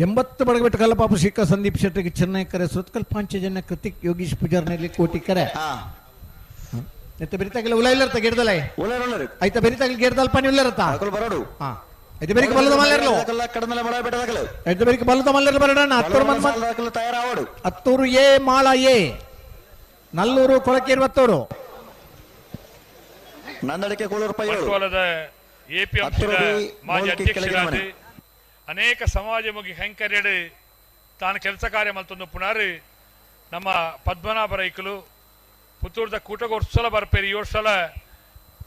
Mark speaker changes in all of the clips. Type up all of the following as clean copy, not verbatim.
Speaker 1: 80 ಬಡಗಬೆಟ್ಟು ಕಲ್ಲಪಾಪು ಶಿಕ್ಕ ಸಂದೀಪ್ ಶೆಟ್ಟಿಗೆ ಚೆನ್ನೈ ಕರೆ ಸುತ್ಕಲ್ ಪಾಂಚಜನ್ಯ ಕೃತಿಕ್ ಯೋಗೀಶ್ ಪೂಜಾರ್ನಲ್ಲಿ ಕೋಟಿ ಕರೆ. ಎತ್ತ ಬೆರಿತಾಗಲ ಉಲ ಇಲ್ಲರ್ತ ಗೆಡ್ದಲ ಐತ ಬೆರಿತಾಗಲ ಗೆಡ್ದಲ್ ಪಾನಿ ಉಲ್ಲರತ್ತ
Speaker 2: ಬರೋಡು.
Speaker 1: ಹಾ ಐತ ಬೆರಿಕ ಬಲ್ಲದ ಮಲ್ಲೆರ್ಲು
Speaker 2: ಕಡನಲ ಮಳ ಬೆಟ್ಟದಾಗಲ
Speaker 1: ಐತ ಬೆರಿಕ ಬಲ್ಲದ ಮಲ್ಲೆರ್ಲು ಬರಡಣ ಹತ್ತೂರು ಮನ್
Speaker 2: ತಯಾರಾವಡು.
Speaker 1: ಹತ್ತೂರು ಎ ಮಾಳ ಎ ನಲ್ಲೂರು ಕೊಳಕೇರು ಹತ್ತೂರು
Speaker 2: ನಂದಡಿಕೆ ಕೋಳೂರು
Speaker 3: ಬಂಟ್ವಾಳದ ಎಪಿಎಂಸಿದ ಮಾಜಿ ಅಧ್ಯಕ್ಷರಾದ ಅನೇಕ ಸಮಾಜಮುಖಿ ಕೈಂಕರ್ಯಡು ತಾನು ಕೆಲಸ ಕಾರ್ಯ ಮಲ್ತೊಂದು ಪುನಾರು ನಮ್ಮ ಪದ್ಮನಾಭ ರೈಕಲು ಪುತ್ತೂರ್ದ ಕೂಟಗೋರ್ಸಲ ಬರ್ಪೇರಿ ಈ ವರ್ಷಲ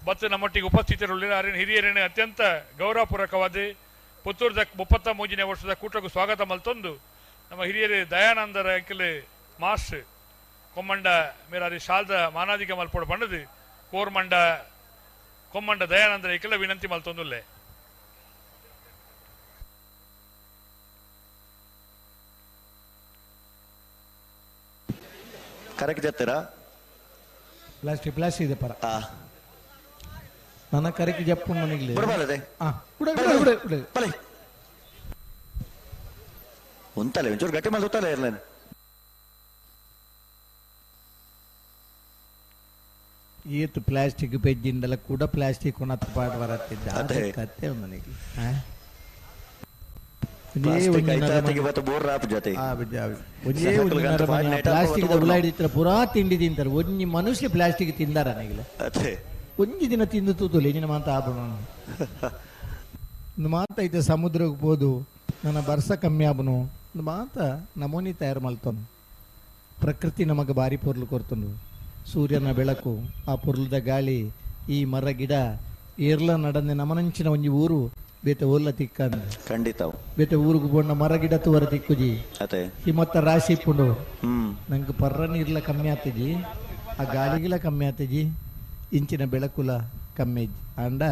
Speaker 3: ಮತ್ತು ನಮ್ಮೊಟ್ಟಿಗೆ ಉಪಸ್ಥಿತರುಳ್ಳಿರ ಅರಿನ ಹಿರಿಯರನ್ನು ಅತ್ಯಂತ ಗೌರವಪೂರ್ವಕವಾದ ಪುತ್ತೂರ್ದ 33ನೇ ವರ್ಷದ ಕೂಟಕ್ಕೂ ಸ್ವಾಗತ ಮಲ್ತೊಂದು ನಮ್ಮ ಹಿರಿಯರು ದಯಾನಂದ ರೈಕಲು ಮಾಸ್ ಕೊಮ್ಮಂಡ ಮೇರಾರಿ ಶಾಲ್ದ ಮಾನಾದಿಕ ಮಲ್ಪೋಡು ಪಂಡದು ಕೋರ್ಮಂಡ ಕೊಮ್ಮಂಡ ದಯಾನಂದ ರೈಕಲ ವಿನಂತಿ ಮಲ್ತೊಂದುಲ್ಲೆ.
Speaker 2: ಕರೆಕ್ಟ್ ಜತ್ತೀರಾ?
Speaker 1: ಪ್ಲಾಸ್ಟಿಕ್ ಪ್ಲಾಸ್ಟಿಕ್ ಇದೆ ಪರ ನನ್ನ ಕರೆಕ್ಟ್ ಜಪ್ಪು ನನಗೆ
Speaker 2: ಉಂತಲೆ ಒಂಚೂರು ಗಟ್ಟಿ ಮಾಡಿ ಉತ್ತಲೆ ಇರ್ಲೇನು.
Speaker 1: ಏತು ಪ್ಲಾಸ್ಟಿಕ್ ಪೆಜ್ಜಿಂದೆಲ್ಲ ಕೂಡ ಪ್ಲಾಸ್ಟಿಕ್ ಉಣತ್ತು ಪಾಡು ಬರತ್ತಿದ್ದ ಕತ್ತೆ ನನಗೆ. ಪ್ಲಾಸ್ಟಿಕ್ ಉಲಾಡಿತ್ರ ಪೂರಾ ತಿಂಡಿ ತಿಂತಾರೆ. ಒಂಜಿ ಮನುಷ್ಯ ಪ್ಲಾಸ್ಟಿಕ್ ತಿಂದಾರ ನನಗಿಲ್ಲ. ಒಂಜಿ ದಿನ ತಿಂದು ತೂತುಲೆ ನಿನ್ನ ಮಾತ ಆಪಣ ಒಂದು ಮಾತೈತೆ ಸಮುದ್ರಕ್ಕೆ ಹೋದು ನನ್ನ ಬರ್ಸ ಕಮ್ಮಿ ಆಬನು ಒಂದು ಮಾತ ನಮೂನಿ ತಯಾರು ಮಲ್ತನು. ಪ್ರಕೃತಿ ನಮಗೆ ಭಾರಿ ಪೊರ್ಲು ಕೊರ್ತನು. ಸೂರ್ಯನ ಬೆಳಕು, ಆ ಪೊರ್ಲದ ಗಾಳಿ, ಈ ಮರ ಗಿಡ ಏರ್ಲ ನಡಂದೆ ನಮನಂಚಿನ ಒಂಜಿ ಊರು ಬೇತೆ ಓಲ್ಲ ತಿಕ್ಕಂದ
Speaker 2: ಖಂಡಿತ
Speaker 1: ಬೇತೆ ಊರಿಗೆ ಬೋಣ ಮರ ಗಿಡ ತುವರ ತಿಕ್ಕುಜಿ ಹಿಮತ್ತ ರಾಶಿ ಇಪ್ಪುಂಡು. ನಂಗೆ ಪರ್ರ ನೀರ್ಲ ಕಮ್ಮಿ ಆತಜಿ, ಆ ಗಾಳಿಗಿಲ ಕಮ್ಮಿ ಆತಜಿ, ಇಂಚಿನ ಬೆಳಕುಲ ಕಮ್ಮಿ. ಅಂಡ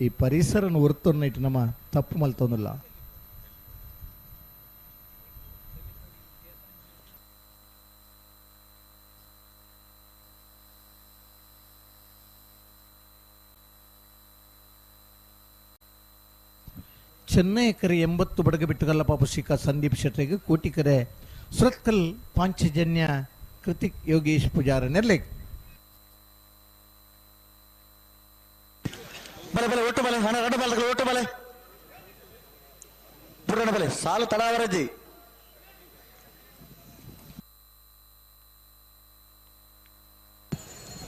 Speaker 1: ಈ ಪರಿಸರನ ಒರ್ತೊನ್ನ ಇಟ್ಟು ನಮ್ಮ ತಪ್ಪು ಮಲ್ತೊಂದಿಲ್ಲ. ಚೆನ್ನೈ ಕರೆ 80 ಬಡಗಬಿಟ್ಟುಗಲ್ಲ ಪಾಪು ಶಿಖಾ ಸಂದೀಪ್ ಶೆಟ್ಟಿಗೆ ಕೋಟಿ ಕರೆ ಸುರತ್ಕಲ್ ಪಾಂಚಜನ್ಯ ಕೃತಿಕ್ ಯೋಗೇಶ್ ಪೂಜಾರ ನೆರ್ಲೆ.
Speaker 2: ಬಲೆ ಬಲೆ ಒಟ್ಟು ಬಲೆ ಹಣ ರಡ್ಡು ಬಲೆ ಒಟ್ಟು ಬಲೆ ಪುರಣ ಬಲೆ ಸಾಲು ತಡಾವರಜಿ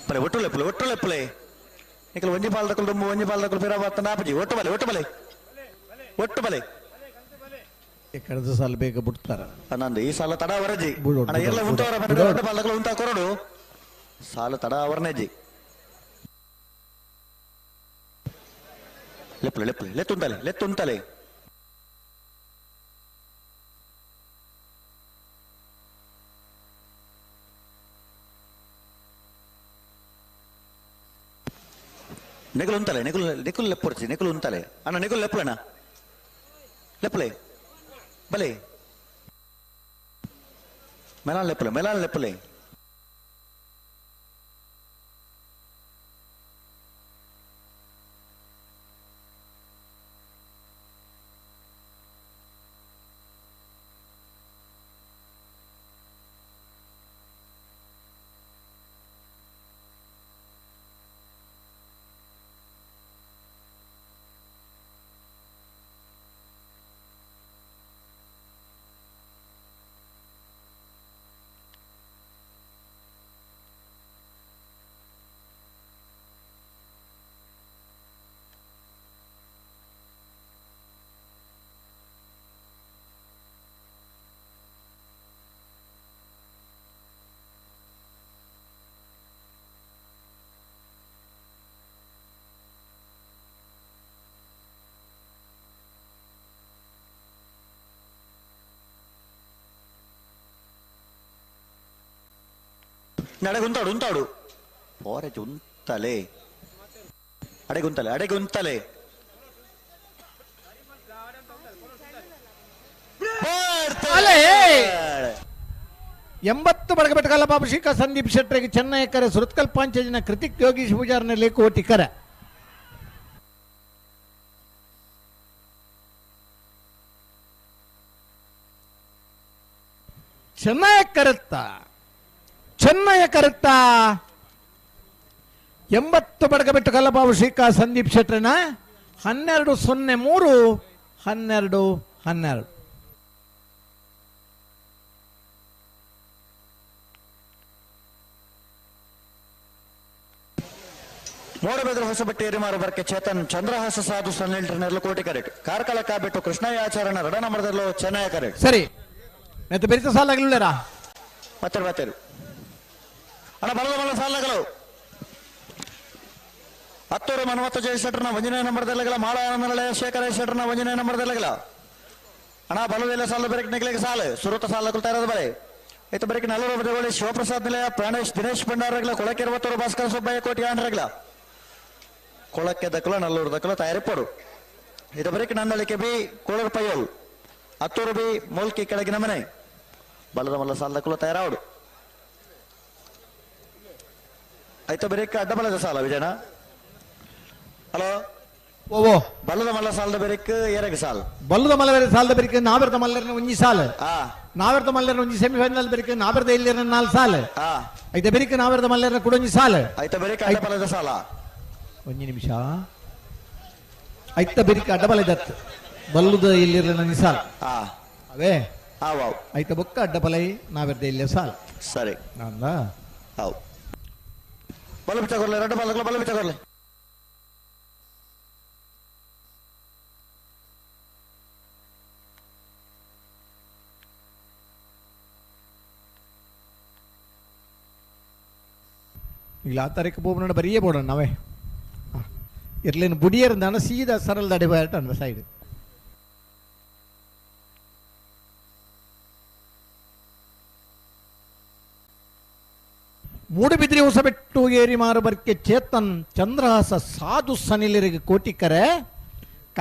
Speaker 2: ಬಲೆ ಒಟ್ಟು ಲೆಪ್ಪಲೆ ಒಟ್ಟು ಲೆಪ್ಪಲೆ ನಿಕಲ್ ಒಂಜಿ ಪಾಲ್ದಕಲ್ ದುಮ್ಮು ಒಂಜಿ ಪಾಲ್ದಕಲ್ ಫಿರಾ ಬತ್ತ ನಾಪಜಿ ಒಟ್ಟು ಬಲೆ ಒಟ್ಟು ಬಲೆ ಒಟ್ಟು ಬಲೆ
Speaker 1: ಕಳೆದ ಸಾಲ ಬೇಗ ಬಿಡ್ತಾರ
Speaker 2: ನಂದು ಈ ಸಾಲ ತಡ ಅವರಜಿ ಎಲ್ಲ ಉಂಟವರ ಒಟ್ಟು ಪಾಲ್ದಕಲ್ ಉಂಟ ಕೊರಡು ಸಾಲು ತಡ ಅವರನೇಜಿ ಲೆಪ್ಪಲೆ ಲೆಪ್ಪಲೆ ಲೆತ್ತುಂತಲೆ ಲೆತ್ತುಂತಲೆ ನೆಗಲು ಉಂತಲೆ ನೆಗಲು ನೆಕುಲು ಲೆಪ್ಪೊರ್ಚಿ ನೆಕುಲು ಉಂತಲೆ ಅಣ್ಣ ನೆಕುಲು ಲೆಪ್ಪಲೆಣ್ಣ ಲೆಪ್ಪಲೆ ಬಲೆ ಮೆಲಾನ್ ಲೆಪ್ಪಲೆ ಮೆಲಾನ್ ಲೆಪ್ಪಲೆ ಅಡೆಗುಂತಾಡು ಉಂತಾಡು ಪೋರೆಜ್ ಉಂತಲೆ ಅಡೆಗುಂತಲೆ ಅಡೆಗುಂತಲೆ
Speaker 1: 80 ಬಡಗಬೆಟ್ಟಗಲ್ಲ ಬಾಬು ಶಿಖಾ ಸಂದೀಪ್ ಶೆಟ್ಟರಿಗೆ ಚೆನ್ನೈ ಕರೆ ಸುರತ್ಕಲ್ ಪಾಂಚಜನ ಕೃತಿಕ್ ಯೋಗೀಶ್ ಪೂಜಾರ್ನಲ್ಲಿ ಕೋಟಿ ಕರೆ. Chennai ಕರೆತ್ತ ಚೆನ್ನಯ ಕರೆತ್ತ 80 ಬಡಗಬೆಟ್ಟು ಕಲ್ಲಬಾಬು ಶ್ರೀಕಾ ಸಂದೀಪ್ ಶೆಟ್ಟರನ 12-03 12-12.
Speaker 2: ಮೂಡಬೆದ್ರ ಹೊಸಬೆಟ್ಟು ಏರಿಮಾರು ಬರ್ಕೆ ಚೇತನ್ ಚಂದ್ರಹಾಸ ಸಾಧು ಸನ್ನಿಲ್ಟರ್ ನೆರಳು ಕರೆಕ್ಟ್ ಕಾರ್ಕಳ ಕಾಬಿಟ್ಟು ಕೃಷ್ಣಯ್ಯ ಆಚಾರ್ಯನ ರಡನ ಮರದಲ್ಲೋ ಚೆನ್ನಯ ಕರೆಕ್ಟ್.
Speaker 1: ಸರಿ ಮತ್ತೆ ಬೆರಿತ ಸಾಲಾಗಲಿಲ್ಲರಾ?
Speaker 2: ಮತ್ತೆ ಮತ್ತೆ ಅಣ್ಣ ಬಲದ ಮಲ್ಲ ಸಾಲಗಳು ಹತ್ತೂರು ಮನ್ಮತ್ತ ಜಯ ಶೆಟ್ಟರ್ನ ಒಂಜನೇ ನಂಬರ್ದಲ್ಲಿಗಳ ಮಾಳ ಆನಂದನಳೆ ಶೇಖರ ಶೆಟ್ಟರ್ನ ಒಂಜನೇ ನಂಬರ್ದಲ್ಲಿಗಳ ಅಣ್ಣ ಬಲದೆಲ್ಲ ಸಾಲ ಬೆರಕ್ ನಿಗಲಿಗೆ ಸಾಲು ಸುರುತ ಸಾಲ ಕೊಡ್ತಾ ಇರೋದು ಬಳೆ ಆಯ್ತು ಬರೀಕ್ ನಲ್ಲೂರು ಬದಗೋಳಿ ಶಿವಪ್ರಸಾದ್ ನಿಲಯ ಪ್ರಾಣೇಶ್ ದಿನೇಶ್ ಭಂಡಾರಗಳ ಕೊಳಕೆ ಇರುವತ್ತೂರು ಭಾಸ್ಕರ ಸುಬ್ಬಯ್ಯ ಕೋಟಿ ಆಂಡ್ರಗಳ ಕೊಳಕ್ಕೆ ದಕ್ಕಲ ನಲ್ಲೂರು ದಕ್ಕಲ ತಯಾರಿಪ್ಪಡು ಇದು ಬರೀಕ್ ನಂದಳಿಕೆ ಬಿ ಕೋಳೂರು ಪಯ್ಯೋಲ್ ಹತ್ತೂರು ಬಿ ಮೂಲ್ಕಿ ಕೆಳಗಿನ ಮನೆ ಬಲದ ಮಲ್ಲ ಸಾಲ ದಕ್ಕಲು ತಯಾರಾವಡು ಆಯ್ತು ಬರೀಕ್ ಅಡ್ಡ ಬಲದ ಸಾಲ ವಿಜಯನ ಹಲೋ
Speaker 1: ಓ
Speaker 2: ಬಲ್ಲದ ಮಲ್ಲ ಸಾಲದ ಬೆರಿಕ್ ಎರಗ ಸಾಲ್
Speaker 1: ಬಲ್ಲದ ಮಲ್ಲ ಬೇರೆ ಸಾಲದ ಬೆರಿಕ್ ನಾವೆರ್ದ ಮಲ್ಲರ್ನ ಒಂಜಿ ಸಾಲ್ ನಾವೆರ್ದ ಮಲ್ಲರ್ನ ಒಂಜಿ ಸೆಮಿಫೈನಲ್ ಬೆರಿಕ್ ನಾವೆರ್ದ ಇಲ್ಲಿರ್ನ 4 ಸಾಲ್ ಐತ ಬೆರಿಕ್ ನಾವೆರ್ದ ಮಲ್ಲರ್ನ ಕೂಡ ಒಂಜಿ ಸಾಲ್
Speaker 2: ಐತ ಬೆರಿಕ್ ಅಡ್ಡ ಬಲದ ಸಾಲ
Speaker 1: ಒಂಜಿ ನಿಮಿಷ ಐತ ಬೆರಿಕ್ ಅಡ್ಡ ಬಲದತ್ ಬಲ್ಲದ ಇಲ್ಲಿರ್ನ ಒಂಜಿ ಸಾಲ್ ಅವೇ ಐತ ಬೊಕ್ಕ ಅಡ್ಡ ಬಲೈ ನಾವೆರ್ದ ಇಲ್ಲ ಸಾಲ್
Speaker 2: ಸರಿ
Speaker 1: ನಂದ
Speaker 2: how ಬಲ ಬಿಚ್ಚ ಕೊರ್ಲೆ ಎರಡು ಬಲ ಬಲ ಬಿಚ್ಚ ಕೊರ್ಲೆ
Speaker 1: ಇಲ್ಲ ಆ ತಾರೀಕು ಬೋಬನ ಬರೀಯೇ ಬೋಡೋಣ ನಾವೇ ಇರ್ಲೇನು ಬುಡಿಯರ್ ಸೀದಾ ಸರಳ ದಡಿ ಬಯಟ ಸೈಡ್ ಮೂಡುಬಿದ್ರಿ ಹೊಸಬೆಟ್ಟು ಏರಿ ಮಾರುಬರ್ಕೆ ಚೇತನ್ ಚಂದ್ರಹಾಸ ಸಾಧು ಸನಿಲರಿಗೆ ಕೋಟಿಕರೆ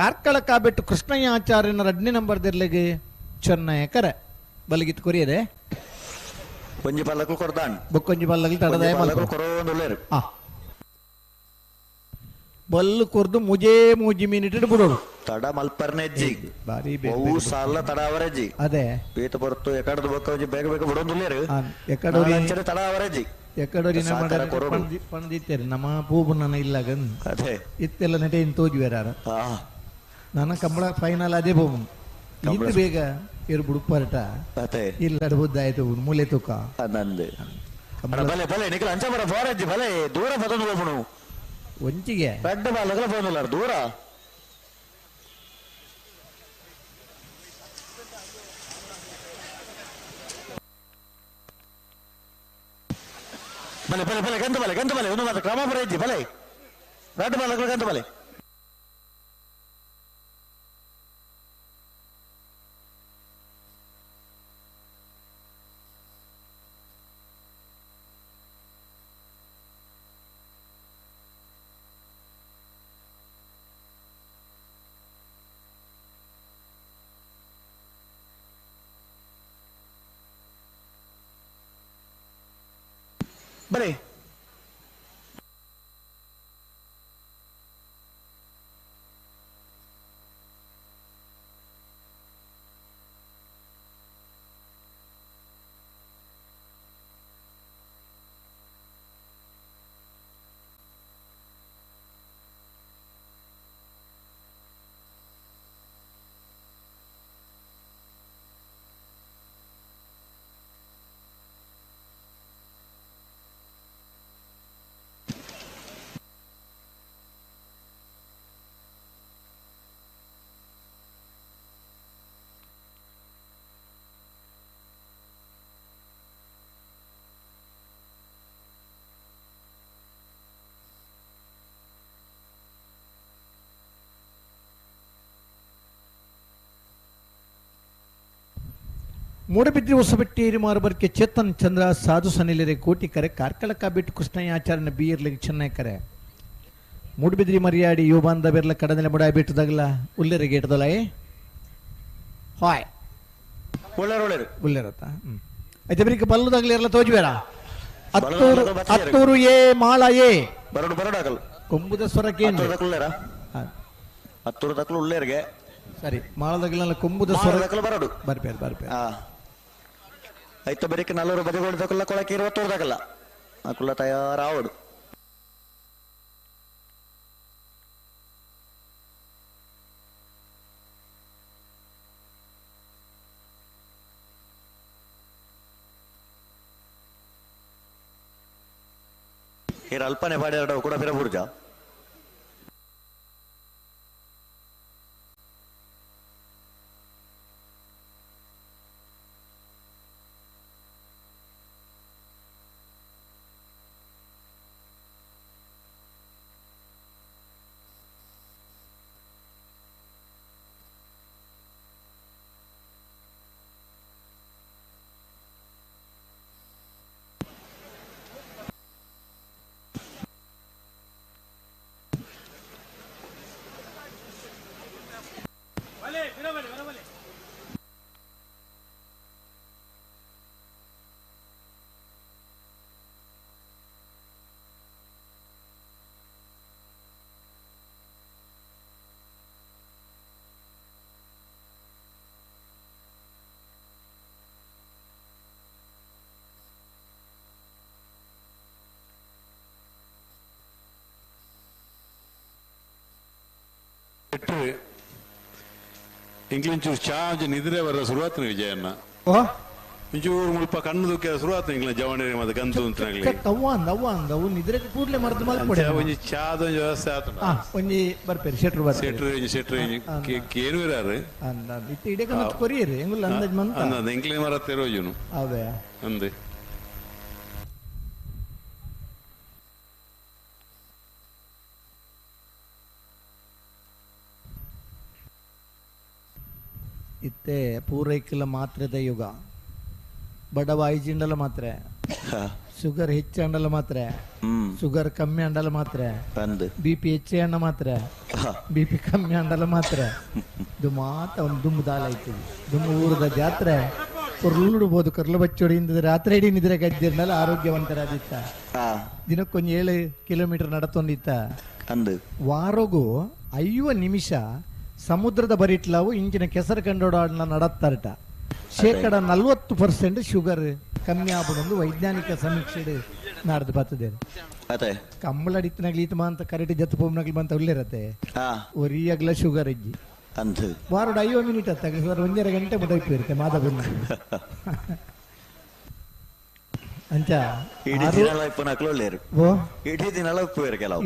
Speaker 1: ಕಾರ್ಕಳ ಕಾಬೆಟ್ಟು ಕೃಷ್ಣಯ್ಯ ಆಚಾರ್ಯನ ರಡ್ನೇ ನಂಬರ್ ದಿರ್ಲಿಗೆ ಚೆನ್ನಯ್ಯ ಕರೆ ಬಲಗಿತ್ತು ಕೊರಿಯದೆ
Speaker 2: ಒಂಜಿ ಪಲ್ಲಕ್ಕೂ ಕೊಡ್ದಾನ್
Speaker 1: ಬೊಕ್ಕೊಂಜಿ ಪಲ್ಲಕ್ಕೂ ತಡದಾಯ
Speaker 2: ಕೊರೋಂದುಲ್ಲೇರು
Speaker 1: ಬಲ್ಲು ಕೊರ್ದು ಮುಜೇ ಮೂಜಿ ಮಿನಿಟ್ ಬಿಡೋಡು
Speaker 2: ತಡ ಮಲ್ಪರ್ನೆಜ್ಜಿ
Speaker 1: ಬಾರಿ
Speaker 2: ಅವು ಸಾಲ ತಡ ಅವರೆಜ್ಜಿ
Speaker 1: ಅದೇ
Speaker 2: ಪೀತ ಬರುತ್ತು ಎಕಡದ ಬೊಕ್ಕ ಒಂಜಿ ಬೇಗ ಬೇಗ ಬಿಡೋಂದುಲ್ಲೇರು
Speaker 1: ಎಕಡೋರಿ
Speaker 2: ತಡ ಅವರೆಜ್ಜಿ
Speaker 1: ಎಕಡೋರಿ ಪಣದಿತ್ತೇರಿ ನಮ್ಮ ಪೂಬು ನನ್ನ ಇಲ್ಲಾಗ
Speaker 2: ಅದೇ
Speaker 1: ಇತ್ತೆಲ್ಲ ನೆಟೆ ಇನ್ ತೋಜುವೇರಾರ ನನ್ನ ಕಂಬಳ ಫೈನಲ್ ಅದೇ ಬೋಬು ಇದು ಬೇಗ ಇರು ಬುಡುಪರಟ ಇಲ್ಲ ಆಯ್ತು ಮೂಲೆ ತೂಕ
Speaker 2: ನಂದು ಬಲೆ ಬಲೆ ನಿಖಿಲ್ ಅಂಚ ಬರ ಫೋರಜ್ಜಿ ಬಲೆ ದೂರ ಬದಲು ಹೋಗುಣು
Speaker 1: ಒಂಚಿಗೆ
Speaker 2: ದೊಡ್ಡ ಬಾಲಗಲ ಫೋನ್ ದೂರ ಬಲೆ ಬಲೆ ಬಲೆ ಗಂಧ ಬಲೆ ಗಂಧ ಬಲೆ ಒಂದು ಮಾತ್ರ ಕ್ರಮ ಬರ ಇಜ್ಜಿ ಬಲೆ ದೊಡ್ಡ ಬಾಲಗಳು ಗಂಧ ಬಲೆ ಬಲೆ
Speaker 1: ಮೂಡಬಿದ್ರಿ ಹೊಸಬೆಟ್ಟಿ ಮಾರುಬರ್ಕೆ ಚೇತನ್ ಚಂದ್ರ ಸಾಧು ಸನಿಲರೆ ಕೋಟಿ ಕರೆ ಕಾರ್ಕಳ ಕಾಬಿಟ್ಟು ಕೃಷ್ಣಯ್ಯ ಆಚಾರ್ಯನ ಬೀರ್ಲಿಗೆ ಚೆನ್ನೈ ಕರೆ ಮೂಡಬಿದ್ರಿ ಮರಿಯಾಡಿ ಯುವ ಬೆರ್ಲ ಕಡನೆಲೆ ಮುಡಾಯ್ ಬಿಟ್ಟದಾಗಲ ಉಲ್ಲೆರೆ ಗೇಟದಲ್ಲ ಹಾಯ್
Speaker 2: ಒಳ್ಳೆರು ಒಳ್ಳೆರು
Speaker 1: ಉಲ್ಲೆರತ್ತ ಐತೆ ಬರೀಕ ಬಲ್ಲದಾಗಲಿ ಇರಲ್ಲ ತೋಜ್ಬೇಡ ಹತ್ತೂರು ಹತ್ತೂರು ಎ ಮಾಳ ಎ
Speaker 2: ಬರಡು ಬರಡು ಆಗಲ್ಲ
Speaker 1: ಕೊಂಬುದ ಸ್ವರಕ್ಕೆ
Speaker 2: ಉಳ್ಳೇರ ಹತ್ತೂರು ತಕ್ಕಲು ಉಳ್ಳೇರಿಗೆ
Speaker 1: ಸರಿ ಮಾಳದಾಗಲೆಲ್ಲ ಕೊಂಬುದ ಸ್ವರ
Speaker 2: ಬರಡು
Speaker 1: ಬರ್ಪೇರು ಬರ್ಪೇರು
Speaker 2: ಐತ ಬರಿಕ್ ನಲ್ಲೂರು ಬದಿಗೋಡು ದಕಲ್ಲ ಕೊಳಕ್ಕೆ ಇರುವತ್ತೂರು ದಕಲ್ಲ ಅಕುಲ್ಲ ತಯಾರಾವಡು here ಅಲ್ಪನೆ ಪಾಡ್ಯಾರಡ ಕೂಡ ಪಿರಬುರ್ಜ
Speaker 4: ಇಂಗ್ಲಿಂಚೂರು ಚಾರ್ಜ್ ನಿದ್ರೆ ಬರ ಶುರುವಾತ್ ವಿಜಯನ್ನ ಇಂಚೂರು ಮುಲ್ಪ ಕಣ್ಣು ದುಃಖ ಶುರುವಾತ್ ಇಂಗ್ಲ ಜವಣಿ ಮತ್ತೆ ಗಂತು ಅಂತ
Speaker 1: ಅವ್ವ ಅಂದ ಅವ್ವ ಅಂದ ಅವು ನಿದ್ರೆ ಕೂಡಲೇ ಮರ್ದು ಮಲ್ಪಡೆ
Speaker 4: ಒಂಜಿ ಚಾದ ಒಂಜಿ ವ್ಯವಸ್ಥೆ ಆತು
Speaker 1: ಒಂಜಿ ಬರ್ಪೇರಿ ಶೆಟ್ರು ಬರ್ಪೇರಿ
Speaker 4: ಶೆಟ್ರು ಒಂಜಿ ಶೆಟ್ರು ಕೇನು ಇರಾರು
Speaker 1: ಅಂದ ಇತ್ತೆ ಇಡೀ ಕನ್ನಡ ಕೊರಿಯರಿ ಎಂಗುಲ್ಲ ಅಂದಾಜ್ ಮಂತ
Speaker 4: ಅಂದ ಇಂಗ್ಲಿ ಮರ ತೆರೋಜುನು
Speaker 1: ಅವೇ
Speaker 4: ಅಂದೆ
Speaker 1: ಇತ್ತೆ ಪೂರೈಕೆಲ ಮಾತ್ರೆದ ಯುಗ ಬಡವ ಐಜಿಂಡಲ ಮಾತ್ರೆ ಶುಗರ್ ಹೆಚ್ಚಂಡಲ ಮಾತ್ರೆ ಶುಗರ್ ಕಮ್ಮಿ ಅಂಡಲ ಮಾತ್ರೆ ಬಿ ಪಿ ಹೆಚ್ಚೆ ಅಣ್ಣ ಮಾತ್ರೆ ಬಿ ಪಿ ಕಮ್ಮಿ ಅಂಡಲ ಮಾತ್ರೆ ಇದು ಮಾತ ಒಂದು ದುಮ್ಮು ದಾಲ ಐತಿದೆ ದುಮ್ಮು ಊರದ ಜಾತ್ರೆ ಕುರ್ಲುಡ್ಬೋದು ಕರ್ಲು ಬಚ್ಚೋಡಿ ಇಂದ ರಾತ್ರಿ ಇಡೀ ನಿದ್ರೆ ಗಜ್ಜಿರ್ನಲ್ಲ ಆರೋಗ್ಯವಂತರಾದಿತ್ತ ದಿನಕ್ಕೊಂದು 7 ಕಿಲೋಮೀಟರ್ ನಡತೊಂದಿತ್ತ ವಾರಗೂ 50 ನಿಮಿಷ ಸಮುದ್ರದ ಬರಿಟ್ಲಾವು ಇಂಚಿನ ಕೆಸರು ಕಂಡೋಡಾಡ್ನ ನಡತ್ತಾರಟ 40% ಶುಗರ್ ಕಮ್ಮಿ ಆಗ್ಬಿಡೊಂದು ವೈಜ್ಞಾನಿಕ ಸಮೀಕ್ಷೆ ನಾಡ್ದು ಬರ್ತದೆ. ಕಂಬಳ ಅಡಿತನಾಗ್ಲಿ ಈತ ಅಂತ ಕರೆಕ್ಟ್ ಜತ್ತು ಪೊಮ್ಮನಾಗ್ಲಿ ಬಂತ ಉಳ್ಳಿರತ್ತೆ ಒರಿಯಾಗ್ಲ ಶುಗರ್ ಇಜ್ಜಿ ವಾರೋಡ್ 50 ಮಿನಿಟ್ ಅತ್ತ ಸರ್ 1.5 ಗಂಟೆ ಮುಟ ಇರುತ್ತೆ ಮಾದಬನ್ನ ಅಂಚ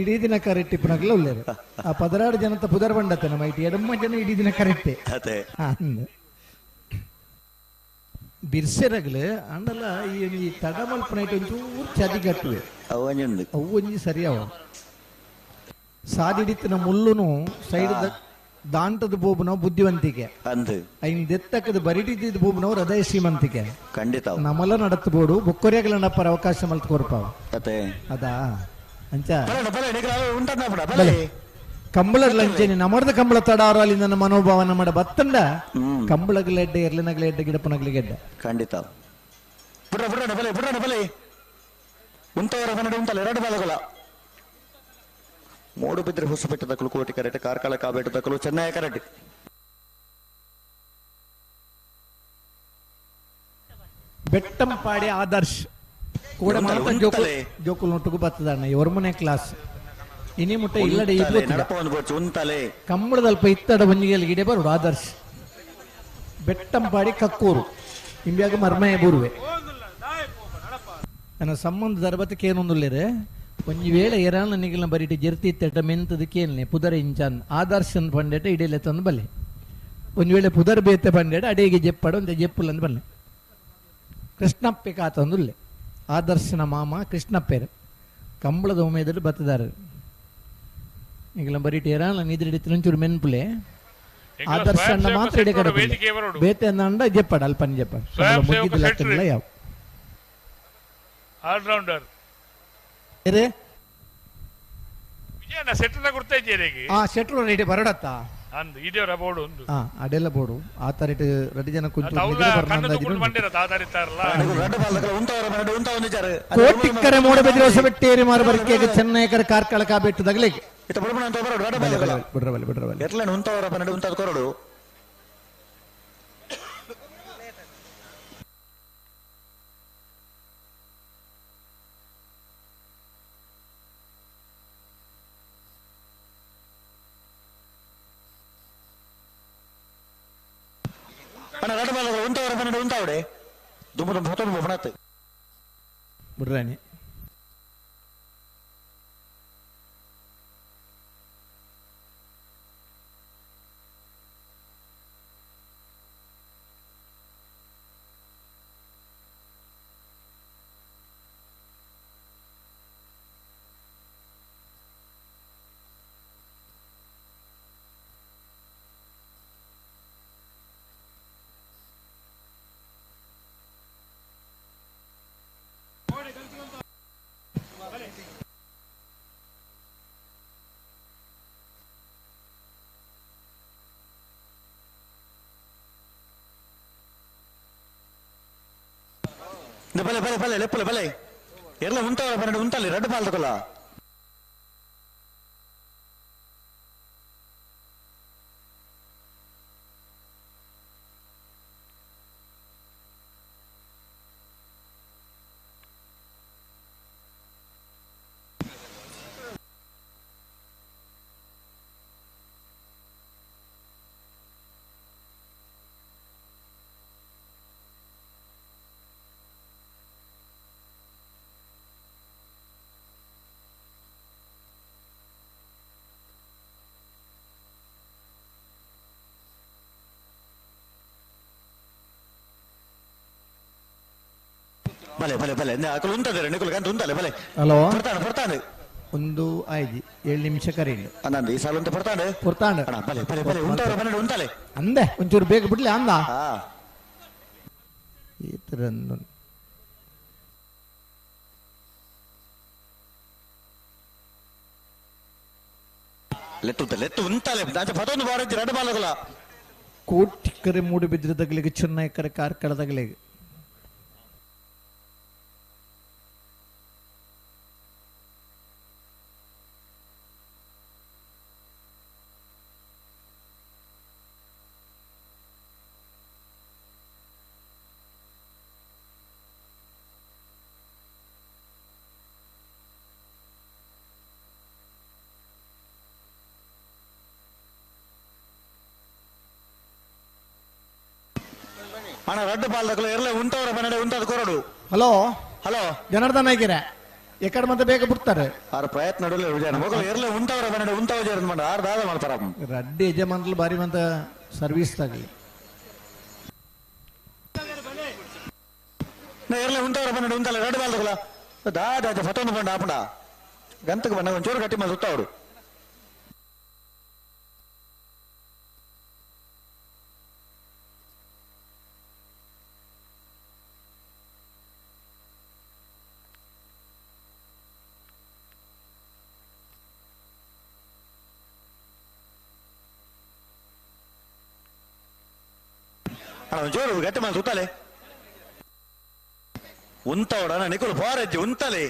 Speaker 1: ಇಡೀ ದಿನ ಕರೆಕ್ಟ್ ಇಪ್ಪನಕ್ಲ ಉಳ್ಳೇರು ಆ 16 ಜನತ ಪುದರ್ ಬಂಡತ್ತೆ ನಮ್ಮ ಇಟ್ಟು ಎಡಮ್ಮ ಜನ ಇಡೀ ದಿನ ಕರೆಕ್ಟೆ ಬಿರ್ಸೆರಗ್ಲು ಅಂಡಲ ಈ ತಡಮಲ್ಪನೈಟ್ ಒಂಚೂರು ಚದಿ ಕಟ್ಟುವೆ ಅವು ಒಂಜಿ ಸರಿಯಾವ ಸಾದಿಡಿತ್ತಿನ ಮುಳ್ಳುನು ಸೈಡ್ ದಾಂಟದ ಬೋಬುನವು ಬುದ್ಧಿವಂತಿಕೆ ಐನ್ ದೆತ್ತಕದ ಬರಿಟಿದ್ದ ಬೋಬುನವು ಹೃದಯ ಶ್ರೀಮಂತಿಕೆ
Speaker 2: ಖಂಡಿತ
Speaker 1: ನಮಲ ನಡತ್ಬೋಡು ಬೊಕ್ಕೊರಿಯಾಗಲಣ್ಣಪ್ಪರ ಅವಕಾಶ ಮಲ್ತ್ ಕೊರ್ಪಾವ ಅದಾ ಅಂಚ ಕಂಬಳ ಲಂಚೇನಿ ನಮರ್ದ ಕಂಬಳ ತಡಾರು ಅಲ್ಲಿ ನನ್ನ ಮನೋಭಾವ ನಮ್ಮ ಬತ್ತಂಡ ಕಂಬಳಗಲೆಡ್ಡೆ ಎರ್ಲಿನಗಲೆಡ್ಡೆ ಗಿಡಪನಗಲಿಗೆಡ್ಡೆ
Speaker 2: ಖಂಡಿತ ಮೂಡುಬಿದ್ರೆ ಹೊಸಪೇಟೆ ದಕ್ಕಲು ಕೋಟಿ ಕರೆಕ್ಟ್ ಕಾರ್ಕಳ ಕಾಬೇಟು ದಕ್ಕಲು ಚೆನ್ನೈ ಕರೆಕ್ಟ್
Speaker 1: ಬೆಟ್ಟಂಪಾಡಿ ಆದರ್ಶ್ ಕೂಡ ಜೋಕುಲ್ ನೊಟ್ಟುಗು ಬರ್ತದಣ್ಣ ಇವರ್ಮನೆ ಕ್ಲಾಸ್ ಇನಿ ಮುಟ್ಟ ಇಲ್ಲಡೆ ಕಂಬಳದಲ್ಪ ಇತ್ತಡ ಒಂಜಿಗೆಲ್ ಗಿಡೆ ಬರುಡು ಆದರ್ಶ್ ಬೆಟ್ಟಂಪಾಡಿ ಕಕ್ಕೂರು ಇಂಬ್ಯಾಗ ಮರ್ಮಯ ಬೂರುವೆ ನನ್ನ ಸಂಬಂಧ ದರ್ಬತ್ತಕ್ಕೆ ಏನೊಂದುಲ್ಲೇರೆ ಒಂಜಿ ವೇಳೆ ಎರಾಣ ನಿಗಲ್ನ ಬರಿಟಿ ಜರ್ತಿ ತೆಟ್ಟ ಮೆಂತದ ಕೇನ್ಲೆ ಪುದರ ಇಂಚಾನ್ ಆದರ್ಶನ್ ಪಂಡೆಟ ಇಡೀಲೆ ತಂದು ಬಲ್ಲೆ ಒಂಜಿ ವೇಳೆ ಪುದರ್ ಬೇತೆ ಪಂಡೆಟ ಅಡೇಗೆ ಜೆಪ್ಪಡ ಒಂದು ಜೆಪ್ಪುಲಂದು ಬಲ್ಲೆ ಕೃಷ್ಣಪ್ಪೆ ಕಾತಂದುಲ್ಲೆ ಆದರ್ಶನ ಮಾಮ ಕೃಷ್ಣಪ್ಪೆರ್ ಕಂಬಳದ ಉಮೇದಲ್ಲಿ ಬತ್ತದಾರ ನಿಗಲ ಬರಿಟಿ ಎರಾಣ ನಿದ್ರಿಡಿತ್ತು ಒಂಚೂರು ಮೆನ್ಪುಲೆ ಆದರ್ಶ ಅಣ್ಣ ಮಾತ್ರ ಇಡೆ ಕಡೆ ಬೇತೆ ಅಂದ ಜೆಪ್ಪಡ ಅಲ್ಪನ್ ಜೆಪ್ಪಡ ಮುಗಿದಿಲ್ಲ ಯಾವ
Speaker 3: ಆಲ್ರೌಂಡರ್
Speaker 1: ಶೆಟ್ರು ರೇಟ್ ಬರಡತ್ತ
Speaker 3: ಬೋರ್ಡು ಒಂದು
Speaker 1: ಅಡೆಲ್ಲ ಬೋರ್ಡು ಆ ತರ ರೆಡ್ಡಿ ಜನ ಕೋಟಿಕ್ಕರೆ ಮೂಡಬಿದ್ರೆ ಹೊಸಬೆಟ್ಟೇರಿ ಮಾರ ಬರಿಕೆ ಚೆನ್ನೈಕರ ಕಾರ್ಕಳ ಕಾಬೆಟ್ಟು ತಗಲಿಕ್ಕೆ
Speaker 2: ಕೊರಡು. ಅಣ್ಣ ರಡ್ಡು ಬಾಲ ಉಂಟವರ ಪನ್ನಡ ಉಂಟಾವಡೆ ದುಂಬು ದುಂಬು ಹೊತ್ತೊಂದು ಬೊಬ್ಬಣತ್
Speaker 1: ಬಿಡ್ರಾಣಿ
Speaker 2: ಬಲೆ ಬಲೆ ಬಲೆ ಲೆಪ್ಪಲೆ ಬಲೆ ಎಲ್ಲ ಉಂಟವರ ಪನ್ನಡ ಉಂಟಲ್ಲಿ ರಡ್ಡು ಬಾಲ್ದಕಲ್ಲ ಬಲೆ ಬಲೆ ಬಲೆ ಅಕಲು ಉಂಟದೆ ನಿಕುಲು ಗಂಟು ಉಂಟಲೆ ಬಲೆ
Speaker 1: ಹಲೋ
Speaker 2: ಪಡ್ತಾನೆ ಪಡ್ತಾನೆ
Speaker 1: ಒಂದು ಐದು ಏಳು ನಿಮಿಷ ಕರೀಲಿ
Speaker 2: ಅಂದಂದು ಈ ಸಾಲು ಅಂತ ಪಡ್ತಾನೆ
Speaker 1: ಪೊರ್ತಾಂಡ
Speaker 2: ಅಣ್ಣ ಬಲೆ ಬಲೆ ಬಲೆ ಉಂಟವ್ರ ಬನ್ನಡ ಉಂಟಲೆ
Speaker 1: ಅಂದೆ ಒಂಚೂರು ಬೇಗ ಬಿಡ್ಲಿ ಅಂದ
Speaker 2: ಹಾ
Speaker 1: ಈ ಥರ
Speaker 2: ಲೆತ್ತು ಲೆತ್ತು ಉಂಟಲೆ ದಾಚೆ ಪತೊಂದು ಬಾರಜ್ಜಿ ರಡ್ಡು ಬಾಲಕಲ
Speaker 1: ಕೋಟಿ ಕರೆ ಮೂಡು ಬಿದ್ದಿರ ತಗಲಿಗೆ ಚೆನ್ನೈ ಕರೆ ಕಾರ್ಕಳ ತಗಲಿಗೆ
Speaker 2: ಅಣ್ಣ ರಡ್ಡು ಬಾಲ್ದಕಲು ಎರ್ಲೆ ಉಂಟವರ ಬನ್ನಡ ಉಂಟದ ಕೊರಡು
Speaker 1: ಹಲೋ
Speaker 2: ಹಲೋ
Speaker 1: ಜನಾರ್ದನ್ ಆಗಿರ ಎಕಡೆ ಮತ್ತೆ ಬೇಗ ಬಿಡ್ತಾರೆ
Speaker 2: ಆರ ಪ್ರಯತ್ನ ನಡುವೆ ವಿಜಯನ ಮೊಗಲು ಎರ್ಲೆ ಉಂಟವರ ಬನ್ನಡ ಉಂಟವ ಜೇರ್ ಮಾಡ ಆರ್ ದಾದ ಮಾಡ್ತಾರ
Speaker 1: ರಡ್ಡು ಯಜಮಾನ್ಲು ಬಾರಿ ಮಂತ ಸರ್ವಿಸ್ ತಗಲಿ
Speaker 2: ಎರ್ಲೆ ಉಂಟವರ ಬನ್ನಡ ಉಂಟಲ್ಲ ರಡ್ಡು ಬಾಲ್ದಕಲ ದಾದ ಫತೊಂದು ಬಂಡ ಆಪುಂಡ ಗಂತಕ್ಕೆ ಬಂಡ ಒಂಚೂರು ಗಟ್ಟಿ ಮೇಲೆ ಸುತ್ತವರು ಅಣ್ಣ ಒಂಚೂರು ಗಟ್ಟಿ ಮೇಲೆ ಸುತ್ತಲೆ ಉಂತವಡ ನಿಕುಲು ಬಾರಜ್ಜಿ ಉಂತಲೆ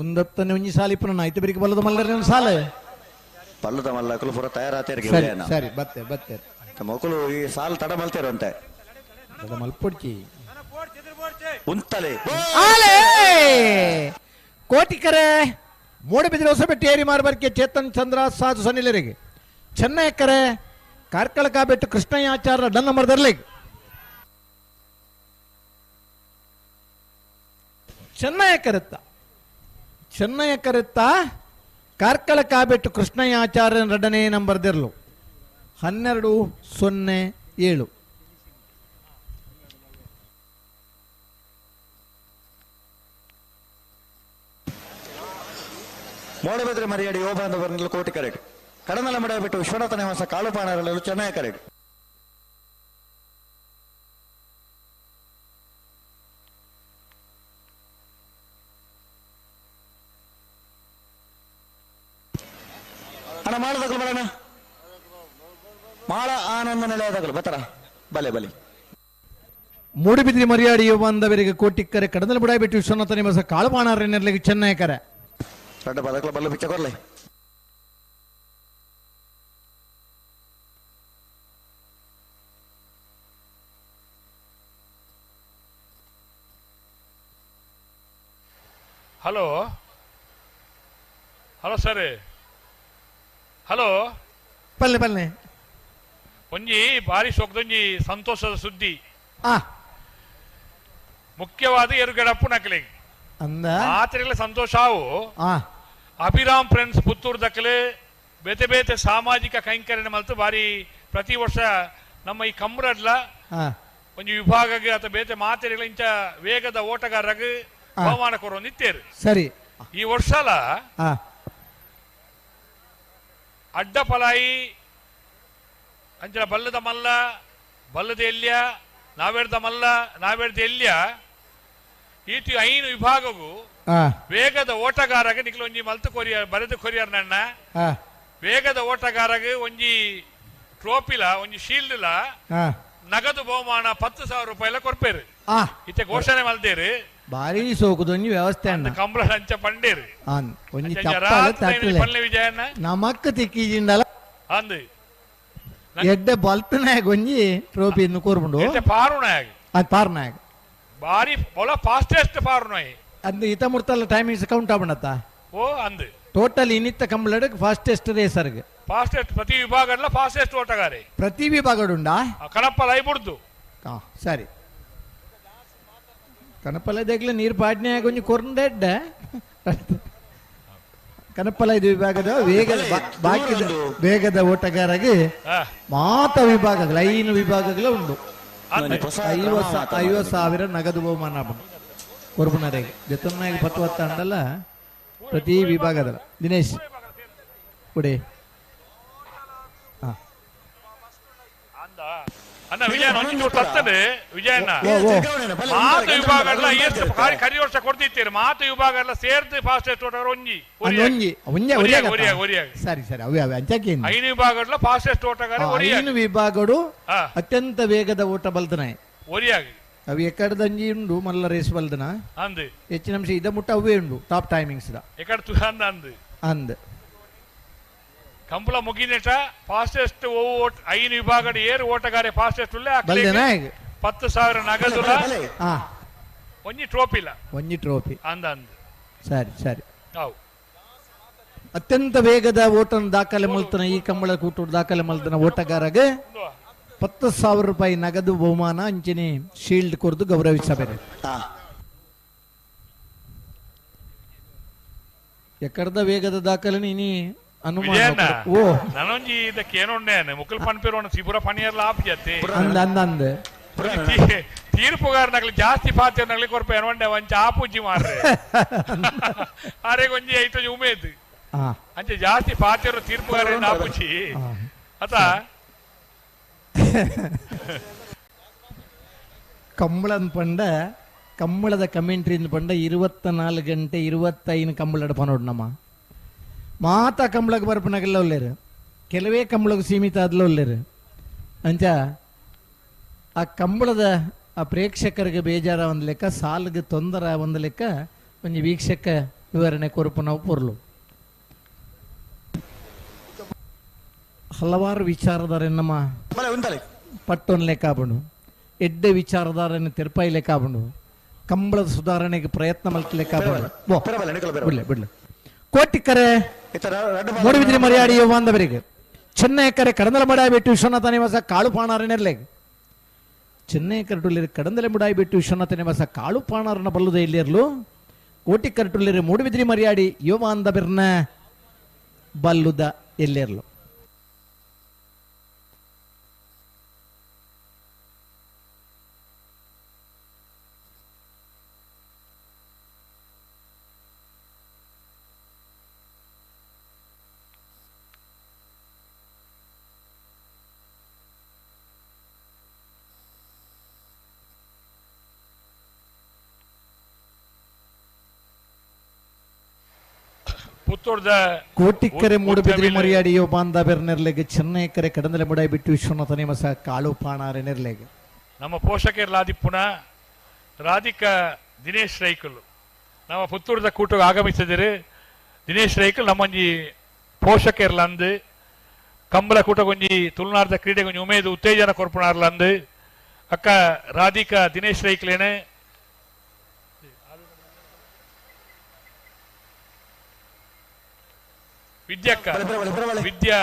Speaker 1: ಒಂದತ್ತನೇ ಒಂಜಿ ಸಾಲ ಇಪ್ಪನ ಆಯ್ತು ಬೆರಿಕೆ ಬಲ್ಲದ ಮಲ್ಲರ ಸಾಲ
Speaker 2: ಪಲ್ಲದ ಮಲ್ಲಕಲು ಪೂರ ತಯಾರಾತೇರಿಗೆ
Speaker 1: ಸರಿ ಸರಿ ಬತ್ತೆ ಬತ್ತೆ
Speaker 2: ಮಕ್ಕಳು ಈ ಸಾಲು ತಡ ಮಲ್ತೇರಂತೆ
Speaker 1: ಅದ ಮಲ್ಪೊಡ್ಚಿ
Speaker 2: ಉಂತಲೆ
Speaker 1: ಆಲೆ ಕೋಟಿಕರೆ ಮೂಡಬಿದಿರೆ ಹೊಸಬೆಟ್ಟಿ ಏರಿ ಮಾರ್ಬರ್ಕೆ ಚೇತನ್ ಚಂದ್ರ ಸಾಧು ಸನಿಲರಿಗೆ ಚೆನ್ನೈಕರೆ ಕಾರ್ಕಳ ಕಾಬೆಟ್ಟು ಕೃಷ್ಣಯ್ಯಾಚಾರ್ಯ ಡನ್ ನಂಬರ್ ದರ್ಲಿಗ್ ಚೆನ್ನಯ್ಯ ಕರೆತ್ತ ಚೆನ್ನಯ್ಯ ಕರೆತ್ತ ಕಾರ್ಕಳ ಕಾಬೆಟ್ಟು ಕೃಷ್ಣಯ್ಯಾಚಾರ್ಯ ಎರಡನೇ ನಂಬರ್ ದಿರ್ಲು 12:07.
Speaker 2: ಮೋಡಬೆದ್ರೆ ಮರಿಯಾಡಿ ಯೋಬಾಂಧವರನ್ನೆಲ್ಲ ಕೋಟಿ ಕರೆಕ್ಟ್ ಕಡನಲ ಮಡ ಬಿಟ್ಟು ವಿಶ್ವನಾಥ ನಿವಾಸ ಕಾಳುಪಾಣರಲ್ಲೂ ಚೆನ್ನೈ ಕರೆಕ್ಟ್. ಅಣ್ಣ ಮಾಡದಗಳು ಬರೋಣ ಮಾಳ ಆನಂದ ನಿಲಯದಗಳು ಬತ್ತರ ಬಲೆ ಬಲೆ.
Speaker 1: ಮೂಡುಬಿದ್ರಿ ಮರಿಯಾಡಿ ಯೋಬಾಂಧವರಿಗೆ ಕೋಟಿಕ್ಕರೆ ಕಡದಲ ಬುಡಾಯಿ ಬಿಟ್ಟು ವಿಶ್ವನಾಥ ನಿವಾಸ ಕಾಳುಪಾಣರನ್ನೆಲ್ಲ ಚೆನ್ನೈ ಕರೆ
Speaker 2: ದೊಡ್ಡ ಪದಕಲ Ballu ಬಿಚ್ಚ ಕೊರ್ಲೆ.
Speaker 3: Hello hello sir hello
Speaker 1: ಪಲ್ಲೆ ಪಲ್ಲೆ
Speaker 3: ಒಂಜಿ ಬಾರಿ ಸೊಕ್ದೊಂಜಿ ಸಂತೋಷದ ಸುದ್ದಿ
Speaker 1: ಆ
Speaker 3: ಮುಖ್ಯವಾದ ಎರುಗಡಪ್ಪು ನಕಲಿಗೆ
Speaker 1: ಅಂದ
Speaker 3: ಮಾತ್ರೆಗಳ ಸಂತೋಷ ಆವು
Speaker 1: ಆ
Speaker 3: ಅಭಿರಾಮ್ ಫ್ರೆಂಡ್ಸ್ ಪುತ್ತೂರು ದಕ್ಕಲೆ ಬೇತೆ ಬೇತೆ ಸಾಮಾಜಿಕ ಕೈಂಕರ್ಯ ಮಲ್ತು ಬಾರಿ ಪ್ರತಿ ವರ್ಷ ನಮ್ಮ ಈ ಕಮ್ರಡ್ಲ
Speaker 1: ಆ
Speaker 3: ಒಂಜಿ ವಿಭಾಗಕ್ಕೆ ಅಥವಾ ಬೇತೆ ಮಾತೆರೆಗಳ ಇಂಚ ವೇಗದ ಓಟಗಾರಗ್ ಬಹುಮಾನ ಕೊರೋ ನಿತ್ತೇರು
Speaker 1: ಸರಿ
Speaker 3: ಈ ವರ್ಷಲ
Speaker 1: ಆ
Speaker 3: ಅಡ್ಡ ಪಲಾಯಿ ಅಂಚನ ಬಲ್ಲದ ಮಲ್ಲ ಬಲ್ಲದ ಎಲ್ಯ ನಾವೇರ್ದ ಮಲ್ಲ ನಾವೇರ್ದ ಎಲ್ಯ ಈತಿ ಐನು ವಿಭಾಗವು
Speaker 1: ಆ
Speaker 3: ವೇಗದ ಓಟಗಾರಗ ನಿಕ್ಲ ಒಂಜಿ ಮಲ್ತು ಕೊರಿಯರ್ ಬರೆದು ಕೊರಿಯರ್ ನನ್ನ
Speaker 1: ಆ
Speaker 3: ವೇಗದ ಓಟಗಾರಗ ಒಂಜಿ ಟ್ರೋಫಿಲ ಒಂಜಿ ಶೀಲ್ಡ್ಲ
Speaker 1: ಆ
Speaker 3: ನಗದು ಬಹುಮಾನ 10,000 ರೂಪಾಯಿಲ ಕೊರ್ಪೇರು
Speaker 1: ಆ
Speaker 3: ಇತ್ತೆ ಘೋಷಣೆ ಮಲ್ದೇರು
Speaker 1: ಭಾರಿ ಸೋಕುದೊಂಜಿ ವ್ಯವಸ್ಥೆ ಅಣ್ಣ
Speaker 3: ಕಂಬಳ ಅಂಚ ಪಂಡೇರು
Speaker 1: ಆನ್ ಒಂಜಿ
Speaker 3: ಅಂಚ
Speaker 1: ಚಪ್ಪಾಳೆ
Speaker 3: ರಾತ್ರಿ
Speaker 1: ತಟ್ಟಲೆ
Speaker 3: ಪಲ್ಲೆ ವಿಜಯಣ್ಣ
Speaker 1: ನಮಕ್ ತಿಕ್ಕಿಜಿಂಡಲ
Speaker 3: ಅಂದು
Speaker 1: ಎಡ್ಡೆ ಬಲ್ತನಾಗ ಒಂಜಿ ಟ್ರೋಫಿ ಇನ್ನು ಕೋರ್ಬುಂಡು
Speaker 3: ಎಡ್ಡೆ ಪಾರುನಾಯಗ್
Speaker 1: ಅದು ಪಾರ್ನಾಯಗ್
Speaker 3: ಬಾರಿ ಬೊಲ ಫಾಸ್ಟೆಸ್ಟ್ ಪಾರುನಾಯ್
Speaker 1: ಅಂದು ಇತ ಮುರ್ತಲ್ಲ ಟೈಮಿಂಗ್ಸ್ ಕೌಂಟ್ ಆಪಣತ್ತ
Speaker 3: ಓ ಅಂದು
Speaker 1: ಟೋಟಲ್ ಇನ್ನಿತ್ತ ಕಂಬಳಡ್ ಫಾಸ್ಟೆಸ್ಟ್ ರೇಸರ್ಗ್
Speaker 3: ಫಾಸ್ಟೆಸ್ಟ್ ಪ್ರತಿ ವಿಭಾಗಡ್ಲ ಫಾಸ್ಟೆಸ್ಟ್ ಓಟಗಾರೆ
Speaker 1: ಪ್ರತಿ ವಿಭಾಗಡುಂಡಾ
Speaker 3: ಕಣಪ್ಪ ಲೈಬುಡ್ದು
Speaker 1: ಆ, ಸರಿ ಕನಪಲ ದಗ್ಲ ನೀರು ಪಾಡ್ನೆ ಒಂಜಿ ಕೊರ್ಂಡೆಡ್ಡ ಕನಪಲ ಇದು ವಿಭಾಗದ ವೇಗದ ಬಾಕಿ ವೇಗದ ಓಟಗಾರಗೆ ಮಾತ ವಿಭಾಗಗಳು ಐನು ವಿಭಾಗಗಳ ಉಂಟು. 50,000 ನಗದು ಬಹುಮಾನ ಕೊರ್ಬುನರೆಗೆ ಜತನ್ನಾಗಿ ಪತ್ತು ಅಂಡಲ್ಲ ಪ್ರತಿ ವಿಭಾಗದಲ್ಲ. ದಿನೇಶ್ ಕೊಡಿ.
Speaker 3: ಅಣ್ಣ ವಿಜಯನ ಒಂಚೂರು ತರ್ತದೆ ವಿಜಯಣ್ಣ ಮಾತು ವಿಭಾಗ ಎಲ್ಲ ಎಷ್ಟು ಕರಿ ವರ್ಷ ಕೊಡ್ತಿತ್ತೀರಿ ಮಾತು ವಿಭಾಗ ಎಲ್ಲ ಸೇರ್ದು ಫಾಸ್ಟೆಸ್ಟ್ ಓಟಗಾರ ಒಂಜಿ
Speaker 1: ಒಂಜಿ ಒಂಜಿ ಸರಿ ಸರಿ ಅವೇ ಅವೇ ಅಂಚಕ್ಕೆ
Speaker 3: ಐನು ವಿಭಾಗ ಫಾಸ್ಟೆಸ್ಟ್ ಓಟಗಾರ
Speaker 1: ಐನು ವಿಭಾಗಡು ಅತ್ಯಂತ ವೇಗದ ಓಟ ಬಲ್ದನ
Speaker 3: ಒರಿಯಾಗಿ
Speaker 1: ಅವು ಎಕ್ಕಡದಂಜಿ ಉಂಡು ಮಲ್ಲ ರೇಸ್ ಬಲ್ದನ
Speaker 3: ಅಂದು
Speaker 1: ಹೆಚ್ಚಿನ ಅಂಶ ಇದ ಮುಟ್ಟ ಅವೇ ಉಂಡು ಟಾಪ್ ಟೈಮಿಂಗ್ಸ್
Speaker 3: ಎಕಡ ಅಂದ್
Speaker 1: ಅಂದ್
Speaker 3: ಕಂಬಳ ಮುಗಿನೆಟ ಫಾಸ್ಟೆಸ್ಟ್ ಓಟ್ ಐನು ವಿಭಾಗದ ಏರು ಓಟಗಾರೆ ಫಾಸ್ಟೆಸ್ಟ್ ಉಳ್ಳೆ 10,000 ನಗದು ಒಂಜಿ ಟ್ರೋಫಿ ಇಲ್ಲ
Speaker 1: ಒಂಜಿ ಟ್ರೋಫಿ
Speaker 3: ಅಂದ ಅಂದ್
Speaker 1: ಸರಿ ಸರಿ ಅತ್ಯಂತ ವೇಗದ ಓಟನ ದಾಖಲೆ ಮಲ್ತನ ಈ ಕಂಬಳ ಕೂಟ ದಾಖಲೆ ಮಲ್ತನ ಓಟಗಾರಗೆ 10,000 ರೂಪಾಯಿ ನಗದು ಬಹುಮಾನ ಅಂಚಿನಿ ಶೀಲ್ಡ್ ಕೊರದು ಗೌರವಿಸಬೇರೆ. ಎಕ್ಕಡದ ವೇಗದ ದಾಖಲೆ ನೀನಿ ಅನುಮಾನ ಓ
Speaker 3: ನನೊಂಜಿ ಇದಕ್ಕೆ ಏನೊಂಡೆ ಮುಕುಲ್ ಪನ್ಪೇರೋಣ ಸಿಬುರ ಪಣಿಯರ್ಲ ಆಪ್ ಜತ್ತೆ
Speaker 1: ಅಂದ ಅಂದ ಅಂದ
Speaker 3: ತೀರ್ಪುಗಾರನಗ್ಲಿ ಜಾಸ್ತಿ ಪಾತಿಯರ್ನಗ್ಲಿ ಕೊರ್ಪೆ ಏನೊಂಡೆ ಒಂಚ ಆಪುಜಿ ಮಾರ್ರೆ ಅರೆ ಒಂಜಿ ಐಟು ಉಮೇದ್ ಅಂಚೆ ಜಾಸ್ತಿ ಪಾತಿಯರು ತೀರ್ಪುಗಾರ ಆಪುಜಿ ಅತ
Speaker 1: ಕಂಬಳನ್ ಪಂಡ ಕಂಬಳದ ಕಮೆಂಟ್ರಿ ಪಂಡ 24 ಗಂಟೆ 25 ಕಂಬಳಡ ಪನೋಡು ನಮ್ಮ ಮಾತಾ ಕಂಬಳಕ್ಕೆ ಬರ್ಪನಾಗೆಲ್ಲ ಒಲ್ಲೇರು ಕೆಲವೇ ಕಂಬಳಕ್ಕೆ ಸೀಮಿತ ಆದ್ಲ ಒಲ್ಲೇರು ಅಂಚ ಆ ಕಂಬಳದ ಆ ಪ್ರೇಕ್ಷಕರಿಗೆ ಬೇಜಾರ ಒಂದು ಲೆಕ್ಕ ಸಾಲಿಗೆ ತೊಂದರೆ ಒಂದು ಲೆಕ್ಕ ಒಂಜಿ ವೀಕ್ಷಕ ವಿವರಣೆ ಕೊರಪು ನಾವು ಪೊರ್ಲು ಹಲವಾರು ವಿಚಾರಧಾರೆ ನಮ್ಮ ಪಟ್ಟೊನ್ ಲೆಕ್ಕ ಆಪುಂಡು ಎಡ್ಡೆ ವಿಚಾರಧಾರೆಯನ್ನು ತೆರಪಾಯಿ ಲೆಕ್ಕ ಆಪುಂಡು ಕಂಬಳದ ಸುಧಾರಣೆಗೆ ಪ್ರಯತ್ನ ಮಲ್ತ ಲೆಕ್ಕ ಆಪುಂಡು ಬಿಡ್ಲೆ ಬಿಡ್ಲೆ ಕೋಟಿಕರೆ ಮೂಡುಬಿದಿರೆ ಮರ್ಯಾಡಿ ಬಾಂಧವರಿಗೆ ಚೆನ್ನೈ ಕರೆ ಕಡಂದಲ ಮಡಾಯಿ ವಿಶ್ವನಾಥ ನಿವಾಸ ಕಾಳು ಪಾಣಾರನೆರ್ಲೆಗ್ ಚೆನ್ನೈ ಕರಟುಲ್ಲಿರು ಕಡಂದಲೆ ಮುಡಾಯಿ ಬಿಟ್ಟು ವಿಶ್ವನಾಥ ನಿವಾಸ ಕಾಳು ಪಾಣಾರನ ಬಲ್ಲುದ ಇಲ್ಲಿರ್ಲು ಕೋಟಿ ಕರಟುಲ್ಲಿರು ಮೂಡುಬಿದಿರೆ ಮರ್ಯಾಡಿ ಯುವ ಬಾಂಧವರ್ನ ಬಲ್ಲುದ ಎಲ್ಲಿರ್ಲು. ಕೋಟಿಕ್ಕರೆ ಮೂಡುಬಿದಿರೆ ಮರಿಯಾಡಿಯೋ ಬಾಂಧವೆರ್ನೆರ್ಲೆಗೆ ಚೆನ್ನೈ ಕರೆ ಕಡಂದಲೆ ಮುಡಾಯಿ ಬಿಟ್ಟು ವಿಶ್ವನಾಥ ನೇಮಸ ಕಾಳು ಪಾಣಾರೆನೆರ್ಲೆಗೆ
Speaker 3: ನಮ್ಮ ಪೋಷಕರ್ಲಾದಿಪ್ಪುನ ರಾಧಿಕಾ ದಿನೇಶ್ ರೈಕಲ್ ನಮ್ಮ ಪುತ್ತೂರದ ಕೂಟಕ್ಕೆ ಆಗಮಿಸಿದರೆ ದಿನೇಶ್ ರೈಕಲ್ ನಮ್ಮೊಂಜಿ ಪೋಷಕರ್ಲಂದು ಕಂಬಳ ಕೂಟಗೊಂಜಿ ತುಳುನಾಡ್ದ ಕ್ರೀಡೆಗೊಂಜಿ ಉಮೇದು ಉತ್ತೇಜನ ಕೊರ್ಪುಣಾರ್ಲಂದು ಅಕ್ಕ ರಾಧಿಕಾ ದಿನೇಶ್ ರೈಕಲೇನೆ ವಿದ್ಯಕ್ಕ ವಿದ್ಯಾ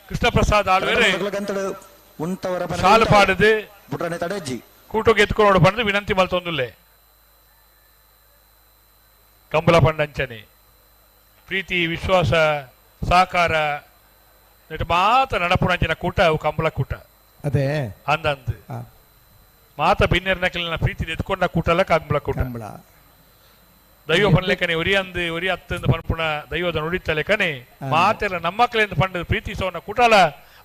Speaker 3: ಕೃಷ್ಣಪ್ರಸಾದ್ ಆಳ್ವೇರೆ ಸಾಲು ಪಾಡದು ಕೂಟಕ್ಕೆ ಎತ್ಕೊಂಡು ಬಂದು ವಿನಂತಿ ಮಲ್ತೊಂದುಲ್ಲೆ. ಕಂಬಳ ಪಂಡಂಚನೆ ಪ್ರೀತಿ ವಿಶ್ವಾಸ ಸಹಕಾರ ಮಾತ ನಡಪುಣಂಚಿನ ಕೂಟ ಅವು ಕಂಬಳ ಕೂಟ.
Speaker 1: ಅದೇ
Speaker 3: ಅಂದಂದು ಮಾತ ಬಿನ್ನೆರ್ನಕಲಿನ ಪ್ರೀತಿ ಎತ್ಕೊಂಡ ಕೂಟಲ್ಲ ಕಂಬಳ ಕೂಟ. ದೈವ ಪನ್ಲೆಕನೆ ಒರಿ ಅಂದು ಒರಿ ಅತ್ತಂದು ಪನ್ಪುಣ ದೈವದ ನುಡಿತಲೆಕನೆ ಮಾತೆಲ್ಲ ನಮ್ಮಕ್ಕಳಿಂದ ಪಂಡ ಪ್ರೀತಿಸೋನ ಕೂಟಲ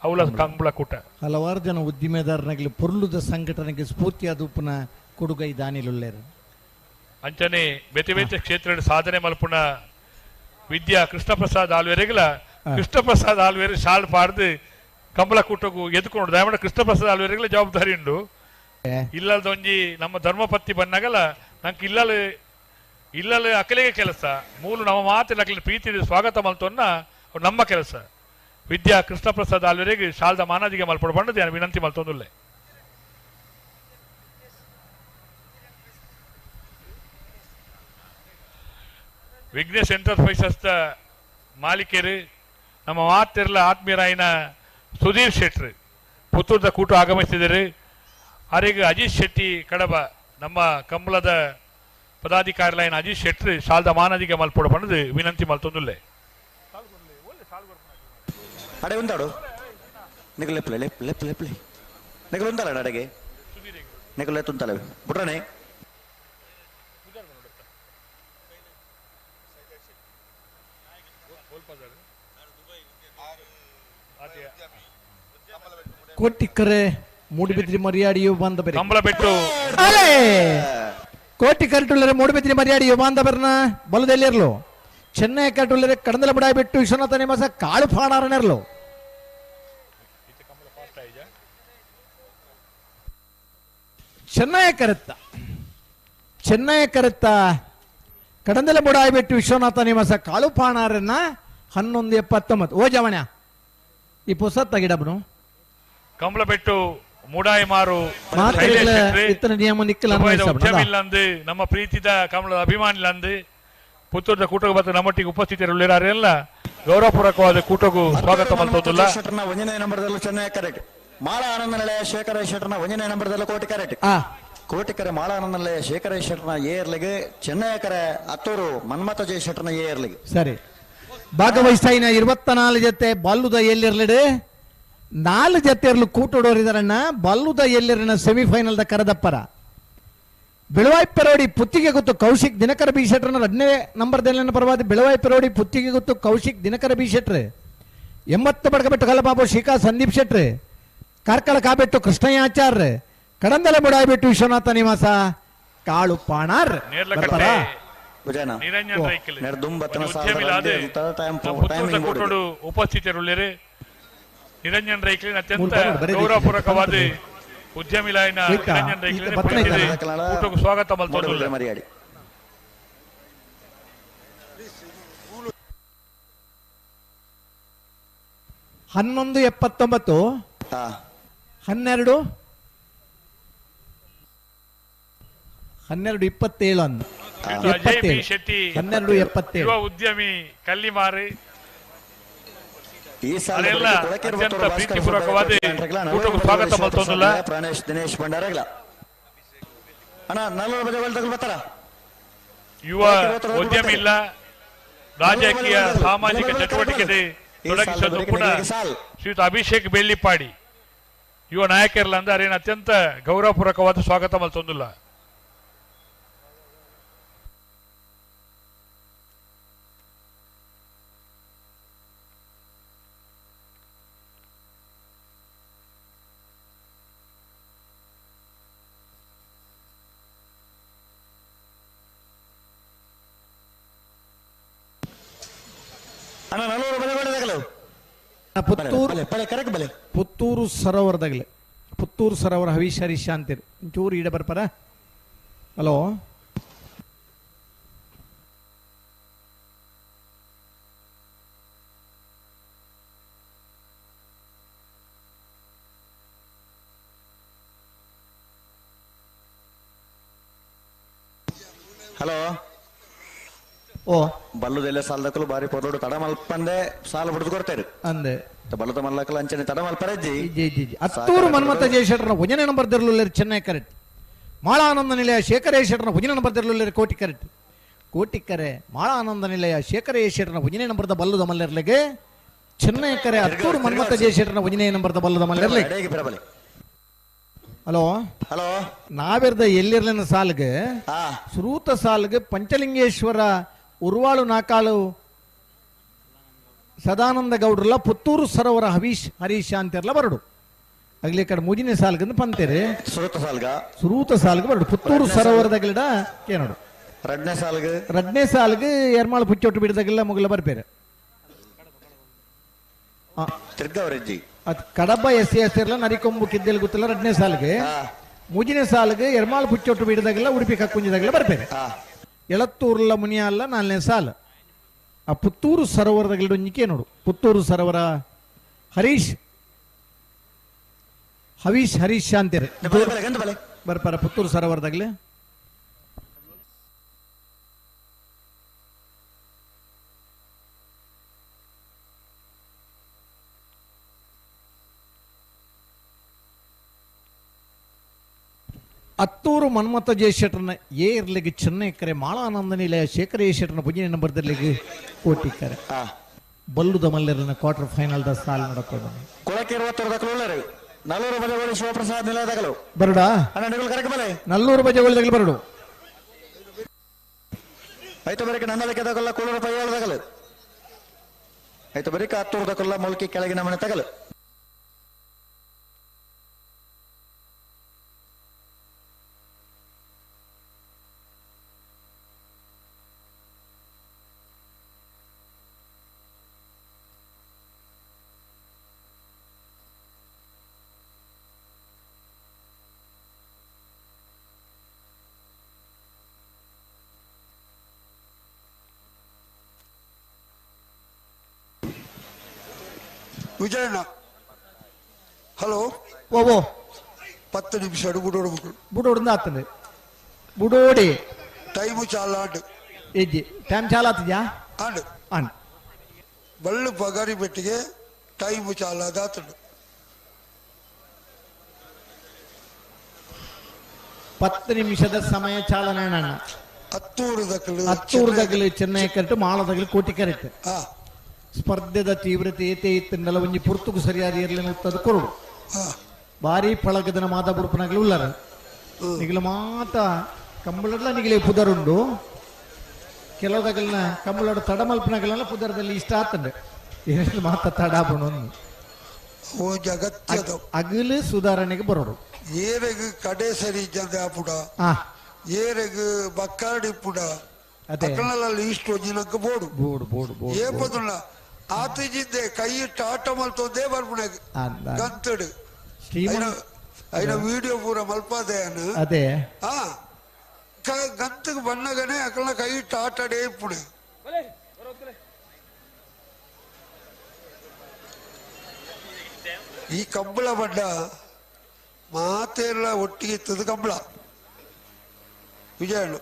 Speaker 3: ಅವಳ ಕಂಬಳ ಕೂಟ.
Speaker 1: ಹಲವಾರು ಜನ ಉದ್ದಿಮೆದಾರನಾಗಲಿ ಪೊರ್ಲುದ ಸಂಘಟನೆಗೆ ಸ್ಫೂರ್ತಿಯಾದ ಉಪ್ಪುನ ಕೊಡುಗೈ ದಾನಿಲುಳ್ಳೇರು.
Speaker 3: ಅಂಚನೆ ಬೇತೆ ಬೇತೆ ಕ್ಷೇತ್ರ ಸಾಧನೆ ಮಲ್ಪುಣ ವಿದ್ಯಾ ಕೃಷ್ಣಪ್ರಸಾದ್ ಆಲ್ವೇರೆಗಲ ಕೃಷ್ಣಪ್ರಸಾದ್ ಆಲ್ವೇರು ಶಾಲ್ ಪಾಡ್ದು ಕಂಬಳ ಕೂಟಕ್ಕೂ ಎದ್ಕೊಂಡು ದಯಮಾಡಿ ಕೃಷ್ಣಪ್ರಸಾದ್ ಆಲ್ವೇರೆಗಲ ಜವಾಬ್ದಾರಿ ಉಂಡು. ಇಲ್ಲದೊಂಜಿ ನಮ್ಮ ಧರ್ಮಪತ್ನಿ ಬಂದಾಗಲ ನಂಗೆ ಇಲ್ಲಲ್ ಇಲ್ಲಲ್ ಅಕಲಿಗೆ ಕೆಲಸ ಮೂಲು ನಮ್ಮ ಮಾತಿನ ಅಕಲಿನ ಪ್ರೀತಿ ಸ್ವಾಗತ ಮಲ್ತೊನ್ನ ನಮ್ಮ ಕೆಲಸ. ವಿದ್ಯಾ ಕೃಷ್ಣಪ್ರಸಾದ್ ಆಲ್ವೇರೆಗೆ ಶಾಲ್ದ ಮಾನದಿಗೆ ಮಲ್ಪಡು ಬಂದದ್ದು ನಾನು ವಿನಂತಿ ಮಲ್ತೊಂದುಲ್ಲೆ. ವಿಘ್ನೇಶ್ ಎಂಟರ್ಪ್ರೈಸಸ್ ಮಾಲೀಕರು ನಮ್ಮ ಮಾತಿರಲ ಆತ್ಮೀಯರಾಯಿನ ಸುಧೀರ್ ಶೆಟ್ರು ಪುತ್ತೂರದ ಕೂಟ ಆಗಮಿಸಿದರು. ಅವರಿಗೆ ಅಜಿತ್ ಶೆಟ್ಟಿ ಕಡಬ ನಮ್ಮ ಕಂಬಳದ ಪದಾಧಿಕಾರಿಲಾಯಿನ ಅಜಿತ್ ಶೆಟ್ರು ಶಾಲ್ದ ಮಾನದಿಗೆ ಮಲ್ಪಡು ಪಂಡದು ವಿನಂತಿ ಮಲ್ತೊಂದುಲ್ಲೆ.
Speaker 2: ಅಡೆ ಉಂದಾಡು ನಿಗಲ್ ಲೆಪ್ಲೆ ಲೆಪ್ ಲೆಪ್ ಲೆಪ್ಲೆ ನಿಗಲ್ ಉಂದಲ್ಲ ಅಡೆಗೆ ನಿಗಲ್ ತುಂತಲೆ ಬುಡ್ರನೆ
Speaker 1: ಕೋಟಿಕರೆ ಮೂಡುಬಿದ್ರಿ ಮರ್ಯಾಡಿಯು ಬಂದ ಬೇರೆ
Speaker 3: ಕಂಬಳ ಬೆಟ್ಟು
Speaker 1: ಅಲೆ ಕೋಟಿ ಕರೆಟುಳ್ಳರೆ ಮೂಡುಬಿದ್ರಿ ಮರ್ಯಾಡಿಯು ಬಾಂಧವರನ್ನ ಬಲದಲ್ಲಿರಲು ಚೆನ್ನೈ ಕರೆಟುಳ್ಳರೆ ಕಡಂದಲ ಬುಡಾಯಿ ಬಿಟ್ಟು ವಿಶ್ವನಾಥ ನಿವಾಸ ಕಾಳು ಫಾಣಾರನಿರಲು. ಚೆನ್ನೈ ಕರೆತ್ತ ಚೆನ್ನೈ ಕರೆತ್ತ ಕಡಂದಲ ಬುಡಾಯಿ ಬಿಟ್ಟು ವಿಶ್ವನಾಥ ನಿವಾಸ ಕಾಳು ಫಾಣಾರನ್ನ 11:79. ಓ ಜವಣ ಈ ಪುಸ್ತಕ ಗಿಡಬನು
Speaker 3: ಕಂಬಳ ಬೆಟ್ಟು ಮೂಡಾಯಿಮಾರು ಉದ್ಯಮಿಲ್ಲಂದು ನಮ್ಮ ಪ್ರೀತಿದ ಕಮಲದ ಅಭಿಮಾನಿಲಂದು ಪುತ್ತೂರದ ಕೂಟಕ್ಕೆ ಮತ್ತು ನಮ್ಮೊಟ್ಟಿಗೆ ಉಪಸ್ಥಿತರುಳ್ಳಿರಾರೆಲ್ಲ ಗೌರವಪೂರ್ವಕವಾದ ಕೂಟಕ್ಕೂ ಸ್ವಾಗತ ಮಲ್ತೊಂದುಲ್ಲ.
Speaker 2: ಒಂದನೇ ನಂಬರ್ದಲ್ಲೂ ಚೆನ್ನೈ ಕರೆಕ್ಟ್ ಮಾಳ ಆನಂದ ನಿಲಯ ಶೇಖರ ಶೆಟ್ಟರ್ನ ಒಂದನೇ ನಂಬರ್ದಲ್ಲೂ ಕೋಟಿ ಕರೆಕ್ಟ್ ಕೋಟಿಕರೆ ಮಾಳ ಆನಂದ ನಿಲಯ ಶೇಖರ ಶೆಟ್ಟರ್ನ ಏರ್ಲಿಗೆ ಚೆನ್ನೈ ಕರೆ ಅತ್ತೂರು ಮನ್ಮಥ ಜಯ ಶೆಟ್ಟರ್ನ ಏರ್ಲಿಗೆ.
Speaker 1: ಸರಿ ಭಾಗವಹಿಸ್ತಾಯಿನ 24 ಜೊತೆ ಬಲ್ಲುದ ಎಲ್ಲಿರ್ಲಿಡು 4 ಜೊತೆಯರ್ಲು ಕೂಟೋಡೋರಿದಾರಣ್ಣ ಬಲ್ಲುದ ಎಲ್ಲಿರನ ಸೆಮಿಫೈನಲ್ದ ಕರದಪ್ಪರ ಬೆಳವಾಯಿ ಪರೋಡಿ ಪುತ್ತಿಗೆ ಗೊತ್ತು ಕೌಶಿಕ್ ದಿನಕರ ಬಿ ಶೆಟ್ಟರ್ನ 2ನೇ ನಂಬರ್ದಲ್ಲಿ ಪರವಾದ ಬೆಳವಾಯಿ ಪರೋಡಿ ಪುತ್ತಿಗೆ ಗೊತ್ತು ಕೌಶಿಕ್ ದಿನಕರ ಬಿ ಶೆಟ್ರ್ 80 ಬಡಕಬೆಟ್ಟು ಕಲ್ಲಬಾಬು ಶಿಖಾ ಸಂದೀಪ್ ಶೆಟ್ರ್ ಕಾರ್ಕಳ ಕಾಬೆಟ್ಟು ಕೃಷ್ಣಯ್ಯಾಚಾರ್ಯ ಕಡಂದಲ ಬುಡಾಯಿಬೆಟ್ಟು ವಿಶ್ವನಾಥ ನಿವಾಸ ಕಾಳು ಪಾಣಾರ್.
Speaker 3: ಉಪಸ್ಥಿತರುಳ್ಳೇರು ನಿರಂಜನ್ ರೈಕ್ಲಿನ ಅತ್ಯಂತ ಗೌರವಪೂರ್ವಕವಾದ ಉದ್ಯಮಿಲಾಯಿನ ನಿರಂಜನ್ ರೈಕ್ಲಿನ ಕೂಟಕ್ಕೆ ಸ್ವಾಗತ ಮಲ್ತೊಂದುಲ್ಲೆ.
Speaker 2: ಮರ್ಯಾಡಿ
Speaker 1: 11:79 12 12:27 ಅಂದು
Speaker 3: ಶೆಟ್ಟಿ
Speaker 1: 12:27
Speaker 3: ಯುವ ಉದ್ಯಮಿ ಕಲ್ಲಿಮಾರಿ
Speaker 2: ಈ ಸಾಲ
Speaker 3: ಅತ್ಯಂತ ಪ್ರೀತಿಪೂರ್ವಕವಾದ ಕೂಟಕ್ಕೆ ಸ್ವಾಗತ ಮಲ್ತೊಂದುಲ್ಲ.
Speaker 2: ಪ್ರಾಣೇಶ್ ದಿನೇಶ್ ಭಂಡಾರಗಳ ಅಣ್ಣ 40 ಬಜೆ ತಗೊಂಡು ಬರ್ತಾರ.
Speaker 3: ಯುವ ಉದ್ಯಮಿ ಇಲ್ಲ ರಾಜಕೀಯ ಸಾಮಾಜಿಕ ಚಟುವಟಿಕೆ ತೊಡಗಿಸೋದು ಕೂಡ ಶ್ರೀಯುತ ಅಭಿಷೇಕ್ ಬೆಳ್ಳಿಪಾಡಿ ಯುವ ನಾಯಕರಲ್ಲ ಅಂದ್ರೆ ಅರೇನು ಅತ್ಯಂತ ಗೌರವಪೂರ್ವಕವಾದ ಸ್ವಾಗತ ಮಲ್ತೊಂದುಲ್ಲ.
Speaker 2: ಅಣ್ಣ 40 ಬಜೆ ತಗಲು
Speaker 1: ಪುತ್ತೂರು ಪುತ್ತೂರು ಸರೋವರದಾಗಲೇ ಪುತ್ತೂರು ಸರೋವರ ಹವೀಶ್ ಹರೀಶ್ ಅಂತೀರಿ ಒಂಚೂರು ಈಡ ಬರ್ಪಾರ. ಹಲೋ
Speaker 2: ಹಲೋ
Speaker 1: ಓ
Speaker 2: ಬಲ್ಲುದೆಲ್ಲ ಸಾಲದಕ್ಕಲು ಬಾರಿ ಪೊರ್ಲುಡು ತಡ ಮಲ್ಪಂದೆ ಸಾಲ ಬಿಡ್ದು ಕೊಡ್ತಾರೆ
Speaker 1: ಅಂದೆ
Speaker 2: ಬಲ್ಲದ ಮಲ್ಲಕಲು ಅಂಚನೆ ತಡ ಮಲ್ಪರಜ್ಜಿ.
Speaker 1: ಅತ್ತೂರು ಮನ್ಮಥ ಜಯಶೆಟ್ಟರ ಒಂಜನೇ ನಂಬರ್ ದೆರ್ಲುಲ್ಲೇರು ಚೆನ್ನೈ ಕರೆಕ್ಟ್. ಮಾಳಾನಂದ ನಿಲಯ ಶೇಖರ ಶೆಟ್ಟರ ಒಂಜನೇ ನಂಬರ್ ದೆರ್ಲುಲ್ಲೇರು ಕೋಟಿ ಕರೆಕ್ಟ್. ಕೋಟಿಕ್ಕರೆ ಮಾಳಾನಂದ ನಿಲಯ ಶೇಖರ ಶೆಟ್ಟರ ಒಂಜನೇ ನಂಬರ್ದ ಬಲ್ಲುದ ಮಲ್ಲೆರ್ಲೆಗೆ ಚೆನ್ನೈ ಕರೆ ಅತ್ತೂರು ಮನ್ಮಥ ಜಯಶೆಟ್ಟರ ಒಂಜನೇ ನಂಬರ್ದ ಬಲ್ಲುದ ಮಲ್ಲೆರ್ಲೆ. ಹಲೋ
Speaker 2: ಹಲೋ
Speaker 1: ನಾವೆರ್ದ ಎಲ್ಲಿರ್ಲಿನ ಸಾಲ್ಗೆ ಸುರೂತ ಸಾಲ್ಗೆ ಪಂಚಲಿಂಗೇಶ್ವರ ಉರ್ವಾಳು ನಾಕಾಳು ಸದಾನಂದ ಗೌಡ್ರಲ್ಲ ಪುತ್ತೂರು ಸರೋವರ ಹವೀಶ್ ಹರೀಶ್ ಅಂತಿರಲ್ಲ ಬರಡು ಅಗ್ಲಿ ಕಡೆ ಮೂಜಿನ ಸಾಲ್ಗಂದು ಪಂತೇರಿ
Speaker 2: ಸುರೂತ ಸಾಲ್ಗ
Speaker 1: ಸುರೂತ ಸಾಲ್ಗೆ ಬರಡು ಪುತ್ತೂರು ಸರೋವರದಾಗಲಿಡ ಏನೋಡು
Speaker 2: ರಡ್ನೇ ಸಾಲ್ಗೆ
Speaker 1: ರಡ್ನೇ ಸಾಲ್ಗೆ ಎರ್ಮಾಳು ಪುಚ್ಚೊಟ್ಟು ಬಿಡದಾಗೆಲ್ಲ ಮುಗಲ ಬರ್ಪೇರೆ
Speaker 2: ತಿರ್ಗವರೆಜ್ಜಿ
Speaker 1: ಅದು ಕಡಬ ಎಸ್ ಎಸ್ ಇರಲ್ಲ ನರಿಕೊಂಬು ಕಿದ್ದೆಲ್ ಗೊತ್ತಿಲ್ಲ ರಡ್ನೇ ಸಾಲ್ಗೆ ಮೂಜಿನ ಸಾಲ್ಗೆ ಎರ್ಮಾಳು ಪುಚ್ಚೊಟ್ಟು ಬಿಡದಾಗೆಲ್ಲ ಉಡುಪಿ ಕಕ್ಕುಂಜಿದಾಗೆಲ್ಲ ಬರ್ಪೇರೆ ಎಳತ್ತೂರ್ಲ ಮುನಿಯಲ್ಲ ನಾಲ್ನೇ ಸಾಲು ಆ ಪುತ್ತೂರು ಸರೋವರದಾಗಲಿಡ ಒಂಜಿಕೆ ನೋಡು ಪುತ್ತೂರು ಸರೋವರ ಹರೀಶ್ ಹವೀಶ್ ಹರೀಶ್ ಅಂತೀರಿ ಬರ್ಪಾರ ಪುತ್ತೂರು ಸರೋವರದಾಗ್ಲಿ. ಅತ್ತೂರು ಮನ್ಮಥ ಜಯಶೆಟ್ಟರನ್ನ ಎ ಇರ್ಲಿಗೆ ಚೆನ್ನೈ ಕರೆ ಮಾಳಾನಂದ ನಿಲಯ ಶೇಖರ ಶೆಟ್ಟರನ ಪುಜಿನ ನಂಬರ್ ದರ್ಲಿಗೆ ಕೋಟಿ ಕರೆ ಬಲ್ಲುದ ಮಲ್ಲರನ್ನ ಕ್ವಾರ್ಟರ್ ಫೈನಲ್ the ಸಾಲ್ ನಡಕೋದು.
Speaker 2: ನಲ್ಲೂರು ಬಜಗೋಳಿ ಶಿವಪ್ರಸಾದ್ ನಿಲಯದಗಲು
Speaker 1: ಬರಡಾ ನಲ್ಲೂರು ಬಜಗೋಳಿದಾಗಲು ಬರಡು
Speaker 2: ಐತು ಬರೀಕ ನನ್ನದಕ್ಕೆ ತಗಲ್ಲ ಕೂಳೂರು ಪೈಯೋಳದಗಲು ಐತು ಬರೀಕ ಹತ್ತೂರು ತಗೊಲ್ಲ ಮುಲ್ಕಿ ಕೆಳಗಿನ ಮನೆ ತಗಲು.
Speaker 5: ವಿಜಯಣ್ಣ ಹಲೋ
Speaker 1: ಓ
Speaker 5: 10 ನಿಮಿಷ ಬುಡೋಡು
Speaker 1: ಬುಡೋಡು ಆಗ್ತದೆ ಬುಡೋಡಿ
Speaker 5: ಟೈಮು ಚಾಲ ಆಂಡ್
Speaker 1: ಇಜ್ಜಿ ಟೈಮ್ ಚಾಲ ಆಗ್ತದ್ಯಾ
Speaker 5: ಆಂಡ್
Speaker 1: ಆಂಡ್
Speaker 5: ಬಳ್ಳು ಪಗಾರಿ ಬೆಟ್ಟಿಗೆ ಟೈಮು ಚಾಲ ಆತಂಡು
Speaker 1: 10 ನಿಮಿಷದ ಸಮಯ ಚಾಲನೆ ಅಣ್ಣ.
Speaker 5: ಹತ್ತೂರು ದಕಲು
Speaker 1: ಹತ್ತೂರು ದಗಲು ಚೆನ್ನೈ ಕರೆಕ್ಟ್ ಮಾಳದಗಲು ಕೋಟಿ ಕರೆಕ್ಟ್. ಸ್ಪರ್ಧೆದ ತೀವ್ರತೆ ಏತೆ ಇತ್ತಿಂದಲ ಒಂಜಿ ಪುರ್ತುಗು ಸರಿಯಾದ ಇರಲಿ ಉತ್ತದ ಕೊರಡು ಬಾರಿ ಪಳಗದನ ಮಾತ ಬುಡುಪನಗಲು ಉಲ್ಲರ ನಿಗಲ ಮಾತ ಕಂಬಳಡ್ಲ ನಿಗಲೆ ಪುದರುಂಡು ಕೆಲವದಗಲ್ನ ಕಂಬಳಡ ತಡಮಲ್ಪನಗಲೆಲ್ಲ ಪುದರದಲ್ಲಿ ಇಷ್ಟ ಆತಂಡೆ ಏನೆಲ್ಲ ಮಾತ ತಡಾಬುಣ
Speaker 5: ಅಗತ್ಯದ
Speaker 1: ಅಗಲು ಸುಧಾರಣೆಗೆ ಬರೋಡು
Speaker 5: ಏರೆಗ್ ಕಡೆ ಸರಿ ಜಂದೆ ಆಪುಡ ಏರೆಗ್ ಬಕ್ಕಾಡಿ ಪುಡ ಅಕಲ್ನಲ್ಲಿ ಇಷ್ಟು ಒಂಜಿನಕ್ಕೆ ಬೋಡು
Speaker 1: ಬೋಡು ಬೋಡು ಬೋಡು
Speaker 5: ಏಪದುಲ್ಲ ಆತಿಜಿದ್ದೆ ಕೈ ಇಟ್ಟು ಆಟ ಮಲ್ತೊಂದೇ ಬರ್ಪುಣಗ್ ಗಂತಡು ಐನ ವಿಡಿಯೋ ಪೂರ ಮಲ್ಪಾದೆ
Speaker 1: ಅದೇ
Speaker 5: ಆ ಗಂತಕ್ಕೆ ಬಣ್ಣಗನೆ ಅಕಲ್ನ ಕೈ ಇಟ್ಟು ಆಟ ಆಡೇ ಇಪ್ಪುಣೆ. ಈ ಕಂಬಳ ಬಣ್ಣ ಮಾತೆಲ್ಲ ಒಟ್ಟಿಗೆ ಇತ್ತದು ಕಂಬಳ ವಿಜಯಣ್ಣ.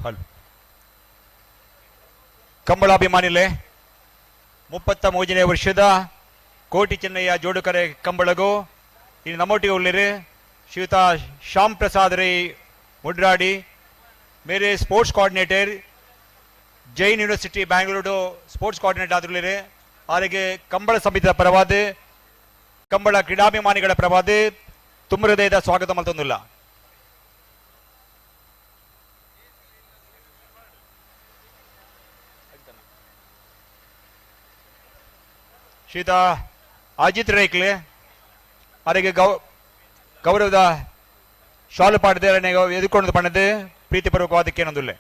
Speaker 6: ಹಲೋ ಕಂಬಳಾಭಿಮಾನಿಲೆ 33ನೇ ವರ್ಷದ ಕೋಟಿ ಚೆನ್ನಯ್ಯ ಜೋಡುಕರೆ ಕಂಬಳಗು ಇಲ್ಲಿ ನಮ್ಮೊಟ್ಟಿಗೆ ಉಳ್ಳಿರಿ ಶ್ರೀಯುತ ಶ್ಯಾಮ್ ಪ್ರಸಾದ್ ರೈ ಮುಡ್ರಾಡಿ ಮೇರೆ sports coordinator Jain university Bangalore sports coordinator ಆದ್ರಲ್ಲಿರಿ ಅವರಿಗೆ ಕಂಬಳ ಸಮಿತಿಯ ಪರವಾದ ಕಂಬಳ ಕ್ರೀಡಾಭಿಮಾನಿಗಳ ಪರವಾದ ತುಂಬ ಹೃದಯದ ಸ್ವಾಗತ ಮಲ್ತೊಂದಿಲ್ಲ. ಶ್ರೀಯುತ ಅಜಿತ್ ರೈಕ್ಲೆ ಅವರಿಗೆ ಗೌರವದ ಶಾಲು ಪಾಡದೆ ಎದುರ್ಕೊಂಡು ಪಣ್ಣದು ಪ್ರೀತಿಪೂರ್ವಕವಾದಕ್ಕೆ ಏನೊಂದಿಲ್ಲ.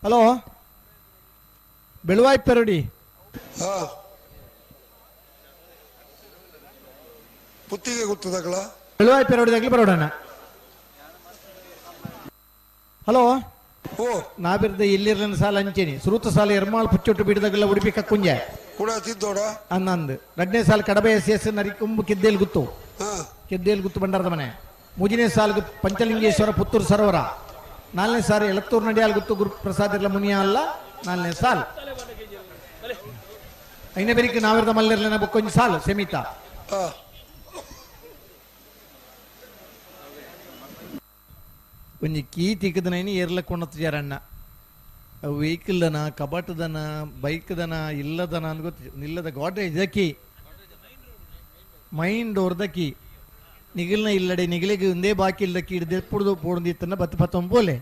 Speaker 1: ಹಲೋ ಬೆಳುವಾಯ್ ಪೆರಡಿ
Speaker 5: ಪುತ್ತಿಗೆ ಗೊತ್ತದಗಳ
Speaker 1: ಬೆಳುವಾಯ್ ಪೆರಡಿದಾಗಲಿ ಬರೋಡಣ. ಹಲೋ
Speaker 5: ಓ
Speaker 1: ನಾಬಿರ್ದ ಎಲ್ಲಿರ್ಲನ ಸಾಲ ಅಂಚೇನಿ ಸುರುತ ಸಾಲ ಎರ್ಮಾಳ್ ಪುಚ್ಚೊಟ್ಟು ಬಿಡದಾಗಲ್ಲ ಉಡುಪಿ ಕಕ್ಕುಂಜೆ
Speaker 5: ಕೂಡ ತಿದ್ದೋಡ
Speaker 1: ಅನ್ನಂದು. ಎರಡನೇ ಸಾಲ ಕಡಬೆ ಎಸ್ ಎಸ್ ನರಿಕೊಂಬು ಕಿದ್ದೇಲ್ ಗುತ್ತು ಕಿದ್ದೇಲ್ ಗುತ್ತು ಬಂಡಾರದ ಮನೆ. ಮೂರನೇ ಸಾಲಿಗೆ ಪಂಚಲಿಂಗೇಶ್ವರ ಪುತ್ತೂರು ಸರೋವರ. ನಾಲ್ಕನೇ ಸಾಲ ಎಳತ್ತೂರು ನಡಿಯಾಲ್ ಗುತ್ತು ಗುರುಪ್ರಸಾದ್ ಇರ್ಲ ಮುನಿಯ ಅಲ್ಲ ನಾಲ್ಕನೇ ಸಾಲ್. ಐನೇ ಬೇರಿಕೆ ನಾವಿರ್ದ ಮಲ್ಲಿರ್ಲನ ಬೊಕ್ಕೊಂಜಿ ಸಾಲು ಸೆಮೀತ. ಒಂಜಿ ಕೀ ತಿಕ್ಕದನೈನಿ ಏರ್ಲ ಕೊಂಡತ್ತು ಅಣ್ಣ ವೆಹಿಕಲ್ದನ ಕಬಾಟದನ ಬೈಕ್ದನ ಇಲ್ಲದನ ಅಂತ ಗೊತ್ತು ಇಲ್ಲದ ಗಾಡ್ರೇಜ್ ಕೀ ಮೈನ್ ಡೋರ್ದ ಕೀ ನಿಗಿಲ್ನ ಇಲ್ಲಡೆ ನಿಗಿಲಿಗೆ ಒಂದೇ ಬಾಕಿ ಇಲ್ಲದ ಕೀ ಹಿಡ್ದು ಪುಡ್ದು ಪೋಡ್ದಿತ್ತನ್ನ ಬತ್ತು ಪತ್ತೊಂಬೋಲೆ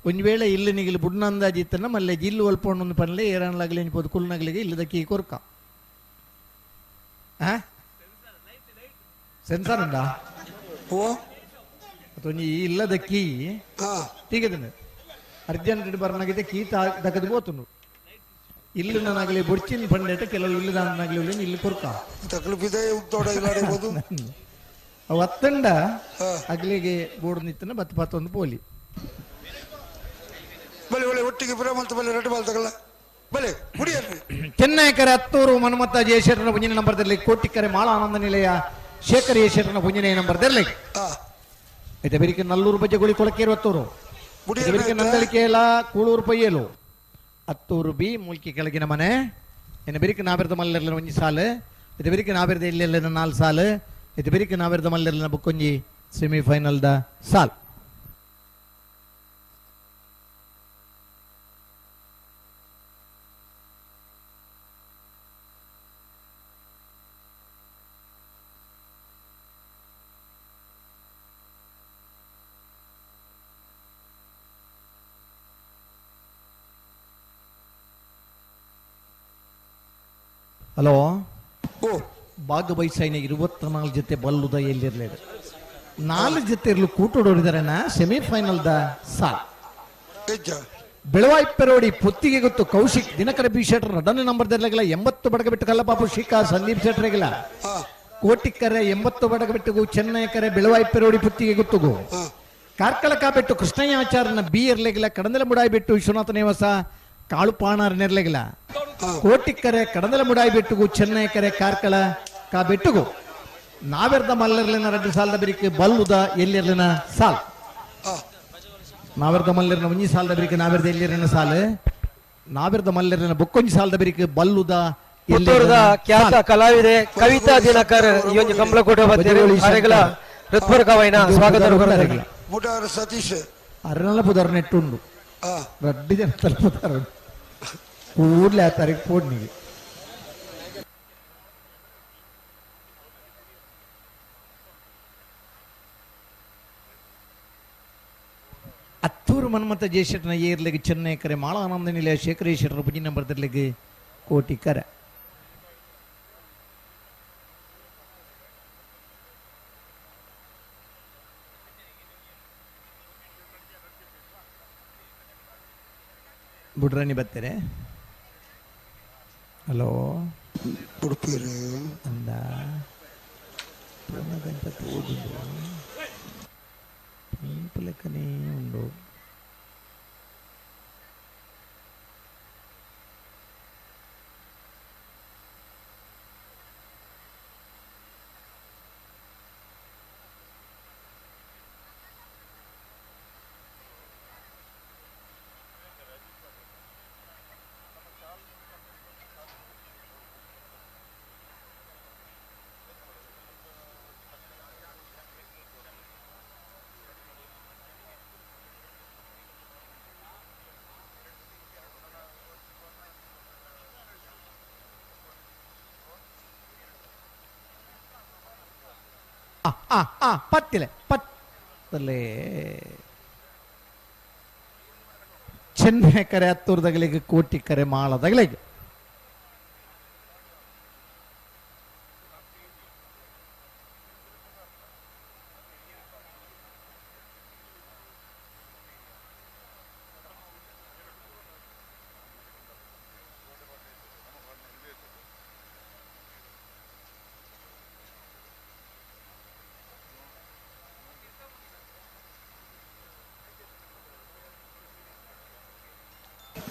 Speaker 1: ಒಂದು ವೇಳೆ ಇಲ್ಲಿ ನಿಗಿಲು ಬುಡ್ನ ಅಂದಾಜು ಇತ್ತನ್ನ ಮಲ್ಲೆ ಜಿಲ್ಲು ಒಲ್ಪೊಂಡು ಪನ್ಲೆ ಏರನ್ಲಾಗಲಿ ಅನ್ಬೋದು ಕುಲ್ನಗಲಿಗೆ ಇಲ್ಲದ ಕೀ ಕೊರ್ಕ ಸೆನ್ಸಾರ್ ಉಂಡಾ
Speaker 5: ಓ
Speaker 1: ಒಂಜಿ ಇಲ್ಲದ ಕೀ ತೆಗೆದನು ಅರ್ಜೆಂಟ್ ಬರ್ನಾಗಿದೆ ಕೀ ತಗದು ಬೋತುಂಡು ಇಲ್ಲಿ ನಾನಾಗಲಿ ಬುಡ್ಚಿನ ಪಂಡೇಟ ಕೆಲವು ಇಲ್ಲದ ನಾಗಲಿ ಇಲ್ಲಿ ಕೊರ್ಕ
Speaker 5: ತಕಲಿಫಿದೆ ಉತ್ತೋಡ ಇಲ್ಲ
Speaker 1: ಅವು ಅತ್ತಂಡ ಅಗ್ಲಿಗೆ ಬೋರ್ಡ್ ನಿತ್ತನ ಬತ್ತ ಪತ್ತೊಂದು ಪೋಲಿ
Speaker 5: ಬಲೆ ಬಲೆ ಒಟ್ಟಿಗೆ ಪ್ರೇಮಂತ ಬಲೆ ರೆಡ್ ಬಾಲ್ ತಗಲ್ಲ ಬಲೆ ಕುಡಿಯಲ್ರಿ.
Speaker 1: ಚೆನ್ನೈಕರೆ ಹತ್ತೂರು ಮನ್ಮತ್ತ ಜಯಶೇಖರನ ಪುಂಜಿನ ನಂಬರ್ದಲ್ಲಿ ಕೋಟಿಕರೆ ಮಾಳ ಆನಂದ ನಿಲಯ ಶೇಖರ್ ಯಶೇಖರನ ಪುಂಜಿನ ನಂಬರ್ದಲ್ಲಿ ಐತೆ ಬೆರಿಕೆ ನಲ್ಲೂರು ಬಜ್ಜೆಗುಳಿ ಕೊಳಕೇರು ಹತ್ತೂರು ಬೆರಿಕೆ ನಂದಳಿಕೇಲ ಕೂಳೂರು ಪೊಯ್ಯಲು ಹತ್ತೂರು ಬಿ ಮೂಲ್ಕಿ ಕೆಳಗಿನ ಮನೆ ಎನ್ನ ಬೆರಿಕೆ ನಾಬಿರದ ಮಲ್ಲೆರ್ಲ ಒಂಜಿ ಸಾಲು ಇದು ಬೆರಿಕೆ ನಾಬಿರದ ಇಲ್ಲೆಲ್ಲ ನಾಲ್ಕು ಸಾಲು ಇದು ಬೆರಿಕೆ ನಾವಿರದ ಮಲ್ಲೆರ್ಲ ಬುಕ್ಕೊಂಜಿ ಸೆಮಿಫೈನಲ್ the ಸಾಲ್. ಹಲೋ
Speaker 5: ಓ
Speaker 1: ಭಾಗವಹಿಸೈನ 24 ಜೊತೆ ಬಲ್ಲುದ ಎಲ್ಲಿರಲಿಲ್ಲ 4 ಜೊತೆ ಇರಲು ಕೂಟೋಡಿದಾರಣ ಸೆಮಿಫೈನಲ್ the ಸಾಲ್. ಬೆಳವಾಯಿ ಪೆರೋಡಿ ಪುತ್ತಿಗೆ ಗೊತ್ತು ಕೌಶಿಕ್ ದಿನಕರ ಬಿ ಶೆಟ್ಟರ್ ರಡನೇ ನಂಬರ್ ದರ್ಲಾಗಿಲ್ಲ 80 ಬಡಗ ಬಿಟ್ಟು ಕಲ್ಲಪಾಪು ಶಿಖಾ ಸಂದೀಪ್ ಶೆಟ್ಟರಿಗಿಲ್ಲ. ಕೋಟಿಕ್ಕರೆ 80 ಬಡಗ ಬಿಟ್ಟುಗು ಚೆನ್ನೈ ಕರೆ ಬೆಳವಾಯಿ ಪೆರೋಡಿ ಪುತ್ತಿಗೆ ಗೊತ್ತುಗು. ಕಾರ್ಕಳಕ ಬಿಟ್ಟು ಕೃಷ್ಣಯ್ಯ ಆಚಾರ್ಯನ ಬಿ ಇರ್ಲಿಗಿಲ್ಲ ಕಡಂದಲ ಮುಡಾಯಿ ಬಿಟ್ಟು ವಿಶ್ವನಾಥ ನೇವಸ ಕಾಳುಪಾಣಾರ್ ನೆರ್ಲಿಗಿಲ್ಲ. ಕೋಟಿಕ್ಕರೆ ಕಡಂದಲ ಮುಡಾಯಿ ಬಿಟ್ಟುಗು ಚೆನ್ನೈ ಕರೆ ಕಾರ್ಕಳ ಕಾ ಬೆಟ್ಟುಗು. ನಾವೆರ್ದ ಮಲ್ಲರ್ಲಿನ ರಡ್ಡು ಸಾಲದ ಬಿರಿಕೆ ಬಲ್ಲುದ ಎಲ್ಲಿರ್ಲಿನ ಸಾಲ್. ನಾವೆರ್ದ ಮಲ್ಲರ್ನ ಒಂಜಿ ಸಾಲದ ಬಿರಿಕೆ ನಾವೆರ್ದ ಎಲ್ಲಿರ್ಲಿನ ಸಾಲು. ನಾವೆರ್ದ ಮಲ್ಲರ್ಲಿನ ಬೊಕ್ಕೊಂಜಿ ಸಾಲದ ಬಿರಿಕೆ ಬಲ್ಲುದ
Speaker 7: ಪುತ್ತೂರುದ ಖ್ಯಾತ ಕಲಾವಿದೆ ಕವಿತಾ ದಿನಕರ್ ಈ ಒಂದು ಕಂಬಳಕೋಟೆ ಅರೆಗಳ ಹೃತ್ಪೂರ್ವಕವಾಯಿನ ಸ್ವಾಗತ
Speaker 5: ಮುಡಾರ್ ಸತೀಶ್
Speaker 1: ಅರನಲ ಪುದರ್ ನೆಟ್ಟುಂಡು ರಡ್ಡು ಜನ ತಲುಪುದಾರ ಕೂಡ್ಲೆ ಆ ತಾರೀಕು ಪೋಡ್ನಿಗೆ. ಅತ್ತೂರು ಮನ್ಮಥ ಜಯಶೆಟ್ಟನ ಏರ್ಲಿಗೆ ಚೆನ್ನೈ ಕರೆ ಮಾಳ ಆನಂದ ನಿಲಯ ಶೇಖರೇಶ್ವರರ ಪುಜಿ ನಂಬರ್ ತಿರ್ಲಿಗೆ ಕೋಟಿ ಕರೆ. ಬುಡ್ರಾಣಿ ಬರ್ತಾರೆ. ಹಲೋ
Speaker 5: ಉಡುಪಿರು
Speaker 1: ಅಂದ ಗಂಟೆ ತೋದುಂಡು ಲೆಕ್ಕನೇ ಉಂಡು. ಪತ್ತಿಲೆ ಪತ್ತಲೆ ಚೆನ್ನೈ ಕರೆ ಹತ್ತೂರ್ದಗಲಿಗೆ ಕೋಟಿ ಕರೆ ಮಾಳದಗಲಿಗೆ.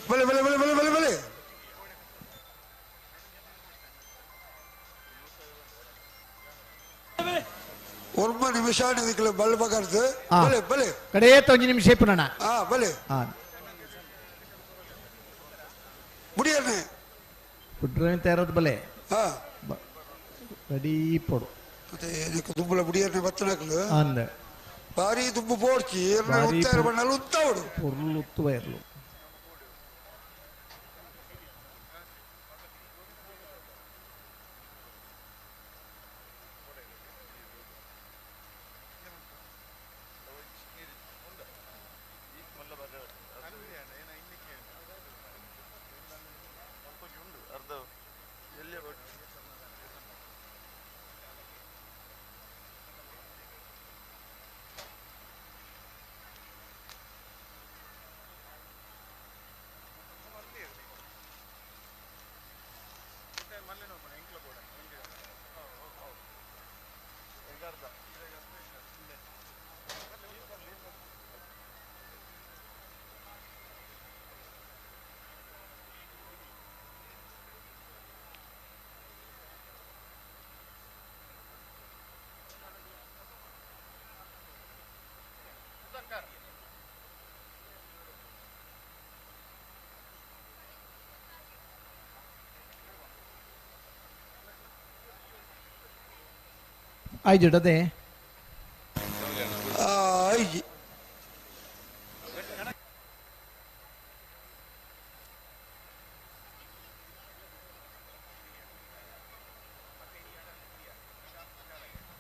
Speaker 5: ಬಲೆ ಬಲೆ ಬಲೆ ಬಲೆ ಬಲೆ ಬಲೆ ಒರ್ಮ ನಿಮಿಷ ಇದಕ್ಕೆ ಬಲ್ ಬಗರ್ದು ಬಲೆ ಬಲೆ
Speaker 1: ಕಡೆ ತೊಂಜಿ ನಿಮಿಷ ಪುನಣ
Speaker 5: ಬಲೆ ಮುಡಿಯನ್ನೇ
Speaker 1: ಪುಟ್ರ ತಯಾರದು ಬಲೆ ರೆಡಿ ಪೊಡು
Speaker 5: ಮತ್ತೆ ದುಂಬುಲ ಮುಡಿಯನ್ನೇ ಬತ್ತನಕ್ಲು
Speaker 1: ಅಂದ
Speaker 5: ಬಾರಿ ದುಂಬು ಪೋಡ್ಚಿ ಉತ್ತಾರ ಬಣ್ಣಲು ಉತ್ತಾವಡು
Speaker 1: ಪೊರ್ಲು ಉತ್ತುವ ಇರ್ಲು ಐಜಿಡದೆ
Speaker 5: ಐಜಿ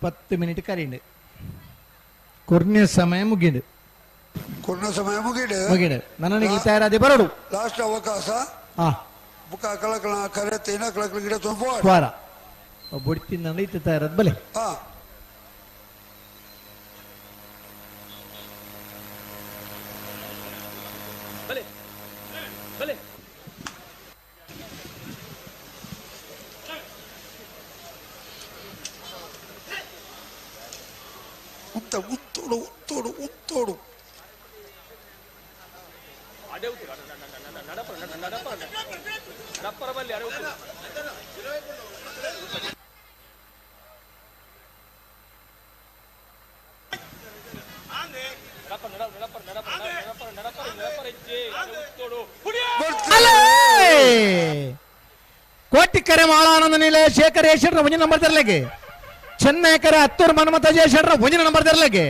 Speaker 1: 10 ಮಿನಿಟ್ ಕರೀಂಡು ಕೊರ್ನೆ ಸಮಯ ಮುಗಿಡು
Speaker 5: ಕೊರ್ನ ಸಮಯ ಮುಗಿಡು
Speaker 1: ಮುಗಿಡು ನನಗೆ ತಯಾರಾದೆ ಬರೋಡು
Speaker 5: ಲಾಸ್ಟ್ ಅವಕಾಶ ಬುಕ್ಕ ಕಳಕಳ ಕರೆ ತೇನ ಕಳಕಳ ಗಿಡ ತುಂಬ
Speaker 1: ವಾರ ಬೊಡ್ತಿನ ಇತ್ತು ತಯಾರದ್ ಬಲೆ
Speaker 8: ಬಲೆ ಬಲೆ
Speaker 5: ಉತ್ತ ಉತ್ತೋಡು ಉತ್ತೋಡು ಉತ್ತೋಡು
Speaker 1: ಕೋಟಿಕರೆ ಮಾಳಾನಂದ ನಿಲಯ ಶೇಖರ್ ಏಷಡ್ರ ಒಂಜಿನ ನಂಬರ್ ತರಲಿಕ್ಕೆ ಚೆನ್ನೈಕರೆ ಹತ್ತೂರು ಮನ್ಮಥ ಜಯಶಡ್ರ ಒಂಜಿನ ನಂಬರ್ ತರಲಿಕ್ಕೆ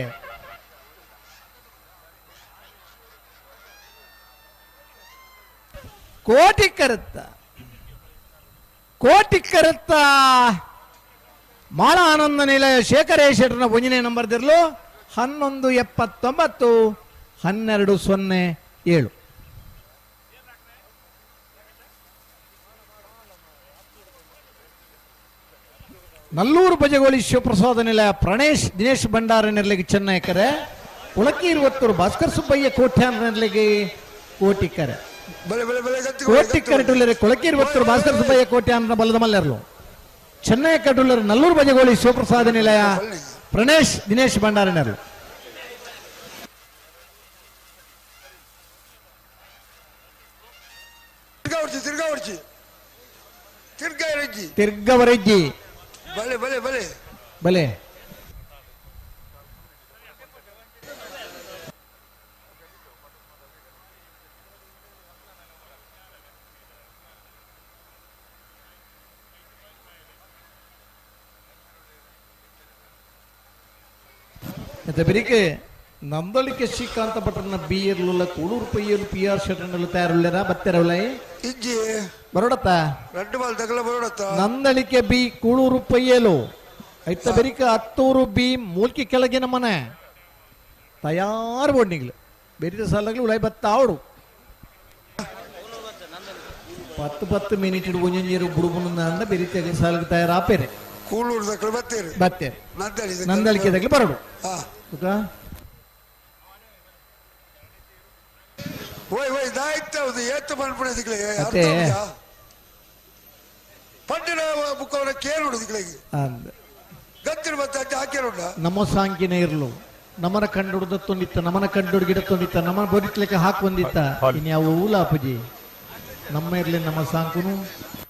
Speaker 1: ಕೋಟಿ ಕರುತ್ತ ಕೋಟಿ ಕರುತ್ತ ಮಾಳ ಆನಂದ ನಿಲಯ ಶೇಖರೇಶ್ವರನ ಒಂದನೇ ನಂಬರ್ ತಿರ್ಲು 11:79 12:07. ನಲ್ಲೂರು ಬಜಗೋಳಿ ಶಿವಪ್ರಸಾದ ನಿಲಯ ಪ್ರಣೇಶ್ ದಿನೇಶ್ ಭಂಡಾರ ನೆರಳಿಗೆ ಚೆನ್ನೈಕರೆ ಉಳಕೀರುವತ್ತೂರು ಭಾಸ್ಕರ್ ಸುಬ್ಬಯ್ಯ ಕೋಟ್ಯಾನ್ ನೆರಳಿಗೆ ಕೋಟಿಕರೆ ಕೋಟಿಕರೆ ಟುಲ್ಲರೆ ಕೊಳಕೀರುವತ್ತೂರು ಭಾಸ್ಕರ್ ಸುಬ್ಬಯ್ಯ ಕೋಟ್ಯಾನ್ ಬಲದ ಮಲ್ಲೆರ್ಲು ಚೆನ್ನೈ ಕಟುಲ್ಲರೆ ನಲ್ಲೂರು ಬಜಗೋಳಿ ಶಿವಪ್ರಸಾದ ನಿಲಯ ಪ್ರಣೇಶ್ ದಿನೇಶ್ ಭಂಡಾರ ನೆರಳು. ತಿರ್ಗವರೆಜ್ಜಿ
Speaker 5: ಬಲೆ ಬಲೆ ಬಲೆ
Speaker 1: ಬಲೆ ಬೆರಿಕೆ ನಂದಳಿಕೆ ಶ್ರೀಕಾಂತ ಭಟ್ರನ್ನ ಬಿ ಇರ್ಲಿಲ್ಲ ಕೂಳೂರು ಪೈಯರು ಪಿ ಆರ್ ಶೆಟ್ರನ್ನೆಲ್ಲ ತಯಾರುಳ್ಳರ ಬತ್ತೆರವಲ್ಲ
Speaker 5: ಇಜ್ಜಿ
Speaker 1: ಬರೋಡತ್ತ
Speaker 5: ರೆಡ್ ಬಾಲ್ ತಗಲ ಬರೋಡತ್ತ
Speaker 1: ನಂದಳಿಕೆ ಬಿ ಕೂಳೂರು ಪೈಯಲು ಐತ ಬೆರಿಕ ಹತ್ತೂರು ಬಿ ಮೂಲ್ಕಿ ಕೆಳಗಿನ ಮನೆ ತಯಾರು ಬೋಡ್ನಿಗ್ಲು ಬೆರಿದ ಸಾಲಗಳು ಉಳೈ ಬತ್ತ ಅವಡು 10 10 ಮಿನಿಟ್ ಒಂಜೊಂಜೇರು ಬುಡುಬುನ ಬೆರಿತ ಸಾಲಕ್ಕೆ ತಯಾರಾಪೇರೆ
Speaker 5: ಕೂಳೂರು ತಗಲ ಬತ್ತೇರು
Speaker 1: ಬತ್ತೇರು ನಂದಳಿಕೆ ತಗಲು ಬರೋಡು.
Speaker 5: ಓಯ್ ಓಯ್ ದಾಯ್ತ ಏತ್ತು ಮನ್ಪುಣದಿಕ್ಲೆ ಪಂಡಿನ ಬುಕ್ಕವರ ಕೇಳುದಿಕ್ಲೆ ಗತ್ತಿನ ಮತ್ತೆ ಅಜ್ಜ ಹಾಕಿರೋಣ
Speaker 1: ನಮ್ಮ ಸಾಂಕಿನ ಇರ್ಲು ನಮನ ಕಂಡುಡ್ದ ತೊಂದಿತ್ತ ನಮನ ಕಂಡುಡ್ ಗಿಡ ತೊಂದಿತ್ತ ನಮನ ಬೊರಿತ್ಲಿಕ್ಕೆ ಹಾಕ್ ಬಂದಿತ್ತ ಇನ್ಯಾವ ಊಲ ಅಪ್ಪಜಿ ನಮ್ಮ ಇರ್ಲಿ ನಮ್ಮ ಸಾಂಕುನು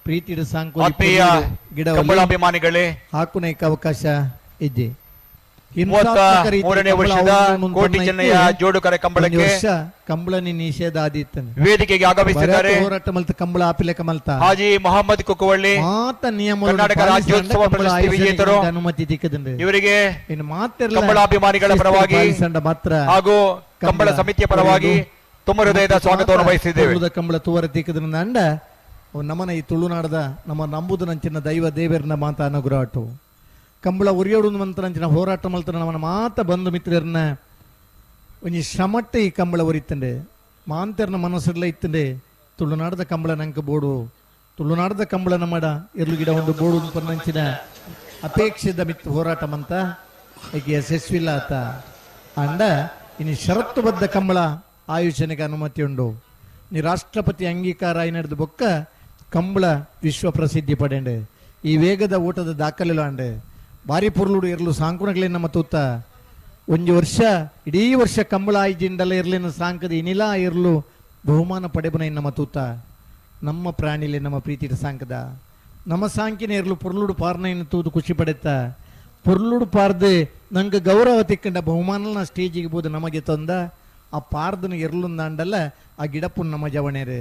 Speaker 1: ಪ್ರೀತಿಡ ಸಾಂಕು
Speaker 6: ಆತ್ಮೀಯ
Speaker 1: ಗಿಡ
Speaker 6: ಕಂಬಳಾಭಿಮಾನಿಗಳೇ,
Speaker 1: ಹಾಕುನೈಕ ಅವಕಾಶ ಇದ್ದೆ.
Speaker 6: 33ನೇ ವರ್ಷದ ಕೋಟಿ ಚೆನ್ನಯ್ಯ ಜೋಡುಕರೆ ಕಂಬಳಕ್ಕೆ
Speaker 1: ಕಂಬಳನಿ ನಿಷೇಧ ಆದಿತ್ತನೆ
Speaker 6: ವೇದಿಕೆಗೆ ಆಗಮಿಸಿದ್ದಾರೆ
Speaker 1: ಹೋರಾಟ ಮಲ್ತ ಕಂಬಳ ಆಪಿಲೆ ಕಮಲ್ತ
Speaker 6: ಹಾಜಿ ಮೊಹಮ್ಮದ್ ಕುಕ್ಕುವಳ್ಳಿ,
Speaker 1: ಮಾತ ನಿಯಮ
Speaker 6: ಕರ್ನಾಟಕ ರಾಜ್ಯೋತ್ಸವ ಪ್ರಶಸ್ತಿ ವಿಜೇತರು.
Speaker 1: ಅನುಮತಿ ದಿಕ್ಕದಂದ್ರೆ
Speaker 6: ಇವರಿಗೆ
Speaker 1: ಇನ್ನು ಮಾತಿರಲ್ಲ
Speaker 6: ಕಂಬಳಾಭಿಮಾನಿಗಳ ಪರವಾಗಿ
Speaker 1: ಮಾತ್ರ
Speaker 6: ಹಾಗೂ ಕಂಬಳ ಸಮಿತಿಯ ಪರವಾಗಿ ತುಂಬ ಹೃದಯದ ಸ್ವಾಗತವನ್ನು ಬಯಸಿದ್ದೇವೆ.
Speaker 1: ಕಂಬಳ ತೂವರ ತಿಕ್ಕದ್ರಿಂದ ಅಂಡ ನಮ್ಮನ ಈ ತುಳುನಾಡದ ನಮ್ಮ ನಂಬುದು ನಂಚಿನ ದೈವ ದೇವರನ್ನ ಮಾತ ಅನುಗ್ರಹ ಕಂಬಳ ಉರಿಯೋಡು ಮಂತ್ರ ಹೋರಾಟ ಮಲ್ತನ ನಮ್ಮನ ಮಾತ ಬಂಧು ಮಿತ್ರರನ್ನ ಒಂಜಿ ಶ್ರಮಟ್ಟೆ ಈ ಕಂಬಳ ಉರಿತಂಡೆ ಮಾಂತರ್ನ ಮನಸ್ಸೆಲ್ಲ ಇತ್ತಂಡೆ ತುಳುನಾಡದ ಕಂಬಳ ನಂಗೆ ಬೋಡು ತುಳುನಾಡದ ಕಂಬಳ ನಮ್ಮಡ ಎರ್ಲು ಗಿಡ ಒಂದು ಬೋಡು ನಂಚಿನ ಅಪೇಕ್ಷೆದ ಮಿತ್ ಹೋರಾಟ ಮಂತ ಈಗ ಯಶಸ್ವಿಲ್ಲ ಆತ ಅಂಡ ಇನ್ನು ಷರತ್ತುಬದ್ಧ ಕಂಬಳ ಆಯೋಜನೆಗೆ ಅನುಮತಿ ಉಂಡು. ನೀ ರಾಷ್ಟ್ರಪತಿ ಅಂಗೀಕಾರ ನಡೆದು ಬೊಕ್ಕ ಕಂಬಳ ವಿಶ್ವ ಪ್ರಸಿದ್ಧಿ ಪಡೆಂಡೆ ಈ ವೇಗದ ಊಟದ ದಾಖಲೆಲ್ಲ ಅಂಡೆ ಬಾರಿ ಪೊರ್ಲುಡು ಇರಲು ಸಾಂಕುನಗಳೇ ನಮ್ಮ ತೂತ ಒಂಜಿ ವರ್ಷ ಇಡೀ ವರ್ಷ ಕಂಬಳ ಆಯ್ಜಿಂಡಲ ಇರ್ಲಿನ ಸಾಂಕದ ಇನಿಲಾ ಇರಲು ಬಹುಮಾನ ಪಡೆಬನ ನಮ್ಮ ತೂತ ನಮ್ಮ ಪ್ರಾಣಿಲೆ ನಮ್ಮ ಪ್ರೀತಿಯ ಸಾಂಕದ ನಮ್ಮ ಸಾಂಕಿನ ಇರಲು ಪೊರ್ಲುಡು ಪಾರ್ನ ತೂದು ಖುಷಿ ಪಡೆತ ಪೊರ್ಲುಡು ಪಾರ್ದು ನಂಗೆ ಗೌರವ ತಿಕ್ಕಂಡ ಬಹುಮಾನ ಸ್ಟೇಜಿಗೆ ಬೋದು ನಮಗೆ ತಂದ ಆ ಪಾರ್ದನ ಇರ್ಲುಂದಾಂಡಲ್ಲ ಆ ಗಿಡಪ್ಪು ನಮ್ಮ ಜವಣೇರು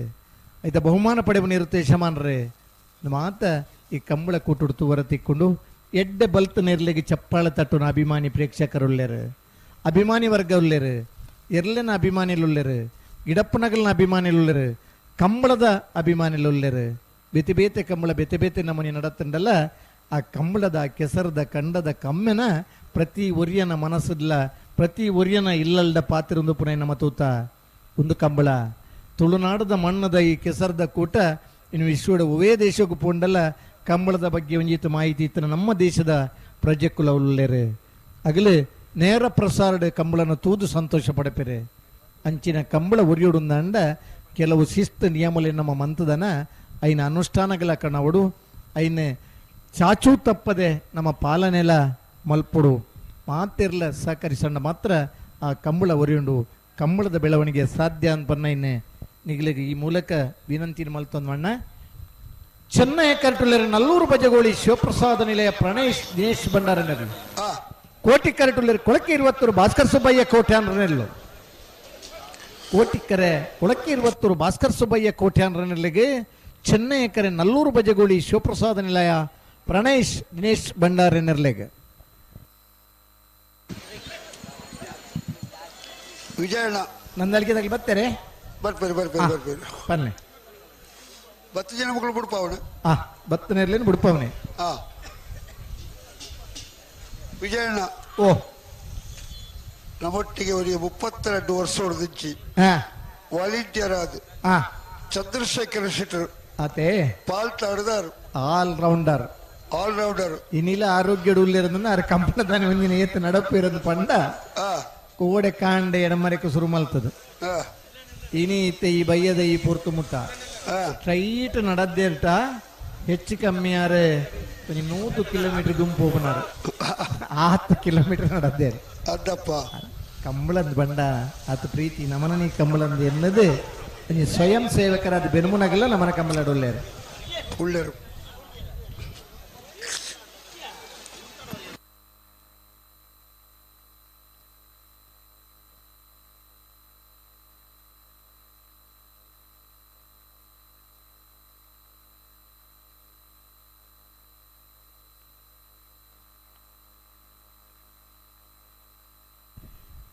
Speaker 1: ಆಯ್ತಾ ಬಹುಮಾನ ಪಡೆಬನ ಇರುತ್ತೆ ಯಜಮಾನ್ರೆ ಮಾತ ಈ ಕಂಬಳ ಕೂಟುಡ್ತು ಹೊರ ತಿಕ್ಕೊಂಡು ಎಡ್ಡೆ ಬಲ್ತ ನೇರ್ಲಿಗೆ ಚಪ್ಪಾಳ ತಟ್ಟುನ ಅಭಿಮಾನಿ ಪ್ರೇಕ್ಷಕರುಳ್ಳೇರು ಅಭಿಮಾನಿ ವರ್ಗ ಉಳ್ಳೇರು ಎರ್ಲೆನ ಅಭಿಮಾನಿಲುಳ್ಳೇರು ಗಿಡಪ್ಪನಗಲ್ನ ಅಭಿಮಾನಿಲುಳ್ಳೇರು ಕಂಬಳದ ಅಭಿಮಾನಿಲುಳ್ಳೇರು ಬೇತೆ ಬೇತೆ ಕಂಬಳ ಬೇತೆ ಬೇತೆ ನಮೂನಿ ನಡತ್ತಂಡಲ್ಲ ಆ ಕಂಬಳದ ಕೆಸರದ ಕಂಡದ ಕಮ್ಮೆನ ಪ್ರತಿ ಒರಿಯನ ಮನಸ್ಸಿಲ್ಲ ಪ್ರತಿ ಒರಿಯನ ಇಲ್ಲಲ್ದ ಪಾತಿರೊಂದು ಪುನಃ ನಮ್ಮ ತೂತ ಒಂದು ಕಂಬಳ ತುಳುನಾಡದ ಮಣ್ಣದ ಈ ಕೆಸರದ ಕೂಟ ಇನ್ನು ವಿಶ್ವದ ಒವೇ ದೇಶಕ್ಕೂ ಪೋಂಡಲ್ಲ ಕಂಬಳದ ಬಗ್ಗೆ ಒಂಜಿತ್ತು ಮಾಹಿತಿ ಇತ್ತು ನಮ್ಮ ದೇಶದ ಪ್ರಜೆಕುಲ ಉಳ್ಳೇರು ಅಗಲು ನೇರ ಪ್ರಸಾರದ ಕಂಬಳನ ತೂದು ಸಂತೋಷ ಪಡಪೆರೆ ಅಂಚಿನ ಕಂಬಳ ಉರಿಯೋಡುಂದಂಡ ಕೆಲವು ಶಿಸ್ತು ನಿಯಮಲೆ ನಮ್ಮ ಮಂತದನ ಐನ ಅನುಷ್ಠಾನಗಳ ಕಣವಡು ಐನ ಚಾಚೂ ತಪ್ಪದೆ ನಮ್ಮ ಪಾಲನೆಲ ಮಲ್ಪುಡು ಮಾತಿರ್ಲ ಸಹಕರಿಸಣ್ಣ ಮಾತ್ರ ಆ ಕಂಬಳ ಒರಿಯುಂಡು ಕಂಬಳದ ಬೆಳವಣಿಗೆ ಸಾಧ್ಯ ಅನ್ಪನ್ನ ಇನ್ನೆ ನಿಗಲಿಗೆ ಈ ಮೂಲಕ ವಿನಂತಿ ಮಲ್ತೊಂದು ಚೆನ್ನೈ ಕರಟುಲ್ಲರ ನಲ್ಲೂರು ಬಜಗೋಳಿ ಶಿವಪ್ರಸಾದ ನಿಲಯ ಪ್ರಣೇಶ್ ದಿನೇಶ್ ಭಂಡಾರನರು ಕೋಟಿ ಕರಟುಲ್ಲರ ಕೊಳಕೆ ಇರುವತ್ತೂರು ಭಾಸ್ಕರ್ ಸುಬ್ಬಯ್ಯ ಕೋಟ್ಯಾನ್ರನೆಲ್ಲು ಕೋಟಿಕರೆ ಕೊಳಕೆ ಇರುವತ್ತೂರು ಭಾಸ್ಕರ್ ಸುಬ್ಬಯ್ಯ ಕೋಟ್ಯಾನ್ರನೆಲ್ಲಿಗೆ ಚೆನ್ನೈ ಕರೆ ನಲ್ಲೂರು ಬಜಗೋಳಿ ಶಿವಪ್ರಸಾದ ನಿಲಯ ಪ್ರಣೇಶ್ ದಿನೇಶ್ ಭಂಡಾರನೆರ್ಲೆಗೆ.
Speaker 5: ವಿಜಯಣ್ಣ
Speaker 1: ನಂದಳಿಗೆ ಬರ್ತಾರೆ
Speaker 5: ಬರ್ಪೇರು ಬರ್ಪೇರು ಬರ್ಪೇರು
Speaker 1: ಪನ್ನೆ
Speaker 5: ಬತ್ತು ಜನ ಮಕ್ಕಳು ಬಿಡ್ಪಾವನೆ
Speaker 1: ಬತ್ತನೇರ್ಲೇನು ಬಿಡ್ಪಾವನೆ.
Speaker 5: ವಿಜಯಣ್ಣ
Speaker 1: ಓ
Speaker 5: ನಮ್ಮೊಟ್ಟಿಗೆ ಅವರಿಗೆ 32 ವರ್ಷ ಹೊಡೆದಿಚ್ಚಿ ವಾಲಂಟಿಯರ್ ಆದ ಚಂದ್ರಶೇಖರ ಶೆಟ್ಟರು
Speaker 1: ಆತೆ
Speaker 5: ಪಾಲ್ತಾಡಿದಾರು
Speaker 1: ಆಲ್ ರೌಂಡರ್
Speaker 5: ಆಲ್ ರೌಂಡರ್
Speaker 1: ಇನ್ನಿಲ್ಲ ಆರೋಗ್ಯ ಉಳ್ಳಿರೋದನ್ನ ಅರ ಕಂಪನದಾನೆ ಒಂದಿನ ಏತ್ ನಡಪು ಇರೋದು ಪಂಡ ಕೋಡೆ ಕಾಂಡೆ ಎಡಮರೆக்கு ಶುರು ಮಲ್ತದ ಇನಿ ಇತ್ತೆ ಈ ಬಯ್ಯದ ಈ ಪೂರ್ತು ಮುಟ್ಟ ಸ್ಟ್ರೈಟ್ ನಡದ್ದೇರ್ಟ ಹೆಚ್ಚು ಕಮ್ಮಿ ಯಾರು 100 ಕಿಲೋಮೀಟರ್ ಗುಂಪು ಹೋಗ್ನಾರು 10 ಕಿಲೋಮೀಟರ್ ನಡದ್ದೇರು
Speaker 5: ಅದಪ್ಪ
Speaker 1: ಕಂಬಳಂದ್ ಬಂಡ ಆತ ಪ್ರೀತಿ ನಮನ ಕಂಬಳಂದ್ ಎನ್ನದು ಸ್ವಯಂ ಸೇವಕರಾದ ಬೆನ್ಮುನಗಲ್ಲ ನಮನ ಕಂಬಳಡು ಉಳ್ಳೇರು
Speaker 5: ಉಳ್ಳೇರು.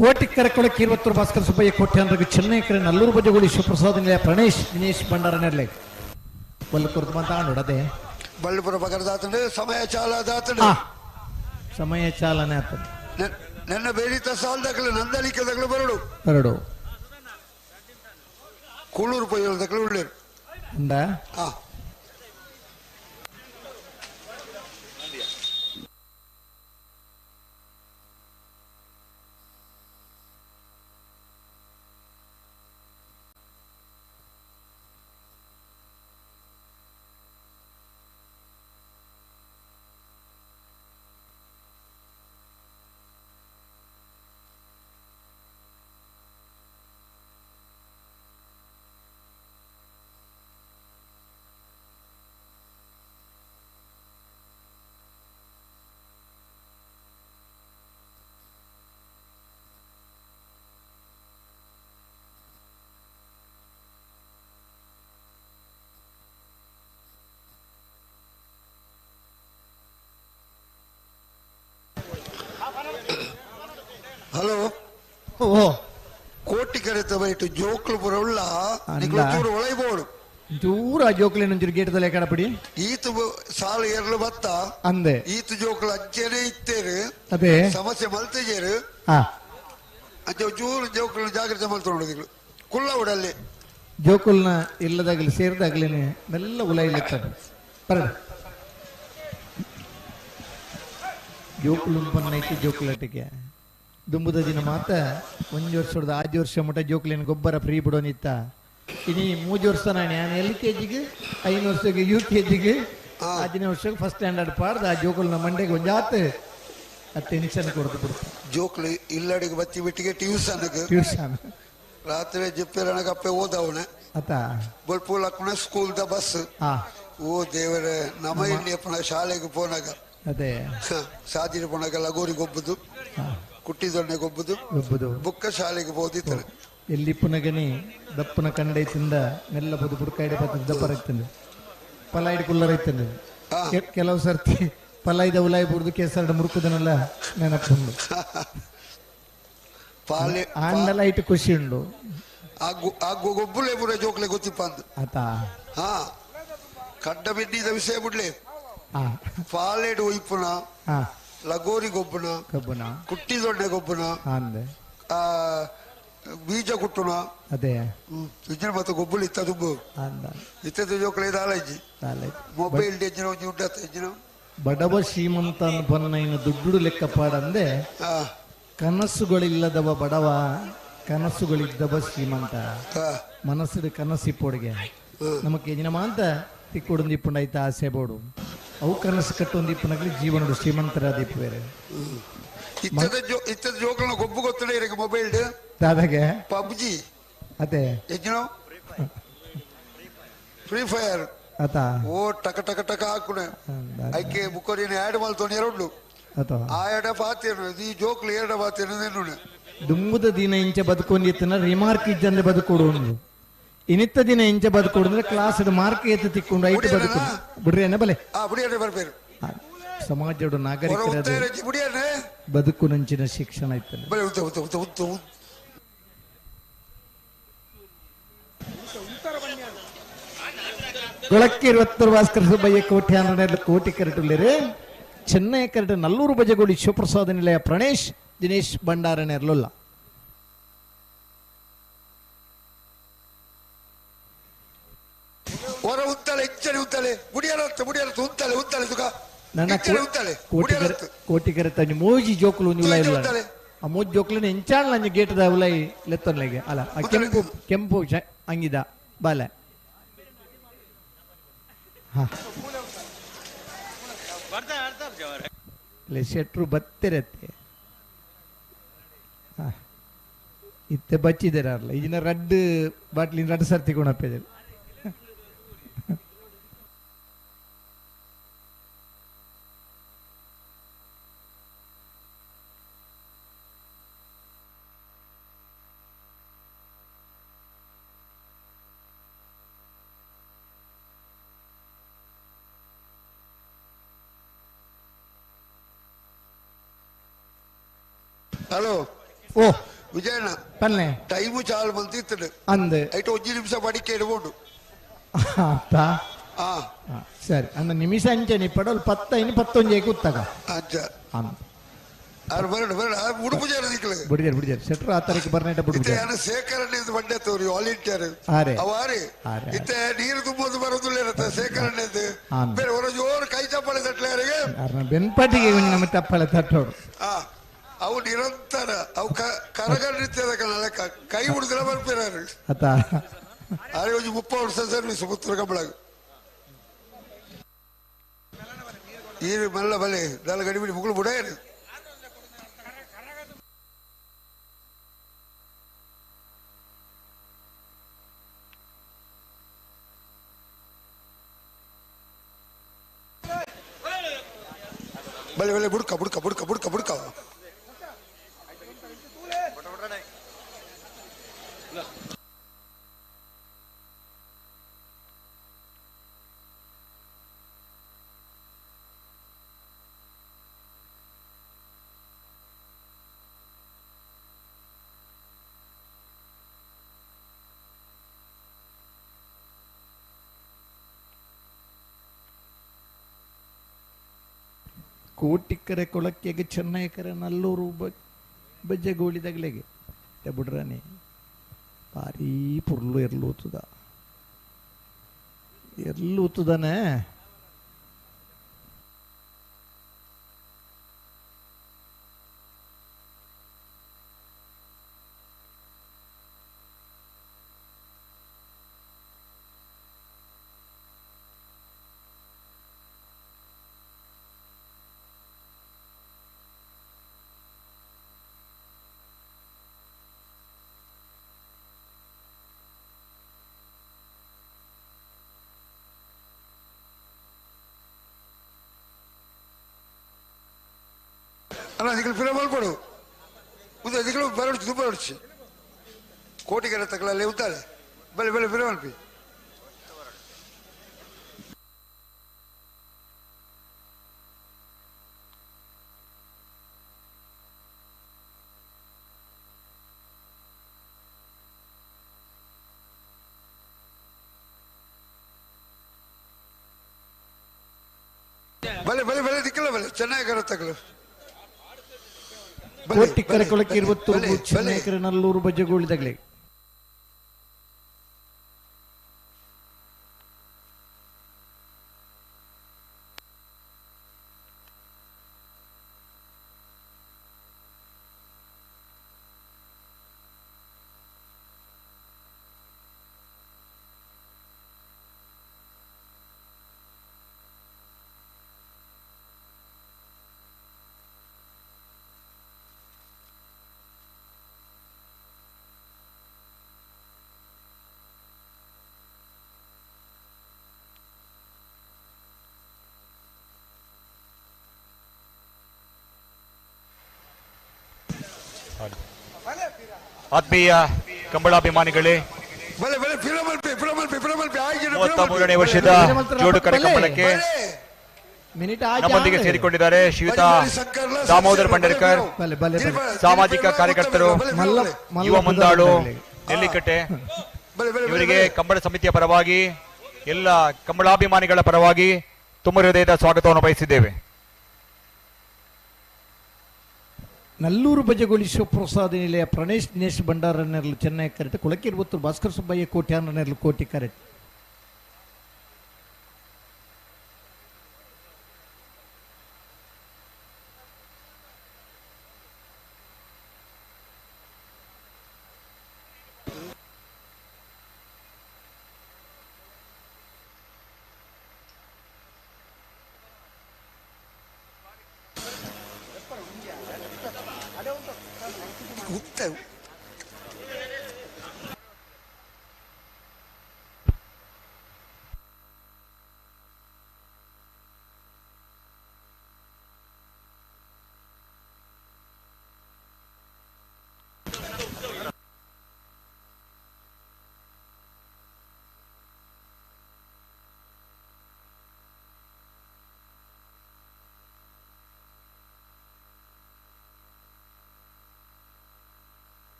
Speaker 1: ಕೋಟಿ ಕರಕೊಳಕ್ಕೆ ಇರುವತ್ತೂರು ಭಾಸ್ಕರ ಸುಬ್ಬಯ್ಯ ಕೋಟೆ ಅಂದ್ರೆ ಚೆನ್ನೈ ಕರೆ ನಲ್ಲೂರು ಬಜಗೋಳಿ ಶಿವಪ್ರಸಾದ ನಿಲಯ ಪ್ರಣೇಶ್ ದಿನೇಶ್ ಭಂಡಾರ ನೆರ್ಲೆ ಬಲ್ಲಪುರದ ಮಾತಾಡೋಡದೆ
Speaker 5: ಬಳ್ಳಪುರ ಬಗರದಾತಂಡೆ ಸಮಯ ಚಾಲದಾತಂಡೆ
Speaker 1: ಸಮಯ ಚಾಲನೆ ಆತದೆ
Speaker 5: ನನ್ನ ಬೇಡಿತ ಸಾಲದಕ್ಕಲು ನಂದಲಿಕದಕ್ಕಲು ಬರಡು
Speaker 1: ಬರಡು
Speaker 5: ಕೂಳೂರು ಪೈಯೊಳದಕ್ಕಲು ಉಳ್ಳೇರು
Speaker 1: ಉಂಡ ಓ
Speaker 5: ಕೋಟಿ ಕರೆತ ಬೈಟು ಜೋಕ್ಲು ಪುರ ಉಳ್ಳ ನಿಕ್ಲು ಚೂರು ಒಳೈಬೋಡು
Speaker 1: ಚೂರು ಆ ಜೋಕ್ಲೇನು ಒಂಚೂರು ಗೇಟದಲ್ಲೇ ಕಡಪಡಿ
Speaker 5: ಈತು ಸಾಲು ಏರ್ಲು ಬತ್ತ
Speaker 1: ಅಂದೆ
Speaker 5: ಈತು ಜೋಕ್ಲು ಅಂಚೆನೆ ಇತ್ತೇರು
Speaker 1: ಅದೇ
Speaker 5: ಸಮಸ್ಯೆ ಮಲ್ತೇಜೇರು ಅಂಚೆ ಚೂರು ಜೋಕ್ಲು ಜಾಗ್ರತೆ ಮಲ್ತೊಂಡು ಕುಲ್ಲ ಉಡಲ್ಲಿ
Speaker 1: ಜೋಕುಲ್ನ ಇಲ್ಲದಾಗಲಿ ಸೇರಿದಾಗ್ಲೇನೆ ಮೆಲ್ಲ ಉಲೈಲೆತ್ತದು ಪರ ಜೋಕುಲು ಪನ್ನೈತಿ ಜೋಕುಲಟಿಗೆ ದುಂಬುದ ದಿನ ಮಾತ ಒಂಜಿ ವರ್ಷದ ಆಜಿ ವರ್ಷ ಮುಟ ಜೋಕುಲಿನ ಗೊಬ್ಬರ ಫ್ರೀ ಬಿಡೋನಿತ್ತ ಇನಿ ಮೂಜು ವರ್ಷ ನಾನು ಎಲ್ ಕೆ ಜಿಗೆ 5 ವರ್ಷಗೆ ಯು ಕೆ ಜಿಗೆ 5ನೇ ವರ್ಷಕ್ಕೆ ಫಸ್ಟ್ ಸ್ಟ್ಯಾಂಡರ್ಡ್ ಪಾಡ್ದ ಆ ಜೋಕುಲ್ನ ಮಂಡೆಗೆ ಒಂಜಾತ್ ಆ ಟೆನ್ಷನ್ ಕೊಡ್ದು ಬಿಡ್ತು.
Speaker 5: ಜೋಕುಲು ಇಲ್ಲಡಿಗೆ ಬತ್ತಿ ಬಿಟ್ಟಿಗೆ ಟ್ಯೂಷನ್
Speaker 1: ಟ್ಯೂಷನ್
Speaker 5: ರಾತ್ರಿ ಜಿಪ್ಪೆರಣ ಕಪ್ಪೆ ಓದವನೆ
Speaker 1: ಅತ
Speaker 5: ಬೊಲ್ಪು ಲಕ್ಕಣ ಸ್ಕೂಲ್ the bus. ಓ ದೇವರೇ ನಮ್ಮ ಇಲ್ಲಿ ಅಪ್ಪನ ಶಾಲೆಗೆ ಪೋನಾಗ
Speaker 1: ಅದೇ
Speaker 5: ಸಾದಿರ ಪೋನಾಗ ಲಗೋರಿ ಗೊಬ್ಬುದು ಕುಟ್ಟಿ ದೊಣ್ಣೆ ಗೊಬ್ಬುದು
Speaker 1: ಗೊಬ್ಬುದು
Speaker 5: ಬುಕ್ಕ ಶಾಲೆಗೆ ಹೋದಿತ್ತಾರೆ.
Speaker 1: ಎಲ್ಲಿ ಪುನಗನಿ ದಪ್ಪನ ಕಂಡೈತಿಂದ ಮೆಲ್ಲ ಬದು ಬುಡ್ಕಾಯ್ಡೆ ಬತ್ತದ ದಪ್ಪರೈತಂದೆ ಪಲಾಯ್ಡ್ ಕುಲ್ಲರೈತಂದೆ ಕೆಲವು ಸರ್ತಿ ಪಲಾಯ್ದ ಉಲಾಯ್ ಬುಡ್ದು ಕೇಸರಡ ಮುರುಕುದನಲ್ಲ ನೆನಪುಂಡು. ಆಂಡಲ ಇಟ್ಟು ಖುಷಿ ಉಂಡು
Speaker 5: ಗೊಬ್ಬುಲೆ ಪೂರ ಜೋಕ್ಲೆ ಗೊತ್ತಿಪ್ಪ ಅಂದ್
Speaker 1: ಆತ
Speaker 5: ಹಾ ಕಡ್ಡ ಬಿಡ್ಡಿದ ವಿಷಯ ಬಿಡ್ಲೆ ಪಾಲೇಡು ಒಯ್ಪುನ ಲಗೋರಿ ಗೊಬ್ಬುನ
Speaker 1: ಕಬ್ಬುನ
Speaker 5: ಕುಟ್ಟಿ ದೊಣ್ಣೆ ಗೊಬ್ಬುನ ಬೀಜ ಕುಟ್ಟುನ
Speaker 1: ಅದೇ
Speaker 5: ಇಜ್ಜಿನ ಮತ್ತೆ ಗೊಬ್ಬುಲು ಇತ್ತ ದುಂಬು ಇತ್ತದ ಜೋಕ್ಲೆ ದಾಲಜ್ಜಿ ಮೊಬೈಲ್ ಎಂಜಿನ ಒಂಜಿ ಉಂಡತ್ತ ಎಂಜಿನ
Speaker 1: ಬಡವ ಶ್ರೀಮಂತ ಬನ್ನ ದುಡ್ಡು ಲೆಕ್ಕ ಪಾಡಂದೆ ಕನಸುಗಳಿಲ್ಲದವ ಬಡವ ಕನಸುಗಳಿದ್ದವ ಶ್ರೀಮಂತ. ಮನಸ್ಸು ಕನಸಿಪ್ಪೋಡಿಗೆ ನಮಕ್ ಯಜಮಾಂತ ತಿಕ್ಕೊಡೊಂದಿಪ್ಪುಂಡೈತ ಆಸೆ ಬೋಡು ಅವು ಕನಸು ಕಟ್ಟೊಂದಿಪ್ಪುನಗಲಿ ಜೀವನಡು ಶ್ರೀಮಂತರಾದಿಪ್ಪು ಬೇರೆ.
Speaker 5: ಇತ್ತದ ಜೋಕುಲ್ನ ಗೊಬ್ಬು ಗೊತ್ತಲೇ ಇರಕ್ಕೆ ಮೊಬೈಲ್
Speaker 1: ದಾದಾಗೆ
Speaker 5: ಪಬ್ಜಿ
Speaker 1: ಅದೇ
Speaker 5: ಎಂಜಿನ ಫ್ರೀ ಫೈರ್
Speaker 1: ಆತ
Speaker 5: ಓ ಟಕ ಟಕ ಟಕ ಹಾಕುನೆ ಐಕೆ ಬುಕ್ಕೋರಿನ ಆ್ಯಡ್ ಮಲ್ತೊಂಡು ಎರಡು ಆ ಎಡ ಪಾತೇನು ಈ ಜೋಕ್ಲು ಎರಡ ಪಾತೇನು ಎನ್ನುನೆ
Speaker 1: ದುಂಬುದ ದಿನ ಇಂಚ ಬದುಕೊಂಡಿತ್ತನ ರಿಮಾರ್ಕ್ ಇಜ್ಜಂದೆ ಬದುಕೊಡು ಒಂದು ಇನಿತ್ತ ದಿನ ಇಂಚ ಬದುಕೊಡು ಅಂದ್ರೆ ಕ್ಲಾಸ್ ಮಾರ್ಕ್ ಎತ್ತು ತಿಕ್ಕೊಂಡು ಐಟ್ ಬದುಕು ಬಿಡ್ರಿ ಬಲೆ ಸಮಾಜದ ನಾಗರಿಕರ ಬದುಕು ನಂಚಿನ ಶಿಕ್ಷಣ ಇತ್ತಲ್ಲ. ಗೊಳಕ್ಕಿರುವತ್ತರು ಭಾಸ್ಕರ ಸುಬ್ಬಯ್ಯ ಕೋಟಿ ಹನ್ನೆರಡು ಕೋಟಿ ಕರಟುಲ್ಲೇರು ಚೆನ್ನೈ ಕರಟ ನಲ್ಲೂರು ಬಜಗೋಡಿ ಶಿವಪ್ರಸಾದ ನಿಲಯ ಪ್ರಣೇಶ್ ದಿನೇಶ್ ಭಂಡಾರನೆರ್ಲೊಲ್ಲ.
Speaker 5: ಹೊರ ಉತ್ತಲೆ ಇಚ್ಚರಿ ಉತ್ತಲೆ ಬುಡಿಯರತ್ತು ಬುಡಿಯರತ್ತು ಉತ್ತಲೆ ಉತ್ತಲೆ ತುಕ
Speaker 1: ನನ್ನ ಕೋಟಿಗರ ತಂಜಿ ಮೋಜಿ ಜೋಕುಲು ಒಂಜಿ ಉಲಾಯಿ ಇಲ್ಲ ಆ ಮೋಜಿ ಜೋಕುಲು ಎಂಚಾಣ್ ನಂಜಿ ಗೇಟದ ಉಲಾಯಿ ಲೆತ್ತೊನ್ಲೆಗೆ ಅಲ್ಲ ಆ ಕೆಂಪು ಕೆಂಪು ಅಂಗಿದ ಬಾಲೆ ಶೆಟ್ರು ಬತ್ತಿರತ್ತೆ ಇತ್ತೆ ಬಚ್ಚಿದಾರಲ್ಲ ಈಗಿನ ರಡ್ಡು ಬಾಟ್ಲಿನ ರಡ್ಡು ಸರ್ತಿ ಕೊಣಪ್ಪಿದೆ.
Speaker 5: ಹಲೋ
Speaker 1: ಓ
Speaker 5: ವಿಜಯಣ್ಣ
Speaker 1: ಪನ್ನೆ
Speaker 5: ಟೈಮು ಚಾಲು ಬಂತಿತ್ತು
Speaker 1: ಅಂದೆ
Speaker 5: ಐಟು ಒಂಜಿ ನಿಮಿಷ ಬಡಿಕೆ ಇಡ್ಬೋದು
Speaker 1: ಸರಿ ಅಂದ ನಿಮಿಷ ಅಂಚನೆ ಪಡೋಲ್ 10 ಇನ್ನು 11 ಕೂತ್ತಾಗ
Speaker 5: ಅಂಚ ಬರಡು ಬರಡು ಉಡುಪು ಜನ ನಿಕ್ಲೆ
Speaker 1: ಬಿಡಿಜಾರ ಬಿಡಿಜಾರ ಶೆಟ್ರು ಆ ತಾರೀಕು ಬರ್ನೇಟ ಬಿಡು
Speaker 5: ಇತ್ತೆ ಶೇಖರಣೆ ಬಂಡೆ ತೋರಿ ವಾಲಂಟಿಯರ್ ಅವ ಆರೆ ಇತ್ತೆ ನೀರು ತುಂಬೋದು ಬರೋದಿಲ್ಲ ಇರತ್ತೆ ಶೇಖರಣೆ ಬೇರೆ ಹೊರ ಜೋರು ಕೈ ಚಪ್ಪಾಳೆ ತಟ್ಟಲೆ ಯಾರಿಗೆ
Speaker 1: ಬೆನ್ಪಾಟಿಗೆ ನಮ್ಮ ತಪ್ಪಾಳೆ ತಟ್ಟೋರು.
Speaker 5: ಅವು ನಿರಂತರ ಅವು ಕರಗಡಿರ್ತದ ಲೆಕ್ಕ ಕೈ ಬಿಡುದಿಲ್ಲ ಬರ್ಪಿರಾರು
Speaker 1: ಅತ
Speaker 5: ಆರೆ ಒಂಜಿ 30 ವರ್ಷ ಸರ್ವಿಸ್ ಪುತ್ತೂರು ಕಂಬಳಗ ಈರು ಮೆಲ್ಲ ಬಲೆ ದಲ ಗಡಿಬಿಡಿ ಮುಗುಳು ಬುಡಾಯರು. ಬಲೆ ಬಲೆ ಬುಡ್ಕ ಬುಡ್ಕ ಬುಡ್ಕ ಬುಡ್ಕ ಬುಡ್ಕ
Speaker 1: Kotikkere ಕೊಳಕ್ಕೆಗೆ ಚೆನ್ನೈಕರೆ ನಲ್ಲೂರು ಬಜ್ಜೆಗೋಳಿದಗಲೆಗೆ ಬುಡ್ರನೆ ಭಾರೀ ಪುರ್ಲು ಎರ್ಲೂತದ ಎರ್ಲೂತದನೆ.
Speaker 5: ಅಣ್ಣ ನಿಗಳು ಫಿಲಮ್ ಮಲ್ಪಡು ಉದ್ದ ನಿಗಳು ಬರಡ್ಚು ದುಬ್ಬ ಬರಡ್ಚು ಕೋಟಿಗೆರೆ ತಗೊಳ್ಳಲ್ಲಿ ಉದ್ದಾಳೆ ಬಲೆ ಬಲೆ ಫಿಲಮ್ ಮಲ್ಪಿ. ಬಲೆ ಬಲೆ ಬಲೆ ದಿಕ್ಕಲ್ಲ ಬಲೆ ಚೆನ್ನಾಗಿ ತಗಲು.
Speaker 1: ಕೋಟಿಕ್ಕರೆ ಕೊಳಕ್ಕೆ ಇರುವತ್ತೂರು ಚೆನ್ನೈಕರೆ ನಲ್ಲೂರು ಬಜ್ಜೆಗೋಳಿದಗಲೆ.
Speaker 6: ಆತ್ಮೀಯ ಕಂಬಳಾಭಿಮಾನಿಗಳೇ, 33ನೇ ವರ್ಷದ ಜೋಡುಕರೆ ಕಂಬಳಕ್ಕೆ ನಮ್ಮೊಂದಿಗೆ ಸೇರಿಕೊಂಡಿದ್ದಾರೆ ಶ್ರೀಯುತ ದಾಮೋದರ್ ಭಂಡಾರ್ಕರ್, ಸಾಮಾಜಿಕ ಕಾರ್ಯಕರ್ತರು, ಯುವ ಮುಂದಾಳು, ನೆಲ್ಲಿಕಟ್ಟೆ. ಇವರಿಗೆ ಕಂಬಳ ಸಮಿತಿಯ ಪರವಾಗಿ, ಎಲ್ಲ ಕಂಬಳಾಭಿಮಾನಿಗಳ ಪರವಾಗಿ ತುಂಬ ಹೃದಯದ ಸ್ವಾಗತವನ್ನು ಬಯಸಿದ್ದೇವೆ.
Speaker 1: ನಲ್ಲೂರು ಬಜಗೋಳಿ ಶಿವಪ್ರಸಾದ ನಿಲಯ ಪ್ರಣೇಶ್ ದಿನೇಶ್ ಭಂಡಾರ ನೆರಳು ಚೆನ್ನೈ ಕರೆಕ್ಟ್. ಕೊಳಕಿರ್ಬತ್ತೂರು ಭಾಸ್ಕರ್ ಸುಬ್ಬಯ್ಯ ಕೋಟ್ಯಾನ ನೆರಳು ಕೋಟಿ ಕರೆಕ್ಟ್.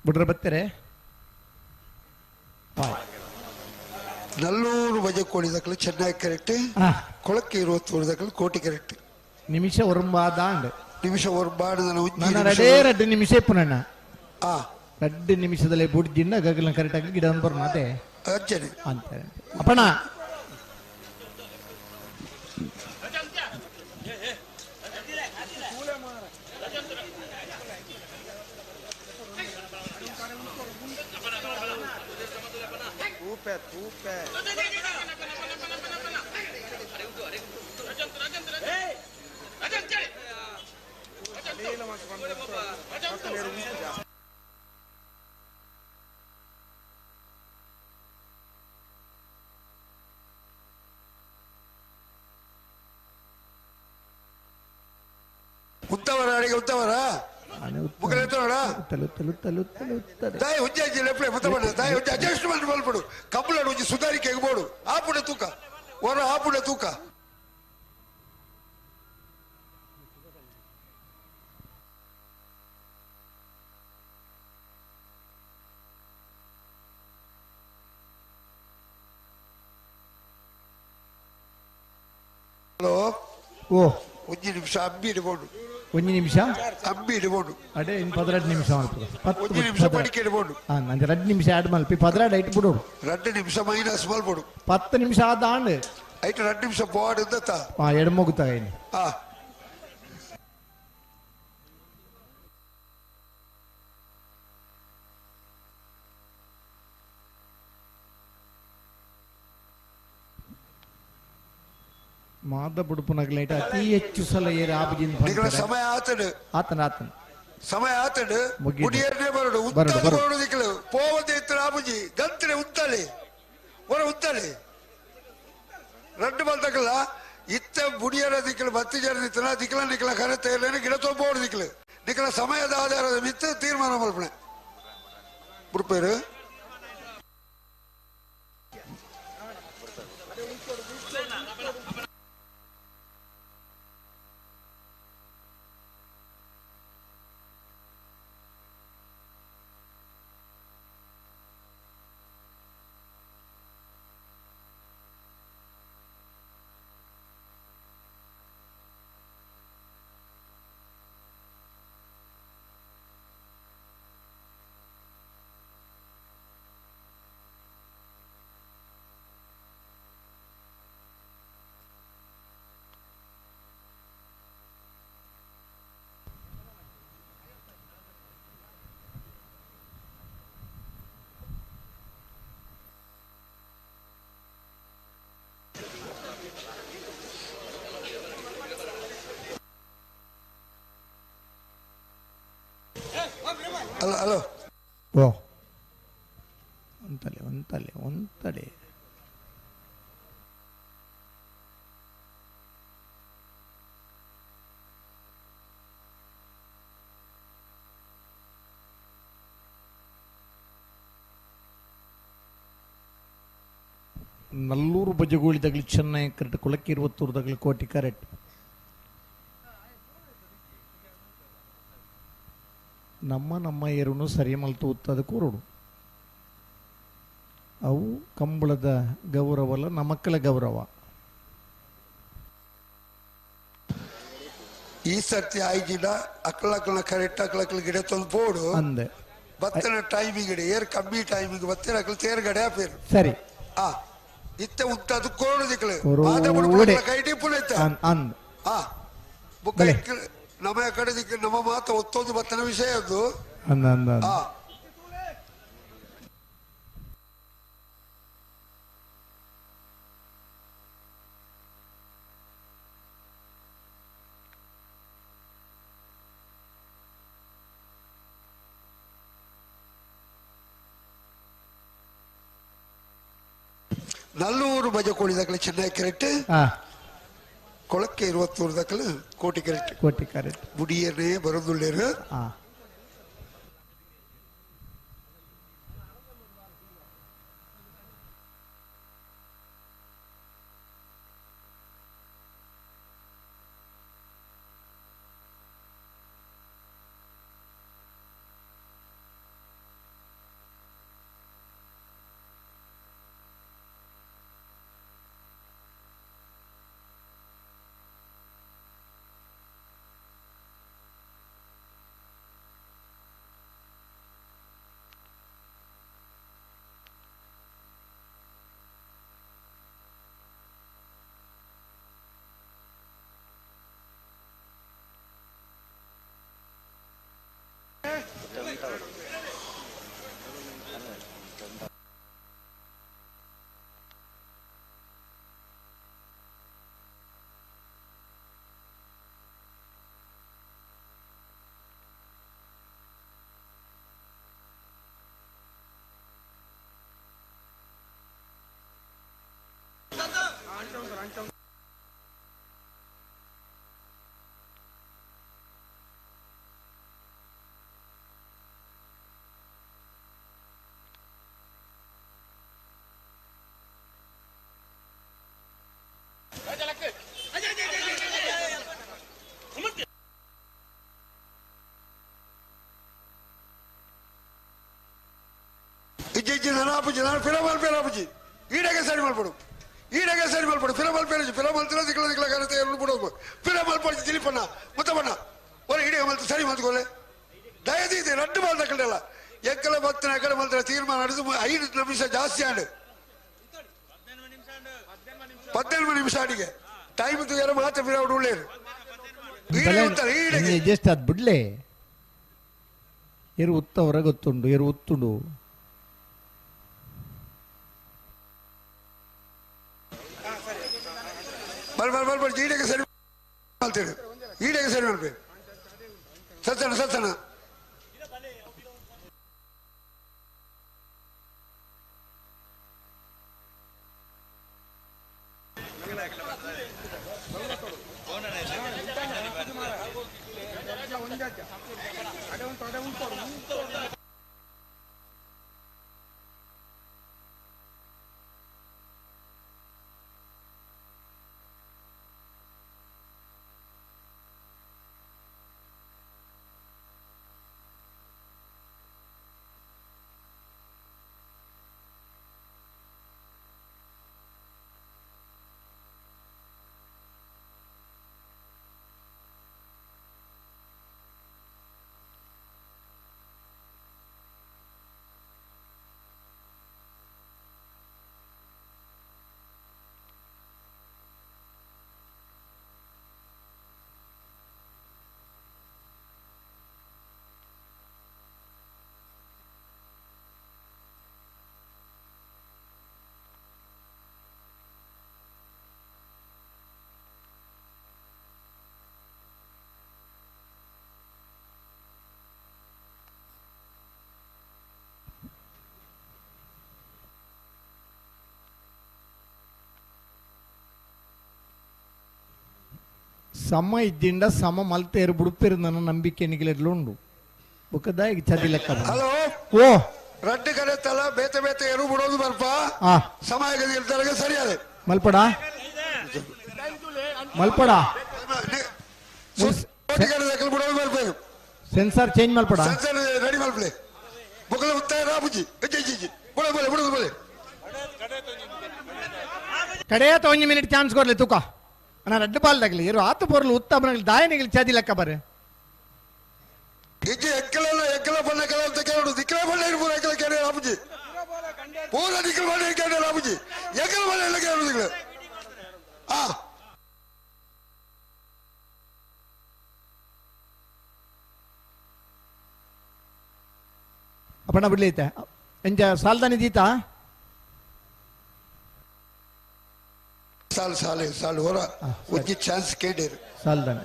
Speaker 1: ಬಿಡ್ರೆ ಬತ್ತಾರೆ.
Speaker 5: ನಲ್ಲೂರು ಬಜೆ ಕೋಳಿದಕ್ಕಲು ಚೆನ್ನಾಗಿ ಕರೆಕ್ಟ್, ಕೊಳಕ್ಕೆ ಇರುವ ತೋಳಿದಕ್ಕಲು ಕೋಟಿ ಕರೆಕ್ಟ್.
Speaker 1: ನಿಮಿಷ ಒರಂಬಾದಾಂಡ್
Speaker 5: ನಿಮಿಷ ಒರಂಬಾಡ
Speaker 1: ಎರಡು ನಿಮಿಷ ಪುನಣ್ಣ ಎರಡು ನಿಮಿಷದಲ್ಲೇ ಬುಡ್ಜಿಂದ ಗಗಲ ಕರೆಕ್ಟ್ ಆಗಿ ಗಿಡ ಬರೋಣ ಅದೇ ಅಂತಾರೆ ಅಪ್ಪಣ.
Speaker 5: ಉತ್ತವರ ಅಡಿಗೆ ಉತ್ತವರ ಮುಗಲೆತ್ತೋಡ
Speaker 1: ತಲು ತಲು ತಲು ತಲು ತಲು
Speaker 5: ತಾಯಿ ಉಜ್ಜಾಜಿ ಲೆಪ್ಲೆ ಮುತ್ತಬಣ್ಣ ತಾಯಿ ಉಜ್ಜ ಅಡ್ಜಸ್ಟ್ಮೆಂಟ್ ಮಲ್ಪಡು ಕಂಬಳಡು ಒಂಜಿ ಸುಧಾರಿಕೆ ಬೋಡು ಆಪುಡೆ ತೂಕ ಒರ ಆಪುಡೆ ತೂಕ ಹಲೋ
Speaker 1: ಓ
Speaker 5: ಒಂಜಿ ನಿಮಿಷ ಅಂಬಿ ಇಡ್ಬೋದು
Speaker 1: ಒಂಜಿ ನಿಮಿಷ
Speaker 5: ಅಂಬಿ ಇಡ್ಬೋದು
Speaker 1: ಅಡೆ ಇನ್ನು ಪದರೆರಡು ನಿಮಿಷ ಮಲ್ಪು
Speaker 5: ಒಂಜಿ ನಿಮಿಷ ಪಡಿಕೆ ಇಡ್ಬೋದು
Speaker 1: ಹಾಂ ನಂಗೆ 2 ನಿಮಿಷ ಆ್ಯಡ್ ಮಲ್ಪಿ 12 ಐಟ್ ಬಿಡೋಡು
Speaker 5: 2 ನಿಮಿಷ ಮೈನಸ್ ಮಲ್ಪಡು
Speaker 1: 10 ನಿಮಿಷ ಆದ ಆಂಡ್
Speaker 5: ಐಟ್ 2 ನಿಮಿಷ ಬೋರ್ಡ್ ಇದ್ದತ್ತ
Speaker 1: ಹಾಂ ಎಡ್ಮೋಗುತ್ತಾ ಇನ್ನು
Speaker 5: ಹಾಂ
Speaker 1: ಮಾದ ಬುಡುಪುನಗಲೈಟ್ ಅತಿ ಹೆಚ್ಚು ಸಲ ಏರಿ ಆಪಜಿನ
Speaker 5: ಸಮಯ ಆತಡು
Speaker 1: ಆತನ ಆತನ
Speaker 5: ಸಮಯ ಆತಡು ಮುಡಿಯರ್ನೇ ಬರಡು ಉತ್ತಾಳಿ ಬರಡು ದಿಕ್ಕಲು ಪೋವದೆ ಇತ್ತು ಆಪುಜಿ ಗಂತ್ರೆ ಉತ್ತಾಳಿ ಹೊರ ಉತ್ತಾಳಿ ರಡ್ಡು ಬಲ್ತಕಲ್ಲ ಇತ್ತ ಬುಡಿಯರ ದಿಕ್ಕಲು ಬತ್ತಿ ಜರ ದಿತ್ತನ ದಿಕ್ಕಲ ನಿಕ್ಕಲ ಕರೆ ತೇರ್ಲೇನೆ ಗಿಡ ತೊಂಬೋಡು ದಿಕ್ಕಲು ನಿಕ್ಕಲ ಸಮಯದ ಆಧಾರದ ಮಿತ್ತು ತೀರ್ಮಾನ ಮಲ್ಪಣೆ ಬುಡುಪೇರು ಹಲೋ ಹಲೋ
Speaker 1: ಓ ಒಂತಲೆ ಒಂತಲೆ ಒಂತಲೆ ನಲ್ಲೂರು ಬಜಗೋಳಿ ತಗಲಿ ಚೆನ್ನೈ ಕರೆಕ್ಟ್ ಕುಲಕ್ಕಿರುವತ್ತೂರು ತಗಲಿ ಕೋಟಿ ಕರೆಕ್ಟ್ ನಮ್ಮ ನಮ್ಮ ಏರುನು ಸರಿ ಮಲ್ತು ಉತ್ತದ ಕೂರುಡು ಅವು ಕಂಬಳದ ಗೌರವಲ್ಲ ನಮಕ್ಕಳ ಗೌರವ.
Speaker 5: ಈ ಸರ್ತಿ ಆಯ್ಜಿಡ ಅಕ್ಕಲಕ್ಕಲ ಕರೆಕ್ಟ್ ಅಕ್ಕಲಕ್ಕಲ ಗಿಡ ತಂದು ಪೋಡು
Speaker 1: ಅಂದೆ
Speaker 5: ಬತ್ತನ ಟೈಮಿಂಗ್ ಇಡ ಏರ್ ಕಮ್ಮಿ ಟೈಮಿಂಗ್ ಬತ್ತಿನ ಅಕ್ಕಲು ತೇರ್ಗಡೆ ಆಪೇರು
Speaker 1: ಸರಿ
Speaker 5: ಆ ಇತ್ತ ಉತ್ತದು ಕೋಡು ದಿಕ್ಕಲು
Speaker 1: ಕೋರೋಡೆ.
Speaker 5: ಕೈ ಟಿಪ್ಪುಲ ಇತ್ತ
Speaker 1: ಅಂದ್
Speaker 5: ಆ ಬುಕ್ಕ ನಮ್ಮ ಕಡೆ ದಿಕ್ಕು ನಮ್ಮ ಮಾತು ಒತ್ತೊಂದು ಬತ್ತನ ವಿಷಯ ಅದು
Speaker 1: ಅಂದ ಅಂದ ಅಂದ.
Speaker 5: ಆ ನಲ್ಲೂರು ಬಜ ಕೋಳಿದಾಗಲೇ ಚೆನ್ನೈ ಕರೆಕ್ಟ್ ಕೊಳಕ್ಕೆ 21 ದಾಖಲು ಕೋಟಿ ಕರೆಕ್ಟ್
Speaker 1: ಕೋಟಿ ಕರೆಕ್ಟ್
Speaker 5: ಬುಡಿಯನ್ನೇ ಬರೋದುಳ್ಳೇರು. ಇಜ್ಜಿ ನಾನು ಆಪುಜಿ ನಾನು ಫಿರಮಲ್ ಪೇರ್ ಆಪುಜಿ ಈಡಾಗೆ ಸರಿ ಮಲ್ಪಡು ಈಡಾಗೆ ಸರಿ ಮಲ್ಪಡು ಫಿರಮಲ್ ಪೇರ್ ಫಿರಮಲ್ ತಿರ ದಿಕ್ಲ ದಿಕ್ಲ ಕರತೆ ಎರಡು ಬಿಡೋದು ಫಿರಮಲ್ ಪಡಿಸಿ ದಿಲೀಪಣ್ಣ ಮುತ್ತಪ್ಪಣ್ಣ ಒರ ಈಡಾಗ ಮಲ್ತು ಸರಿ ಮಲ್ತ್ಕೊಲೆ ದಯದೀತಿ ರಡ್ಡು ಬಾಲ್ ತಕ್ಕಲ್ಲ ಎಕ್ಕಲ ಬತ್ತನ ಎಕ್ಕಲ ಮಲ್ತರ ತೀರ್ಮಾನ ನಡೆದು 5 ನಿಮಿಷ ಜಾಸ್ತಿ ಆಂಡು 18 ನಿಮಿಷ ಅಡಿಗೆ ಟೈಮ್ ತುಯಾರ ಮಾತ್ರ ಫಿರೌಡ್ ಉಳ್ಳೇರು
Speaker 1: ಜಸ್ಟ್ ಅದು ಬಿಡ್ಲೆ ಎರು ಉತ್ತವರ ಗೊತ್ತುಂಡು ಎರು ಉತ್ತುಂಡು
Speaker 5: ಬಲ್ ಬಲ್ ಬಲ್ ಬಲ್ ಈಡೆಗೆ ಸರಿ ಮಾಡ್ತೇನೆ ಈಡೆಗೆ ಸರಿ ಮಾಡ್ಬೇಕು ಸತ್ತಣ ಸತ್ತಣ
Speaker 1: ಸಮ ಇದ್ದಿಂದ ಸಮ ಮಲ್ತೇರು ಬುಡುಪೇರು ನನ್ನ ನಂಬಿಕೆ ನಿಗಲೆಡ್ಲುಂಡು ಬುಕ್ಕದಾಗಿ ಚದಿ ಲೆಕ್ಕ
Speaker 5: ಹಲೋ
Speaker 1: ಓ
Speaker 5: ರಡ್ಡು ಕಡೆ ತಲ ಬೇತೆ ಬೇತೆ ಎರು ಬಿಡೋದು ಬರ್ಪ ಸಮಯ ಇರ್ತಾರೆ ಸರಿಯಾದ
Speaker 1: ಮಲ್ಪಡ ಮಲ್ಪಡ
Speaker 5: ಬಿಡೋದು ಬರ್ಬೇಕು
Speaker 1: ಸೆನ್ಸಾರ್ ಚೇಂಜ್ ಮಲ್ಪಡ
Speaker 5: ಸೆನ್ಸಾರ್ ರೆಡಿ ಮಲ್ಪಲೆ ಬುಕ್ಕಲ ಉತ್ತಾಯ ರಾಬುಜಿ ಅಜ್ಜಿ ಬುಡ ಬೋಲೆ ಬಿಡೋದು ಬೋಲೆ
Speaker 1: ಕಡೆಯ ಒಂದು ಮಿನಿಟ್ ಚಾನ್ಸ್ ಕೊಡ್ಲಿ ತೂಕ ಅಣ್ಣ ರಡ್ಡು ಬಾಲ್ ತಗಲಿ ಇರು ಆತು ಪೊರ್ಲು ಉತ್ತಮ ದಾಯನಿಗೆ ಚಾದಿ ಲೆಕ್ಕ ಬರೆ
Speaker 5: ಇಜ್ಜಿ ಎಕ್ಕಲ ಎಕ್ಕಲ ಬಣ್ಣ ಕೆಲ ಅಂತ ಕೇಳು ದಿಕ್ಕಲ ಬಣ್ಣ ಇರ್ಬೋದು ಎಕ್ಕಲ ಕೇಳಿ ರಾಬುಜಿ ಪೂರ ದಿಕ್ಕಲ ಬಣ್ಣ ಕೇಳಿ ರಾಬುಜಿ ಎಕ್ಕಲ ಬಣ್ಣ ಎಲ್ಲ ಕೇಳು ದಿಕ್ಕಲ ಆ
Speaker 1: ಅಪ್ಪಣ್ಣ ಬಿಡ್ಲಿ ಐತೆ ಎಂಜ ಸಾಲ್ದಾನಿ ದೀತಾ
Speaker 5: ಸಾಲು ಸಾಲು ಸಾಲು ಹೊರ ಒಂಜಿ ಚಾನ್ಸ್ ಕೇಳಿರು
Speaker 1: ಸಾಲ್ದಾನೆ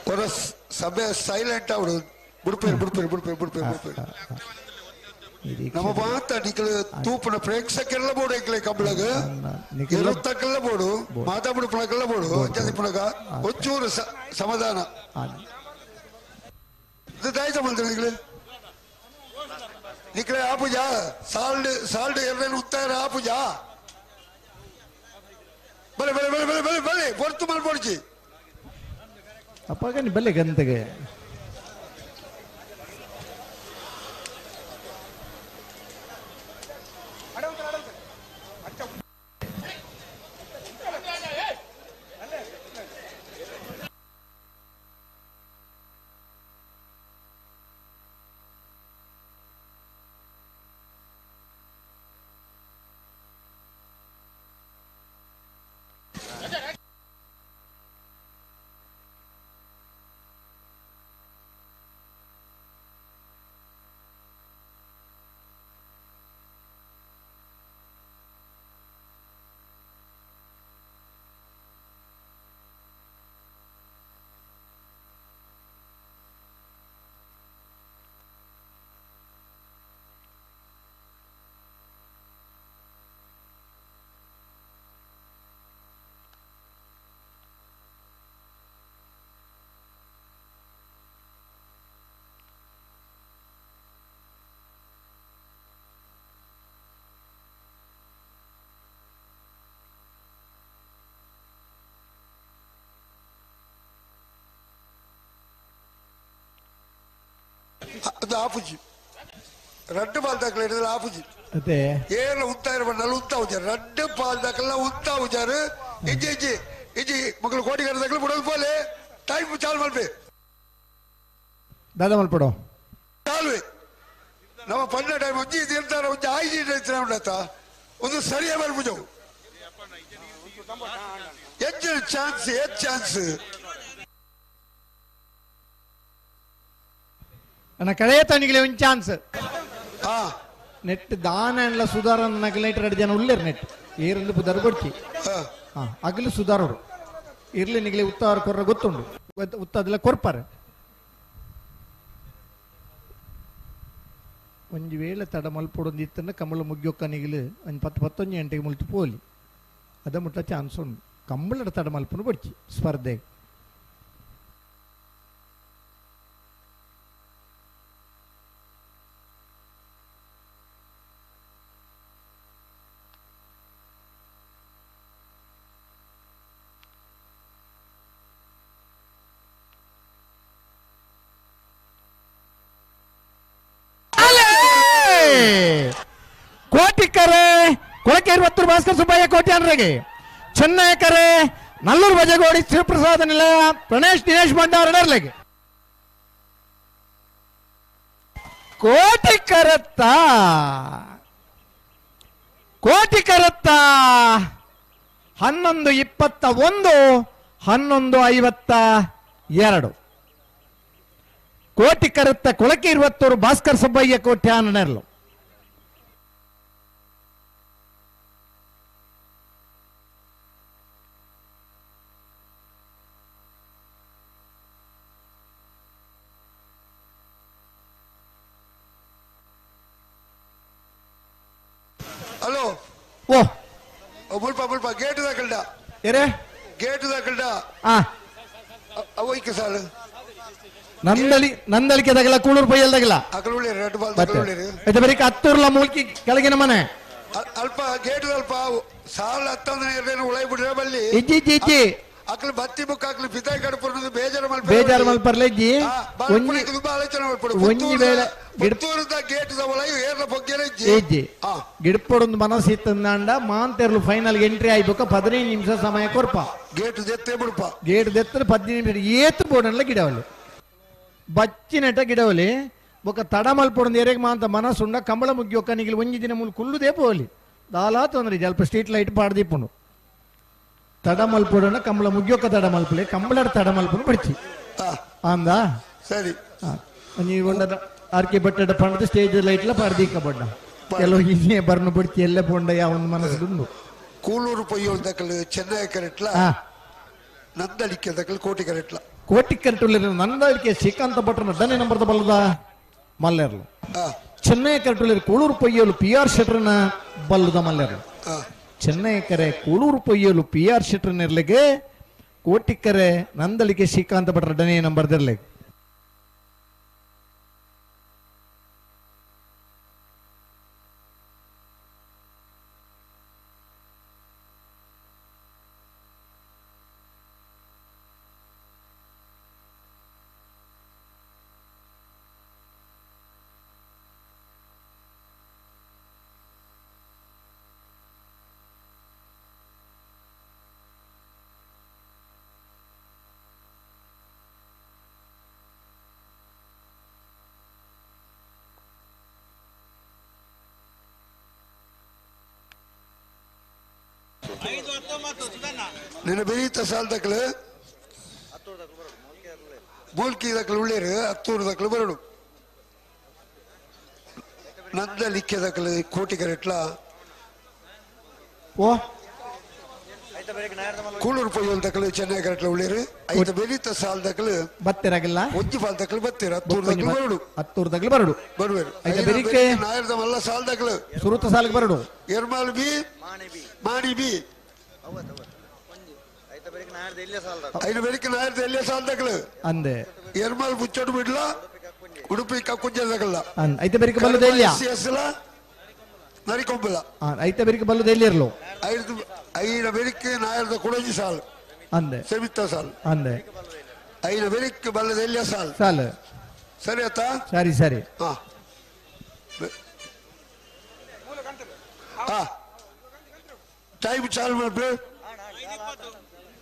Speaker 5: ಹೊರ ಸಭೆ ಸೈಲೆಂಟ್ ಅವಡು ಬುಡ್ಪೇರು ಬುಡ್ಪೇರು ಬುಡ್ಪೇರು ಬುಡ್ಪೇರು ಬುಡ್ಪೇರು ನಮ್ಮ ಮಾತ ನಿಕಲ ತೂಪನ ಪ್ರೇಕ್ಷಕರೆಲ್ಲ ಬೋಡು ಎಂಕ್ಲೆ ಕಂಬಳಗ ಇರುತ್ತಕ್ಕೆಲ್ಲ ಬೋಡು ಮಾತಾಬಿಡುಪನಕ್ಕೆಲ್ಲ ಬೋಡು ಅಂಚದಿಪ್ಪನಗ ಒಂಚೂರು ಸಮಾಧಾನ ಇದು ದಾಯ್ತ ಬಂದ್ರೆ ನಿಕ್ಲೆ ನಿಕ್ಲೆ ಆಪುಜಾ ಸಾಲ್ಡ್ ಸಾಲ್ಡ್ ಎರಡೇನು ಉತ್ತಾರ ಆಪುಜಾ ಬಲೆ ಬಲೆ ಬಲೆ ಬಲೆ ಬಲೆ ಬಲೆ ಪೊರ್ತು ಮಲ್ಪೊಡ್ಚಿ
Speaker 1: ಅಪ್ಪಾಗ ಬಲ್ಲೆ ಗಂತೆಗೆ
Speaker 5: ಅದು ಆಪುಜಿ ರಡ್ಡು ಬಾಲ್ ದಾಖಲೆ ಹಿಡಿದ್ರೆ ಆಪುಜಿ
Speaker 1: ಅದೇ
Speaker 5: ಏನು ಉತ್ತಾ ಇರಬಲ್ಲ ಉತ್ತಾ ಉಜಾರು ರಡ್ಡು ಪಾಲ್ ದಾಖಲ ಉತ್ತಾ ಉಜಾರು ಇಜ್ಜಿ ಇಜ್ಜಿ ಇಜ್ಜಿ ಮಕ್ಕಳು ಕೋಟಿಗಾರ ದಾಖಲೆ ಬಿಡೋದು ಪೋಲೆ ಟೈಮ್ ಚಾಲು ಮಲ್ಪೆ
Speaker 1: ದಾದಾ ಮಲ್ಪಡು
Speaker 5: ಚಾಲುವೆ ನಮ್ಮ ಪನ್ನ ಟೈಮ್ ಒಂಜಿ ಇರ್ತಾರ ಒಂಜಿ ಆಯ್ಜಿ ಉಂಡಾತ ಒಂದು ಸರಿಯ ಮಲ್ಪುಜವು ಹೆಚ್ಚು ಚಾನ್ಸ್ ಏತ್ ಚಾನ್ಸ್
Speaker 1: ಅಣ್ಣ ಕಡೆಯ ತನಿಗೆ ಒಂದು ಚಾನ್ಸ್
Speaker 5: ಹಾ
Speaker 1: ನೆಟ್ ದಾನ ಎಲ್ಲ ಸುಧಾರ ನಗಲೈಟ್ ಎರಡು ಜನ ಉಳ್ಳೇರು ನೆಟ್ ಏರಂದು ಪುದಾರು ಕೊಡ್ತಿ ಹಾ ಅಗಲು ಸುಧಾರರು ಇರ್ಲಿ ನಿಗಲಿ ಉತ್ತಾರ ಕೊರ್ರ ಗೊತ್ತುಂಡು ಉತ್ತದೆಲ್ಲ ಕೊರ್ಪಾರೆ ಒಂಜಿ ವೇಳೆ ತಡ ಮಲ್ಪೊಡೊಂದು ಇತ್ತಂದ್ರೆ ಕಂಬಳ ಮುಗ್ಯೊಕ್ಕ ನಿಗಿಲು ಒಂದು ಪತ್ತು ಪತ್ತೊಂಜಿ ಗಂಟೆಗೆ ಮುಲ್ತು ಪೋಲಿ ಅದ ಮುಟ್ಟ ಚಾನ್ಸ್ ಉಂಡು ಕಂಬಳದ ತಡ ಮಲ್ಪನು ಬಡ್ಚಿ ಸ್ಪರ್ಧೆ ಕೋಟಿಕರೆ ಕೊಳಕೇರಿ ಬತ್ತೂರು ಭಾಸ್ಕರ್ ಸುಬ್ಬಯ್ಯ ಕೋಟ್ಯಾನ್ರಿಗೆ ಚೆನ್ನಯಕರೆ ನಲ್ಲೂರು ಬಜಗೋಡಿ ಶಿವಪ್ರಸಾದ ನಿಲಯ ಪ್ರಣೇಶ್ ದಿನೇಶ್ ಭಂಡಾರಡರ್ಲೆಗೆ ಕೋಟಿ ಕರತ್ತ ಕೋಟಿ ಕರತ್ತ 11:21 11:52 ಕೋಟಿ ಕರತ್ತ ಕೊಳಕೇರಿ ಬತ್ತೂರು ಭಾಸ್ಕರ್ ಸುಬ್ಬಯ್ಯ ಕೋಟ್ಯಾನರ್ಲು
Speaker 5: ಹಲೋ
Speaker 1: ಓ
Speaker 5: ಮುಲ್ಪ ಮುಲ್ಪ ಗೇಟ್ ದಾಕಲ್ಡ
Speaker 1: ಏರೇ
Speaker 5: ಗೇಟ್ ದಾಕಲ್ಡ
Speaker 1: ಆ
Speaker 5: ಅವೈಕೆ ಸಾಲು
Speaker 1: ನಂದಳಿ ನಂದಳಿಕೆ ತಗಲ ಕೂಳೂರು ಪೈಯಲ್ ತಗಲ
Speaker 5: ಅಕಲುಳ್ಳಿ ರೆಡ್ ಬಾಲ್
Speaker 1: ಮತ್ತೆ
Speaker 5: ತಗಲುಳ್ಳಿ
Speaker 1: ಆಯ್ತಾ ಬರೀ ಹತ್ತೂರ್ಲ ಮೂಲ್ಕಿ ಕೆಳಗಿನ ಮನೆ
Speaker 5: ಅಲ್ಪ ಗೇಟ್ ಅಲ್ಪ ಸಾಲ ಹತ್ತೊಂದನೇ ಎರಡನೇ ಉಳೈ ಬಿಡ್ರೆ ಬಲ್ಲಿ
Speaker 1: ಇಜ್ಜಿ ಇಜ್ಜಿ ಇಜ್ಜಿ
Speaker 5: ಅಕ್ಲು ಬತ್ತಿ ಬುಕ್ ಅಕ್ಲು ಪಿತಾಯಿ ಕಡಪುರದ ಬೇಜಾರು ಮಲ್ಪ
Speaker 1: ಬೇಜಾರು ಮಲ್ಪರ್ಲೆ ಇಜ್ಜಿ ಒಂಜಿ
Speaker 5: ತುಂಬಾ ಆಲೋಚನೆ ಮಲ್ಪಡು
Speaker 1: ಒಂಜಿ ವೇಳೆ
Speaker 5: ಪುತ್ತೂರುದ ಗೇಟ್ the ಉಳೈ ಏರ್ನ ಪೊಗ್ಗೆರೆ ಇಜ್ಜಿ
Speaker 1: ಇಜ್ಜಿ ಗಿಡ್ಪೊಡೊಂದು ಮನಸ್ಸು ಇತ್ತಂದಾಂಡ ಮಾಂತೆರ್ಲು ಫೈನಲ್ ಎಂಟ್ರಿ ಆಯ್ಬೇಕ 15 ನಿಮಿಷ ಸಮಯ ಕೊರ್ಪ
Speaker 5: ಗೇಟ್ ದೆತ್ತೆ ಬಿಡುಪ
Speaker 1: ಗೇಟ್ ದೆತ್ತರೆ 15 ನಿಮಿಷ ಏತು ಬೋಡನ್ಲ ಗಿಡವಲ್ಲಿ ಬಚ್ಚಿನೆಟ ಗಿಡವಲಿ ಬೊಕ ತಡ ಮಲ್ಪೊಡೊಂದು ಎರೆಗ್ ಮಾಂತ ಮನಸ್ಸುಂಡ ಕಂಬಳ ಮುಗ್ಯೊಕ್ಕ ನಿಗಿಲ್ ಒಂಜಿ ದಿನ ಮೂಲು ಕುಲ್ಲುದೇ ಪೋಲಿ ದಾಲಾ ತೊಂದ್ರೆ ಅಲ್ಪ ಸ್ಟ್ರೀಟ್ ಲೈಟ್ ಪಾಡ್ದೀಪುಂಡು ತಡ ಮಲ್ಪೊಡೋಣ ಕಂಬಳ ಮುಗ್ಯೊಕ್ಕ ತಡ ಮಲ್ಪಲೆ ಕಂಬಳಡ ತಡ ಮಲ್ಪುನು ಬಡ್ಚಿ ಅಂದ
Speaker 5: ಸರಿ
Speaker 1: ನೀವು ಆರ್ ಕೆ ಭಟ್ಟಡ ಪಂಡದ ಸ್ಟೇಜ್ ಲೈಟ್ಲ ಪಾಡ್ದೀಕ ಬಡ್ಡ ಕೆಲವು ಇನ್ನೇ ಬರ್ನು ಬಿಡ್ತಿ ಎಲ್ಲೇ ಪೋಂಡ ಯಾವ ಒಂದು ಮನಸ್ಸುಂಡು
Speaker 5: ಕೂಲೂರು ಪೊಯ್ಯೋಲ್ ದಕಲು ಚೆನ್ನೈ ಕರೆಟ್ಲ ನಂದಳಿಕೆ ದಕಲು ಕೋಟಿ ಕರೆಟ್ಲ
Speaker 1: ಕೋಟಿ ಕರೆಟುಲ್ಲ ನಂದಳಿಕೆ ಶ್ರೀಕಾಂತ ಭಟ್ರನ ಡನ್ನೆ ನಂಬರ್ದ ಬಲ್ಲದ ಮಲ್ಲೇರ್ಲು ಚೆನ್ನೈ ಕರೆಟುಲ್ಲ ಕೂಳೂರು ಪೊಯ್ಯೋಲು ಪಿ ಆರ್ ಶೆಟ್ರನ ಬಲ್ಲದ ಮಲ್ಲೇರ್ಲು ಚೆನ್ನೈ ಕರೆ ಕೂಳೂರು ಪೊಯ್ಯೋಲು ಪಿ ಆರ್ ಶೆಟ್ರನಿರ್ಲಿಗೆ ಕೋಟಿಕರೆ ನಂದಳಿಕೆ ಶ್ರೀಕಾಂತ ಭಟ್ರ ಡನೆ ನಂಬರ್ದಿರ್ಲಿಗೆ
Speaker 5: ನಿನ್ನ ಬೆರೀತ ಸಾಲ್ ದಕ್ಕಲು ಮೂಲ್ಕಿ ದಕ್ಕಲು ಉಳ್ಳೇರು ಹತ್ತೂರು ದಕ್ಕಲು ಬರಡು ನಂದಲಿಕ್ಕೆ ದಕ್ಕಲು ಕೋಟಿ ಕರೆಟ್ಲ
Speaker 1: ಓ
Speaker 5: ಕೂಳೂರು ಪೊಯ್ಯೋಲ್ ದಕ್ಕಲು ಚೆನ್ನೈ ಕರೆಟ್ಲ ಉಳ್ಳೇರು ಐತ ಬೆರೀತ ಸಾಲ್ ದಕ್ಕಲು
Speaker 1: ಬತ್ತಿರಾಗಿಲ್ಲ
Speaker 5: ಒಂಜಿ ಪಾಲ್ ದಕ್ಕಲು ಬತ್ತೀರ ಹತ್ತೂರು ದಕ್ಕಲು ಬರಡು
Speaker 1: ಹತ್ತೂರು ದಕ್ಕಲು ಬರಡು
Speaker 5: ಬರುವೇರು
Speaker 1: ಐತ ಬೆರಿಕೆ
Speaker 5: ನಾಯರ್ದ ಮಲ್ಲ ಸಾಲ್ ದಕ್ಕಲು
Speaker 1: ಸುರುತ ಸಾಲಿಗೆ ಬರಡು
Speaker 5: ಎರ್ಮಾಲ್ ಬಿ ಮಾಣಿ ಬಿ ಐದು ಬೆರಿಕೆ ನಾಯರ್ದ ಎಲ್ಲೇ ಸಾಲ್ ದಕ್ಕಲು
Speaker 1: ಅಂದೆ
Speaker 5: ಎರ್ಮಾಲ್ ಮುಚ್ಚೋಡು ಬಿಡ್ಲ ಉಡುಪಿ ಕಕ್ಕುಂಜ ದಕ್ಕಲ್ಲ
Speaker 1: ಐತ ಬೆರಿಕೆ ಬಲ್ಲದ ಎಲ್ಲಿಯ
Speaker 5: ಎಸ್ಲ ನರಿಕೊಂಬಲ
Speaker 1: ಐತ ಬೆರಿಕೆ ಬಲ್ಲದ ಎಲ್ಲಿ ಇರ್ಲು
Speaker 5: ಐದು ಐನ ಬೆರಿಕೆ ನಾಯರ್ದ ಕುಡಂಜಿ ಸಾಲ್
Speaker 1: ಅಂದೆ
Speaker 5: ಸೆಮಿತ್ತ ಸಾಲ್
Speaker 1: ಅಂದೆ
Speaker 5: ಐನ ಬೆರಿಕೆ ಬಲ್ಲದ ಎಲ್ಲಿಯ ಸಾಲ್
Speaker 1: ಸಾಲ್
Speaker 5: ಸರಿ ಆತಾ?
Speaker 1: ಸರಿ ಸರಿ.
Speaker 5: ಹಾ ಹಾ ಟೈಮ್ ಚಾಲು ಮಾಡ್ರಿ.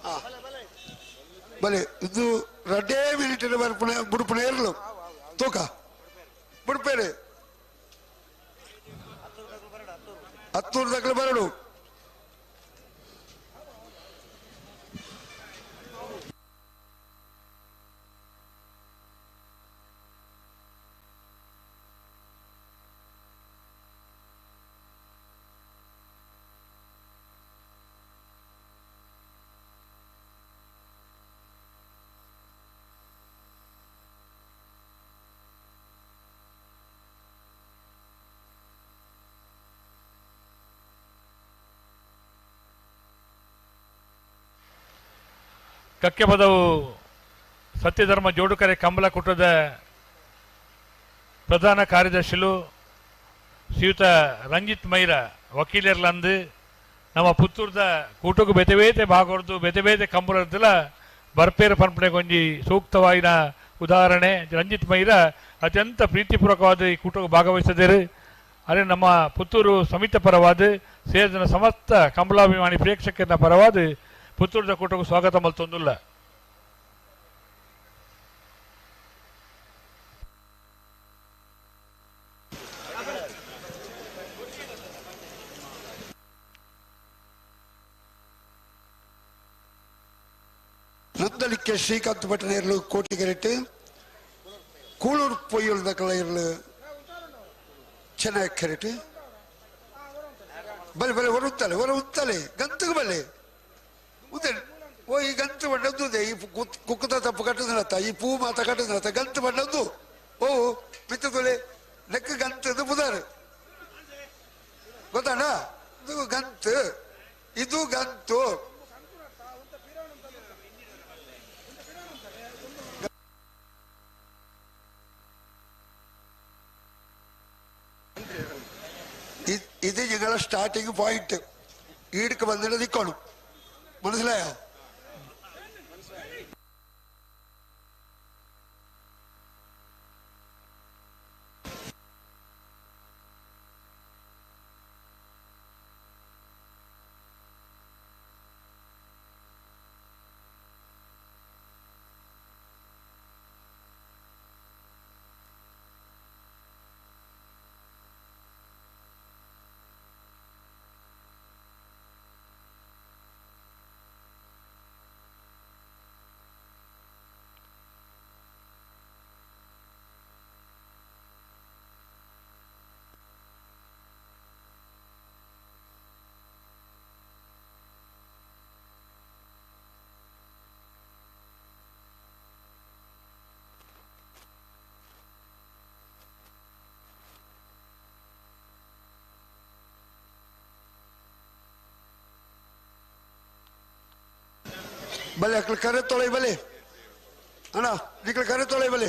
Speaker 5: ಹಾ ಬಲೆ ಇದು ರಡ್ಡೇ ಮಿನಿಟ್ ಬರ್ಪಣೆ ಬುಡುಪಣೆ ಇರಲು ತೂಕ ಬುಡುಪೇರೆ ಹತ್ತೂರು ದಕ್ಕಲು ಬರಡು.
Speaker 3: ಕಕ್ಕೆಪದವು ಸತ್ಯಧರ್ಮ ಜೋಡುಕರೆ ಕಂಬಳ ಕೂಟದ ಪ್ರಧಾನ ಕಾರ್ಯದರ್ಶಿಲು ಶ್ರೀಯುತ ರಂಜಿತ್ ಮೈರ ವಕೀಲರ್ಲಂದು ನಮ್ಮ ಪುತ್ತೂರ್ದ ಕೂಟకు ಬೇತೆ ಬೇತೆ ಭಾಗವರ್ದು ಬೇತೆ ಬೇತೆ ಕಂಬಳರ್ದಲ ಬರ್ಪೇರ ಪನ್ಪಣೆಗೊಂಜಿ ಸೂಕ್ತವಾಯಿನ ಉದಾಹರಣೆ ರಂಜಿತ್ ಮೈರ ಅತ್ಯಂತ ಪ್ರೀತಿಪೂರ್ವಕವಾದ ಈ ಕೂಟಕ್ಕೆ ಭಾಗವಹಿಸಿದರು. ಅದೇ ನಮ್ಮ ಪುತ್ತೂರು ಸಮಿತಿ ಪರವಾದ ಸೇರಿದ ಸಮಸ್ತ ಕಂಬಳಾಭಿಮಾನಿ ಪ್ರೇಕ್ಷಕರ ಪರವಾದ ಪುತ್ತೂರ್ದ ಕೂಟಕ್ಕೆ ಸ್ವಾಗತ ಮಲ್ತೊಂದುಲ್ಲ.
Speaker 5: ನಂದಳಿಕೆ ಶ್ರೀಕಾಂತ್ ಭಟ್ಟನ ಇರಲು ಕೋಟಿಗೆರೆಟ್ಟು ಕೂಳೂರು ಪೊಯ್ಯುಳ್ದಕಲ ಇರಲು ಚೆನ್ನಾಗಿ ಕೆರೆಟು ಬಲೆ ಬಲೆ ಹೊರ ಉತ್ತಲೆ ಹೊರ ಉತ್ತಲೆ ಗಂತಗೆ ಬಲೆ ಉದ್ದೆ ಓ ಈ ಗಂತು ಬಣ್ಣದ್ದು ಈ ಕುಕ್ಕದ ತಪ್ಪು ಕಟ್ಟುದನತ್ತ ಈ ಪೂ ಮಾತ ಕಟ್ಟುದನತ್ತ ಗಂತು ಬಣ್ಣದ್ದು ಓ ಮಿತ್ತದೊಲೆ ನೆಕ್ ಗಂತದ್ದು ಬುದಾರು ಗೊತ್ತಾಣ ಇದು ಗಂತು ಇದು ಗಂತು. ഇത് ഞങ്ങളെ സ്റ്റാർട്ടിങ് പോയിന്റ് ഈടുക്ക് വന്നിട്ട് നിൽക്കണം. മനസ്സിലായോ? ಬಲೆ ಅಕ್ಳ ಕರೆ ತೊಳೆ ಬಲೆ ಅಣ್ಣ ನಿಕ್ಳ ಕರೆ ತೊಳೆ ಬಲೆ.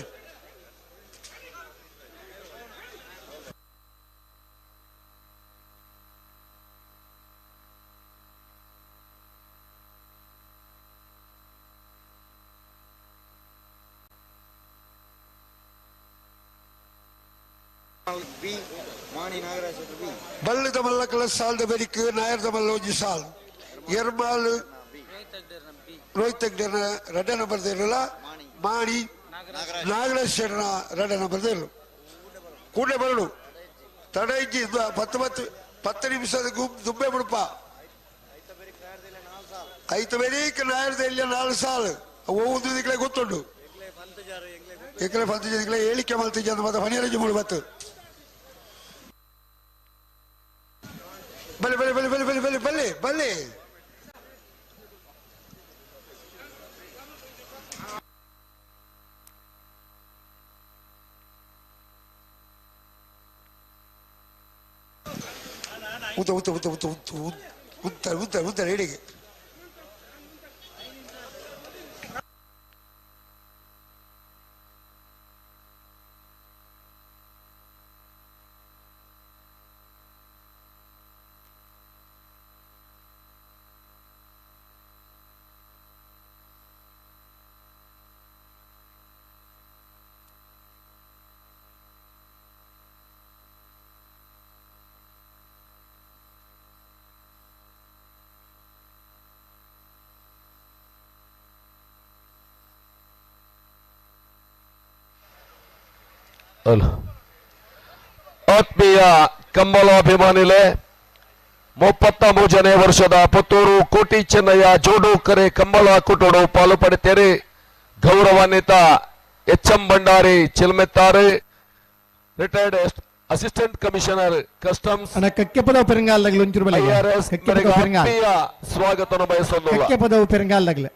Speaker 5: ಬಲ್ಲದ ಮಲ್ಲಕಲ ಸಾಲ್ದ ಬೆರಿಕ್ ನಾಯರ್ದ ಮಲ್ಲ ಒಂಜಿ ಸಾಲ್ ಎರ್ಮಾಲ್ ರೋಹಿತ್ ತೆಗ್ಡೇನ ರಡ್ಡ ನಂಬರ್ ಇರಲಿಲ್ಲ ಮಾಣಿ ನಾಗರಾಜ್ ಶೆಟ್ಟನ ರಡ್ಡ ನಂಬರ್ ಇರಲು ಕೂಡಲೇ ಬರಡು ತಡ ಇಜ್ಜಿ ಪತ್ತು ಪತ್ತು ಪತ್ತು ನಿಮಿಷದ ದುಂಬೆ ಬಿಡಪ್ಪ ಐತು ಬೆರೀಕ್ ನಾಯರ್ದ ಇಲ್ಲ ನಾಲ್ಕು ಸಾಲು ಓದು ದಿಕ್ಲೆ ಗೊತ್ತುಂಡು ಎಕರೆ ಪಂತ ದಿಕ್ಲೆ ಹೇಳಿಕೆ ಮಲ್ತಿದ್ದೆ ಅಂತ ಮತ್ತೆ ಮನೆಯರಜಿ ಮೂಡು ಬತ್ತು ಬಲೆ ಬಲೆ ಬಲೆ ಬಲೆ ಬಲೆ ಬಲೆ ಬಲೆ ಬಲೆ ಉತ್ತ ಉತ್ತ ಉತ್ತ ಉತ್ತ ಉತ್ತ ಉತ್ತ ಉತ್ತ ಉತ್ತ ರೇಡಿಗೆ
Speaker 9: ಆತ್ಮೀಯ ಕಂಬಳಾಭಿಮಾನಿಲೆ 33ನೇ ವರ್ಷದ ಪುತ್ತೂರು ಕೋಟಿ ಚೆನ್ನಯ್ಯ ಜೋಡು ಕರೆ ಕಂಬಳ ಕೂಟೋಡು ಪಾಲು ಪಡೆತೇರಿ ಗೌರವಾನ್ವಿತ H M Bhandari Chilmethar retired assistant commissioner customs
Speaker 1: Kakkepadavu ಪೆರಂಗಾಲ್ದಾಗಲು ಒಂಚೂರು ಬಲೆ
Speaker 9: ಐಆರ್ಎಸ್
Speaker 1: ಕಕ್ಕೆಪದವು ಪೆರಂಗಾಲ್
Speaker 9: ಆತ್ಮೀಯ ಸ್ವಾಗತವನ್ನು ಬಯಸೋದಿಲ್ಲ.
Speaker 1: ಕಕ್ಕೆಪದವು ಪೆರಂಗಾಲ್ದಾಗಲೆ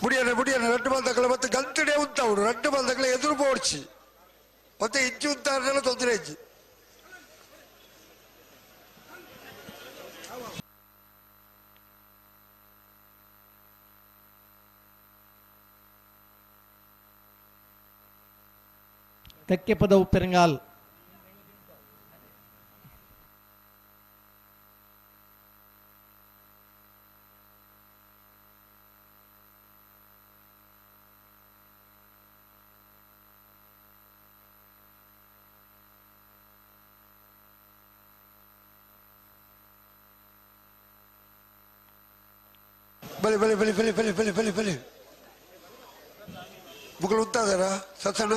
Speaker 5: ಮುಡಿಯನ ಮುಡಿಯನ ರಡ್ಡು ಬಂದಕ್ಕಲ ಮತ್ತೆ ಗಂಟಡೆ ಉಂಟವನು ರಡ್ಡು ಬಂದಕ್ಕಲ ಎದುರು ಬೋಡ್ಚಿ ಮತ್ತೆ ಇಂಚು ಉಂಟಾರೆಲ್ಲ ತೊಂದರೆ ಇಜ್ಜಿ.
Speaker 1: ಕಕ್ಕೆಪದವು ಪೆರಂಗಾಲ್
Speaker 5: ಬಲಿ ಬಲಿ ಬಲಿ ಬಲಿ ಬಲಿ ಬಲಿ ಬಲಿ ಬಲಿ ಬುಕ್ಕಲು ಉಂಟಾದಾರ ಸತ್ಸಣ್ಣ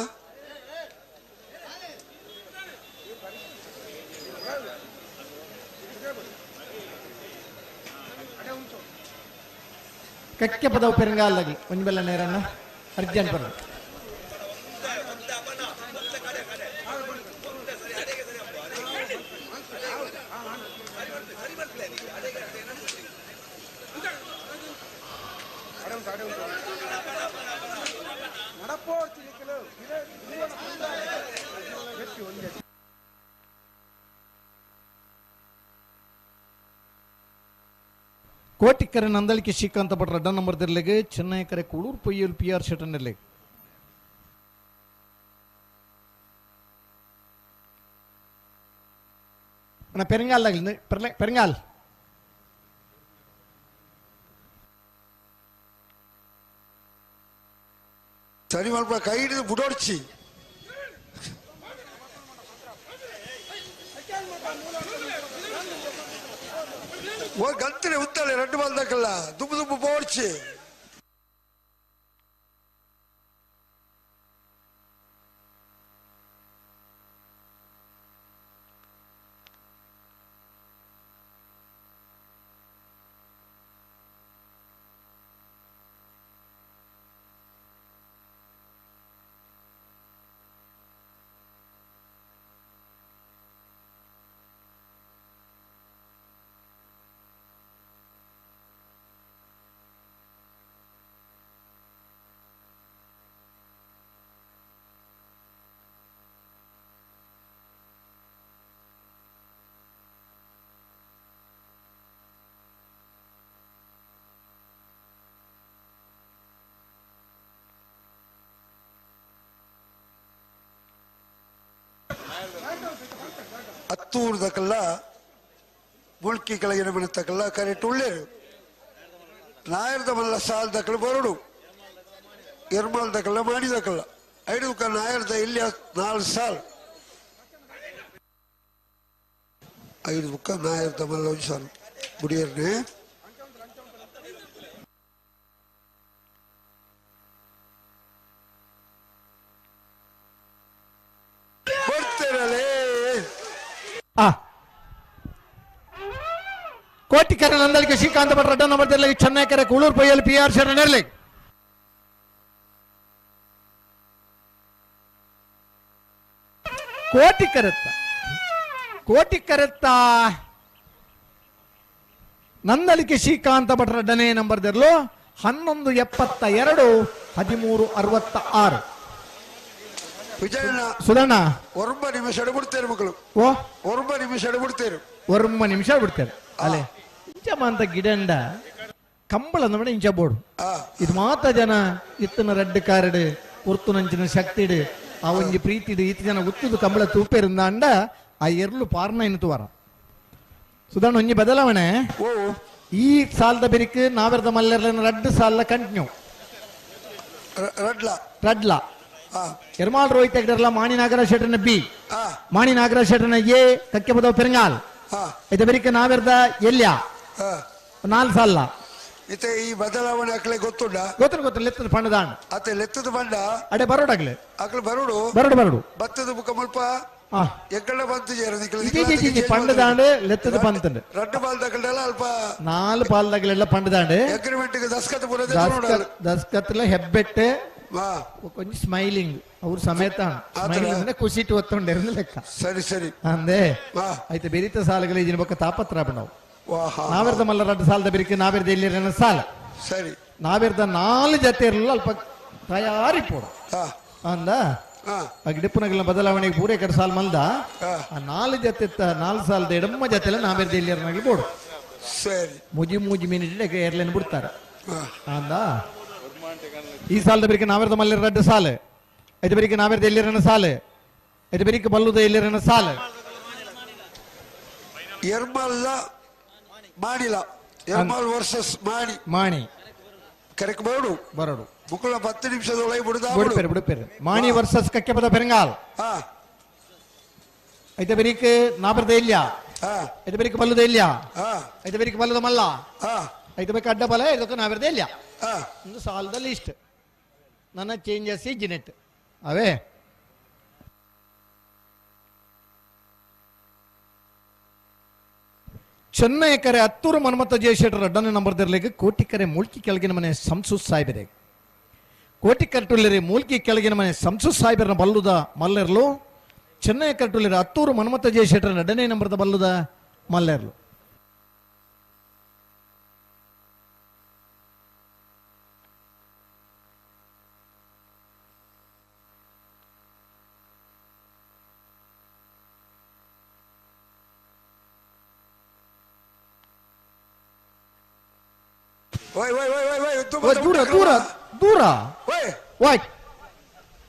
Speaker 1: ಕಕ್ಕೆಪದವು ಪೆರಂಗಾಲ್ದಾಗಲಿ ಒಂಜಿ ಬೆಲ್ಲ ನೇರಣ್ಣ ಅರ್ಜೆಂಟ್ ಬರ ಕೋಟಿಕ್ಕರೆ ನಂದಳಿಕೆ ಶ್ರೀಕಾಂತ ಭಟ್ ರಡ್ಡ ನಂಬರ್ ದಿರ್ಲೆಗೆ ಚೆನ್ನೈ ಕರೆ ಕೂಳೂರು ಪೊಯ್ಯಲ್ ಪಿ ಆರ್ ಶೆಟ್ಟನ್ ಅಣ್ಣ ಪೆರಂಗಾಲ್ ಆಗಲಿ ಪೆರಂಗಾಲ್
Speaker 5: ಸರಿ ಮಲ್ಪ ಕೈ ಹಿಡಿದು ಬುಡೋಡ್ಚಿ ಓ ಗಂತನೆ ಉತ್ತಾಳೆ ರಡ್ಡು ಬಂದಕ್ಕಲ್ಲ ದುಬ್ಬು ದುಬ್ಬು ಬೋಡ್ಚಿ. ಅತ್ತೂರ್ದಕ್ಕೆಲ್ಲ ಮುಳ್ಕಿ ಕೆಳಗಿನ ಮನೆತಕ್ಕೆಲ್ಲ ಕರೆಕ್ಟ್ ಉಳ್ಳೇರು ನಾಯರ್ದ ಮಲ್ಲ ಸಾಲದಕ್ಕಲ್ಲ ಬರಡು ಎರ್ಮಾಲ್ದಕ್ಕೆಲ್ಲ ಮಾಡಿದಕ್ಕಲ್ಲ ಐದು ನಾಯರ್ದ ಇಲ್ಲಿ 4 ಸಾಲ್ 5 ಬುಕ್ಕ ನಾಯರ್ದ ಮಲ್ಲ 1 ಸಾಲು ಬುಡಿಯರ್ನೆ ಬರ್ತಿರಲೇ.
Speaker 1: ಕೋಟಿಕರೆ ನಂದಳಿಕೆ ಶ್ರೀಕಾಂತ ಭಟ್ ರಡ್ಡ ನಂಬರ್ ದಿರ್ಲೆಗೆ ಚೆನ್ನೈ ಕರೆ ಕೂಳೂರು ಪೊಯ್ಯಲ್ ಪಿ ಆರ್ ಶರಣ್ ಇರ್ಲಿ. ಕೋಟಿ ಕರೆತ್ತ ಕೋಟಿ ಕರೆತ್ತ ನಂದಳಿಕೆ ಶ್ರೀಕಾಂತ ಭಟ್ ರಡ್ಡನೇ ನಂಬರ್ ದಿರ್ಲು 11:72 13:66.
Speaker 5: ವಿಜಯಣ್ಣ
Speaker 1: ಸುಧಣ್ಣ
Speaker 5: ಒರ್ಬ ನಿಮಿಷ ಬಿಡ್ತೇನೆ ಮಕ್ಕಳು.
Speaker 1: ಓ
Speaker 5: ಒರ್ಬ ನಿಮಿಷ ಬಿಡ್ತೇನೆ
Speaker 1: ಒರ್ಮ ನಿಮಿಷ ಬಿಡ್ತೇನೆ ಅಲೆ ಇಂಚ ಮಾಂತ ಗಿಡಂಡ ಕಂಬಳ ನಮ್ಮನೆ ಇಂಚ ಬೋರ್ಡು ಇದು ಮಾತ ಜನ ಇತ್ತನ ರೆಡ್ ಕಾರ್ಡ್ ಉರ್ತುನಂಚಿನ ಶಕ್ತಿಡು ಆ ಒಂಜಿ ಪ್ರೀತಿಡು ಈತ ಜನ ಉತ್ತುದು ಕಂಬಳ ತೂಪೇರಿಂದ ಅಂಡ ಆ ಎರ್ಲು ಪಾರ್ನ ಎನ್ನುವಾರ ಸುಧಣ್ಣ ಒಂಜಿ ಬದಲಾವಣೆ ಈ ಸಾಲದ ಬೆರಿಕ್ ನಾವೆರ್ದ ಮಲ್ಲೆರ್ಲನ ರಡ್ಡು ಸಾಲ ಕಂಟಿನ್ಯೂ
Speaker 5: ರಡ್ಲ
Speaker 1: ರಡ್ಲ ಎರ್ಮಾಲ್ ರೋಹಿತ್ ಹೆಗ್ಡರ್ಲ ಮಾಣಿ ನಾಗರಾಜ್ ಶೆಟ್ಟರ್ನ ಬಿ ಮಾಣಿ ನಾಗರಾಜ್ ಶೆಟ್ಟರ್ನ ಎ ಕಕ್ಕೆಪದವ್ ಪೆರಂಗಾಲ್ ಇದು ಬೆರಿಕ್ ನಾವೆರ್ದ ಎಲ್ಯ 4 ಸಾಲ
Speaker 5: ಇತ್ತೆ ಈ ಬದಲಾವಣೆ ಅಕ್ಲೆ ಗೊತ್ತುಂಡ
Speaker 1: ಗೊತ್ತು ಗೊತ್ತು ಲೆತ್ತದ ಪಂಡದಾಣ
Speaker 5: ಅತ್ತೆ ಲೆತ್ತದ ಪಂಡ
Speaker 1: ಅಡೆ ಬರೋಡಾಗ್ಲೆ
Speaker 5: ಅಕ್ಲೆ ಬರೋಡು
Speaker 1: ಬರೋಡು ಬರೋಡು
Speaker 5: ಬತ್ತದ ಬುಕ್ಕ ಮುಲ್ಪ ಎಕ್ಕಡ ಬಂತು
Speaker 1: ಪಂಡದಾಂಡು ಲೆತ್ತದ ಪಂತಂಡು
Speaker 5: ರಡ್ಡು ಪಾಲ್ದಗಳೆಲ್ಲ ಅಲ್ಪ
Speaker 1: ನಾಲ್ ಪಾಲ್ದಗಳೆಲ್ಲ ಪಂಡದಾಂಡು
Speaker 5: ಅಗ್ರಿಮೆಂಟ್ ದಸ್ಕತ್
Speaker 1: ದಸ್ಕತ್ಲ ಹೆಬ್ಬೆಟ್ಟೆ ಕೊಂಚ ಸ್ಮೈಲಿಂಗ್ ಅವ್ರ ಸಮೇತ ಸ್ಮೈಲಿಂಗ್ ಖುಷಿ ಒತ್ತೊಂಡೆ ಲೆಕ್ಕ
Speaker 5: ಸರಿ ಸರಿ
Speaker 1: ಅಂದೆ ಆಯ್ತು ಬೆರಿತ ಸಾಲುಗಳು ಇದಿನ ಬೊಕ್ಕ ತಾಪತ್ರ ನಾವು ನಾವೆರ್ದ ಮಲ್ಲ ರಡ್ಡು ಸಾಲದ ಬೆರಿಕೆ ನಾವೆರ್ದ ಎಲ್ಲಿ ಸಾಲ
Speaker 5: ಸರಿ
Speaker 1: ನಾವೆರ್ದ ನಾಲ್ ಜತೆ ಇರಲಿಲ್ಲ ಅಲ್ಪ ತಯಾರಿ ಪೋಡು ಅಂದ ಗಿಡಪ್ಪನಗಲ ಬದಲಾವಣೆಗೆ ಪೂರೈಕರ ಸಾಲ ಮಲ್ದ ಆ ನಾಲ್ ಜತೆ ನಾಲ್ ಸಾಲದ ಎಡಮ್ಮ ಜತೆಲ್ಲ ನಾವೆರ್ದ ಎಲ್ಲಿ ಬೋಡು
Speaker 5: ಸರಿ
Speaker 1: ಮುಜಿ ಮೂಜಿ ಮಿನಿಟ್ ಏರ್ಲೈನ್ ಬಿಡ್ತಾರೆ ಅಂದ ಈ ಸಾಲದ ಬೆರಿಕೆ ನಾವೆರ್ದ ಮಲ್ಲ ರಡ್ಡು ಸಾಲ ಐದು ಬೆರಿಕೆ ನಾವೆರ್ದ ಎಲ್ಲಿರನ ಸಾಲ ಐದು ಬೆರಿಕೆ ಬಲ್ಲುದ ಎಲ್ಲಿರನ ಸಾಲ
Speaker 5: ಎರ್ಮಲ್ಲ ಮಾಡಿಲ್ಲ ಎರ್ಮಲ್ ವರ್ಸಸ್ ಮಾಣಿ
Speaker 1: ಮಾಣಿ
Speaker 5: ಕರೆಕ್ಟ್ ಬರೋಡು
Speaker 1: ಬರೋಡು
Speaker 5: ಮುಕ್ಕಳ 10 ನಿಮಿಷದೊಳಗೆ ಬಿಡುದ
Speaker 1: ಬಿಡುಪೇರು ಬಿಡುಪೇರು ಮಾಣಿ ವರ್ಸಸ್ ಕಕ್ಕೆಪದ ಪೆರಂಗಾಲ್ ಐತೆ ಬೆರಿಕೆ ನಾಬರ್ದ ಇಲ್ಲ ಐತೆ ಬೆರಿಕೆ ಬಲ್ಲುದ ಇಲ್ಲ ಐತೆ ಬೆರಿಕೆ ಬಲ್ಲುದ ಮಲ್ಲ ಐತೆ ಬೇಕು ಅಡ್ಡ ಬಲ ಇದಕ್ಕೆ ನಾವೆರ್ದ ಇಲ್ಲ ಒಂದು ಸಾಲದ ಲಿಸ್ಟ್ ನನ್ನ ಚೇಂಜಸ್ ಜಿನೆಟ್ ಅವೇ ಚೆನ್ನೈ ಕರೆ ಹತ್ತೂರು ಮನ್ಮಥ ಜಯಶೆಟ್ಟರ್ ರಡ್ಡನೇ ನಂಬರ್ ದಿರ್ಲಿಕ್ಕೆ ಕೋಟಿಕರೆ ಮೂಲ್ಕಿ ಕೆಳಗಿನ ಮನೆ ಸಂಸು ಸಾಹೇಬರೇ ಕೋಟಿ ಕಟ್ಟುಲ್ಲಿರಿ ಮೂಲ್ಕಿ ಕೆಳಗಿನ ಮನೆ ಸಂಸು ಸಾಹೇಬರನ ಬಲ್ಲುದ ಮಲ್ಲೆರ್ಲು ಚೆನ್ನೈ ಕಟ್ಟುಲ್ಲಿರಿ ಹತ್ತೂರು ಮನ್ಮಥ ಜಯಶೆಟ್ಟರ್ ಎರಡನೇ ನಂಬರ್ದ ಬಲ್ಲುದ ಮಲ್ಲೆರ್ಲು. ದೂರ ದೂರ ದೂರ ವಾಯ್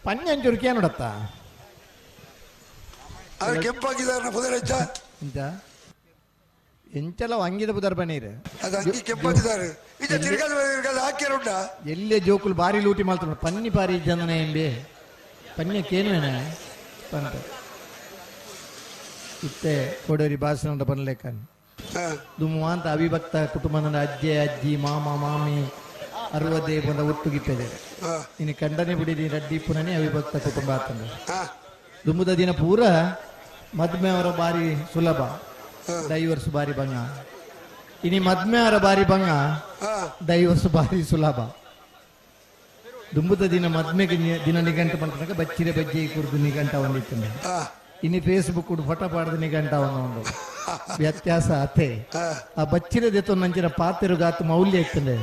Speaker 1: ಪಂಜಂಚೂರು ಕೇನುಡತ್ತ
Speaker 5: ಕೆಂಪಾಗಿದ್ದಾರೆ ಪುದರ್
Speaker 1: ಎಂತ ಎಂಚಲ ಅಂಗಿದ ಪುದರ್ ಬನ್ನೀರು
Speaker 5: ಅದು ಅಂಗಿ ಕೆಂಪಾಗಿದ್ದಾರೆ ಹಾಕ್ಯಾರುಂಡ
Speaker 1: ಎಲ್ಲೇ ಜೋಕುಲು ಬಾರಿ ಲೂಟಿ ಮಾಡ್ತಾರೆ ಪನ್ನಿ ಬಾರಿ ಜನನ ಎಂಬೆ ಪನ್ಯಕ್ಕೇನು ಪಂತ ಇತ್ತೆ ಕೊಡೋರಿ ಭಾಷಣ ಬನ್ಲೇಕಾನೆ ದುಮ್ಮು ಅಂತ ಅವಿಭಕ್ತ ಕುಟುಂಬದ ಅಜ್ಜೆ ಅಜ್ಜಿ ಮಾಮ ಮಾಮಿ ಅರುವದೇ ಬಂದ ಒಟ್ಟುಗಿಪ್ಪದೆ ಇನ್ನು ಕಂಡನೆ ಬಿಡಿ ರಡ್ಡಿ ಪುನನೇ ಅವಿಭಕ್ತ ಕುಟುಂಬ ಆತಂದ್ರೆ ದುಮ್ಮದ ದಿನ ಪೂರ ಮದ್ಮೆ ಅವರ ಬಾರಿ ಸುಲಭ ಡೈವರ್ಸ್ ಬಾರಿ ಬಂಗ ಇನಿ ಮದ್ಮೆ ಅವರ ಬಾರಿ ಬಂಗ ಡೈವರ್ಸ್ ಬಾರಿ ಸುಲಭ ದುಂಬುದ ದಿನ ಮದ್ಮೆಗೆ ದಿನ ನಿಘಂಟು ಮಾಡ್ಕೊಂಡಾಗ ಬಚ್ಚಿರೆ ಬಜ್ಜಿ ಕುರಿದು ನಿಘಂಟ ಒಂದಿತ್ತು ಇನ್ನು ಫೇಸ್ಬುಕ್ ಫೋಟೋ ಪಾಡ್ದು ನಿಘಂಟ ಒಂದು ವ್ಯತ್ಯಾಸ ಅತೆ ಆ ಬಚ್ಚಿರೆ ದೆತ್ತೊಂದಂಚಿನ ಪಾತೆರುಗಾತು ಮೌಲ್ಯ ಇರ್ತದೆ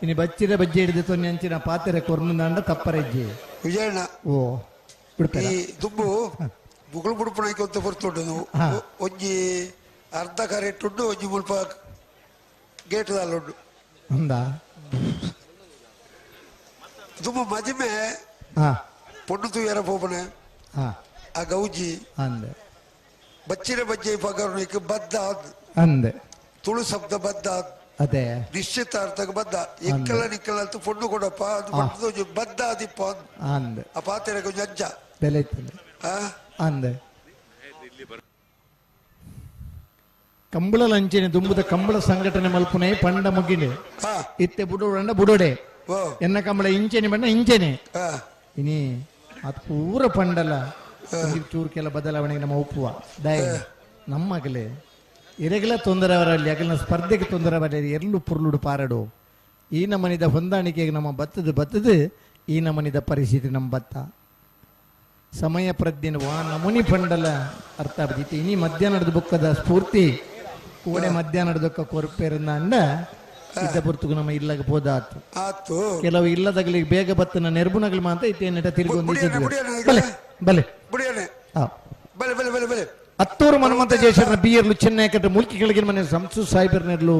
Speaker 1: ಇನ್ನು ಬಚ್ಚಿರೆ ಬಜ್ಜೆ ಹಿಡಿದೆತ್ತೊಂದಂಚಿನ ಪಾತೆರೆ ಕೊರ್ನುಂದಾಂಡ ತಪ್ಪರೆಜ್ಜಿ
Speaker 5: ವಿಜಯಣ್ಣ
Speaker 1: ಓ ಬಿಡ್ತಾರೆ
Speaker 5: ದುಂಬು ಮುಗುಳು ಬುಡುಪಣಕ್ಕೆ ಅಂತ ಬರ್ತುಂಡು ಒಂಜಿ ಅರ್ಧ ಕರೆಕ್ಟ್ ಉಂಡು ಒಂಜಿ ಮುಲ್ಪ ಗೇಟ್ ದಾಲುಂಡು
Speaker 1: ఉందా
Speaker 5: ದುಂಬು ಮದಿಮೆ ಪೊಣ್ಣು ತೂಯರ ಪೋಪನೆ ಆ ಗೌಜಿ
Speaker 1: ಅಂದೆ
Speaker 5: ಬಚ್ಚಿನ ಬಜ್ಜೆ ಪಗರುಣಿಕ್ ಬದ್ದ
Speaker 1: ಅಂದೆ
Speaker 5: ತುಳು ಶಬ್ದ ಬದ್ದ
Speaker 1: ಅದೇ
Speaker 5: ನಿಶ್ಚಿತಾರ್ಥಕ್ಕೆ ಬದ್ದ ಎಕ್ಕಲ ನಿಕ್ಕಲ ಅಂತ ಪೊಣ್ಣು ಕೊಡಪ್ಪ ಅದು ಪೊಣ್ಣು ಬದ್ದ ಆದಿಪ್ಪ
Speaker 1: ಅಂದೆ
Speaker 5: ಆ ಪಾತ್ರೆ ಕೊಂಚ ಅಂಚ
Speaker 1: ಬೆಲೆ ಅಂದೆ ಕಂಬಳ ಲಂಚನೆ ದುಂಬುದ ಕಂಬಳ ಸಂಘಟನೆ ಮಲ್ಪುನೆ ಪಂಡ ಮುಗಿಲೆ ಇತ್ತೆ ಬುಡೋಡ ಬುಡೋಡೆ ಎನ್ನ ಕಂಬಳ ಇಂಚೆನೆ ಬಣ್ಣ ಇಂಚೆನೆ ಇನಿ ಅದು ಪೂರ ಪಂಡಲ ಚೂರ್ಕೆಲ್ಲ ಬದಲಾವಣೆಗೆ ನಮ್ಮ ಒಪ್ಪುವ ದಯ ನಮ್ಮಗಲೇ ಎರೆಗಲ ತೊಂದರೆ ಅವರಲ್ಲಿ ಅಗಲಿನ ಸ್ಪರ್ಧೆಗೆ ತೊಂದರೆ ಅವರಲ್ಲಿ ಎಲ್ಲೂ ಪುರ್ಲುಡು ಪಾರಡು ಈ ನಮ್ಮನಿದ ಹೊಂದಾಣಿಕೆಗೆ ನಮ್ಮ ಬತ್ತದು ಬತ್ತದು ಈ ನಮ್ಮನಿದ ಪರಿಸ್ಥಿತಿ ನಮ್ಮ ಬತ್ತ ಸಮಯ ಪ್ರಜ್ಞೆ ವಾ ನಮುನಿ ಪಂಡಲ ಅರ್ಥ ಆಗ್ತೈತಿ. ಇನಿ ಮಧ್ಯಾಹ್ನದ ಬುಕ್ಕದ ಸ್ಫೂರ್ತಿ ಕೋಡೆ ಮಧ್ಯಾಹ್ನದ ದೊಕ್ಕ ಕೊರಪೇರನ್ನ ಅಂಡ ಇದ್ದ ಪುರ್ತುಗು ನಮ್ಮ ಇಲ್ಲಗ ಪೋದಾತು ಕೆಲವು ಇಲ್ಲದಗಲಿಗೆ ಬೇಗ ಬತ್ತನ ನೆರ್ಬುನಗಲು ಮಾತ ಇತ್ತೇನಿಟ ತಿರುಗೊಂದು ಬಲೆ ಬಲೆ
Speaker 5: ಬಲೆ ಬಲೆ ಬಲೆ ಬಲೆ
Speaker 1: ಹತ್ತೂರು ಮನುಮಂತ ಜಯಶರ್ನ ಬಿಯರ್ಲು ಚೆನ್ನೈ ಕಟ್ಟ ಮುಲ್ಕಿ ಕೆಳಗಿನ ಮನೆ ಸಂಸು ಸಾಹೇಬರ್ನೆರ್ಲು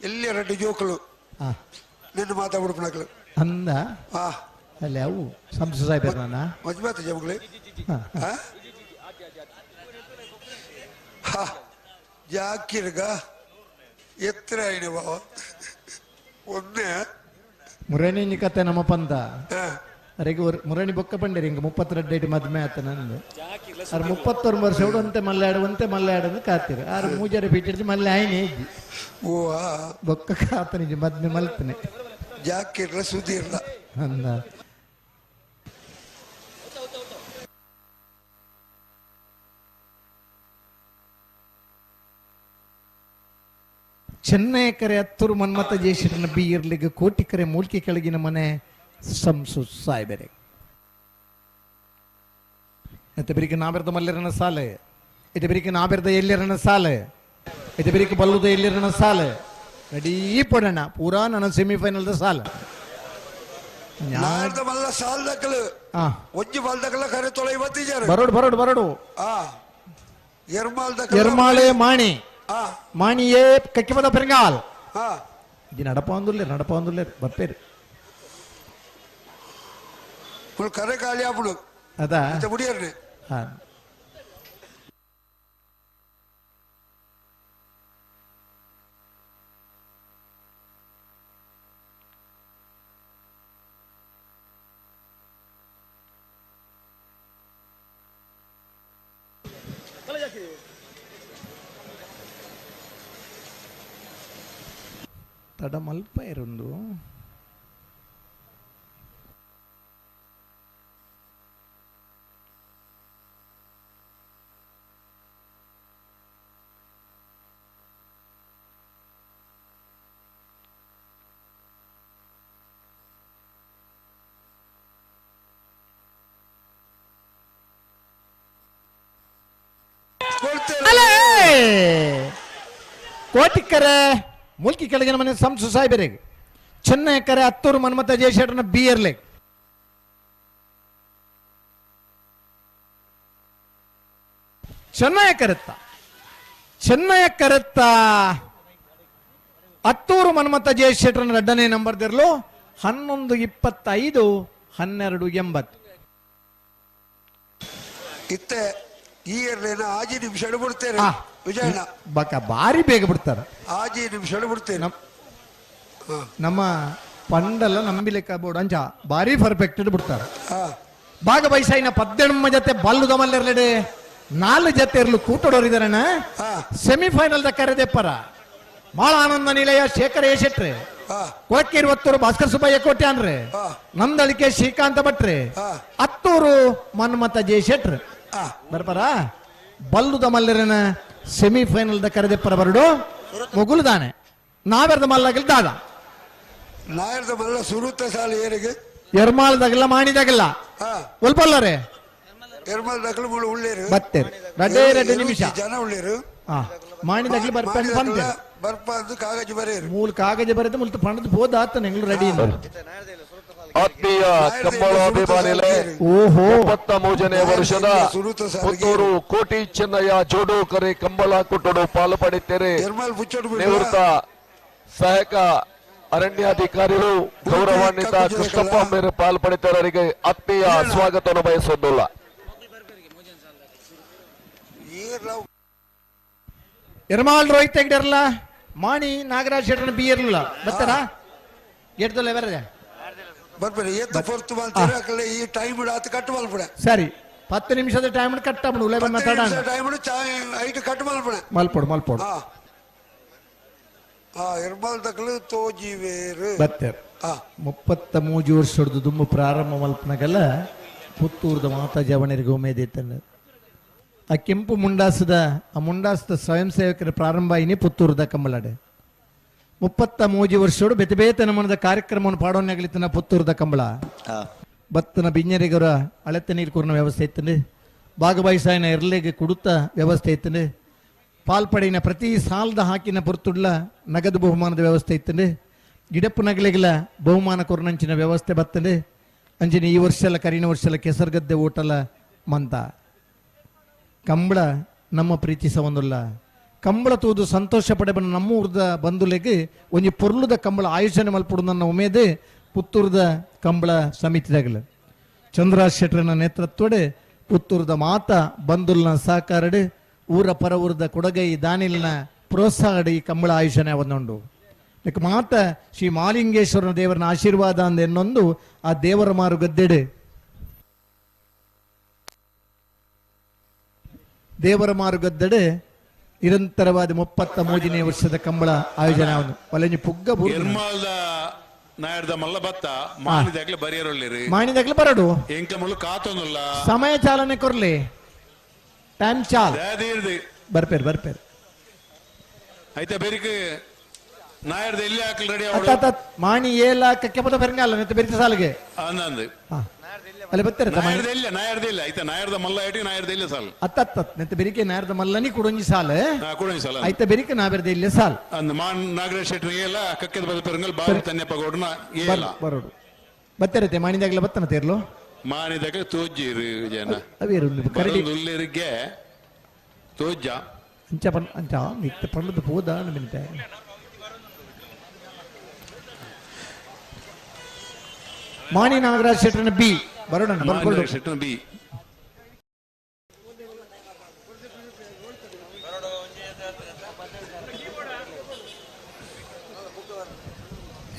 Speaker 5: ಎಲ್ಲಿ ಎರಡು ಜೋಕುಲು ನಿನ್ನ ಮಾತಾಡ್ಬಿಡ್ಪಣಕಲು
Speaker 1: ಅಂದ ಅಲ್ಲಿ ಅವು ಸಂಸು ಸಾಹೇಬರ್ನ
Speaker 5: ಮಜ್ಮಾತ ಜಮಗಳೇ ಜಾಕಿರ್ಗ ಎತ್ತರ ಬಾವ ಒಮ್ಮೆ
Speaker 1: ಮುರೇನಿ ಕತೆ ನಮ್ಮ ಪಂತ ಅರೆಗೆ ಮುರಣಿ ಬೊಕ್ಕ ಪಂಡೇರಿ ಹಿಂಗೆ 32 ಮದ್ಮೆ ಆತ ನಂದು. ಆರು 31 ವರ್ಷ ಒಂತೆ ಮಲ್ಲಾಡು ಒಂತೆ ಮಲ್ಲಾಡು ಕಾತಿರು. ಆರು ಮೂಜರೆ ಬಿಟ್ಟಿದ್ದು ಮಲ್ಲೆ ಆಯ್ನೆ ಇದ್ದಿ ಬೊಕ್ಕ ಕಾತನಿಜಿ ಮದ್ಮೆ ಮಲ್ತನೆ
Speaker 5: ಜಾಕಿರ್ಲ ಸುದ್ದಿರ್ಲ
Speaker 1: ಅಂದ. ಚೆನ್ನೈ ಕರೆ ಹತ್ತೂರು ಮನ್ಮಥ ಜಯಶೀಲನ ಬಿ ಇರ್ಲಿಗೆ ಕೋಟಿ ಕರೆ ಮೂಲ್ಕಿ ಕೆಳಗಿನ ಮನೆ ಸಂಸು ಸಾಯ್ಬೇರೆ. ಮತ್ತೆ ಬಿರಿಕೆ ನಾಬೆರ್ದ ಮಲ್ಲಿರನ ಸಾಲೆ, ಇದು ಬಿರಿಕೆ ನಾಬೆರ್ದ ಎಲ್ಲಿರನ ಸಾಲೆ, ಇದು ಬಿರಿಕೆ ಬಲ್ಲುದ ಎಲ್ಲಿರನ ಸಾಲೆ ರೆಡೀ ಪಡೋಣ ಪೂರಾ ನನ್ನ ಸೆಮಿಫೈನಲ್ದ ಸಾಲ. ಬರೋಡು ಬರೋಡು ಬರೋಡು ಎರ್ಮಾಳೆ ಮಾಣಿ ಮಾಣಿಯೇ ಕಕ್ಕಿಪದ ಪೆರಂಗಾಲ್ ಇದು ನಡಪ ಒಂದುಲ್ಲೆ ಬರ್ಪೇರಿ
Speaker 5: ಕರೆ ಖಾಲಿ ಆಪುಡು
Speaker 1: ಅದಾ
Speaker 5: ಮುಡಿಯರ್ನೆ.
Speaker 1: ತಡ ಮಲ್ಪ ಇರುಂದು ಕೋಟಿಕರೆ ಮುಲ್ಕಿ ಕೆಳಗಿನ ಮನೆ ಸಂಸು ಸಾಹೇಬರಿಗೆ, ಚೆನ್ನೈ ಕರೆ ಹತ್ತೂರು ಮನ್ಮಥ ಜಯಶೇಠನ ಬಿಯರ್ಲೆ. ಚೆನ್ನೈ ಕರೆತ್ತ ಚೆನ್ನೈ ಕರೆತ್ತ ಹತ್ತೂರು ಮನ್ಮಥ ಜಯಶೇಠನ ಎರಡನೇ ನಂಬರ್ ದಿರಲು 11:25 12:80.
Speaker 5: ಇತ್ತೆ ಈ ಇರ್ಲೇನ ಆಜಿ ನಿಮಿಷ ಬಿಡ್ತೇನೆ ವಿಜಯಣ್ಣ,
Speaker 1: ಬಕ ಬಾರಿ ಬೇಗ ಬಿಡ್ತಾರೆ.
Speaker 5: ಆಜಿ ನಿಮಿಷ ಬಿಡ್ತೇನೆ
Speaker 1: ನಮ್ಮ ಪಂಡಲ ನಂಬಿಲೆಕ್ಕ ಬೋರ್ಡ್ ಅಂಚ ಬಾರಿ ಪರ್ಫೆಕ್ಟ್ ಬಿಡ್ತಾರೆ. ಭಾಗವಹಿಸಾಯಿನ 18 ಜೊತೆ ಬಲ್ಲು ದಮಲ್ಲಿರ್ಲೆಡೆ 4 ಜೊತೆ ಇರ್ಲು ಕೂಟಡೋರಿದಾರಣ. ಸೆಮಿಫೈನಲ್ the ಕರೆದೆಪ್ಪರ ಬಾಳ ಆನಂದ ನಿಲಯ ಶೇಖರ ಶೆಟ್ರೆ, ಕೊಳಕೇರಿ ಭಾಸ್ಕರ್ ಸುಬ್ಬಯ್ಯ ಕೋಟೆ ಅನ್ರೆ, ನಂದಳಿಕೆ ಶ್ರೀಕಾಂತ ಭಟ್ರೆ, ಹತ್ತೂರು ಮನ್ಮಥ ಜಯ ಶೆಟ್ರೆ ಬರ್ಪರ ಬಲ್ಲುದ ಮಲ್ಲರನ ಸೆಮಿಫೈನಲ್ the ಕರೆದೆಪ್ಪರ ಬರಡು ಮುಗುಲ್ದಾನೆ ನಾವೆರ್ದ ಮಲ್ಲಾಗಿಲ್ ದಾದ
Speaker 5: ನಾಯರ್ದ ಮಲ್ಲ ಸುರುತ್ತ ಸಾಲ ಏರಿಗೆ
Speaker 1: ಎರ್ಮಾಲ್ದಾಗಲ್ಲ ಮಾಣಿದಾಗಲ್ಲ ಒಲ್ಪಲ್ಲರೆ
Speaker 5: ಎರ್ಮಾಲ್ದಾಗಲು ಮುಳು ಉಳ್ಳೇರು
Speaker 1: ಬತ್ತೇರು ರಡ್ಡೇ 2 ನಿಮಿಷ
Speaker 5: ಜನ ಉಳ್ಳೇರು
Speaker 1: ಮಾಣಿದಾಗಲಿ ಬರ್ಪಂದು ಬಂದೆ
Speaker 5: ಬರ್ಪಂದು ಕಾಗಜ ಬರೆಯರು
Speaker 1: ಮೂಲ ಕಾಗಜ ಬರೆದು ಮುಲ್ತು ಪಣದ ಬೋದ ಆತನ ಎಂಗ್ಳು ರೆಡಿ.
Speaker 9: ಆತ್ಮೀಯ ಕಂಬಳ ಅಭಿಮಾನಿಗಳೇ,
Speaker 1: ಓಹೋ
Speaker 9: 33ನೇ ವರ್ಷದ ಪುತ್ತೂರು ಕೋಟಿ ಚೆನ್ನಯ್ಯ ಜೋಡು ಕರೆ ಕಂಬಳ ಕುಟ್ಟಡು ಪಾಲು ಪಡೆಯುತ್ತೇನೆ. ನಿವೃತ್ತ ಸಹಾಯಕ ಅರಣ್ಯಾಧಿಕಾರಿಗಳು ಗೌರವಾನ್ವಿತ ಕೃಷ್ಣಪ್ಪ ಮೇರೆ ಪಾಲು ಪಡೆಯುತ್ತಾರರಿಗೆ ಆತ್ಮೀಯ ಸ್ವಾಗತವನ್ನು ಬಯಸುವುದಿಲ್ಲ.
Speaker 1: ಎರ್ಮಾಲ್ ರೋಹಿತ್ ಹೆಗ್ಡೆರ್ಲ ಮಾಣಿ ನಾಗರಾಜ್ ಶೆಟ್ಟರ್ ಬಿ ಇರ್ಲಿಲ್ಲ ಬರ್ತಾರಾ ಎಡ್ದಲ್ಲ ಬರದೆ ಸರಿ 10 ನಿಮಿಷದ ಟೈಮ್ ಕಟ್ ಮಲ್ಪೊಡು ಮಲ್ಪೊಡು ಬತ್ತೇರು 33 ವರ್ಷದ ದುಂಬು ಪ್ರಾರಂಭ ಮಲ್ಪನಗಲ್ಲ ಪುತ್ತೂರ್ದ ಮಾತಾ ಜವಣರಿಗೆ ಉಮೇದಿತ್ತಂಡ. ಆ ಕೆಂಪು ಮುಂಡಾಸದ ಆ ಮುಂಡಾಸದ ಸ್ವಯಂ ಸೇವಕರ ಪ್ರಾರಂಭ ಐನಿ ಪುತ್ತೂರ್ದ ಕಂಬಳಾಡೆ. 33 ವರ್ಷೋಡು ಬೇತೆ ಬೇತೆ ನಮನದ ಕಾರ್ಯಕ್ರಮವನ್ನು ಪಾಡೋನ್ಯಾಗಲಿತ್ತನ ಪುತ್ತೂರ್ದ ಕಂಬಳ. ಬತ್ತನ ಬಿಂಜರಿಗರ ಅಳತೆ ನೀರು ಕೂರ್ನ ವ್ಯವಸ್ಥೆ ಇತ್ತಂಡು, ಭಾಗವಹಿಸಾಯನ ಎರ್ಲೆಗೆ ಕುಡುತ್ತ ವ್ಯವಸ್ಥೆ ಇತ್ತಂಡು, ಪಾಲ್ಪಡಿನ ಪ್ರತಿ ಸಾಲದ ಹಾಕಿನ ಪುರ್ತುಡ್ಲ ನಗದು ಬಹುಮಾನದ ವ್ಯವಸ್ಥೆ ಇತ್ತಂಡು, ಗಿಡಪ್ಪು ನಗಲಿಗೆಲ್ಲ ಬಹುಮಾನ ಕೊರ್ನಂಚಿನ ವ್ಯವಸ್ಥೆ ಬತ್ತಂಡು. ಅಂಚಿನ ಈ ವರ್ಷ ಎಲ್ಲ ಕರಿನ ವರ್ಷ ಎಲ್ಲ ಕೆಸರುಗದ್ದೆ ಓಟಲ ಮಂತ ಕಂಬಳ ನಮ್ಮ ಪ್ರೀತಿಸ ಒಂದುಲ್ಲ. ಕಂಬಳ ತೂದು ಸಂತೋಷ ಪಡೆಬನ ನಮ್ಮ ಊರ್ದ ಬಂಧುಲೆಗೆ ಒಂಜಿ ಪೊರ್ಲುದ ಕಂಬಳ ಆಯೋಜನೆ ಮಲ್ಪುಡು ನನ್ನ ಉಮೇದೆ ಪುತ್ತೂರ್ದ ಕಂಬಳ ಸಮಿತಿದಾಗಲ ಚಂದ್ರರಾಜ್ ಶೆಟ್ಟರನ ನೇತೃತ್ವಡೆ ಪುತ್ತೂರ್ದ ಮಾತ ಬಂಧುಲ್ನ ಸಹಕಾರಡು ಊರ ಪರ ಊರದ ಕೊಡಗೈ ದಾನಿಲ್ನ ಪ್ರೋತ್ಸಾಹಡು ಈ ಕಂಬಳ ಆಯೋಜನೆ ಒಂದುಂಡು. ಲೈಕ್ ಮಾತ ಶ್ರೀ ಮಾಲಿಂಗೇಶ್ವರನ ದೇವರನ ಆಶೀರ್ವಾದ ಅಂದ ಎನ್ನೊಂದು ಆ ದೇವರ ಮಾರು ಗದ್ದೆಡೆ ದೇವರ ಮಾರು ಗದ್ದೆಡೆ ನಿರಂತರವಾದ 33ನೇ ವರ್ಷದ ಕಂಬಳ ಆಯೋಜನೆ ಒಲೆಂಜಿ ಪುಗ್ಗ
Speaker 4: ಎರ್ಮಾಲ್ದ ನಾಯರ್ದ ಮಲ್ಲ ಬತ್ತ ಮಾಣಿದಾಗ್ಲೆ ಬರಿಯರೊಳ್ಳಿರಿ
Speaker 1: ಮಾಣಿದಾಗ್ಲೆ ಬರಡು
Speaker 4: ಎಂಕ ಮುಳ್ಳು ಕಾತೊಂದುಲ್ಲ
Speaker 1: ಸಮಯ ಚಾಲನೆ ಕೊರ್ಲಿ ಟೈಮ್ ಚಾಲ್ ಬರ್ಪೇರ್ ಬರ್ಪೇರ್
Speaker 4: ಐತೆ ಬೆರಿಕ್ ನಾಯರ್ದ ಎಲ್ಲಿ ಹಾಕಲ್ ರೆಡಿ
Speaker 1: ಮಾಣಿ ಏಲ ಕಕ್ಕೆ ಪದ ಬೆರಂಗಾಲ ಮತ್ತೆ ಬೆರಿತ ಸಾಲಿಗೆ
Speaker 4: ಅಂದಂದು
Speaker 1: ಅಲ್ಲಿ ಬತ್ತಾರೆ
Speaker 4: ನಾಯರ್ದ ಇಲ್ಲ ನಾಯರ್ದ ಇಲ್ಲ ಐತೆ ನಾಯರ್ದ ಮಲ್ಲ ಇಟ್ಟು ನಾಯರ್ದ ಇಲ್ಲ ಸಾಲ್
Speaker 1: ಅತ್ತ ನೆತ್ತ ಬೆರಿಕೆ ನಾಯರ್ದ ಮಲ್ಲನಿ ಕುಡೊಂಜಿ ಸಾಲ
Speaker 4: ಕುಡೊಂಜಿ ಸಾಲ
Speaker 1: ಐತೆ ಬೆರಿಕೆ ನಾಬೆರ್ದ ಇಲ್ಲ ಸಾಲ್
Speaker 4: ಅಂದ್ ಮಾನ್ ನಾಗರೇಶ್ ಶೆಟ್ಟಿ ಏಲ ಕಕ್ಕೆದ ಬದ ಪೆರಂಗಲ್ ಬಾಬು ತನ್ಯಪ್ಪ ಗೌಡನ ಏಲ
Speaker 1: ಬರೋಡು ಬತ್ತಾರೆ ಮಾಣಿದಾಗ್ಲ ಬತ್ತನ ತೇರ್ಲು
Speaker 4: ಮಾಣಿದಾಗ ತೋಜ್ಜಿರು ಜನ
Speaker 1: ಅವೇರು ಕರಡಿ
Speaker 4: ಉಲ್ಲೇರಿಗೆ ತೋಜ್ಜ
Speaker 1: ಅಂಚ ಪನ್ ಅಂಚ ನಿತ್ತ ಪಂಡದ ಪೋದ ಮಿಂತೆ ಮಾಣಿ ನಾಗರಾಜ್ ಶೆಟ್ಟರನ ಬಿ ಬರೋಣ
Speaker 4: ಬರ್ಕೊಂಡು ಶೆಟ್ಟರನ ಬಿ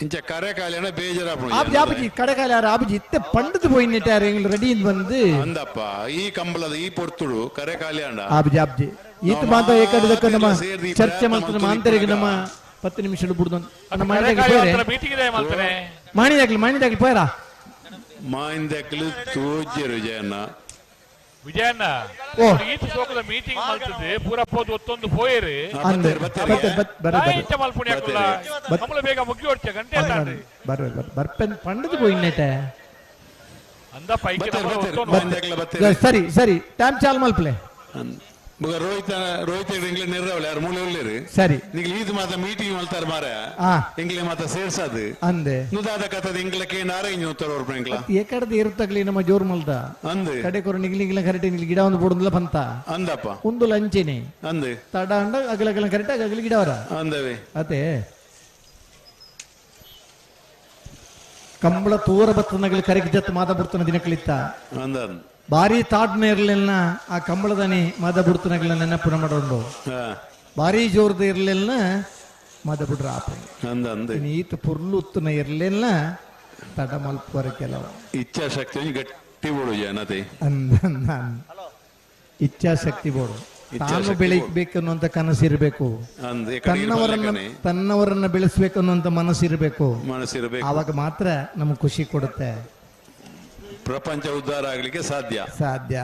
Speaker 4: ಇಂಚ ಕರೆಕಾಲಿನ ಬೇಜಾರಾಪುಂಡು
Speaker 1: ಆಬ್ಜಿ ಆಬ್ಜಿ ಕಡೆಕಾಲ ಯಾರು ಆಬ್ಜಿ ಇತ್ತೆ ಪಂಡದು ಪೋಯಿನೆಟ್ ಯಾರು ಎಂಗ್ಲು ರೆಡಿ ಬಂದು
Speaker 4: ಅಂದಪ್ಪ ಈ ಕಂಬಳದ ಈ ಪೊರ್ತುಡು ಕರೆಕಾಲಿ ಅಂಡ
Speaker 1: ಆಬ್ಜಿ ಆಬ್ಜಿ ಈತ ಮಾತ ಏಕಡದಕ್ಕ ನಮ್ಮ ಚರ್ಚೆ ಮಾಡ್ತಾರೆ ನಮ್ಮ ಆಂತರಿಕ ನಮ್ಮ 10 ನಿಮಿಷ ಬಿಡ್ದು ನಮ್ಮ ಮಾಣಿದಾಗ್ಲಿ ಮಾಣಿದಾಗ್ಲಿ ಪೋಯರಾ
Speaker 4: ಮಾಯಿಂದಕ್ಲು ತೋಜ್ಜರು ವಿಜಯಣ್ಣ
Speaker 3: ವಿಜಯಣ್ಣ ಈತ ಸೋಕದ ಮೀಟಿಂಗ್ ಮಲ್ತದೆ ಪೂರ ಪೋದು ಒತ್ತೊಂದು ಪೋಯರು ಮಲ್ಪುಣಿ ಬೇಗ ಮುಗಿ ಹೊಡ್ಚೆ ಗಂಟೆ
Speaker 1: ಬರ್ಪೆನ್ ಪಂಡದು ಪೋಯಿನೆಟೆ
Speaker 3: ಅಂದಪ್ಪ
Speaker 1: ಸರಿ ಸರಿ ಟೈಮ್ ಚಾಲ್ ಮಲ್ಪಲೆ
Speaker 4: ರೋಹಿತ ರೋಹಿತ ಇಂಗ್ಲೆಂಡ್ ನಿರ್ರವಲ್ಲ ಯಾರು ಮೂಲೆ ಉಳ್ಳೇರು
Speaker 1: ಸರಿ
Speaker 4: ನಿಂಗೆ ಈದ್ ಮಾತ ಮೀಟಿಂಗ್ ಮಲ್ತಾರ ಮಾರ ಇಂಗ್ಲೆ ಮಾತ ಸೇರ್ಸಾದು
Speaker 1: ಅಂದೆ
Speaker 4: ನುದಾದ ಕಥದ ಇಂಗ್ಲಕ್ಕೆ ನಾರೇ ಉತ್ತರ ಇಂಗ್ಲ
Speaker 1: ಏಕಡದ ಇರುತ್ತಾಗ್ಲಿ ನಮ್ಮ ಜೋರ್ ಮಲ್ದ
Speaker 4: ಅಂದೆ
Speaker 1: ಕಡೆ ಕೊರ ನಿಗ್ಲಿಂಗ್ಲ ಕರೆಕ್ಟ್ ನಿಲ್ ಗಿಡ ಒಂದು ಬೋಡುಂದ್ಲ ಬಂತ
Speaker 4: ಅಂದಪ್ಪ
Speaker 1: ಒಂದು ಲಂಚೇನೆ
Speaker 4: ಅಂದೆ
Speaker 1: ತಡ ಅಂಡ ಅಗಲಗಲ ಕರೆಕ್ಟ್ ಅಗಲ ಗಿಡವರ
Speaker 4: ಅಂದವೇ
Speaker 1: ಅದೇ ಕಂಬಳ ತೋರ ಬತ್ತನಗಲಿ ಕರೆಗೆ ಜತ್ ಮಾದ ಬಿಡ್ತಾನ ದಿನಕ್ಕಳಿತ್ತ
Speaker 4: ಅಂದ
Speaker 1: ಭಾರಿ ತಾಡ್ನ ಇರ್ಲಿಲ್ಲ ಆ ಕಂಬಳದನಿ ಮಾದ ಬಿಡ್ತನಗಳ ನೆನಪು ಮಾಡೋಂಡು ಭಾರಿ ಜೋರ್ದ ಇರ್ಲಿಲ್ಲ ಮಾದ ಬಿಡ್ರ ಆಪ ಈತ ಪುರ್ಲು ಉತ್ತನ ಇರ್ಲಿಲ್ಲ ತಡ ಮಲ್ಪುವರ ಕೆಲವು
Speaker 4: ಇಚ್ಛಾಶಕ್ತಿ ಗಟ್ಟಿ ಬೋಡು ಜನತೆ
Speaker 1: ಅಂದ ಇಚ್ಛಾಶಕ್ತಿ ಬೋಡು ತಾನು ಬೆಳಿಬೇಕನ್ನುವಂತ ಕನಸಿರ್ಬೇಕು, ತನ್ನವರನ್ನ ತನ್ನವರನ್ನ ಬೆಳೆಸ್ಬೇಕು ಅನ್ನುವಂತ ಮನಸ್ಸಿರ್ಬೇಕು,
Speaker 4: ಮನಸ್ಸಿರಬೇಕು.
Speaker 1: ಆವಾಗ ಮಾತ್ರ ನಮ್ಗೆ ಖುಷಿ ಕೊಡುತ್ತೆ,
Speaker 4: ಪ್ರಪಂಚ ಉದ್ಧಾರ ಆಗ್ಲಿಕ್ಕೆ ಸಾಧ್ಯ
Speaker 1: ಸಾಧ್ಯ.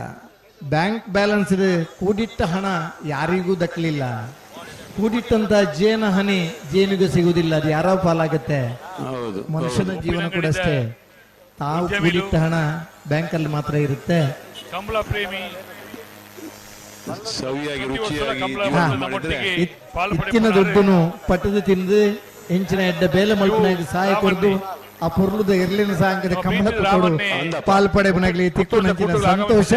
Speaker 1: ಬ್ಯಾಂಕ್ ಬ್ಯಾಲೆನ್ಸ್ ಕೂಡಿಟ್ಟ ಹಣ ಯಾರಿಗೂ ದಕ್ಕಲಿಲ್ಲ, ಕೂಡಿಟ್ಟಂತ ಜೇನ ಹನಿ ಜೇನಿಗೂ ಸಿಗುವುದಿಲ್ಲ, ಅದು ಯಾರೋ ಪಾಲಾಗುತ್ತೆ. ಮನುಷ್ಯನ ಜೀವನ ಕೂಡ ಅಷ್ಟೇ, ತಾವು ಕೂಡಿಟ್ಟ ಹಣ ಬ್ಯಾಂಕಲ್ಲಿ ಮಾತ್ರ ಇರುತ್ತೆ.
Speaker 3: ಕಂಬಳ ಪ್ರೇಮಿ
Speaker 4: ಸವಿಯಾಗಿ ರುಚಿಯಾಗಿ
Speaker 1: ಇತ್ತಿನ ದುಡ್ಡನ್ನು ಪಟ್ಟದ ತಿಂದು ಹೆಂಚಿನ ಎಡ್ಡ ಬೇಲೆ ಮಲ್ಪನಾಗಿ ಸಹಾಯ ಕೊಡ್ದು ಆ ಪೊರ್ಲುದ ಇರ್ಲಿನ ಸಾಯಂಕಾಲ ಕಂಬಳ ಕೊಡು ಪಾಲ್ ಪಡೆ ತಿಕ್ಕು ಸಂತೋಷ.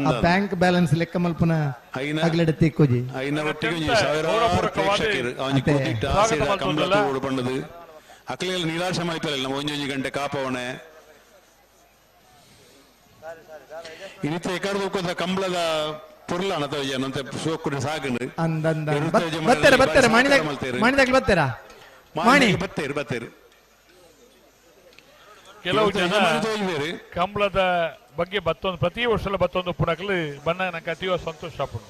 Speaker 1: ಆ ಬ್ಯಾಂಕ್ ಬ್ಯಾಲೆನ್ಸ್ ಲೆಕ್ಕ ಮಲ್ಪನ ಅಗ್ಲಡೆ ತಿಕ್ಕೋಜಿ
Speaker 4: ಐನ ಒಟ್ಟಿಗೆ ಸಾವಿರಾರು ಪ್ರೇಕ್ಷಕರು ಅವನಿಗೆ ಕೂತಿಟ್ಟ ಆಸೆ ಕಂಬಳ ತೋಡು ಬಂದದು ಅಕ್ಲೆಲ್ಲ ನಿರಾಶೆ ಮಲ್ಪಲ್ಲ ನಮ್ಮ ಒಂಜೊಂಜಿ ಗಂಟೆ ಕಾಪವಣೆ ಇನ್ನಿತ ಎಕಡ್ದು ಕಂಬಳದ ಪೊರ್ಲಾಣ ನಂತೆ ಸೋಕುಡು ಸಾಗಂಡು
Speaker 1: ಬತ್ತಾರೆ ಬತ್ತಾರೆ ಮಾಣಿದಾಗ್ಲಿ ಬತ್ತಾರ ಮಾಣಿ
Speaker 4: ಬತ್ತೇರು ಬತ್ತೇರು.
Speaker 3: ಕೆಲವು ಜನ ಕಂಬಳದ ಬಗ್ಗೆ ಬತ್ತೊಂದು ಪ್ರತಿ ವರ್ಷಲ ಬತ್ತೊಂದು ಪುನಕ್ಲು ಬಣ್ಣ ನಂಗೆ ಅತೀವ ಸಂತೋಷ ಆಪುಂಡು.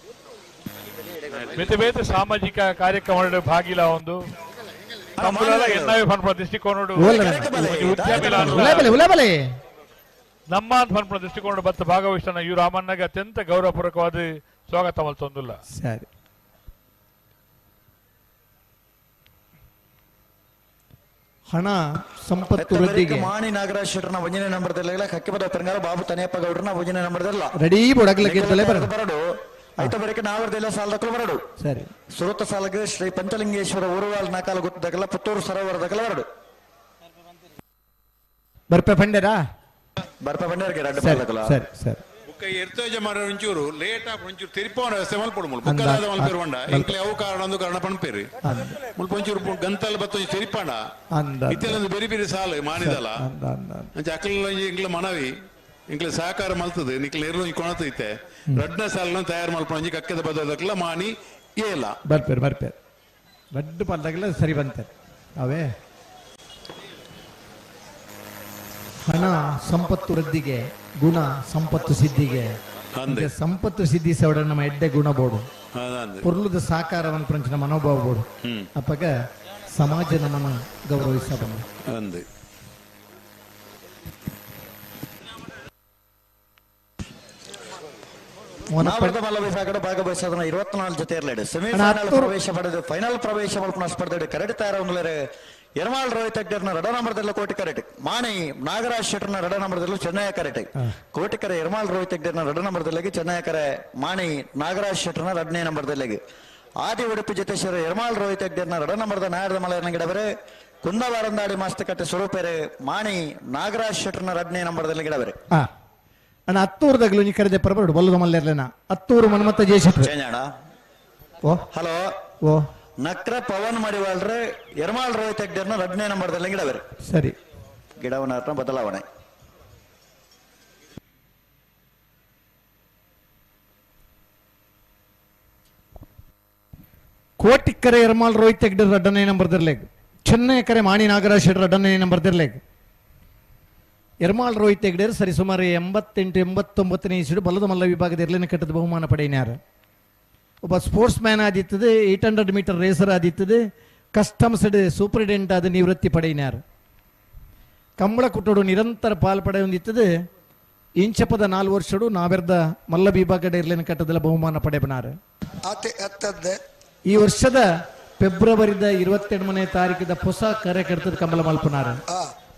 Speaker 3: ಬೇತೆ ಬೇತೆ ಸಾಮಾಜಿಕ ಕಾರ್ಯಕ್ರಮ ಭಾಗಿಲ ಒಂದು ಕಂಬಳ ಎನ್ನಾವೆ ಪನ್ಪುನ ದೃಷ್ಟಿಕೋನಡು ನಮ್ಮ ಪನ್ಪುನ ದೃಷ್ಟಿಕೋನ ಬತ್ತ ಭಾಗವಹಿಸನ ಇವರು ರಾಮಣ್ಣಗೆ ಅತ್ಯಂತ ಗೌರವಪೂರ್ವಕವಾದ ಸ್ವಾಗತ ಮಲ್ತೊಂದುಲ್ಲ.
Speaker 1: ಸರಿ, ಹಣ ಸಂಪತ್ತು ವೃದ್ಧಿಗೆ
Speaker 2: ಮಾಣಿ ನಾಗರಾಜ್ ಶೆಟ್ಟರ್ನ ಒಂದನೇ ನಂಬರ್ದಲ್ಲ ಕಕ್ಕಿಪದ ತೆರಂಗಾಲ ಬಾಬು ತನಿಯಪ್ಪ ಗೌಡ್ರನ ಒಂದನೇ ನಂಬರ್ದಲ್ಲ
Speaker 1: ರೆಡಿ ಬೊಡಗ್ಲಕ್ಕೆ
Speaker 2: ಬರಡು ಐತ ಬರಕ್ಕೆ ನಾವರ್ದೆಲ್ಲ ಸಾಲದಕ್ಕಲು ಬರಡು.
Speaker 1: ಸರಿ,
Speaker 2: ಸುರತ ಸಾಲಗೆ ಶ್ರೀ ಪಂಚಲಿಂಗೇಶ್ವರ ಊರುವಾಲ್ ನಾಕಾಲ ಗೊತ್ತದಕಲ್ಲ ಪುತ್ತೂರು ಸರೋವರದಕಲ ಬರಡು
Speaker 1: ಬರ್ಪೆ ಪಂಡ್ಯರಾ
Speaker 2: ಬರ್ಪೆ ಪಂಡ್ಯರಿಗೆ ಎರಡು
Speaker 1: ಸರಿ ಸರಿ.
Speaker 4: ಬುಕ್ಕ ಎರ್ತೇಜ ಮಾಡ ಒಂಚೂರು ಲೇಟ್ ಆಪ್ ಒಂಚೂರು ತಿರುಪೋನ ವ್ಯವಸ್ಥೆ ಮಲ್ಪಡು ಮುಲ್ಪ ಬುಕ್ಕದಾದ ಮಲ್ಪೇರು ಬಂಡ ಇಂಕ್ಲೆ ಅವು ಕಾರಣ ಒಂದು ಕಾರಣ ಪಣ್ಪೇರಿ ಮುಲ್ಪ ಒಂಚೂರು ಗಂತಲ್ ಬತ್ತ ಒಂಚೂರು ತಿರುಪಾಣ ಇತ್ತೆಲ್ಲ ಬೇರೆ ಬೇರೆ ಸಾಲು ಮಾಣಿದಲ್ಲ ಅಂಚೆ ಅಕ್ಲ ಇಂಕ್ಲ ಮನವಿ ಇಂಕ್ಲೆ ಸಹಕಾರ ಮಲ್ತದೆ ನಿಕ್ಲೆ ಎರ್ಲು ಕೊಣತೈತೆ ರಡ್ನ ಸಾಲನ ತಯಾರು ಮಲ್ಪ ಒಂಜಿ ಕಕ್ಕೆದ ಬದಕ್ಲ ಮಾಣಿ ಏಲ
Speaker 1: ಬರ್ಪೇರು ಬರ್ಪೇರು ರಡ್ಡು ಪಲ್ದಾಗಲ ಸರಿ ಬಂತಾರೆ. ಅವೇ ಹಣ ಸಂಪತ್ತು ವೃದ್ಧಿಗೆ, ಗುಣ ಸಂಪತ್ತು ಸಿದ್ಧಿಗೆ. ಸಂಪತ್ತು ಸಿದ್ಧಿಸೋಡ ನಮ್ಮ ಎಡ್ಡೆ ಗುಣ ಬೋಡು, ಪೊರ್ಲುದ ಸಾಕಾರವನ್ನು ಪ್ರಂಚಿನ ಮನೋಭಾವ ಬೋಡು. ಅಪ್ಪಗ ಸಮಾಜ ನಮ್ಮನ್ನು ಗೌರವಿಸಬಹುದು.
Speaker 2: ಭಾಗವಹಿಸೋದನ್ನ 24 ಜೊತೆ ಇರಲಿದೆ. ಸೆಮಿಫೈನಲ್ ಪ್ರವೇಶ ಪಡೆದು ಫೈನಲ್ ಪ್ರವೇಶ ಮಲ್ಪುನ ಸ್ಪರ್ಧೆ ಕರಡಿ ತಯಾರ ಯರ್ಮಾಳ್ ರೋಹಿತ್ ಹೆಗ್ಡೆರ್ನ ರಡ ನಂಬರ್ದಲ್ಲೂ ಕೋಟಿ ಕರೆಟ್, ಮಾಣಿ ನಾಗರಾಜ್ ಶೆಟ್ಟರ್ನ ರಡ ನಂಬರ್ದಲ್ಲೂ ಚೆನ್ನಯ್ಯ ಕರೆಟ್. ಕೋಟಿಕರೆ ಯರ್ಮಾಳ್ ರೋಹಿತ್ ಹೆಗ್ಡೆರ್ನ ರಡ ನಂಬರ್ದಲ್ಲಿಗೆ, ಚೆನ್ನಯ್ಯ ಕರೆ ಮಾಣಿ ನಾಗರಾಜ್ ಶೆಟ್ಟರ್ನ 2ನೇ ನಂಬರ್ದಲ್ಲಿಗೆ. ಆದಿ ಉಡುಪಿ ಜೊತೇಶ್ವರ ಯರ್ಮಾಳ್ ರೋಹಿತ್ ಹೆಗ್ಡೆರ್ನ ರಡ ನಂಬರ್ದ ನಾಯರದ ಮಲಯನ ಗಿಡಬರೆ, ಕುಂದವಾರಂದಾಡಿ ಮಾಸ್ತಕಟ್ಟೆ ಸ್ವರೂಪೆರೆ ಮಾಣಿ ನಾಗರಾಜ್ ಶೆಟ್ಟರ್ನ 2ನೇ ನಂಬರ್ದಲ್ಲಿ ಗಿಡಬರೆ.
Speaker 1: ಅಣ್ಣ ಹತ್ತೂರು ನೀ ಕರೆದೆ ಪರಬರಡು ಬಲ್ಲದ ಮಲ್ಲೇರ್ಲೇನ ಹತ್ತೂರು ಮನ್ಮತ್ತ ಜಯಶೆಟ್ರು.
Speaker 2: ಹಲೋ ಓ ನಕ್ರ ಪವನ್ ಮಡಿವಾಳ್ರೆ ಯರ್ಮಾಳ್ ರೋಹಿತ್ ಹೆಗ್ಡೆರ್ನ 2ನೇ ನಂಬರ್ದಲ್ಲಿ ಗಿಡಬೇರೆ. ಸರಿ, ಗಿಡವನ ಬದಲಾವಣೆ.
Speaker 1: ಕೋಟಿಕ್ಕರೆ ಯರ್ಮಾಳ್ ರೋಹಿತ್ ಹೆಗ್ಡೆರ್ 2ನೇ ನಂಬರ್ದಿರ್ಲೇಗ್, ಚೆನ್ನೈ ಕರೆ ಮಾಣಿ ನಾಗರಾಜ್ ಶೆಟ್ಟರ್ 2ನೇ ನಂಬರ್ದಿರ್ಲೇಗ್. ಯರ್ಮಾಳ್ ರೋಹಿತ್ ಹೆಗ್ಡೆರ್ ಸರಿ ಸುಮಾರು 88 89ನೇ ಇಸ್ವಿಡು ಬಲ್ಲದ ಮಲ್ಲ ವಿಭಾಗದ ಎರ್ಲಿನ ಕಟ್ಟದ ಬಹುಮಾನ ಪಡೆಯಿನಾರು. ಒಬ್ಬ ಸ್ಪೋರ್ಟ್ಸ್ ಮ್ಯಾನ್ ಆದಿತ್ತದೆ, 800 ಮೀಟರ್ ರೇಸರ್ ಆದಿತ್ತದೆ, ಕಸ್ಟಮ್ಸ್ ಸೂಪರಿಂಟೆಂಡೆಂಟ್ ಆದ ನಿವೃತ್ತಿ ಪಡೆಯಿನಾರು. ಕಂಬಳ ಕುಟ್ಟೋಡು ನಿರಂತರ ಪಾಲ್ ಪಡೆಯೊಂದಿತ್ತದೆ. ಇಂಚಪದ 4 ವರ್ಷಡು ನಾವೆರ್ದ ಮಲ್ಲ ವಿಭಾಗದ ಎರ್ಲಿನ ಕಟ್ಟದಲ್ಲ ಬಹುಮಾನ ಪಡೆಯಬನಾರು. ಈ ವರ್ಷದ ಫೆಬ್ರವರಿದ 28ನೇ ತಾರೀಕಿದ ಹೊಸ ಕಾರ್ಯಕರ್ತದ ಕಂಬಳ ಮಲ್ಪನಾರು.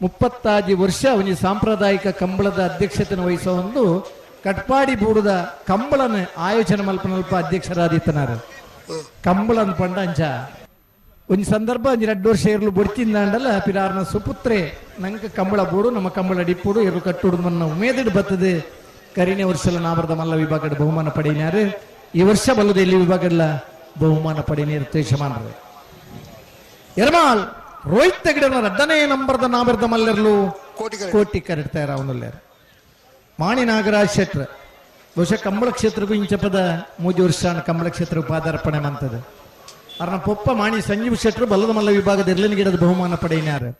Speaker 1: 35 ವರ್ಷ ಅವನಿ ಸಾಂಪ್ರದಾಯಿಕ ಕಂಬಳದ ಅಧ್ಯಕ್ಷತೆಯನ್ನು ವಹಿಸುವ ಒಂದು ಕಟ್ಪಾಡಿ ಬೂಡದ ಕಂಬಳನ ಆಯೋಜನೆ ಮಲ್ಪನಲ್ಪ ಅಧ್ಯಕ್ಷರಾದಿತ್ತನಾರು. ಕಂಬಳನ್ ಪಂಡ ಅಂಚ ಒಂದು ಸಂದರ್ಭ ಅಂಜಿ 2 ವರ್ಷ ಇರಲು ಬೊಡ್ತಿಂದಾಂಡಲ್ಲ ಪಿರಾರ್ನ ಸುಪುತ್ರೆ ನಂಗೆ ಕಂಬಳ ಬೋಡು ನಮ್ಮ ಕಂಬಳ ಡಿಪ್ಪುಡು ಇರು ಕಟ್ಟುಡು ಮನ್ನ ಉಮೇದಿಡು ಬರ್ತದೆ. ಕರಿನೇ ವರ್ಷಲ ನಾವರದ ಮಲ್ಲ ವಿಭಾಗದ ಬಹುಮಾನ ಪಡೆಯಿನಾರು. ಈ ವರ್ಷ ಬಲ್ಲದ ಇಲ್ಲಿ ವಿಭಾಗದ ಬಹುಮಾನ ಪಡೆಯನೇರು ತೇಜಮಾನರು. ಯರ್ಮಾಳ್ ರೋಹಿತ್ ಹೆಗ್ಡೆರ್ನ 2ನೇ ನಂಬರ್ದ ನಾವರದ ಮಲ್ಲೆರ್ಲು ಕೋಟಿ ಕರೆಡ್ತಾರ ಅವನಲ್ಲೇರು. ಮಾಣಿ ನಾಗರಾಜ್ ಶೆಟ್ರ್ ಬಹುಶಃ ಕಂಬಳ ಕ್ಷೇತ್ರಕ್ಕೂ ಇಂಚಪದ 3 ವರ್ಷ ಕಂಬಳ ಕ್ಷೇತ್ರ ಪಾದಾರ್ಪಣೆ ಮಂತದೆ. ಅರ್ನ ಪೊಪ್ಪ ಮಾಣಿ ಸಂಜೀವ್ ಶೆಟ್ರು ಬಲ್ಲದ ಮಲ್ಲ ವಿಭಾಗದ ಎರ್ಲಿನ ಗಿಡದ ಬಹುಮಾನ ಪಡೆಯಿನಾರು.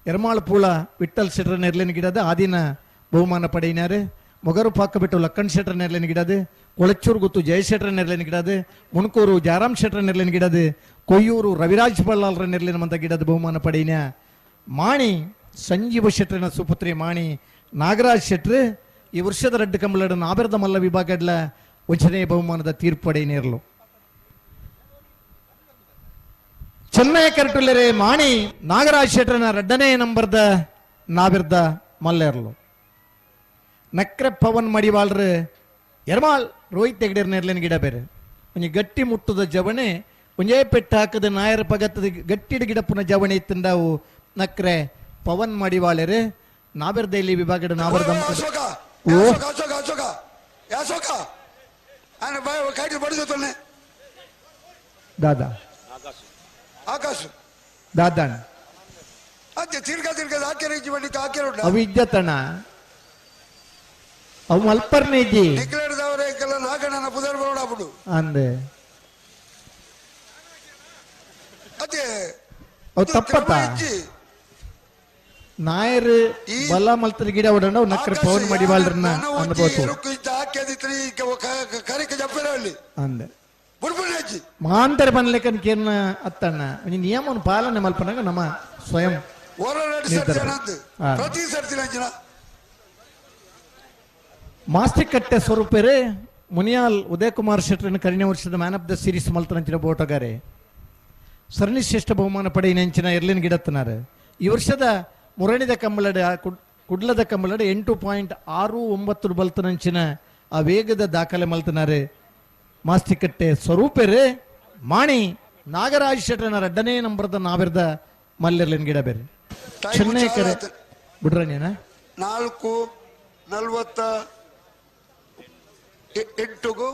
Speaker 1: ಎರ್ಮಾಳ್ ಪೂಳ ವಿಠಲ್ ಶೆಟ್ರನ ಎರ್ಲಿನ ಗಿಡದ ಆದಿನ ಬಹುಮಾನ ಪಡೆಯಿನಾರು. ಮೊಗರು ಪಾಕ ಬಿಟ್ಟು ಲಕ್ಕಣ್ ಶೆಟ್ರನ ಎರ್ಲಿನ ಗಿಡದ, ಕೊಳಚೂರು ಗುತ್ತು ಜಯಶೆಟ್ರನ ಎರ್ಲಿನ ಗಿಡದ, ಮುಣಕೂರು ಜಯರಾಮ್ ಶೆಟ್ರನ ಎರ್ಲಿನ ಗಿಡದ, ಕೊಯ್ಯೂರು ರವಿರಾಜ್ ಬಳ್ಳಾಲ್ರ ನೆರ್ಲಿನ ಮಂತ ಗಿಡದ ಬಹುಮಾನ ಪಡೆಯಿನ ಮಾಣಿ ಸಂಜೀವ ಶೆಟ್ರನ ಸುಪುತ್ರಿ ಮಾಣಿ ನಾಗರಾಜ್ ಶೆಟ್ರು ಈ ವರ್ಷದ ರಡ್ಡು ಕಂಬಳಡ ನಾಬೆರದ ಮಲ್ಲ ವಿಭಾಗಡ್ಲ ವಂಚನೆ ಬಹುಮಾನದ ತೀರ್ಪು ಪಡೆಯನೇರ್ಲು. ಚೆನ್ನೈ ಕರಟುಲ್ಲರೆ ಮಾಣಿ ನಾಗರಾಜ್ ಶೆಟ್ರನ 2ನೇ ನಂಬರ್ದ ನಾಬಿರ್ದ ಮಲ್ಲೇರ್ಲು. ನಕ್ರೆ ಪವನ್ ಮಡಿವಾಳ್ರು ಯರ್ಮಾಳ್ ರೋಹಿತ್ ಹೆಗ್ಡೆರ್ ನೆರ್ಲಿನ ಗಿಡ ಬೇರೆ. ಒಂಜಿ ಗಟ್ಟಿ ಮುಟ್ಟದ ಜವಣೆ ಒಂಜೇ ಪೆಟ್ಟು ಹಾಕದ ನಾಯರ ಪಗತ್ತದ ಗಟ್ಟಿಡ ಗಿಡಪ್ಪನ ಜವಣೆ ಇತ್ತಂಡವು ನಕ್ರೆ ಪವನ್ ಮಡಿವಾಳರು ನಾಬೆರ್ದ ಇಲ್ಲಿ ವಿಭಾಗದ ನಾಬೆರ್ದ. ದಾದಾ ದಾದಾ ಅವಿದ್ಯತಣ ಅವು ಮಲ್ಪರ್ನೆ ಇದ್ದಿ ಅಂದೆ ಅವು ತಪ್ಪತ್ತ ನಾಯರ್ ಬಲ ಮಲ್ತದ ಗಿಡ ಹೊಡಂಡ ನಕ್ರ ಪವನ್ ಮಡಿವಾಳ್ರನ್ನ ಅನ್ಬೋದು ಅಂದೆ. ಮಾಂತರ ಬನ್ಲೇಕನ್ ಕೇರ್ನ ಅತ್ತಣ್ಣ ನಿಯಮವನ್ನು ಪಾಲನೆ ಮಲ್ಪನಾಗ ನಮ್ಮ ಸ್ವಯಂ ಮಾಸ್ತಿಕಟ್ಟೆ ಸ್ವರೂಪರೇ ಮುನಿಯಾಲ್ ಉದಯಕುಮಾರ್ ಶೆಟ್ಟರನ್ನು ಕರಿನ ವರ್ಷದ ಮ್ಯಾನ್ ಆಫ್ the series ಮಲ್ತನಂಚಿನ ಬೋಟಗಾರೆ ಸರಣಿ ಶ್ರೇಷ್ಠ ಬಹುಮಾನ ಪಡೆಯಿನಂಚಿನ ಎರ್ಲಿನ ಗಿಡತ್ತನಾರು. ಈ ವರ್ಷದ ಮುರಣಿದ ಕಂಬಳಡ ಕುಡ್ಲದ ಕಂಬಳಡ 8.69 ಬಲ್ತನಂಚಿನ ಆ ವೇಗದ ದಾಖಲೆ ಮಲ್ತನಾರೆ ಮಾಸ್ತಿಕಟ್ಟೆ ಸ್ವರೂಪರೇ ಮಾಣಿ ನಾಗರಾಜ್ ಶೆಟ್ಟರನ 2ನೇ ನಂಬರ್ದ ನಾವಿರ್ದ ಮಲ್ಲೆರ್ಲಿನ ಗಿಡ ಬೇರೆ. ಚೆನ್ನೈ ಕರೆ ಬಿಡ್ರನೇನ
Speaker 5: 4:48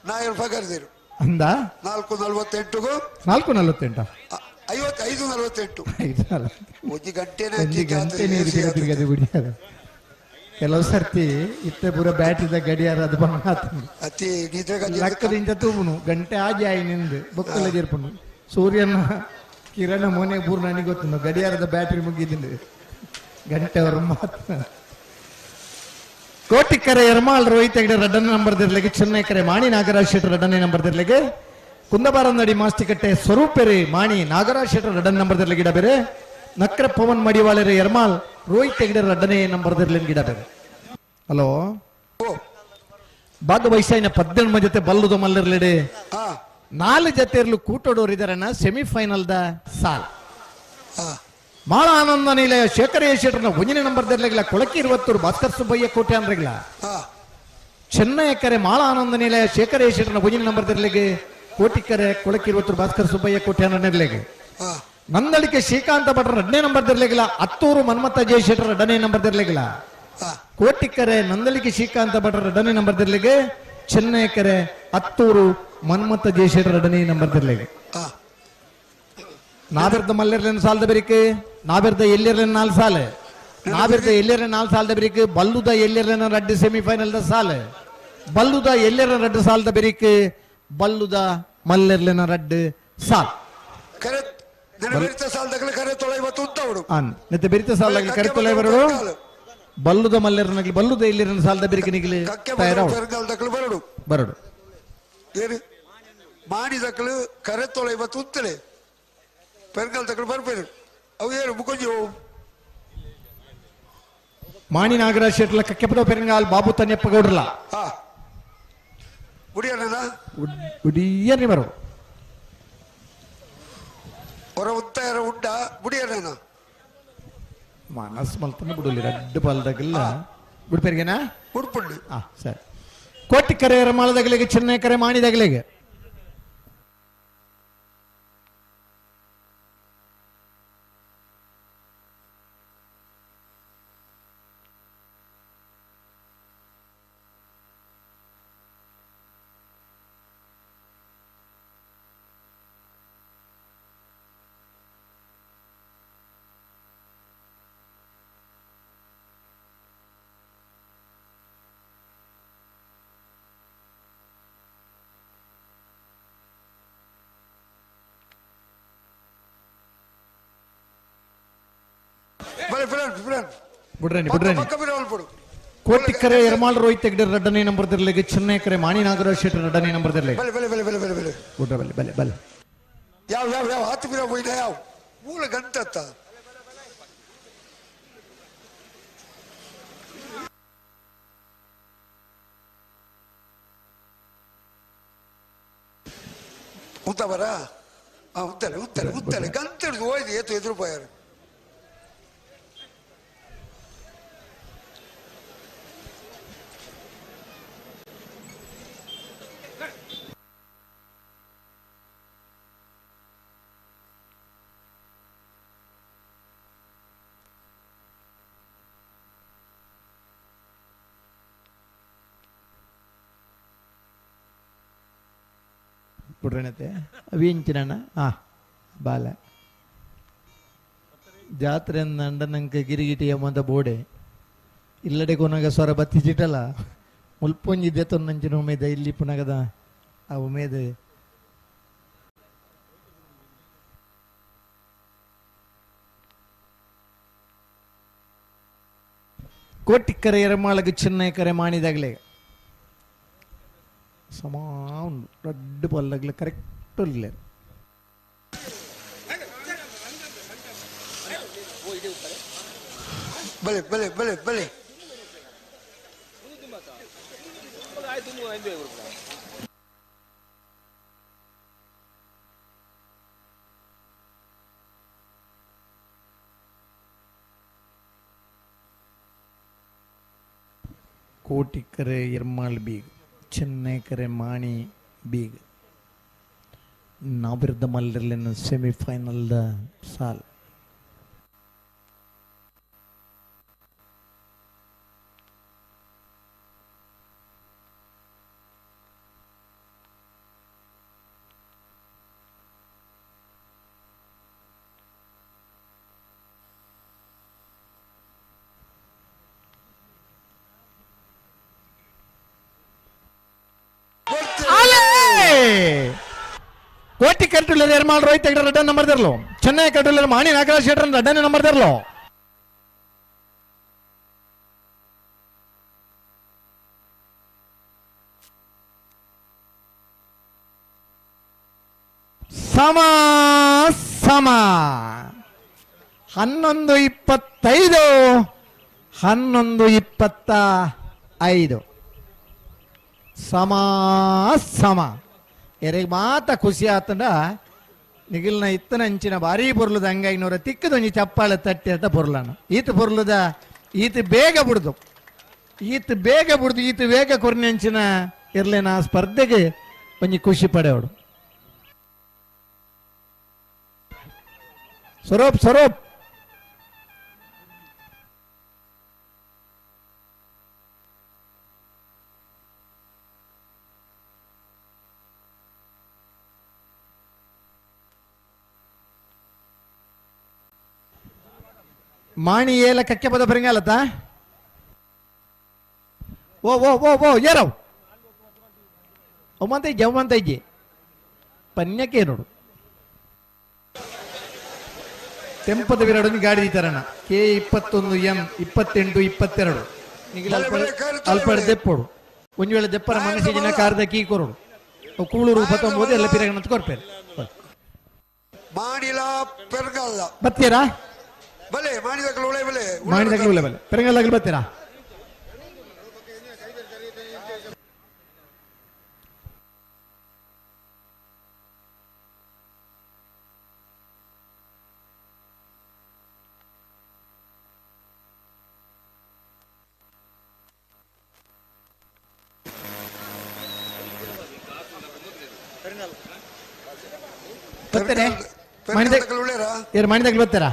Speaker 5: ನಾಯರ್ ಫಗರ್ದಿರು
Speaker 1: ಅಂದ
Speaker 5: 4:48
Speaker 1: 4:48
Speaker 5: 5:48 ಒಂದು
Speaker 1: ಗಂಟೆ ಬಿಡಿ. ಕೆಲವು ಸರ್ತಿ ಇತ್ತೆ ಪೂರ ಬ್ಯಾಟಿದ ಗಡಿಯಾರ ಅದು ಲಕ್ಕದಿಂದ ತೂಬುನು ಗಂಟೆ ಆಜಿ ಆಯಿ ನಿಂದು ಬೊಕ್ಕಲ ಜೀರ್ಪುನು ಸೂರ್ಯನ ಕಿರಣ ಮೋನೆ ಬೂರ್ ನನಗೆ ಗೊತ್ತು ಗಡಿಯಾರದ ಬ್ಯಾಟ್ರಿ ಮುಗಿದ್ದೀನಿ ಗಂಟೆ ಅವರು ಮಾತ್ರ. ಕೋಟಿಕ್ಕರೆ ಎರ್ಮಾಳ್ ರೋಹಿತ್ ಹೆಗಡೆ ರಡ್ಡನೇ ನಂಬರ್ ದಿರ್ಲಿಗೆ, ಚೆನ್ನೈಕರೆ ಮಾಣಿ ನಾಗರಾಜ್ ಶೆಟ್ಟರ್ ರಡ್ಡನೇ ನಂಬರ್ ದಿರ್ಲಿಗೆ, ಕುಂದಬಾರಂದಡಿ ಮಾಸ್ತಿಕಟ್ಟೆ ಸ್ವರೂಪೆರೆ ಮಾಣಿ ನಾಗರಾಜ್ ಶೆಟ್ಟರ್ ರಡ್ಡನೇ ನಂಬರ್ ದಿರ್ಲಿಗೆ ಗಿಡ ಬೇರೆ, ನಕ್ರ ಪವನ್ ಮಡಿವಾಳೆರೆ ಎರ್ಮಾಳ್ ರೋಹಿತ್ ಹೆಗಡೆ ರಡ್ಡನೇ ನಂಬರ್ ದಿರ್ಲಿನ ಗಿಡ ಬೇರೆ. ಹಲೋ ಭಾಗವಹಿಸಾಯಿನ 18 ಜೊತೆ ಬಲ್ಲುದ ಮಲ್ಲರ್ಲೆಡೆ 4 ಜೊತೆ ಇರಲು ಕೂಟೋಡೋರಿದಾರಣ್ಣ ಸೆಮಿಫೈನಲ್ the ಸಾಲ್. ಮಾಳ ಆನಂದ ನಿಲಯ ಶೇಖರ ಶೆಟ್ಟರ್ನ ಒಂದನೇ ನಂಬರ್ ದಿರ್ಲಿಗಿಲ್ಲ, ಕೊಳಕಿ ಇರುವತ್ತೂರು ಭಾಸ್ಕರ್ ಸುಬ್ಬಯ್ಯ ಕೋಟೆ ಅಂದ್ರಗಿಲ್ಲ. ಚೆನ್ನೈ ಕರೆ ಮಾಳ ಆನಂದ ನಿಲಯ ಶೇಖರ ಶೆಟ್ಟರ್ನ ಒಂದನೇ ನಂಬರ್ ದಿರ್ಲಿಗೆ, ಕೋಟಿಕರೆ ಕೊಳಕಿ ಇರುವತ್ತೂರು ಭಾಸ್ಕರ್ ಸುಬ್ಬಯ್ಯ ಕೋಟೆ ನಿರ್ಲಿಗೆ. ನಂದಳಿಕೆ ಶ್ರೀಕಾಂತ ಭಟ್ರ ಎರಡನೇ ನಂಬರ್ ದಿರ್ಲಿಗಿಲ್ಲ, ಅತ್ತೂರು ಮನ್ಮಥ ಜಯಶೆಟ್ಟರ್ ಎರಡನೇ ನಂಬರ್ ದಿರ್ಲಿಗಿಲ್ಲ. ಕೋಟಿಕರೆ ನಂದಳಿಕೆ ಶ್ರೀಕಾಂತ ಭಟ್ರ ಎರಡನೇ ನಂಬರ್ ದಿರ್ಲಿಗೆ, ಚೆನ್ನೈ ಕರೆ ಅತ್ತೂರು ಮನ್ಮಥ ಜಯಶೆಟ್ಟರ್ ಎರಡನೇ ನಂಬರ್ ದಿರ್ಲಿಗೆ. ನಾವಿರ್ದ ಮಲ್ಲಿರ್ಲಿನ ಸಾಲದ ಬೆರಿಕೆ, ನಾವಿರ್ದ ಎಲ್ಲಿರ್ಲಿನ 4 ಸಾಲೆ, ನಾವಿರ್ದ ಎಲ್ಲಿರ್ಲಿನ 4 ಸಾಲದ ಬೆರಿಕೆ, ಬಲ್ಲುದ ಎಲ್ಲಿರ್ಲಿನ ರಡ್ಡು ಸೆಮಿಫೈನಲ್ the ಸಾಲೆ, ಬಲ್ಲುದ ಎಲ್ಲಿರ್ಲಿನ ರಡ್ಡು ಸಾಲದ ಬೆರಿಕೆ, ಬಲ್ಲುದ ಮಲ್ಲಿರ್ಲಿನ ರಡ್ಡು ಸಾಲ್. ಬೆರಿತ ಸಾಲದಾಗಲಿ ಕರೆ ತೊಳೆ ಬರೋಡು, ಬಲ್ಲುದ ಮಲ್ಲಿರ್ನಾಗ್ಲಿ ಬಲ್ಲುದ ಎಲ್ಲಿರ್ಲಿನ ಸಾಲದ ಬೆರಿಕೆ ನಿಗಲಿ ಬರಡು ಬರಡು.
Speaker 5: ಮಾಡಿದಕ್ಕಲು ಕರೆ ತೊಳೆ ಇವತ್ತು ಉತ್ತಲೆ ಪೆರ್ಗಲ್ ತಕ್ಕಲು ಬರ್ಬೇರು ಅವು ಏನು ಮುಕೊಂಜಿ.
Speaker 1: ಮಾಣಿ ನಾಗರಾಜ್ ಶೆಟ್ಲ ಕಕ್ಕೆಪದ ಪೆರಂಗಾಲ್ ಬಾಬು ತನ್ಯಪ್ಪ ಗೌಡ್ರಲ್ಲ ಉಡಿಯನ್ನಿ ಬರು
Speaker 5: ಹೊರ ಉತ್ತಾರ ಉಂಡ ಬುಡಿಯಣ್ಣ
Speaker 1: ಮನಸ್ ಮಲ್ತನ ಬಿಡುಲಿ ರಡ್ಡು ಬಾಲ್ದಾಗಲ್ಲ ಬಿಡ್ಪೇರಿಗೆನಾ
Speaker 5: ಉಡ್ಪುಂಡು.
Speaker 1: ಹಾ ಸರಿ. ಕೋಟಿ ಕರೆ ರಮಾಳದಾಗಲಿಗೆ ಚೆನ್ನೈ ಕರೆ ಮಾಣಿದಾಗಲಿಗೆ. ಕೋಟಿ ಕರೆ ಎರ್ಮಾಳ್ ರೋಹಿತ್ ಹೆಗ್ಡೆ ರಡ್ಡನೇ ನಂಬರ್ ದಿರ್ಲಿಗೆ, ಚೆನ್ನೈ ಕರೆ ಮಾಣಿ ನಾಗರಾಜ್ ಶೆಟ್ಟರ್ ರಡ್ಡನೇ ನಂಬರ್ ದಿರ್ಲಿಗೆ. ಬಲೆ ಬಲೆ ಬಲೆ
Speaker 5: ಯಾವ ಯಾವ ಯಾವ ಹತ್ತು ಬಿರ ಹೋಯ್ದ ಯಾವ ಮೂಲ ಗಂಟತ್ತ ಉತ್ತಬರ ಉತ್ತಲೆ ಉತ್ತಲೆ ಉತ್ತಲೆ ಗಂತ ಹಿಡಿದು ಹೋಯ್ದು ಏತು ಎದುರು ಪೋಯಾರು.
Speaker 1: ಬಿಡ್ರಣತೆ ಅವಿಂಚಿನ ಹಾಂ ಬಾಲ ಜಾತ್ರೆ ಅಂಡ ನಂಗೆ ಗಿರಿಗಿಟಿ ಅಮ್ಮಂತ ಬೋಡೆ ಇಲ್ಲಡೆ ಕೊನಗ ಸ್ವರ ಬತ್ತಿಚಿಟಲ್ಲ ಮುಲ್ಪೊಂಜಿದ್ದೆ ತೊನ್ನಂಚಿನ ಉಮೇದ ಇಲ್ಲಿ ಪುನಗದ ಆ ಉಮೇದ ಕೋಟಿ ಕರೆ ಎರಮಾಳಗ ಚೆನ್ನೈ ಕರೆ ಮಾಣಿದಾಗಲೇ ಸಮಾ ದೊಡ್ಡ ಪಲ್ಲಗ್ಲ ಕರೆಕ್ಟ್ ಇಲ್ಲ.
Speaker 5: ಬಲೆ ಬಲೆ ಬಲೆ ಬಲೆ
Speaker 1: ಕೋಟಿಕರೆ ಎರ್ಮಾಳ್ ಬೀಗ್, ಚೆನ್ನೈ ಕರೆ ಮಾಣಿ ಬೀಗ್, ನಾವಿರ್ದ ಮಲ್ಲರ್ಲಿನ ಸೆಮಿಫೈನಲ್ the ಸಾಲ್. ಕೋಟಿ ಕರೆಟುಲ್ಲರ್ ಎರ್ಮಾಲ್ ರೋಹಿತ್ ಹೆಗಡೆ ರಡ್ಡನೇ ನಂಬರ್ ದರ್ಲು. ಚೆನ್ನೈ ಕರೆಟುಲ್ಲರ್ ಮಾಣಿ ನಾಗರಾಜ್ ಶೆಟ್ಟರ್ ರಡ್ಡನೇ ನಂಬರ್ ದರ್ಲು. ಸಮ ಸಮ 11:25 11:25 ಸಮ ಸಮ. ಎರೆಗೆ ಮಾತ ಖುಷಿ ಆತಂಡ ನಿಗಿಲ್ನ ಇತ್ತನ ಅಂಚಿನ ಭಾರೀ ಪೊರ್ಲುದ ಅಂಗೈನೂರ ತಿಕ್ಕದೊಂಜಿ ಚಪ್ಪಾಳೆ ತಟ್ಟಿ ಅಂತ ಪೊರ್ಲನ ಈತ ಪೊರ್ಲುದ ಈತ ಬೇಗ ಬಿಡುದು ಈತ ಬೇಗ ಬಿಡುದು ಈತ ಬೇಗ ಕೊರ್ನೆ ಅಂಚಿನ ಇರ್ಲೇನ ಸ್ಪರ್ಧೆಗೆ ಒಂಜಿ ಖುಷಿ ಪಡೆಯೋಡು. ಸ್ವರೂಪ್ ಸ್ವರೂಪ್ ಮಾಣಿ ಏಲ ಕಕ್ಕೆ ಪದ ಬರಂಗಾಲತ್ತ ಓ ಓ ಓ ಓ ಏರವ್ ಅವಮಂತ ಇಜ್ಜಿ ಅವಮಂತ ಇಜ್ಜಿ ಪನ್ಯಕ್ಕೆ ನೋಡು. ತೆಂಪದ ವಿರಡೊಂದು ಗಾಡಿ ತರಣ K 21 M 28 22 ಅಲ್ಪ ದೆಪ್ಪೋಡು ಒಂದು ವೇಳೆ ದೆಪ್ಪರ ಮನಸ್ಸಿಗೆ ಜನ ಕಾರ್ದ ಕೀ ಕೊರೋಡು ಕೂಳೂರು 19 ಎಲ್ಲ ಪಿರಗಣಂತ ಕೊರ್ಪೇರು ಬತ್ತೀರಾ
Speaker 5: ಬಲೆ
Speaker 1: ಮಾಣಿದಗಳು ಉಳೆ ಬಲೆ ಪೆರಂಗಲ್ಲಾಗಲಿ ಬತ್ತೀರಾ? ಮಾಣಿದಗಳು ಬರ್ತೀರಾ?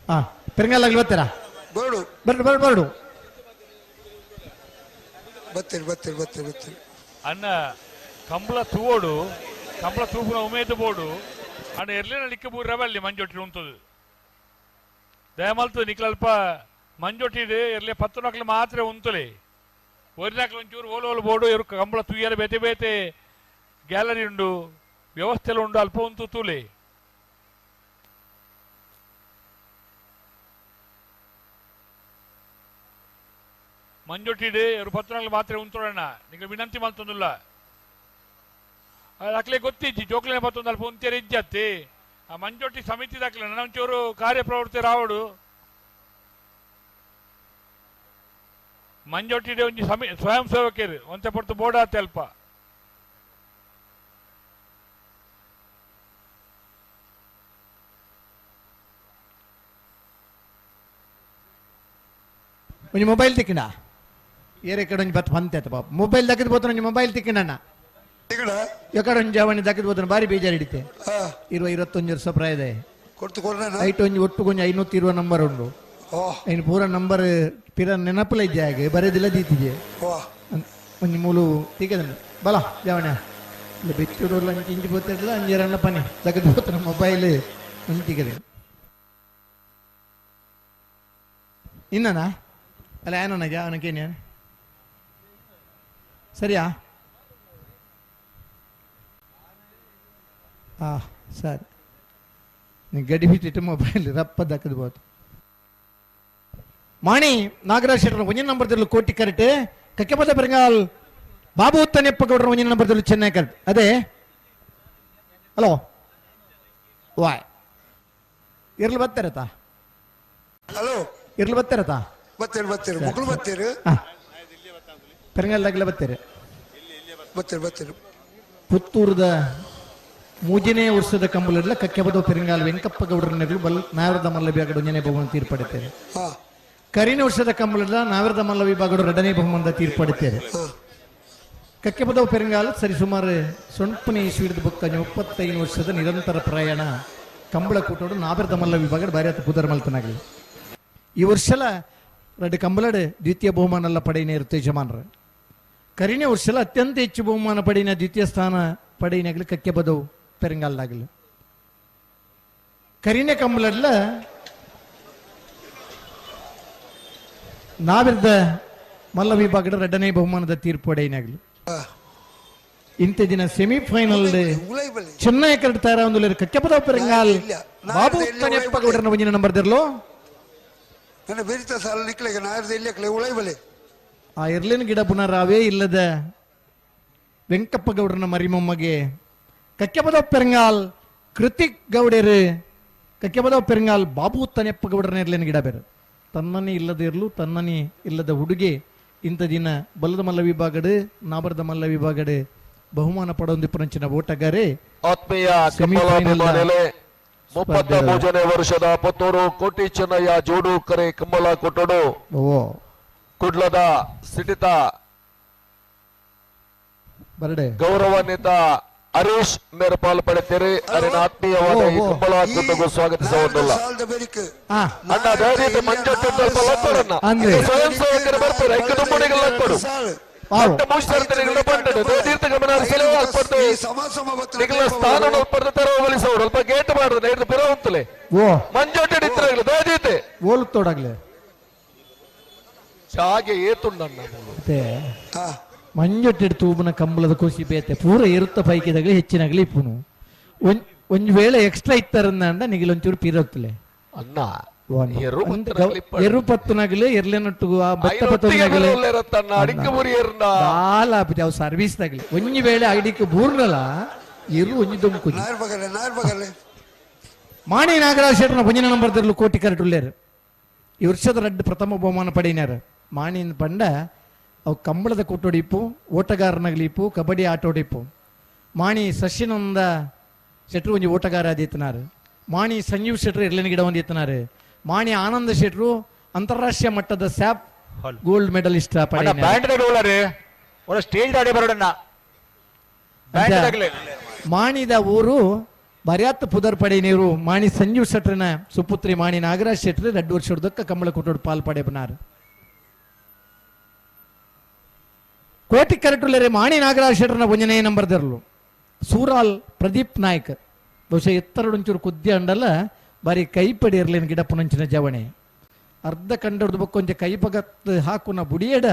Speaker 1: ಹಾ ಪೆರಂಗಲ್ಲಾಗಲಿ ಬರ್ತೀರಾ?
Speaker 5: ಬರಡು
Speaker 1: ಬರಡು ಬರಡು ಬರಡು
Speaker 5: ಬತ್ತೀರಿ ಬತ್ತೀರಿ ಬತ್ತೀರಿ ಬತ್ತೀರಿ.
Speaker 3: ಅನ್ನ ಕಂಬಳ ತೂವೋಡು ಕಂಬಳ ತೂಪುನ ಉಮೇದು ಬೋಡು ಅಣ್ಣ ಎರ್ಲಿನ ಲಿಕ್ಕ ಬೂರವಲ್ಲಿ ಮಂಜೊಟ್ಟಿ ಉಂಟದು ದಯಮಲ್ತು ನಿಕ್ಲಲ್ಪ ಮಂಜೊಟ್ಟಿಡು ಎರ್ಲೆ 10 ನಕ್ಲು ಮಾತ್ರ ಉಂತುಲೆ ಒರಿನಕ್ಲು ಒಂಚೂರು ಓಲು ಓಲು ಬೋಡು ಎರು ಕಂಬಳ ತೂಯರ ಬೇತೆ ಬೇತೆ ಗ್ಯಾಲರಿ ಉಂಡು ವ್ಯವಸ್ಥೆಲು ಉಂಡು ಅಲ್ಪ ಉಂತು ತೂಲೆ. ಮಂಜೊಟ್ಟಿಡು ಎರು 10 ನಕ್ಲು ಮಾತ್ರ ಉಂತೋಣ ನಿಂಗೆ ವಿನಂತಿ ಮಲ್ತೊಂದುಲ್ಲ ಅಕ್ಲೆ ಗೊತ್ತಿಜ್ಜಿ ಜೋಕ್ಲೆನ ಪತ್ತೊಂದು ಅಲ್ಪ ಉಂತೇರಿ ಇಜ್ಜತ್ತಿ ಆ ಮಂಜೊಟ್ಟಿ ಸಮಿತಿ ದಾಖಲೆ ಒಂಚೂರು ಕಾರ್ಯಪ್ರವೃತ್ತಿ ರಾವಡು ಮಂಜೊಟ್ಟಿ ಒಂಜಿ ಸಮಿ ಸ್ವಯಂ ಸೇವಕರು ಒಂತೆ ಪೊರ್ತು ಬೋರ್ಡ್ ಆತೆ ಅಲ್ಪ
Speaker 1: ಒಂಜಿ ಮೊಬೈಲ್ ತಿಕ್ಕಿಂಡ ಏರೆ ಕಡೆ ಒಂಜಿ ಬತ್ ಪಂತೆ ಪಾಪ ಮೊಬೈಲ್ ದಕ್ಕದ ಬೋತನ ಒಂಜಿ ಮೊಬೈಲ್ ತಿಕ್ಕಿಂಡಣ್ಣ ಎಕಡೆ ಒಂಜಿ ಅವನಿ ದಕ್ಕದ ಬೋತನ ಬಾರಿ ಬೇಜಾರು ಹಿಡಿತೆ. 20-21 ವರ್ಷ ಪ್ರಾಯದ ಐಟ್ ಒಂಜಿ ಒಟ್ಟು ಕೊಂಚ 520 ನಂಬರ್ ಉಂಡು ಐನು ಪೂರ ನಂಬರ್ ಪಿರ ನೆನಪುಲ ಇಜ್ಜೆ ಹಾಗೆ ಬರೆದಿಲ್ಲ ದೀತಿಜೆ ಒಂಜಿ ಮೂಲು ತಿಕ್ಕದ ಬಲ ಜಾವಣ ಇಲ್ಲ ಬೆಚ್ಚುಡೋರ್ಲ ಅಂಚಿ ಇಂಚಿ ಬೋತಿರಲ್ಲ ಅಂಜರಣ್ಣ ಪನಿ ದಕ್ಕದ ಬೋತನ ಮೊಬೈಲ್ ಒಂಜಿ ತಿಕ್ಕದೆ ಇನ್ನನಾ ಅಲ್ಲ ಏನಣ್ಣ ಜಾವನಕ್ಕೇನೆ ಸರಿಯಾ? ಹಾ ಸರಿ ನೀವು ಗಡಿ ಬಿಟ್ಟಿಟ್ಟು ಮೊಬೈಲ್ ರಪ್ಪ ದಕ್ಕದ್ಬೋದು. ಮಾಣಿ ನಾಗರಾಜ್ ಶೆಟ್ಟರ್ ಒಂಜಿನ ನಂಬರ್ ತಿರ್ಲು ಕೋಟಿ ಕರೆಕ್ಟ್ ಕಕ್ಕೆಪದ ಪೆರಂಗಾಲ್ ಬಾಬು ಉತ್ತನೆಪ್ಪ ಗೌಡರ ಒಂಜಿನ ನಂಬರ್ ತಿರ್ಲು ಚೆನ್ನೈ ಕರೆಕ್ಟ್ ಅದೇ ಹಲೋ ವಾಯ್ ಇರ್ಲು ಬರ್ತಾರತಾ?
Speaker 5: ಹಲೋ
Speaker 1: ಇರ್ಲು ಬರ್ತಾರತಾ?
Speaker 5: ಬರ್ತೀರಿ ಬರ್ತೀರಿ ಮಕ್ಕಳು ಬರ್ತೀರಿ
Speaker 1: ಪೆರಂಗಾಲ್ದಾಗೆಲ್ಲ ಬರ್ತೀರಿ
Speaker 5: ಬರ್ತೀರಿ ಬರ್ತೀರಿ.
Speaker 1: ಪುತ್ತೂರದ ಮೂಜನೇ ವರ್ಷದ ಕಂಬಲಲ್ಲ ಕಕ್ಕೆಬದ ಪೆರಂಗಾಲ್ ವೆಂಕಪ್ಪ ಗೌಡರನ್ನೆಗಳು ಬಲ್ ನಾವರದ ಮಲ್ಲ ವಿಭಾಗದ ಒಂದನೇ ಬಹುಮಾನ ತೀರ್ಪಡುತ್ತೇವೆ. ಕರಿನ ವರ್ಷದ ಕಂಬಲಲ್ಲ ನಾವರದ ಮಲ್ಲ ವಿಭಾಗದ ಎರಡನೇ ಬಹುಮಾನದ ತೀರ್ಪಡುತ್ತೇವೆ. ಕಕ್ಕೆಬದವ ಪೆರಂಗಾಲ್ ಸರಿಸುಮಾರು ಸೊಂಪನೆ ಇಸ್ವಿದ ಬೊಕ್ಕ 35 ವರ್ಷದ ನಿರಂತರ ಪ್ರಯಾಣ ಕಂಬಳ ಕೂಟೋಡು ನಾವರದ ಮಲ್ಲ ವಿಭಾಗದ ಭಾರಿ ಆತ ಪುದರ್ ಮಲ್ತನಾಗಲಿ. ಈ ವರ್ಷಲ ಎರಡು ಕಂಬಳಡು ದ್ವಿತೀಯ ಬಹುಮಾನ ಎಲ್ಲ ಪಡೆಯನೇ ಇರುತ್ತೆ ಯಜಮಾನರು. ಕರಿನೇ ವರ್ಷಲ ಅತ್ಯಂತ ಹೆಚ್ಚು ಬಹುಮಾನ ಪಡೆಯಿನ ದ್ವಿತೀಯ ಸ್ಥಾನ ಪಡೆಯಿನಾಗಲಿ ಕಕ್ಕೆಬದವು ಪೆರಂಗಾಲ್ದಾಗಲಿ. ಕರಿನೇ ಕಂಬಳಡ್ಲ ನಾವಿರ್ದ ಮಲ್ಲ ವಿಭಾಗದ ಎರಡನೇ ಬಹುಮಾನದ ತೀರ್ಪು ಪಡೆಯಿನಾಗಲಿ. ಇಂತೆ ದಿನ ಸೆಮಿಫೈನಲ್ ಚೆನ್ನೈ ಕರೆಕ್ಟ್ ತಯಾರಾವೊಂದು ಕಕ್ಕೆಪದ ಪೆರಂಗಾಲ್ ಬಾಬು ತನಿಯಪ್ಪ ಗೌಡರನ ಒಂಜಿನ ನಂಬರ್ ದಿರ್ಲೋ
Speaker 5: ನನ್ನ ಬೆರಿತ ಸಾಲ ನಿಕ್ಲೆಗೆ ನಾಯರ್ದ ಇಲ್ಲಕ್ಲೆ ಉಳೈಬಲೆ
Speaker 1: ಆ ಎರ್ಲಿನ ಗಿಡ ಪುನರಾವೇ ಇಲ್ಲದ ವೆಂಕಪ್ಪ ಗೌಡರನ ಮರಿಮೊಮ್ಮಗೆ ಕಕ್ಕೆಪದ ಪೆರಂಗಾಲ್ ಕೃತಿಕ್ ಗೌಡರು ಕಕ್ಕೆಪದ ಪೆರಂಗಾಲ್ ಬಾಬು ತನಿಯಪ್ಪ ಗೌಡರನ ಎರ್ಲಿನ ಗಿಡ ಬೇರೆ ತನ್ನನೇ ಇಲ್ಲದ ಇರಲು ತನ್ನನೇ ಇಲ್ಲದ ಹುಡುಗಿ ಇಂಥ ದಿನ ಬಲದ ಮಲ್ಲ ವಿಭಾಗಡು ನಾಬರದ ಮಲ್ಲ ವಿಭಾಗಡು ಬಹುಮಾನ ಪಡೊಂದು ಪುರಂಚಿನ ಓಟಗಾರೆ
Speaker 9: ಆತ್ಮೀಯ ಕಮಲಾಭಿಮಾನಿಗಳೇ 33ನೇ ವರ್ಷದ ಪುತ್ತೂರು ಕೋಟಿ ಚೆನ್ನಯ್ಯ ಜೋಡು ಕರೆ ಕಮ್ಮಲ ಕೊಟ್ಟಡು ಕುಡ್ಲದ ಸಿಟಿತ ಗೌರವಾನ್ವಿತ ಹರೀಶ್ ಮೇರೆ ಪಾಲು ಪಡೆಯುತ್ತೀರಿ. ಅರಿನ ಆತ್ಮೀಯವಾದ ಈ ಕಂಬಳ ಕೂಟಕ್ಕೂ ಸ್ವಾಗತಿಸುವುದಿಲ್ಲ. ಅಣ್ಣ ದಯವಿಟ್ಟು ಮಂಜು ಸ್ವಯಂ ಸೇವಕರು ಬರ್ತಾರೆ ಐಕ್ಯದುಂಬುಣಿಗಳ ಸ್ಥಾನ ಗೇಟ್ ಮಾಡಿದ್ರೆ ಬಿರೋಂತಲೇ ಮಂಜೊಟ್ಟೆ ದಯದೀತೆ
Speaker 1: ಓಲುತ್ತೋಡಾಗ್ಲೆ
Speaker 9: ಜಾಗೆ ಏತುಂಡಣ್ಣ
Speaker 1: ಮಂಜೊಟ್ಟೆ ತೂಬನ ಕಂಬಳದ ಖುಷಿ ಬೇತೆ ಪೂರ ಇರುತ್ತ ಪೈಕಿದಾಗಲಿ ಹೆಚ್ಚಿನಾಗಲಿ ಇಪ್ಪುನು ಒಂದ್ ವೇಳೆ ಎಕ್ಸ್ಟ್ರಾ ಇತ್ತಾರಂದ ನಿಗಿಲೊಂಚೂರು ಪೀರೋಗ್ತಲೆ
Speaker 9: ಅಣ್ಣ
Speaker 1: ಎರು ಪತ್ತುನಾಗಲಿ ಎರ್ಲೆನೊಟ್ಟು ಭತ್ತ ಪತ್ತುನಾಗಲಿ ಅವು ಸರ್ವಿಸ್ ತಾಗಲಿ ಒಂಜಿ ವೇಳೆ ಅಡಿಕೆ ಬೂರ್ನಲ ಎರು ಒಂಜಿ ದೊಂಕು ಮಾಣಿ ನಾಗರಾಜ್ ಶೆಟ್ಟರ್ನ ಒಂಜಿನ ನಂಬರ್ ತರಲು ಕೋಟಿ ಕರೆಟ್ ಉಳ್ಳೇರು ಈ ವರ್ಷದ ರಡ್ಡು ಪ್ರಥಮ ಬಹುಮಾನ ಪಡೆಯಿನಾರು ಮಾಣಿನ ಪಂಡ ಅವು ಕಂಬಳದ ಕೂಟೊಡಿಪು ಓಟಗಾರನಾಗಲಿಪ್ಪು ಕಬಡ್ಡಿ ಆಟೋಡಿಪ್ಪು ಮಾಣಿ ಸಶಿನಂದ ಶೆಟ್ರು ಒಂಜಿ ಓಟಗಾರ ಆದಿತ್ತನಾರು ಮಾಣಿ ಸಂಜೀವ್ ಶೆಟ್ರು ಎರ್ಲಿನ ಗಿಡ ಒಂದಿತ್ತನಾರು ಮಾಣಿ ಆನಂದ ಶೆಟ್ರು ಅಂತಾರಾಷ್ಟ್ರೀಯ ಮಟ್ಟದ ಸ್ಯಾಪ್ ಗೋಲ್ಡ್ ಮೆಡಲಿಸ್ಟ್ ಮಾಣಿದ ಊರು ಬರ್ಯಾತ್ ಪುದರ್ ಪಡೆ ನೀರು ಮಾಣಿ ಸಂಜೀವ್ ಶೆಟ್ರನ ಸುಪುತ್ರಿ ಮಾಣಿ ನಾಗರಾಜ್ ಶೆಟ್ರು 2 ವರ್ಷದಕ್ಕ ಕಂಬಳ ಕೂಟೋಡು ಪಾಲ್ ಪಡೆಯಬನಾರು ಕೋಟಿ ಕರೆಟುಲ್ಲರೆ ಮಾಣಿ ನಾಗರಾಜ್ ಶೆಟ್ರನ ಒಂಜನೇ ನಂಬರ್ ದರ್ಲು ಸೂರಾಲ್ ಪ್ರದೀಪ್ ನಾಯ್ಕ್ ಬಹುಶಃ ಎತ್ತರಡೊಂಚೂರು ಕುದ್ಯ ಅಂಡಲ್ಲ ಬಾರಿ ಕೈಪಡಿ ಇರಲಿನ ಗಿಡ ಪುನಂಚಿನ ಜವಣೆ ಅರ್ಧ ಕಂಡೊಡ್ದು ಬೊಕ್ಕೊಂಚ ಕೈಪಗತ್ ಹಾಕುನ ಬುಡಿಯಡ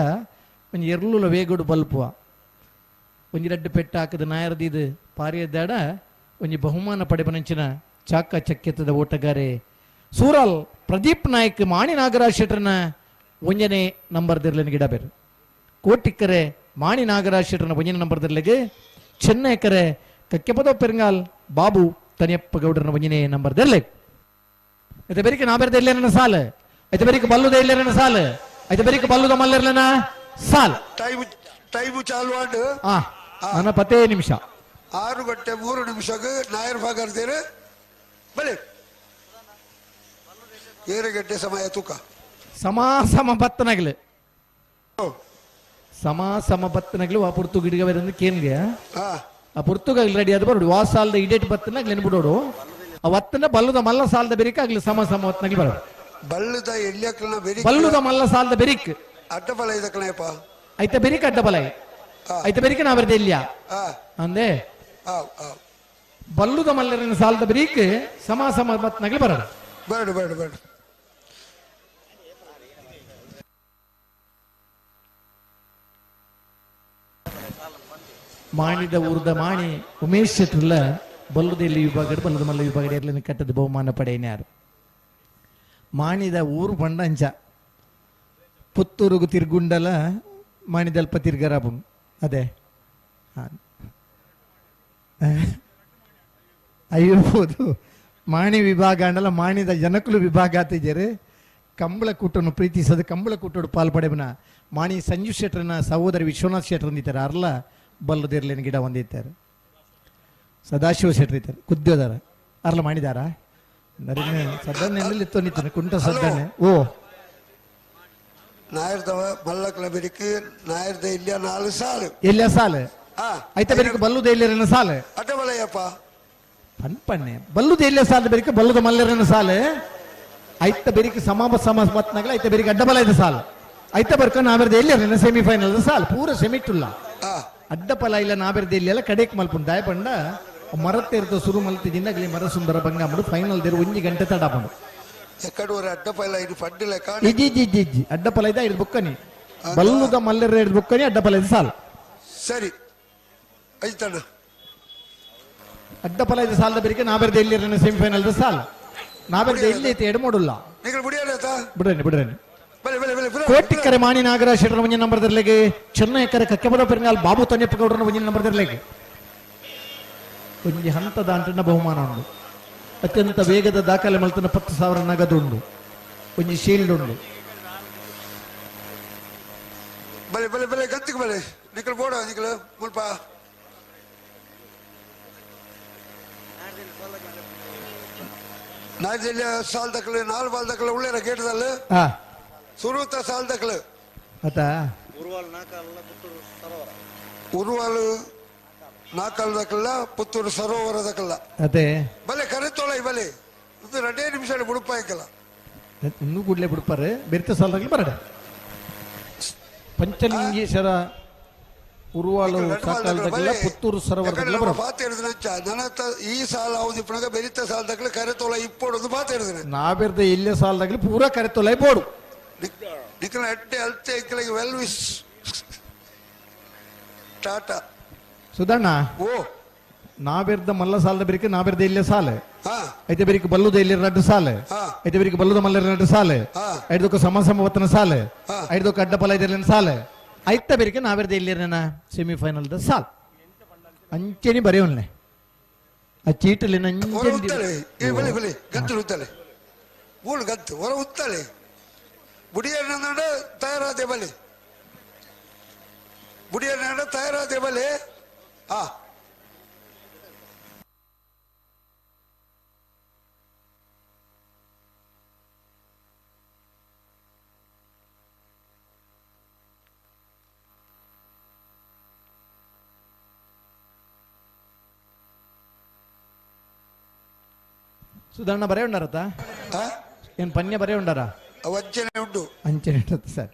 Speaker 1: ಒಂಜಿ ಎರ್ಲುಲ ವೇಗುಡು ಬಲ್ಪುವ ಒಂಜಿ ರಡ್ಡು ಪೆಟ್ಟ ಹಾಕದ ನಾಯರದಿದು ಪಾರಿಯದಾಡ ಒಂಜಿ ಬಹುಮಾನ ಪಡೆಪನಂಚಿನ ಚಾಕ ಚಕ್ಕೆತ್ತದ ಓಟಗಾರೆ ಸೂರಾಲ್ ಪ್ರದೀಪ್ ನಾಯ್ಕ್ ಮಾಣಿ ನಾಗರಾಜ್ ಶೆಟ್ರನ ಒಂಜನೇ ನಂಬರ್ ದಿರ್ಲಿನ ಗಿಡ ಬೇರೆ ಕೋಟಿಕ್ಕರೆ ಮಾಣಿ ನಾಗರಾಜ್ ಶೆಟ್ಟರ್ನ ಒಂಜನೇ ನಂಬರ್ ದಿರ್ಲಿಗೆ ಚೆನ್ನೈಕರೆ ಕಕ್ಕೆಪದ ಪೆರಂಗಾಲ್ ಬಾಬು ತನಿಯಪ್ಪ ಗೌಡರನ ಒಂಜನೇ ನಂಬರ್ ದಿರ್ಲಿಗೆ ಐತೆ ಬೆರಿಕೆ ನಾ ಬೆರೆದ ಇಲ್ಲೇನ ಸಾಲ ಐತೆ ಬೆರಿಕೆ ಬಲ್ಲುದ ಇಲ್ಲೇನ ಸಾಲ ಐತೆ ಬೆರಿಕೆ ಬಲ್ಲುದ ಮಲ್ಲಿರ್ಲನ ಸಾಲ್
Speaker 5: ಟೈಮ್ ಟೈಮ್ ಚಾಲು ಆಡು
Speaker 1: ನನ್ನ ಪತ್ತೇ ನಿಮಿಷ
Speaker 5: 6 ಗಂಟೆ 3 ನಿಮಿಷಕ್ಕೆ ನಾಯರ್ ಭಾಗರ್ದೇನೆ ಬಲೆ 7 ಗಂಟೆ ಸಮಯ ತೂಕ
Speaker 1: ಸಮ ಸಮ ಬತ್ತನಾಗಲಿ ಸಮ ಸಮ ಬತ್ತನಾಗಲಿ ಆ ಪುರ್ತು ಗಿಡಗ ಬೇರೆ ಕೇನ್ಗೆ ಆ ಪುರ್ತುಗಾಗ್ಲಿ ರೆಡಿ ಆದ ಬರೋಡು ವಾ ಸಾಲದ ಇಡೇಟ್ ಬತ್ತನಾಗ್ಲಿ ನೆನ್ಬಿಡೋಡು ಆ ಒತ್ತನ ಬಲ್ಲದ ಮಲ್ಲ ಸಾಲದ ಬೆರಿಕ್ ಆಗ್ಲಿ ಸಮ ಸಮ ಹೊತ್ತನಾಗ್ಲಿ ಬರೋಡು
Speaker 5: ಬಲ್ಲದ ಎಲ್ಲಿಯಕ್ಲನ ಬೆರಿಕ್
Speaker 1: ಬಲ್ಲದ ಮಲ್ಲ ಸಾಲದ ಬೆರಿಕ್
Speaker 5: ಅಡ್ಡ ಬಲ ಇದಕ್ಕನಪ್ಪ
Speaker 1: ಐತ ಬೆರಿಕ್ ಅಡ್ಡ ಬಲ ಐತ ಬೆರಿಕ್ ನಾ ಬರ್ದೆ ಇಲ್ಲಿಯ ಅಂದೆ ಬಲ್ಲುದ ಮಲ್ಲರಿನ ಸಾಲದ ಬೆರಿಕ್ ಸಮ ಸಮ ಬತ್ತನಾಗ್ಲಿ ಬರೋದು
Speaker 5: ಬೇಡ ಬೇಡ ಬೇಡ
Speaker 1: ಮಾಣಿದ ಊರ್ದ ಮಾಣಿ ಉಮೇಶ್ ಶೆಟ್ಟರ್ಲ ಬಲ್ಲುದೆಲ್ಲಿ ವಿಭಾಗ ಬಲ್ಲದ ಮಲ್ಲ ವಿಭಾಗ ಇರ್ಲಿನ ಕಟ್ಟದ ಬಹುಮಾನ ಪಡೆಯನ್ಯಾರು ಮಾಣಿದ ಊರು ಬಂಡಂಚ ಪುತ್ತೂರುಗು ತಿರ್ಗುಂಡಲ ಮಾಣಿದಲ್ಪ ತಿರ್ಗರಾಬು ಅದೇ ಅಯ್ಯಬಹುದು ಮಾಣಿ ವಿಭಾಗ ಅಂಡಲ ಮಾಣಿದ ಜನಕುಲು ವಿಭಾಗ ಆತಿದ್ದಾರೆ ಕಂಬಳ ಕೂಟನ್ನು ಪ್ರೀತಿಸೋದು ಕಂಬಳ ಕೂಟೋಡು ಪಾಲ್ ಪಡೆಬನ ಮಾಣಿ ಸಂಜು ಶೆಟ್ಟರ್ನ ಸಹೋದರಿ ವಿಶ್ವನಾಥ್ ಶೆಟ್ಟರ್ ಅಂದಿದ್ದಾರೆ ಅರ್ಲ ಬಲ್ಲದಿರ್ಲಿನ ಗಿಡ ಹೊಂದಿದ್ದಾರೆ ಸದಾಶಿವ ಶೆಟ್ಟರ್ ಇದ್ದಾರೆ ಕುದ್ಯೋದಾರ ಅರ್ಲ ಮಾಡಿದಾರ ಸದ್ದಣ್ಣೆ ತೊಂದಿತ್ತಾನೆ ಕುಂಟ ಸದ್ದಣ್ಣೆ ಓ
Speaker 5: ನಾಯರ್ದವ ಮಲ್ಲಕ್ಲ ಬೆರಿಕ್ ನಾಯರ್ದ ಇಲ್ಲ 4 ಸಾಲು
Speaker 1: ಎಲ್ಲ ಸಾಲು ಐತ ಬೆರಿಕ್ ಬಲ್ಲುದ ಇಲ್ಲರನ್ನ ಸಾಲು
Speaker 5: ಅಡ್ಡ ಬಲಯ್ಯಪ್ಪ
Speaker 1: ಪನ್ಪಣ್ಣೆ ಬಲ್ಲುದ ಇಲ್ಲ ಸಾಲು ಬೆರಿಕ್ ಬಲ್ಲುದ ಮಲ್ಲರನ್ನ ಸಾಲು ಐತ ಬೆರಿಕ್ ಸಮಾಪ ಸಮ ಮತ್ನಾಗಲ ಐತ ಬೆರಿಕ್ ಅಡ್ಡ ಬಲ ಇದೆ ಸಾಲು ಐತ ಬರ್ಕ ನಾವೆರ್ದ ಎಲ್ಲಿ ಸೆಮಿಫೈನಲ್ ಸಾಲು ಪೂರ ಸೆಮಿಟ್ಟುಲ್ಲ ಅಡ್ಡ ಫಲ ಇಲ್ಲ ನಾಬೆರ್ದ ಇಲ್ಲ ಕಡೆಕ್ ಮಲ್ಪುಂಡು ದಾಯಪಂಡ ಮರತ್ತೇರ್ತ ಸುರು ಮಲ್ತಿದಿಂದ ಆಗಲಿ ಮರ ಸುಂದರ ಬಂಗಾಮಡು ಫೈನಲ್ there 1 ಗಂಟೆ ತಡಾಪಂಡು ಇಜ್ಜಿ ಇಜ್ಜಿ ಇಜ್ಜಿ ಇಜ್ಜಿ ಅಡ್ಡ ಫಲ ಇದೆ ಹಿಡಿದು ಬುಕ್ಕನಿ ಬಲ್ಲುದ ಮಲ್ಲರ ಹಿಡಿದು ಬುಕ್ಕನಿ ಅಡ್ಡ ಫಲ ಇದೆ ಸಾಲು
Speaker 5: ಸರಿ. ಐತಣ್ಣ
Speaker 1: ಅಡ್ಡಪಲ ಇದು ಸಾಲದ ಬೆರಿಕೆ ನಾಬೆರ್ದ ಎಲ್ಲಿ ಸೆಮಿಫೈನಲ್ ಸಾಲ ನಾಬೆರ್ದ ಎಲ್ಲಿ ಐತೆ ಎಡಮೋಡುಲ್ಲ ಬಿಡ್ರೇನೆ ಬಿಡ್ರೇನೆ ಕೋಟಿಕ್ಕರೆ ಮಾಣಿ ನಾಗರ ಶೆಟ್ಟರ ಒಂಜಿನ ನಂಬರ್ ದರ್ಲೆಗೆ ಚೆನ್ನೈ ಕರೆ ಕಕ್ಕೆಬದ ಪೆರಂಗಾಲ್ ಬಾಬು ತನ್ಯಪ್ಪ ಗೌಡರನ ಒಂಜಿನ ನಂಬರ್ ದರ್ಲೆಗೆ ಒಂಜಿ ಹಂತದ ಅಂಟನ ಬಹುಮಾನ ಉಂಡು ಅತ್ಯಂತ ವೇಗದ ದಾಖಲೆ ಮಲ್ತನ 10,000 ನಗದು ಉಂಡು ಒಂಜಿ ಶೀಲ್ಡ್ ಉಂಡು
Speaker 5: ಬಲೆ ಬಲೆ ಬಲೆ ಗಂತಿಗೆ ಬಲೆ ನಿಕಲ್ ಬೋಡ ನಿಕಲ್ ಮುಲ್ಪ ನಾಜೆಲ್ಲ ಸಾಲ್ ದಕ್ಕಲು ನಾಲ್ ಬಾಲ್ ದಕ್ಕಲು ಉಳ್ಳೇರ ಗೇಟದಲ್ಲ ಸುರೂತ ಸಾಲ್ ದಕ್ಕಲು
Speaker 1: ಅತ
Speaker 5: ಉರುವಾಲು ನಾಕಲ್ ದಕ್ಕಲ್ಲ ಪುತ್ತೂರು ಸರೋವರ ದಕ್ಕಲ್ಲ
Speaker 1: ಅದೇ
Speaker 5: ಬಲೆ ಕರೆತೋಳ ಬಲೆ ಇದು 2 ನಿಮಿಷ ಬುಡುಪಾಯ್ಕಲ್ಲ
Speaker 1: ಇನ್ನೂ ಕೂಡಲೇ ಬಿಡ್ಪಾರೆ ಬೆರ್ತ ಸಾಲ್ ದಕ್ಕಲು ಬರಡ ಪಂಚಲಿಂಗೇಶ್ವರ ಉರುವಾಲು ಸಾಕಾಲದಾಗಲ್ಲ ಪುತ್ತೂರು ಸರೋವರದಾಗಲ್ಲ ಬರೋ
Speaker 5: ಈ ಸಾಲ ಅವಧಿ ಬೆರಿತ ಸಾಲದಾಗಲೇ ಕರೆತೋಳ ಇಪ್ಪೋಡೋದು ಬಾತ ಹೇಳಿದ್ರೆ
Speaker 1: ನಾವೆರ್ದ ಎಲ್ಲೇ ಸಾಲದಾಗಲಿ ಪೂರಾ ಕರೆತೋಲ ಬೋಡು
Speaker 5: ನಿಖಲ ಎಟ್ಟೆ ಅಲ್ತೆ ಇಕ್ಕಲಿಗೆ ವೆಲ್ ವಿಶ್ ಟಾಟಾ
Speaker 1: ಸುಧಣ್ಣ
Speaker 5: ಓ
Speaker 1: ನಾವೆರ್ದ ಮಲ್ಲ ಸಾಲದ ಬೆರಿಕೆ ನಾವೆರ್ದ ಇಲ್ಲೇ ಸಾಲೆ ಐತೆ ಬೆರಿಕೆ ಬಲ್ಲುದ ಇಲ್ಲಿ ರಡ್ಡು ಸಾಲೆ ಐತೆ ಬೆರಿಕೆ ಬಲ್ಲುದ ಮಲ್ಲ ರಡ್ಡು ಸಾಲೆ ಐದಕ್ಕ ಸಮ ಸಮವತ್ತನ ಸಾಲೆ ಐದಕ್ಕ ಅಡ್ಡ ಫಲ ಇದೆಲ್ಲ ಸಾಲೆ ಐತ ಬೆರಿಕೆ ನಾವೆರ್ದ ಇಲ್ಲಿ ಸೆಮಿಫೈನಲ್ the ಸಾಲ್ ಅಂಚೆನಿ ಬರೆಯೋನ್ಲೆ ಆ ಚೀಟಲ್ಲಿ
Speaker 5: ಬಲೆ ಗಂತು ಉತ್ತಲೆ ಮೂಳು ಗಂತು ಹೊರ ಉತ್ತಲೆ ಬುಡಿಯಣ್ಣ ತಯಾರಾದೆ ಬಲೆ ಬುಡಿಯಣ್ಣ ತಯಾರಾದೆ ಬಲೆ ಆ
Speaker 1: ಸುಧಾರಣ ಬರೇ ಉಂಡಾರತ್ತ ಏನು ಪನ್ಯ ಬರೇ ಉಂಡಾರ
Speaker 5: ಅಂಚನೆ ಉಂಟು
Speaker 1: ಅಂಚನೆ ಉಂಟು ಸರ್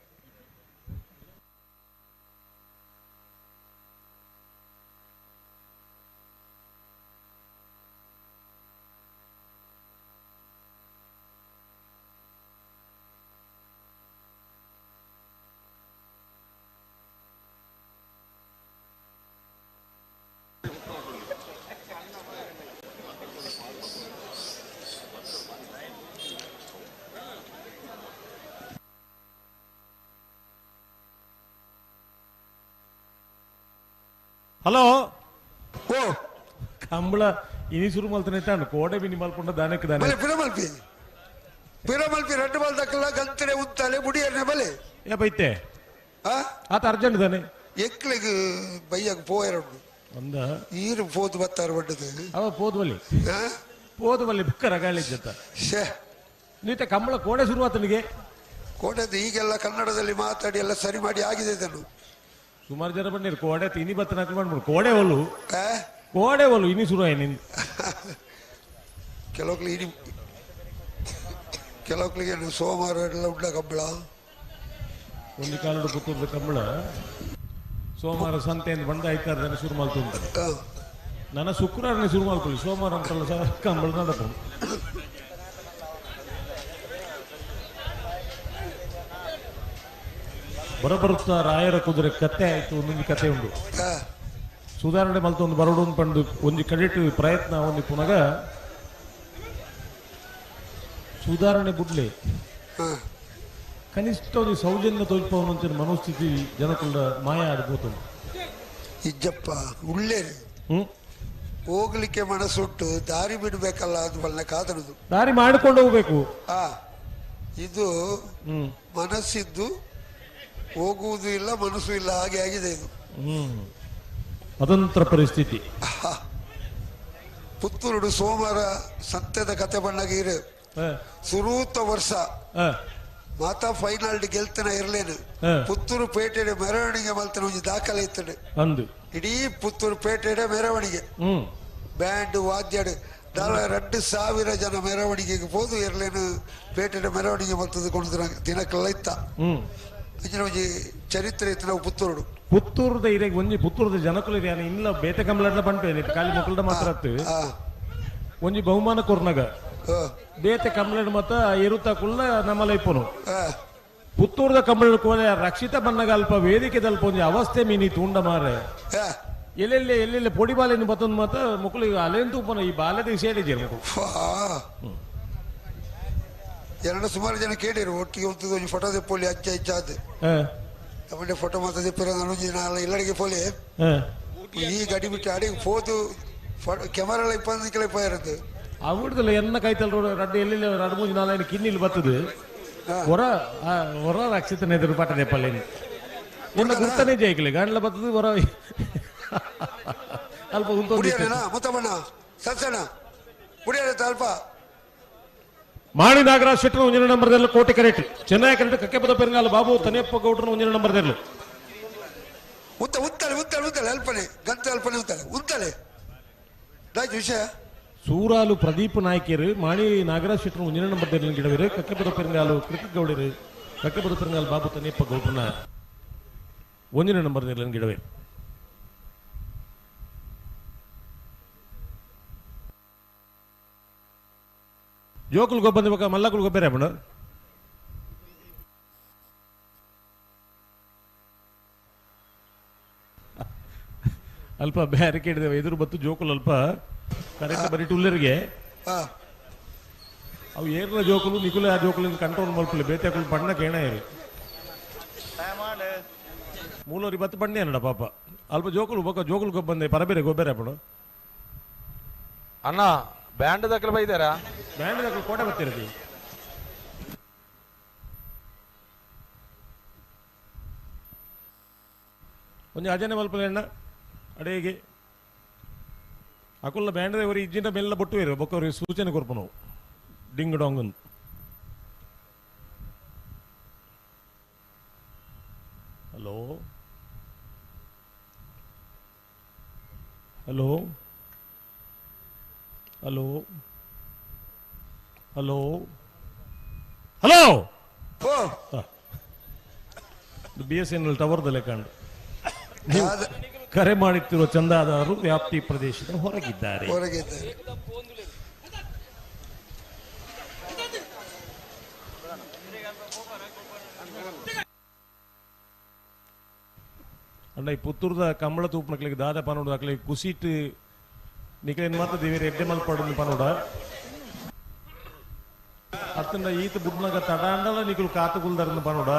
Speaker 10: ಹಲೋ ಓ ಕಂಬಳ ಇನಿ ಶುರು ಮಲ್ತನೆ ತಾನು ಕೋಡೆ ಬಿನಿ ಮಲ್ಪುಂಡ ದಾನಕ್ಕೆ ದಾನೆ
Speaker 5: ಬಲೆ ಪಿರಮಲ್ಪಿ ಪಿರಮಲ್ಪಿ ರೆಡ್ ಬಾಲ್ ದಕ್ಕಲ ಗಂತನೆ ಉತ್ತಾಲೆ ಬುಡಿಯರ್ನೆ ಬಲೆ
Speaker 10: ಯಾ ಬೈತೆ ಆತ ಅರ್ಜೆಂಟ್ ದಾನೆ
Speaker 5: ಎಕ್ಲೆಗ್ ಬೈಯಗ್ ಪೋಯರುಂಡು
Speaker 10: ಒಂದ
Speaker 5: ಈರು ಪೋದು ಬತ್ತಾರು ಬಡ್ಡದು
Speaker 10: ಅವ ಪೋದು ಬಲ್ಲಿ ಪೋದು ಬಲ್ಲಿ ಬುಕ್ಕ ರಗಾಳಿ ಜೊತೆ
Speaker 5: ಶೇ
Speaker 10: ನೀತೆ ಕಂಬಳ ಕೋಡೆ ಶುರುವಾತನಿಗೆ
Speaker 5: ಕೋಟೆದು ಈಗೆಲ್ಲ ಕನ್ನಡದಲ್ಲಿ ಮಾತಾಡಿ ಎಲ್ಲ ಸರಿ ಮಾಡಿ ಆಗಿದೆ ಇದನ್ನು
Speaker 10: ಸುಮಾರು ಜನ ಬಂದಿರು ಕೋಡೆ ಇನಿ ಬತ್ತನ ಮಾಡ್ಬಿಡು ಕೋಡೆ ಒಲು ಕೋಡೆ ಒಲು ಇನಿ ಶುರು ಆಯ್ ನಿನ್
Speaker 5: ಕೆಲವೊಕ್ಲಿ ಇನಿ ಕೆಲವೊಕ್ಲಿಗೆ ಸೋಮವಾರ ಎಲ್ಲ ಉಂಡ ಕಂಬಳ
Speaker 10: ಒಂದು ಕಾಲಡು ಪುತ್ತೂರ್ದ ಕಂಬಳ ಸೋಮವಾರ ಸಂತೆ ಅಂತ ಬಂದ ಐತಾರದನ್ನ ಶುರು ಮಾಡ್ತು ನನ್ನ ಶುಕ್ರವಾರನೇ ಶುರು ಮಾಡ್ಕೊಳ್ಳಿ ಸೋಮವಾರ ಅಂತಲ್ಲ ಸಹ ಕಂಬಳ ನಡಪ ಬರಬರುತ್ತಾ ರಾಯರ ಕುದುರೆ ಕತೆ ಆಯ್ತು ಒಂದೊಂದು ಕತೆ ಉಂಟು ಸುಧಾರಣೆ ಮಲ್ತು ಒಂದು ಬರಡು ಒಂದು ಪಂಡು ಒಂದು ಕಡಿಟು ಪ್ರಯತ್ನ ಒಂದು ಪುನಗ ಸುಧಾರಣೆ ಬುಡ್ಲೆ ಕನಿಷ್ಠ ಒಂದು ಸೌಜನ್ಯ ತೋಜ್ಪವನಂತ ಮನೋಸ್ಥಿತಿ ಜನಕುಂಡ ಮಾಯ ಆಡ್ಬೋದು
Speaker 5: ಇಜ್ಜಪ್ಪ ಉಳ್ಳೇರಿ ಹೋಗ್ಲಿಕ್ಕೆ ಮನಸ್ಸುಂಟು ದಾರಿ ಬಿಡ್ಬೇಕಲ್ಲ ಅದು ಬಲ್ಲ ಕಾದರುದು
Speaker 10: ದಾರಿ ಮಾಡಿಕೊಂಡು ಹೋಗ್ಬೇಕು
Speaker 5: ಇದು ಮನಸ್ಸಿದ್ದು ಹೋಗುವುದು ಇಲ್ಲ ಮನಸ್ಸು ಇಲ್ಲ ಹಾಗೆ ಆಗಿದೆ ಇದು
Speaker 10: ಅದಂತರ ಪರಿಸ್ಥಿತಿ
Speaker 5: ಪುತ್ತೂರುಡು ಸೋಮವಾರ ಸತ್ಯದ ಕತೆ ಬಣ್ಣಗೀರು ಸುರೂತ ವರ್ಷ ಮಾತಾ ಫೈನಲ್ ಗೆಲ್ತನ ಇರ್ಲೇನು ಪುತ್ತೂರು ಪೇಟೆಡೆ ಮೆರವಣಿಗೆ ಮಲ್ತನ ಒಂಜಿ ದಾಖಲೆ ಇತ್ತಡೆ
Speaker 10: ಅಂದು
Speaker 5: ಇಡೀ ಪುತ್ತೂರು ಪೇಟೆಡೆ ಮೆರವಣಿಗೆ ಬ್ಯಾಂಡ್ ವಾದ್ಯಡು ದಾಲ 2000 ಜನ ಮೆರವಣಿಗೆಗೆ ಪೋದು ಇರ್ಲೇನು ಪೇಟೆಡೆ ಮೆರವಣಿಗೆ ಮಲ್ತದ ಕೊಂಡು ದಿನಕ್ಕೆಲ್ಲ ಇತ್ತ ಒಂಜಿ ಚರಿತ್ರೆ ಇತ್ತು ನಾವು ಪುತ್ತೂರುಡು
Speaker 10: ಪುತ್ತೂರುದ ಇರೆಗ್ ಒಂಜಿ ಪುತ್ತೂರುದ ಜನಕುಲು ಯಾನ ಇಲ್ಲ ಬೇತೆ ಕಂಬಳಡ್ಲ ಪಂಪೆ ಖಾಲಿ ಮೊಕ್ಕಲ್ಡ ಮಾತ್ರ ಒಂಜಿ ಬಹುಮಾನ ಕೊರ್ನಗ ಬೇತೆ ಕಂಬಳಡ್ ಮತ್ತ ಇರುತ್ತ ಕುಲ್ಲ ನಮ್ಮಲ ಇಪ್ಪನು ಪುತ್ತೂರುದ ಕಂಬಳ ಕೋಲೆ ರಕ್ಷಿತ ಬನ್ನಗ ಅಲ್ಪ ವೇದಿಕೆ ದಲ್ಪ ಒಂಜಿ ಅವಸ್ಥೆ ಮೀನಿ ತೂಂಡ ಮಾರೆ ಎಲ್ಲೆಲ್ಲಿ ಎಲ್ಲೆಲ್ಲಿ ಪೊಡಿ ಬಾಲೆಯನ್ನು ಬತ್ತೊಂದು ಮಾತ್ರ ಮುಕ್ಕಳು ಅಲೆಂತೂ ತೂಪನ ಈ ಬಾಲೆದ ಸೇಡಿದ್ದೀರ ಮುಕ್ಕಳು.
Speaker 5: ಎರಡು ಸುಮಾರು ಜನ ಕೇಳಿರು ಒಟ್ಟಿಗೆ ಒಂದು ಫೋಟೋ ತೆಪ್ಪೋಲಿ ಅಚ್ಚ ಹೆಚ್ಚಾದ ನಮ್ಮನೆ ಫೋಟೋ ಮಾತ್ರ ತೆಪ್ಪಿರ ನಾನು ಇಲ್ಲಡಿಗೆ ಪೋಲಿ ಈ ಗಡಿ ಬಿಟ್ಟು ಅಡಿಗೆ ಫೋದು ಕ್ಯಾಮರಾ ಇಪ್ಪತ್ತು ಇರುತ್ತೆ.
Speaker 10: ಅವಿಡ್ದಲ್ಲ ಎನ್ನ ಕೈತಲ್ ರಡ್ಡು ಎಲ್ಲಿ ರಡ್ಡು ಮೂಜಿ ನಾಲ್ಕು ಕಿನ್ನಿಲ್ ಬರ್ತದೆ ಹೊರ ಹೊರ ರಕ್ಷಿತನ ಎದುರು ಪಾಠ ತೆಪ್ಪಲ್ಲಿ ನಿನ್ನ ಗುರ್ತನೇ ಜೈಕಲಿ ಗಾಂಡ್ಲ ಬರ್ತದೆ ಹೊರ ಅಲ್ಪ
Speaker 5: ಅಲ್ಪ.
Speaker 10: ಮಾಣಿ ನಾಗರಾಜ್ ಶೆಟ್ಟರ್ ಒಂದಿನ ನಂಬರ್ದಲ್ಲಿ ಕೋಟೆ ಕರೆಕ್ಟ್ ಚೆನ್ನೈ ಕರೆಕ್ಟ್ ಕಕ್ಕೆಪದ ಪೆರಂಗಾಲ ಬಾಬು ತನಿಯಪ್ಪ ಗೌಡ್ರನ ಒಂದಿನ ನಂಬರ್ದಲ್ಲಿ
Speaker 5: ಉತ್ತ ಉತ್ತಲೆ ಉತ್ತಲೆ ಉತ್ತಲೆ ಅಲ್ಪನೆ ಗಂತ ಅಲ್ಪನೆ ಉತ್ತಲೆ ಉತ್ತಲೆ ವಿಷಯ.
Speaker 10: ಸೂರಾಲು ಪ್ರದೀಪ್ ನಾಯ್ಕರು ಮಾಣಿ ನಾಗರಾಜ್ ಶೆಟ್ಟರ್ ಒಂದಿನ ನಂಬರ್ದಲ್ಲಿ ಗಿಡವಿರು ಕಕ್ಕೆಪದ ಪೆರಂಗಾಲು ಕೃತಿಕ್ ಗೌಡರು ಕಕ್ಕೆಪದ ಪೆರಂಗಾಲ ಬಾಬು ತನಿಯಪ್ಪ ಗೌಡ್ರನ ಒಂದಿನ ನಂಬರ್ದಲ್ಲಿ ಗಿಡವಿರು. ಜೋಕುಲ್ ಗೊಬ್ಬಂದ ಬೊಕ್ಕ ಮಲ್ಲಕುಲ್ ಗೊಬ್ಬರ ಅಪ್ಪಣ ಅಲ್ಪ ಬ್ಯಾರಿಕೇಡ್ ಎದುರು ಬತ್ತು ಜೋಕುಲ್ ಅಲ್ಪ ಕರೆಕ್ಟ್ ಬರೀ ಟುಲ್ಲರಿಗೆ ಅವು ಏರ್ನ ಜೋಕುಲು ನಿಕುಲೆ ಆ ಜೋಕುಲಿಂದ ಕಂಟ್ರೋಲ್ ಮಲ್ಪಲೆ ಬೇತೆ ಬಣ್ಣ ಕೇಣ ಇರು ಮೂಲೋರಿ ಬತ್ತು ಬಣ್ಣ ಏನಡ ಪಾಪ ಅಲ್ಪ ಜೋಕುಲು ಬೊಕ್ಕ ಜೋಕುಲ್ ಗೊಬ್ಬಂದೆ ಪರಬೇರೆ ಗೊಬ್ಬರ ಅಪ್ಪಣ.
Speaker 6: ಅಣ್ಣ ಬ್ಯಾಂಡ್ ದಾಖಲೆ ಬೈದಾರಾ?
Speaker 10: ಬ್ಯಾಂಡ್ ದಾಖಲೆ ಕೋಟೆ ಬರ್ತಿರತಿ ಒಂಜಿ ಅಜನೆ ಮಲ್ಪಲೆ ಅಣ್ಣ ಅಡೇಗೆ ಅಕುಲ್ಲ ಬ್ಯಾಂಡ್ ಅವರು ಇಜ್ಜಿನ ಮೆಲ್ಲ ಬೊಟ್ಟು ಇರು ಬೊಕ್ಕವ್ರಿಗೆ ಸೂಚನೆ ಕೊರ್ಪು ನಾವು ಡಿಂಗ್ ಡಾಂಗ್ ಅಂತ. Hello hello hello hello hello BSNL ಟವರ್ದಲ್ಲೇ ಕಂಡು ನೀವು ಕರೆ ಮಾಡುತ್ತಿರುವ ಚಂದಾದಾರರು ವ್ಯಾಪ್ತಿ ಪ್ರದೇಶದ ಹೊರಗಿದ್ದಾರೆ. ಅಣ್ಣ ಈ ಪುತ್ತೂರ್ದ ಕಂಬಳ ತೂಪನಕ್ಲಿಗೆ ದಾದ ಪನೋಡು ಅಕ್ಲಿಗೆ ಕುಸಿಟ್ ನಿಕಲೇನು ಮಾತ್ರ ದೇವೇರಿ ಎಡ್ಡೆ ಮಲ್ಪಾಡು ಪನೋಡ ಅತ್ತಂಡ ಈತ ಬುಡ್ನಗ ತಡಾಂಡಲ ನಿಕಲು ಕಾತುಗುಲ್ದರನ್ನು ಪನೋಡ.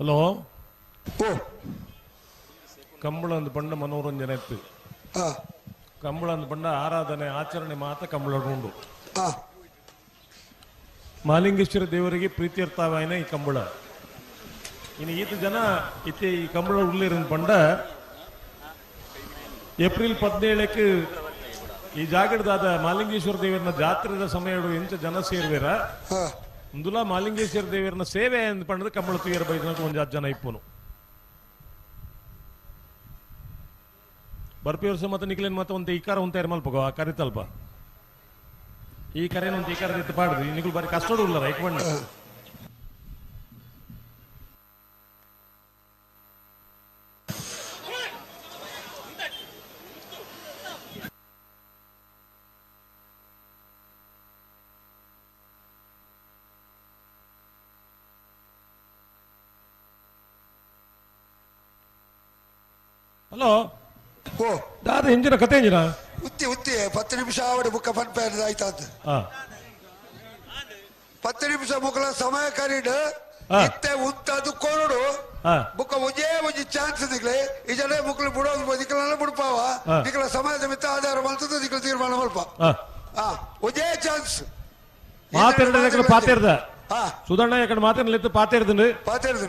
Speaker 10: ಹಲೋ ಕಂಬಳ ಒಂದು ಪಂಡ ಮನೋರಂಜನೆ ಇತ್ತು. ಕಂಬಳ ಒಂದು ಪಂಡ ಆರಾಧನೆ ಆಚರಣೆ ಮಾತ್ರ ಕಂಬಳ ಉಂಡು. ಮಾಲಿಂಗೇಶ್ವರ ದೇವರಿಗೆ ಪ್ರೀತ್ಯರ್ಥವಾಯಿನ ಈ ಕಂಬಳ. ಇನ್ನು ಈತ ಜನ ಇತ್ತೆ ಈ ಕಂಬಳ ಉಳ್ಳಿರ ಪಂಡ ಏಪ್ರಿಲ್ 17ಕ್ಕೆ ಈ ಜಾಗದಾದ ಮಾಲಿಂಗೇಶ್ವರ ದೇವರನ್ನ ಜಾತ್ರೆದ ಸಮಯ ಎಂಚ ಜನ ಸೇರುವಿರ ಮುಂದುಲ ಮಾಲಿಂಗೇಶ್ವರ ದೇವರನ್ನ ಸೇವೆ ಎಂದು ಪಂಡದ ಕಂಬಳ ತುಯರ ಬೈದ ಒಂದು ಜನ ಇಪ್ಪನು ಬರ್ಪಿ ವರ್ಷ ಮತ್ತೆ ನಿಖಲೇನ್ ಮತ್ತೆ ಒಂದು ಇಕಾರ ಒಂದು ಮಲ್ಪಗೋ ಆ ಕರಿತಲ್ಪ ಈ ಕರೆನ ಒಂದು ಇಕಾರ ಪಾಡುದು ನಿಕುಲ್ ಬಾರಿ ಕಷ್ಟಡು ಇಲ್ಲ ರೈಟ್ ಬಣ್ಣ. ಹಲೋ ದಾದ ಇಂಜಿನ ಕತೆ ಇಂಜಿನ
Speaker 5: ಉತ್ತಿ ಉತ್ತಿ 10 ನಿಮಿಷ ಆವಡೆ ಬುಕ್ಕ ಪನ್ಪೇರ್ ಆಯ್ತಾದ 10 ನಿಮಿಷ ಮುಕ್ಕಲ ಸಮಯ ಕರೀಡ್ ಇತ್ತೆ ಉತ್ತದು ಕೊರಡು ಬುಕ್ಕ ಒಂಜೇ ಒಂಜಿ ಚಾನ್ಸ್ ದಿಕ್ಲೆ ಈ ಜನ ಮುಕ್ಕಲು ಬಿಡೋದು ದಿಕ್ಕಲೆಲ್ಲ ಬಿಡ್ಪಾವ ದಿಕ್ಕಲ ಸಮಯದ ಮಿತ್ತ ಆಧಾರ ಮಲ್ತದ್ದು ದಿಕ್ಕಲು ತೀರ್ಮಾನ ಮಲ್ಪ ಒಂಜೇ ಚಾನ್ಸ್
Speaker 10: ಮಾತೆರಡ ಪಾತೆರ್ದ ಸುಧಣ್ಣ ಯಾಕಂದ್ರೆ ಮಾತೇರ್ಲಿತ್ತು ಪಾತೇರ್ದು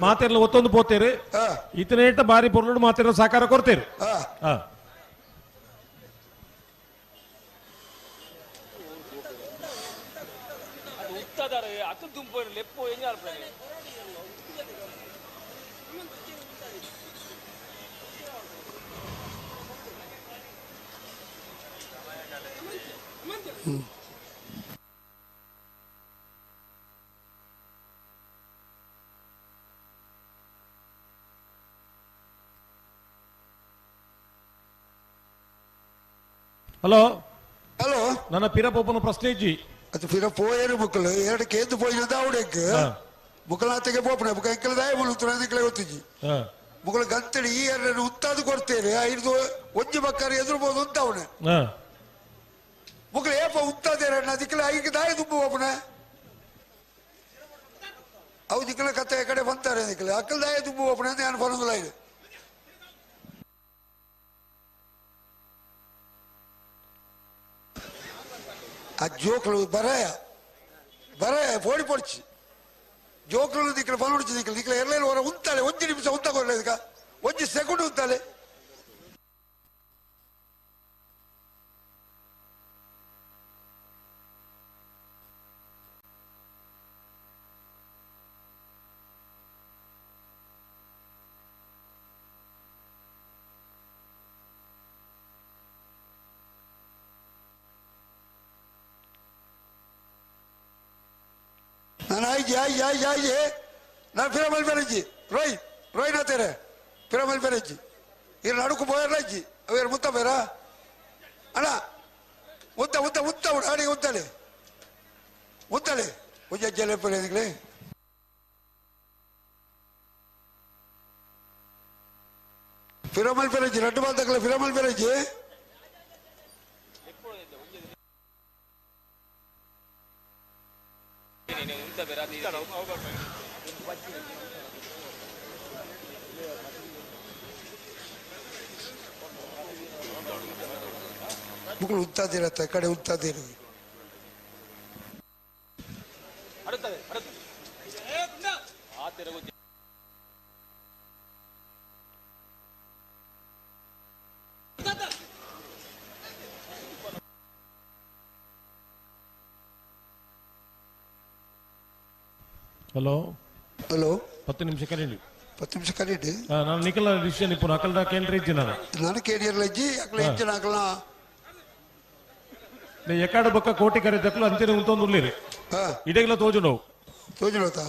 Speaker 10: ಮಾತೇರ್ಲ ಒತ್ತೊಂದು ಪೋತೇರು ಇತನೇಟ ಬಾರಿ ಪೊರ್ಲುಡು ಮಾತೇರ ಸಹಕಾರ ಕೊಡ್ತೇರು. ಹಲೋ
Speaker 5: ಹಲೋ
Speaker 10: ನನ್ನ ಪಿರಪೋಪನ ಪ್ರಶ್ನೆ ಇಜ್ಜಿ
Speaker 5: ಅದು ಪಿರ ಪೋಯರು ಮುಕ್ಕಲು ಎರಡು ಕೇಂದ್ರ ಪೋಯಿನ ಅವಡೆಕ್ ಮುಕ್ಕಲಾತೆಗೆ ಪೋಪನೆ ಮುಕ್ಕ ಎಂಕಲ ದಾಯ ಮುಳುತ್ರ ನಿಕ್ಲೆ ಗೊತ್ತಿಜ್ಜಿ ಮುಕ್ಕಲು ಗಂತಡಿ ಈ ಎರಡು ಉತ್ತಾದು ಕೊಡ್ತೇನೆ ಐದು ಒಂಜಿ ಬಕ್ಕರ್ ಎದುರ್ಬೋದು ಅಂತ ಅವನೆ ಮುಕ್ಕಲು ಏಪ ಉತ್ತಾದೇರ ಅದಕ್ಕೆಲ್ಲ ಐದು ದಾಯ ತುಂಬ ಓಪನೆ ಅವು ದಿಕ್ಕಲ ಕತ್ತೆ ಕಡೆ ಬಂತಾರೆ ದಿಕ್ಕಲ ಅಕ್ಕಲ್ ದಾಯ ತುಂಬ ಓಪನೆ ಅಂತ ನಾನು ಬರೋದಿಲ್ಲ ಇದು ಆ ಜೋಕ್ಲು ಬರಾಯ ಬರಾಯ ಪೋಡಿ ಪೊಡ್ಚಿ ಜೋಕ್ಲು ದಿಕ್ಕಲು ಬಲುಡ್ಚಿ ದಿಕ್ಕಲು ದಿಕ್ಕಲ ಎರಲೇನು ಹೊರ ಉಂತಾಳೆ ಒಂಜಿ ನಿಮಿಷ ಉಂತ ಇದಕ್ಕ ಒಂಜಿ ಸೆಕೆಂಡ್ ಉಂತಾಳೆ ನಾನು ಆಯ್ಜಿ ಆಯ್ಜಿ ಆಯ್ಜಿ ಆಯ್ಜಿ ನಾನು ಪಿರಮಲ್ ಬೆರಜ್ಜಿ ರೋಯ್ ರೋಯ್ ನಾತೇರೆ ಪಿರಮಲ್ ಬೆರಜ್ಜಿ ಇರು ನಡುಕು ಪೋಯರ್ಲ ಅಜ್ಜಿ ಅವೇರು ಮುತ್ತ ಬೇರ ಅಣ್ಣ ಉತ್ತ ಉತ್ತ ಉತ್ತ ಅಡಿಗೆ ಉತ್ತಲೆ ಉತ್ತಲೆ ಉಜ್ಜ ಅಜ್ಜಲೆ ಪೇರೆ ಪಿರಮಲ್ ಬೆರಜ್ಜಿ ರಡ್ಡು ಬಾಲ್ ಪಿರಮಲ್ ಬೆರಜ್ಜಿ ಮುಕ್ಕಳು ಉತ್ತಾದಿರತ್ತ ಕಡೆ ಉತ್ತಾದಿರು
Speaker 10: ಹಲೋ
Speaker 5: ಹಲೋ
Speaker 10: 10 ನಿಮಿಷ ಕರೀಲಿ
Speaker 5: 10 ನಿಮಿಷ ಕರೀಡಿ
Speaker 10: ನಾನು ನಿಖಲ ವಿಷಯ ನಿಪ್ಪು ಅಕಲ್ದ ಕೇಂದ್ರ ಇಜ್ಜಿ ನಾನು
Speaker 5: ನಾನು ಕೇಳಿರಲ್ಲ ಇಜ್ಜಿ ಅಕಲ ಇಜ್ಜಿ ಅಕಲ
Speaker 10: ಎಕಾಡ ಬಕ್ಕ ಕೋಟಿ ಕರೆ ತಕ್ಕಲು ಅಂತಿನ ಉಂತೊಂದು ಉಳ್ಳಿರಿ ಇಡಗಲ ತೋಜು ನೋವು
Speaker 5: ತೋಜು ನೋತಾ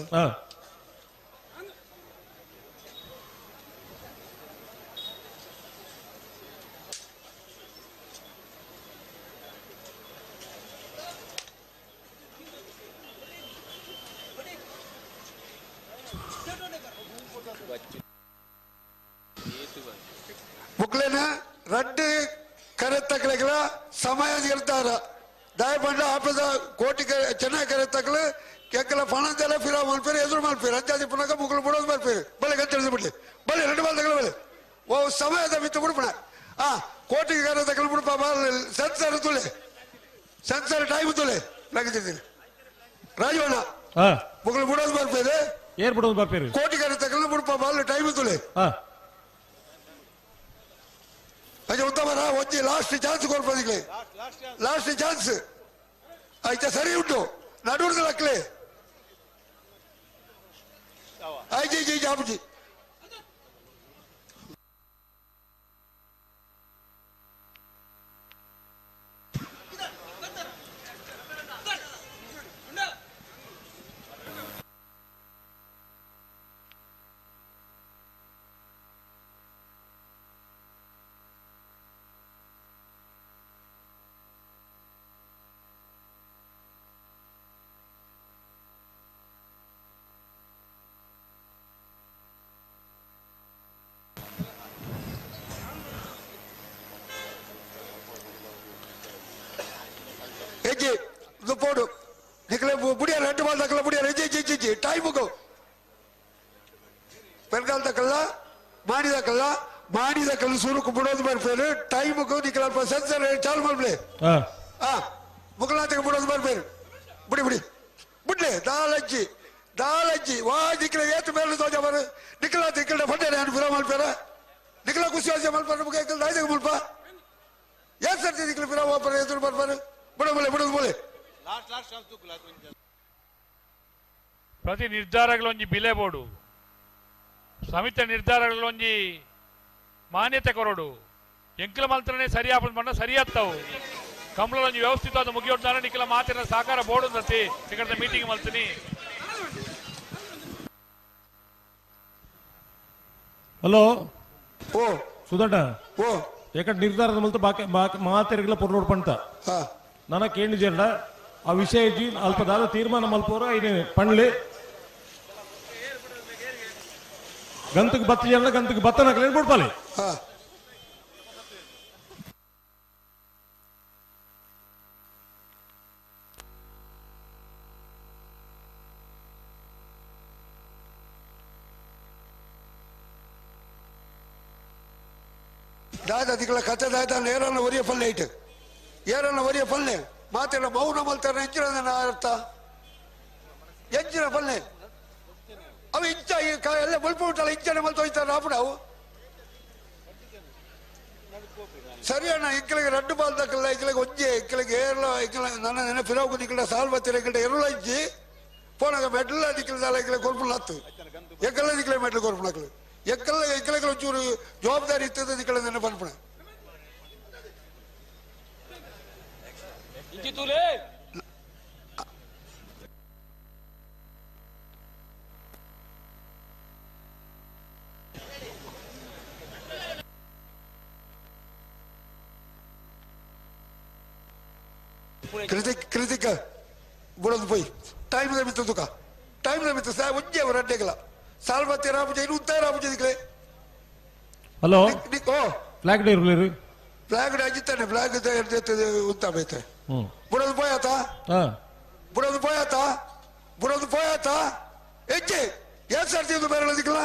Speaker 5: ಮುಕ್ಲೇನ ರಡ್ಡು ಕರೆತಕ್ಕಲಿಗೆಲ್ಲ ಸಮಯ ಇರ್ತಾರ ದಯಪಂಡ ಆಪದ ಕೋಟಿ ಚೆನ್ನಾಗಿ ಕರೆತಕ್ಕಲು ಕೆಕ್ಕಲ ಪಣದೆಲ್ಲ ಫಿರಾ ಮಲ್ಪೇರು ಎದುರು ಮಲ್ಪೇರು ಅಂಚಾದಿ ಪುನಕ ಮುಕ್ಕಲು ಬಿಡೋದು ಮಲ್ಪೇರು ಬಲೆ ಗಂತ ಬಿಡ್ಲಿ ಬಲೆ ಎರಡು ಬಾಲ್ ತಗಲ ಬಲೆ ಓ ಸಮಯದ ಬಿತ್ತು ಬಿಡ್ಪಣ ಆ ಕೋಟಿಗೆ ಕರೆತಕ್ಕಲು ಬಿಡಪ್ಪ ಸೆನ್ಸರ್ ತುಲೆ ಸೆನ್ಸರ್ ಟೈಮ್ ತುಲೆ ಲಗತ್ತಿದ್ದೀನಿ ರಾಜವಣ್ಣ ಮುಕ್ಕಲು ಬಿಡೋದು ಬರ್ಪೇರು
Speaker 10: ಏರ್ ಬಿಡೋದು ಬರ್ಪೇರು
Speaker 5: ಕೋಟಿ ಕರೆತಕ್ಕಲು ಬಿಡಪ್ಪ ಬಾಲ್ ಟೈಮ್ ತುಲೆ ಅಜ್ಜ ಉತ್ತಮರ ಒಂಜಿ ಲಾಸ್ಟ್ ಚಾನ್ಸ್ ಕೊಡ್ಪದಿಗ್ಲೆ ಲಾಸ್ಟ್ ಚಾನ್ಸ್ ಆಯ್ತಾ ಸರಿ ಉಂಟು ನಡುವರ್ದು ಲಕ್ಲೆ ಆಯ್ತು ಜಿ ಜಾಪುಜಿ ಹೆಜ್ಜೆ ಇದು ಪೋಡು ನಿಕ್ಲೆ ಬುಡಿಯ ரெண்டு ಬಾಲ್ ತಕ್ಕಲ್ಲ ಬುಡಿಯ ಹೆಜ್ಜೆ ಹೆಜ್ಜೆ ಹೆಜ್ಜೆ ಟೈಮುಗು ಪೆರ್ಗಾಲ್ ತಕ್ಕಲ್ಲ ಮಾಡಿದಕ್ಕಲ್ಲ ಮಾಡಿದಕ್ಕಲ್ಲ ಸೂರುಕು ಬಿಡೋದು ಬರ್ಪೇರು ಟೈಮುಗು ನಿಕ್ಲ ಅಲ್ಪ ಸೆನ್ಸರ್ ಚಾಲು ಮಾಡ್ಲಿ ಆ ಮುಕ್ಕಲಾತಕ್ಕೆ ಬಿಡೋದು ಬರ್ಪೇರು ಬಿಡಿ ಬಿಡಿ ಬಿಡ್ಲೆ ದಾಲಜ್ಜಿ ದಾಲಜ್ಜಿ ವಾ ನಿಕ್ಲೆ ಏತು ಮೇಲೆ ತೋಜ ಬರು ನಿಕ್ಲ ತಿಕ್ಕಲ್ಡ ಫಂಡೆ ನಾನು ಫಿರಾ ಮಲ್ಪೇರ ನಿಕ್ಲ ಖುಷಿ ಆಸೆ ಮಲ್ಪಾರ ಮುಖ ದಾಯ್ದಾಗ ಮುಲ್ಪ ಏನ್ ಸರ್ತಿ ನಿಕ್ಲ ಫಿರಾ ವಾಪರ ಎದುರು ಬರ್ಪಾರು
Speaker 3: ಪ್ರತಿ ನಿರ್ಧಾರಗಳೊಂಜಿ ಬಿಲೆ ಬೋಡು ಸಮಿತ ನಿರ್ಧಾರಗಳೊಂಜಿ ಮಾನ್ಯತೆ ಕೊರಡು ಎಂಕಲ ಮಲ್ತ್ರನೇ ಸರಿಯಾಪದ ಮಣ್ಣ ಸರಿಯಾತ್ತವು ಕಂಬಳೊಂಜಿ ವ್ಯವಸ್ಥಿತ ಅದು ಮುಗಿಯೋಡ್ದಾರ ನಿಖಲ ಮಾತಿನ ಸಹಕಾರ ಬೋರ್ಡು ಸತಿ ಈ ಮೀಟಿಂಗ್ ಮಲ್ತೀನಿ.
Speaker 10: ಹಲೋ
Speaker 5: ಓ
Speaker 10: ಸುಧಣ್ಣ
Speaker 5: ಓ
Speaker 10: ಯಾಕಂದ್ರೆ ನಿರ್ಧಾರದ ಮೂಲಕ ಬಾಕಿ ಮಾತೆರೆಗಳ ಪೊರ್ಲೋಡ್ ಪಂತ ನನ್ನ ಕೇಂದ್ರ ಆ ವಿಷಯ ಇಜ್ಜಿ ಅಲ್ಪದಾದ ತೀರ್ಮಾನ ಮಲ್ಪೋರ ಇದೇ ಪಣ್ಲಿ ಗಂತಕ್ಕೆ ಬತ್ತ ಜನ ಗಂತಕ್ಕೆ ಬತ್ತನ ಕೊಡ್ಪಾಲೆ.
Speaker 5: ದಾದ ಕತೆ ದಾದ ಏರನ್ನ ಒರಿಯ ಪಲ್ಲೆ ಇಟ್ಟು ಏರನ್ನ ಒರಿಯ ಪಲ್ಲೆ ಮಾತೆಲ್ಲ ಮೌನ ಮಲ್ತಾರ ಎಂಚಿನ ಅರ್ಥ ಎಂಚಿನ ಪಲ್ಲೆ ಅವು ಇಂಚ ಎಲ್ಲ ಬಲ್ಪು ಉಂಟಲ್ಲ ಇಂಚನೆ ಮಲ್ತ ಹೋಯ್ತಾರೆ ಆಪುಣ ಅವು ಸರಿ ಅಣ್ಣ ಇಕ್ಕಳಿಗೆ ರಡ್ಡು ಬಾಲ್ ತಕ್ಕಲ್ಲ ಇಕ್ಕಳಿಗೆ ಒಂಜೆ ಇಕ್ಕಳಿಗೆ ಏರ್ಲ ಇಕ್ಕಳ ನನ್ನ ನೆನಪಿರೋಗು ನಿಕ್ಕಳ ಸಾಲ್ ಬತ್ತಿರ ಇಕ್ಕಳ ಎರುಳ ಇಜ್ಜಿ ಪೋನಾಗ ಮೆಡ್ಲ ನಿಕ್ಕಳ ಇಕ್ಕಳ ಕೊರ್ಪುಣ ಹತ್ತು ಎಕ್ಕಲ್ಲ ನಿಕ್ಕಳ ಮೆಡ್ಲು ಕೊರ್ಪುಣಕ್ಳು ಎಕ್ಕಲ್ಲ ಇಕ್ಕಳಿಗೆ ಒಂಚೂರು ಜವಾಬ್ದಾರಿ ಇರ್ತದೆ ನಿಕ್ಕಳ ನೆನಪು ಅನ್ಪಣ. ಕೃತಿಕ್ ಕೃತಿಕ ಬುಡದು ಪೋಯ್ ಟೈಮ್ ಮಿತ್ತು ತುಕ ಟೈಮ್ ಮಿತ್ತು ಸಾ ಒಂಜೆ ರಡ್ಡೆಗಲ ಸಾಲ್ಬತ್ತಿ ರಾಪುಜ ಇನ್ನು ಉತ್ತಾಯ ರಾಪುಜ ದಿಕ್ಲೆ.
Speaker 10: ಹಲೋ
Speaker 5: ಓ
Speaker 10: ಫ್ಲಾಗ್ ಡೇ ಇರ್ಲಿ
Speaker 5: ಫ್ಲಾಗ್ ಡೇ ಅಜಿತಾನೆ ಫ್ಲಾಗ್ ಉತ್ತಾ ಬೈತೆ ಬುಡದು ಪೋಯಾತ ಬುಡದು ಪೋಯಾತ ಬುಡದು ಪೋಯಾತ ಹೆಜ್ಜೆ ಏನ್ ಸರ್ತಿ ಇದು ಬೇರೆ ದಿಕ್ಕಲ್ಲ.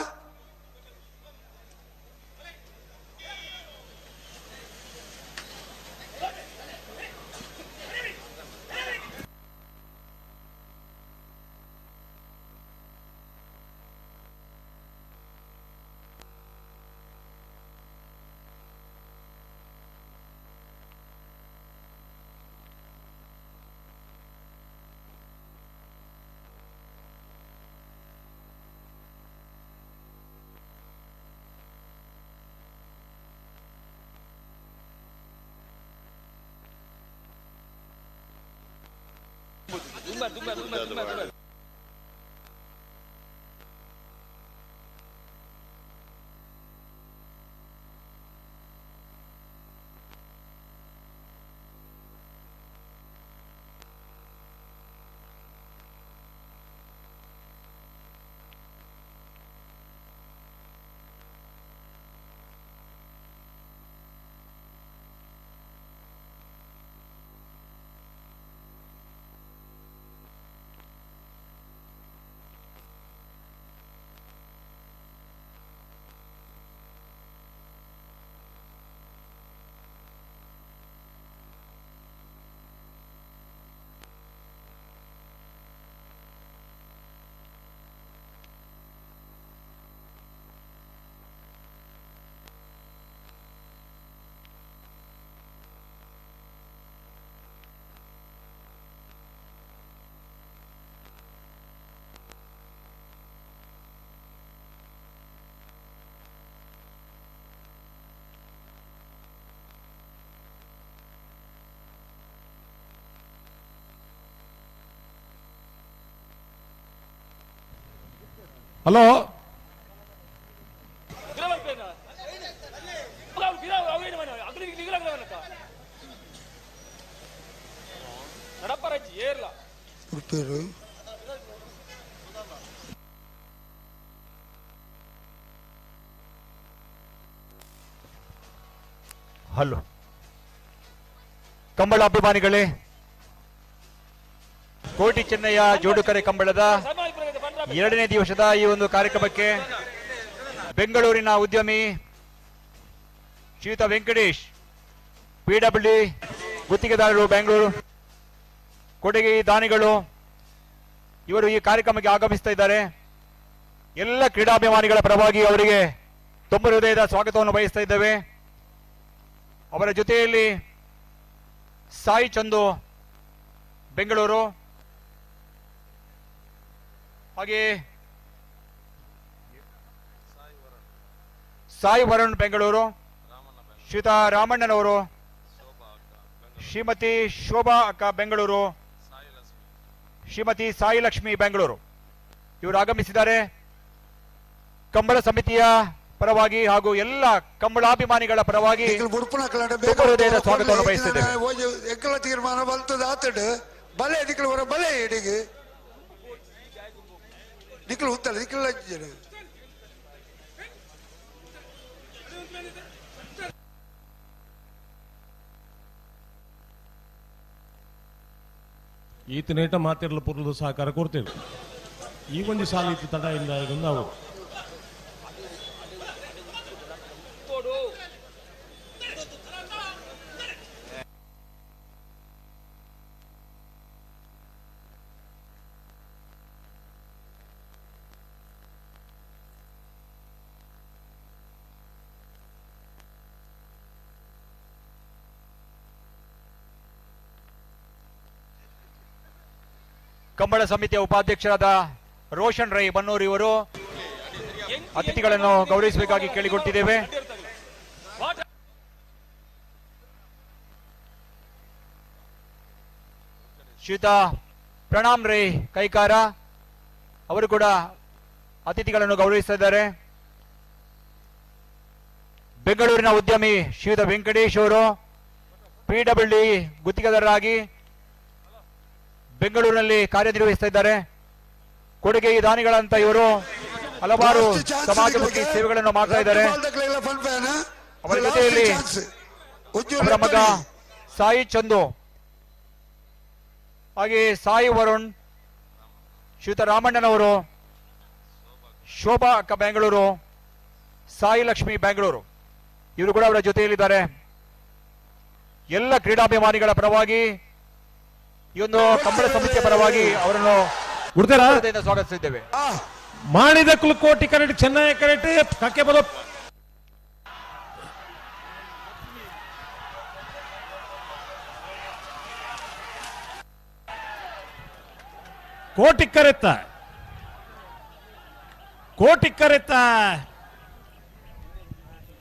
Speaker 10: ಹಲೋ
Speaker 6: ಹಲೋ ಕಂಬಳ ಅಭಿಮಾನಿಗಳೇ, ಕೋಟಿ ಚೆನ್ನಯ್ಯ ಜೋಡುಕರೆ ಕಂಬಳದ ಎರಡನೇ ದಿವಸದ ಈ ಒಂದು ಕಾರ್ಯಕ್ರಮಕ್ಕೆ ಬೆಂಗಳೂರಿನ ಉದ್ಯಮಿ ಶ್ರೀಯುತ ವೆಂಕಟೇಶ್ ಪಿಡಬ್ಲ್ಯೂ ಗುತ್ತಿಗೆದಾರರು ಬೆಂಗಳೂರು, ಕೊಡುಗೆ ದಾನಿಗಳು ಇವರು ಈ ಕಾರ್ಯಕ್ರಮಕ್ಕೆ ಆಗಮಿಸ್ತಾ ಇದ್ದಾರೆ. ಎಲ್ಲ ಕ್ರೀಡಾಭಿಮಾನಿಗಳ ಪರವಾಗಿ ಅವರಿಗೆ ತುಂಬ ಹೃದಯದ ಸ್ವಾಗತವನ್ನು ಬಯಸ್ತಾ ಇದ್ದೇವೆ. ಅವರ ಜೊತೆಯಲ್ಲಿ ಸಾಯಿ ಚಂದು ಬೆಂಗಳೂರು, ಹಾಗೆ ಸಾಯಿ ವರುಣ್ ಬೆಂಗಳೂರು, ಶ್ರೀಯುತ ರಾಮಣ್ಣನವರು, ಶ್ರೀಮತಿ ಶೋಭಾ ಅಕ್ಕ ಬೆಂಗಳೂರು, ಶ್ರೀಮತಿ ಸಾಯಿ ಲಕ್ಷ್ಮಿ ಬೆಂಗಳೂರು ಇವರು ಆಗಮಿಸಿದ್ದಾರೆ. ಕಂಬಳ ಸಮಿತಿಯ ಪರವಾಗಿ ಹಾಗೂ ಎಲ್ಲ ಕಂಬಳಾಭಿಮಾನಿಗಳ ಪರವಾಗಿ ಹೃದಯದ ಸ್ವಾಗತವನ್ನು ಬಯಸಿದ್ದೇವೆ.
Speaker 5: ಎಂಕಲ ತೀರ್ಮಾನ ಬಲ್ತದ ಆತಡು ಬಲೆ ದಿಕ್ಕಲು ಹೊರ ಬಲೆ ಎಡಿಗೆ ನಿಕ್ಕಲು ಉತ್ತಲ ನಿಕ್ಕಲು
Speaker 10: ಈತನೇಟ ಮಾತಿರಲು ಪುರ್ಲು ಸಹಕಾರ ಕೊಡ್ತೇವೆ. ಈ ಒಂದು ಸಾಲ ಇತ್ತು ತಡ ಇಲ್ಲ ನಾವು
Speaker 6: ಕಂಬಳ ಸಮಿತಿಯ ಉಪಾಧ್ಯಕ್ಷರಾದ ರೋಷನ್ ರೈ ಬನ್ನೂರ್ ಇವರು ಅತಿಥಿಗಳನ್ನು ಗೌರವಿಸಬೇಕಾಗಿ ಕೇಳಿಕೊಟ್ಟಿದ್ದೇವೆ. ಶ್ರೀಯುತ ಪ್ರಣಾಮ್ ರೈ ಕೈಕಾರ ಅವರು ಕೂಡ ಅತಿಥಿಗಳನ್ನು ಗೌರವಿಸುತ್ತಿದ್ದಾರೆ. ಬೆಂಗಳೂರಿನ ಉದ್ಯಮಿ ಶ್ರೀಯುತ ವೆಂಕಟೇಶ್ ಅವರು ಪಿಡಬ್ಲ್ಯೂಡಿ ಗುತ್ತಿಗೆದಾರರಾಗಿ ಬೆಂಗಳೂರಿನಲ್ಲಿ ಕಾರ್ಯನಿರ್ವಹಿಸ್ತಾ ಇದ್ದಾರೆ. ಕೊಡುಗೆ ದಾನಿಗಳಂತ ಇವರು ಹಲವಾರು ಸಮಾಜಮುಖಿ ಸೇವೆಗಳನ್ನು ಮಾಡ್ತಾ ಇದ್ದಾರೆ. ಅವರ ಜೊತೆಯಲ್ಲಿ ಅವರ ಮಗ ಸಾಯಿ ಚಂದು, ಹಾಗೆ ಸಾಯಿ ವರುಣ್, ಶ್ರೀಯುತ ರಾಮಣ್ಣನವರು, ಶೋಭಾ ಅಕ್ಕ ಬೆಂಗಳೂರು, ಸಾಯಿ ಲಕ್ಷ್ಮಿ ಬೆಂಗಳೂರು ಇವರು ಕೂಡ ಅವರ ಜೊತೆಯಲ್ಲಿದ್ದಾರೆ. ಎಲ್ಲ ಕ್ರೀಡಾಭಿಮಾನಿಗಳ ಪರವಾಗಿ ಈ ಒಂದು ಕಂಬಳ ಸಮಿತಿಯ ಪರವಾಗಿ ಅವರನ್ನು ಸ್ವಾಗತಿಸಿದ್ದೇವೆ.
Speaker 10: ಮಾಡಿದ ಕುಲಕೋಟಿ ಕರೆಟ್ ಚೆನ್ನೈ ಕರೆಟ್ ಕಕ್ಕೆ ಬರೋ ಕೋಟಿ ಕರೆತ್ತ ಕೋಟಿ ಕರೆತ್ತ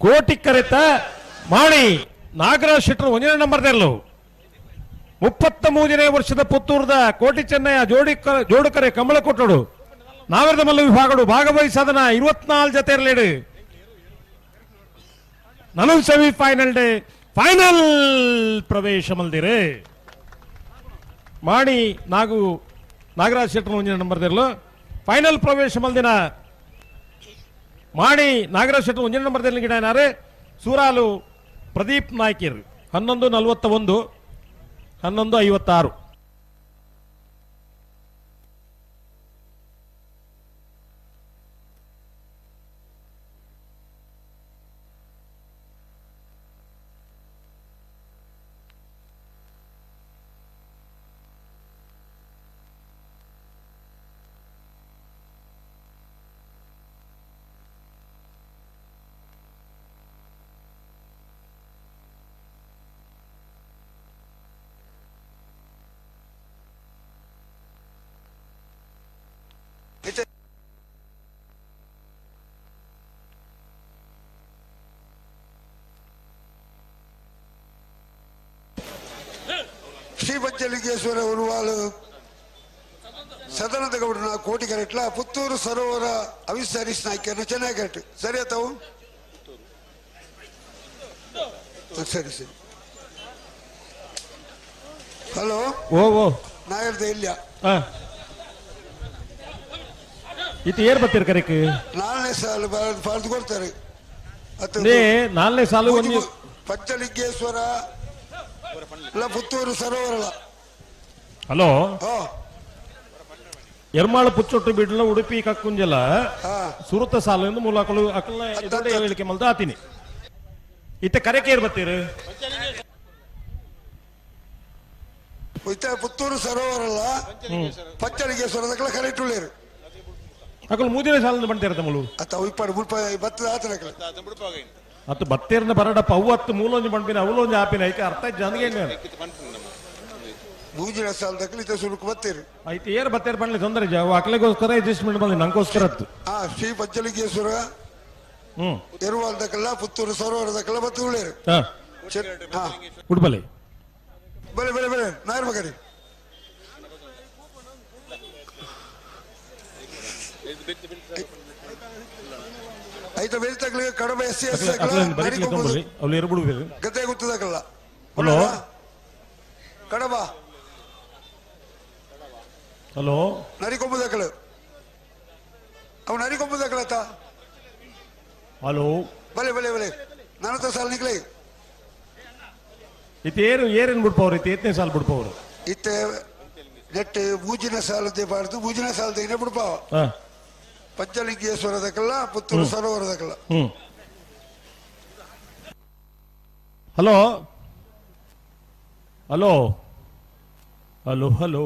Speaker 10: ಕೋಟಿ ಕರೆತ್ತ ಮಾಡಿ ನಾಗರಾಜ್ ಶೆಟ್ಟರು ಒಂದನೇ ನಂಬರ್ ತೆರಲು 33ನೇ ವರ್ಷದ ಪುತ್ತೂರದ ಕೋಟಿ ಚೆನ್ನಯ್ಯ ಜೋಡುಕರೆ ಕಮಲ ಕೊಟ್ಟಡು ನಾವರದ ಮಲ್ಲ ವಿಭಾಗಡು ಭಾಗವಹಿಸದನ 24 ಜೊತೆ ಇರಲೇಡು ನಲವು ಸೆಮಿಫೈನಲ್ ಡೇ ಫೈನಲ್ ಪ್ರವೇಶ ಮಲ್ದಿರೆ ಮಾಡಿ ನಾಗು ನಾಗರಾಜ್ ಶೆಟ್ಟರ್ ಒಂದಿನ ನಂಬರ್ ತೆರಲು ಫೈನಲ್ ಪ್ರವೇಶ ಮಲ್ದಿನ ಮಾಡಿ ನಾಗರಾಜ್ ಶೆಟ್ಟರ್ ಒಂದಿನ ನಂಬರ್ ತೆರಲು ಗಿಡ ಸೂರಾಲು ಪ್ರದೀಪ್ ನಾಯ್ಕಿರ್ 11:41 11:56.
Speaker 5: ಶ್ರೀ ಪಂಚಲಿಂಗೇಶ್ವರ ಉರುವಾಲು ಸದನದ ಗೌಡನ ಕೋಟಿ ಕರೆಟ್ಲ ಪುತ್ತೂರು ಸರೋವರ ಅವಿಸರಿಸ್ ನಾಯ್ಕರನ್ನ ಚೆನ್ನಾಗಿ ಕರೆಕ್ಟ್ ಸರಿ ತಾವು ಸರಿ ಸರಿ ಹಲೋ
Speaker 10: ಓ ಓ
Speaker 5: ನಾಯರ್ದ ಇಲ್ಲ
Speaker 10: ಇದು ಏರ್ ಬರ್ತೀರಿ ಕರೆಕ್
Speaker 5: ನಾಲ್ನೇ ಸಾಲು ಬರೆದು ಕೊಡ್ತಾರೆ
Speaker 10: ನಾಲ್ನೇ ಸಾಲು ಒಂದು
Speaker 5: ಪಂಚಲಿಂಗೇಶ್ವರ ಪುತ್ತೂರು ಸರೋವರ.
Speaker 10: ಹಲೋ ಎರ್ಮಾಳು ಪುಚ್ಚೊಟ್ಟು ಬಿಡ್ಲ ಉಡುಪಿ ಕಕ್ಕುಂಜಲ ಸುರುತ ಸಾಲು ಎಂದು ಮೂಲಕಲು ಅಕಲ್ನ ಹೇಳಿಕೆ ಮಲ್ದ ಆತೀನಿ ಇತ್ತ ಕರೆಕೇರ್ ಬರ್ತೀರಿ
Speaker 5: ಪುತ್ತೂರು ಸರೋವರಲ್ಲ ಪಂಚಲಿಂಗೇಶ್ವರ ಕರೆಕ್ಟ್ ಉಳ್ಳೇರು
Speaker 10: ಅಕಲ್ ಮೂದಿನ ಸಾಲಿಂದ ಬಂತೀರ ತಮ್ಮಲು
Speaker 5: ಅತ್ತ ಇಪ್ಪಾಡು ಮುಲ್ಪ ಬತ್ತದ ಆತನ
Speaker 10: ಅತ್ತು ಬತ್ತೇರ್ನ ಬರಡಪ್ಪ ಅವು ಹತ್ತು ಮೂಲೊಂಜಿ ಪಂಪಿನ ಅವಲೊಂಜಿ ಆಪಿನ ಐಕೆ ಅರ್ಥ ಜನಗೆ
Speaker 5: ಮೂಜಿನ ಸಾಲದಕ್ಕಲಿ ಇತ್ತ ಸುರುಕು ಬತ್ತೀರಿ
Speaker 10: ಆಯ್ತು ಏರ್ ಬತ್ತೇರ್ ಬಣ್ಣ ತೊಂದರೆ ಜ ಅಕ್ಲೆಗೋಸ್ಕರ ಅಡ್ಜಸ್ಟ್ಮೆಂಟ್ ಬಂದಿ ನಂಗೋಸ್ಕರ ಹತ್ತು
Speaker 5: ಆ ಶ್ರೀ ಪಂಚಲಿಂಗೇಶ್ವರ ಎರುವಾಲ್ದಕ್ಕೆಲ್ಲ ಪುತ್ತೂರು ಸರೋವರದಕ್ಕೆಲ್ಲ ಬತ್ತು ಉಳ್ಳೇರು
Speaker 10: ಉಡ್ಬಲೆ
Speaker 5: ಬಲೆ ಬಲೆ ಬಲೆ ನಾಯರ್ ಮಗರಿ ಐತ ಬೆಳಿತಕ್ಲಿಗೆ ಕಡಬ ಎಸ್ ಸಿ ಎಸ್
Speaker 10: ಅವ್ರು ಎರಬುಡು
Speaker 5: ಗದ್ದೆ ಗೊತ್ತದಕ್ಕಲ್ಲ.
Speaker 10: ಹಲೋ
Speaker 5: ಕಡಬ
Speaker 10: ಹಲೋ
Speaker 5: ನರಿಕೊಂಬುದಕ್ಕಲು ಅವ್ ನರಿಕೊಂಬುದಕ್ಕಲತ್ತ.
Speaker 10: ಹಲೋ
Speaker 5: ಬಲೆ ಬಲೆ ಬಲೆ ನನ್ನ ಸಾಲ ನಿಕ್ಲೆ
Speaker 10: ಇತ್ತೇರು ಏರೇನು ಬಿಡ್ಪವ್ರು ಇತ್ತು ಏತನೇ ಸಾಲ ಬಿಡ್ಪವ್ರು
Speaker 5: ಇತ್ತೆ ನೆಟ್ ಮೂಜಿನ ಸಾಲದೆ ಬಾರ್ದು ಮೂಜಿನ ಸಾಲದ ಬಿಡ್ಪಾವ. ಪಂಚಲಿಂಗೇಶ್ವರದಕ್ಕಲ್ಲ ಪುತ್ತೂರು ಸರೋವರದಕ್ಕಲ್ಲ.
Speaker 10: ಹಲೋ ಹಲೋ ಹಲೋ ಹಲೋ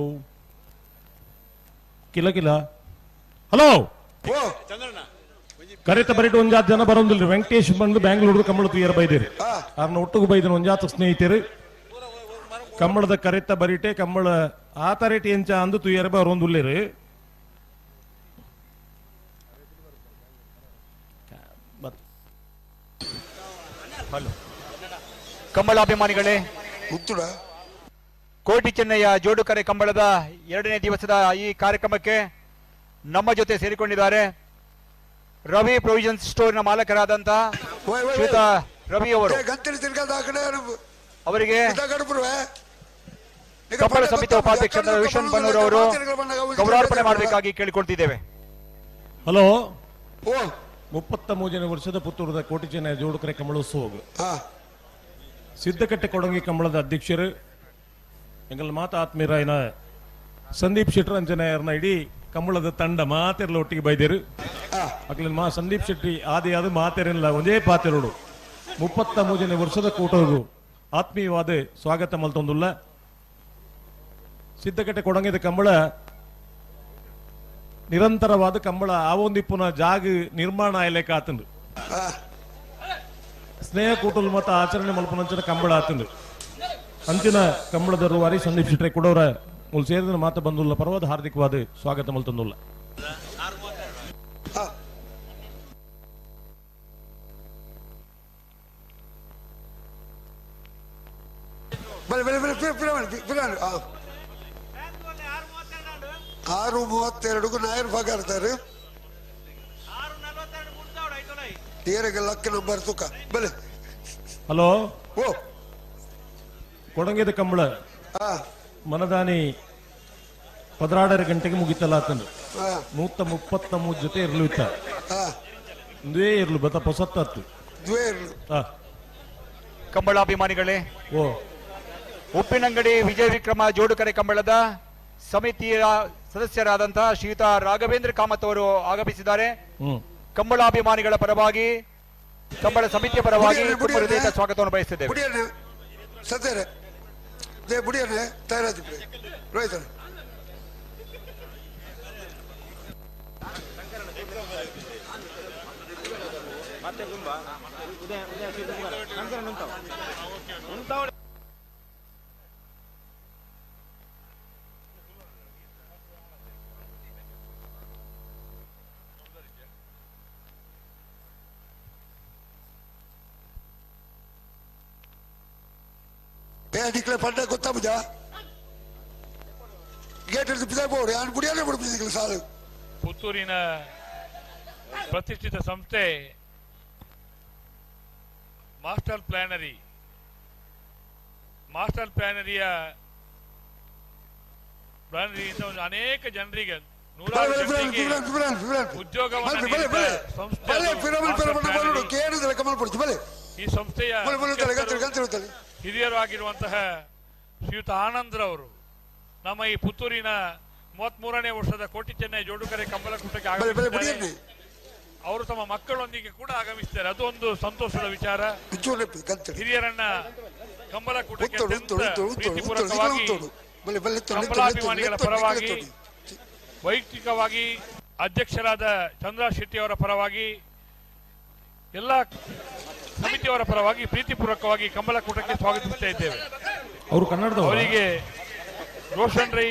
Speaker 10: ಕಿಲ ಕಿಲ ಹಲೋ ಕರೆತ ಬರಿಟು ಒಂಜಾತ್ ಜನ ಬರೋದಿಲ್ರಿ. ವೆಂಕಟೇಶ್ ಬಂದು ಬ್ಯಾಂಗ್ಳೂರು ಕಂಬಳ ತುಯ್ಯರ ಬೈದಿರಿ ಅವ್ರನ್ನ ಒಟ್ಟಿಗೆ ಬೈದಿನ ಒಂಜಾತ ಸ್ನೇಹಿತರು ಕಂಬಳದ ಕರೆತ ಬರಿಟೆ ಕಂಬಳ ಆತ ರೇಟ್ ಎಂಚ ಅಂದು ತುಯ್ಯರ ಬರೋಂದುಲ್ಲೇರಿ.
Speaker 6: ಹಲೋ ಕಂಬಳಾಭಿಮಾನಿಗಳೇ, ಕೋಟಿ ಚೆನ್ನಯ್ಯ ಜೋಡುಕರೆ ಕಂಬಳದ ಎರಡನೇ ದಿವಸದ ಈ ಕಾರ್ಯಕ್ರಮಕ್ಕೆ ನಮ್ಮ ಜೊತೆ ಸೇರಿಕೊಂಡಿದ್ದಾರೆ ರವಿ ಪ್ರೊವಿಷನ್ ಸ್ಟೋರ್ನ ಮಾಲಕರಾದಂತಹ ಶ್ರೀಯುತ ರವಿ ಅವರು. ಅವರಿಗೆ ಕಂಬಳ ಸಮಿತಿ ಉಪಾಧ್ಯಕ್ಷ ವಿಶ್ವನ್ ಬನ್ನೂರ್ ಅವರು ಗೌರವಾರ್ಪಣೆ ಮಾಡಬೇಕಾಗಿ ಕೇಳಿಕೊಳ್ತಿದ್ದೇವೆ.
Speaker 10: ಹಲೋ 33 ವರ್ಷದ ಪುತ್ತೂರದ ಕೋಟಿ ಚೆನ್ನಯ್ಯ ಜೋಡುಕರೆ ಕಂಬಳೋತ್ಸವ ಸಿದ್ದಕಟ್ಟೆ ಕೊಡಂಗಿ ಕಂಬಳದ ಅಧ್ಯಕ್ಷರು ಎಂಗಲ್ ಮಾತ ಆತ್ಮೀಯರಾಯನ ಸಂದೀಪ್ ಶೆಟ್ಟರ್ ಅಂಜನಾಯರ್ನ ಇಡೀ ಕಂಬಳದ ತಂಡ ಮಾತೆರ್ಲ ಒಟ್ಟಿಗೆ ಬೈದೇರು. ಅಕ್ಲಿನ ಮಾ ಸಂದೀಪ್ ಶೆಟ್ಟಿ ಆದಿ ಅದು ಮಾತೆರಿಲ್ಲ ಒಂದೇ ಪಾತೆರೋಡು 33 ವರ್ಷದ ಕೂಟರು ಆತ್ಮೀಯವಾದ ಸ್ವಾಗತ ಮಲ್ತೊಂದುಲ್ಲ. ಸಿದ್ದಕಟ್ಟೆ ಕೊಡಂಗಿದ ಕಂಬಳ ನಿರಂತರವಾದ ಕಂಬಳ ಆವೊಂದಿಪ್ಪುನ ಜಾಗ ನಿರ್ಮಾಣ ಆಯಲೇಕ ಆತಂದು ಸ್ನೇಹ ಕೂಟಲ್ ಮತ್ತ ಆಚರಣೆ ಮಲ್ಪನಂಚಿನ ಕಂಬಳ ಆತಂದು ಅಂಚಿನ ಕಂಬಳದ ರೂವಾರಿ ಸಂದೀಪ್ ಶೆಟ್ಟಿ ಕೊಡೋರ ಮುಲ್ ಸೇರಿದ ಮಾತ ಬಂದುಲ್ಲ ಪರ್ವದ ಹಾರ್ದಿಕವಾದ ಸ್ವಾಗತ ಮಲ್ತಂದುಲ್ಲ.
Speaker 5: ಆರು ಮೂವತ್ತೆರಡು ನಾಯರ್ ಭಾಗ ಇರ್ತಾರೆ ಲಕ್ಕ ನಂಬರ್ ತುಕ ಬಲೆ.
Speaker 10: ಹಲೋ ಓ ಕೊಡಂಗಿದ ಕಂಬಳ ಮನದಾನಿ 16 ಗಂಟೆಗೆ ಮುಗಿತಲ್ಲ ಆತಂದು 133 ಜೊತೆ ಇರ್ಲು ಇತ್ತ ಒಂದೇ ಇರ್ಲು ಬತ್ತ ಪೊಸತ್ತತ್ತು.
Speaker 6: ಕಂಬಳಾಭಿಮಾನಿಗಳೇ,
Speaker 10: ಓ
Speaker 6: ಉಪ್ಪಿನಂಗಡಿ ವಿಜಯ ವಿಕ್ರಮ ಜೋಡುಕರೆ ಕಂಬಳದ ಸಮಿತಿಯ ಸದಸ್ಯರಾದಂತಹ ಶ್ರೀಯುತ ರಾಘವೇಂದ್ರ ಕಾಮತ್ ಅವರು ಆಗಮಿಸಿದ್ದಾರೆ. ಕಂಬಳಾಭಿಮಾನಿಗಳ ಪರವಾಗಿ ಕಂಬಳ ಸಮಿತಿಯ ಪರವಾಗಿ ಹೃದಯದ ಸ್ವಾಗತವನ್ನು ಬಯಸುತ್ತಿದ್ದೇವೆ.
Speaker 5: ನಿಕ್ಲೆ ಪಂಡ ಗೊತ್ತಾಬುಜಾ ಗೇಟ್ ಬೋಡು ಯಾನ್ ಬುಡಿಯಾನೆ ಬಿಡ್ಬಿದ್ದಿಲ್ಲ ಸಾಲು.
Speaker 3: ಪುತ್ತೂರಿನ ಪ್ರತಿಷ್ಠಿತ ಸಂಸ್ಥೆ ಮಾಸ್ಟರ್ ಪ್ಲಾನರಿ, ಮಾಸ್ಟರ್ ಪ್ಲಾನರಿಯ ಪ್ಲಾನರಿಯಿಂದ ಒಂದು ಅನೇಕ ಜನರಿಗೆ ನೂರಾರು ಜನರಿಗೆ ಉದ್ಯೋಗವನ್ನು ನೀಡಿದ ಸಂಸ್ಥೆ. ಈ ಸಂಸ್ಥೆಯ ಹಿರಿಯರು ಆಗಿರುವಂತಹ ಶ್ರೀಯುತ ಆನಂದ್ರವರು ನಮ್ಮ ಈ ಪುತ್ತೂರಿನ 33ನೇ ವರ್ಷದ ಕೋಟಿ ಚೆನ್ನೈ ಜೋಡುಕರೆ ಕಂಬಳಕೂಟಕ್ಕೆ ಆಗಮಿಸಿದ್ದಾರೆ. ಅವರು ತಮ್ಮ ಮಕ್ಕಳೊಂದಿಗೆ ಕೂಡ ಆಗಮಿಸಿದ್ದಾರೆ. ಅದು ಒಂದು ಸಂತೋಷದ ವಿಚಾರ. ಹಿರಿಯರನ್ನ ಕಂಬಳಕೂಟಕ್ಕೆ ಪ್ರೀತಿಪೂರ್ವಕವಾಗಿ ಕಂಬಳಾಭಿಮಾನಿಗಳ ಪರವಾಗಿ, ವೈಯಕ್ತಿಕವಾಗಿ ಅಧ್ಯಕ್ಷರಾದ ಚಂದ್ರ ಶೆಟ್ಟಿ ಅವರ ಪರವಾಗಿ, ಎಲ್ಲ ಸಮಿತಿಯವರ ಪರವಾಗಿ ಪ್ರೀತಿಪೂರ್ವಕವಾಗಿ ಕಂಬಳಕೂಟಕ್ಕೆ ಸ್ವಾಗತಿಸ್ತಾ ಇದ್ದೇವೆ.
Speaker 10: ಅವರು ಕನ್ನಡದವರು.
Speaker 3: ಅವರಿಗೆ ರೋಷನ್ ರೈ,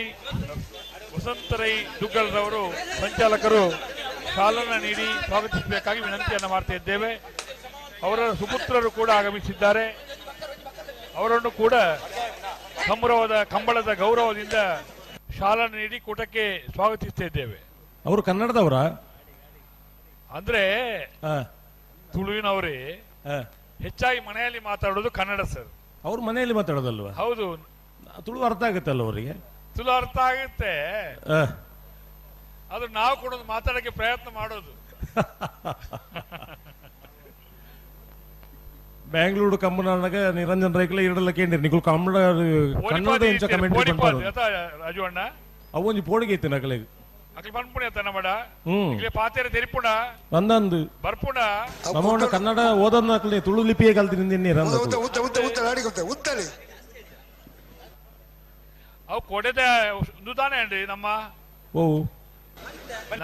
Speaker 3: ವಸಂತ ರೈ ದುಗ್ಗಲ್ರವರು ಸಂಚಾಲಕರು ಶಾಲನ್ನು ನೀಡಿ ಸ್ವಾಗತಿಸಬೇಕಾಗಿ ವಿನಂತಿಯನ್ನು ಮಾಡ್ತಾ ಇದ್ದೇವೆ. ಅವರ ಸುಪುತ್ರರು ಕೂಡ ಆಗಮಿಸಿದ್ದಾರೆ. ಅವರನ್ನು ಕೂಡ ಸಂಭ್ರಮದ ಕಂಬಳದ ಗೌರವದಿಂದ ಶಾಲನ್ನು ನೀಡಿ ಕೂಟಕ್ಕೆ ಸ್ವಾಗತಿಸ್ತಾ ಇದ್ದೇವೆ.
Speaker 10: ಅವರು ಕನ್ನಡದವರ
Speaker 3: ಅಂದ್ರೆ ತುಳುವಿನವರೇ ಹೆಚ್ಚಾಗಿ ಮನೆಯಲ್ಲಿ ಮಾತಾಡೋದು ಕನ್ನಡ ಸರ್.
Speaker 10: ಅವ್ರ ಮನೆಯಲ್ಲಿ ಮಾತಾಡೋದಲ್ವಾ?
Speaker 3: ಹೌದು.
Speaker 10: ತುಳು ಅರ್ಥ ಆಗುತ್ತಲ್ಲ ಅವರಿಗೆ?
Speaker 3: ತುಳು ಅರ್ಥ ಆಗುತ್ತೆ, ಆದ್ರೆ ನಾವು ಕೂಡ ಮಾತಾಡಕ್ಕೆ ಪ್ರಯತ್ನ ಮಾಡೋದು.
Speaker 10: ಬ್ಯಾಂಗ್ಳೂರು ಕಮ್ಮನಾಗ ನಿರಂಜನ್ ರೈಕಲ ಎರಡಲ್ಲ ಕೇಂದ್ರ ನಿಕುಲ್ ಕನ್ನಡ ಕನ್ನಡ ಇಂಚ ಕಮೆಂಟ್
Speaker 3: ರಾಜು ಅಣ್ಣ
Speaker 10: ಅವೊಂಜಿ ಪೋಡಿಗೆ ಇತ್ತು ನಕಲಿಗೆ
Speaker 3: ಅಕ್ಲಿ ಪನ್ಪುಣಿ ಅತ್ತ ನಮ್ಮಡ ಇಲ್ಲೇ ಪಾತೇರೆ ತೆರಿಪುಣ
Speaker 10: ಅಂದಂದು
Speaker 3: ಬರ್ಪುಣ
Speaker 10: ನಮ್ಮಣ್ಣ ಕನ್ನಡ ಓದನ್ನ ಅಕ್ಲಿ ತುಳು ಲಿಪಿಯೇ ಕಲ್ತಿ ನಿಂದಿನ್ನಿ
Speaker 5: ಉತ್ತ ಉತ್ತ ಉತ್ತ ಉತ್ತ ಅಡಿಗೆ ಉತ್ತಲಿ
Speaker 3: ಅವು ಕೊಡೆದ ತಾನೇ ಅಂడి ನಮ್ಮ
Speaker 10: ಓ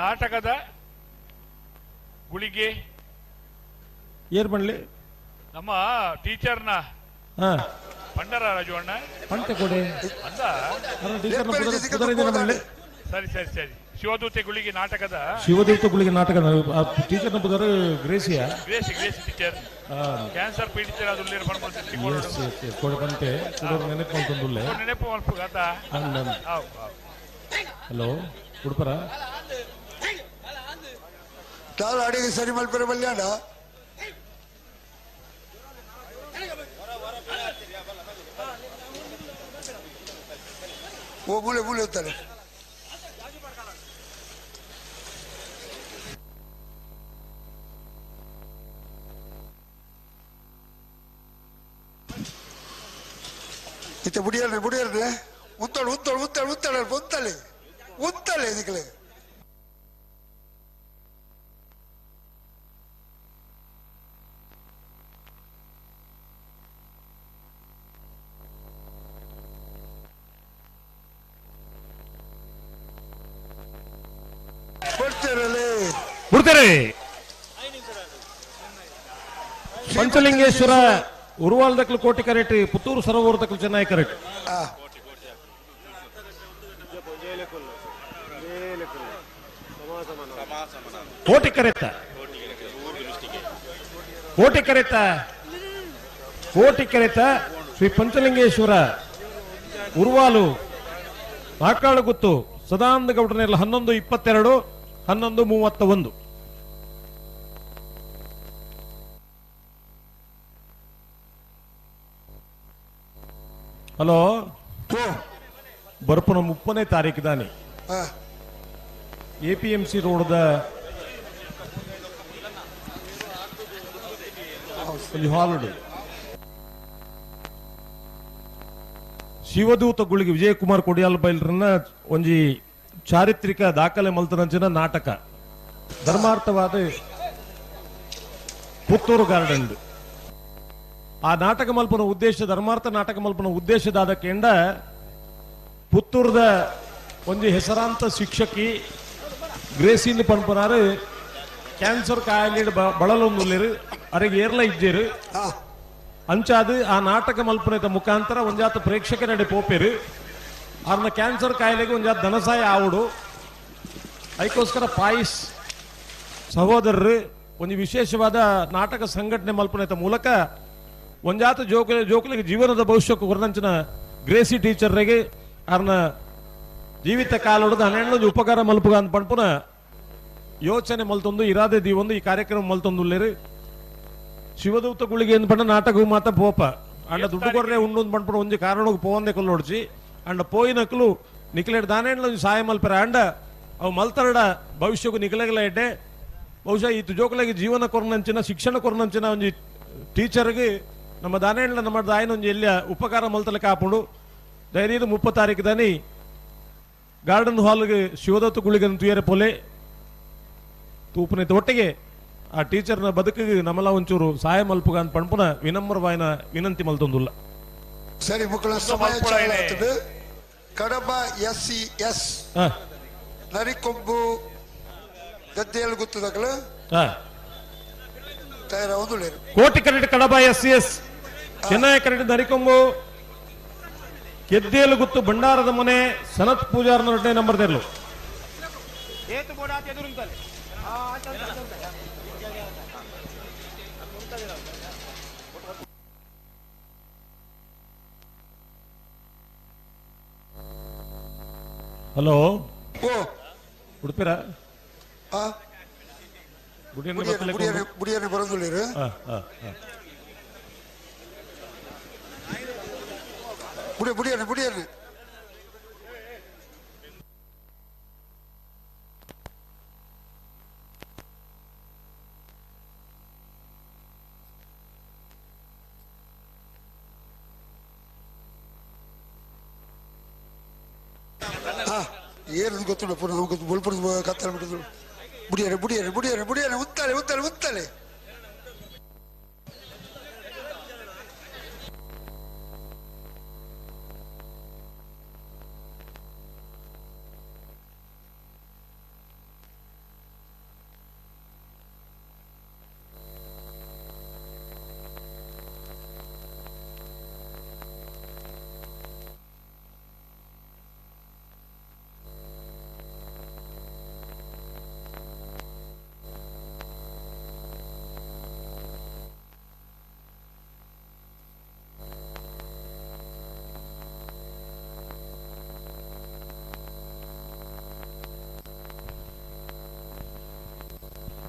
Speaker 3: ನಾಟಕದ ಗುಳಿಗೆ
Speaker 10: ಏರ್ ಬಣ್ಲಿ
Speaker 3: ನಮ್ಮ ಟೀಚರ್ನ ಪಂಡರ ರಾಜು ಅಣ್ಣ
Speaker 10: ಪಂಟೆ ಕೊಡೆ
Speaker 3: ಅಂದ
Speaker 10: ಟೀಚರ್ನ
Speaker 3: ಸರಿ ಸರಿ ಸರಿ ಶಿವದೂತೆ ಗುಳಿಗೆ ನಾಟಕದ
Speaker 10: ಶಿವದೂತ ಗುಳಿಗೆ ನಾಟಕ ಟೀಚರ್ನ ಪುದರ್ ಗ್ರೇಸಿಯಾ
Speaker 3: ಗ್ರೇಸಿ ಗ್ರೇಸಿ ಟೀಚರ್ ಕ್ಯಾನ್ಸರ್ ಪೀಡಿತರ ಅದು
Speaker 10: ಕೊಡೆ ಪಂಟೆ ಕುಡೋರ್ ನೆನಪು ಮಲ್ತೊಂದುಲ್ಲೆ
Speaker 3: ನೆನಪು ಮಲ್ಪು ಗಾತ
Speaker 10: ಹಲೋ ಉಡುಪರ
Speaker 5: ತಾಳು ಅಡಿಗೆ ಸರಿ ಮಲ್ಪೆರ ಬಲ್ಯಾಣ ಓ ಮೂಲೆ ಮೂಲೆ ಹೋಗ್ತಾರೆ. ಇತ್ತ ಬುಡಿಯಲ್ರಿ ಬುಡಿಯಲ್ರಿ ಉತ್ತಳು ಉತ್ತಳು ಉತ್ತಳು ಉತ್ತಳ ಉತ್ತಲೆ ಉತ್ತಲೆ ಇದಕ್ಕೆ
Speaker 10: ಬಿಡ್ತಾರೆ. ಪಂಚಲಿಂಗೇಶ್ವರ ಉರುವಾಲ್ ದಕ್ಲು ಕೋಟಿ ಕರೆಕ್ಟ್, ಪುತ್ತೂರು ಸರೋವರ ದಕ್ಲು ಚೆನ್ನಾಗಿ ಕರೆಕ್ಟ್. ಕೋಟಿ ಕರೆತ ಕೋಟಿ ಕರೆತ ಕೋಟಿ ಕರೆತ ಶ್ರೀ ಪಂಚಲಿಂಗೇಶ್ವರ ಉರುವಾಲು ನಾಕಾಳುಗುತ್ತು ಸದಾನಂದ ಗೌಡನೆಲ್ಲ 11:22 11:31. ಹಲೋ ಬರ್ಪುನ 30ನೇ ತಾರೀಕು ದಾನಿ ಎಪಿಎಂಸಿ ರೋಡ್ದ ಹಾಲ್ಡ್ ಶಿವದೂತ ಗುಳಿಗೆ ವಿಜಯಕುಮಾರ್ ಕೊಡಿಯಾಲ್ ಬೈಲ್ರನ್ನ ಒಂಜಿ ಚಾರಿತ್ರಿಕ ದಾಖಲೆ ಮಲ್ತನಂಚಿನ ನಾಟಕ ಧರ್ಮಾರ್ಥವಾದ ಪುತ್ತೂರು ಗಾರ್ಡನ್. ಆ ನಾಟಕ ಮಲ್ಪನ ಉದ್ದೇಶ ಧರ್ಮಾರ್ಥ ನಾಟಕ ಮಲ್ಪನ ಉದ್ದೇಶದಾದ ಕೆಂಡ ಪುತ್ತೂರದ ಒಂಜಿ ಹೆಸರಾಂತ ಶಿಕ್ಷಕಿ ಗ್ರೇಸಿನ್ ಪನ್ಪನಾರು ಕ್ಯಾನ್ಸರ್ ಕಾಯಿಲೆ ಬಳಲೊಂದುಲ್ಲೇರು ಅರೆಗೆ ಏರ್ಲ ಇಜ್ಜೇರು ಅಂಚಾದು ಆ ನಾಟಕ ಮಲ್ಪನದ ಮುಖಾಂತರ ಒಂಜಾತ ಪ್ರೇಕ್ಷಕನಡೆ ಪೋಪೇರು ಅವ್ರನ್ನ ಕ್ಯಾನ್ಸರ್ ಕಾಯಿಲೆಗೆ ಒಂಜಾತ ಧನಸಾಯ ಆವಡು. ಅದಕ್ಕೋಸ್ಕರ ಪಾಯಿಸ್ ಸಹೋದರರು ಒಂದು ವಿಶೇಷವಾದ ನಾಟಕ ಸಂಘಟನೆ ಮಲ್ಪನದ ಮೂಲಕ ಒಂಜಾತ ಜೋಕುಲಿಗೆ ಜೀವನದ ಭವಿಷ್ಯಕ್ಕೆ ಹೊರನಂಚಿನ ಗ್ರೇಸಿ ಟೀಚರ್ಗೆ ಅವ್ರನ್ನ ಜೀವಿತ ಕಾಲೊಡದು 12 ಉಪಕಾರ ಮಲ್ಪುಗ ಅಂತ ಪಣ್ಪುನ ಯೋಚನೆ ಮಲ್ತೊಂದು ಇರಾದೆ ದೀವೊಂದು ಈ ಕಾರ್ಯಕ್ರಮ ಮಲ್ತೊಂದುಲ್ಲೇರು. ಶಿವದೂತ ಗುಳಿಗೆ ಏನು ಪಂಡ ನಾಟಕ ಮಾತ ಪೋಪ ಅಂಡ ದುಡ್ಡು ಕೊರ್ರೆ ಉಂಡು ಪಣ್ಪುನ ಒಂಜಿ ಕಾರಣಕ್ಕೆ ಪೋವಂದೆ ಕೊಲ್ಲೊಡ್ಚಿ ಅಂಡ ಪೋಯಿನಕ್ಲು ನಿಕ್ಲೇಡ್ ದಾನೇಂಡ್ಲ ಒಂಜಿ ಸಹಾಯ ಮಲ್ಪೆರ ಅಂಡ ಅವು ಮಲ್ತರಡ ಭವಿಷ್ಯಕ್ಕೂ ನಿಕ್ಲೆಗಲ ಎಡ್ಡೆ ಬಹುಶಃ ಈ ಜೋಕುಲಿಗೆ ಜೀವನ ಕೊರ್ನಂಚಿನ ಶಿಕ್ಷಣ ಕೊರ್ನಂಚಿನ ಒಂಜಿ ಟೀಚರ್ಗೆ ನಮ್ಮ ದಾನೇಂಡ್ಲ ನಮ್ಮ ದಾಯನ ಒಂಜಿ ಎಲ್ಲಿಯ ಉಪಕಾರ ಮಲ್ತಲಕ್ಕೆ ಆಪುಂಡು. ಧೈರ್ಯದ 30 ತಾರೀಕು ದಾನಿ ಗಾರ್ಡನ್ ಹಾಲ್ಗೆ ಶಿವದತ್ತ ಗುಳಿಗೆ ತುಯರೆ ಪೋಲೆ ತೂಪನೆ ಒಟ್ಟಿಗೆ ಆ ಟೀಚರ್ನ ಬದುಕಿಗೆ ನಮ್ಮಲ್ಲ ಒಂಚೂರು ಸಹಾಯ ಮಲ್ಪುಗ ಅಂತ ಪಣ್ಪುನ ವಿನಮ್ರವಾಯಿನ ವಿನಂತಿ ಮಲ್ತೊಂದುಲ್ಲ.
Speaker 5: ಸರಿ ಮಕ್ಕಳ ಸಮಯ Kadaba S C S Narikombu ಗದ್ದೆಯಲ್ಲಿ ಗೊತ್ತದಗಳು
Speaker 10: ಕೋಟಿ ಕರೆಂಟ್ Kadaba S C S Chennaya ಕರೆಂಟ್ ನರಿಕೊಂಬು ಕೆದ್ದೇಲು ಗುತ್ತು ಭಂಡಾರದ ಮನೆ ಸನತ್ ಪೂಜಾರ್ನ 2ನೇ ನಂಬರ್ ತೆರಲು. ಹಲೋ ಉಡುಪಿರ
Speaker 5: ಬುಡಿಯನೆ ಬರಂದುಳ್ಳೇರು ಬುಡಿಯ ಬುಡಿಯನೆ ಬುಡಿಯನೆ ಏನು ಗೊತ್ತಿಲ್ಲ ಪುನಃ ನಮ್ಗೆ ಬೊಲ್ಪುರ ಕತ್ತಲ ಬಿಟ್ಟಿದ್ರು. ಬುಡಿಯರೆ ಬುಡಿಯರೆ ಬುಡಿಯರೆ ಬುಡಿಯರೆ ಉತ್ತಾಳೆ ಉತ್ತಾಳೆ ಉತ್ತಾಳೆ.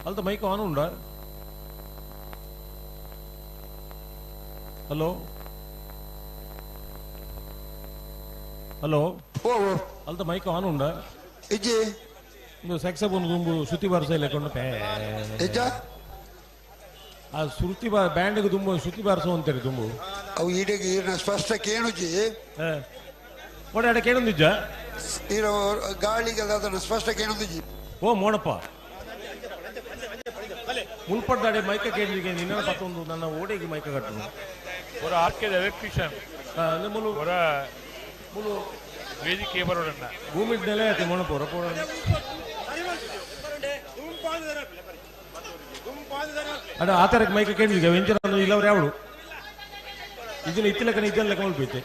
Speaker 10: ಅಲ್ದ ಮೈಕ್ ಆನ್ ಉಂಡ? ಹಲೋ ಹಲೋ ಅಲ್ದ ಮೈಕ್ ಆನ್ ಉಂಡ?
Speaker 5: ಇಜ್ಜಿ
Speaker 10: ಇಂದು ಸ್ಯಾಕ್ಸೋಫೋನ್ ದುಂಬು ಶ್ರುತಿ ಬಾರಿಸ ಇಲ್ಲ ಕೊಂಡು ಆ ಶ್ರುತಿ ಬಾ ಬ್ಯಾಂಡ್ಗೆ ದುಂಬು ಶ್ರುತಿ ಬಾರಿಸು ಅಂತಾರೆ ದುಂಬು.
Speaker 5: ಅವು ಈಡೆಗೆ ಈರಿನ ಸ್ಪಷ್ಟ ಕೇಳುಜಿ
Speaker 10: ಓಡಾಡ ಕೇಳೊಂದಿಜ್ಜ
Speaker 5: ಈರ ಗಾಳಿಗೆಲ್ಲ ಅದನ್ನು ಸ್ಪಷ್ಟ ಕೇಳೊಂದಿಜ್ಜಿ.
Speaker 10: ಓ ಮೋಣಪ್ಪ ಮುಲ್ಪಡ್ದಾಡೆ ಮೈಕ ಕೇಳಿಗೆ ನಿನ್ನ ಪತ್ತೊಂದು ನನ್ನ ಓಡೆಗೆ ಮೈಕ ಕಟ್ಟು
Speaker 3: ಹೊರ ಆರ್ಕೆದ ಎಲೆಕ್ಟ್ರಿಷಿಯನ್ ಹೊರ ಮುಲು ವೇದಿಕೆ ಬರೋಡನ್ನ
Speaker 10: ಭೂಮಿ ನೆಲೆ ಆಯ್ತು ಮೋಣಪ್ಪ ಹೊರ ಪೋಡ ಅಡ ಆ ಥರಕ್ಕೆ ಮೈಕ ಕೇಳಿಗೆ ವೆಂಚರ ಇಲ್ಲವ್ರು ಯಾವಳು ಇದನ್ನ ಇತ್ತಿಲಕ್ಕನ ಇದನ್ನ ಲೆಕ್ಕ ಮಲ್ಪೈತೆ.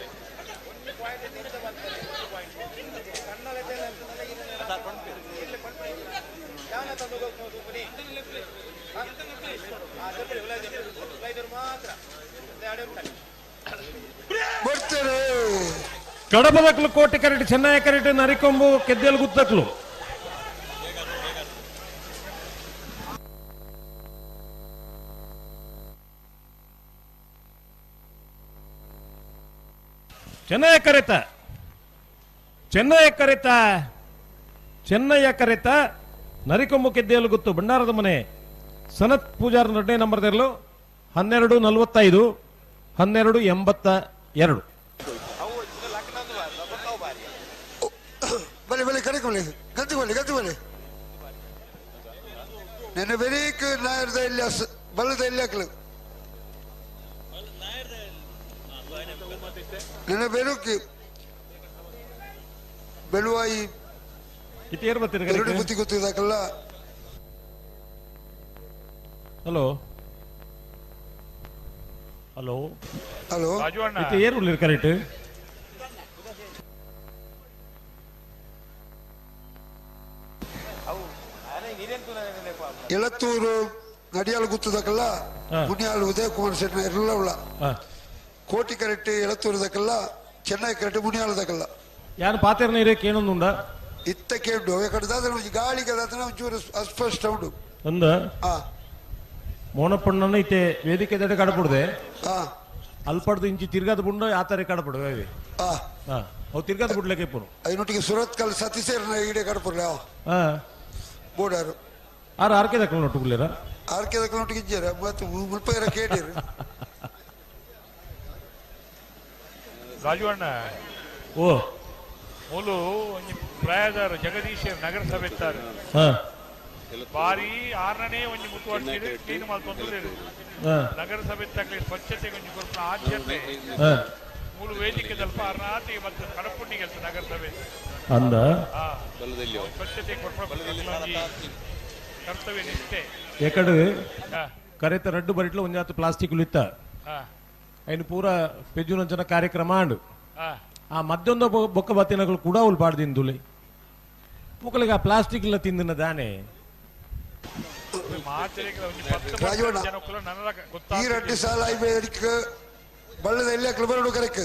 Speaker 10: ಕಡಬದಕ್ಲು ಕೋಟೆ ಕರೆಟ್ ಚೆನ್ನೈ ಕರೆಟ್ ನರಿಕೊಂಬು ಕೆದ್ದೆಲ್ ಗುತ್ತಕ್ಲು ಚೆನ್ನೈ ಕರೆತ ಚೆನ್ನೈ ಕರೆತ ಚೆನ್ನಯ್ಯ ಕರೆತ ನರಿಕೊಂಬು ಕೆದ್ದೆಲ್ ಗುತ್ತು ಭಂಡಾರದ ಮನೆ ಸನತ್ ಪೂಜಾರ್ ಎರಡನೇ ನಂಬರ್ ತೆರಲು 12:45 12:82.
Speaker 5: ಬಲೆ ಬಲೆ ಕರೆಕ್ ಬಲೆ ಗಂತಿ ಬಲೆ ಗಂತಿ ಬಲೆ ನೆನ್ನೆ ಬೆರೀಕ್ ನಾಯರ್ದ ಇಲ್ಲಿ ಬಲ್ಲದ ಇಲ್ಲಿ ಹಾಕಲು ನೆನ್ನೆ ಬೆರುಕಿ ಬೆಳುವಾಯಿ ಎರಡು ಬುತ್ತಿ ಗೊತ್ತಿದಾಕಲ್ಲ.
Speaker 10: ಹಲೋ ಹಲೋ
Speaker 5: ಹಲೋ
Speaker 10: ಏರು ಉಳ್ಳಿರು ಕರೆಕ್ಟ್
Speaker 5: ಎಳತ್ತೂರು ನಡಿಯಾಲು ಗುತ್ತದಕ್ಕಲ್ಲ ಪುಣ್ಯಾಲು ಉದಯ ಕುಮಾರ್ ಶೆಟ್ಟಿ ಎಲ್ಲ ಉಳ್ಳ ಕೋಟಿ ಕರೆಕ್ಟ್ ಎಳತ್ತೂರು ದಕ್ಕಲ್ಲ ಚೆನ್ನೈ ಕರೆಕ್ಟ್ ಮುನಿಯಾಲು ದಕ್ಕಲ್ಲ
Speaker 10: ಯಾರು ಪಾತೆರ್ ನೀರೇ ಕೇಳೊಂದುಂಡ
Speaker 5: ಇತ್ತ ಕೇಂಡು ಯಾಕಂದ್ರೆ ಒಂಜಿ ಗಾಳಿಗೆ ಒಂಚೂರು ಅಸ್ಪಷ್ಟ ಉಂಡು
Speaker 10: ಅಂದ ಮೋನಪ್ಪಣ್ಣನ ಇತ್ತೆ ವೇದಿಕೆ ದಡೆ ಕಡಪುಡ್ದೆ ಅಲ್ಪಡ್ದು ಇಂಚಿ ತಿರ್ಗಾದ ಬುಂಡ ಆತಾರೆ ಕಡಪಡುವೆ ಅವು ತಿರ್ಗಾದ ಬುಡ್ಲಕ್ಕೆ ಇಪ್ಪನು
Speaker 5: ಐನೊಟ್ಟಿಗೆ ಸುರತ್ಕಲ್ ಸತೀಶೇರ್ನ ಈಡೆ ಕಡಪುರ್ಲ ಬೋಡಾರು
Speaker 10: ಆರು ಆರ್ಕೆ ದಕ್ಕಲು ನೊಟ್ಟುಗುಲ್ಲೇರ
Speaker 5: ಆರ್ಕೆ ದಕ್ಕಲು ನೊಟ್ಟಿಗೆ ಇಜ್ಜಾರ ಮತ್ತು ಮುಲ್ಪೈರ ಕೇಳಿರು
Speaker 3: ರಾಜು ಅಣ್ಣ
Speaker 10: ಓ
Speaker 3: ಮೂಲು ಒಂಜಿ ಪ್ರಾಯದಾರ ಜಗದೀಶ್ ನಗರಸಭೆ ಇತ್ತಾರೆ ಬಾರಿ ಆರನೇ ಒಂಜಿ ಮುತುವರ್ಜಿ ಕ್ಲೀನ್ ಮಲ್ತೊಂದು ನಗರಸಭೆ ತಕ್ಕಲಿ ಸ್ವಚ್ಛತೆ ಒಂಜಿ ಕೊರ್ಪುನ ಆದ್ಯತೆ ಮೂಲು ವೇದಿಕೆ ದಲ್ಪ ಅರ್ನಾತಿ ಮತ್ತು ಕಡಪುಂಡಿಗೆ ನಗರಸಭೆ
Speaker 10: ಅಂದ
Speaker 3: ಸ್ವಚ್ಛತೆ ಕೊರ್ಪುನ ಕರ್ತವ್ಯ ನಿಷ್ಠೆ
Speaker 10: ಎಕಡು ಕರೆತ ರಡ್ಡು ಬರಿಟ್ಲ ಒಂಜಾತು ಪ್ಲಾಸ್ಟಿಕ್ ಇತ್ತ ಐನು ಪೂರ ಪೆಜ್ಜುನಂಚನ ಕಾರ್ಯಕ್ರಮ ಆಂಡು ಆ ಮದ್ದೊಂದು ಬೊಕ್ಕ ಬತ್ತಿನಗಳು ಕೂಡ ಉಲ್ ಪಾಡ್ದಿಂದುಲೆ ಮುಕ್ಕಳಿಗೆ ಆ ಪ್ಲಾಸ್ಟಿಕ್ ಇಲ್ಲ ತಿಂದಿನ ದಾನೆ
Speaker 5: ಈ ರಡ್ಡು ಸಾಲ ಬಳ್ಳದ ಎಲ್ಲ ಬರಡು ಕರೆಕ್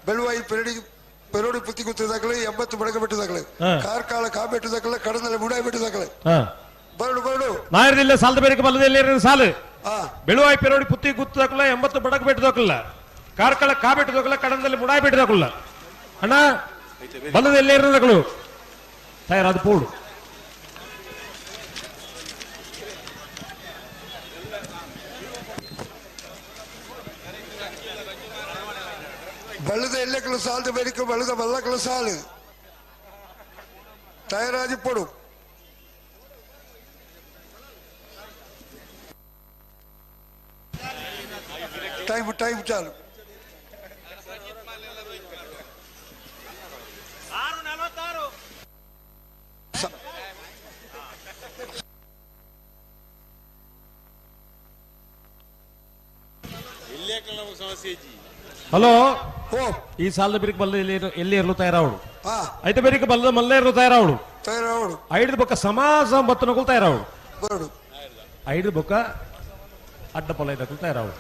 Speaker 5: ಬೆಳುವಾಯಿ ಪೆರಡಿ ಪೆರೋಡಿ ಪುತ್ತಿ ಗುತ್ತದಾಗಲಿ 80 ಬಡಗ ಬೆಟ್ಟದಾಗಲಿ ಕಾರ್ಕಾಳ ಕಾಬೆಟ್ಟದಾಗಲಿ ಕಡನಲೆ ಮುಡಾಯಿ ಬೆಟ್ಟದಾಗಲಿ ಬರಡು ಬರಡು
Speaker 10: ನಾಯರದಿಲ್ಲ ಸಾಲದ ಬೇರೆ ಬಲ್ಲದಲ್ಲಿ ಸಾಲು ಬೆಳುವಾಯಿ ಪೆರೋಡಿ ಪುತ್ತಿ ಗುತ್ತದಕ್ಕಲ್ಲ 80 ಬಡಕ್ ಬೆಟ್ಟದಕ್ಕಲ್ಲ ಕಾರ್ಕಳ ಕಾ ಬೆಟ್ಟದಕ್ಕಲ್ಲ ಕಡಂದಲ್ಲಿ ಮುಡಾಯಿ ಬೆಟ್ಟದಕ್ಕಲ್ಲ ಅಣ್ಣ ಬಲ್ಲದಲ್ಲಿ ಇರೋದಕ್ಕಳು ತಯಾರಾದ ಪೋಡು
Speaker 5: ಬಳ್ಳದ ಎಲ್ಲಕ್ಕಲು ಸಾಲದ ಬೇರಿಕೆ ಬಳ್ಳದ ಬಲ್ಲಕ್ಕಲು ಸಾಲು ತಯಾರಾದಿ ಪೋಡು ಟೈಮ್ ಟೈಮ್ ಚಾಲು
Speaker 10: ಹಲೋ ಈ ಸಾಲದ ಬಿರಿಕ್ ಬಲ್ಲ ಎಲ್ಲಿ ಇರಲು ತಯಾರಾವಡು ಐತೆ ಬೇರಿಕ ಬಲ್ಲದ ಮಲ್ಲ ಇರಲು ತಯಾರಾವಡು
Speaker 5: ತಯಾರಾವಡು
Speaker 10: ಐದು ಬೊಕ್ಕ ಸಮಾಜ ಬತ್ತನಕುಲ್ ತಯಾರಾವಡು
Speaker 5: ಬರಡು
Speaker 10: ಐದು ಬೊಕ್ಕ ಅಡ್ಡ ಪೊಲ ಇದಕ್ಕೂ ತಯಾರಾವಡು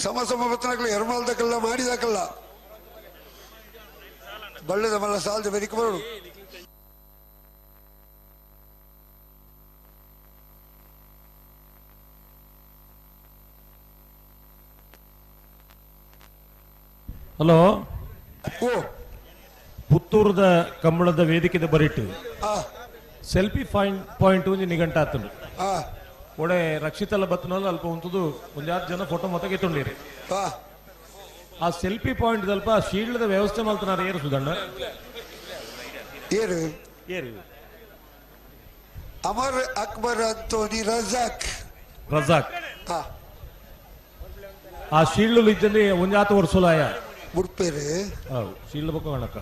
Speaker 5: ಸಮ ಸಮ ಬತ್ತನಕಲ್ಲ ಎರ್ಮಾಲ್ದಕ್ಕಲ್ಲ ಮಾಡಿದಾಕಲ್ಲ ಬಳ್ಳದ ಮಲ್ಲ ಸಾಲದ ಬೆರಿಕೆ ಬರಡು
Speaker 10: ಹಲೋ ಪುತ್ತೂರದ ಕಂಬಳದ ವೇದಿಕೆದ ಬರಿಟ್ಟು ಸೆಲ್ಫಿ ಪಾಯಿಂಟ್ ಒಂಜಿ ನಿಘಂಟ ಆತನು ಒಡೆ ರಕ್ಷಿತಲ್ಲ ಬತ್ತನಲ್ಲ ಅಲ್ಪ ಉಂಟುದು ಒಂದಾರು ಜನ ಫೋಟೋ ಮತ್ತ ಗೆತ್ತೊಂಡಿರಿ ಆ ಸೆಲ್ಫಿ ಪಾಯಿಂಟ್ ಸ್ವಲ್ಪ ಶೀಲ್ಡ್ ವ್ಯವಸ್ಥೆ ಮಾಡ್ತಾರ ಏರು ಸುಧಣ್ಣ
Speaker 5: ಏರು
Speaker 10: ಏರು
Speaker 5: ಅಮರ್ ಅಕ್ಬರ್ ಅಂತೋನಿ ರಜಾಕ್
Speaker 10: ರಜಾಕ್ ಆ ಶೀಲ್ಡ್ ಇದ್ದಲ್ಲಿ ಒಂಜಾತ ವರ್ಷಲಾಯ
Speaker 5: ಬುಡ್ಪೇರು
Speaker 10: ಹೌದು ಶೀಲ್ಡ್ ಬೊಕ್ಕ ಗಣಕ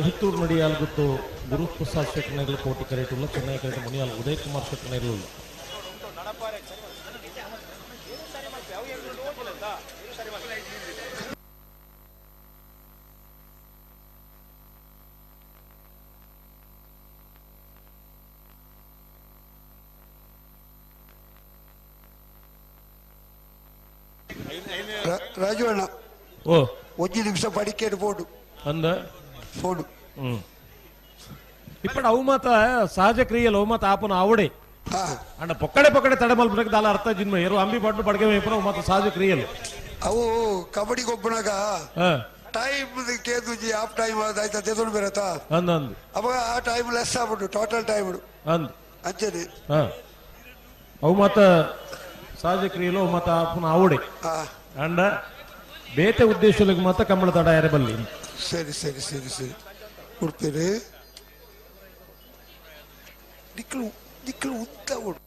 Speaker 10: ಎಹತ್ತೂರು ನಡಿಯಾಲ್ ಗೊತ್ತು ಗುರುಪ್ರಸಾದ್ ಶೆಟ್ಟನಗಲ್ ಕೋಟಿ ಕರೆಟುಲ್ಲ ಚೆನ್ನೈ ಕರೆಟ್ ಮುನಿಯಾಲ್ ಉದಯ್ ಕುಮಾರ್ ಶೆಟ್ಟನಗಲ್
Speaker 5: ರಾಜು ಅಣ್ಣ
Speaker 10: ಓ
Speaker 5: ಒಂಜಿ ನಿಮಿಷ ಪಡಿಕೆ ಫೋಡು
Speaker 10: ಅಂದ
Speaker 5: ಫೋಡು
Speaker 10: ಇಪ್ಪಡ ಅವು ಮಾತ ಸಹಜ ಕ್ರಿಯೆಲ್ ಅವು ಮಾತ ಆಪನ ಆವಡೆ ಅಂಡ ಪೊಕ್ಕಡೆ ಪೊಕ್ಕಡೆ ತಡೆ ಮಲ್ಪನಕ್ಕೆ ದಾಲ ಅರ್ಥ ಜಿನ್ಮ ಏರು ಅಂಬಿ ಪಟ್ಟು ಬಡಗೆ ಮೇಪನ ಅವು ಮಾತ ಸಹಜ ಕ್ರಿಯೆಲ್
Speaker 5: ಅವು ಕಬಡ್ಡಿ ಗೊಬ್ಬನಾಗ ಟೈಮ್ ಕೇಂದ್ರಜಿ ಆಫ್ ಟೈಮ್ ಆಯ್ತಾ ತೆಗೆದು ಬೇರತಾ
Speaker 10: ಅಂದ ಅಂದು
Speaker 5: ಅವಾಗ ಆ ಟೈಮ್ ಲೆಸ್ ಆಗ್ಬಿಟ್ಟು ಟೋಟಲ್ ಟೈಮ್
Speaker 10: ಅಂದ್
Speaker 5: ಅಂಚನೆ
Speaker 10: ಅವು ಮಾತ ಸಹಜ ಕ್ರಿಯೆಲ್ ಅವು ಮಾತ ಆಪನ ಆವಡೆ ಅಂಡ ಬೇತೆ ಉದ್ದೇಶಗಳಿಗೆ ಮಾತ ಕಂಬಳ ತಡ ಯಾರೇ ಬಲ್ಲಿ
Speaker 5: ಸರಿ ಸರಿ ಸರಿ ಸರಿ ಕೊಡ್ತೇನೆ ನಿಕ್ಕಲು ನಿಕ್ಕಲು ಉದ್ದ ಉಂಟು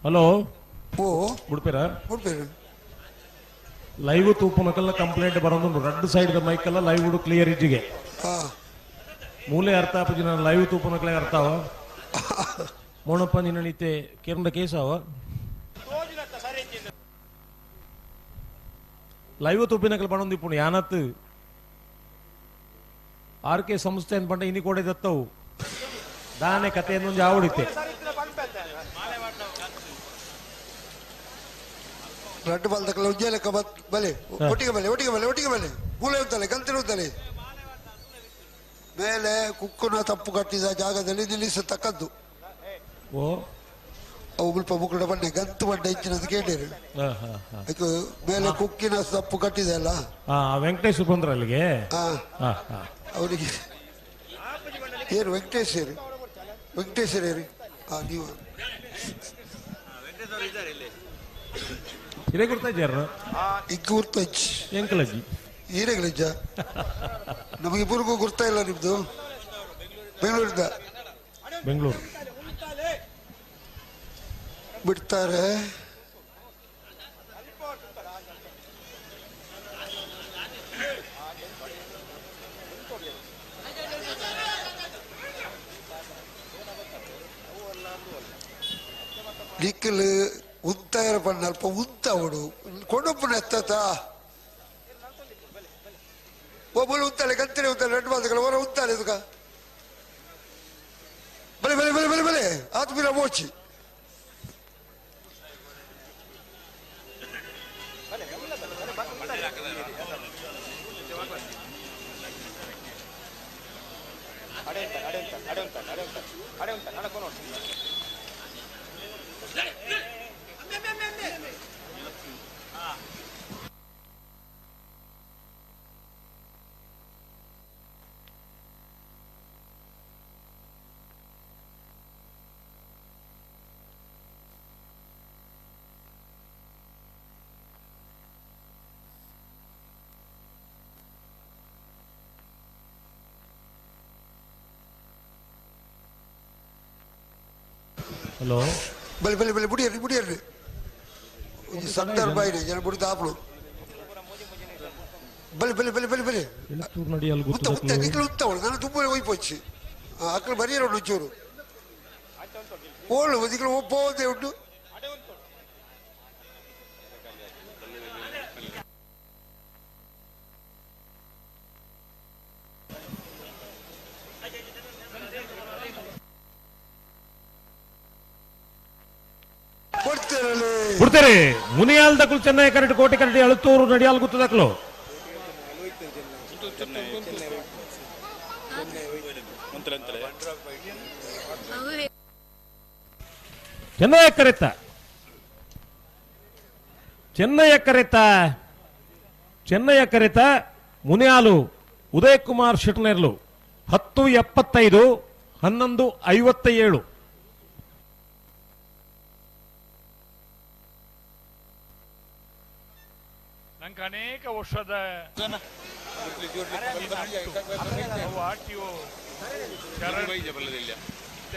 Speaker 10: ಹಲೋ
Speaker 5: ಓ
Speaker 10: ಉಡುಪಿರ
Speaker 5: ಉಡುಪಿರ
Speaker 10: ಲೈವ್ ತೂಪನಕಲ್ಲ ಕಂಪ್ಲೇಂಟ್ ಬರೋದು ರಡ್ಡು ಸೈಡ್ ಮೈಕ್ ಎಲ್ಲ ಲೈವ್ ಕ್ಲಿಯರ್ ಇಜ್ಜಿಗೆ ಮೂಲೆ ಅರ್ಥ ಆಪುಜಿ ನಾನು ಲೈವ್ ತೂಪನಕಲೆ ಅರ್ಥಾವ ಮೋಣಪ್ಪ ನಿನ್ನಣಿತೆ ಕೇರಂಡ ಕೇಸಾವ ಲೈವ್ ತೂಪಿನಕಲ್ ಬಣೊಂದು ಇಪ್ಪುಂಡು ಯಾನತ್ ಆರ್ ಕೆ ಸಂಸ್ಥೆ ಅಂತ ಪಂಡ ಇನಿ ಕೊಡೆ ದತ್ತವು ದಾನೆ ಕಥೆಯನ್ನೊಂದು ಆವಡಿತೆ
Speaker 5: ರಡ್ಡು ಬಲ್ದಕಲ್ಲ ಉಜ್ಜೆ ಲೆಕ್ಕ ಬಲೆ ಒಟ್ಟಿಗೆ ಬಲೆ ಒಟ್ಟಿಗೆ ಬಲೆ ಒಟ್ಟಿಗೆ ಬಲೆ ಮೂಲೆ ಉತ್ತಲೆ ಗಂತಿನ ಉತ್ತಲೆ ಮೇಲೆ ಕುಕ್ಕುನ ತಪ್ಪು ಕಟ್ಟಿದ ಜಾಗದಲ್ಲಿ ನಿಲ್ಲಿಸತಕ್ಕದ್ದು.
Speaker 10: ಓ
Speaker 5: ಅವು ಮುಲ್ಪ ಮುಕ್ಕುಡ ಬಂಡೆ ಗಂತು ಬಂಡೆ ಹೆಚ್ಚಿನದು ಕೇಳಿರು. ಅದಕ್ಕೆ ಮೇಲೆ ಕುಕ್ಕಿನ ತಪ್ಪು ಕಟ್ಟಿದೆ ಅಲ್ಲ.
Speaker 10: ವೆಂಕಟೇಶ್ ಬಂದ್ರ ಅಲ್ಲಿಗೆ
Speaker 5: ಅವರಿಗೆ ಏನು ವೆಂಕಟೇಶ್ವರಿ ವೆಂಕಟೇಶ್ವರಿ ನೀವು
Speaker 10: ಇದೇ ಗುರ್ತಾಜ್ಜಾರ
Speaker 5: ಈಗ ಗುರ್ತಾಜ್
Speaker 10: ಎಂಕಲಜ್ಜಿ
Speaker 5: ಈರೆಗಳಜ್ಜ ನಮಗಿಬ್ಬರಿಗೂ ಗುರ್ತಾ ಇಲ್ಲ ನಿಮ್ದು. ಬೆಂಗಳೂರಿಂದ
Speaker 10: ಬೆಂಗಳೂರು
Speaker 5: ಬಿಡ್ತಾರೆ. ನಿಕ್ಕಲು ಉಂತಾಯರ ಪಣ್ಣ ಅಲ್ಪ ಉಂತಾವಡು ಕೊಡುಪುನ ಎತ್ತ ಒಬ್ಬರು ಉಂತಾಳೆ ಗಂತಿನ ಉಂತಾಳೆ 2 ಮಾತುಗಳ ಹೊರ ಉಂತಾಳೆ ಇದಕ್ಕ ಬಲೆ ಬಲೆ ಬಲೆ ಬಲೆ ಬಲೆ ಆತ್ಮೀರ ಮೋಚಿ
Speaker 10: ಹಲೋ
Speaker 5: ಬಲೆ ಬಲೆ ಬಲೆ ಬುಡಿಯರ್ರಿ ಬುಡಿಯರ್ರಿ ಸಂದರ್ಭ ಇದೆ ಜನ ಬುಡಿದ ಆಪಳು ಬಲೆ ಬಲೆ ಬಲೆ ಬಲೆ ಬಲೆ ಉತ್ತ ಉತ್ತ ನಿಕ್ಕಲು ಉತ್ತವಳು ನಾನು ತುಂಬ ಹೋಯ್ಪೋಚಿ ಅಕ್ಕಳು ಬರಿಯರು ಒಂಚೂರು ಓಳು ನಿಕ್ಕಲು ಒಪ್ಪೋದೇ ಉಂಟು
Speaker 10: ಬಿಡ್ತಾರೆ ಮುನಿಯಾಲ್ ದಕ್ಕಲು ಚೆನ್ನೈ ಕರಡಿ ಕೋಟೆ ಕರಡಿ ಅಳುತ್ತೂರು ನಡಿಯಾಲ್ ಗುತ್ತದಕ್ಲು ಚೆನ್ನೈ ಕರೆತ ಚೆನ್ನೈಯ ಕರೆತ ಚೆನ್ನೈಯ ಕರೆತ ಮುನಿಯಾಲು ಉದಯ್ ಕುಮಾರ್ ಶೆಟ್ನೇರ್ಲು 10:75 11:57.
Speaker 3: ನಂಗೆ ಅನೇಕ ವರ್ಷದ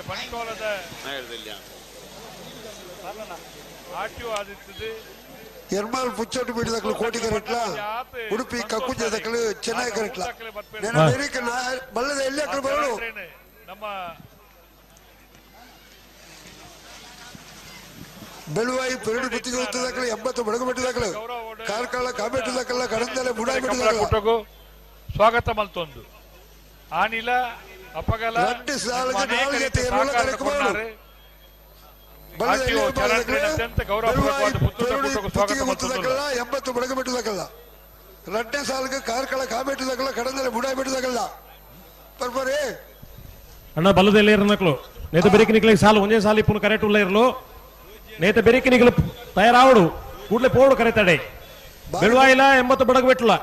Speaker 3: ಬಂಟ್ವಾಳದ ಆರ್ಟಿಒ ಆದಿತ್ತದು
Speaker 5: ಎರ್ಮಾಲ್ ಪುಚ್ಚೋಟು ಬೀಡಿದಕ್ಲು ಕೋಟಿ ಕರೆಟ್ಲ ಉಡುಪಿ ಕಕ್ಕುಂಜದಕ್ಲು ಚೆನ್ನೈ ಕರೆಟ್ಲ ಬಲ್ಲದ ಎಲ್ಲಿ ಅಕ್ಲು ಬರೋಳು
Speaker 3: ನಮ್ಮ
Speaker 5: ಬೆಳುವಾಯಿ ಪೆರಡು ಗುತ್ತಿಗೆ ಉತ್ತದಕ್ಲು 80 ಬಡಗು ಬೆಟ್ಟದಕ್ಲು ಕಾರ್ಕಳ ಕಾಬೆಟ್ಟದಕ್ಕಲ್ಲ ಕಡಂದಲೆ ಬುಡಾಯಿ ಬೆಟ್ಟದಕ್ಲು
Speaker 3: ಸ್ವಾಗತ ಮಲ್ತೊಂದು ಆನಿಲ ಅಪಗಲ ಅತ್ಯಂತ ಗೌರವಪೂರ್ವಕವಾದ ಸ್ವಾಗತ
Speaker 5: ಮಲ್ತೊಂದು 80 ಬಡಗು ಬೆಟ್ಟದಕ್ಕಲ್ಲ ರಡ್ಡೆ ಸಾಲ್ಗೆ ಕಾರ್ಕಳ ಕಾಬೆಟ್ಟದಕ್ಕಲ್ಲ ಕಡಂದಲೆ ಬುಡಾಯಿ ಬೆಟ್ಟದಕ್ಕಲ್ಲ ಪರ್ಪರೇ
Speaker 10: ಅಣ್ಣ ಬಲ್ಲದ ಇರನಕ್ಲು ನೇತ ಬೆರಿಕೆ ನಿಕ್ಲೆ ಸಾಲು ಒಂದೇ ಸಾಲು ಇಪ್ಪು ಕರೆಕ್ಟ್ ಉಲ್ಲ ಇರಲು ನೇತ ಬೆರಿಕೆ ನಿಗಲು ತಯಾರಾವಡು ಕೂಡಲೇ ಪೋಡು ಕರೆತಾಡೆ ಬೆಳುವಾಯಿಲ್ಲ 80 ಬಡಗು ಬೆಟ್ಟಲ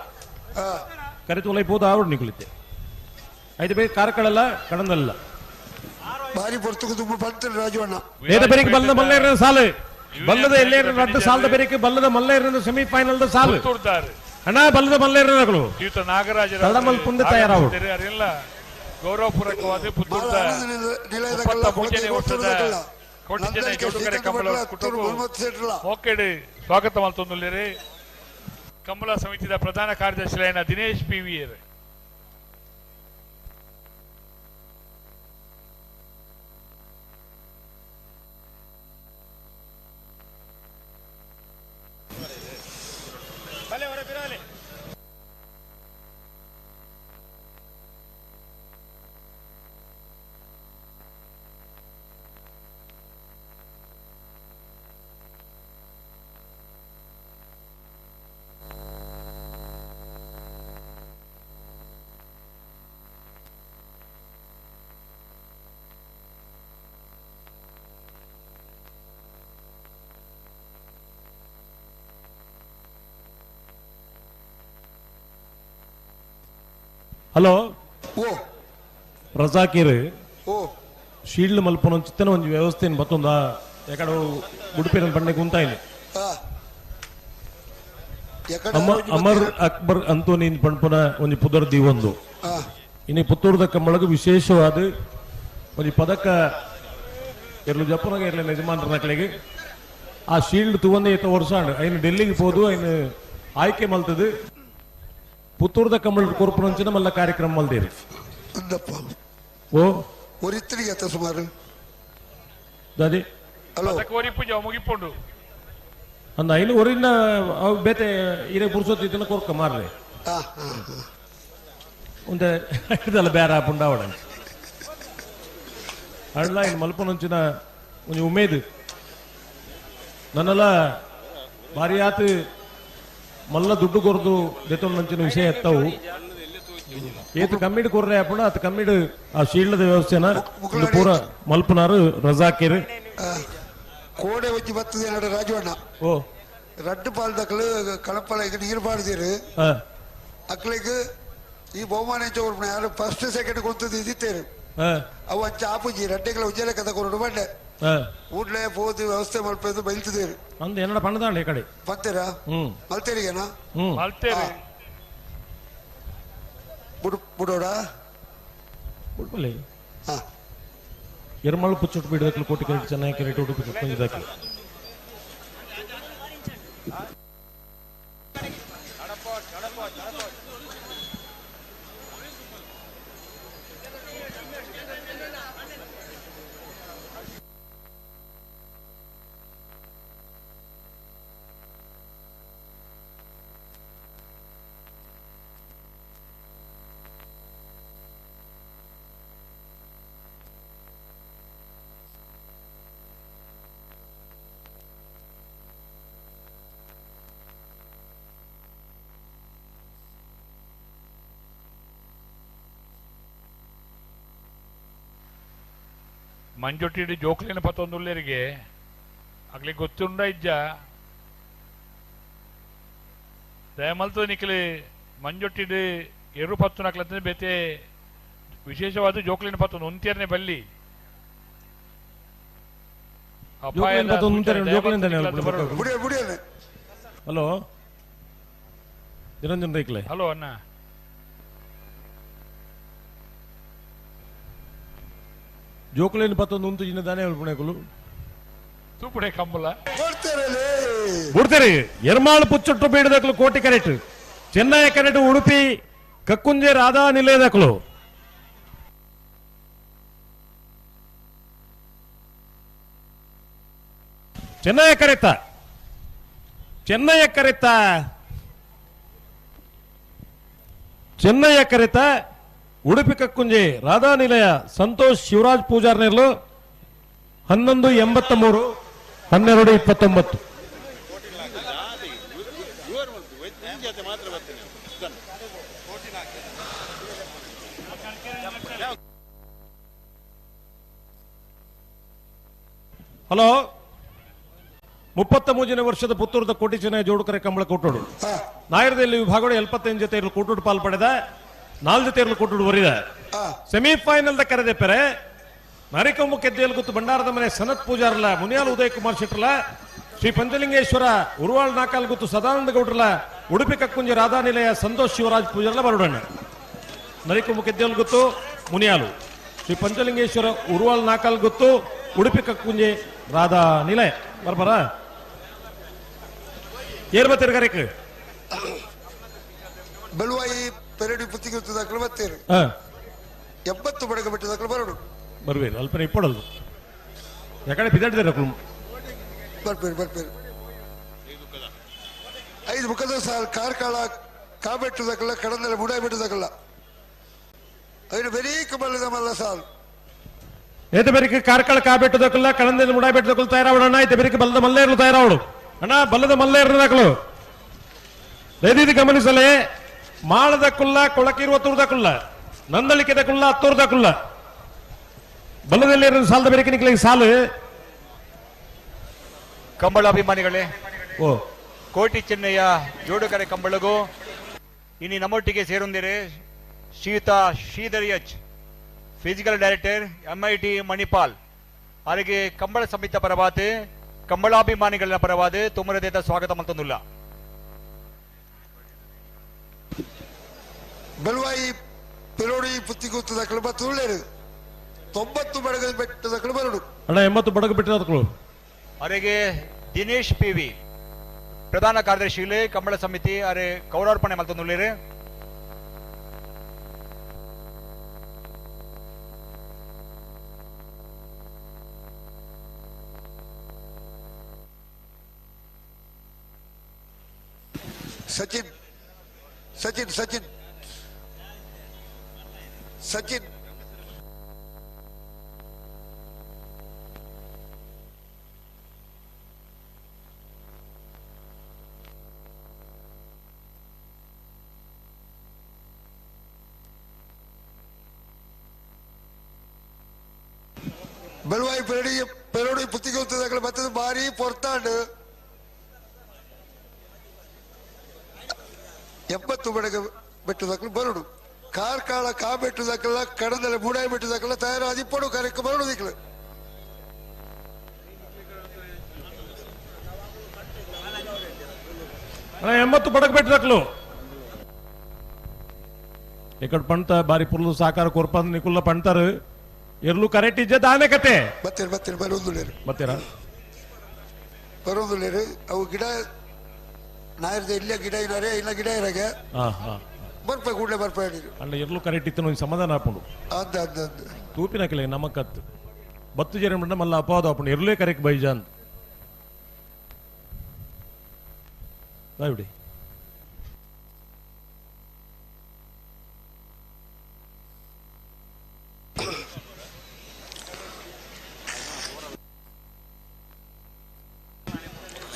Speaker 10: ಕರೆತು ಪೋದು ಆವಡು ನಿಗುಲಿತ್ತೆ ಐದು ಬೇಗ ಕಾರ್ಕಳಲ್ಲ ಕಡಂದಲ್ಲ
Speaker 5: ಬಾರಿ ಪೊರ್ತುಕು ತುಂಬ ಪಂತ ರಾಜು ಅಣ್ಣ
Speaker 10: ನೇತ ಬೆರಿಕೆ ಬಲ್ಲದ ಮಲ್ಲೇರಿನ ಸಾಲು ಬಲ್ಲದ ಎಲ್ಲೇರಿನ ರಡ್ಡು ಸಾಲದ ಬೆರಿಕೆ ಬಲ್ಲದ ಮಲ್ಲೇರಿನ ಸೆಮಿಫೈನಲ್ ಸಾಲು ಅಣ್ಣ ಬಲ್ಲದ ಮಲ್ಲೇರಿನಗಳು
Speaker 3: ನಾಗರಾಜ
Speaker 10: ತಡಮಲ್ ಪುಂದೆ ತಯಾರಾವಡು
Speaker 3: ಅರಿಲ್ಲ ಗೌರವಪೂರ್ವಕವಾದ ಪುತ್ತೂರ್ದ ಸ್ವಾಗತ ಮಲ್ತೊಂದುಲ್ಲೇರಿ ಕಂಬಳ ಸಮಿತಿಯ ಪ್ರಧಾನ ಕಾರ್ಯದರ್ಶಿ ದಿನೇಶ್ ಪಿ ವಿ
Speaker 10: ಹಲೋ
Speaker 5: ಓ
Speaker 10: ರಜಾಕೀರ್
Speaker 5: ಓ
Speaker 10: ಶೀಲ್ಡ್ ಮಲ್ಪನ ಚಿತ್ತನ ಒಂದು ವ್ಯವಸ್ಥೆ ಬತ್ತೊಂದ ಯಾಕಡೆ ಉಡುಪಿನ ಬಂಡೆ ಕುಂತ ಇಲ್ಲಿ ಅಮರ್ ಅಕ್ಬರ್ ಅಂತೋನಿ ಪಣ್ಪುನ ಒಂದು ಪುದರ್ ದೀವೊಂದು ಇನ್ನು ಪುತ್ತೂರ್ದ ಕಮ್ಮಳಗ ವಿಶೇಷವಾದ ಒಂದು ಪದಕ ಇರ್ಲು ಜಪ್ಪನಾಗ ಇರಲಿ ಯಜಮಾನ್ರ ನಕಲಿಗೆ ಆ ಶೀಲ್ಡ್ ತುವಂದೇ ಇತ್ತ ವರ್ಷ ಐನು ಡೆಲ್ಲಿಗೆ ಹೋದು ಐನು ಆಯ್ಕೆ ಮಲ್ತದು ಪುತ್ತೂರ್ದ ಕಮ್ಮಳ ಕೊರ್ಪುನಂಚಿನ ಮಲ್ಲ ಕಾರ್ಯಕ್ರಮ ಮಲ್ದೇರಿ ಓ
Speaker 5: ಒರಿತ್ತರಿಗೆ ಸುಮಾರು
Speaker 10: ದಾದಿ
Speaker 3: ಪದಕ ಪೂಜೆ ಮುಗಿಪೊಂಡು
Speaker 10: ಅಂದ ಐನು ಒರಿನ ಬೇತೆ ಇರೆ ಪುರುಸೊತ್ತು ಇದನ್ನ ಕೊರ್ಕ ಮಾರ್ರೆ ಒಂದೆ ಇದಲ್ಲ ಬೇರೆ ಪುಂಡಾವಡ ಅಡ್ಲ ಇನ್ನು ಮಲ್ಪನೊಂಚಿನ ಒಂಜಿ ಉಮೇದು ನನ್ನೆಲ್ಲ ಭಾರಿ ಆತು ಮಲ್ಲ ದುಡ್ಡು ಕೊರ್ದು ದೆತ್ತೊಂದಂಚಿನ ವಿಷಯ ಎತ್ತವು ಏತು ಕಮ್ಮಿಡ್ ಕೊರ್ರೆ ಅಪ್ಪಣ ಅತ್ ಕಮ್ಮಿಡ್ ಆ ಶೀಲ್ಡದ ವ್ಯವಸ್ಥೆನ ಪೂರ ಮಲ್ಪನಾರು ರಜಾಕೇರು
Speaker 5: ಕೋಡೆ ಒಂಜಿ ಬರ್ತದೆ ನಡ ರಾಜವಣ್ಣ
Speaker 10: ಓ
Speaker 5: ರಡ್ಡು ಪಾಲ್ದಕ್ಲು ಕಳಪಲ ಈಗ ನೀರು ಪಾಡ್ದೀರು ಅಕ್ಲಿಗ್ ಈ ಬಹುಮಾನ ಯಾರು ಫಸ್ಟ್ ಸೆಕೆಂಡ್ ಕೊಡ್ತದೆ ಇದ್ದಿತ್ತೇರು ಅವು ಅಂಚ ಆಪುಜಿ ರಡ್ಡೆಗಳ ಉಜ್ಜಲ ಕಥ ಕೊರಡು ಬಂಡೆ ಊಡ್ಲೆ ಪೋದು ವ್ಯವಸ್ಥೆ ಮಲ್ಪೆದು ಬೈಲ್ತಿದ್ದೀರಿ
Speaker 10: ಅಂದ್ ಎನ್ನಡ ಪಣ್ಣದಾಂಡ ಈ ಕಡೆ
Speaker 5: ಪತ್ತೀರಾ ಮಲ್ತೇರಿಗೇನಾ
Speaker 3: ಮಲ್ತೇರಿ
Speaker 5: ಬುಡೋಡ
Speaker 10: ಬುಡ್ಪಲ್ಲಿ ಎರ್ಮಳು ಪುಚ್ಚುಟ್ಟು ಬಿಡದಕ್ಲು ಕೋಟಿ ಕರೆಟ್ ಚೆನ್ನಾಗಿ ಕರೆಟ್ ಉಡುಪಿ ಕೊಂಜದಕ್ಲು
Speaker 3: ಮಂಜೊಟ್ಟಿಡಿ ಜೋಕ್ಲಿನ ಪತ್ತೊಂದುಲ್ಲೇರಿಗೆ ಅಗ್ಲಿ ಗೊತ್ತುಂಡ ಇಜ್ಜ ದಯಮಲ್ತು ನಿಕ್ಲಿ ಮಂಜೊಟ್ಟಿಡಿ ಎರು ಪತ್ತು ನಕ್ಲತ್ತನೆ ಬೇತೆ ವಿಶೇಷವಾದ ಜೋಕ್ಲಿನ ಪತ್ತೊಂದು ಉಂತೇರ್ನೆ ಬಲ್ಲಿ
Speaker 10: ಹಲೋ ನಿರಂಜನ್ ರೈಕ್ಲೆ
Speaker 3: ಹಲೋ ಅಣ್ಣ
Speaker 10: ಜೋಕುಲೇನು ಪತ್ತೊಂದು ಉಂತು ಜಿನ ದಾನೆ ಪುಣೆಕುಲು
Speaker 3: ತೂಪುಡೆ ಕಂಬಲ
Speaker 10: ಬುಡ್ತೇರಿ ಎರ್ಮಾಳು ಪುಚ್ಚುಟ್ಟು ಬೀಡದಕ್ಲು ಕೋಟಿ ಕರೆಟ್ ಚೆನ್ನೈ ಕರೆಟ್ ಉಡುಪಿ ಕಕ್ಕುಂಜೆ ರಾಧಾ ನಿಲಯದಕ್ಲು ಚೆನ್ನೈ ಕರೆತ ಚೆನ್ನೈಯ ಕರೆತ ಚೆನ್ನೈಯ ಕರೆತ ಉಡುಪಿ ಕಕ್ಕುಂಜೆ ರಾಧಾ ನಿಲಯ ಸಂತೋಷ್ ಶಿವರಾಜ್ ಪೂಜಾರ್ ನೆರ್ಲು 11:83 12:29. ಹಲೋ 33ನೇ ವರ್ಷದ ಪುತ್ತೂರದ ಕೋಟಿ ಚೆನ್ನೈ ಜೋಡುಕರೆ ಕಂಬಳ ಕೊಟ್ಟೋಡು ನಾಯರದಲ್ಲಿ ವಿಭಾಗಗಳು 75 ಜೊತೆ ಕೂಟೋಡು ಪಾಲ್ ಪಡೆದ 4 ಜೊತೆ ಕೂಟೋಡು ಬರಿದ ಸೆಮಿಫೈನಲ್ the ಕರೆದೆ ಪೆರೆ ನರಿಕೊಂಬು ಕೆದ್ದೆಯಲ್ಲಿ ಗೊತ್ತು ಭಂಡಾರದ ಮನೆ ಸನತ್ ಪೂಜಾರ್ಲ ಮುನಿಯಾಲ್ ಉದಯ್ ಕುಮಾರ್ ಶೆಟ್ಟರ್ಲ ಶ್ರೀ ಪಂಚಲಿಂಗೇಶ್ವರ ಉರುವಾಳ್ ನಾಕಾಲ್ ಗುತ್ತು ಸದಾನಂದ ಗೌಡ್ರಲ ಉಡುಪಿ ಕಕ್ಕುಂಜಿ ರಾಧಾ ನಿಲಯ ಸಂತೋಷ್ ಶಿವರಾಜ್ ಪೂಜಾರ್ಲ ಬರೋಡಣ್ಣ. ನರಿಕೊಂಬು ಕೆದ್ದೆಯಲ್ಲಿ ಗೊತ್ತು ಮುನಿಯಾಲು ಶ್ರೀ ಪಂಚಲಿಂಗೇಶ್ವರ ಉರುವಾಳ್ ನಾಕಾಲ್ ಗುತ್ತು ಉಡುಪಿ ಕಕ್ಕುಂಜಿ ರಾಧಾ ನಿಲಯ ಬರ್ಬರ ಏರ್ಬತ್ತಿರ್ಗರೇಕ್
Speaker 5: ಬೆಳುವಾಯಿ ಪೆರಡಿ ಪುತ್ತಿಗೆ ದಾಖಲು ಬತ್ತೀರಿ 80 ಬಡಗ ಬಿಟ್ಟು ದಾಖಲು ಬರೋಡು
Speaker 10: ಬರ್ಬೇರು ಅಲ್ಪನೆ ಇಪ್ಪಡಲ್ದು ಯಾಕಡೆ ಬಿದ್ದಾಡ್ತಾರೆ
Speaker 5: ಬರ್ಬೇರು ಬರ್ಬೇರು 5 ಮುಖದ ಸಾಲ್ ಕಾರ್ಕಳ ಕಾಬೆಟ್ಟು ದಾಖಲ ಕಡಂದಲೆ ಮುಡಾಯಿ ಬಿಟ್ಟು ದಾಖಲ ಐದು ಬೆರೀ ಕಮಲದ ಮಲ್ಲ ಸಾಲ್
Speaker 10: ಏತ ಬೆರಿಕೆ ಕಾರ್ಕಳ ಕಾಬೆಟ್ಟು ದಾಖಲ ಕಡಂದಲೆ ಮುಡಾಯಿ ಬೆಟ್ಟು ದಾಖಲು ತಯಾರಾವಡು ಅಣ್ಣ. ಐತೆ ಬೆರಿಕೆ ಬಲದ ಮಲ್ಲೇರ್ಲು ತಯಾರಾವಡು ಅಣ್ಣ. ಬಲದ ಮಲ್ಲೇರ್ಲು ದಾಖಲು ದಯದೀದಿ ಗಮನಿಸಲೇ ಮಾಳದ ಕುಲ್ಲ ಕೊಳಕಿರುವ ತೂರ್ದ ಕುಲ್ಲ ನಂದಳಿಕೆದ ಕುಲ್ಲ ಹತ್ತೂರ್ದ ಕುಲ್ಲ ಬಲದಲ್ಲಿ ಸಾಲದ ಬೇರೆ ನಿಕ್ಲಿಗೆ ಸಾಲು.
Speaker 6: ಕಂಬಳ ಅಭಿಮಾನಿಗಳೇ,
Speaker 10: ಓ
Speaker 6: ಕೋಟಿ ಚೆನ್ನಯ್ಯ ಜೋಡುಕರೆ ಕಂಬಳಗೂ ಇನ್ನು ನಮ್ಮೊಟ್ಟಿಗೆ ಸೇರೊಂದಿರೆ ಶ್ರೀಯುತ Sridhar H, physical director MIT Manipal ಅವರಿಗೆ ಕಂಬಳ ಸಮಿತಿ ಪರವಾದ ಕಂಬಳಾಭಿಮಾನಿಗಳ ಪರವಾದ ತುಮರದೇತ ಸ್ವಾಗತ ಮತ್ತೊಂದಿಲ್ಲ.
Speaker 5: ಬೆಳುವಾಯಿ ಪೆರೋಡಿ ಪುತ್ತಿಗುತ್ತು ದಾಖಲು ಮತ್ತು ಉಳ್ಳೇರು 90 ಬಡಗ ಬೆಟ್ಟ ದಾಖಲು ಬರಡು
Speaker 10: ಅಣ್ಣ. 80 ಬಡಗ ಬೆಟ್ಟ ದಾಖಲು
Speaker 6: ಅವರಿಗೆ ದಿನೇಶ್ ಪಿ ವಿ ಪ್ರಧಾನ ಕಾರ್ಯದರ್ಶಿಗಳೇ ಕಂಬಳ ಸಮಿತಿ ಅರೆ ಗೌರವಾರ್ಪಣೆ ಮಲ್ತೊಂದುಳ್ಳೇರು.
Speaker 5: Sachin Sachin Sachin Sachin Belvai Peradi Perodi Puttige ಬತ್ತದ ಬಾರಿ ಪೊರ್ತಾಂಡು 80 ಬಡಗ ಬೆಟ್ಟದಕ್ಕಲು ಬರುಡು ಕಾರ್ಕಾಳ ಕಾ ಬೆಟ್ಟದಕ್ಕಲ್ಲ ಕಡದಲೆ ಬುಡಾಯಿ ಬೆಟ್ಟದಕ್ಕಲ್ಲ ತಯಾರಾದಿ ಪಡು ಕಾರ್ಯಕ್ಕೆ ಬರುಡು ದಿಕ್ಕಲು
Speaker 10: 80 ಬಡಗ ಬೆಟ್ಟದಕ್ಕಲು ಎಕಡೆ ಪಂತ ಬಾರಿ ಪುರ್ಲು ಸಾಕಾರ ಕೊರ್ಪಂದ್ ನಿಕುಲ್ಲ ಪಂತಾರು ಎರ್ಲು ಕರೆಕ್ಟ್ ಇಜ್ಜೆ ದಾನೆ ಕತೆ
Speaker 5: ಬತ್ತೀರ ಬತ್ತೀರ ಬರೋದುಲೇರು
Speaker 10: ಬತ್ತೀರ
Speaker 5: ಬರೋದುಲೇರು ಅವು ಗಿಡ ನಾಯಿರ್ದ ಇಲ್ಲ ಗಿಡ ಇನಾರೆ ಇಲ್ಲ ಗಿಡ ಇರಾಗೆ ಬರ್ಪ ಕೂಡಲೇ ಬರ್ಪ ಹೇಳಿದ್ರು
Speaker 10: ಅಣ್ಣ ಎರ್ಲು ಕರೆಕ್ಟ್ ಇತ್ತು ಒಂದು ಸಮಾಧಾನ ಹಾಕೊಂಡು
Speaker 5: ಅಂದ ಅಂದ ಅಂದ
Speaker 10: ತೂಪಿನ ಕೆಲ ನಮ್ಮ ಕತ್ತು ಬತ್ತು ಜನ ಮಂಡ ಮಲ್ಲ ಅಪವಾದ ಹಾಕೊಂಡು ಎರ್ಲೇ ಕರೆಕ್ಟ್ ಬೈಜಾನ್ ಬಾಯ್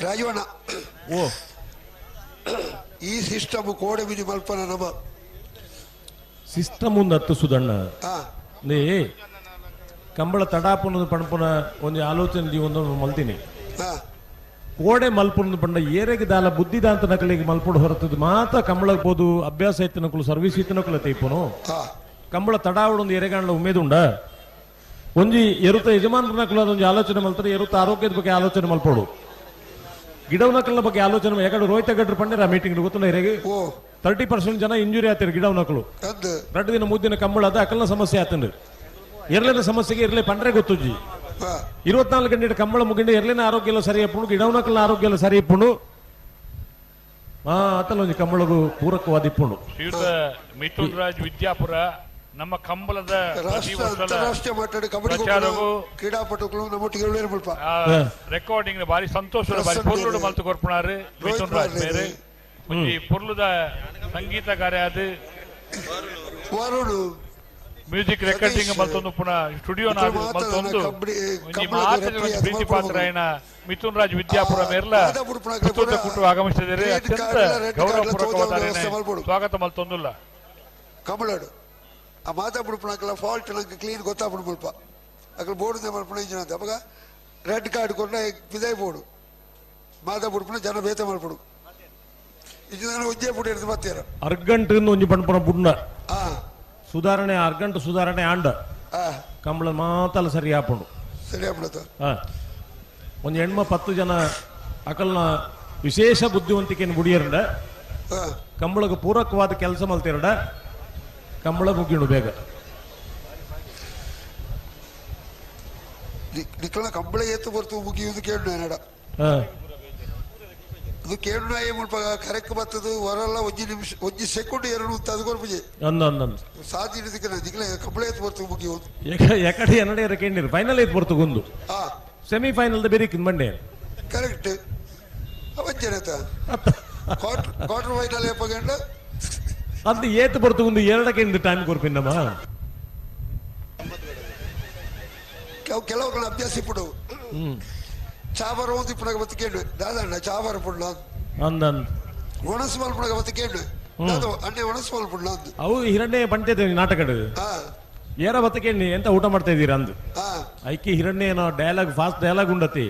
Speaker 5: ರಾಜವಣ್ಣ
Speaker 10: ಓ
Speaker 5: ಈ ಸಿಸ್ಟಮ್ ಕೋಡೆ ಬಿಜಿ ಮಲ್ಪನ ನಮ್ಮ
Speaker 10: ಸಿಸ್ಟಮ್ ಒಂದು ಹತ್ತು ಸುದಣ್ಣ ಲೇ ಕಂಬಳ ತಡಾಪುನದ ಪಣಪುನ ಒಂದು ಆಲೋಚನೆ ಒಂದು ಮಲ್ತೀನಿ ಕೋಡೆ ಮಲ್ಪುನದ ಪಂಡ ಏರೆಗೆ ದಾಲ ಬುದ್ಧಿದಾಂತ ನಕಲಿಗೆ ಮಲ್ಪುಡು ಹೊರತದ್ದು ಮಾತ್ರ ಕಂಬಳಕ್ಕೆ ಬೋದು ಅಭ್ಯಾಸ ಇತ್ತು ನಕಲು ಸರ್ವಿಸ್ ಇತ್ತು ನಕಲು ತೈಪುನು ಕಂಬಳ ತಡಾವಡೊಂದು ಎರೆಗಾಂಡ್ಲ ಉಮೇದುಂಡ ಒಂಜಿ ಎರುತ ಯಜಮಾನ್ರ ನಕಲು ಅದೊಂದು ಆಲೋಚನೆ ಮಲ್ತಾರೆ ಎರುತ ಆರೋಗ್ಯದ ಬಗ್ಗೆ ಆಲೋಚನೆ ಮಲ್ಪಡು ಗಿಡವನಕಲ್ನ ಬಗ್ಗೆ ಆಲೋಚನೆ ಯಾಕಂದ್ರೆ ರೋಹಿತ ಗಡ್ರು ಪಂಡ್ರೆ ಆ ಮೀಟಿಂಗ್ ಗೊತ್ತಿಲ್ಲ ಹಿರೇಗೆ 30% ಜನ ಇಂಜುರಿ ಆತಿರು ಗಿಡವನಕಲು 2 ದಿನ 3 ದಿನ ಕಂಬಳ ಅದ ಅಕಲ್ನ ಸಮಸ್ಯೆ ಆತಂದ್ರೆ ಎರ್ಲಿನ ಸಮಸ್ಯೆಗೆ ಇರ್ಲಿ ಪಂಡ್ರೆ ಗೊತ್ತುಜ್ಜಿ 24 ಗಂಟೆ ಕಂಬಳ ಮುಗಿಂಡೆ ಎರ್ಲಿನ ಆರೋಗ್ಯ ಎಲ್ಲ ಸರಿ ಅಪ್ಪುಣು ಗಿಡವನಕಲ್ನ ಆರೋಗ್ಯ ಎಲ್ಲ ಸರಿ ಇಪ್ಪುಣು ಆತಲ್ಲ ಒಂದು ಕಂಬಳಗು ಪೂರಕವಾದ ಇಪ್ಪುಣು.
Speaker 3: ಶ್ರೀಯುತ ಮಿಥುನ್ ರಾಜ್ ವಿದ್ಯಾಪುರ ನಮ್ಮ ಕಂಬಳದ
Speaker 5: ರಾಷ್ಟ್ರೀಯ ಮಟ್ಟದ ಕಬಡ್ಡಿ ಕ್ರೀಡಾಪಟುಗಳು ನಮ್ಮೊಟ್ಟಿಗೆ
Speaker 3: ರೆಕಾರ್ಡಿಂಗ್ ಬಾರಿ ಸಂತೋಷ ಬಾರಿ ಪೊರ್ಲುಡು ಮಲ್ತು ಕೊರ್ಪುಣಾರು ಮಿಥುನ್ ರಾಜ್ ಮೇರೆ ಒಂಜಿ ಪೊರ್ಲುದ ಸಂಗೀತಗಾರ ಅದು ಮ್ಯೂಸಿಕ್ ರೆಕಾರ್ಡಿಂಗ್ ಮಲ್ತೊಂದು ಪುನಃ ಸ್ಟುಡಿಯೋ ಮಲ್ತೊಂದು ಒಂಜಿ ಮಾತ್ರ ಪ್ರೀತಿ ಪಾತ್ರರಾಯಣ ಮಿಥುನ್ ರಾಜ್ ವಿದ್ಯಾಪುರ ಮೇರ್ಲ ಪುತ್ತೂರು ಕುಟುಂಬ ಆಗಮಿಸಿದರೆ ಅತ್ಯಂತ ಗೌರವಪೂರ್ವಕವಾದ ಸ್ವಾಗತ ಮಲ್ತೊಂದುಲ್ಲ.
Speaker 5: ಕಮಲಡು ಆ ಮಾತಾ ಬಿಡ್ಪಣಕ್ಕಲ್ಲ ಫಾಲ್ಟ್ ನಂಗೆ ಕ್ಲೀನ್ ಗೊತ್ತಾಗ್ಬಿಡ್ಬಿಡ್ಪ ಅక్కడ ಬೋರ್ಡ್ ಮಲ್ಪಣ ಇಂಜಿನ ಅಂತ ಅವಾಗ ರೆಡ್ ಕಾರ್ಡ್ ಕೊಟ್ಟ ಬಿದಾಯ್ ಬೋರ್ಡು ಮಾತಾ ಬಿಡ್ಪಣ ಜನ ಬೇತೆ ಮಲ್ಪಡು ಇಂಜಿನ ಒಂಜೇ ಪುಡಿ ಇರ್ತದೆ ಬರ್ತೀರ
Speaker 10: ಅರ್ಗಂಟು ಒಂಜಿ ಪಣ್ಪಣ ಬುಡ್ನ ಸುಧಾರಣೆ ಅರ್ಗಂಟು ಸುಧಾರಣೆ ಆಂಡ ಕಂಬಳ ಮಾತಲ್ಲ ಸರಿ ಆಪುಂಡು
Speaker 5: ಸರಿ ಆಪುಂಡು
Speaker 10: ಒಂದು ಹೆಣ್ಮ 10 ಜನ ಅಕಲ್ನ ವಿಶೇಷ ಬುದ್ಧಿವಂತಿಕೆಯನ್ನು ಬುಡಿಯರಂಡ ಕಂಬಳಗೆ ಪೂರಕವಾದ ಕೆಲಸ ಮಲ್ತಿರಡ ಕಂಬಳ ಮುಗಿಣು ಬೇಗ
Speaker 5: ನಿಕ್ಕಳ ಕಂಬಳ ಏತು ಬರ್ತು ಮುಗಿಯುವುದು ಕೇಳು ನಡ ಅದು ಕೇಳು ಮುಲ್ಪ ಕರೆಕ್ಟ್ ಬರ್ತದೆ ಹೊರಲ್ಲ ಒಂಜಿ ನಿಮಿಷ ಒಂಜಿ ಸೆಕೆಂಡ್ ಎರಡು ಅಂತ ಅದು ಕೊರ್ಪುಜಿ ಸಾಧ್ಯ ಹಿಡಿದಕ್ಕೆ ನಿಕ್ಕಳ ಕಂಬಳ ಏತು ಬರ್ತು ಮುಗಿಯುವುದು
Speaker 10: ಎಕಡೆ ಎನ್ನಡೆ ಎರಕೇಂಡಿರು ಫೈನಲ್ ಏತು ಬರ್ತು ಗುಂದು ಸೆಮಿ ಫೈನಲ್ ಬೇರೆ ಬಂಡೆ
Speaker 5: ಕರೆಕ್ಟ್ ಅವಂಜನತ ಕ್ವಾರ್ಟರ್ ಫೈನಲ್ ಏಪಗಂಡ
Speaker 10: ಅದು ಏತು ಬರ್ತು ಒಂದು ಎರಡಕ್ಕೆ ಟೈಮ್ ಕೊರ್ಪಿನ್ನಮ್ಮ
Speaker 5: ಕೆಲವು ಅಭ್ಯಾಸ ಇಪ್ಪಡು ಚಾಬರ ಒಂದು ಇಪ್ಪುನಗ ಬತ್ತು ಕೇಳು ದಾದಣ್ಣ ಚಾಬರ ಪುಡ್ಲ ಒಣಸು ಮಲ್ಪುನಗ ಬತ್ತು ಕೇಳು ಅಣ್ಣೆ ಒಣಸು ಮಲ್ಪುಡ್ಲ ಅಂದು
Speaker 10: ಅವು ಹಿರಣ್ಯ ಬಂಟೆ ನಾಟಕ ಏರ ಬತ್ತ ಕೇಳಿ ಎಂತ ಊಟ ಮಾಡ್ತಾ ಇದ್ದೀರಾ ಅಂದು ಐಕಿ ಹಿರಣ್ಯ ಏನೋ dialogue fast dialogue ಉಂಡತಿ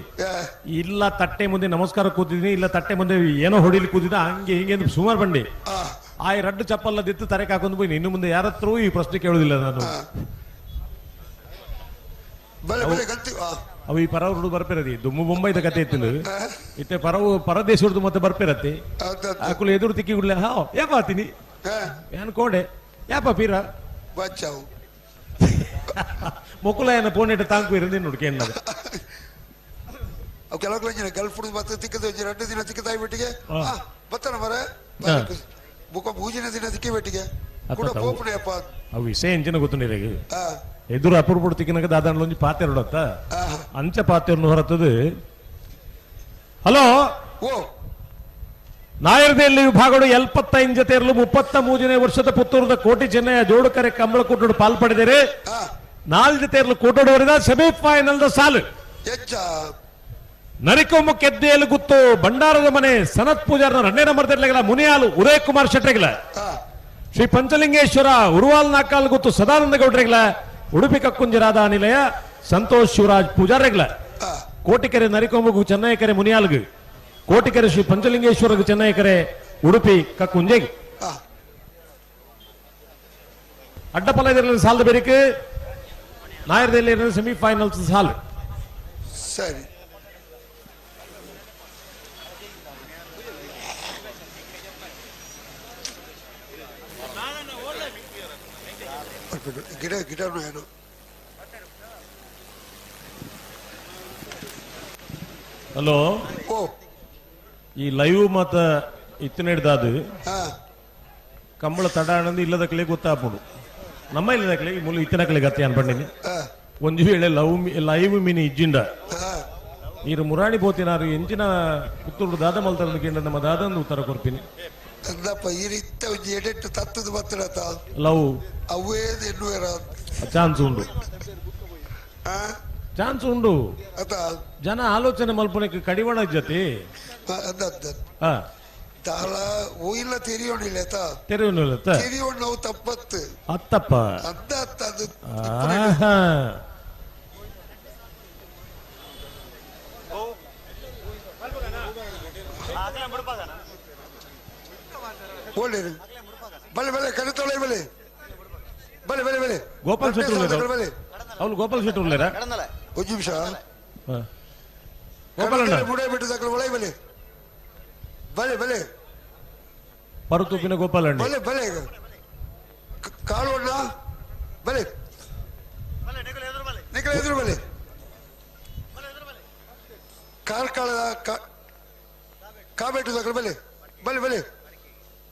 Speaker 10: ಇಲ್ಲ ತಟ್ಟೆ ಮುಂದೆ ನಮಸ್ಕಾರ ಕೂತಿದ್ದೀನಿ ಇಲ್ಲ ತಟ್ಟೆ ಮುಂದೆ ಏನೋ ಹೊಡಿಲಿ ಕೂತಿದ್ದ ಹಂಗೆ ಹಿಂಗೆ ಸುಮಾರು ಬಂಡಿ ಆ ರಡ್ಡು ಚಪ್ಪಲ್ಲದಿತ್ತು ತರಕ್ ಹಾಕೊಂಡು ಹೋಗಿ ಇನ್ನು ಮುಂದೆ ಯಾರತ್ರೂ ಈ ಪ್ರಶ್ನೆ ಕೇಳುದಿಲ್ಲ ನಾನು. ಅವು ಈ ಪರವರು ಬರ್ಪಿರದಿ ದುಮ್ಮು ಬೊಂಬೈದ ಕತೆ ಇತ್ತು ಇತ್ತೆ ಪರವು ಪರದೇಶದ್ದು ಮತ್ತೆ ಬರ್ಪಿರತ್ತೆ ಆಕುಲು ಎದುರು ತಿಕ್ಕಿ ಗುಡ್ಲೆ ಹಾ ಯಾಪ ಆತೀನಿ ಏನ್ ಕೋಡೆ ಯಾಪ ಪೀರ
Speaker 5: ಬಚ್ಚಾವು
Speaker 10: ಮೊಕ್ಕುಲ ಏನ ಪೋನೆಟ್ ತಾಂಕು ಇರಂದಿ ನೋಡು ಕೇಂದ್ರ
Speaker 5: ಅವು ಕೆಲವು ಗಲ್ಫ್ ಮತ್ತೆ ತಿಕ್ಕದ 2 ದಿನ ತಿಕ್ಕದಾಯಿ ಬಿಟ್ಟಿಗೆ ಬತ್ತನ ಮರ ಬುಕ್ಕ ಮೂಜಿನ ದಿನ ತಿಕ್ಕಿ ಬೆಟ್ಟಿಗೆ ಕೂಡ ಪೋಪುಣೆಯಪ್ಪ
Speaker 10: ಅವು ವಿಷಯ ಎಂಚಿನ ಗೊತ್ತುಂಡಿರ ಎದುರು ಅಪೂರ್ಪುಡು ತಿಕ್ಕಿನಾಗ ದಾದಾಂಡ್ಲೊಂಜಿ ಪಾತೆರಡತ್ತ ಅಂಚ ಪಾತೆರ್ನು ಹೊರತದು. ಹಲೋ ಓ ನಾಯರ್ದೆಯಲ್ಲಿ ವಿಭಾಗಗಳು 75 ಜೊತೆಯಲ್ಲೂ 33ನೇ ವರ್ಷದ ಪುತ್ತೂರದ ಕೋಟಿ ಚೆನ್ನಯ್ಯ ಜೋಡುಕರೆ ಕಂಬಳಕೂಟೋಡು ಪಾಲ್ ಪಡೆದರೆ 4 ಜೊತೆಯಲ್ಲೂ ಕೂಟೋಡವರಿದ ಸೆಮಿಫೈನಲ್ the ಸಾಲು. ನರಿಕೊಮ್ಮು ಕೆದ್ದೆಯಲ್ಲಿ ಗುತ್ತು ಭಂಡಾರದ ಮನೆ ಸನತ್ ಪೂಜಾರ್ನ 2ನೇ ನಂಬರ್ ತೆರಲಿಲ್ಲ ಮುನಿಯಾಲು ಉದಯ್ ಕುಮಾರ್ ಶೆಟ್ಟರಿಗಿಲ್ಲ. ಶ್ರೀ ಪಂಚಲಿಂಗೇಶ್ವರ ಉರುವಾಲ್ ನಾಕಾಲ್ ಗುತ್ತು ಸದಾನಂದ ಗೌಡ್ರಿಗಿಲ್ಲ. ಉಡುಪಿ ಕಕ್ಕುಂಜರಾದ ನಿಲಯ ಸಂತೋಷ್ ಶಿವರಾಜ್ ಪೂಜಾರಿಗಿಲ್ಲ. ಕೋಟಿಕೆರೆ ನರಿಕೊಂಬಗು ಚೆನ್ನೈಕೆರೆ ಮುನಿಯಾಲ್ಗು, ಕೋಟಿಕೆರೆ ಶ್ರೀ ಪಂಚಲಿಂಗೇಶ್ವರಗು ಚೆನ್ನೈಕೆರೆ ಉಡುಪಿ ಕಕ್ಕುಂಜೆಗೆ. ಅಡ್ಡಪಲ ಇದರಲ್ಲಿ ಸಾಲದ ಬೇರಿಕೆ ನಾಯರ್ದಲ್ಲಿ ಸೆಮಿಫೈನಲ್ಸ್ ಸಾಲು.
Speaker 5: ಸರಿ ಗಿಡ ಗಿಡ ಏನು
Speaker 10: ಹಲೋ, ಈ ಲೈವ್ ಮಾತ ಇತ್ತಿನ ಕಂಬಳ ತಡ ಅನ್ನೋದು ಇಲ್ಲದಕ್ಕಲೇ ಗೊತ್ತಾಪುಡು. ನಮ್ಮ ಇಲ್ಲದಕ್ಕಲೆ ಮುಲು ಇತ್ತಿನಕಲೆ ಗತಿ ಅನ್ಪಂಡಿನಿ. ಒಂದು ವೇಳೆ ಲೈವ್ ಮಿನಿ ಇಜ್ಜಿಂಡ ನೀರು ಮುರಾಣಿ ಬೋತಿನಾರು ಎಂಚಿನ ಪುತ್ತೂರು ದಾದ ಮಲ್ತರಂದು ಕೇಂದ್ರ ನಮ್ಮ ದಾದಂದು ಉತ್ತರ ಕೊರ್ಪಿನಿ. ಲವ್ ಚಾನ್ಸ್ ಉಂಡು, ಚಾನ್ಸ್ ಉಂಡು. ಜನ ಆಲೋಚನೆ ಮಲ್ಪನಕ್ಕೆ ಕಡಿವಾಣ ಜೊತೆ ಅತ್ತಪ್ಪ. ಗೋಪಾಲ್ ಶೆಟ್ಟಿ ಅವಳು ಗೋಪಾಲ್ ಶೆಟ್ಟಿ ಉಳ್ಳೇರಾ?
Speaker 5: ಒಂದು ನಿಮಿಷ
Speaker 10: ಪರುತುಪ್ಪಿನ ಗೋಪಾಲಣ್ಣ
Speaker 5: ಬಲೆ ಬಲೆ ಕಾಳುವಣ್ಣ ಬಲೆ ನಿಕಲ ಎದುರು ಬಲೆ ಕಾರ್ಕಳದ ಕಾಬೇಟು ದಾಖಲೆ ಬಲೆ ಬಲೆ ಬಲೆ.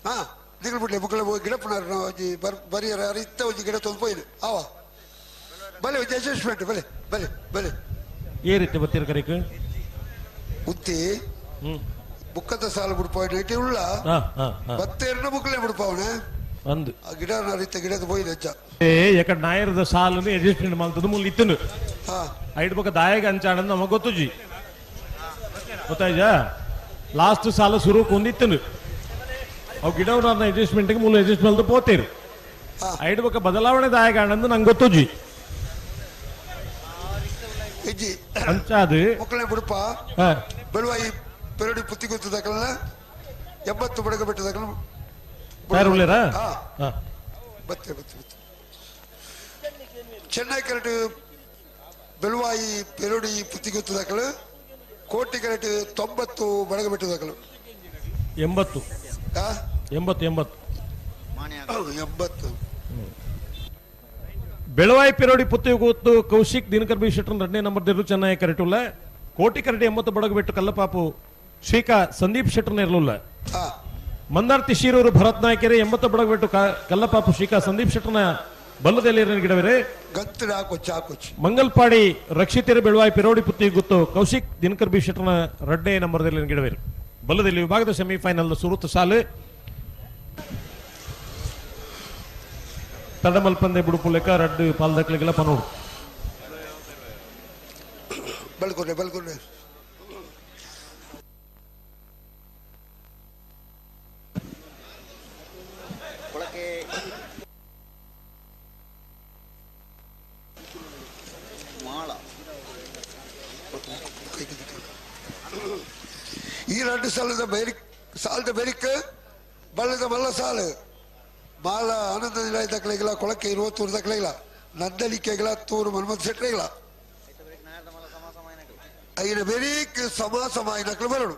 Speaker 5: ಹಾ ನಿಕಲ್ ಬಿಡ್ಲೆ ಬುಕ್ಕಲ ಗಿಡಪ್ಪನಾರ ಒಂಜಿ ಬರಿಯರ ಇತ್ತ ಒಂಜಿ ಗಿಡ ತೊಂದು ಪೋಯಿನು ಆವ ಬಲೆ ಒಂಜಿ ಅಡ್ಜಸ್ಟ್ಮೆಂಟ್ ಬಲೆ ಬಲೆ ಬಲೆ.
Speaker 10: ఏ ರೀತಿ ಬತ್ತೀರ ಕರೆಕ್
Speaker 5: ಉತ್ತಿ ಬುಕ್ಕದ ಸಾಲು ಬಿಡ್ಪಾವನೆ ಇಟ್ಟಿ ಉಳ್ಳ ಬತ್ತೇರ್ನ ಬುಕ್ಕಲೆ ಬಿಡ್ಪಾವನೆ
Speaker 10: ಅಂದು
Speaker 5: ಗಿಡ ರೀತಿ ಗಿಡದ ಪೋಯಿನ ಅಜ್ಜ.
Speaker 10: ಏ ಯಾಕಂದ್ರೆ ನಾಯರದ ಸಾಲನ್ನು ಅಡ್ಜಸ್ಟ್ಮೆಂಟ್ ಮಾಡ್ತದ ಮುಲ್ ಇತ್ತನು ಐಡ್ ಬೊಕ್ಕ ದಾಯಗ ಅಂಚಾಣಂದು ನಮಗೆ ಗೊತ್ತುಜಿ ಗೊತ್ತಾಯ್ಜಾ. ಲಾಸ್ಟ್ ಸಾಲ ಸುರು ಕೊಂದಿತ್ತನು ಅವು ಗಿಡವ್ರ ಅಡ್ಜಸ್ಟ್ಮೆಂಟ್ಗೆ ಮೂಲ ಅಡ್ಜಸ್ಟ್ ಮಾಡ್ದು ಪೋತೇರು ಐಡ್ ಬೊಕ್ಕ ಬದಲಾವಣೆ ದಾಯಗ ಆಣಂದು ನಂಗೆ ಗೊತ್ತುಜಿ. ಅಂಚಾದು
Speaker 5: ಮಕ್ಕಳೇ ಬಿಡಪ್ಪ ಬೆಳುವಾಯಿ ಪೆರಡಿ ಪುತ್ತಿ ಗೊತ್ತು ದಾಖಲ 80 ಬಡಗ ಬಿಟ್ಟು ದಾಖಲ ಬತ್ತೆ ಬತ್ತೆ ಬತ್ತೆ. ಚೆನ್ನೈ ಕರೆಟ್ ಬೆಳುವಾಯಿ ಪೆರಡಿ ಪುತ್ತಿ ಗೊತ್ತು ದಾಖಲು ಕೋಟಿ ಕರೆಟ್ 90 ಬಡಗ ಬಿಟ್ಟು ದಾಖಲು
Speaker 10: 80 80 80
Speaker 5: 80.
Speaker 10: ಬೆಳವಾಯಿ ಪಿರೋಡಿ ಪುತ್ತಿಗೊತ್ತು ಕೌಶಿಕ್ ದಿನಕರ್ ಬಿ ಶೆಟ್ಟರ್ 2ನೇ ನಂಬರ್ ದಿರು ಚೆನ್ನೈ ಕರೆಟುಲ್ಲ. ಕೋಟಿ ಕರಡಿ 80 ಬಡಗಬೆಟ್ಟು ಕಲ್ಲಪಾಪು ಶ್ರೀಕಾ ಸಂದೀಪ್ ಶೆಟ್ಟರ್ನ ಇರಲಿಲ್ಲ. ಮಂದಾರ್ತಿ ಶಿರೂರು ಭರತ್ ನಾಯ್ಕೆರೆ 80 ಬಡಗಬೆಟ್ಟು ಕಲ್ಲಪಾಪು ಶ್ರೀಕಾ ಸಂದೀಪ್ ಶೆಟ್ಟರ್ನ ಬಲ್ಲದಲ್ಲಿ ಗಿಡವೆರೆ. ಮಂಗಲ್ಪಾಡಿ ರಕ್ಷಿತರು ಬೆಳವಾಯಿ ಪಿರೋಡಿ ಪುತ್ತಿಗೊತ್ತು ಕೌಶಿಕ್ ದಿನಕರ್ ಬಿ ಶೆಟ್ಟರ್ನ 2ನೇ ನಂಬರ್ದಲ್ಲಿ ಗಿಡವೆರು. ಬಲ್ಲದಲ್ಲಿ ವಿಭಾಗದ ಸೆಮಿಫೈನಲ್ ಸುರುತ್ತ ಸಾಲು ತಡಮಲ್ಪಂದೆ ಬುಡುಪು ಲೆಕ್ಕ ರಡ್ಡು ಪಾಲ್ದಕ್ಲಿಗೆಲ್ಲ ಪನೋಡು.
Speaker 5: ಬಲ್ಕೊನೆ ಬಲ್ಕೊನೆ ಈ 2 ಸಾಲದ ಬೈರಿಕ್ ಸಾಲದ ಬೆರಿಕ್ ಬಳ್ಳದ ಮಲ್ಲ ಸಾಲು ಮಾಲ ಆನಂದ ನಿಲಯ ದಕ್ಕಲಿಗಿಲ್ಲ ಕೊಳಕ್ಕೆ 20 ದಕ್ಕಲಿಗಿಲ್ಲ ನಂದಲಿಕೆಗಳ ತೂರು ಮನ್ಮಥ ಶೆಟ್ಟರಿಗಿಲ್ಲ ಐನ ಬೆರಿಕ್ ಸಮ ಸಮ ಐನಕ್ಲು ಬರಡು.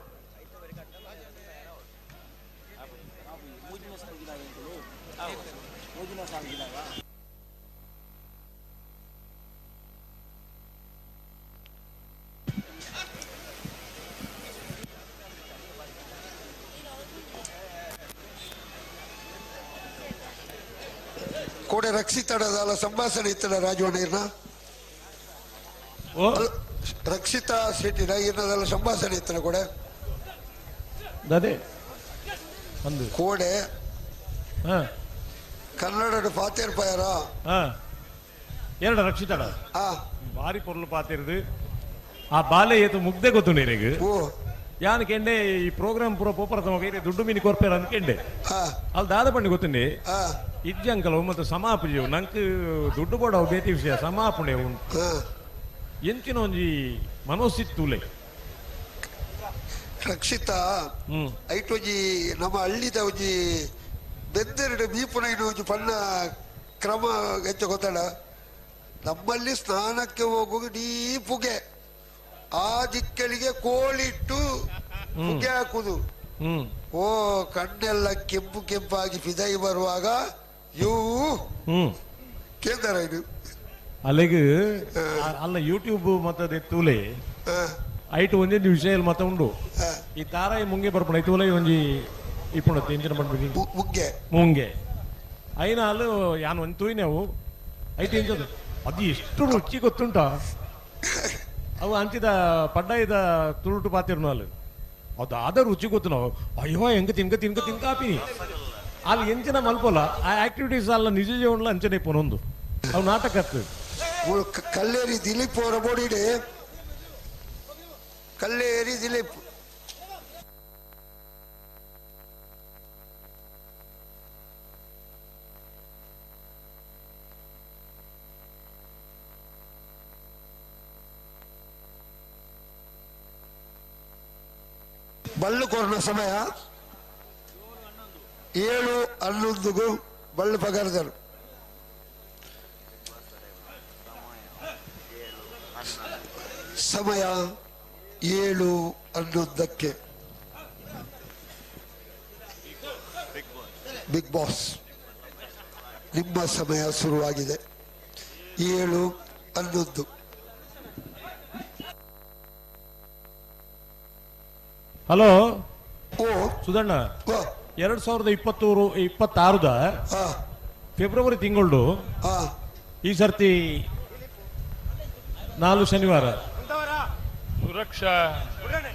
Speaker 5: ಕೋಡೆ ರಕ್ಷಿತಡದಲ್ಲ ಸಂಭಾಷಣೆ ಇತ್ತಲ್ಲ ರಾಜವಣ್ಣ ಇರ್ನ ರಕ್ಷಿತಾ ಶೆಟ್ಟಿನ ಇರ್ನದಲ್ಲ ಸಂಭಾಷಣೆ ಇತ್ತಲ್ಲ ಕೋಡೆ
Speaker 10: ಅದೇ ಅಂದು
Speaker 5: ಕೋಡೆ ಕನ್ನಡ ಪಾತೇರ್ ಪಾಯರ
Speaker 10: ಎರಡು ರಕ್ಷಿತಡ ಬಾರಿ ಪೊರ್ಲು ಪಾತಿರ್ದು ಆ ಬಾಲೆ ಏತು ಮುಗ್ದೆ ಗೊತ್ತು ನೀರಿಗೆ ಯಾನ್ ಕೆಂಡೆ ಈ ಪ್ರೋಗ್ರಾಮ್ ಪೂರ ಪೋಪರ ತಮಗ ದುಡ್ಡು ಮೀನು ಕೊರ್ಪೇರ ಅಂತ ಕೆಂಡೆ ಅಲ್ಲಿ ದಾದ ಪಂಡಿ ಗೊತ್ತುಂಡಿ ಇಜ್ಜಿ ಅಂಕಲ್ ಮತ್ತೆ ಸಮಾಪುಜಿ ನಂಕ್ ದುಡ್ಡು ಬೋಡ ಬೇತಿ ವಿಷಯ ಸಮಾಪುಣೆ ಉಂಟು ಎಂಚಿನ ಒಂಜಿ ಮನೋಸಿತ್ತುಲೆ
Speaker 5: ರಕ್ಷಿತಾ ಐಟೊಂಜಿ ನಮ್ಮ ಹಳ್ಳಿದ ಒಂಜಿ ಬೆಂದೆರಡು ಮೀಪುನ ಒಂಜಿ ಪಣ್ಣ ಕ್ರಮ ಹೆಚ್ಚ ಗೊತ್ತಡ. ನಮ್ಮಲ್ಲಿ ಸ್ನಾನಕ್ಕೆ ಹೋಗುವಾಗ ನೀ ಪುಗೆ ಆ ದಿಕ್ಕಳಿಗೆ ಕೋಳಿಟ್ಟು ಪುಗೆ ಹಾಕುದು. ಓ ಕಣ್ಣೆಲ್ಲ ಕೆಂಪು ಕೆಂಪಾಗಿ ಫಿದೈ ಬರುವಾಗ ಇವು ಕೇಂದ್ರ ಇದು
Speaker 10: ಅಲ್ಲಿಗೆ ಅಲ್ಲ ಯೂಟ್ಯೂಬ್ ಮತ್ತೆ ತೂಲೆ ಐಟು ಒಂಜೊಂಜಿ ವಿಷಯ ಮತ್ತೆ ಉಂಡು. ಈ ತಾರಾಯಿ ಮುಂಗೆ ಬರ್ಪಣ ತೂಲೆ ಒಂಜಿ ಇಪ್ಪುಣ ಇಂಚಿನ ಪಂಡ್ಬಿಡಿ
Speaker 5: ಮುಂಗೆ
Speaker 10: ಮುಂಗೆ ಐನ ಅಲ್ಲು ಯಾನ್ ಒಂಜಿ ತೂಯಿನವು ಐಟು ಇಂಚದು ಅದು ಎಷ್ಟು ರುಚಿ ಗೊತ್ತುಂಟ. ಅವು ಅಂಚಿದ ಪಡ್ಡಾಯಿದ ತುಳುಟು ಪಾತಿರ್ನು ಅಲ್ಲಿ ಅದು ಆದ ರುಚಿ ಗೊತ್ತು ನಾವು ಅಯ್ಯೋ ಹೆಂಗ ತಿನ್ಕ ತಿನ್ಕ ತಿನ್ಕಾಪಿನಿ ಅಲ್ಲಿ ಎಂಚಿನ ಮಲ್ಪೋಲ ಆ ಆಕ್ಟಿವಿಟೀಸ್ ಅಲ್ಲ ನಿಜ ಜೀವನಲ ಅಂಚನೆ ಪೊನೊಂದು ಅವು ನಾಟಕ
Speaker 5: ಕಲ್ಲೇರಿ ದಿಲೀಪ್ ಅವರ ಬೋಡಿಡೆ ಕಲ್ಲೇರಿ ದಿಲೀಪ್ ಬಳ್ಳು ಕೊರನ ಸಮಯ 7:11 ಬಳ್ಳು ಪಗರ್ದರು. ಸಮಯ 7:11ಕ್ಕೆ ಬಿಗ್ ಬಾಸ್ ನಿಮ್ಮ ಸಮಯ ಶುರುವಾಗಿದೆ. 7:11.
Speaker 10: ಹಲೋ ಸುಧಣ್ಣ, 2026 ಫೆಬ್ರವರಿ ತಿಂಗಳು ಈ ಸರ್ತಿ 4 ಶನಿವಾರ
Speaker 3: ಸುರಕ್ಷಾ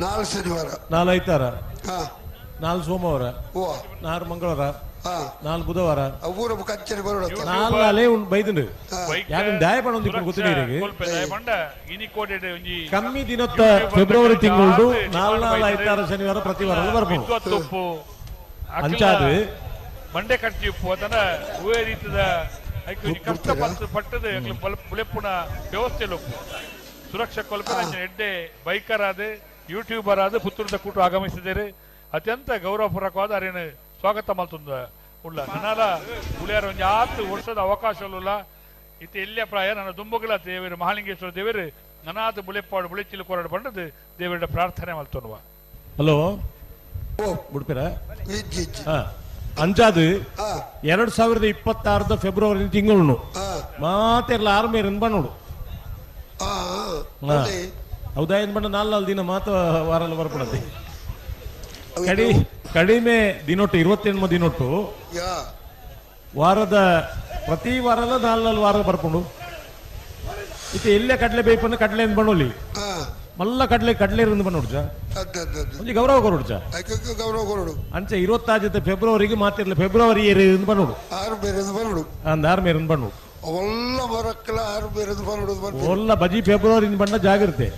Speaker 5: 4 ಶನಿವಾರ
Speaker 10: 4 ಐತಾರ 4 ಸೋಮವಾರ 4 ಮಂಗಳವಾರ 4 ಬುಧವಾರ 4 ಅಲೆ ಬೈದಂಡು ಯಾರು ದಾಯ ಗೊತ್ತಿಲ್ಲ. ಕಮ್ಮಿ ದಿನತ್ತ ಫೆಬ್ರವರಿ ತಿಂಗಳು 4 4 ಐತಾರ ಶನಿವಾರ ಪ್ರತಿ ವಾರ ಬರ್ಬೋದು. ಅಂಚಾದು
Speaker 3: ಮಂಡೆ ಕಟ್ಟಿ ಉಪ್ಪು ಅದನ್ನ ಹೂವೇ ರೀತಿದ ಕಷ್ಟ ಪಟ್ಟದ ಬುಲೆಪ್ಪುನ ವ್ಯವಸ್ಥೆ ಉಪ್ಪು ಸುರಕ್ಷಾ ಕೊಲ್ಪೆ ಎಡ್ಡೆ ಬೈಕರ್ ಆದ ಯೂಟ್ಯೂಬರ್ ಆದ ಪುತ್ತೂರದ ಕೂಟ ಆಗಮಿಸಿದ್ದಾರೆ. ಅತ್ಯಂತ ಗೌರವಪೂರ್ವಕವಾದ ಅರೇನು ಸ್ವಾಗತ ಮಲ್ತುಂದ ಉಳ್ಳ ನನಾಲ ಉಳಿಯಾರ ಒಂಜಿ ಆತು ವರ್ಷದ ಅವಕಾಶ ಉಲ್ಲ ಇತ್ತೆ ಎಲ್ಲೇ ಪ್ರಾಯ ನನ್ನ ದುಂಬುಗಳ ದೇವರು ಮಹಾಲಿಂಗೇಶ್ವರ ದೇವರು ನನಾದ ಬುಲೆಪ್ಪಾಡು ಬುಳೆಚಿಲು ಕೊರಡು ಬಂಡದು ದೇವರ ಪ್ರಾರ್ಥನೆ ಮಲ್ತೊನ್ನುವ.
Speaker 10: ಹಲೋ ಬಿಡ್ತೀರಾ? ಅಂಚಾದು 2026 ಫೆಬ್ರವರಿ ತಿಂಗಳು ಮಾತೆಲ್ಲ ಆರ್ಮೇರ್ ಬಂಡೋಡು. ಹೌದಾ ಏನ್ ಬಂಡ 4 ದಿನ ಮಾತ ವಾರ ಬರ್ಪಡತ್ತೆ. ಕಡಿಮೆ ದಿನೊಟ್ಟು 28 ದಿನೊಟ್ಟು ವಾರದ ಪ್ರತಿ ವಾರದ 4 ವಾರ ಬರ್ಕೊಂಡು ಇತ್ತೆ ಎಲ್ಲೇ ಕಡಲೆ ಬೇಪನ್ನು ಕಡಲೆ ಬಂಡೋಲಿ ಮಲ್ಲ ಕಡಲೆ ಕಡಲೆ ಬಂಡೋಡ್ಚ ಒಂಜಿ ಗೌರವ ಕೊರೊಡ್ಚ
Speaker 5: ಗೌರವ ಕೊರೊಡು.
Speaker 10: ಅಂಚೆ 26 ಫೆಬ್ರವರಿಗೆ ಮಾತಿರ್ಲಿ ಫೆಬ್ರವರಿ ಬಂಡೋಡು ಆರು ಮೇರೆ ಬಂಡೋಡು ಒಲ್ಲ ಬಜಿ ಫೆಬ್ರವರಿ ಬಣ್ಣ ಜಾಗಿರುತ್ತೆ.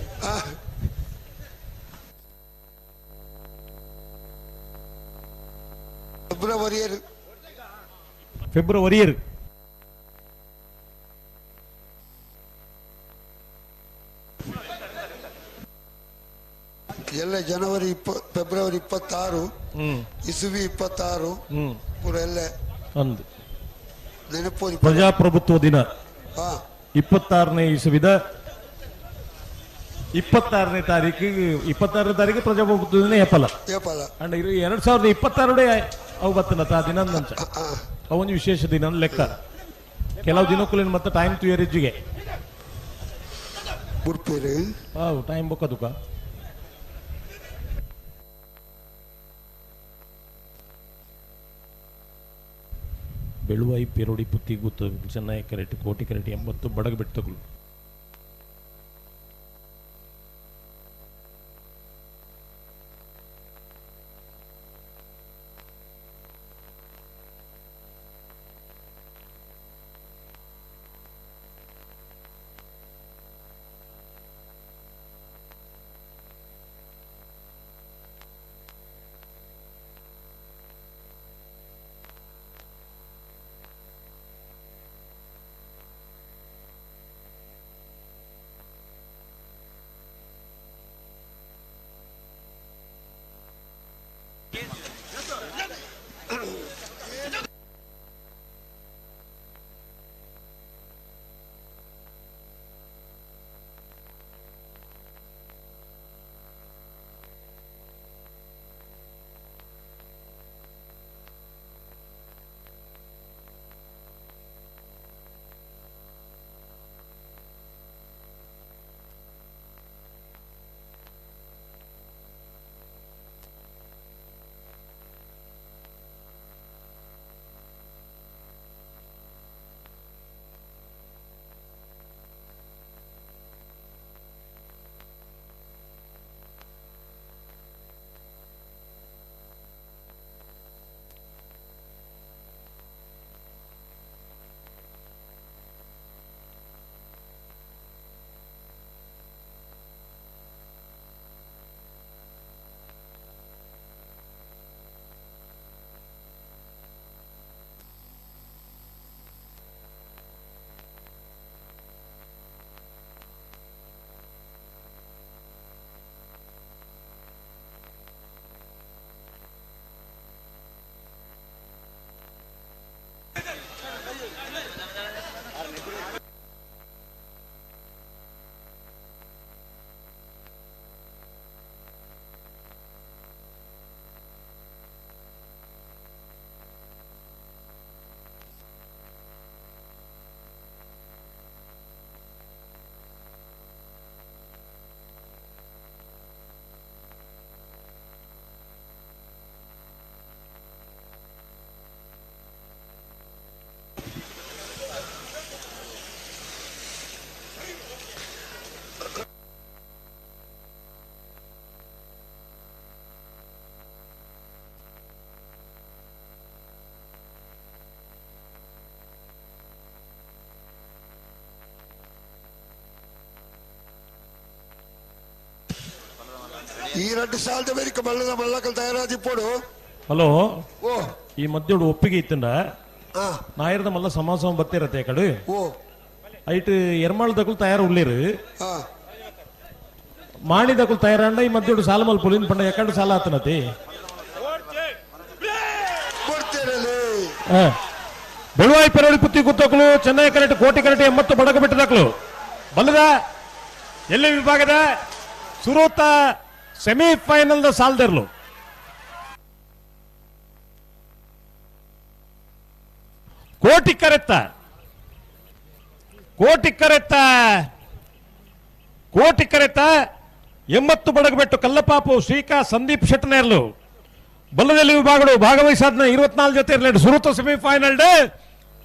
Speaker 10: ಫೆಬ್ರವರಿ
Speaker 5: ಎಲ್ಲ ಜನವರಿ ಫೆಬ್ರವರಿ 26 ಇಸುವಿ 26 ಪೂರ ಎಲ್ಲ
Speaker 10: ಅಂದು ಪ್ರಜಾಪ್ರಭುತ್ವ ದಿನ 26ನೇ ಇಸುವಿದ 26ನೇ ತಾರೀಕು 26ನೇ ತಾರೀಕು ಪ್ರಜಾಪ್ರಭುತ್ವ ದಿನ ಏಪಲ ಅಂಡ್ 2026 ಅವು ಬತ್ತನ ತಾ ದಿನ ನಂಚ ಅವೊಂದು ವಿಶೇಷ ದಿನ ಲೆಕ್ಕ. ಕೆಲವು ದಿನಕ್ಕೂ ಮತ್ತೆ ಟೈಮ್ ತುಯರಿಜ್ಜಿಗೆ
Speaker 5: ಬುಡ್ಪೇರು
Speaker 10: how time ಬೊಕ್ಕದುಕ ಬೆಳುವಾಯಿ ಪೆರೋಡಿ ಪುತ್ತಿ ಗುತ್ತ ಚೆನ್ನೈ ಕರೆಟ್ ಕೋಟಿ ಕರೆಟ್ 80 ಬಡಗ ಬಿಟ್ಟಗಳು.
Speaker 5: ಈ 2 ಸಾಲದ ಮೇರಿಕ ಮಲ್ಲದ ಮಲ್ಲಕಲ್ ತಯಾರಾದಿಪ್ಪೋಡು.
Speaker 10: ಹಲೋ,
Speaker 5: ಓ
Speaker 10: ಈ ಮಧ್ಯಡು ಒಪ್ಪಿಗೆ ಇತ್ತಂಡ ನಾಯರ್ದ ಮಲ್ಲ ಸಮಾಸಮ ಬತ್ತಿರತ್ತೆ ಕಡು.
Speaker 5: ಓ
Speaker 10: ಐಟ್ ಎರ್ಮಾಳ್ ದಕುಲ್ ತಯಾರು ಉಳ್ಳೇರು, ಮಾಣಿ ದಕುಲ್ ತಯಾರಂಡ ಈ ಮಧ್ಯಡು ಸಾಲ ಮಲ್ ಪುಲಿನ್ ಪಂಡ ಎಕಡು ಸಾಲ ಆತನತಿ. ಬೆಳುವಾಯಿ ಪೆರಳಿ ಪುತ್ತಿ ಗುತ್ತಕಲು ಚೆನ್ನೈ ಕರೆಟ್ ಕೋಟಿ ಕರೆಟ್ 80 ಬಡಗ ಬಿಟ್ಟದಕ್ಲು ಬಲ್ಲದ ಎಲ್ಲಿ ವಿಭಾಗದ ಸುರೂತ ಸೆಮಿಫೈನಲ್ the ಸಾಲ್ದೆರ್ಲು. ಕೋಟಿ ಕರೆತ್ತ ಕೋಟಿ ಕರೆತ್ತ ಕೋಟಿ ಕರೆತ್ತ 80 ಬಡಗಬೆಟ್ಟು ಕಲ್ಲಪಾಪು ಶ್ರೀಕಾ ಸಂದೀಪ್ ಶೆಟ್ಟನೇರ್ಲು ಬಲ್ಲದಲ್ಲಿ ವಿಭಾಗಗಳು ಭಾಗವಹಿಸಾದ್ನ 24 ಜೊತೆ ಇರಲಿ ಸುರೂತ ಸೆಮಿಫೈನಲ್ ಡೇ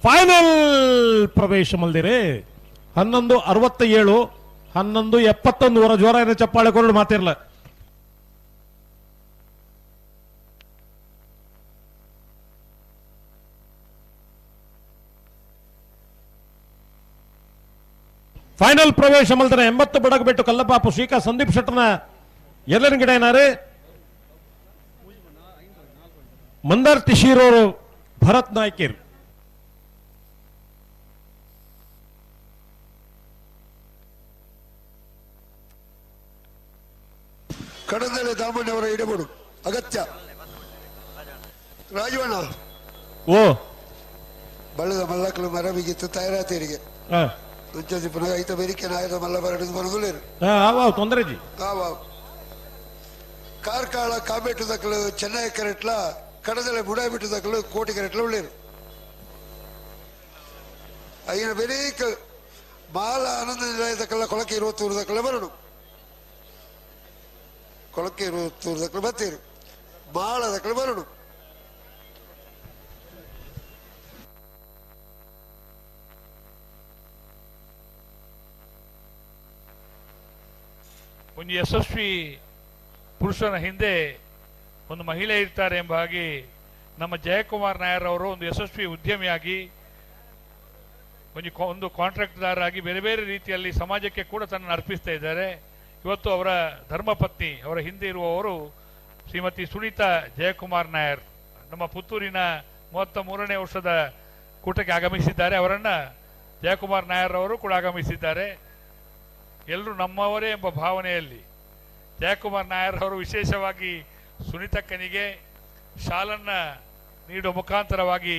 Speaker 10: ಫೈನಲ್ ಪ್ರವೇಶ ಮಲ್ದಿರಿ. 11:67 11:71 ವರ ಜ್ವರ ಏನ ಚಪ್ಪಾಳೆ ಕೊರಡು ಮಾತಿರ್ಲ. ಫೈನಲ್ ಪ್ರವೇಶ ಮಲ್ದನ 80 ಬಡಗಬೆಟ್ಟು ಕಲ್ಲಪಾಪು ಶ್ರೀಕಾ ಸಂದೀಪ್ ಶೆಟ್ಟನ ಎಲ್ಲರ ಗಿಡ ಏನಾರು ಮಂದಾರ್ ತಿಶೀರೋರು ಭರತ್ ನಾಯ್ಕಿರ್.
Speaker 5: ಕಡದಲೆ ದಾಮಣ್ಣವರ ಇಡಬಹುದು ಅಗತ್ಯ. ರಾಜವಣ್ಣ
Speaker 10: ಓ
Speaker 5: ಬಳ್ಳದ ಮಲ್ಲಕಲು ಮರಬಿಗಿತ್ತು ತಯಾರಾತೇರಿಗೆ ಪುನಃ ಐತ ಬೇರಿಕೆ ನಾಯದ ಮಲ್ಲ ಬರಡು ಬರುದಿಲ್ಲ.
Speaker 10: ತೊಂದರೆ
Speaker 5: ಕಾರ್ಕಾಳ ಕಾಬೆಟ್ಟು ದಕ್ಕಲು ಚೆನ್ನೈ ಕರೆಟ್ಲ ಕಡದಲೆ ಬುಡಾಯಿ ಬಿಟ್ಟು ದಕ್ಕಲು ಕೋಟಿ ಕರೆಟ್ಲ ಉಳ್ಳೇರು. ಐನ ಬೇರೀಕ ಮಾಲ ಆನಂದ ನಿಲಯದಕ್ಕೆಲ್ಲ ಕೊಳಕೆ ಇರುವತ್ತೂರು ದಕ್ಕಲ ಬರಡು ಕೊಳಕೆ ಇರುವತ್ತೂರು ದಕ್ಕಲು ಬತ್ತೀರು ಮಾಳ ದಕ್ಕಲು ಬರಡು.
Speaker 3: ಒಂದು ಯಶಸ್ವಿ ಪುರುಷನ ಹಿಂದೆ ಒಂದು ಮಹಿಳೆ ಇರ್ತಾರೆ ಎಂಬ ಹಾಗೆ ನಮ್ಮ ಜಯಕುಮಾರ್ ನಾಯರ್ ಅವರು ಒಂದು ಯಶಸ್ವಿ ಉದ್ಯಮಿಯಾಗಿ ಒಂದು ಕಾಂಟ್ರಾಕ್ಟ್ದಾರರಾಗಿ ಬೇರೆ ಬೇರೆ ರೀತಿಯಲ್ಲಿ ಸಮಾಜಕ್ಕೆ ಕೂಡ ತನ್ನನ್ನು ಅರ್ಪಿಸ್ತಾ ಇದ್ದಾರೆ. ಇವತ್ತು ಅವರ ಧರ್ಮಪತ್ನಿ, ಅವರ ಹಿಂದೆ ಇರುವವರು ಶ್ರೀಮತಿ ಸುನೀತಾ ಜಯಕುಮಾರ್ ನಾಯರ್ ನಮ್ಮ ಪುತ್ತೂರಿನ 33ನೇ ವರ್ಷದ ಕೂಟಕ್ಕೆ ಆಗಮಿಸಿದ್ದಾರೆ. ಅವರನ್ನು ಜಯಕುಮಾರ್ ನಾಯರ್ ಅವರು ಕೂಡ ಆಗಮಿಸಿದ್ದಾರೆ. ಎಲ್ಲರೂ ನಮ್ಮವರೇ ಎಂಬ ಭಾವನೆಯಲ್ಲಿ ಜಯಕುಮಾರ್ ನಾಯರ್ ಅವರು ವಿಶೇಷವಾಗಿ ಸುನೀತಕ್ಕನಿಗೆ ಶಾಲನ್ನ ನೀಡುವ ಮುಖಾಂತರವಾಗಿ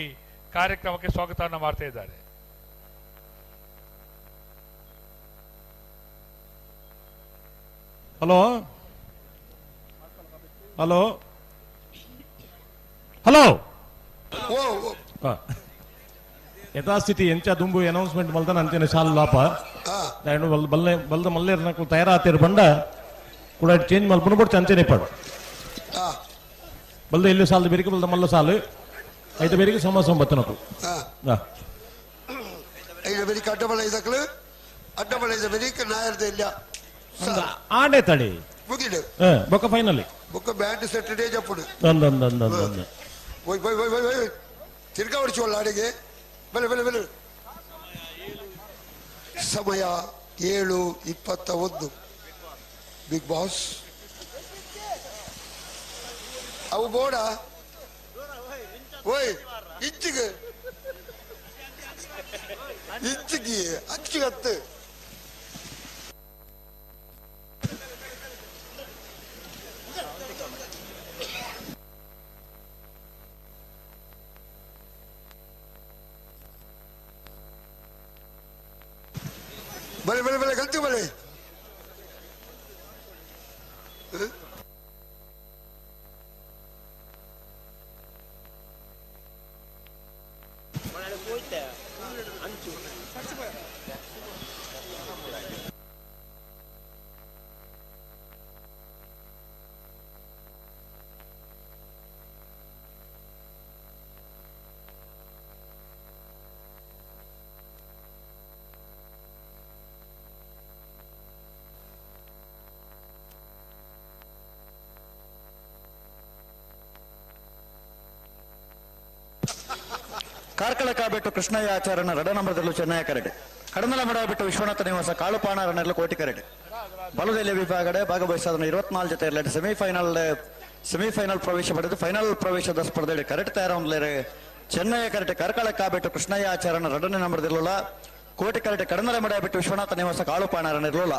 Speaker 3: ಕಾರ್ಯಕ್ರಮಕ್ಕೆ ಸ್ವಾಗತವನ್ನು ಮಾಡ್ತಾ ಇದ್ದಾರೆ.
Speaker 10: ಹಲೋ ಹಲೋ ಹಲೋ, ಯಥಾಸ್ಥಿತಿ ಎಂಚ ದುಂಬು ಅನೌನ್ಸ್ಮೆಂಟ್ ಮಲ್ದನ ಅಂಚನೆ ಶಾಲು ಲಾಪ ಬಲ್ಲೆ ಬಲ್ದ ಮಲ್ಲೇರ್ ನಕಲು ತಯಾರಾತಿರ್ ಬಂಡ ಕೂಡ ಚೇಂಜ್ ಮಲ್ಪುನ ಬೊಡ್ಚಿ ಅಂಚನೆ ಪಾಡು ಬಲ್ದ ಎಲ್ಲಿ ಸಾಲು ಬೇರಿಗೆ ಬಲ್ದ ಮಲ್ಲ ಸಾಲು ಐತ ಬೇರಿಗೆ ಸಮ ಸಂಬತ್ತನಕು ಆಂಡೆ ತಡಿ
Speaker 5: ಮುಗಿಡು
Speaker 10: ಬೊಕ್ಕ ಫೈನಲ್
Speaker 5: ಬೊಕ್ಕ ಬ್ಯಾಂಡ್ ಸೆಟ್ ಡೇ ಜಪ್ಪುಡು
Speaker 10: ಅಂದ ಅಂದ ಅಂದ ಅಂದ
Speaker 5: ಓಯ್ ಓಯ್ ಓಯ್ ಓಯ್ ತಿರ್ಗಾ ಹೊಡಿಸುವಲ್ಲ ಅಡಿಗೆ ಬಲೆ ಬಲೆ ಬಲೆ. ಸಮಯ 7:21. ಬಿಗ್ ಬಾಸ್ ಅವು ಬೋಡ ಓಯ್ ಇಂಚಿಗೆ ಇಂಚಿಗೆ ಅಚ್ಚಿಗತ್ತು ಬಲೆ ಬಲೆ ಬಲೆ ಕಲ್ತು ಬಲೆ.
Speaker 2: ಕಾರ್ಕಳ ಕಾಬಿಟ್ಟು ಕೃಷ್ಣಯ್ಯ ಆಚಾರ್ಯನ ರಡ ನಂಬರದಲ್ಲೂ ಚೆನ್ನಯ್ಯ ಕರಡೆ ಕಡನಲ ಮಡ ಬಿಟ್ಟು ವಿಶ್ವನಾಥ ನಿವಾಸ ಕಾಳುಪಾಣರನ್ನೆಲ್ಲ ಕೋಟಿ ಕರಡೆ ಬಲದೆಲೆ ವಿಭಾಗಡೆ ಭಾಗವಹಿಸಾದ 24 ಜೊತೆ ಇರಲಿ ಸೆಮಿಫೈನಲ್ ಪ್ರವೇಶ ಪಡೆದು ಫೈನಲ್ ಪ್ರವೇಶದ ಸ್ಪರ್ಧೆ ಕರೆಕ್ಟ್ ತಯಾರ ಚೆನ್ನಯ್ಯ ಕರಟೆ ಕಾರ್ಕಳ ಕಾಬಿಟ್ಟು ಕೃಷ್ಣಯ್ಯ ಆಚಾರ್ಯನ ರಡನೆ ನಂಬರದಿರಲಿಲ್ಲ ಕೋಟಿ ಕರಟೆ ಕಡನಲ ಮಡ ಬಿಟ್ಟು ವಿಶ್ವನಾಥ ನಿವಾಸ ಕಾಳುಪಾಣರನ್ನಿರಲಿಲ್ಲ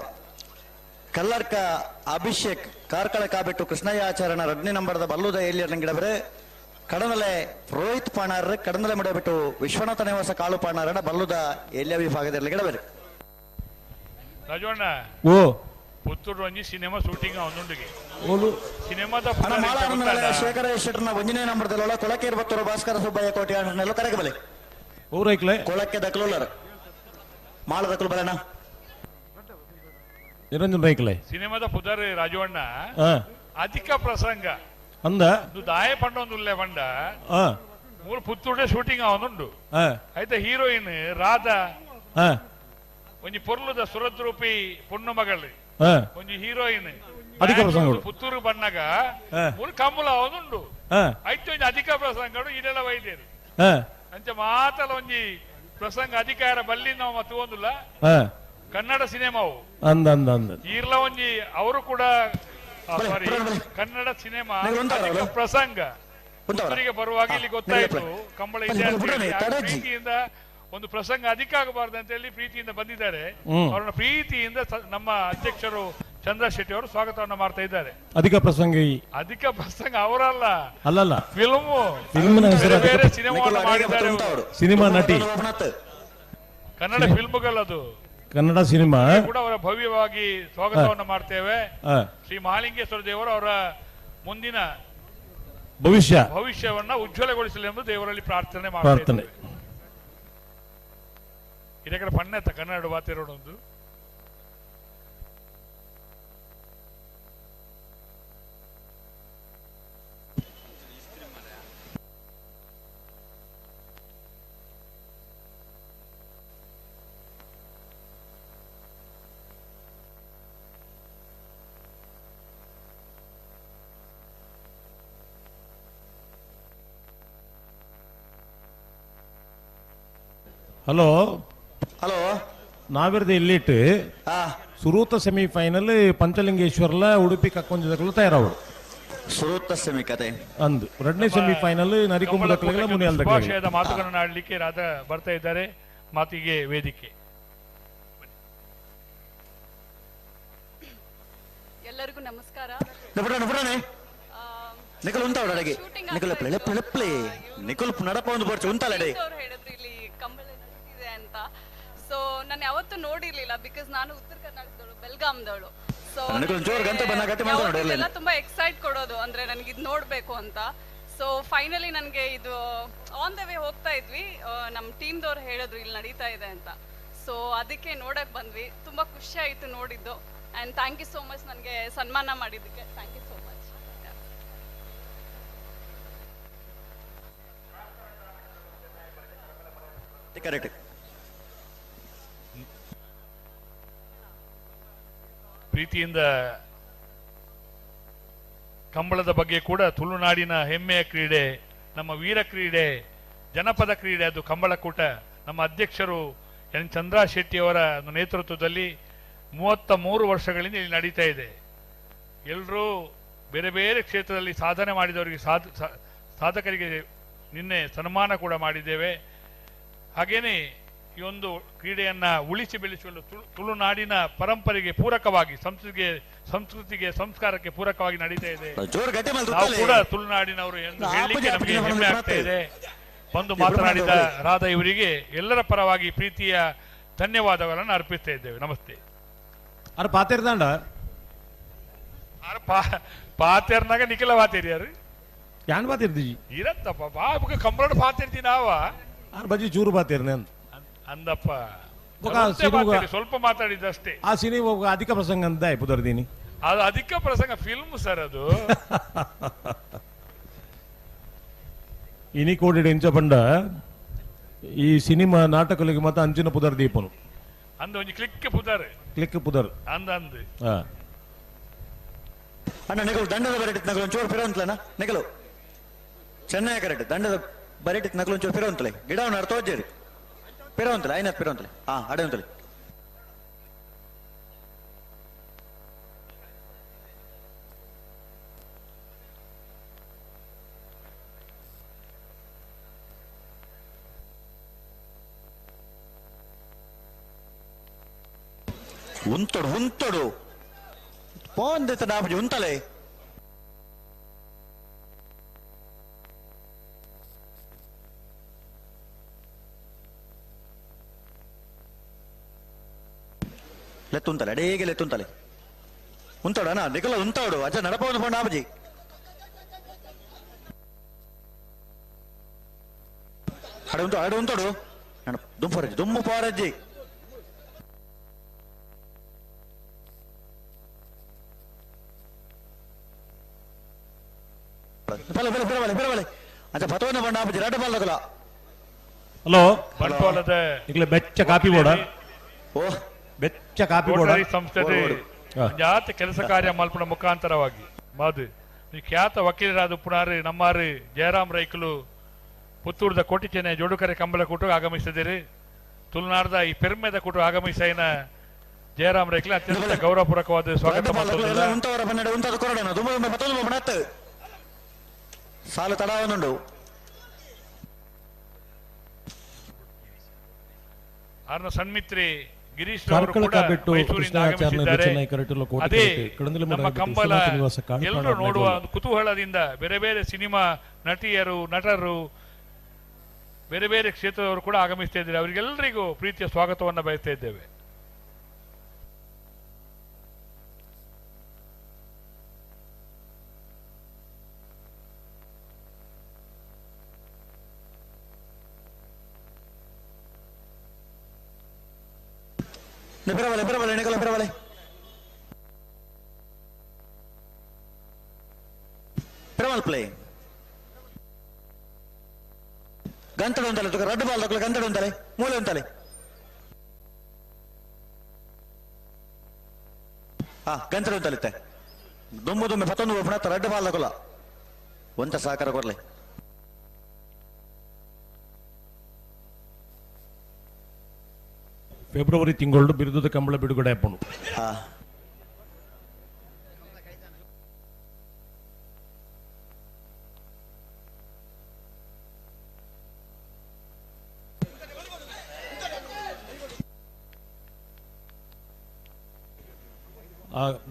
Speaker 2: ಕಲ್ಲರ್ಕ ಅಭಿಷೇಕ್ ಕಾರ್ಕಳ ಕಾಬಿಟ್ಟು ಕೃಷ್ಣಯ್ಯ ಆಚಾರ್ಯನ ರಡ್ನೇ ನಂಬರದ ಬಲ್ಲುದ ಎಲ್ಲಿ ಕಡನಲೆ ರೋಹಿತ್ ಪಾಣಾರ್ ಕಡನಲೆ ಮಡಬಿಟ್ಟು ವಿಶ್ವನಾಥ ನಿವಾಸ ಕಾಳು ಪಾಣಾರಣ ಬಲ್ಲುದ ಎಲ್ಲಿಯ ವಿಭಾಗದಲ್ಲಿ ಗಿಡಬೇರು
Speaker 3: ರಾಜವಣ್ಣ
Speaker 10: ಓ
Speaker 3: ಪುತ್ತೂರು ಒಂಜಿ ಸಿನಿಮಾ ಶೂಟಿಂಗ್ ಅವನುಂಡಿಗೆ
Speaker 10: ಓಲು
Speaker 3: ಸಿನಿಮಾದ
Speaker 2: ಶೇಖರ ಶೆಟ್ಟರ್ನ ಒಂಜನೇ ನಂಬರ್ದಲ್ಲ ಕೊಳಕೆ ಇರ್ಬತ್ತೂರು ಭಾಸ್ಕರ ಸುಬ್ಬಯ್ಯ ಕೋಟಿ ಅಣ್ಣನೆಲ್ಲ ಕರೆಗೆ ಬಲೆ
Speaker 10: ಊರೈಕ್ಲೆ
Speaker 2: ಕೊಳಕ್ಕೆ ದಕ್ಲುಲ್ಲರ್ ಮಾಳ ದಕ್ಲು ಬಲೆನಾ
Speaker 10: ನಿರಂಜನ್ ರೈಕ್ಲೆ
Speaker 3: ಸಿನಿಮಾದ ಪುದರ್ ರಾಜವಣ್ಣ ಅಧಿಕ ಪ್ರಸಂಗ
Speaker 10: ಅಂದ
Speaker 3: ದಾಯ ಪಂಡೊಂದುಲ್ಲೆ ಪಂಡ ಮೂರು ಪುತ್ತೂಡೆ ಶೂಟಿಂಗ್ ಅವನುಂಡು ಆಯ್ತಾ ಹೀರೋಯಿನ್ ರಾಧಾ ಒಂಜಿ ಪೊರ್ಲುದ ಸುರದ್ರೂಪಿ ಪೊಣ್ಣು ಮಗಳು ಒಂಜಿ ಹೀರೋಯಿನ್
Speaker 10: ಅಧಿಕ ಪ್ರಸಂಗ
Speaker 3: ಪುತ್ತೂರು ಬಣ್ಣಗ ಮೂರು ಕಂಬಳ ಅವನುಂಡು ಆಯ್ತು ಒಂಜಿ ಅಧಿಕ ಪ್ರಸಂಗಡು ಇದೆಲ್ಲ ವೈದ್ಯರು ಅಂಚ ಮಾತಲ ಒಂಜಿ ಪ್ರಸಂಗ ಅಧಿಕಾರ ಬಲ್ಲಿ ನಾವು ಮತ್ತು ಒಂದುಲ್ಲ ಕನ್ನಡ ಸಿನಿಮಾವು
Speaker 10: ಅಂದ ಅಂದ ಅಂದ
Speaker 3: ಈರ್ಲ ಒಂಜಿ ಅವರು ಕೂಡ ಕನ್ನಡ ಸಿನಿಮಾ ಪ್ರಸಂಗ ಪುತ್ತೂರಿಗೆ ಬರುವಾಗ ಇಲ್ಲಿ ಗೊತ್ತಾಯ್ತು ಕಂಬಳ ಇದೆ ಪ್ರೀತಿಯಿಂದ ಒಂದು ಪ್ರಸಂಗ ಅಧಿಕ ಆಗಬಾರ್ದು ಅಂತ ಹೇಳಿ ಪ್ರೀತಿಯಿಂದ ಬಂದಿದ್ದಾರೆ. ಅವರನ್ನ ಪ್ರೀತಿಯಿಂದ ನಮ್ಮ ಅಧ್ಯಕ್ಷರು ಚಂದ್ರ ಶೆಟ್ಟಿ ಅವರು ಸ್ವಾಗತವನ್ನು ಮಾಡ್ತಾ ಇದ್ದಾರೆ.
Speaker 10: ಅಧಿಕ ಪ್ರಸಂಗ
Speaker 3: ಅಧಿಕ ಪ್ರಸಂಗ ಅವರಲ್ಲ
Speaker 10: ಅಲ್ಲಲ್ಲ
Speaker 3: ಫಿಲ್ಮ್ ಬೇರೆ ಸಿನಿಮಾವನ್ನು ಮಾಡಿದ್ದಾರೆ,
Speaker 10: ಸಿನಿಮಾ ನಟಿ
Speaker 3: ಕನ್ನಡ ಫಿಲ್ಮ್ಗಳದು
Speaker 10: ಕನ್ನಡ ಸಿನಿಮಾ
Speaker 3: ಕೂಡ ಅವರ ಭವ್ಯವಾಗಿ ಸ್ವಾಗತವನ್ನು ಮಾಡ್ತೇವೆ. ಶ್ರೀ ಮಹಾಲಿಂಗೇಶ್ವರ ದೇವರು ಅವರ ಮುಂದಿನ ಭವಿಷ್ಯವನ್ನ ಉಜ್ವಲಗೊಳಿಸಲಿ ಎಂದು ದೇವರಲ್ಲಿ ಪ್ರಾರ್ಥನೆ ಮಾಡ್ತೇನೆ. ಇದಕ್ಕೆ ಪಣ್ಣೆತ್ತ ಕನ್ನಡ ವಾತಿರೋಣೊಂದು
Speaker 10: ಹಲೋ
Speaker 2: ಹಲೋ
Speaker 10: ನಾವಿರದ ಇಲ್ಲಿಟ್ಟು ಸುರೂತ ಸೆಮಿಫೈನಲ್ ಪಂಚಲಿಂಗೇಶ್ವರಲ ಉಡುಪಿ ಕಕ್ಕೊಂಜದಕ್ಕಲು ತಯಾರಾವಡು
Speaker 2: ಸುರೂತ ಸೆಮಿ ಕತೆ
Speaker 10: ಅಂದು ಎರಡನೇ ಸೆಮಿಫೈನಲ್ ನರಿಕೊಂಬದಕ್ಕಲೆಲ್ಲ ಮುನಿಯಲ್ದಕ್ಕಲೆಲ್ಲ
Speaker 3: ಶುಭಾಶಯದ ಮಾತುಗಳನ್ನು ಆಡಲಿಕ್ಕೆ ರಾಧಾ ಬರ್ತಾ ಇದ್ದಾರೆ. ಮಾತಿಗೆ ವೇದಿಕೆ.
Speaker 11: ಎಲ್ಲರಿಗೂ ನಮಸ್ಕಾರ. ಶೂಟಿಂಗ್
Speaker 2: ನಿಕುಲ್ ಲೆಪ್ಲೆ ಲೆಪ್ಲೆ ನಿಕುಲ್ ನಡಪ ಒಂದು ಬರ್ಚು ಉಂತಲಡೆ
Speaker 11: ಅವ್ರು ಹೇಳಿದ್ರು ಇಲ್ಲಿ ಕಂಬಳ ನಡೀತಿದೆ ಅಂತ. ಸೊ ನಾನು ಯಾವತ್ತೂ ನೋಡಿರ್ಲಿಲ್ಲ, because ನಾನು ಉತ್ತರ ಕರ್ನಾಟಕದವಳು, ಬೆಲ್ಗಾಮ್ದವಳು. ಸೊ ಎಲ್ಲ ತುಂಬಾ ಎಕ್ಸೈಟ್ ಕೊಡೋದು, ಅಂದ್ರೆ ನನಗೆ ಇದು ನೋಡ್ಬೇಕು ಅಂತ. ಸೊ ಫೈನಲಿ ನನಗೆ ಇದು ಆನ್ the way ಹೋಗ್ತಾ ಇದ್ವಿ, ನಮ್ಮ ಟೀಮ್ದವ್ರು ಹೇಳಿದ್ರು ಇಲ್ಲಿ ನಡೀತಾ ಇದೆ ಅಂತ. ಸೊ ಅದಕ್ಕೆ ನೋಡಕ್ ಬಂದ್ವಿ, ತುಂಬಾ ಖುಷಿ ಆಯ್ತು ನೋಡಿದ್ದು. And thank you so much ನನಗೆ ಸನ್ಮಾನ ಮಾಡಿದ್ದಕ್ಕೆ. Thank you so much.
Speaker 2: Correct.
Speaker 3: ಪ್ರೀತಿಯಿಂದ ಕಂಬಳದ ಬಗ್ಗೆ ಕೂಡ ತುಳುನಾಡಿನ ಹೆಮ್ಮೆಯ ಕ್ರೀಡೆ, ನಮ್ಮ ವೀರ ಕ್ರೀಡೆ, ಜನಪದ ಕ್ರೀಡೆ ಅದು ಕಂಬಳಕೂಟ. ನಮ್ಮ ಅಧ್ಯಕ್ಷರು ಎನ್ ಚಂದ್ರ ಶೆಟ್ಟಿಯವರ ನೇತೃತ್ವದಲ್ಲಿ 33 ವರ್ಷಗಳಿಂದ ಇಲ್ಲಿ ನಡೀತಾ ಇದೆ. ಎಲ್ಲರೂ ಬೇರೆ ಬೇರೆ ಕ್ಷೇತ್ರದಲ್ಲಿ ಸಾಧನೆ ಮಾಡಿದವರಿಗೆ ಸಾಧಕರಿಗೆ ನಿನ್ನೆ ಸನ್ಮಾನ ಕೂಡ ಮಾಡಿದ್ದೇವೆ. ಹಾಗೇನೇ ಈ ಒಂದು ಕ್ರೀಡೆಯನ್ನು ಉಳಿಸಿ ಬೆಳೆಸಲು ತುಳುನಾಡಿನ ಪರಂಪರೆಗೆ ಪೂರಕವಾಗಿ, ಸಂಸ್ಕೃತಿಗೆ ಸಂಸ್ಕಾರಕ್ಕೆ ಪೂರಕವಾಗಿ ನಡೀತಾ ಇದೆ. ನಾವು ಕೂಡ ತುಳುನಾಡಿನವರು ಎಂದು ಹೇಳಲಿಕ್ಕೆ ನಮಗೆ ಹೆಮ್ಮೆ ಆಗ್ತಾ ಇದೆ. ಬಂದು ಮಾತನಾಡಿದ ರಾಧಾ ಇವರಿಗೆ ಎಲ್ಲರ ಪರವಾಗಿ ಪ್ರೀತಿಯ ಧನ್ಯವಾದಗಳನ್ನು ಅರ್ಪಿಸ್ತಾ ಇದ್ದೇವೆ. ನಮಸ್ತೆ. ಪಾತೇರ್ನಾಗ ನಿಖಿಲ ಪಾತೇರಿ ಯಾರು
Speaker 10: ಯಾನ್ ಪಾತಿರ್ದಿ
Speaker 3: ಇರತ್ತಪ್ಪ ಬಾ ಕಂಬಳ ಪಾತಿರ್ದಿ ನಾವ
Speaker 10: ಬಜಿ ಚೂರು ಪಾತೇರ್ನೆ ಅಂತ
Speaker 3: ಅಂದಪ್ಪ ಸ್ವಲ್ಪ ಮಾತಾಡಿದ್ದಷ್ಟೇ.
Speaker 10: ಆ ಸಿನಿಮಾ ಅಧಿಕ ಪ್ರಸಂಗ ಅಂತ ಪುದರ್ದೀನಿ,
Speaker 3: ಅದು ಅಧಿಕ ಪ್ರಸಂಗ ಫಿಲ್ಮ್ ಸರ್ ಅದು.
Speaker 10: ಇನಿ ಕೋಡಿ ಎಂಚ ಪಂಡ ಈ ಸಿನಿಮಾ ನಾಟಕಗಳಿಗೆ ಮತ್ತೆ ಅಂಚಿನ ಪುದರ್ ದೀಪನು
Speaker 3: ಅಂದ ಒಂಜಿ ಕ್ಲಿಕ್ ಪುದರ್,
Speaker 10: ಕ್ಲಿಕ್ ಪುದರ್
Speaker 3: ಅಂದ ಅಂದ
Speaker 2: ಅಣ್ಣ ನಿಗಲು ದಂಡದ ಬರೆಟಿತ್ ನಗಲು ಒಂಚೂರು ಫಿರೋಂತ್ಲನ ನಿಗಲು ಚೆನ್ನೈ ಕರೆಕ್ಟ್ ದಂಡದ ಬರೆಟಿತ್ ನಗಲು ಒಂಚೂರು ಫಿರೋಂತ್ಲೆ ಗಿಡವನ್ನು ಅರ್ಥ ಹೋಜ್ಜೇರಿ ಪಿರೋಂತಲೆ ಐನತ್ ಪಿರೋಂತಲೆ ಹಾ ಅಡೆ ಅಂತಲೆ. ಉಂತಡು ಉಂತಡು ಫೋನ್ ನಾಪಜಿ ಉಂತಲೆ ಲೆತ್ತುಂತಲೆ ಅಡೇಗೆ ಲೆತ್ತುಂತಲೆ ಉಂತಾಡು ಅಣ್ಣ ನಿಕಲ ಉಂತಾಡು ಅಜ್ಜ ನಡಪವನು ಫೋನ್ ಆಪಜಿ ಅಡೆ ಉಂಟು ಅಡೆ ಉಂತಾಡು ದುಂಪು ದುಮ್ಮು ಪಾರಜ್ಜಿ ಬಲೆ ಬಲೆ ಬಲೆ ಬಲೆ ಅಜ್ಜ ಪತವನ ಬಂಡ ಆಪಜಿ ರಡ್ಡ ಬಾಲ್ದಕಲ.
Speaker 10: ಹಲೋ
Speaker 3: ಬಂಟ್ವಾಳದ
Speaker 10: ಈಗಲೇ ಬೆಚ್ಚ ಕಾಪಿ ಬೋಡ
Speaker 2: ಓ
Speaker 10: ಬೆಚ್ಚ ಕಾಪಿ ಬೋಡ
Speaker 3: ಸಂಸ್ಥೆ ಜಾತಿ ಕೆಲಸ ಕಾರ್ಯ ಮಲ್ಪನ ಮುಖಾಂತರವಾಗಿ ಮಾದು ಖ್ಯಾತ ವಕೀಲರಾದ ಪುನಾರು ನಮ್ಮಾರು ಜಯರಾಮ್ ರೈಕುಲು ಪುತ್ತೂರ್ದ ಕೋಟಿಚೆನೆ ಜೋಡುಕರೆ ಕಂಬಳ ಕೂಟ ಆಗಮಿಸಿದಿರಿ. ತುಳುನಾಡದ ಈ ಪೆರ್ಮೆದ ಕೂಟ ಆಗಮಿಸೈನ ಜಯರಾಮ್ ರೈಕುಲು ಅತ್ಯಂತ ಗೌರವಪೂರ್ವಕವಾದ ಸ್ವಾಗತ.
Speaker 2: ಸಾಲು ತಡವನ್ನುಂಡು
Speaker 3: ಆರ್ನ ಸನ್ಮಿತ್ರಿ ಗಿರೀಶ್ ಅದೇ ನಮ್ಮ ಕಂಬಳ ಎಲ್ಲರೂ ನೋಡುವ ಒಂದು ಕುತೂಹಲದಿಂದ ಬೇರೆ ಬೇರೆ ಸಿನಿಮಾ ನಟಿಯರು, ನಟರು, ಬೇರೆ ಬೇರೆ ಕ್ಷೇತ್ರದವರು ಕೂಡ ಆಗಮಿಸ್ತಾ ಇದ್ದಾರೆ. ಅವರಿಗೆಲ್ಲರಿಗೂ ಪ್ರೀತಿಯ ಸ್ವಾಗತವನ್ನು ಬಯಸ್ತಾ ಇದ್ದೇವೆ.
Speaker 2: ಬಿರವಲೆ ಬಿರವಲೆ ನಿಕಲ ಬಿರವಲೆ ಬಿರವಲ್ ಪ್ಲೇ ಗಂತಡು ಅಂತಲೆ ತುಕ ರಡ್ಡು ಬಾಲ್ ತಕಲ ಗಂತಡು ಅಂತಲೆ ಮೂಲೆ ಅಂತಲೆ ಹಾ ಗಂತಡು ಅಂತಲಿತ್ತೆ ದುಮ್ಮು ದುಮ್ಮೆ ಪತ್ತೊಂದು ಒಬ್ಬನ ರಡ್ಡು ಬಾಲ್ ತಕೊಲ ಒಂತ ಸಹಕಾರ ಕೊರ್ಲೆ.
Speaker 10: ಫೆಬ್ರವರಿ ತಿಂಗಳು ಬಿರುದದ ಕಂಬಳ ಬಿಡುಗಡೆ ಆಪುಂಡು. ಆ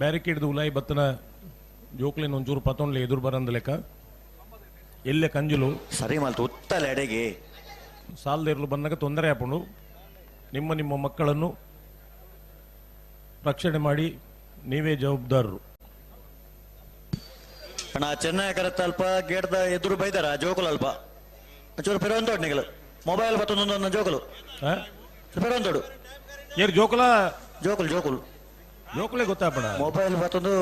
Speaker 10: ಬ್ಯಾರಿಕೇಡ್ ಉಲಾಯಿ ಬತ್ತನ ಜೋಕ್ಲಿನ ಒಂಚೂರು ಪತೊಂಡ್ಲೆ ಎದುರು ಬರಂದ ಲೆಕ್ಕ ಎಲ್ಲೆ ಕಂಜುಲು
Speaker 2: ಸರಿ ಮಾಲ್ತು ಉತ್ತಲೆ ಅಡೆಗೆ
Speaker 10: ಸಾಲದಿರಲು ಬಂದಾಗ ತೊಂದರೆ ಆಪುಂಡು. ನಿಮ್ಮ ನಿಮ್ಮ ಮಕ್ಕಳನ್ನು ರಕ್ಷಣೆ ಮಾಡಿ, ನೀವೇ ಜವಾಬ್ದಾರರು.
Speaker 2: ಅಣ್ಣ ಚೆನ್ನೈ ಕರೆತ್ತ ಅಲ್ಪ ಗೇಟ್ದ ಎದುರು ಬೈದಾರ ಜೋಕುಲು ಅಲ್ಪ ಚೂರು ಪೆರೊಂದೋಡು ನಿಗಲು ಮೊಬೈಲ್ ಬತ್ತೊಂದೊಂದು ಜೋಕುಲು ಪೆರೊಂದೋಡು
Speaker 10: ಏರ್ ಜೋಕುಲ
Speaker 2: ಜೋಕುಲು ಜೋಕುಲು
Speaker 10: ಜೋಕುಲೇ ಗೊತ್ತಾಪಣ
Speaker 2: ಮೊಬೈಲ್ ಬತ್ತೊಂದು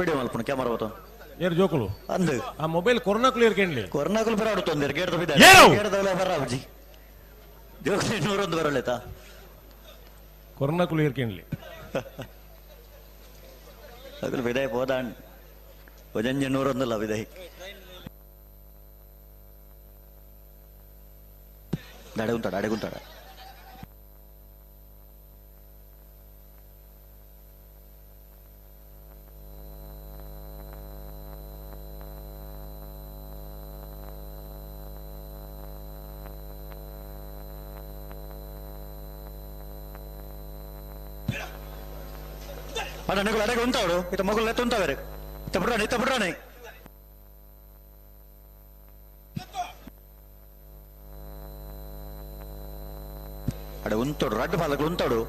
Speaker 2: ವಿಡಿಯೋ ಮಲ್ಪಣ ಕ್ಯಾಮರಾ ಬತ್ತೊಂದು
Speaker 10: ಏರ್ ಜೋಕುಲು
Speaker 2: ಅಂದು
Speaker 10: ಆ ಮೊಬೈಲ್ ಕೊರ್ನಾಕುಲು ಏರ್ಕೆಂಡ್ಲಿ
Speaker 2: ಕೊರ್ನಾಕುಲು ಬರ ತೊಂದರೆ ಗೇಟ್ದ ಬಿದ್ದ ಗೇಟ್ದ ಬರ ಅಜ್ಜಿ ಜೋಕುಲು ನೂರೊಂದು ಬರಲೇತಾ
Speaker 10: ಕೊರ್ನಾಕುಲು ಏರ್ಕೆಂಡ್ಲಿ
Speaker 2: ಅಗಲು ವಿದಾಯ ಹೋದಾಣ್ ಒಂಜಂಜೆ ನೂರೊಂದಲ್ಲ ವಿದಾಯ ಅಡೆಗುಂತಾಡ ಅಡೆಗುಂತಾಡ ಅಣ್ಣ ನಿಗುಲು ಅಡೆಗೆ ಉಂತಾವಡು ಇತ್ತ ಮಗುಲು ಎತ್ತ ಉಂತಾವೇರೆ ಇತ್ತ ಬಿಡ್ರಾಣಿ ಇತ್ತ ಬಿಡ್ರಾಣಿ ಅಡೆ ಉಂತೋಡು ರಡ್ಡು ಪಾಲಕಲು ಉಂತಾಡು.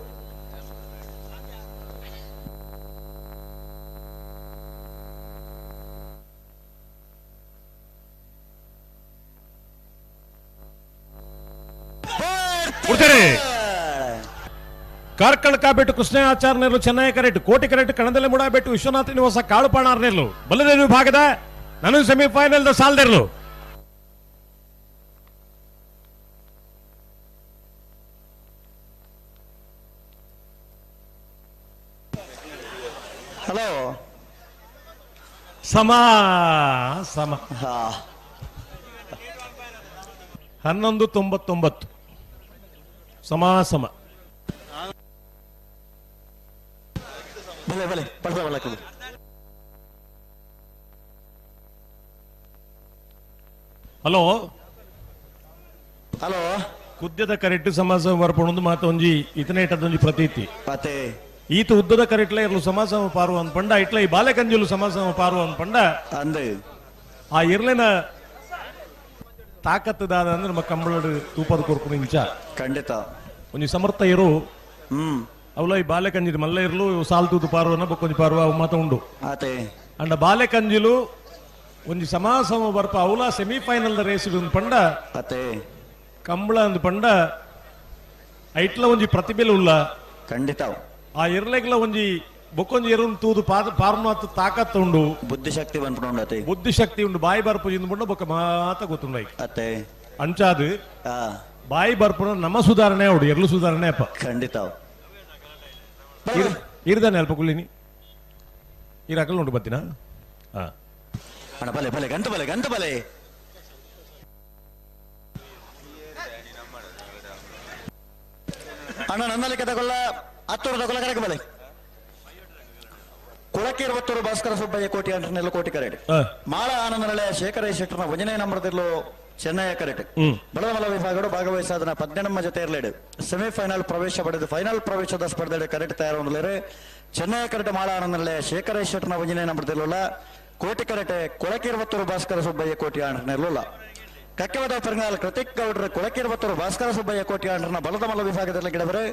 Speaker 10: ಕಾರ್ಕಳ ಕಾಬೆಟ್ಟು ಕೃಷ್ಣ ಆಚಾರ್ಯನೇರ್ಲು ಚೆನ್ನೈ ಕರೆಟ್ ಕೋಟಿ ಕರೆಟ್ ಕಣದಲ್ಲೇ ಮುಡಾಬೆಟ್ಟು ವಿಶ್ವನಾಥ ನಿವಾಸ ಕಾಳುಪಾಣಾರ್ನೇರ್ಲು ಬಲ್ಲದ ವಿಭಾಗದ ನಾನು ಸೆಮಿಫೈನಲ್ the ಸಾಲ್ದೇರ್ಲು.
Speaker 2: ಹಲೋ
Speaker 10: ಸಮ ಸಮ 11.99 ಸಮ ಸಮ.
Speaker 2: ಬಲೆ ಬಲೆ ಪಡ್ದ ಬಲಕುಲು
Speaker 10: ಹಲೋ
Speaker 2: ಹಲೋ
Speaker 10: ಕುದ್ಯದ ಕರೆಕ್ಟ್ ಸಮಾಸ ಬರ್ಪಣೊಂದು ಮಾತೊಂಜಿ ಇತನೇಟದೊಂಜಿ ಪ್ರತೀತಿ
Speaker 2: ಅತೆ
Speaker 10: ಈತ ಉದ್ದದ ಕರೆಟ್ಲ ಇರ್ಲು ಸಮಾಸಮ ಪಾರು ಅಂದ್ ಪಂಡ ಇಟ್ಲ ಈ ಬಾಲೆ ಕಂಜುಲು ಸಮಾಸಮ ಪಾರು ಅಂದ್ ಪಂಡ
Speaker 2: ಅಂದ್
Speaker 10: ಆ ಇರ್ಲೆನ ತಾಕತ್ತದಾದ ಅಂದ್ರೆ ನಮ್ಮ ಕಂಬಳಡು ತೂಪದ ಕೊರ್ಪುನ ಇಂಚ
Speaker 2: ಖಂಡಿತ
Speaker 10: ಒಂಜಿ ಸಮರ್ಥ ಇರು ಅವಲ ಈ ಬಾಲೆ ಕಂಜಿಲು ಮಲ್ಲ ಇರ್ಲು ಸಾಲ್ ತೂತು ಪಾರುವನ ಬೊಕ್ಕೊಂಜಿ ಪಾರುವ ಅವು ಮಾತ ಉಂಡು
Speaker 2: ಆತೆ
Speaker 10: ಅಂಡ ಬಾಲೆ ಕಂಜಿಲು ಒಂಜಿ ಸಮಾಸಮ ಬರ್ಪ ಅವಲ ಸೆಮಿಫೈನಲ್ the race ಒಂದು ಪಂಡ
Speaker 2: ಅತೆ
Speaker 10: ಕಂಬಳ ಅಂದ್ ಪಂಡ ಐಟ್ಲ ಒಂಜಿ ಪ್ರತಿಭೆಲು ಉಲ್ಲ
Speaker 2: ಖಂಡಿತ
Speaker 10: ಆ ಇರ್ಲೆಗ್ಲ ಒಂಜಿ ಬೊಕ್ಕೊಂಜಿ ಎರುನ್ ತೂದು ಪಾರ್ನಾತ್ ತಾಕತ್ತು ಉಂಡು
Speaker 2: ಬುದ್ಧಿಶಕ್ತಿ ಬಂದ್ಕೊಂಡು ಅತೆ
Speaker 10: ಬುದ್ಧಿಶಕ್ತಿ ಉಂಡು ಬಾಯಿ ಬರ್ಪು ಇಂದು ಪಂಡ ಬೊಕ್ಕ ಮಾತ ಗೊತ್ತುಂಡು ಐಕ್
Speaker 2: ಅತೆ
Speaker 10: ಅಂಚಾದು ಬಾಯಿ ಬರ್ಪುನ ನಮ್ಮ ಸುಧಾರಣೆ ಉಂಡು ಎರ್ಲು ಸುಧಾರಣೆ ಅಪ್ಪ
Speaker 2: ಖಂಡಿತ
Speaker 10: ಇರ್ದಾನೆ ಅಲ್ಪ ಕುಲ್ಲಿನಿ ಈ ರಕಲ್ ಉಂಟು ಬತ್ತಿನ
Speaker 2: ಅಣ್ಣ ಬಲೆ ಬಲೆ ಗಂತ ಬಲೆ ಗಂತ ಬಲೆ ಅಣ್ಣ ನನ್ನಲಿಕ್ಕೆ ತಗೊಳ್ಳ ಹತ್ತೂರು ತಗೊಳ್ಳ ಕರೆಕ್ ಬಲೆ ಕುಳಕೀರ್ವತ್ತೂರು ಭಾಸ್ಕರ ಸುಬ್ಬಯ್ಯ ಕೋಟಿ ಅಂಟನೆಲ್ಲ ಕೋಟಿ ಕರೆಟ್ ಮಾಳ ಆನಂದನಳೆ ಶೇಖರ ಶೆಟ್ಟರ್ನ ಒಂಜನೇ ನಂಬರ್ದಿರ್ಲು ಚೆನ್ನೈಯ ಕರೆಟ್ ಬಳದಮಲ ವಿಭಾಗಗಳು ಭಾಗವಹಿಸಾದನ 18 ಜೊತೆ ಇರಲೇಡು ಸೆಮಿಫೈನಲ್ ಪ್ರವೇಶ ಪಡೆದು ಫೈನಲ್ ಪ್ರವೇಶದ ಸ್ಪರ್ಧೆ ಕರೆಟ್ ತಯಾರು ಚೆನ್ನೈಯ ಕರೆಟ್ ಮಾಳ ಆನಂದನಳೆ ಶೇಖರ ಶೆಟ್ಟರ್ನ ಒಂಜನೇ ನಂಬರ್ದಿರ್ಲಿಲ್ಲ ಕೋಟಿ ಕರೆಟೆ ಕೊಳಕಿರ್ವತ್ತೂರು ಭಾಸ್ಕರ ಸುಬ್ಬಯ್ಯ ಕೋಟಿ ಅಂಟನೆಲ್ಲ ಕಕ್ಕೆವದ ಪೆರಂಗಾಲ್ ಕೃತಿಕ್ ಗೌಡ್ರ ಕೊಳಕಿರ್ವತ್ತೂರು ಭಾಸ್ಕರ ಸುಬ್ಬಯ್ಯ ಕೋಟಿ ಅಂಡ್ರನ ಬಲದಮಲ ವಿಭಾಗದಲ್ಲಿ ಗಿಡಬರೆ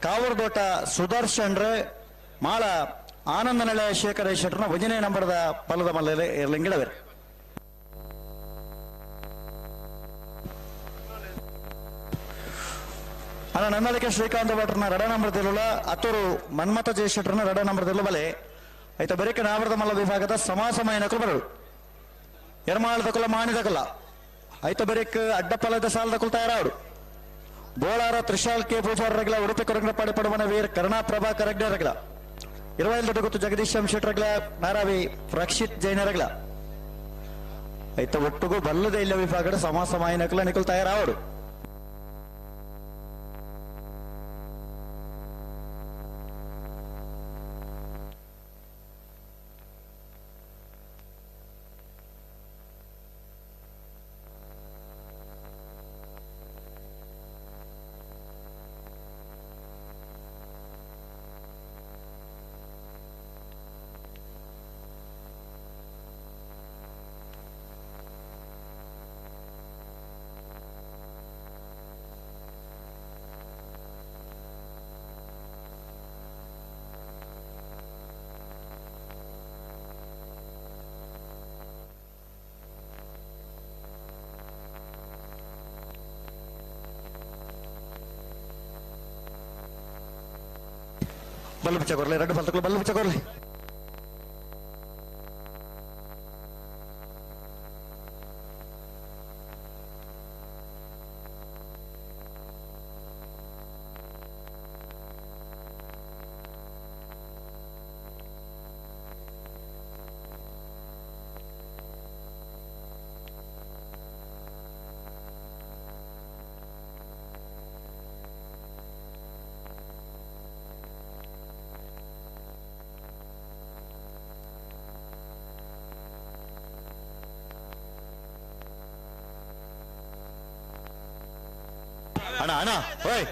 Speaker 2: ಕಾವೂರ್ದೋಟ ಸುದರ್ಶನ್ರೆ ಮಾಳ ಆನಂದನಳೆ ಶೇಖರ ಶೆಟ್ಟರ್ನ ಒಂಜನೇ ನಂಬರದ ಬಲದ ಮಲ್ಲ ಗಿಡವೆರೆ. ಅಣ್ಣ ನನ್ನಲಿಕೆ ಶ್ರೀಕಾಂತ ಭಟ್ರನ ರಡ ನಂಬರ್ ತಿರುಳ ಅತ್ತೂರು ಮನ್ಮಥ ಜಯಶೆಟ್ಟರ್ನ ರಡ ನಂಬರ್ ತಿರುಳು ಬಲೆ ಐತ ಬರಿಕ ನಾವರದ ಮಲ್ಲ ವಿಭಾಗದ ಸಮಾಸಮಯನಕುಲು ಬರಳು ಎರ್ಮಾಳದ ಕುಲ ಮಾಣಿದ ಕುಲ ಐತ ಬರಿಕ್ ಅಡ್ಡಪಲದ ಸಾಲದ ಕುಲ ತಯಾರಾಡು ಬೋಳಾರ ತ್ರಿಶಾಲ್ ಕೆ ಪೂಜಾರ ರಗಲ ಉಡುಪಿ ಕೊರಂಗಪಾಡಿ ಪಡವನ ವೀರ್ ಕರುಣಾ ಪ್ರಭಾಕರ್ ರಗ್ನ ರಗಲ 25 ಗೊತ್ತು ಜಗದೀಶ್ ಎಂ ಶೆಟ್ಟರ್ ರಗಲ ನಾರಾವಿ ರಕ್ಷಿತ್ ಜೈನ ರಗಲ ಐತ ಒಟ್ಟುಗೂ ಬಲ್ಲದ ಇಲ್ಲ ವಿಭಾಗದ ಸಮಾಸಮಾಯನಕುಲ ನಿಕುಲ್ ತಯಾರಾವಡು. ಬಲ್ಲು ಬಿಚ್ಚ ಕೊರ್ಲಿ ಎರಡು ಬಲ್ತಕ್ಕಲು ಬಲ್ಲು ಬಿಚ್ಚ ಕೊರ್ಲಿ. ಅಣ್ಣ ಅಣ್ಣ ಓಯ್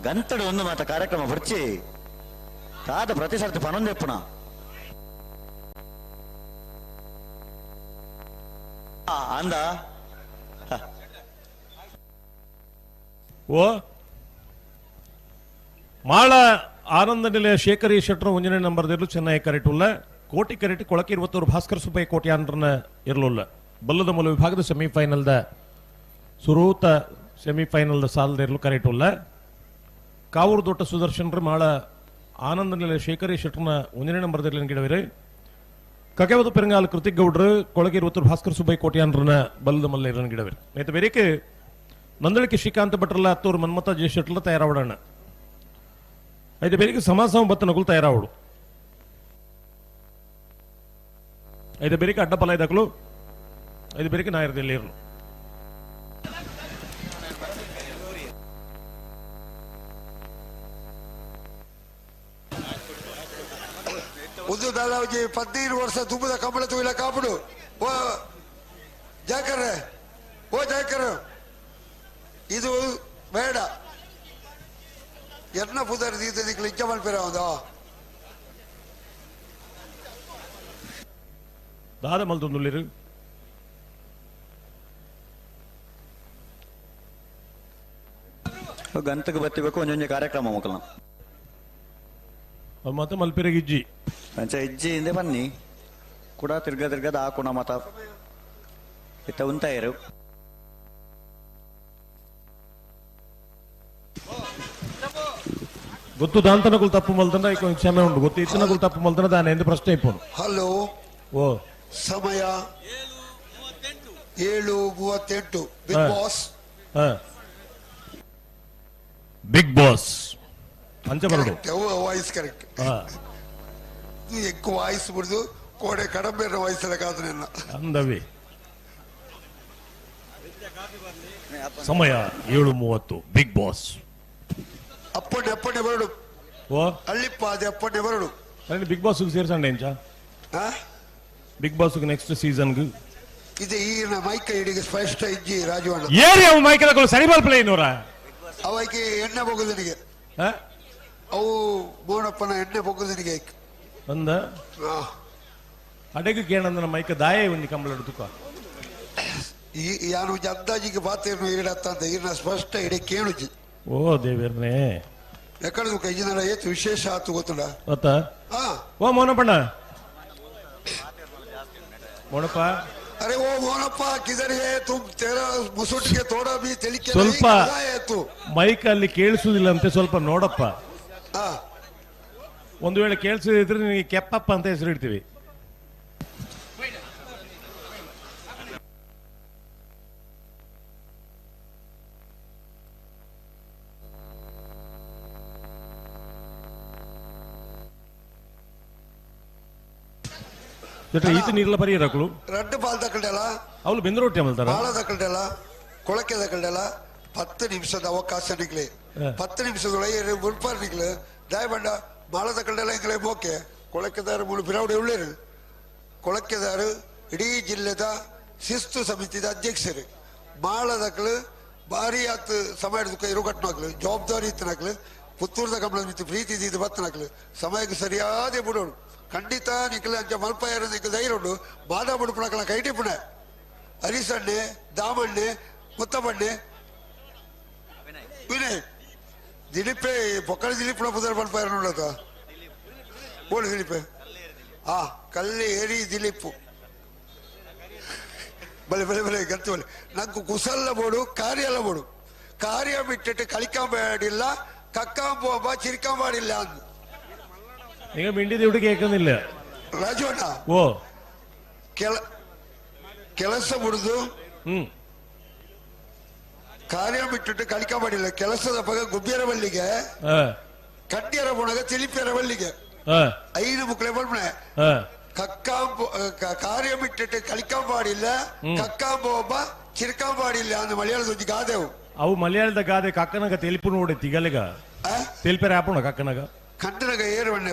Speaker 2: ಗಂತಡು ಒಂದು ಮಾತ ಕಾರ್ಯಕ್ರಮ ಬರ್ಚಿ ತಾತ ಪ್ರತಿ ಸರ್ತಿ ಪನೊಂದೆಪ್ಪುನ ಅಂದ
Speaker 10: ಓ ಮಾಳ ಆನಂದ ನಿಲಯ ಶೇಖರಿ ಶೆಟ್ಟರು ಒಂಜನೇ ನಂಬರ್ ಇರಲು ಚೆನ್ನೈ ಕರೆಟುಲ್ಲ ಕೋಟಿ ಕರೆಟ್ ಕೊಳಕೆ 21 ಭಾಸ್ಕರ್ ಸುಬ್ಬಯ್ಯ ಕೋಟಿ ಆಂಡ್ರನ ಇರಲುಲ್ಲ. ಬಲ್ಲದ ಮೂಲ ವಿಭಾಗದ ಸೆಮಿಫೈನಲ್ದ ಸುರೂತ ಸೆಮಿಫೈನಲ್ದ ಸಾಲದ ಇರಲು ಕರೆಟುಲ್ಲ. ಕಾವೂರು ದೊಡ್ಡ ಸುದರ್ಶನ್ರು ಮಾಳ ಆನಂದ ನಿಲಯ ಶೇಖರಿ ಶೆಟ್ಟರ್ನ ಒಂದನೇ ನಂಬರ್ ಗಿಡವಿರು. ಕಕೆವದು ಪೆರಂಗಾಲ್ ಕೃತಿಕ್ ಗೌಡ್ರು ಕೊಳಗೆ 21 ಭಾಸ್ಕರ್ ಸುಬ್ಬಯ್ಯ ಕೋಟ್ಯಾನ್ರನ ಬಲ್ಲದ ಮಲ್ಲ ಇರನ್ ಗಿಡವಿರು. ನೇತ ಬೇರೆಕೆ ನಂದಳಿಕೆ ಶ್ರೀಕಾಂತ ಭಟ್ರಲ್ಲ ಅತ್ತೂರು ಮನ್ಮಥ ಜಯ ಶೆಟ್ಲ ತಯಾರಾವಡಣ್ಣ. ಐದು ಬೇರೆಗೆ ಸಮಾಸ ಬತ್ತನಗುಲು ತಯಾರಾವಡು. ಐದು ಬೇರೆಗೆ ಅಡ್ಡಪಲ ಐದಕ್ಕಲು ಐದು ಬೇರೆಗೆ ನಾಯರದಲ್ಲಿ ಇರಲು.
Speaker 5: ಒಂದು ದಾದಾಜಿ 15 ವರ್ಷ ತುಂಬದ ಕಂಬಳ ತೂಯಿಲ ಕಾಪುಡು. ಓ ಜಾಕರ್ರೆ, ಓ ಜಾಕರ್, ಇದು ಬೇಡ. ಎನ್ನ ಪುದರ್ ದೀತದಿಕ್ಲು ಇಚ್ಛ ಮಲ್ಪಿರ ಒಂದು
Speaker 10: ದಾದ ಮಲ್ತೊಂದುಳ್ಳಿರು.
Speaker 2: ಗಂತಕ್ಕೆ ಬತ್ತಿಬೇಕು ಒಂದೊಂದು ಕಾರ್ಯಕ್ರಮ ಮಕ್ಕಳ
Speaker 10: ಮತ್ತೆ ಮಲ್ಪಿರಗಿಜ್ಜಿ ಇಜ್ಜಿ
Speaker 2: ಅಂಚ ಇಜ್ಜಿ ಹಿಂದೆ ಬನ್ನಿ ಕೂಡ ತಿರ್ಗ ತಿರ್ಗದ ಹಾಕೋಣ ಮತ ಇತ್ತ ಉಂತಾಯರು.
Speaker 10: ಗೊತ್ತು ದಾಂತನಗುಲು ತಪ್ಪು ಮಲ್ತನ ಕ್ಷಮೆ ಉಂಟು. ಗೊತ್ತು ಇತ್ತನಗುಲು ತಪ್ಪು ಮಲ್ತನ ದಾನೆ ಎಂದು ಪ್ರಶ್ನೆ ಇಪ್ಪನು.
Speaker 5: ಹಲೋ
Speaker 10: ಓ
Speaker 5: ಸಮಯ 7:38. Big boss
Speaker 10: big boss ಅಂಚೆ ಬರಡು
Speaker 5: ವಾಯ್ಸ್ ಕರೆಕ್ಟ್. ఎక్కువ ವಾಯ್ಸ್ ಬಿಡುದು ಕೋಡೆ ಕಡಂಬೇರ ವಾಯ್ಸ್ ಎಲ್ಲ ಕಾದು ನಿನ್ನ
Speaker 10: ಅಂದವಿ. ಸಮಯ 7:30. ಬಿಗ್ ಬಾಸ್
Speaker 5: ಅಪ್ಪಣೆ ಅಪ್ಪಣೆ ಬರಡು.
Speaker 10: ಓ
Speaker 5: ಅಳ್ಳಿಪ್ಪ ಅದೇ ಅಪ್ಪಣೆ ಬರಡು.
Speaker 10: ಅಲ್ಲಿ ಬಿಗ್ ಬಾಸ್ ಸೇರ್ಸಂಡೆ ಎಂಚ ಬಿಗ್ ಬಾಸ್ ನೆಕ್ಸ್ಟ್ ಸೀಸನ್
Speaker 5: ಇದೆ. ಈ ಮೈಕ್ ಇಡಿಗೆ ಸ್ಪಷ್ಟ ಇಜ್ಜಿ ರಾಜು ಅಣ್ಣ
Speaker 10: ಏರಿ ಅವು ಮೈಕ್ ಸರಿ ಬಲ್ಪಲೆ ಇನ್ನೂರ
Speaker 5: ಅವಕ್ಕೆ ಎಣ್ಣೆ ಬೊಗುದನಿಗೆ ಅವು ಮೋನಪ್ಪನ ಎಣ್ಣೆ ಬೊಗುದನಿಗೆ
Speaker 10: ಅಂದ ಅಡೆಗೆ ಕೇಳಂದನ ಮೈಕ ದಾಯ ಒಂಜಿ ಕಂಬಳ ತುಕ
Speaker 5: ಈ ಯಾನು ಒಂಜಿ ಅಂದಾಜಿಗೆ ಬಾತೇನು ಈಡತ್ತ ಈರ್ನ ಸ್ಪಷ್ಟ ಇಡೆ ಕೇಳುಜಿ.
Speaker 10: ಓ ದೇವೇರ್ನೇ
Speaker 5: ಎಕ್ಕಡ ತುಕ ಇಂಜಿನ ಏತು ವಿಶೇಷ ಆತು ಗೊತ್ತುಂಡ
Speaker 10: ಗೊತ್ತ. ಓ ಮೋನಪ್ಪಣ್ಣ ಮೋನಪ್ಪ
Speaker 5: ಅರೆ ಓ ಮೋನಪ್ಪ ಕಿದರ್ ಹೇ ತುಮ್ ತೇರಾ ಮುಸುಟಿಗೆ ತೋಡ ಬಿ ತೆಲಿಕೆ
Speaker 10: ಸ್ವಲ್ಪ ಮೈಕ್ ಅಲ್ಲಿ ಕೇಳಿಸುವುದಿಲ್ಲ ಅಂತೆ ಸ್ವಲ್ಪ ನೋಡಪ್ಪ. ಒಂದು ವೇಳೆ ಕೇಳಿಸದಿದ್ರೆ ನಿನಗೆ ಕೆಪ್ಪಪ್ಪ ಅಂತ ಹೆಸರು ಇಡ್ತೀವಿ. ಈತ ನೀರ್ಲ ಬರೀರಕ್ಲು
Speaker 5: ರಡ್ಡು ಪಾಲ್ ತಕ್ಕಂಡೆಲ್ಲ
Speaker 10: ಅವಳು ಬೆಂದರೊಟ್ಟಿ ಅಮಲ್ತಾರ
Speaker 5: ಬಾಳ ತಕ್ಕಂಡೆಲ್ಲ ಕೊಳಕೆ ತಕ್ಕಂಡೆಲ್ಲ 10 ನಿಮಿಷದ ಅವಕಾಶ ನಿಗ್ಲಿ 10 ನಿಮಿಷದೊಳಗೆ ಮುನ್ಪಾರ್ ನಿಗ್ಲು ದಯಬಂಡ ಮಾಳ ತಕ್ಕಂಡೆಲ್ಲ ಇಂಗ್ಲೆ ಮೋಕೆ ಕೊಳಕೆದಾರು ಮೂರು ಬಿರಾವಡಿ ಉಳ್ಳೇರು ಕೊಳಕೆದಾರು ಇಡೀ ಜಿಲ್ಲೆದ ಶಿಸ್ತು ಸಮಿತಿದ ಅಧ್ಯಕ್ಷರು ಮಾಳದಕ್ಲು ಭಾರಿ ಆತು ಸಮಯ ಇರುಗಟ್ಟನಾಗ್ಲು ಜವಾಬ್ದಾರಿ ಇತ್ತನಾಗ್ಲು ಪುತ್ತೂರ್ದ ಕಮಲ ಮಿತ್ತು ಪ್ರೀತಿ ಇದ್ದು ಬತ್ತನಾಗ್ಲು ಸಮಯಕ್ಕೆ ಸರಿಯಾದ ಬಿಡೋಡು ಖಂಡಿತ ನಿಖಲ ಅಂಚ ಮಲ್ಪಯಾರ ನಿಖಲ್ ಧೈರ್ಯ ಉಂಡು ಬಾದಾ ಬುಡುಪುಣಕಲ ಕೈಟಿಪುಣ ಹರಿಸಣ್ಣೆ ದಾಮಣ್ಣೆ ಮುತ್ತಬಣ್ಣೆ ವಿನಯ್ ದಿಲೀಪೇ ಬೊಕ್ಕಳ ದಿಲೀಪ್ನ ಪುದರ್ ಮಲ್ಪಯಾರ ನೋಡತ ಬೋಳು ದಿಲೀಪೆ ಆ ಕಲ್ಲಿ ಏರಿ ದಿಲೀಪು ಬಲೆ ಬಲೆ ಬಲೆ ಗಂತು ಬಲೆ ನಂಗೆ ಕುಸಲ್ಲ ಬೋಡು ಕಾರ್ಯ ಅಲ್ಲ ಬೋಡು ಕಾರ್ಯ ಬಿಟ್ಟಿಟ್ಟು ಕಲಿಕಾಂಬೇಡಿಲ್ಲ ಕಕ್ಕಾಂಬೋಬ ಚಿರಿಕಾಂಬಾಡಿಲ್ಲ ಅಂದ್
Speaker 10: നിങ്ങൾ മിണ്ടിയത് ഇവിടെ കേൾക്കുന്നില്ല
Speaker 5: ರಾಜು ಅಣ್ಣ.
Speaker 10: ഓ
Speaker 5: ಕೆಲಸ ಬಿಡುದು ಕಾರ್ಯ ಬಿಟ್ಟಿಟ್ಟು ಕಲಿಕ ಮಾಡಿಲ್ಲ. ಕೆಲಸದ ಪಗ ಗುಬ್ಬಿಯರ ಬಲ್ಲಿಗೆ ಕಡ್ಡಿಯರ ಬುಣಗ ತಿಳಿಪಿಯರ ಬಲ್ಲಿಗೆ ಐದು ಮುಕ್ಳೆ ಬಲ್ಮನೆ ಕಕ್ಕಾಂಬ ಕಾರ್ಯ ಬಿಟ್ಟಿಟ್ಟು ಕಲಿಕಾಂಬಾಡಿಲ್ಲ ಕಕ್ಕಾಂಬ ಒಬ್ಬ ಚಿರ್ಕಾಂಬಾಡಿಲ್ಲ ಅಂದ್ ಮಲಯಾಳದ ಒಂಜಿ ಗಾದೆವು.
Speaker 10: ಅವು ಮಲಯಾಳದ ಗಾದೆ ಕಕ್ಕನಗ ತೆಲಿಪು ನೋಡಿ ತಿಗಲಿಗ ತೆಲಿಪೆರ ಆಪುಣ ಕಕ್ಕನಗ
Speaker 5: ಕಟ್ಟನಗ ಏರು ಬಣ್ಣೆ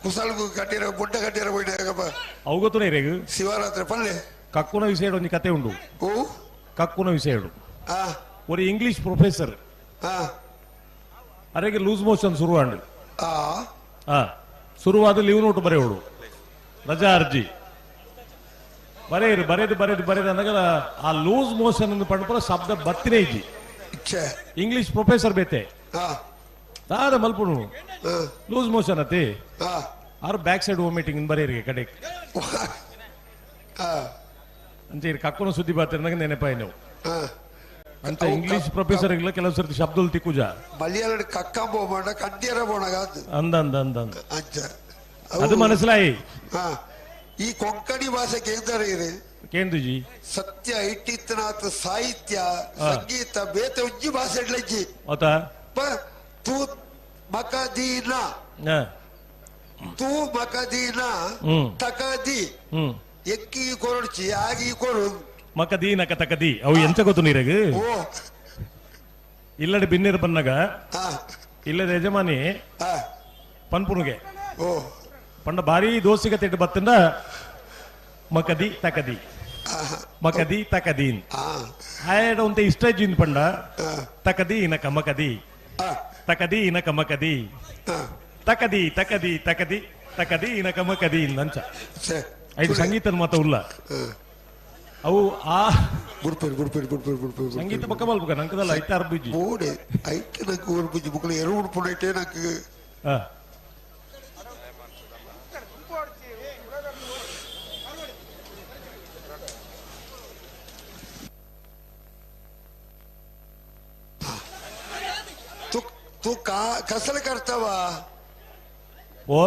Speaker 5: ಕುಸಲ್ಗು ಕಟ್ಟಿರ ಬುಡ್ಡ ಕಟ್ಟಿರ ಹೋಯ್ನಾಗಪ್ಪ
Speaker 10: ಅವು ಗೊತ್ತು ಇರೇಗು
Speaker 5: ಶಿವರಾತ್ರಿ ಪಲ್ಲೆ
Speaker 10: ಕಕ್ಕುನ ವಿಷಯ ಒಂಜಿ ಕತೆ ಉಂಡು.
Speaker 5: ಓ
Speaker 10: ಕಕ್ಕುನ ವಿಷಯ ஒரு ಇಂಗ್ಲಿಷ್ ಪ್ರೊಫೆಸರ್ ಅರೆಗೆ ಲೂಸ್ ಮೋಷನ್ ಶುರುವಾಂಡು. ಶುರುವಾದ ಲೀವ್ ನೋಟು ಬರೆಯೋಡು ರಜಾ ಅರ್ಜಿ ಬರೆಯರು ಬರೆದು ಬರೆದು ಬರೆದು ಅಂದಾಗ ಆ ಲೂಸ್ ಮೋಷನ್ ಅಂತ ಪಡ್ಪುರ ಶಬ್ದ ಬತ್ತಿನೇ ಇಜ್ಜಿ. ಇಂಗ್ಲಿಷ್ ಪ್ರೊಫೆಸರ್ ಬೇತೆ ದಾದ ಮಲ್ಪುನು ಲೂಸ್ ಮೋಷನ್ ಅತಿ ಆರು ಬ್ಯಾಕ್ ಸೈಡ್ ವಾಮಿಟಿಂಗ್ ಬರೆಯರಿಗೆ ಕಡೆ ಅಂತ ಕಕ್ಕುನ ಸುದ್ದಿ ಬಾತಿರ್ನಾಗ ನೆನಪಾಯಿ ನಾವು ಅಂತ ಇಂಗ್ಲಿಷ್ ಪ್ರೊಫೆಸರ್ ಕೆಲವು ಸರ್ತಿ ಶಬ್ದలు ತಿಕ್ಕುಜ
Speaker 5: ಮಲಯಾಳ ಕಕ್ಕಂಬ ಹೋಗೋಣ ಕಡ್ಡಿಯರ ಬೋಣಗ
Speaker 10: ಅಂದ ಅಂದ ಅಂದ ಅಂದ ಅದು ಮನಸ್ಸಲಾಯಿ.
Speaker 5: ಈ ಕೊಂಕಣಿ ಭಾಷೆ ಕೇಂದ್ರ
Speaker 10: ಕೇಂದ್ರಜಿ
Speaker 5: ಸತ್ಯ ಇಟ್ಟಿತ್ತನಾಥ ಸಾಹಿತ್ಯ ಸಂಗೀತ ಬೇತ ಉಜ್ಜಿ ಭಾಷೆ ಇಡ್ಲಜ್ಜಿ ತೂ ಮಕದೀನ ತೂ ಮಕದೀನ ತಕದಿ ಎಕ್ಕಿ ಕೊರಡ್ಚಿ ಆಗಿ ಕೊರು
Speaker 10: ಮಕದಿ ನಕ ತಕದಿ ಅವು ಎಂಚ ಗೊತ್ತು ನೀರಗ ಇಲ್ಲಡೆ ಬಿನ್ನಿರ ಬನ್ನಾಗ ಇಲ್ಲದ ಯಜಮಾನಿ ಪನ್ಪುನುಗೆ ಪಂಡ ಭಾರಿ ದೋಸಿಗ ತಿಟ್ಟು ಬತ್ತಂದ ಮಕದಿ ತಕದಿ ಮಕದಿ ತಕದೀನ್ ಆಯಡ ಉಂತ ಇಷ್ಟ ಜಿನ್ ಪಂಡ ತಕದಿ ಇನಕ ಮಕದಿ ತಕದಿ ಇನಕ ಮಕದಿ ತಕದಿ ತಕದಿ ತಕದಿ ತಕದಿ ಇನಕ ಮಕದಿ ಅಂಚ ಐದು ಸಂಗೀತ ಮಾತ ಉಲ್ಲ ಅವು ಆ
Speaker 5: ಬುಡ್ಪೇರು ಬುಡ್ಪೇರು ಬುಡ್ಪೇರು ಬುಡ್ಪೇರು
Speaker 10: ಸಂಗೀತ ಪಕ್ಕ ಮಲ್ಪಕ ನಂಕದಲ್ಲ ಐತ ಅರ್ಬುಜಿ
Speaker 5: ಬೋಡೆ ಐತ ನಂಗೆ ಉರ್ಬುಜಿ ಬುಕ್ಲ ಎರು ಉಡ್ಪುನೈಟೆ ನಂಗೆ तू कसल करताव
Speaker 10: ಓ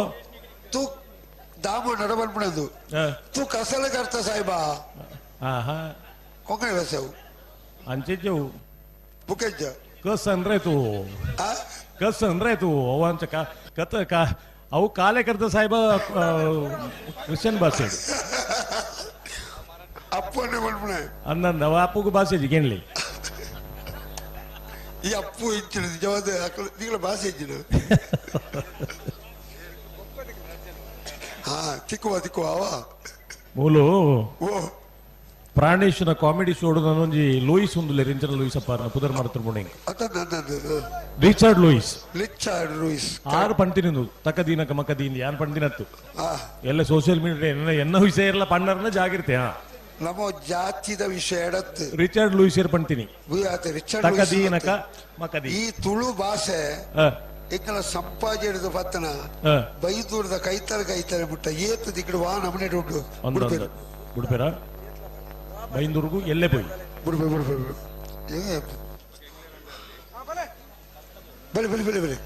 Speaker 5: तू दामो ನಡಬಲ್ಪಣದು तू कसल करता साहेबा ಕೊಂಕಣಿ ಭಾಷೆ
Speaker 10: ಅಂಚೆವು
Speaker 5: ಬುಕೆಜ್ಜ
Speaker 10: ಕಸ್ ಅಂದ್ರೆ ತೂ ಕಸ್ ಅಂದ್ರೆ ತೂ ಅವ ಅಂಚ ಕತ ಅವು ಕಾಲೆ ಕರ್ತ ಸಾಹೇಬ ಕ್ರಿಶ್ಚಿಯನ್ ಭಾಷೆ
Speaker 5: ಅಪ್ಪನೇ ಮಲ್ಪಣೆ
Speaker 10: ಅಂದಂದ ಅವ ಅಪ್ಪಗೂ ಭಾಷೆ ಜಿಗೇನ್ಲಿ
Speaker 5: ಈ ಅಪ್ಪು ಇಚ್ಚಿನ ನಿಜವಾದ ನಿಗಳ ಭಾಷೆ ಇಚ್ಚಿನ ಹಾ ತಿಕ್ಕುವ ತಿಕ್ಕುವ ಅವ
Speaker 10: ಮೂಲು
Speaker 5: ಓ
Speaker 10: ಪ್ರಾಣೇಶನ ಕಾಮಿಡಿ ಶೋ ಒಂಜಿ ಲೂಯಿಸ್ ಉಂದುಲೆ ರಿಂಚನ ಲೂಯಿಸ್ ಅಪ್ಪ ಪುದರ್ ಮಾಡ್ತಿರ್ಬೋಣ ರಿಚರ್ಡ್ ಲೂಯಿಸ್
Speaker 5: ರಿಚರ್ಡ್ ಲೂಯಿಸ್
Speaker 10: ಆರು ಪಂತಿನಿಂದು ತಕದೀನ ಕಮಕದೀನ್ ಯಾನ್ ಪಂತಿನತ್ತು ಎಲ್ಲ ಸೋಷಿಯಲ್ ಮೀಡಿಯಾ ಎನ್ನ ವಿಷಯ ಇರಲ್ಲ ಪಣ್ಣರ್ನ ಜಾಗಿರ್ತೆ. ಹಾ
Speaker 5: ನಮ್ಮ ಜಾತಿದ ವಿಷಯ ಎಡತ್ತು
Speaker 10: ರಿಚರ್ಡ್ ಲೂಯಿಸ್ ಪಂತಿನಿ
Speaker 5: ರಿಚರ್ಡ್
Speaker 10: ತಕದೀನಕ ಮಕದಿ
Speaker 5: ಈ ತುಳು ಭಾಷೆ ಎಂಕಲ ಸಂಪಾಜಿ ಹಿಡಿದು ಪತ್ತನ ಬೈದೂರದ ಕೈತರ ಕೈತರ ಬಿಟ್ಟ ಏತು ದಿಕ್ಕಡು ವಾ ನಮನೆ ಉಂಟು
Speaker 10: ಬುಡ್ಪೇರ ಬುಡ್ಪೇರ ಬೈಂದೂರ್ಗು ಎಲ್ಲೇ ಪೋಯಿ
Speaker 5: ಬುಡ್ಪೆ ಬುಡ್ಪೆ ಬಲೆ ಬಲೆ ಬಲೆ ಬಲೆ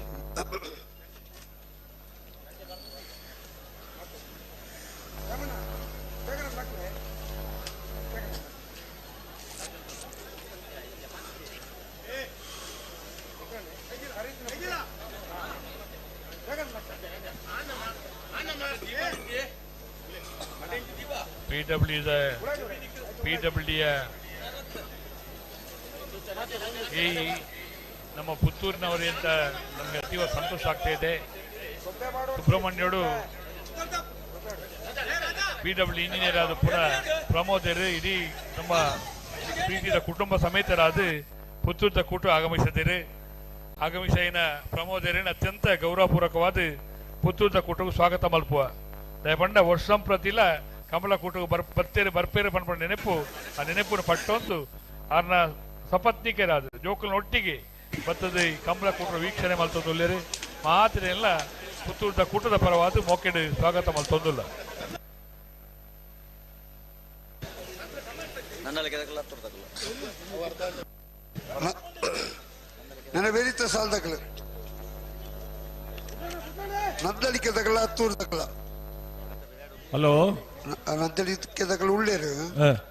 Speaker 3: ಪಿಡಬ್ಲ್ಯೂಡಿಯ ಈ ನಮ್ಮ ಪುತ್ತೂರಿನವರೇ ಅಂತ ನಮಗೆ ಅತೀವ ಸಂತೋಷ ಆಗ್ತಾ ಇದೆ. ಸುಬ್ರಹ್ಮಣ್ಯರು ಪಿಡಬ್ಲ್ಯೂ ಇಂಜಿನಿಯರ್ ಆದ ಪುನಃ ಪ್ರಮೋದರು ಇಡೀ ನಮ್ಮ ಪ್ರೀತಿಯ ಕುಟುಂಬ ಸಮೇತರಾದ ಪುತ್ತೂರದ ಕೂಟ ಆಗಮಿಸಿದ್ದೀರಿ. ಆಗಮಿಸಿನ ಪ್ರಮೋದರನ್ನು ಅತ್ಯಂತ ಗೌರವಪೂರ್ವಕವಾದ ಪುತ್ತೂರದ ಕೂಟಕ್ಕೆ ಸ್ವಾಗತ ಮಲ್ಪುವ ದಯಪಂಡ ವರ್ಷಂಪ್ರತಿಲ ಕಮಲ ಕೂಟಕ್ಕೆ ಬರ್ಪೇರು ಬರ್ಪೇರು ಪನ್ಪಂಡ ನೆನಪು ಆ ನೆನಪನ್ನು ಪಟ್ಟೊಂದು ಆರ್ನ ಸಪತ್ನಿಕರಾದ ಜೋಕುಲ್ನ ಒಟ್ಟಿಗೆ ಬರ್ತದೆ ಕಮಲ ಕೂಟ ವೀಕ್ಷಣೆ ಮಲ್ತೊಂದುಲ್ಲೇರಿ ಮಾತಿನೆಲ್ಲ ಪುತ್ತೂರದ ಕೂಟದ ಪರವಾದ ಮೋಕೆಡು ಸ್ವಾಗತ ಮಲ್ತೊಂದುಲ್ಲ.
Speaker 5: ನನ್ನ ಬೇರಿತ ಸಾಲದಕ್ಕಲು ನಂದಳಿಕೆ ತಗಲ ಹತ್ತೂರು ತಗಲ.
Speaker 10: ಹಲೋ,
Speaker 5: ನಂದಳಿಕೆ ತಗಲ ಉಳ್ಳೇರು,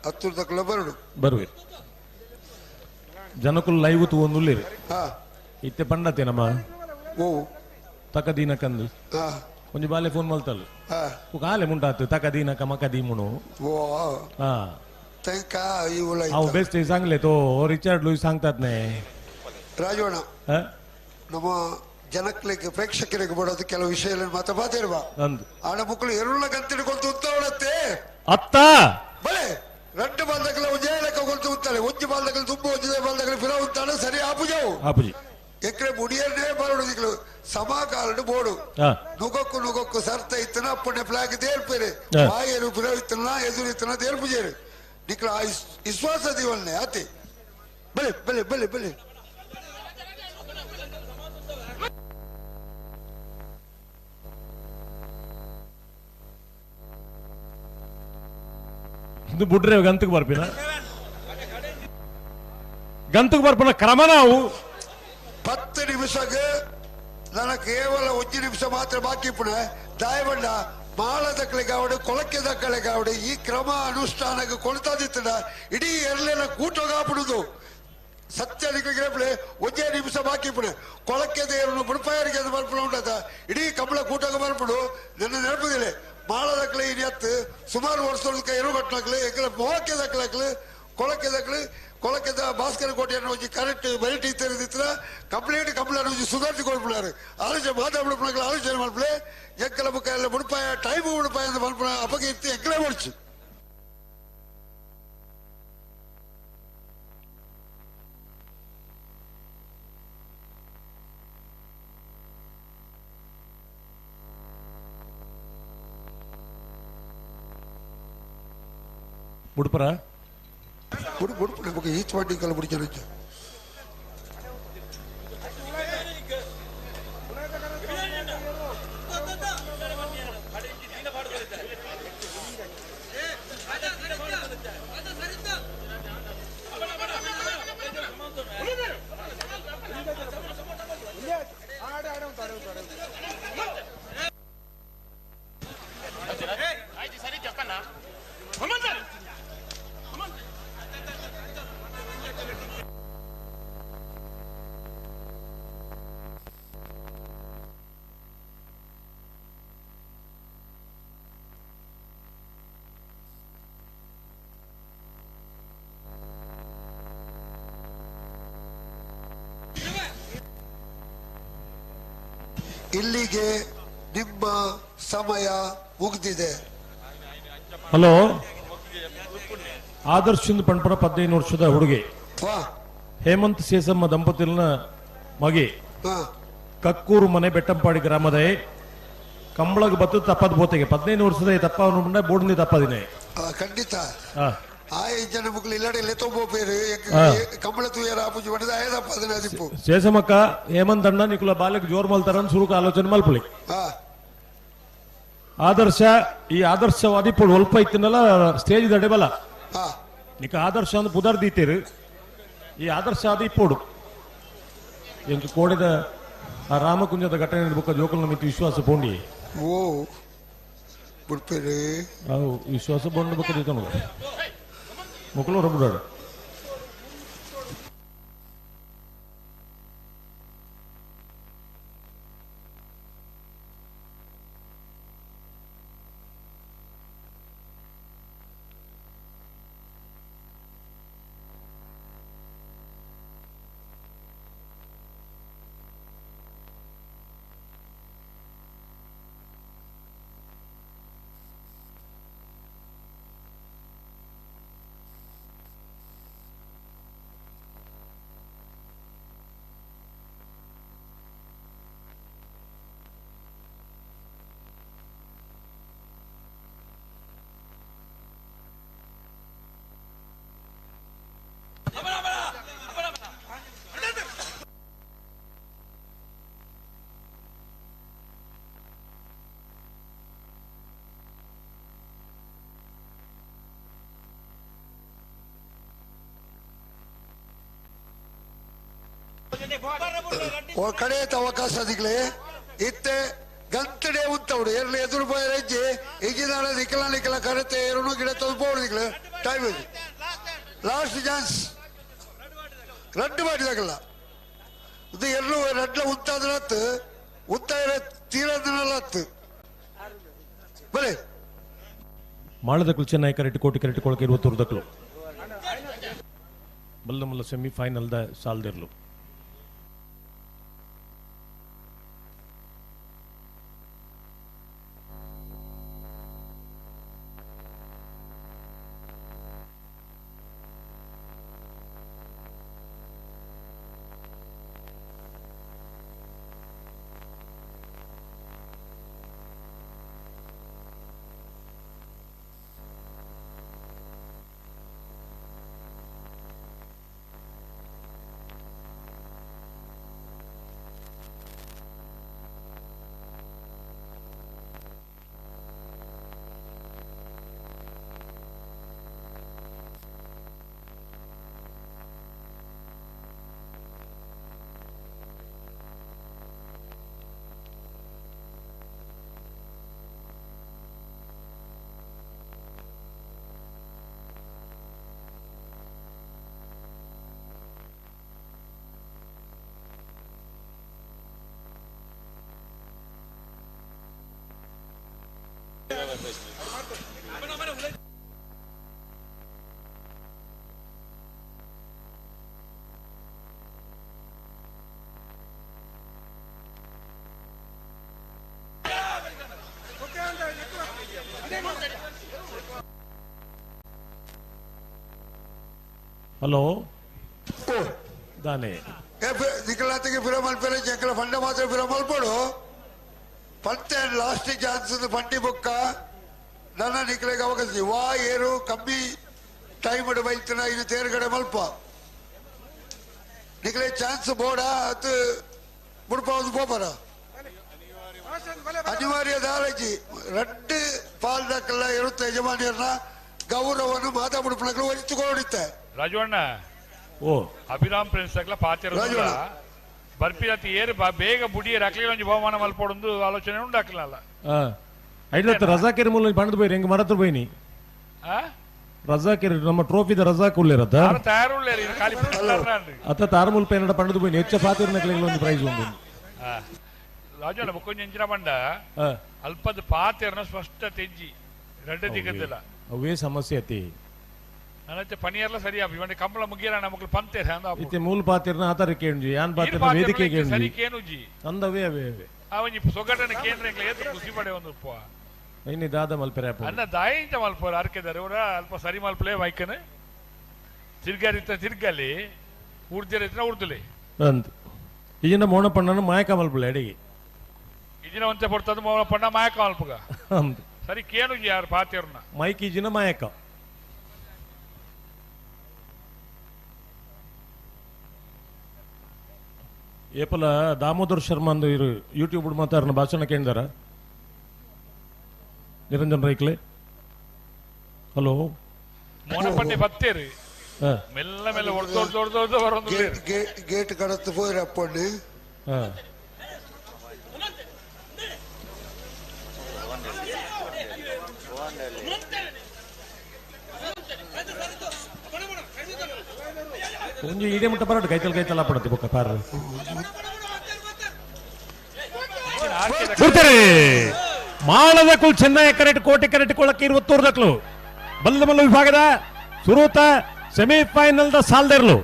Speaker 5: ಹತ್ತೂರು ತಗಲ ಬರಡು
Speaker 10: ಬರುವೆ. ಜನಕುಲ್ ಲೈವ್ ತೂವೊಂದು ಉಳ್ಳೇರು. ಇತ್ತೆ ಪಂಡತೆ ನಮ್ಮ
Speaker 5: ಓ
Speaker 10: ತಕ ದೀನಕಂದು ಒಂಜಿ ಬಾಲೆ ಫೋನ್ ಮಲ್ತಲ್ಲ ಕಾಲೆ ಮುಂಟಾತು ತಕ ದೀನಕ ಮಕ ದೀಮುನು. ಅವು ಬೆಸ್ಟ್ सांगले तो रिचर्ड लुईस सांगतात ನೇ
Speaker 5: ರಾಜವಣ. ನಮ್ಮ ಜನಕ್ಲೆಗ್ ಪ್ರೇಕ್ಷಕರಿಗೆ ಬಿಡೋದು ಕೆಲವು ವಿಷಯ ಮಾತ್ರ ಮಾತಾಡುವ ಆಣ ಮಕ್ಕಳು ಎರುಳ್ಳ ಗಂತಿಡ್ಕೊಂಡು ಉತ್ತವಳತ್ತೆ
Speaker 10: ಅತ್ತ
Speaker 5: ಬಲೆ రెండు ಬಾಲ್ದಗಳ ಒಂದೇ ಲೆಕ್ಕ ಕೊಲ್ತು ಉತ್ತಾರೆ. ಒಂಜಿ ಬಾಲ್ದಗಳು ತುಂಬ ಒಂಜಿ ಬಾಲ್ದಗಳು ಫಿರ ಉತ್ತಾನೆ ಸರಿ ಆಪುಜಾವು
Speaker 10: ಆಪುಜಿ
Speaker 5: ಎಕ್ರೆ ಮುಡಿಯನ್ನೇ ಬರೋಡು ದಿಕ್ಲು ಸಮಾಕಾಲಡು ಬೋಡು ನುಗೊಕ್ಕು ನುಗೊಕ್ಕು ಸರ್ತ ಇತ್ತನ ಅಪ್ಪಣೆ ಫ್ಲಾಗ್ ತೇಲ್ಪೇರೆ ಬಾಯರು ಫಿರ ಇತ್ತನ ಎದುರು ಇತ್ತನ ತೇಲ್ಪುಜೇರು ನಿಕ್ಲ ವಿಶ್ವಾಸ ದಿವಲ್ನೆ ಆತಿ. ಬಲೆ ಬಲೆ ಬಲೆ ಬಲೆ
Speaker 10: ಇದು ಬುಡ್ರೆ ಗಂತಕ್ಕೆ ಬರ್ಪಿನ ಗಂತಕ್ಕೆ ಬರ್ಪಿನ ಕ್ರಮ ನಾವು
Speaker 5: 10 ನಿಮಿಷಕ್ಕೆ ನನ್ನ ಕೇವಲ 1 ನಿಮಿಷ ಮಾತ್ರ ಬಾಕಿ ಪುಣ ದಾಯಬಂಡ ಮಾಳ ದಕ್ಕಲಿಗಾವಡು ಕೊಳಕೆ ದಕ್ಕಲಿಗಾವಡು ಈ ಕ್ರಮ ಅನುಷ್ಠಾನಕ್ಕೆ ಕೊಳ್ತಾದಿತ್ತದ ಇಡೀ ಎರಲೆಲ್ಲ ಕೂಟೋಗಾಬಿಡುದು ಸತ್ಯ ನಿಕ್ಲೆ ಒಂದೇ ನಿಮಿಷ ಬಾಕಿ ಪುಣ ಕೊಳಕೆ ದೇವರನ್ನು ಬುಡಪಾಯರಿಗೆ ಅದು ಬರ್ಪಣ ಉಂಟಾದ ಇಡೀ ಕಮಲ ಕೂಟೋಗ ಬರ್ಪಡು ನನ್ನ ನೆನಪುದಿಲ್ಲ. ಮಾಳ ದಕ್ಕಲೆ ಇನ್ನು ಸುಮಾರು ವರ್ಷದ ಎರು ಕಟ್ಟಲಾಕ್ಲಿ ಎಕ್ಕಲ ಮೋಕೆ ದಕ್ಕಲಾಕ್ಲಿ ಕೊಳಕೆ ದಕ್ಕಲಿ ಕೊಳಕೆದ ಭಾಸ್ಕರ ಕೋಟೆಯನ್ನು ಒಂಜಿ ಕರೆಕ್ಟ್ ವೆರೈಟಿ ತೆರೆದಿತ್ರ ಕಂಪ್ಲೀಟ್ ಕಮಲ ಒಂಜಿ ಸುಧಾರಿಸಿ ಕೊಡ್ಪಿಡಾರು ಆಲೋಚನೆ ಮಾತಾಡ್ಬಿಡ್ಪಣಗಳು ಆಲೋಚನೆ ಮಾಡ್ಪಿಳೆ ಎಕ್ಕಲ ಬುಕ್ಕ ಎಲ್ಲ ಮುಡುಪಾಯ ಟೈಮು ಮುಡುಪಾಯ ಅಂತ ಮಲ್ಪಣ ಅಪಕೀರ್ತಿ ಎಕ್ಕಲೇ ಓಡಿಸು.
Speaker 10: ಉಡುಪರ
Speaker 5: ಉಡುಪು ನಮಗೆ ಈಚ್ ಮಾಡಿ ಕಲಬುರಗಿ. ಇಲ್ಲಿಗೆ ನಿಮ್ಮ ಸಮಯ ಮುಗಿದಿದೆ.
Speaker 10: ಹಲೋ, ಆದರ್ಶಿಂದ ಪಂಪರ 15 ವರ್ಷದ ಹುಡುಗಿ ಹೇಮಂತ್ ಸೇಸಮ್ಮ ದಂಪತಿನ ಮಗಿ ಕಕ್ಕೂರು ಮನೆ ಬೆಟ್ಟಂಪಾಡಿ ಗ್ರಾಮದ ಕಂಬಳಗ ಬತ್ತು ತಪ್ಪದ ಬೋತೆಗೆ 15 ವರ್ಷದ ತಪ್ಪ ಬೋರ್ಡ್ ತಪ್ಪದಿನೇ
Speaker 5: ಖಂಡಿತ.
Speaker 10: ಶೇಷಮಕ್ಕ ಹೇಮಂತ್ ಅಣ್ಣ ನಿಕುಲ ಬಾಲಕ್ ಜೋರ್ ಮಲ್ತಾರ ಸುರುಕು ಆಲೋಚನೆ ಮಲ್ಪಲಿ. ಆದರ್ಶ ಈ ಆದರ್ಶವಾದಿ ಪೋಡು ಒಲ್ಪ ಇತ್ತಿನಲ್ಲ ಸ್ಟೇಜ್ ದಡೆ ಬಲ ನಿಕ ಆದರ್ಶ ಅಂದ್ ಪುದರ್ ದೀತೀರು ಈ ಆದರ್ಶ ಆದಿ ಪೋಡು ಎಂಕ್ ಕೋಡಿದ ಆ ರಾಮಕುಂಜದ ಘಟನೆ ಬುಕ್ಕ ಜೋಕುಲ್ ಮಿತ್ತು ವಿಶ್ವಾಸ ಪೋಂಡಿ
Speaker 5: ಓ ಬುಡ್ಪೇರು
Speaker 10: ವಿಶ್ವಾಸ ಬೋಂಡು ಬುಕ್ಕ ದೀತನು ಮುಕುಲು ರಬುಡಾಡು.
Speaker 5: ಕಡೆಯ ಅವಕಾಶ ದಿಗ್ಲೆ ಇತ್ತೆ ಗಂತಡೆ ಉತ್ತವಡು ಎರ್ಲು ಎದುರು ಪೋಯರ ಇಜ್ಜಿ ನಿಕ್ಕಲ ನಿಕ್ಕಲ ಕರತೆ ಏರುನು ಗಿಡ ತಂದು ಪೋಡು ನಿಕ್ಕಲ ಟೈಮ್ ಲಾಸ್ಟ್ ಚಾನ್ಸ್ ರಡ್ಡು ಮಾಡಿದಾಗಲ್ಲ ಇದು ಎಲ್ಲೂ ರಡ್ಲ ಉತ್ತಾದ್ರೆ ಹತ್ತು ಉತ್ತಾಯ ತೀರದಿನಲ್ಲ ಹತ್ತು ಬಲೆ
Speaker 10: ಮಾಳದ ಕುಲ್ಚೆ ಕರೆಕ್ಟ್ ಕೋಟಿ ಕರೆಕ್ಟ್ ಕೊಳಕೆ ಇರುವ ತುರ್ದಕ್ಲು ಬಲ್ಲ ಮುಲ್ಲ ಸೆಮಿಫೈನಲ್ the ಸಾಲ್ದಿರ್ಲು. ಹಲೋ ದಾನೆ
Speaker 5: ನಿಖಲಾತಿಗೆ ಬಿರಮಲ್ ಪೇರೆ ಜಂಕಲ ಫಂಡ ಮಾತ್ರ ಬಿರಮಲ್ ಪೋಡು ಪಂತೆ ಲಾಸ್ಟ್ ಚಾನ್ಸ್ ಪಂಡಿ ಬೊಕ್ಕ ನನ್ನ ನಿಖಲೆಗೆ ಅವಕಾಶ ವಾ ಏರು ಕಮ್ಮಿ ಟೈಮ್ ಬೈತನ ಇದು ತೇರುಗಡೆ ಮಲ್ಪ ನಿಖಲೆ ಚಾನ್ಸ್ ಬೋಡ ಅದು ಮುಡುಪ ಒಂದು ಪೋಪರ ಅನಿವಾರ್ಯ ದಾರಜಿ ರಡ್ಡು ಪಾಲ್ದಾಕಲ್ಲ ಇರುತ್ತೆ ಯಜಮಾನಿಯರ್ನ ಗೌರವವನ್ನು ಮಾತಾ ಮುಡುಪನಗಳು ಒಲಿತುಕೊಂಡಿತ್ತೆ.
Speaker 3: ರಾಜವಣ್ಣ
Speaker 10: ಓ
Speaker 3: ಅಭಿರಾಮ್ ಪ್ರಿನ್ಸ್ ಅಕ್ಲ ಪಾತಿರ ಬರ್ಪಿರತಿ ಏರು ಬೇಗ ಬುಡಿಯರ್ ಅಕ್ಲಿ ಒಂಜಿ ಬಹುಮಾನ ಮಲ್ಪೊಡೊಂದು ಆಲೋಚನೆ ಉಂಡು ಅಕ್ಲಲ್ಲ.
Speaker 10: ಐಡ್ಲತ್ತ ರಜಾಕಿರ್ ಮೂಲ ಬಂಡದ ಬೋಯ್ರಿ ಹೆಂಗ್ ಮರತ್ರ ಬೋಯ್ನಿ ರಜಾಕಿರ್ ನಮ್ಮ ಟ್ರೋಫಿದ ರಜಾಕ್ ಉಲ್ಲೇರತ್ತ
Speaker 3: ತಯಾರು ಉಳ್ಳೇರಿ ಖಾಲಿ
Speaker 10: ಅತ್ತ ತಾರಮೂಲ್ ಪೇನಡ ಪಂಡದ ಬೋಯ್ನಿ ಹೆಚ್ಚ ಪಾತಿರ ನಕ್ಲೆಗ್ ಒಂದು ಪ್ರೈಸ್ ಉಂಡು.
Speaker 3: ರಾಜವಣ್ಣ ಬೊಕ್ಕೊಂಜಿ ಎಂಚಿನ ಬಂಡ ಅಲ್ಪದ ಪಾತಿರನ ಸ್ಪಷ್ಟ ತೆಜ್ಜಿ ರಡ್ಡ ದಿಗದಿಲ್ಲ
Speaker 10: ಅವೇ ಸಮಸ್ಯೆ ಅತಿ
Speaker 3: ನನತ್ತೆ ಪನಿಯರ್ಲ ಸರಿ ಆಪಿ ಇವನ ಕಂಬಳ ಮುಗಿಯರ ನಮಕ್ಲು ಪಂತೇರ ಅಂದ
Speaker 10: ಇತ್ತೆ ಮೂಲ ಪಾತಿರನ ಆತರ ಕೇಂಜಿ ಯಾನ್ ಪಾತಿರನ ವೇದಿಕೆ ಕೇಂಜಿ
Speaker 3: ಸರಿ ಕೇನುಜಿ
Speaker 10: ಅಂದವೇ ಅವೇ ಅವೇ
Speaker 3: ಅವನಿ ಸೊಗಟನ ಕೇಂದ್ರಕ್ಕೆ ಏತು ಖುಷಿ ಪಡೆ ಒಂದು ಉಪ್ಪ
Speaker 10: ಇನ್ನು ದಾದ ಮಲ್ಪೆರೆ ಅಪ್ಪ
Speaker 3: ಅನ್ನ ದಾಯಿಂಚ ಮಲ್ಪರ ಅರ್ಕೆದಾರೆ ಅವರ ಅಲ್ಪ ಸರಿ ಮಲ್ಪಲೆ ವೈಕನೆ ತಿರ್ಗಾರಿತ್ತ ತಿರ್ಗಲಿ ಉರ್ದಿರ ಉರ್ದುಲಿ
Speaker 10: ಅಂತ ಈಜಿನ ಮೋಣಪಣ್ಣನ ಮಾಯಕ ಮಲ್ಪಲೆ ಅಡಿಗೆ
Speaker 3: ಇಜಿನ ಒಂತೆ ಪೊರ್ತದ ಮೋಣಪಣ್ಣ ಮಾಯಕ ಮಲ್ಪಗ
Speaker 10: ಅಂದ
Speaker 3: ಸರಿ ಕೇನುಜಿ ಯಾರು ಪಾತಿರನ
Speaker 10: ಮೈಕ್ ಈಜಿನ ಮಾಯಕ ಏಪಲ ದಾಮೋದರ್ ಶರ್ಮಾ ಅಂದು ಇರು ಯೂಟ್ಯೂಬ್ ಮಾತಾರನ ಭಾಷಣ ಕೇಳಿದಾರ ನಿರಂಜನ್ ರೈಕ್ಲೆ. ಹಲೋ
Speaker 3: ಮೋನಪಟ್ಟಿ ಬತ್ತೇರಿ ಮೆಲ್ಲ ಮೆಲ್ಲ ಹೊಡ್ದೊಡ್ದೊಡ್ದೊಡ್ದು ಬರೋದು
Speaker 5: ಗೇಟ್ ಕಡತ್ತು ಪೋಯಿರ ಅಪ್ಪಂಡಿ.
Speaker 10: ಒಂಜಿ ಇಡೇ ಮುಟ್ಟ ಬರಡು ಕೈತಲ್ ಕೈತಲ್ ಅಪ್ಪಡತಿ ಬೊಕ್ಕ ಪಾರ ಬರ್ತಾರೆ ಮಾಳದ ಕುಲ್ ಚೆನ್ನೈ ಕರೆಕ್ಟ್ ಕೋಟೆ ಕರೆಕ್ಟ್ ಕೊಳಕ್ಕೆ ಇರುವತ್ತೂರು ದಕ್ಲು ಬಲ್ಲ ಬಲ್ಲ ವಿಭಾಗದ ಸುರೂತ ಸೆಮಿಫೈನಲ್ the ಸಾಲ್ದೆರ್ಲು.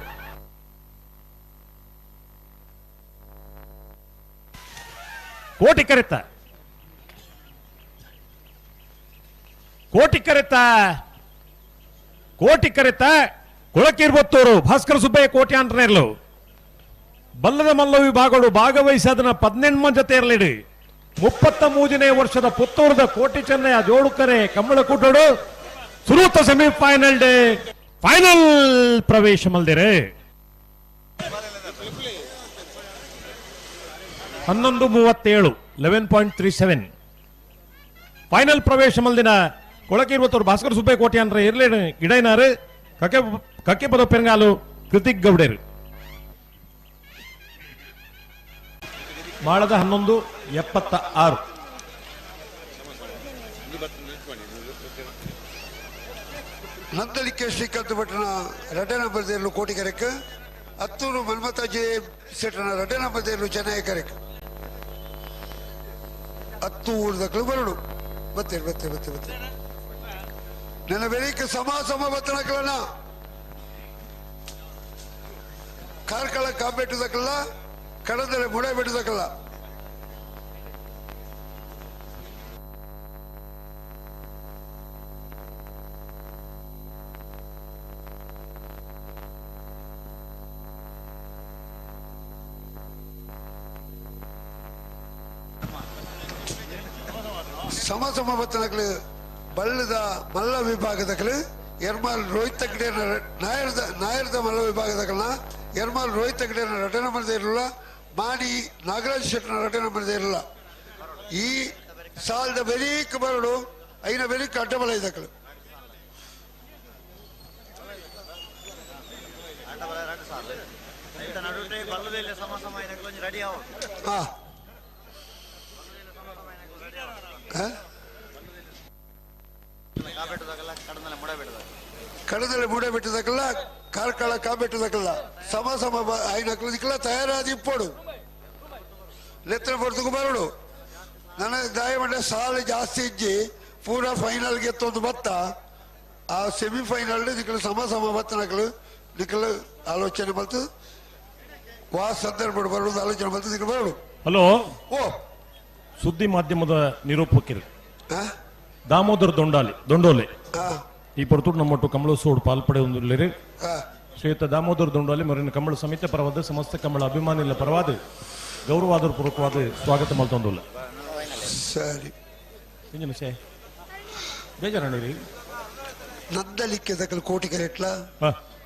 Speaker 10: ಕೋಟಿ ಕರೆತ ಕೋಟಿ ಕರೆತ ಕೋಟಿ ಕರೆತ ಕೊಳಕಿರ್ಬತ್ತೂರು ಭಾಸ್ಕರ ಸುಬ್ಬಯ್ಯ ಕೋಟಿ ಆಂಟನೇರ್ಲು ಬಲ್ಲದ ಮಲ್ಲ ವಿಭಾಗಗಳು ಭಾಗವಹಿಸದನ 18 ಜೊತೆ ಇರಲಿಡಿ 33ನೇ ವರ್ಷದ ಪುತ್ತೂರದ ಕೋಟಿ ಚೆನ್ನಯ್ಯ ಜೋಡುಕರೆ ಕಂಬಳಕೂಟೋಡು ಸುರೂತ ಸೆಮಿಫೈನಲ್ ಡೇ ಫೈನಲ್ ಪ್ರವೇಶ ಮಲ್ದಿರೆ. 11:37 11.37 ಫೈನಲ್ ಪ್ರವೇಶ ಮಲ್ದಿನ ಕೊಳಕಿರ್ಬತ್ತೂರು ಭಾಸ್ಕರ ಸುಬ್ಬಯ್ಯ ಕೋಟಿ ಅಂದ್ರೆ ಇರ್ಲಿ ಇಡೈನಾರು ಕಕ್ಕೆ ಕಕ್ಕೆ ಪದ ಪೆರಂಗಾಲು ಕೃತಿಕ್ ಗೌಡೇರು. ಮಾಳದ 11:76
Speaker 5: Nandalike Srikanth ಭಟ್ನ ರಡ್ಡೆ ನಂಬರ್ ದೇರ್ಲು ಕೋಟಿಕೆರೆಕ್ ಅತ್ತೂರು ಮನ್ಮಥ ಜೆ ಶೆಟ್ಟನ ರಡ್ಡೆ ನಂಬರ್ ದೇರ್ಲು ಚೆನ್ನೈ ಕರೆಕ್ ಅತ್ತೂರು ದಕ್ಕಲು ಬರಡು ಬತ್ತೇರು ಬತ್ತೇರು ಬತ್ತೇ ಬತ್ತೇ ನನ್ನ ಬೆಳಿಗ್ಗೆ ಸಮ ಸಮ ಬತ್ತನಕಲನ ಕಾರ್ಕಳ ಕಾಂಬೆಟ್ಟದಕ್ಕಲ್ಲ ಕಡದರೆ ಮುಡೆ ಬಿಟ್ಟದಕ್ಕಲ್ಲ ಸಮ ಸಮ ಬತ್ತನಕಲು ಬಲ್ಲದ ಮಲ್ಲ ವಿಭಾಗದಕಲು ಎರ್ಮಾಲ್ ರೋಹಿತ್ ತಗ್ಗಡೆ ನಾಯರ್ದ ನಾಯರ್ದ ಮಲ್ಲ ವಿಭಾಗದಕಲ್ನ ಎರ್ಮಾಲ್ ರೋಹಿತ್ ತಗ್ಗಡೆ ರಟೆ ನಂಬರ್ ಇರಲಿಲ್ಲ ಮಾಣಿ ನಾಗರಾಜ್ ಶೆಟ್ಟನ ರಟೆ ನಂಬರ್ ಇರಲಿಲ್ಲ ಈ ಸಾಲದ ಬೆರೀಕ್ ಬರಡು ಐನ ಬೆರೀಕ್ ಅಡ್ಡಬಲ ಇದಕ್ಕಲು ಹಾ ಕಡದಲೆ ಮೂಡೆ ಬಿಟ್ಟದಕ್ಕಲ್ಲ ಕಾರ್ಕಳ ಕಾಬೆಟ್ಟದಕ್ಕಲ್ಲ ಸಮ ಸಮ ಐನಕ್ಕಲ ದಿಕ್ಕಲ್ಲ ತಯಾರಾದಿ ಇಪ್ಪೋಡು ಲೆತ್ರ ಪೊರ್ತುಕು ಬರಡು ನನ್ನ ದಾಯಮಂಡ ಸಾಲು ಜಾಸ್ತಿ ಇಜ್ಜಿ ಪೂರಾ ಫೈನಲ್ಗೆ ಎತ್ತೊಂದು ಬತ್ತ ಆ ಸೆಮಿಫೈನಲ್ ದಿಕ್ಕಲು ಸಮ ಸಮ ಬತ್ತನಕಲು ದಿಕ್ಕಲು ಆಲೋಚನೆ ಬಂತು ವಾ ಸಂದರ್ಭ ಬರೋದು ಆಲೋಚನೆ ಬಂತು ದಿಕ್ಕಲು ಬರಡು.
Speaker 10: ಹಲೋ,
Speaker 5: ಓ
Speaker 10: ಸುದ್ದಿ ಮಾಧ್ಯಮದ ನಿರೂಪಕರು ದಾಮೋದರ್ ದೊಂಡೋಲೆ ಈ ಪೊರ್ತುಡು ನಮ್ಮೊಟ್ಟು ಕಮಲೋತ್ಸವ ಪಾಲ್ಪಡೆ ಹೊಂದಿರಲಿರಿ. ಶ್ರೀಯುತ ದಾಮೋದರ್ ದೊಂಡೋಲೆ ಮರಿನ ಕಮಲ ಸಮಿತಿ ಪರವಾದ ಸಮಸ್ತ ಕಮಲ ಅಭಿಮಾನಿಗಳ ಪರವಾದ ಗೌರವಾದರ ಪೂರ್ವಕವಾದ ಸ್ವಾಗತ ಮಲ್ತೊಂದುಲ್ಲ.
Speaker 5: ಸರಿ
Speaker 10: ಇಂಜಿನ ಬೇಜಾರಣ್ಣ
Speaker 5: ನಂದಳಿಕೆ ದಕಲು ಕೋಟಿಗೆ ಎಟ್ಲ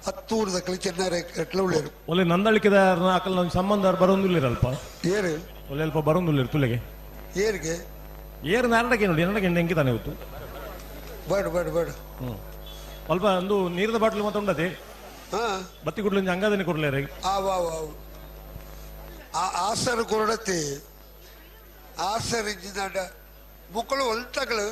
Speaker 5: ಹತ್ತೂರು ದಕಲು ಚೆನ್ನಾರ ಎಟ್ಲ ಉಳ್ಳೇರು
Speaker 10: ಒಳ್ಳೆ ನಂದಳಿಕೆದ ಅಕಲ್ ಸಂಬಂಧ ಬರೋದಿಲ್ಲರಲ್ಪ
Speaker 5: ಏರು
Speaker 10: ಒಳ್ಳೆ ಅಲ್ಪ ಬರೋದಿಲ್ಲ ತುಲೆಗೆ
Speaker 5: ಏರಿಗೆ
Speaker 10: ಏರು ನಾರಡಕ್ಕೆ ನೋಡಿ ಎರಡಕ್ಕೆ ಎಂಕಿ ತಾನೆ ಇವತ್ತು
Speaker 5: ಬೇಡ ಬೇಡ ಬೇಡ.
Speaker 10: ಅಲ್ಪ ಒಂದು ನೀರಿನ ಬಾಟ್ಲು ಮತ್ತೆ ಉಂಡದೆ ಬತ್ತಿ ಕುಡ್ಲು ಹಂಗಾದನೆ ಕೊಡ್ಲೇರೆ
Speaker 5: ಆಸರು ಕೊರಡತಿ ಆಸರು ಇಂಜಿನಾಡ ಮುಕ್ಕಳು ಒಲ್ತಗಳು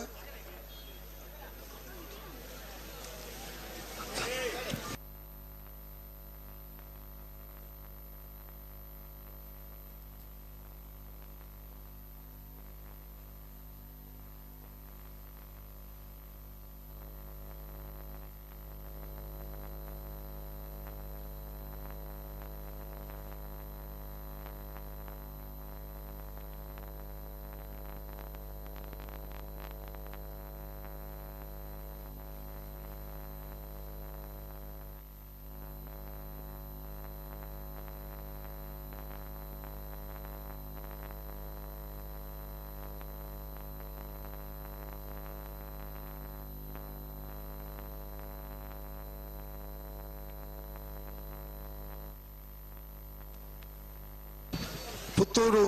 Speaker 5: ಪುತ್ತೂರು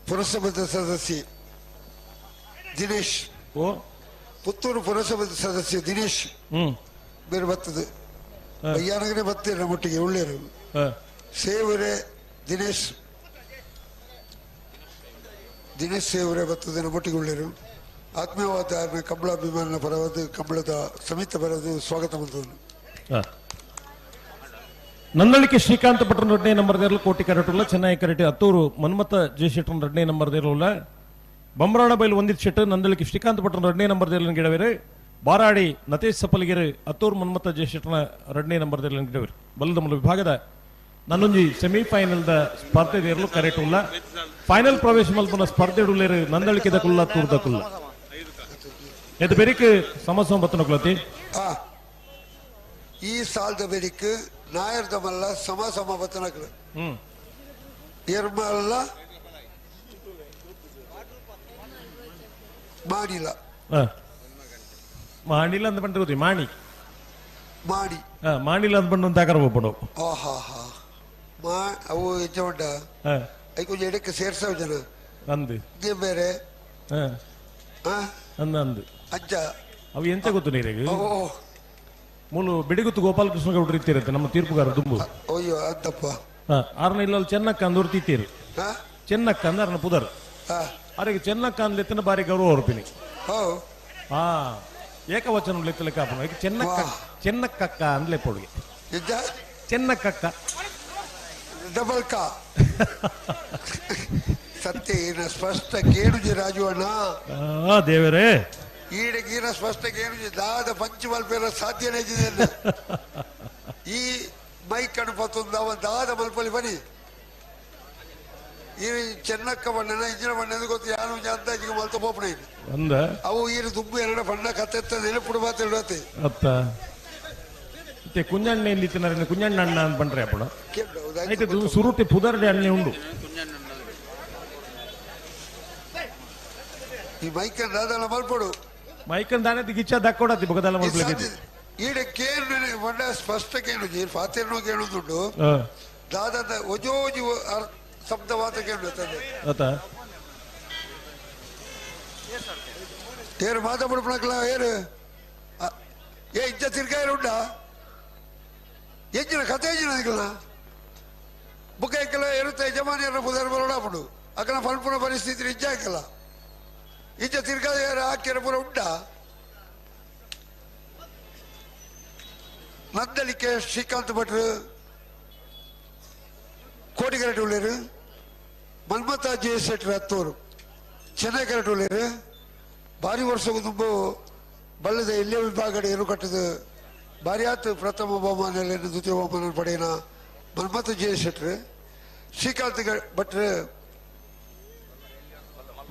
Speaker 5: ಪುರಸಭೆದ ಸದಸ್ಯ ದಿನೇಶ್,
Speaker 10: ಓ
Speaker 5: ಪುತ್ತೂರು ಪುರಸಭೆದ ಸದಸ್ಯ ದಿನೇಶ್ ಬೇರೆ ಬರ್ತದೆ ಬಯ್ಯಾನಗರೇ ಬರ್ತೀರ ನಮ್ಮೊಟ್ಟಿಗೆ ಒಳ್ಳೆಯರು. ಸೇವರೆ ದಿನೇಶ್, ದಿನೇಶ್ ಸೇವರೆ ಬರ್ತದೆ ನಮ್ಮೊಟ್ಟಿಗೆ ಒಳ್ಳೆಯರು. ಆತ್ಮೀಯವಾದ ಕಂಬಳ ಅಭಿಮಾನ ಪರವಾದ ಕಂಬಳದ ಸಮಿತಿ ಬರೋದು ಸ್ವಾಗತ ಮಾಡ್ತದೆ.
Speaker 10: ನಂದಳಿಕೆ ಶ್ರೀಕಾಂತ್ ಭಟ್ರ ಎರಡನೇ ನಂಬರ್ ದೇರಲು ಕೋಟಿ ಕರಟುಲ್ಲ ಚೆನ್ನೈ ಕರಟಿ ಅತ್ತೂರು ಮನ್ಮಥ ಜಯಶೆಟ್ಟರ್ ಎರಡನೇ ನಂಬರ್ ದೇರಲ್ಲ ಬೊಮ್ರಾಣ ಬೈಲ್ ಒಂದಿತ್ ಶೆಟ್ಟು ನಂದಳಿಕೆ ಶ್ರೀಕಾಂತ್ ಭಟ್ರ ಎರಡನೇ ನಂಬರ್ ದೇರಲು ಗಿಡವೇರು ಬಾರಾಡಿ ನತೇಶ್ ಸಪಲಗಿರಿ ಅತ್ತೂರು ಮನ್ಮಥ ಜಯಶೆಟ್ಟನ ಎರಡನೇ ನಂಬರ್ ದೇರಲು ಗಿಡವೇರು ಬಲ್ಲದಮಲ ವಿಭಾಗದ ನನ್ನೊಂಜಿ ಸೆಮಿಫೈನಲ್ದ ಸ್ಪರ್ಧೆ ದೇರಲು ಕರೆಟುಲ್ಲ ಫೈನಲ್ ಪ್ರವೇಶ ಮಲ್ಪನ ಸ್ಪರ್ಧೆ ಉಳ್ಳೇರು ನಂದಳಿಕೆದ ಕುಲ್ಲ ತೂರ್ದ ಕುಲ್ಲ ಎದ್ದು ಬೆರಿಕ್ ಸಮಸ್ಯೆ ಬತ್ತನ ಕುಲತಿ.
Speaker 5: ಈ ಸಾಲದ ಬೆರಿಕ್ ನಾಯರ್ದ ಮಲ್ಲ ಸಮ ಸಮ ಬತ್ತನಕಲು ಎರ್ಮಲ್ಲ ಮಾಣಿಲ
Speaker 10: ಮಾಣಿಲ ಅಂತ ಬಂದ್ರೆ ಮಾಣಿ
Speaker 5: ಮಾಣಿ
Speaker 10: ಮಾಣಿಲ ಅಂತ ಬಂದು ಅಂತ ಕರಬೋಪಡು.
Speaker 5: ಆಹಾ ಹಾ ಮಾ ಅವು ಹೆಚ್ಚ ಐಕೊಂಚ ಎಡಕ್ಕೆ ಸೇರ್ಸವ್ ಜನ
Speaker 10: ಅಂದು
Speaker 5: ಬೇರೆ
Speaker 10: ಅಂದ ಅಂದು
Speaker 5: ಅಂಚ
Speaker 10: ಅವು ಎಂತ ಗೊತ್ತು ನೀರಿಗೆ ಮೂಲು ಬಿಡಿಗುತ್ತು ಗೋಪಾಲಕೃಷ್ಣ ಗೌಡ್ರು ಇರ್ತಿರತ್ತೆ ನಮ್ಮ ತೀರ್ಪುಗಾರ ದುಂಬು.
Speaker 5: ಅಯ್ಯೋ ಅಂತಪ್ಪ
Speaker 10: ಆರ್ನ ಇಲ್ಲ ಚೆನ್ನಕ್ಕ ಅಂದೂರು ತೀತೀರು ಚೆನ್ನಕ್ಕ ಅಂದ ಅರ್ನ ಪುದರ್ ಅರೆಗೆ ಚೆನ್ನಕ್ಕ ಅಂದೆತ್ತಿನ ಬಾರಿ ಗೌರವ ಹೊರಪಿನಿ. ಹಾ ಏಕವಚನ ಲೆಕ್ಕಲೆ ಕಾಪುನ ಚೆನ್ನಕ್ಕ ಚೆನ್ನಕ್ಕಕ್ಕ ಅಂದ್ಲೆ ಪೊಡುಗೆ ಚೆನ್ನಕ್ಕಕ್ಕ
Speaker 5: ಡಬಲ್ ಕಾ ಸತ್ಯ ಏನ ಸ್ಪಷ್ಟ ಕೇಳುಜಿ ರಾಜು ಅಣ್ಣ
Speaker 10: ದೇವರೇ
Speaker 5: ಈಡಗೀನ ಸ್ಪಷ್ಟ ಕೇಳುಜಿ ದಾದ ಪಂಚ ಮಲ್ಪೆಲ್ಲ ಸಾಧ್ಯನೇ ಇದೆ ಈ ಮೈಕ್ ಅನ್ನು ಪತ್ತೊಂದು ಅವ ದಾದ ಮಲ್ಪಲಿ ಬನ್ನಿ ಈ ಚೆನ್ನಕ್ಕ ಬಣ್ಣನ ಇಂಜಿನ ಬಣ್ಣ ಗೊತ್ತು ಯಾರು ಅಂದಾಜಿಗೆ ಮಲ್ತ ಪೋಪಣ
Speaker 10: ಒಂದ
Speaker 5: ಅವು ಈರು ದುಂಬು ಎರಡು ಬಣ್ಣ ಕತ್ತೆತ್ತ ನೆನಪುಡು ಮಾತಾಡುತ್ತೆ
Speaker 10: ಅತ್ತ ಮತ್ತೆ ಕುಂಜಣ್ಣ ಎಲ್ಲಿ ತಿನ್ನರಿಂದ ಕುಂಜಣ್ಣ ಅಣ್ಣ ಅಂತ ಬಂದ್ರೆ ಅಪ್ಪಣ ಆಯ್ತು ಸುರುಟಿ ಪುದರ್ಡೆ ಅಣ್ಣೆ ಉಂಡು
Speaker 5: ಈ ಮೈಕನ್ ದಾದಲ ಮಲ್ಪಡು
Speaker 10: ಮೈಕನ್ ದಾನೆ ಗಿಚ್ಚ ದಕ್ಕೊಡತಿ ಬೊಗದಲ್ಲ ಮಲ್ಪಲಿಕ್ಕೆ
Speaker 5: ಈಡ ಕೇಳು ಬಣ್ಣ ಸ್ಪಷ್ಟ ಕೇಳು ಫಾತಿರ್ನೋ ಕೇಳುದುಂಟು ದಾದದ ಒಜೋಜಿ ಶಬ್ದ ಮಾತ್ರ ಕೇಳುತ್ತದೆ
Speaker 10: ಅತ್ತ
Speaker 5: ಏರು ಮಾತಾಡ್ಬಿಡ್ಪಣಕ್ಕಲ್ಲ ಏರು ಏ ಇಂಚ ತಿರ್ಗಾಯರು ಉಂಟಾ ಎಂಜಿನ ಕತೆ ಎಂಜಿನ ಅದಕ್ಕೆಲ್ಲ ಬುಕ್ಕ ಎಕ್ಕಲ್ಲ ಇರುತ್ತೆ ಯಜಮಾನಿಯರ ಪುದರ್ ಬರೋಡಾಪಡು ಅಕ್ಕನ ಪಲ್ಪುನ ಪರಿಸ್ಥಿತಿ ಇಂಚ ಹಾಕಲ್ಲ ಇಂಚ ತಿರ್ಗಾ ಹಾಕಿರ ಪೂರ ಉಂಟಾ ನಂದಳಿಕೆ ಶ್ರೀಕಾಂತ್ ಭಟ್ರು ಕೋಟಿಗರಟೆ ಉಳ್ಳೇರು ಮನ್ಮಥ ಜೆ ಶೆಟ್ಟರ್ ಹತ್ತೂರು ಚೆನ್ನೈಕರಟೆ ಉಳ್ಳೇರು ಭಾರಿ ವರ್ಷಕ್ಕೂ ತುಂಬ ಬಲ್ಲದ ಎಲ್ಲೇ ವಿಭಾಗ ಏನು ಕಟ್ಟದು ಭಾರಿ ಆತು ಪ್ರಥಮ ಬಹುಮಾನ ದ್ವಿತೀಯ ಬಹುಮಾನ ಪಡೆಯನ ಮನ್ಮಥ ಜೆ ಶೆಟ್ಟರು ಶ್ರೀಕಾಂತ್ ಭಟ್ರು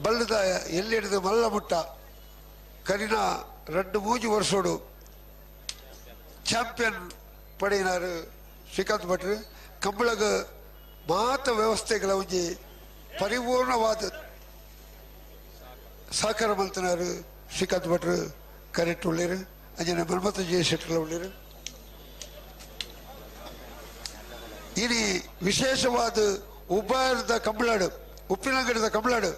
Speaker 5: ಬಲ್ಲದ ಎಲ್ಲಿ ಹಿಡಿದು ಮಲ್ಲ ಮುಟ್ಟ ಕರಿನ 2 3 ವರ್ಷೋಡು ಚಾಂಪಿಯನ್ ಪಡೆಯಿನಾರು ಶ್ರೀಕಾಂತ್ ಭಟ್ರು ಕಂಬಳಗ ಮಾತ ವ್ಯವಸ್ಥೆಗಳ ಒಂಜಿ ಪರಿಪೂರ್ಣವಾದ ಸಹಕಾರ ಮಲ್ತನಾರು ಶ್ರೀಕಾಂತ್ ಭಟ್ರು ಕರೆಕ್ಟ್ ಉಳ್ಳೇರು ಅಂಜನೆ ಮನ್ಮಥ ಜಯ ಶೆಟ್ಟರ್ಲ ಉಳ್ಳೇರು ಇನಿ ವಿಶೇಷವಾದ ಉಬ್ಬಾರದ ಕಂಬಳಾಡು ಉಪ್ಪಿನಂಗಡಿದ ಕಂಬಳಾಡು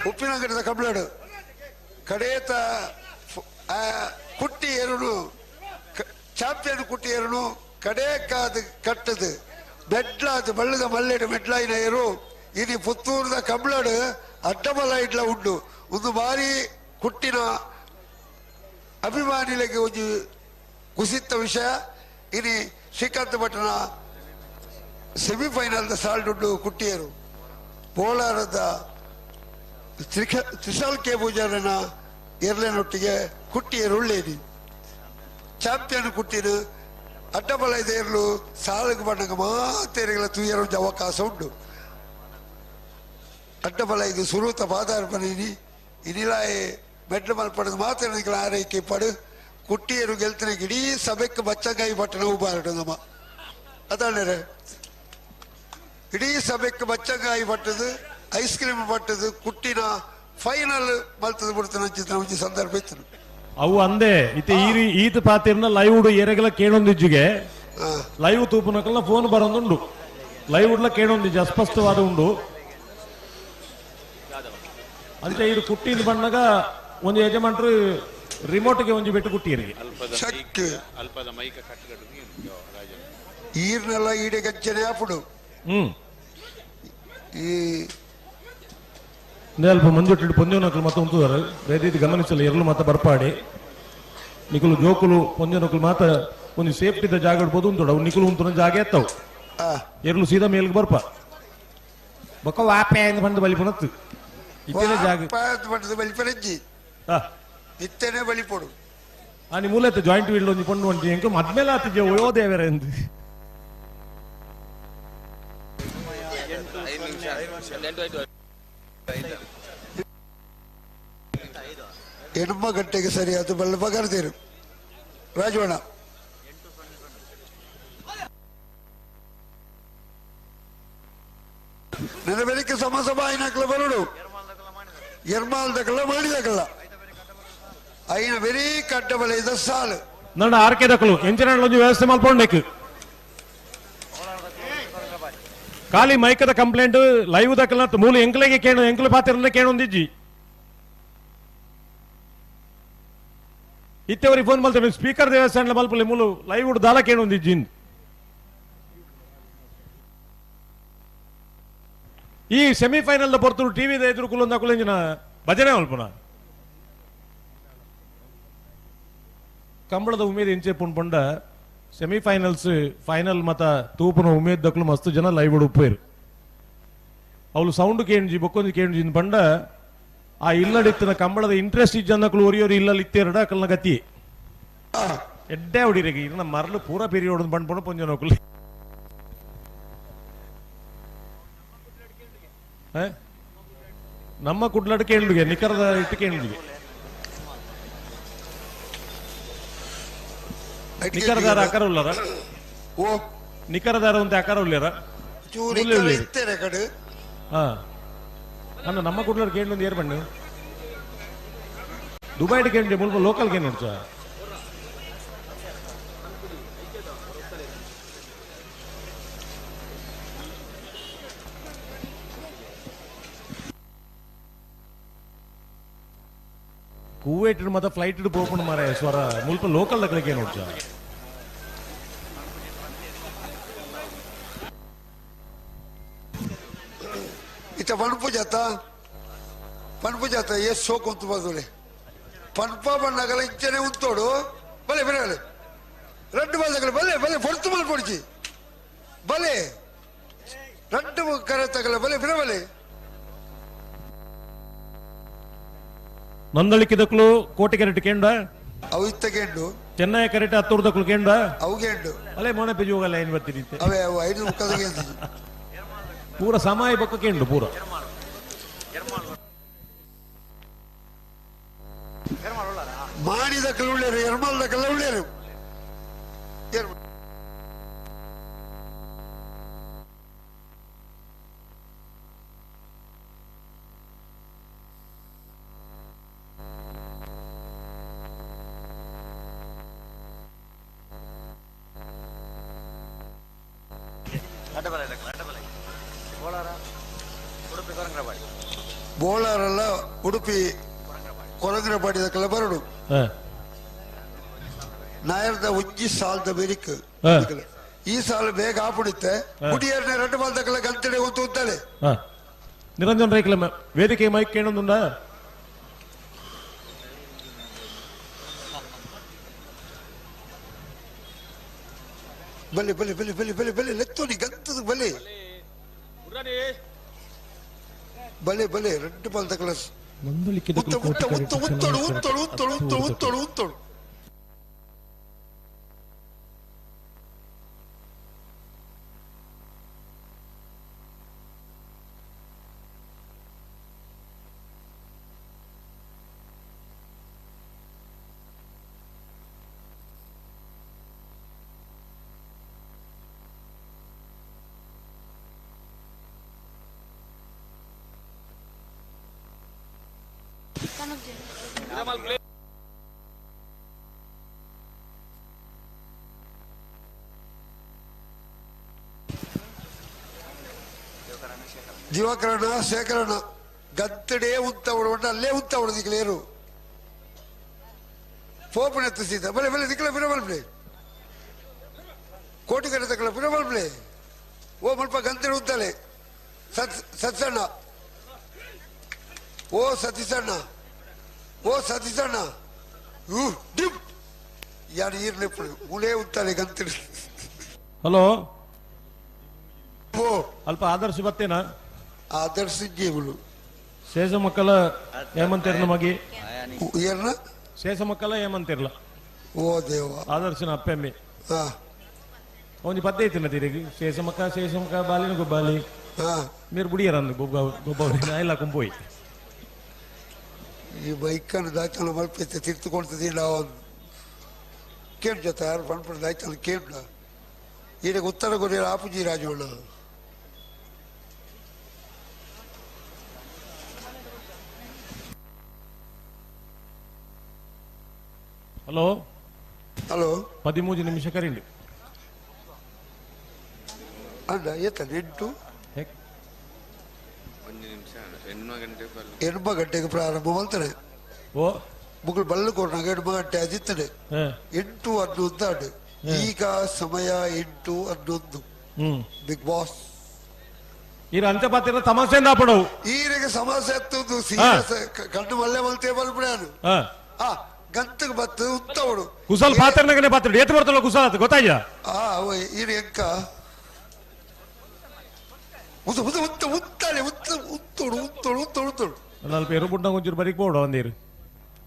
Speaker 5: ಉಪ್ಪಿನಂಗಡಿದ ಕಂಬಳಾಡು ಕಡೇತ ಕುಟ್ಟಿ ಏರುನು ಚಾಂಪಿಯನ್ ಕುಟ್ಟಿ ಏರುನು ಕಡೇಕಾದ ಕಟ್ಟದು ಮೆಡ್ಲಾದ ಬಳ್ಳದ ಮಲ್ಲೆಡು ಮೆಡ್ಲಾಯಿನ ಏರು ಇನಿ ಪುತ್ತೂರದ ಕಂಬಳಾಡು ಅಡ್ಡಬಲ ಇಡ್ಲ ಉಂಡು ಒಂದು ಬಾರಿ ಕುಟ್ಟಿನ ಅಭಿಮಾನಿಗಳಿಗೆ ಒಂದು ಕುಸಿತ ವಿಷಯ ಇನಿ ಶ್ರೀಕಾಂತ್ ಭಟ್ನ ಸೆಮಿಫೈನಲ್ದ ಸಾಲ್ಡ್ ಉಂಡು ಕುಟ್ಟಿಯರು ಬೋಳಾರದ ತ್ರಿಶಾಲ್ ಕೆ ಪೂಜಾರನ ಎರ್ಲೆನೊಟ್ಟಿಗೆ ಕುಟ್ಟಿಯರು ಉಳ್ಳೇನಿ ಚಾಂಪಿಯನ್ ಕುಟ್ಟಿನ ಅಡ್ಡಬಲ ಇದೆ ಇರಲು ಸಾಲಿಗೆ ಬಣ್ಣಗ ಮಾತೇರಿಗಳ ತುಯ್ಯರ ಒಂದು ಅವಕಾಶ ಉಂಟು ಅಡ್ಡಬಲ ಇದು ಸುರೂತ ಪಾದಾರ್ಪಣಿ ಇನಿಲಾಯೆ ಮೆಡ್ಲು ಮಲ್ಪಡದು ಮಾತ್ರ ಆರೈಕೆ ಪಡು ಕುಟ್ಟಿಯರು ಗೆಲ್ತಿನ ಇಡೀ ಸಭೆಕ್ಕೆ ಬಚ್ಚಂಗಾಯಿ ಪಟ್ಟಣ ಉಬ್ಬಾರಡು ನಮ್ಮ ಅದಾಣರೆ ಇಡೀ ಸಭೆಕ್ಕೆ ಬಚ್ಚಂಗಾಯಿ ಪಟ್ಟದು ಐಸ್ ಕ್ರೀಮ್ ಪಟ್ಟದು ಕುಟ್ಟಿನ ಫೈನಲ್ ಮಲ್ತದ ಬಿಡ್ತಾನೆ ಅಂಚಿನ ಒಂಜಿ ಸಂದರ್ಭ ಇತ್ತು
Speaker 10: ಅವು ಅಂದೆ ಇತ್ತೆ ಈರಿ ಈತ ಪಾತಿರ್ನ ಲೈವ್ ಏರೆಗೆಲ್ಲ ಕೇಳೊಂದಿಜ್ಜುಗೆ ಲೈವ್ ತೂಪುನಕಲ್ನ ಫೋನ್ ಬರೋದುಂಡು ಲೈವ್ ಉಡ್ಲ ಕೇಳೊಂದಿಜ್ಜು ಅಸ್ಪಷ್ಟವಾದ ಉಂಡು ಅಂಚೆ ಇದು ಕುಟ್ಟಿನ ಬಣ್ಣಗ ಒಂದು ಯಜಮಾನ್ರು ರಿಮೋಟ್ಗೆ ಒಂಜಿ ಬೆಟ್ಟು ಕುಟ್ಟಿಯರಿಗೆ
Speaker 4: ಅಲ್ಪದ ಮೈಕ ಕಟ್ಟುಗಟ್ಟು
Speaker 5: ಈರ್ನೆಲ್ಲ ಈಡೆ ಗಂಚನೆ ಆಪುಡು ಈ
Speaker 10: ಅಲ್ಪ ಮಂಜುಟ್ಟಿಡು ಪೊಂಜೋನಕಲು ಮಾತ ಉಂತುದಾರು ಬೇದಿ ಗಮನಿಸಲು ಎರಲು ಮಾತ ಬರ್ಪಾಡಿ ನಿಕುಲು ಜೋಕುಲು ಪೊಂಜೋನಕಲು ಮಾತ ಒಂದು ಸೇಫ್ಟಿದ ಜಾಗ ಇಡ್ಬೋದು ಉಂಟು ಅವು ನಿಕುಲು ಉಂಟು ಜಾಗ ಎತ್ತವು ಎರಲು ಸೀದಾ ಮೇಲ್ಗೆ ಬರ್ಪ ಬೊಕ್ಕ ವಾಪೆ ಅಂತ ಬಂದು ಬಲಿಪುನತ್ತು ಇತ್ತೇನೆ ಜಾಗ
Speaker 5: ಬಲಿಪನಜ್ಜಿ ಇತ್ತೇನೆ ಬಲಿಪೊಡು
Speaker 10: ಆ ನಿ ಮೂಲತ ಜಾಯಿಂಟ್ ವೀಲ್ ಒಂಜಿ ಪೊಣ್ಣು ಒಂಜಿ ಎಂಕು ಮದ್ಮೇಲೆ ಆತಿಜೆ ಓಯೋ ದೇವರ ಎಂದು
Speaker 5: ಎಣ್ಮ ಗಂಟೆಗೆ ಸರಿಯಾದ ಬಲ್ಲ ಬಗರ್ದಿರು ರಾಜವಣ ನನ್ನ ಬೆಳಿಗ್ಗೆ ಸಮ ಐನಾಕ್ಲ ಬರುಡು ಎರ್ಮಾಲ್ದಕಲ್ಲ ಮಾಡಿದಕಲ್ಲ ಐನ ವೆರಿ ಕಡ್ಡ ಬಲ ಇದ ಸಾಲು
Speaker 10: ನನ್ನ ಆರ್ಕೆ ದಕ್ಕಲು ಎಂಚಿನ ಒಂಜಿ ವ್ಯವಸ್ಥೆ ಮಲ್ಪೊಂಡೆಕ್ ಖಾಲಿ ಮೈಕದ ಕಂಪ್ಲೇಂಟ್ ಲೈವ್ ದಕ್ಕಲ ಮೂಲ ಎಂಕ್ಲೆಗೆ ಕೇಳು ಎಂಕ್ಲು ಪಾತಿರಂದ್ರೆ ಕೇಳೊಂದಿಜ್ಜಿ ಇತ್ತೆವರಿಗೆ ಫೋನ್ ಮಲ್ತೇವೆ ಸ್ಪೀಕರ್ ದೇವಸ್ಥಾನ ಮಲ್ಪಲೆ ಮೂಲು ಲೈವ್ ದಾಲ ಕೇಳೊಂದಿಜ್ಜಿ ಈ ಸೆಮಿಫೈನಲ್ the ಪೊರ್ತುಡು ಟಿವಿ the ಎದುರು ಕುಲೊಂದು ಅಕುಲೆಂಜಿನ ಭಜನೆ ಮಲ್ಪುನ ಕಂಬಳದ ಉಮೇದ್ ಇಂಚೆ ಪುಂಡ ಸೆಮಿಫೈನಲ್ಸ್ ಫೈನಲ್ ಮತ ತೂಪುನ ಉಮೇದ್ ದಕ್ಲು ಮಸ್ತ್ ಜನ ಲೈವ್ ಉಪ್ಪೇರು ಅವಳು ಸೌಂಡ್ ಕೇಂಜಿ ಬೊಕ್ಕೊಂಜಿ ಕೇಂಜಿ ಪಂಡ ಆ ಇಲ್ಲಡಿತ್ತಿನ ಕಂಬಳದ ಇಂಟ್ರೆಸ್ಟ್ ಇಜ್ಜನ್ನಕುಲು ಒರಿಯೋರು ಇಲ್ಲಲ್ಲಿ ಇತ್ತೇರಡ ಅಕಲ್ನ ಗತಿ ಎಡ್ಡೆ ಹೊಡಿರಿಗೆ ಇನ್ನ ಮರಳು ಪೂರ ಪೀರಿಯೋಡ್ ಬಂಡ್ಪುಣ ಪೊಂಜನೋಕುಲು ನಮ್ಮ ಕುಡ್ಲಡ್ ಕೇಳಿಗೆ ನಿಖರದ ಇಟ್ಟು ಕೇಳಿಗೆ ನಿಖರದಾರ ಆಕಾರ ಉಳ್ಳಾರ
Speaker 5: ಓ
Speaker 10: ನಿಖರದಾರ ಒಂದು ಆಕಾರ ಉಳ್ಳಾರ ಹಾ ಅಣ್ಣ ನಮ್ಮ ಕುಡ್ಲಡ್ ಕೇಳಿ ಏರ್ ಬಣ್ಣು ದುಬೈ ಕೇಳಿ ಮುಲ್ಪ ಲೋಕಲ್ ಕೇಳಿ ನೋಡ್ಚ ಕುವೈಟ್ ಮತ್ತೆ ಫ್ಲೈಟ್ ಪೋಪುಂಡು ಮಾರೆ ಸ್ವರ ಮುಲ್ಪ ಲೋಕಲ್ ದಕ್ಕಲಿಗೆ ನೋಡ್ಚ
Speaker 5: ಇತ್ತ ಪನ್ಪು ಜಾತ ಪನ್ಪು ಜಾತ ಎಷ್ಟು ಸೋಕು ಅಂತ ಬದಲೆ ಪನ್ಪ ಬಣ್ಣಗಲ ಇಂಚನೆ ಉಂತೋಡು ಬಲೆ ಬಲೆ రెండు ಬಲ್ದಗಲು ಬಲೆ ಬಲೆ పొడుతు ಮಲ್ಪೊಡಿಚಿ ಬಲೆ రెండు ಕರೆ ಬಲೆ ಬಿರ ಬಲೆ
Speaker 10: ನಂದಳಿಕೆ ದಕ್ಲು ಕೋಟೆ ಕೆರೆಟ್ ಕೇಂಡ
Speaker 5: ಅವು ಇತ್ತ ಕೇಂಡು
Speaker 10: ಚೆನ್ನೈ ಕರೆಟ್ ಹತ್ತೂರು ದಕ್ಲು ಕೇಂಡ
Speaker 5: ಅವು ಕೇಂಡು
Speaker 10: ಅಲ್ಲೇ ಮೊನೆ ಪೆಜುವಗಲ್ಲ ಏನ್ ಬರ್ತೀರಿ
Speaker 5: ಅವೇ ಅವು ಐದು ಮುಕ್ಕದ ಕೇಂದ್ರ
Speaker 10: ಪೂರ ಸಮಯ ಬೊಕ್ಕ ಕೇಂಡು ಪೂರ
Speaker 5: ಮಾಣಿದ ಉಳ್ಳೇರು ಎರ್ಮಲ್ ದಕ್ಕಲ ಉಳ್ಳೇರು ಬೋಳಾರಲ್ಲ ಉಡುಪಿ ಕೊರಂಗ್ರಪಾಡಿ ದಕ್ಕಲ ಬರಡು ನಾಯರ್ದ ಉಜ್ಜಿ ಸಾಲದ ಬೆರಿಕ್ ಈ ಸಾಲು ಬೇಗ ಆಪುಡಿತ್ತೆ ಗುಡಿಯರ್ನ ಎರಡು ಬಾಲ್ ದಕ್ಕಲ ಗಂತಡೆ ಉಂತು ಉಂತಾಳೆ
Speaker 10: ನಿರಂಜನ್ ರೈಕಲ ವೇದಿಕೆ ಮೈಕ್ ಕೇಳೊಂದುಂಡ
Speaker 5: ಬಲೆ ಬಲೆ ಬಲೆ ಬಲೆ ಬಲೆ ಬಲೆ ಲೆತ್ತೋನಿ ಗಂತದ ಬಲೆ ಬಲೆ ಬಲೆ రెండు ಬಾಲ್ ದಕ್ಕಲ ಉತ್ತೋಡು ಉತ್ತೋಡು ಉತ್ತೋಡು ಉತ್ತೋಡು ಉತ್ತೋಡು ಉತ್ತೋಡು ದಿವಾಕರಣ ಶೇಖರಣ ಗಂತಡೇ ಉಂತವಡು ಅಲ್ಲೇ ಉಂತವಡು ದಿಕ್ಲೇರು ಪೋಪನ ಎತ್ತಿಸಿದ ಬಲೆ ಬಲೆ ದಿಕ್ಕಲ ಬಿರಬಲ್ಪ್ಲೆ ಕೋಟಿ ಕಡೆ ತಕ್ಕಲ ಬಿರಬಲ್ಪ್ಲೆ ಓ ಮುಲ್ಪ ಗಂತಡೆ ಉಂತಲೆ ಸತ್ ಸತ್ಸಣ್ಣ ಓ ಸತೀಸಣ್ಣ ಓ ಸತೀಸಣ್ಣ ಹೂ ಡಿಪ್ ಯಾರು ಈರ್ಲೆಪ್ಪಡು ಮುಲೇ ಉಂತಾಲೆ ಗಂತಡೆ.
Speaker 10: ಹಲೋ
Speaker 5: ಓ
Speaker 10: ಅಲ್ಪ ಆದರ್ಶ ಬತ್ತೇನಾ?
Speaker 5: ಆದರ್ಶ ಜೀವಲು
Speaker 10: ಶೇಷ ಮಕ್ಕಳ ಏಮಂತಿರ್ನ ಮಗಿ
Speaker 5: ಏನ
Speaker 10: ಶೇಷ ಮಕ್ಕಳ ಏಮಂತಿರ್ಲ
Speaker 5: ಓ ದೇವ
Speaker 10: ಆದರ್ಶನ ಅಪ್ಪೆಮ್ಮೆ ಒಂಜಿ ಪದ್ಯ ಐತಿನ ತಿರುಗಿ ಶೇಷಮಕ್ಕ ಶೇಷಮಕ್ಕ ಬಾಲಿನ ಗೊಬ್ಬಾಲಿ మీరు ಬುಡಿಯರಂದು ಗೊಬ್ಬ ಗೊಬ್ಬ ಇಲ್ಲ ಕುಂಪೋಯಿ
Speaker 5: ಈ ಬೈಕನ್ನು ದಾಯ್ತಾನ ಮಲ್ಪೈತೆ ತಿರ್తుಕೊಳ್ತದೆ ನಾವು ಕೇಳು ಜೊತೆ ಯಾರು ಪನ್ಪುಡು ದಾಯ್ತಾನ ಕೇಳು ಈಡಗೆ ಉತ್ತರ ಕೊರಿಯರ್ ಆಪುಜಿ ರಾಜವಣ್ಣ.
Speaker 10: ಹಲೋ
Speaker 5: ಹಲೋ
Speaker 10: 13 ನಿಮಿಷ ಕರೀಂಡಿ
Speaker 5: ಅಣ್ಣ ಏತ 8 8 ಗಂಟೆಗೆ ಪ್ರಾರಂಭ ಮಾಡ್ತಾರೆ.
Speaker 10: ಓ
Speaker 5: ಮುಗುಳು ಬಲ್ಲು ಕೊಡ್ನಾಗ 8 ಗಂಟೆ ಅದಿತ್ತದೆ 8:11 ಆಡು. ಈಗ ಸಮಯ 8:11. Big boss
Speaker 10: ಈರ ಅಂಚ ಪಾತ್ರ ತಮಾಷೆ ಪಡವು
Speaker 5: ಈರಿಗೆ ಸಮಸ್ಯೆ ಎತ್ತುದು ಸೀರಿಯಸ್ ಕಣ್ಣು ಮಲ್ಲೆ ಮಲ್ತೆ ಬಲ್ಪುಣಾನು ಆ ಗಂತಕ್ಕೆ ಬತ್ತು ಉತ್ತವಡು
Speaker 10: ಕುಸಲ್ ಪಾತ್ರನಗನೆ ಪಾತ್ರ ಏತ್ ಬರ್ತಲ್ಲ ಕುಸಲ್ ಆತ ಗೊತ್ತಾಯ್ಯ
Speaker 5: ಆ ಈರು ಎಂಕ ಉತ್ತ ಉತ್ತ ಉತ್ತ ಉತ್ತಾಳೆ ಉತ್ತ ಉತ್ತೋಡು ಉತ್ತೋಡು ಉತ್ತೋಡು ಉತ್ತೋಡು
Speaker 10: ಅಲ್ಪ ಎರುಬುಂಡ ಒಂಚೂರು ಬರೀಕ್ ಬೋಡು ಒಂದೀರು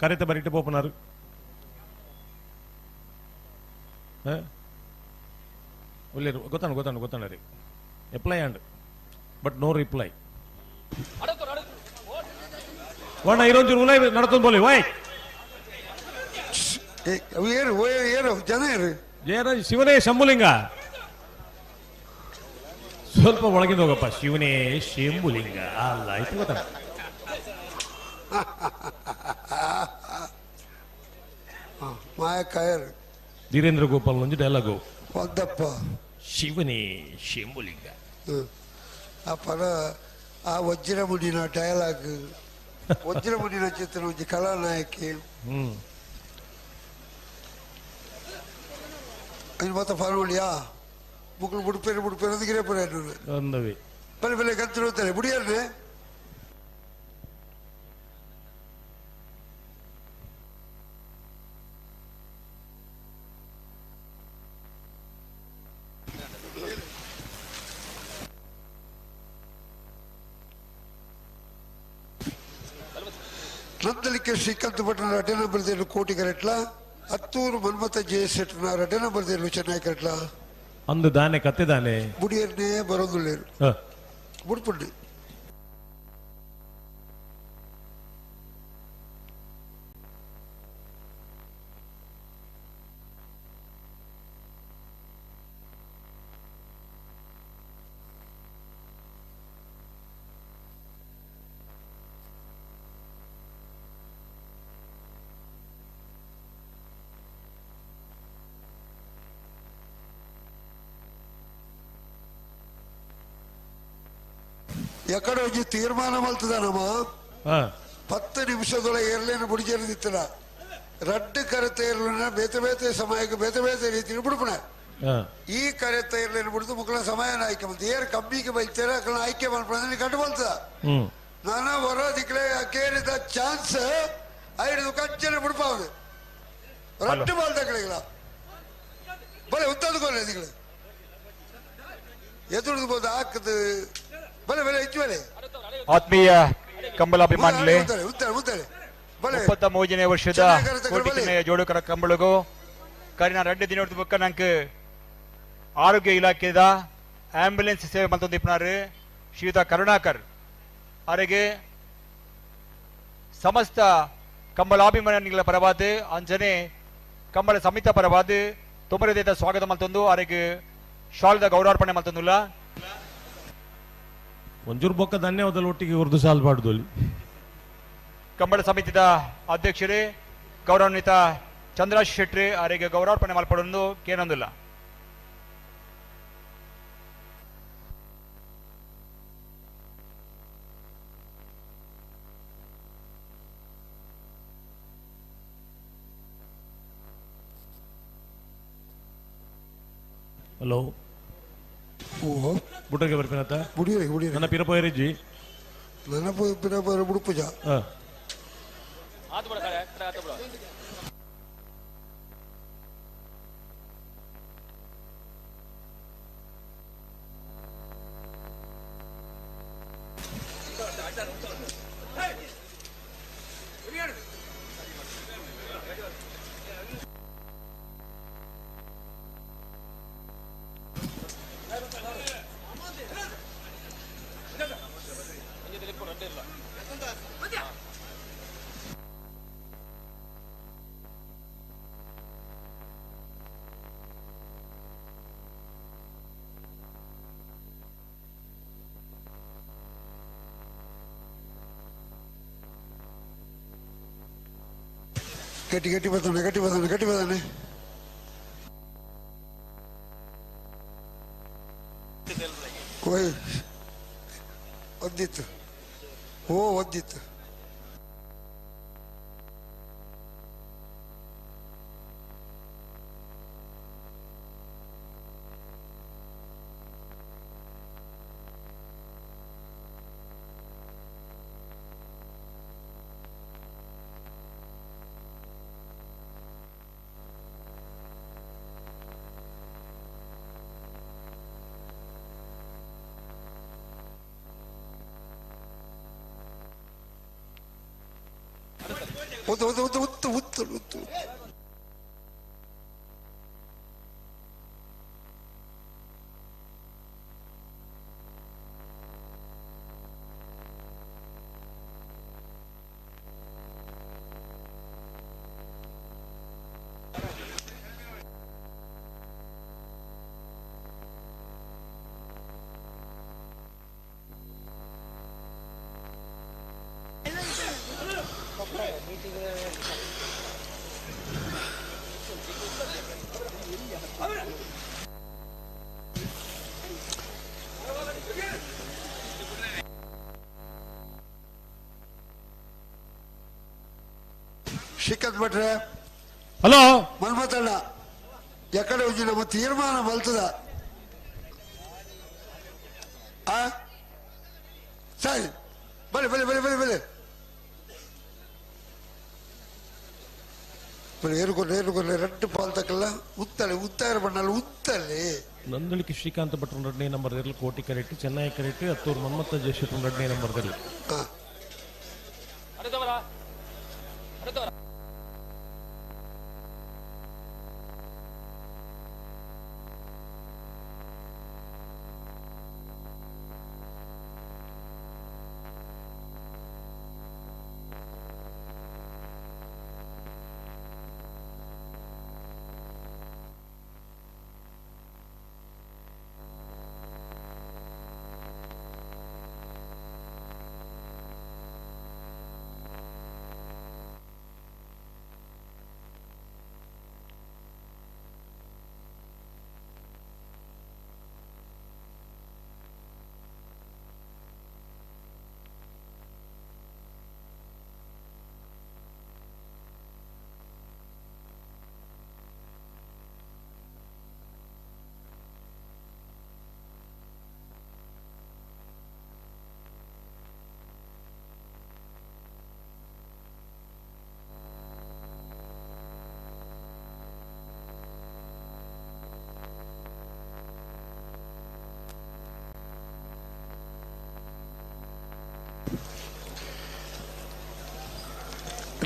Speaker 10: ಕರೆತ ಬರೀಟ್ ಪೋಪನಾರು ಒಳ್ಳೆ ಗೊತ್ತಾಣ ಗೊತ್ತಾಣ ಗೊತ್ತಾಣ ರೀ apply and but no reply. ವಾಣ ಇರೋಂಚೂರು ಉಲೈ ನಡತೊಂದು ಬೋಲಿ ವಾಯ್
Speaker 5: ಏರು ಏರು ಜನ ಏರು
Speaker 10: ಏನ ಶಿವನೇ ಶಂಭುಲಿಂಗ ಸ್ವಲ್ಪ ಒಳಗಿಂದ ಹೋಗಪ್ಪ ಶಿವನೇ ಶಂಭುಲಿಂಗ ಅಲ್ಲ ಆಯ್ತು ಗೊತ್ತಾ
Speaker 5: ಮಾಯಕಾಯರು
Speaker 10: ಧೀರೇಂದ್ರ ಗೋಪಾಲ್ ಒಂಜಿ ಡೈಲಾಗು
Speaker 5: ಒಂದಪ್ಪ
Speaker 10: ಶಿವನೇ ಶಂಭುಲಿಂಗ
Speaker 5: ಆ ಪದ ಆ ವಜ್ರಮುಡಿನ ಡೈಲಾಗ್ ವಜ್ರಮುಡಿನ ಚಿತ್ರ ಒಂಜಿ ಕಲಾನಾಯಕಿ ಮತ್ತ ಫಾರ್ಮುಲಿಯಾ ಮುಕ್ಕಳು ಬುಡ್ಪೇರು ಬುಡ್ಪೇರು ಅಂತ ಗಿರೇಪುರ
Speaker 10: ಅಂದವಿ
Speaker 5: ಬಲೆ ಬಲೆ ಕಂತಿರುತ್ತಾರೆ ಬುಡಿಯರ್ನೆ ನಂದಲಿಕ್ಕೆ ಶ್ರೀಕಾಂತ್ ಭಟ್ನ ರಡ್ಡೆ ನಂಬರ್ ದೇಲು ಕೋಟಿ ಕರೆಟ್ಲ ಹತ್ತೂರು ಮನ್ಮಥ ಜೆ ಶೆಟ್ಟನ ರಡ್ಡೆ ನಂಬರ್ ದೇಲು ಚೆನ್ನೈ ಕರೆಟ್ಲ
Speaker 10: ಅಂದು ದಾನೆ ಕತ್ತೆ ದಾನೆ
Speaker 5: ಬುಡಿಯರ್ನೇ ಬರೋದುಳ್ಳೇರು ಬುಡ್ಪುಂಡಿ ಎಕಡೆ ಒಂಜಿ ತೀರ್ಮಾನ ಮಲ್ತದ ನಮ್ಮ 10 ನಿಮಿಷದೊಳಗೆ ಏರ್ಲೇನು ಬುಡಿಜೇರಿದಿತ್ತದ ರಡ್ಡು ಕರೆತ ಏರ್ಲನ ಬೇತೆ ಬೇತೆ ಸಮಯಕ್ಕೆ ಬೇತೆ ಬೇತೆ ರೀತಿ ಬಿಡುಪಣ ಈ ಕರೆತ ಏರ್ಲೇನು ಬಿಡುದು ಮುಕ್ಕಳ ಸಮಯನ ಆಯ್ಕೆ ಮಲ್ತ ಏರ್ ಕಮ್ಮಿಗೆ ಬೈತಾರೆ ಅಕಲ್ನ ಆಯ್ಕೆ ಮಲ್ಪಣ ಕಂಡು ಬಲ್ತದ ನಾನ ಹೊರ ದಿಕ್ಲೆ ಕೇಳಿದ ಚಾನ್ಸ್ ಐದು ಕಂಚನೆ ಬಿಡ್ಪಾವ್ದು ರಡ್ಡು ಬಾಲ್ದಗಳಿಲ್ಲ ಬಲೆ ಉತ್ತದ್ಕೊಲ್ಲ ದಿಕ್ಲೆ ಎದುರುದು ಬೋದು ಹಾಕದು ಬಲೆ ಬಲೆ ಹೆಚ್ಚು ಬಲೆ
Speaker 6: ಆತ್ಮೀಯ ಕಂಬಳಾಭಿಮಾನಿಗಳೇ, 33ನೇ ವರ್ಷದ ಕೋಟಿ ಜೋಡುಕರ ಕಂಬಳಗೂ ಕರಿನ ರಡ್ಡು ದಿನ ಬೊಕ್ಕ ನಂಗೆ ಆರೋಗ್ಯ ಇಲಾಖೆದ ಆಂಬ್ಯುಲೆನ್ಸ್ ಸೇವೆ ಮಲ್ತೊಂದಿಪ್ಪನಾರು ಶ್ರೀಯುತ ಕರುಣಾಕರ್ ಅವರಿಗೆ ಸಮಸ್ತ ಕಂಬಳಾಭಿಮಾನಿಗಳ ಪರವಾದ ಅಂಜನೆ ಕಂಬಳ ಸಮಿತ ಪರವಾದ ತೊಂಬರದೇದ ಸ್ವಾಗತ ಮಲ್ತೊಂದು ಅವರಿಗೆ ಶಾಲ್ದ ಗೌರವಾರ್ಪಣೆ ಮಲ್ತೊಂದುಲ್ಲ.
Speaker 10: ಒಂಜೂರು ಬೊಕ್ಕ ಧನ್ಯವಾದలు ಒಟ್ಟಿಗೆ ಉರ್ದು ಸಾಲ್ ಪಾಡ್ದೊಲಿ.
Speaker 6: ಕಂಬಳ ಸಮಿತಿದ ಅಧ್ಯಕ್ಷರೇ ಗೌರವಾನ್ವಿತ ಚಂದ್ರಾಶ್ ಶೆಟ್ಟಿ ಅವರಿಗೆ ಗೌರವಾರ್ಪಣೆ ಮಲ್ಪಡೊಂದು ಕೇನೊಂದುಲ್ಲ.
Speaker 10: ಹಲೋ ಬುಟ್ಟಗೆ ಬರ್ಪಿನತ್ತ
Speaker 5: ಬುಡಿಯರಿ ಬುಡಿಯರಿ
Speaker 10: ನನ್ನ ಪಿರಪೋಯರಿಜ್ಜಿ
Speaker 5: ನನ್ನ ಪಿರಪೋಯರ ಬುಡುಪುಜ ಗಟ್ಟಿ ಗಟ್ಟಿ ಬರ್ತಾನೆ ಗಟ್ಟಿ ಬರ್ತಾನೆ ಗಟ್ಟಿ ಬರ್ತಾನೆ. ಓಯ್ ಒಂದಿತ್ತು ಓ ಒಂದಿತ್ತು. ಉತ್ತು ಉತ್ತು ಉತ್ತು ಉತ್ತು ಉತ್ತು ಉತ್ತು ಶ್ರೀಕಾಂತ್ ಭಟ್ರೆ
Speaker 10: ಹಲೋ
Speaker 5: ಮನ್ಮಥಣ್ಣ ಎಕಡೆ ಒಂಜಿ ನಮ್ಮ ತೀರ್ಮಾನ ಬಲ್ತದ ಆ ಸರಿ ಬಲೆ ಬಲೆ ಬಲೆ ಬಲೆ ಬಲೆ ಬಲೆ ಏರುಕೊಲ್ಲ ಏರುಕೊಲ್ಲ ரெண்டு பால் ತಕ್ಕಲ್ಲ ಉತ್ತಲೆ ಉತ್ತಾರ ಬಣ್ಣಲ್ಲ ಉತ್ತಲೆ
Speaker 10: ನಂದಳಿಕೆ ಶ್ರೀಕಾಂತ್ ಭಟ್ರು ಎರಡನೇ ನಂಬರ್ ಇರಲಿ ಕೋಟಿ ಕರೆಕ್ಟ್ ಚೆನ್ನೈ ಕರೆಕ್ಟ್ ಹತ್ತೂರು ಮನ್ಮಥ ಜಯಶೆಟ್ರು ಎರಡನೇ ನಂಬರ್ ಇರಲಿ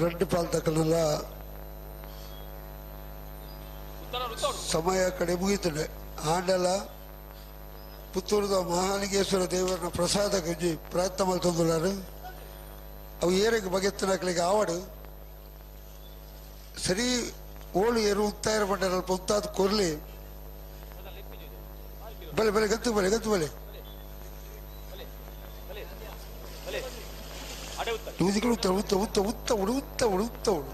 Speaker 5: ரெண்டு ಪಾಲ್ ತಕ್ಕಲ್ಲ ಸಮಯ ಕಡೆ ಮುಗೀತದೆ. ಆಂಡಲ ಪುತ್ತೂರದ ಮಹಾಲಿಂಗೇಶ್ವರ ದೇವರನ್ನ ಪ್ರಸಾದ ಗುಂಜಿ ಪ್ರಯತ್ನ ಮಲ್ತೊಂದುಲ್ಲಾರು ಅವು ಏರಿಗೆ ಬಗೆತ್ತನಕ್ಲಿಗೆ ಆವಡು ಸರಿ ಓಳು ಏರು ಉತ್ತಾಯರ ಬಂಡರ ಅಲ್ಪ ಉತ್ತಾದ ಕೊರ್ಲಿ ಬಲೆ ಬಲೆ ಗತ್ತು ಬಲೆ ಗತ್ತು ಬಲೆ ಉತ್ತ ಉತ್ತ ಉತ್ತ ಉತ್ತ ಉಡು ಉತ್ತ ಉಡು ಉತ್ತ ಉಡು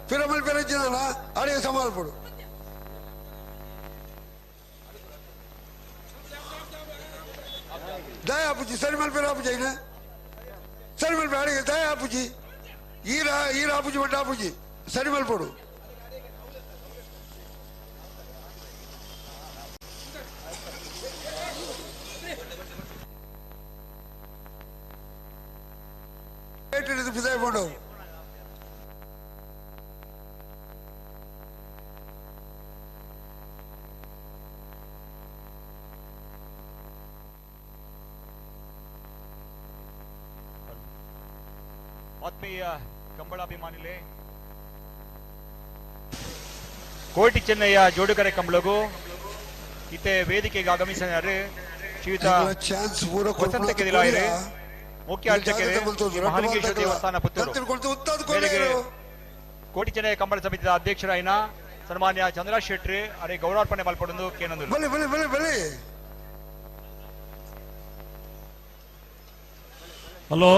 Speaker 5: ಪಿರಮಲ್ ಪೆರಜಿನ ಅಡಿಗೆ ಸಮಾಲ್ಪಡು ದಯ ಅಪ್ಪುಜಿ ಸರಿಮಲ್ ಪೆರ ಅಪ್ಪುಜಿ ಐನ ಸರಿಮಲ್ ಅಡಿಗೆ ದಯ ಅಪ್ಪುಜಿ ಈರ ಈರ ಅಪ್ಪುಜಿ ಮಂಡ ಅಪ್ಪುಜಿ ಸರಿಮಲ್ ಪಡು ಬಿದಾಯ ಮಾಡವು.
Speaker 6: ಆತ್ಮೀಯ ಕಂಬಳಾಭಿಮಾನಿಲೇ, ಕೋಟಿ ಚೆನ್ನಯ್ಯ ಜೋಡುಕರೆ ಕಂಬಳಗು ಇತ್ತೆ ವೇದಿಕೆಗೆ ಆಗಮಿಸಿದ್ದಾರೆ ಶ್ರೀಯುತ ವಸಂತ ಕೆದಿಲಾಯರೇ, ಮುಖ್ಯ ಅರ್ಚಕರೇ, ಮಹಾಲಿಂಗೇಶ್ವರ ದೇವಸ್ಥಾನ ಪುತ್ತೂರು. ಕೋಟಿ ಚೆನ್ನಯ್ಯ ಕಂಬಳ ಸಮಿತಿಯ ಅಧ್ಯಕ್ಷರಾಯಿನ ಸನ್ಮಾನ್ಯ ಚಂದ್ರ ಶೆಟ್ಟಿ ಅರೆ ಗೌರವಾರ್ಪಣೆ ಮಲ್ಪಡೊಂದು ಕೇನೊಂದು.
Speaker 10: ಹಲೋ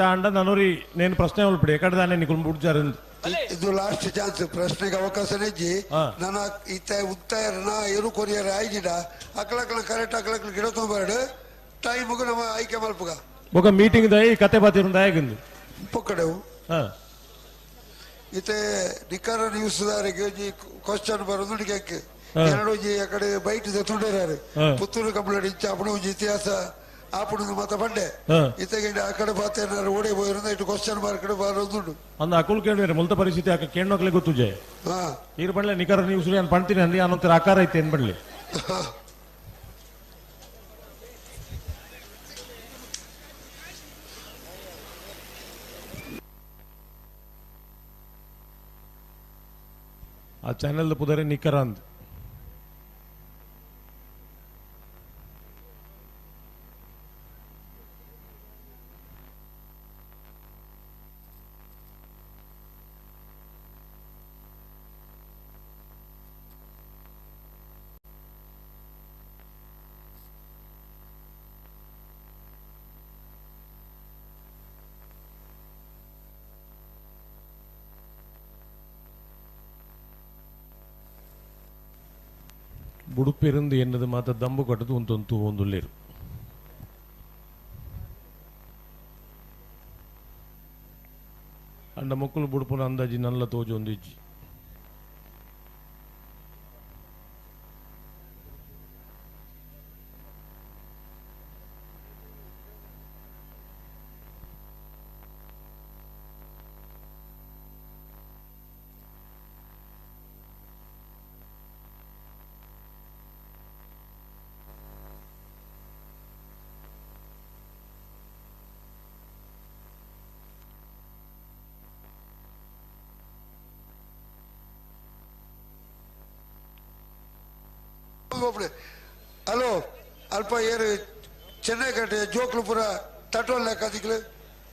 Speaker 10: ಅಂಡ ನನೂರಿ ನೇನು ಪ್ರಶ್ನೆ ಮಲ್ಪಡಿ ಎಕಡೆ ನಿಕುಲ್ ಮುಡ್ಜಾರು.
Speaker 5: ಇದು ಲಾಸ್ಟ್ ಚಾನ್ಸ್ ಪ್ರಶ್ನೆಗೆ ಅವಕಾಶ ನೆಜ್ಜಿ ನನ್ನ ಇತ್ತ ಉತ್ತಾಯರನ ಏರು ಕೊರಿಯರ್ ಆಯ್ಜಿಡ ಅಕ್ಲಕ್ಲ ಕರೆಕ್ಟ್ ಅಕ್ಲಕ್ಲ ಗಿಡ ತೊಂಬಾರಡು ಟೈಮ್ಗೂ ನಮ್ಮ ಆಯ್ಕೆ ಮಲ್ಪಗ
Speaker 10: ఒక మీటింగ్ దయ కథ బాతిరుంది.
Speaker 5: ಪೊಕ್ಕಡೆವು ಇತ್ತೆ ನಿಖರ ನ್ಯೂಸ್ದಾರಿಗೆ ಒಂಜಿ ಕ್ವಶನ್ ಬರೋದು ನಿಕ್ಕೆ ಎರಡು ಒಂಜಿ ಆ ಕಡೆ ಬೈಟ್ ತುಂಡೇರಾರು ಪುತ್ತೂರು ಕಂಬಳ ಇಂಚ ಆಪಣ ಒಂಜಿ ಇತಿಹಾಸ ಆಪಣ ಮಾತ ಪಂಡೆ ಇತ್ತೆಗೆ ಆ ಕಡೆ ಬಾತೇನಾರು ಓಡೆ ಪೋಯಿರಂದ ಇಟ್ಟು ಕ್ವಶನ್ ಮಾರ್ಕ್ ಬರೋದುಂಡು
Speaker 10: ಅಂದ ಅಕುಲ್ ಕೇಳುವೇರೆ ಮುಲ್ತ ಪರಿಸ್ಥಿತಿ ಆಕ ಕೇಣ್ಣೋಕ್ಲೆ ಗೊತ್ತುಜೆ ಈರು ಪಂಡ್ಲೆ ನಿಖರ ನ್ಯೂಸ್ ನಾನು ಪಣ್ತೀನಿ ಅಂದಿ ಅನ್ನೋತ್ತರ ಆಕಾರ ಐತೆ ಏನ್ ಪಂಡ್ಲೆ ಆ ಚಾನೆಲ್ ಪುದರೆ ನಿಖರ ಅಂದ್ ಬುಡುಪಿರಂದು ಎನ್ನದು ಮಾತ ದಂಬು ಕಟ್ಟದು ಒಂದೊಂದು ಒಂದುಲ್ಲೇರು ಅಂಡ ಮಕ್ಕಳು ಬುಡುಪುನ ಅಂದಾಜಿ ನಲ್ಲ ತೋಜು ಒಂದು ಇಜ್ಜಿ
Speaker 5: ಹಲೋ ಅಲ್ಪ ಏರು ಚೆನ್ನೈ ಕಟ್ಟೆ ಜೋಕ್ಲುಪುರ ತಟೋಲ್ ಲೆಕ್ಕ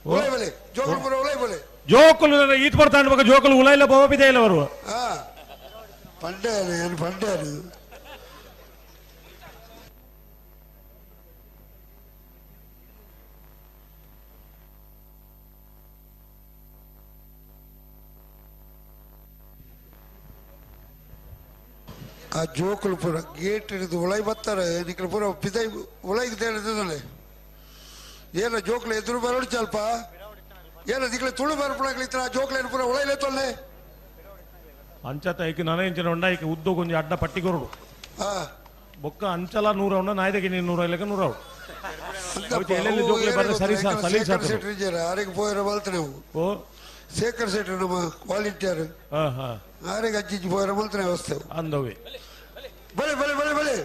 Speaker 5: ಉಲೈ ಬಲೆ ಜೋಕ್ಲುಪುರ ಉಲೈ ಬಲೆ
Speaker 10: ಜೋಕುಲು ಈತ್ ಬರ್ತಾಂಡ್ ಬೊಕ ಜೋಕುಲು ಉಲೈಲ ಬೋಪಿದೆ ಇಲ್ಲ ಬರುವ
Speaker 5: ಹಾ ಪಂಡೆ ಏನು ಪಂಡೆ ಆ ಜೋಕುಲು ಪೂರ ಗೇಟ್ ಹಿಡಿದು ಉಳೈ ಬರ್ತಾರೆ ನಿಕ್ಲು ಪೂರ ಪಿದೈ ಉಳೈಗೆ ತೇಳಿದ್ರೆ ಏನ ಜೋಕ್ಲು ಎದುರು ಬರೋಡು ಸ್ವಲ್ಪ ಏನ ದಿಕ್ಲೆ ತುಳು ಬರ್ಪಣಕ್ಲಿತ್ರ ಆ ಜೋಕ್ಲೇನು ಪೂರ ಉಳೈಲೆ ತೊಲ್ಲೆ
Speaker 10: ಅಂಚತ ಐಕ್ ನನ ಇಂಚಿನ ಉಂಡ ಐಕ್ ಉದ್ದೋ ಗೊಂಜಿ ಅಡ್ಡ ಪಟ್ಟಿ ಕೊರಡು ಬೊಕ್ಕ ಅಂಚಲ ನೂರ ಉಂಡ ನಾಯ್ದಕ್ಕೆ ನೀನು ನೂರ ಇಲ್ಲಕ ನೂರ
Speaker 5: ಆರಿಗೆ ಪೋಯಿರ ಬಲ್ತನೆ
Speaker 10: ಓ
Speaker 5: ಶೇಖರ್ ಶೆಟ್ಟಿ ನಮ್ಮ ವಾಲಂಟಿಯರ್ ಆರಿಗೆ ಅಜ್ಜಿ ಪೋಯಿರ ಬಲ್ತನೆ ವ್ಯವಸ್ಥೆ
Speaker 10: ಅಂದವೆ
Speaker 5: ಬಲೆ ಬಲೆ ಬಲೆ ಬಲೆ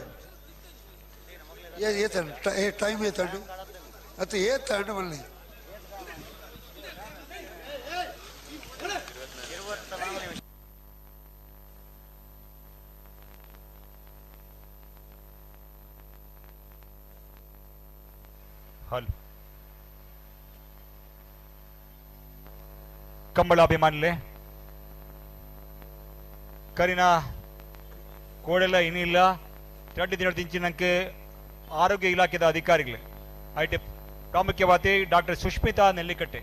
Speaker 5: ಏತಂಡು ಏ ಟೈಮ್ ಏತಂಡು ಅದು ಏತಂಡು ಬಲ್ಲಿ
Speaker 6: ಹಲೋ ಕಂಬಳ ಅಭಿಮಾನಿಲೆ ಕರಿನ ಕೋಡೆಲ್ಲ ಇನ್ನಿಲ್ಲ ಎರಡು ದಿನ ದಿಂಚಿನಂಕೆ ಆರೋಗ್ಯ ಇಲಾಖೆದ ಅಧಿಕಾರಿಗಳು ಐಟೆ ಪ್ರಾಮುಖ್ಯವಾದ ಡಾಕ್ಟರ್ ಸುಷ್ಮಿತಾ ನೆಲ್ಲಿಕಟ್ಟೆ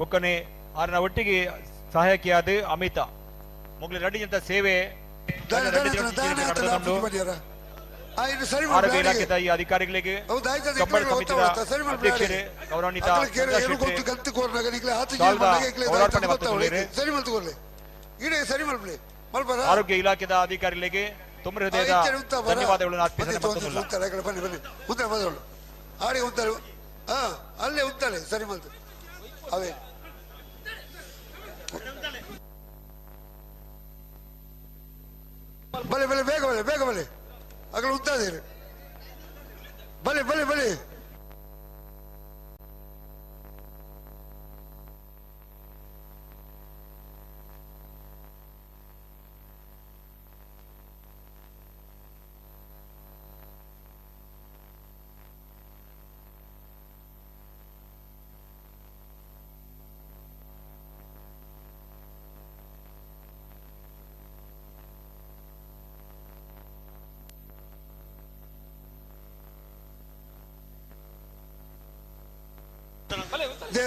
Speaker 6: ಒಕ್ಕನೆ ಆರನ ಒಟ್ಟಿಗೆ ಸಹಾಯಕಿಯಾದ ಅಮಿತಾ ಮೊಗಲ ರೆಡ್ಡಿ ಜನತಾ ಸೇವೆ ಆರೋಗ್ಯ ಇಲಾಖೆದ ಈ ಅಧಿಕಾರಿಗಳಿಗೆ ಕಂಬಳ ಸಮಿತಿಯ ಅಧ್ಯಕ್ಷರೇ ಗೌರವಾನ್ವಿತ ಆರೋಗ್ಯ ಇಲಾಖೆದ ಅಧಿಕಾರಿಗಳಿಗೆ ತುಂಬ ಹೃದಯದ ಧನ್ಯವಾದಗಳನ್ನು ಅರ್ಪಿಸಲು
Speaker 5: ಅಲ್ಲೇ ಉಂತಾಳೆ ಸರಿ ಬಂತು ಅವೇ ಬಲೆ ಬಲೆ ಬೇಗ ಬಲೆ ಬೇಗ ಬಲೆ ಅಗಲ ಉಂತಾದಿರಿ ಬಲೆ ಬಲೆ ಬಲೆ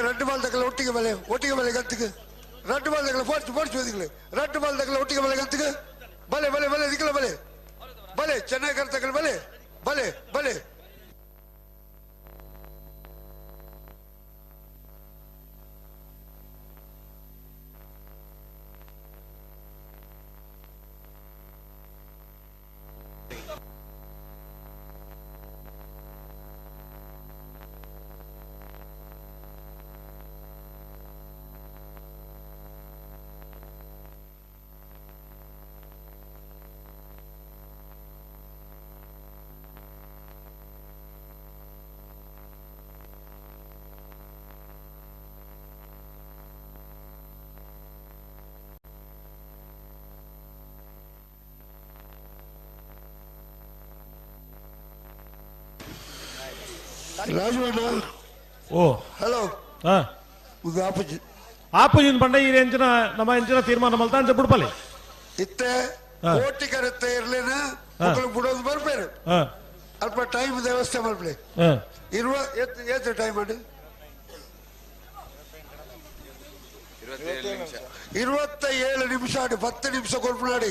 Speaker 5: ரெண்டு பால் தக்கல ஒட்டிக்க மேலே ஒட்டிக்க மேலே கத்துக்கு ரெண்டு பால் தக்கல போடிச்சு போடிச்சு வதிக்கல ரெண்டு பால் தக்கல ஒட்டிக்க மேலே கத்துக்கு பலே பலே பலே இதுக்கல பலே பலே சென்னை கருத்தக்கல் பலே பலே பலே ರಾಜವಣ್ಣ
Speaker 10: ಓ
Speaker 5: ಹಲೋ
Speaker 10: ಹಾ
Speaker 5: ಇದು ಆಪುಜಿ
Speaker 10: ಆಪುಜಿನ ಪಂಡ ಈ ಎಂಚಿನ ನಮ್ಮ ಎಂಚಿನ ತೀರ್ಮಾನ ಮಲ್ತ ಅಂಚ ಬುಡ್ಪಲೆ
Speaker 5: ಇತ್ತೆ ಕೋಟಿ ಕರೆತ್ತೆ ಇರ್ಲೇನ ಮಕ್ಕಳು ಬಿಡೋದು ಬರ್ಬೇರು ಅಲ್ಪ ಟೈಮ್ ವ್ಯವಸ್ಥೆ ಮಾಡ್ಲಿ ಇರುವ ಏತ್ ಟೈಮ್ ಮಾಡಿ 27 ನಿಮಿಷ ಆಡಿ 10 ನಿಮಿಷ ಕೊಡ್ಪುನಾಡಿ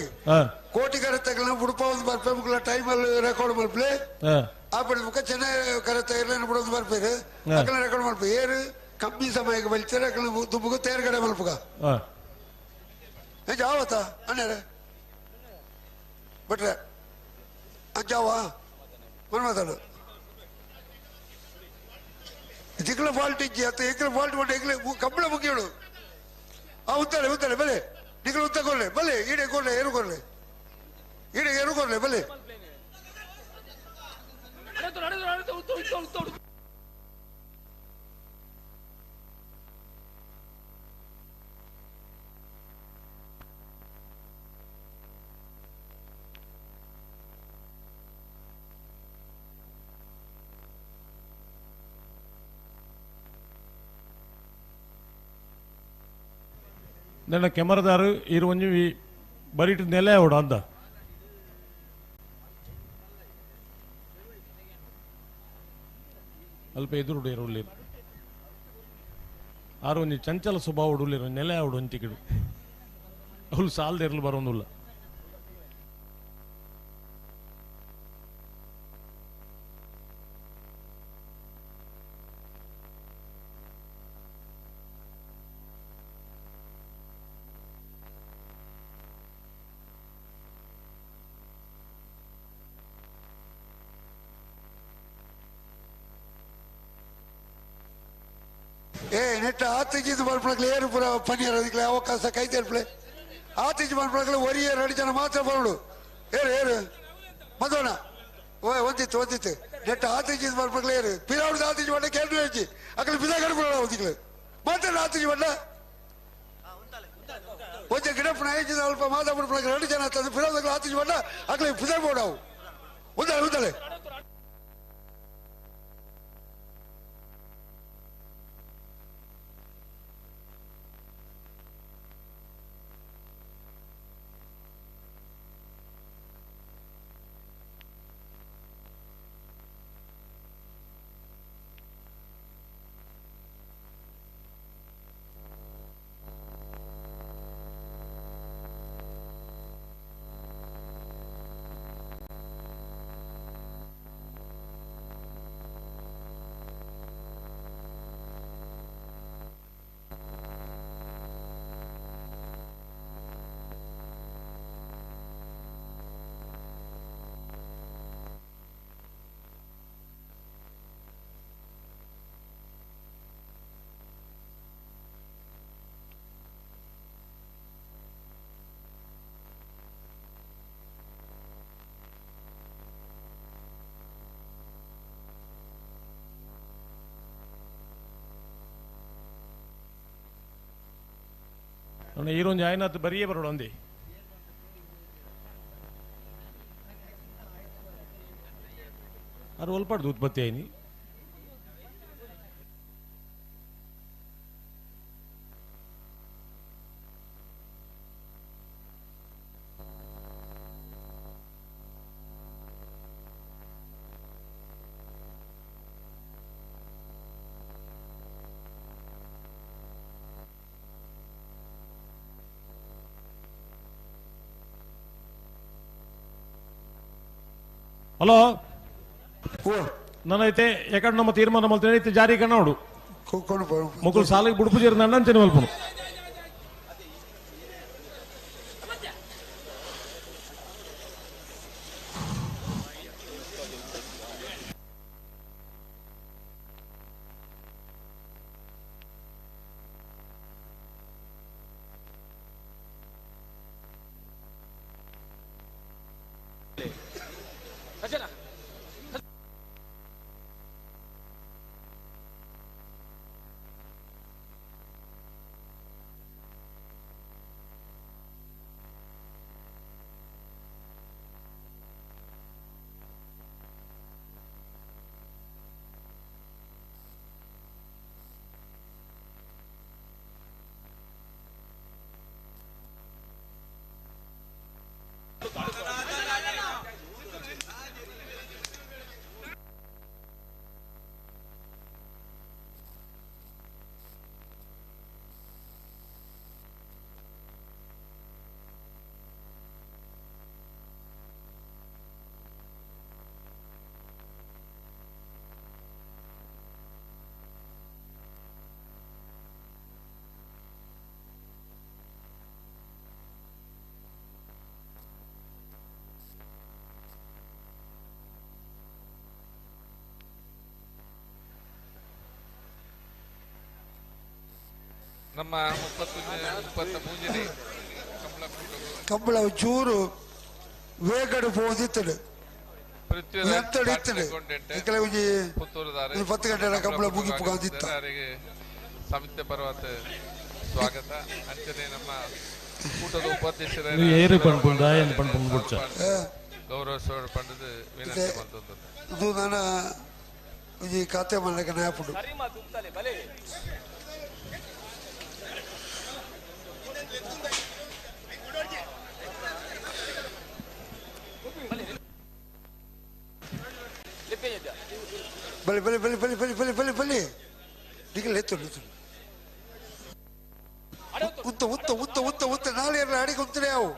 Speaker 5: ಕೋಟಿ ಕರೆತ್ತಗಳನ್ನ ಬುಡಪ ಒಂದು ಬರ್ಪೆ ಮುಕ್ಕಳ ಟೈಮ್ ಅಲ್ಲಿ ರೆಕಾರ್ಡ್ ಮಾಡ್ಲಿ ಆ ಮುಖ ಚೆನ್ನಾಗಿ ಕರೆತ್ತ ಇರ್ಲೇನ ಬಿಡೋದು ಬರ್ಪೇರು ಅಕಲ ರೆಕಾರ್ಡ್ ಮಾಡ್ಪೆ ಏರು ಕಮ್ಮಿ ಸಮಯಕ್ಕೆ ಬಲ್ತಾರೆ ಅಕಲ ದುಬ್ಬುಗು ತೇರ್ಗಡೆ ಮಲ್ಪುಗ ಜಾವತ್ತ ಅಣ್ಣಾರೆ ಬಿಟ್ರೆ ಅಂಜಾವ ಮನ್ಮಾತಾಡು ಇಕ್ಲ ಫಾಲ್ಟ್ ಇಜ್ಜಿ ಅತ್ತ ಇಕ್ಲ ಫಾಲ್ಟ್ ಮಾಡಿ ಇಕ್ಲೆ ಕಂಬಳ ಮುಗಿಯೋಡು ಆ ಉತ್ತಾಳೆ ಉತ್ತಾಳೆ ಬಲೆ ನಿಕ್ಲ ಉತ್ತ ಕೊಡ್ಲೆ ಬಲೆ ಈಡೆ ಕೊಡ್ಲೆ ಏರು ಕೊಡ್ಲೆ ಈಡೆ ಏರು ಕೊಡ್ಲೆ ಬಲೆ
Speaker 10: ನನ್ನ ಕೆಮರದಾರು ಇರು ಒಂಜಿ ಬರೀಟ್ ನೆಲೆ ಅವಡು ಅಂದ ಅಲ್ಪ ಎದುರುಡು ಇರುಳ್ಳಿರು ಆರು ಒಂಜಿ ಚಂಚಲ ಸ್ವಭಾವ ಉಡುಲಿರು ನೆಲೆ ಅವಡು ಅಂಚಿಕಿಡು ಅವಳು ಸಾಲದ ಇರಲು ಬರೋದಿಲ್ಲ.
Speaker 5: ಏ ನೆಟ್ಟ ಆತಿಜಿದ್ದು ಬರ್ಪಣಕ್ಲೆ ಏರು ಪುರ ಪನ್ನೀರ್ ಅದಕ್ಕೆ ಅವಕಾಶ ಕೈ ತೇರ್ಪಲೆ ಆತಿಜಿ ಬರ್ಪಣಕ್ಲೆ ಒರಿಯ ಎರಡು ಜನ ಮಾತ್ರ ಬರೋಡು ಏರು ಏರು ಮಧುವಣ ಓ ಒಂದಿತ್ತು ಒಂದಿತ್ತು ನೆಟ್ಟ ಆತಿಜಿದ್ದು ಬರ್ಪಣಕ್ಲೆ ಏರು ಪಿರಾವ್ರದ್ದು ಆತಿಜಿ ಬಣ್ಣ ಕೇಳಿ ಹೆಚ್ಚಿ ಅಕಡೆ ಪಿದಾ ಕಡ್ಕೊಳ್ಳೋಣ ಒಂದಿಕ್ಲೆ ಮಾತ್ರ ಆತಿಜಿ ಬಣ್ಣ ಒಂಜೆ ಗಿಡಪ್ಪನ ಹೆಚ್ಚಿದ ಅಲ್ಪ ಮಾತಾ ಬಿಡ್ಪಣಕ್ಕೆ ಎರಡು ಜನ ತಂದು ಪಿರಾವ್ದಕ್ಕೆ ಆತಿಜಿ ಬಣ್ಣ ಅಕಡೆ ಪಿದಾ ಬೋಡವು ಒಂದಾಳೆ ಒಂದಾಳೆ
Speaker 10: ಈರೊಂಜಿ ಆಯ್ನಾತ್ ಬರಿಯೇ ಬರೋಡು ಅಂದಿ ಅದು ಒಲ್ಪಾಡ್ದು ಉತ್ಪತ್ತಿ ಆಯ್ನಿ. ಹಲೋ ನನ್ನೈತೆ ಎಕಡೆ ನಮ್ಮ ತೀರ್ಮಾನ ಮಲ್ತೇನೆ ಐತೆ ಜಾರಿ ಕಣ್ಣೋಡು ಮುಕ್ಕಳು ಸಾಲಿಗೆ ಬುಡುಪು ಜೇರು ನನ್ನ ಅಂಚನೆ ಮಲ್ಪನು.
Speaker 12: ನಮ್ಮ 31 ಕಂಬಳ
Speaker 5: ಕಂಬಳ ಚೂರು ವೇಗಡು ಪೋದಿತ್ತಡು
Speaker 12: ಪುತ್ತೂರುದಾರೆ
Speaker 5: 10 ಗಂಟೆ ಕಂಬಳ ಮುಗಿಪು ಕಾದಿತ್ತ
Speaker 12: ಸಮಿತಿ ಪರ್ವತ ಸ್ವಾಗತ. ಅಂಚನೆ ನಮ್ಮ ಕೂಟದ ಉಪಾಧ್ಯಕ್ಷರ ಗೌರವ ಪಂಡದ ವಿನಂತಿ ಬಂತದ್ದು.
Speaker 5: ಇದು ನನ್ನ ಈ ಖಾತೆ ಮಾಡಕ್ಕೆ ನಾಯಪುಡು. ಬಲಿ ಬಲಿ ಬಲಿ ಬಲಿ ಬಲಿ ಬಲಿ ಬಲಿ ಬಲಿ ನಿಗಲ್ ಎತ್ತು ಎತ್ತು ಉತ್ತ ಉತ್ತ ಉತ್ತ ಉತ್ತ ಉತ್ತ ನಾಳೆ ಎರಡು ಅಡಿಗೆ ಉತ್ತರೆ ಅವು.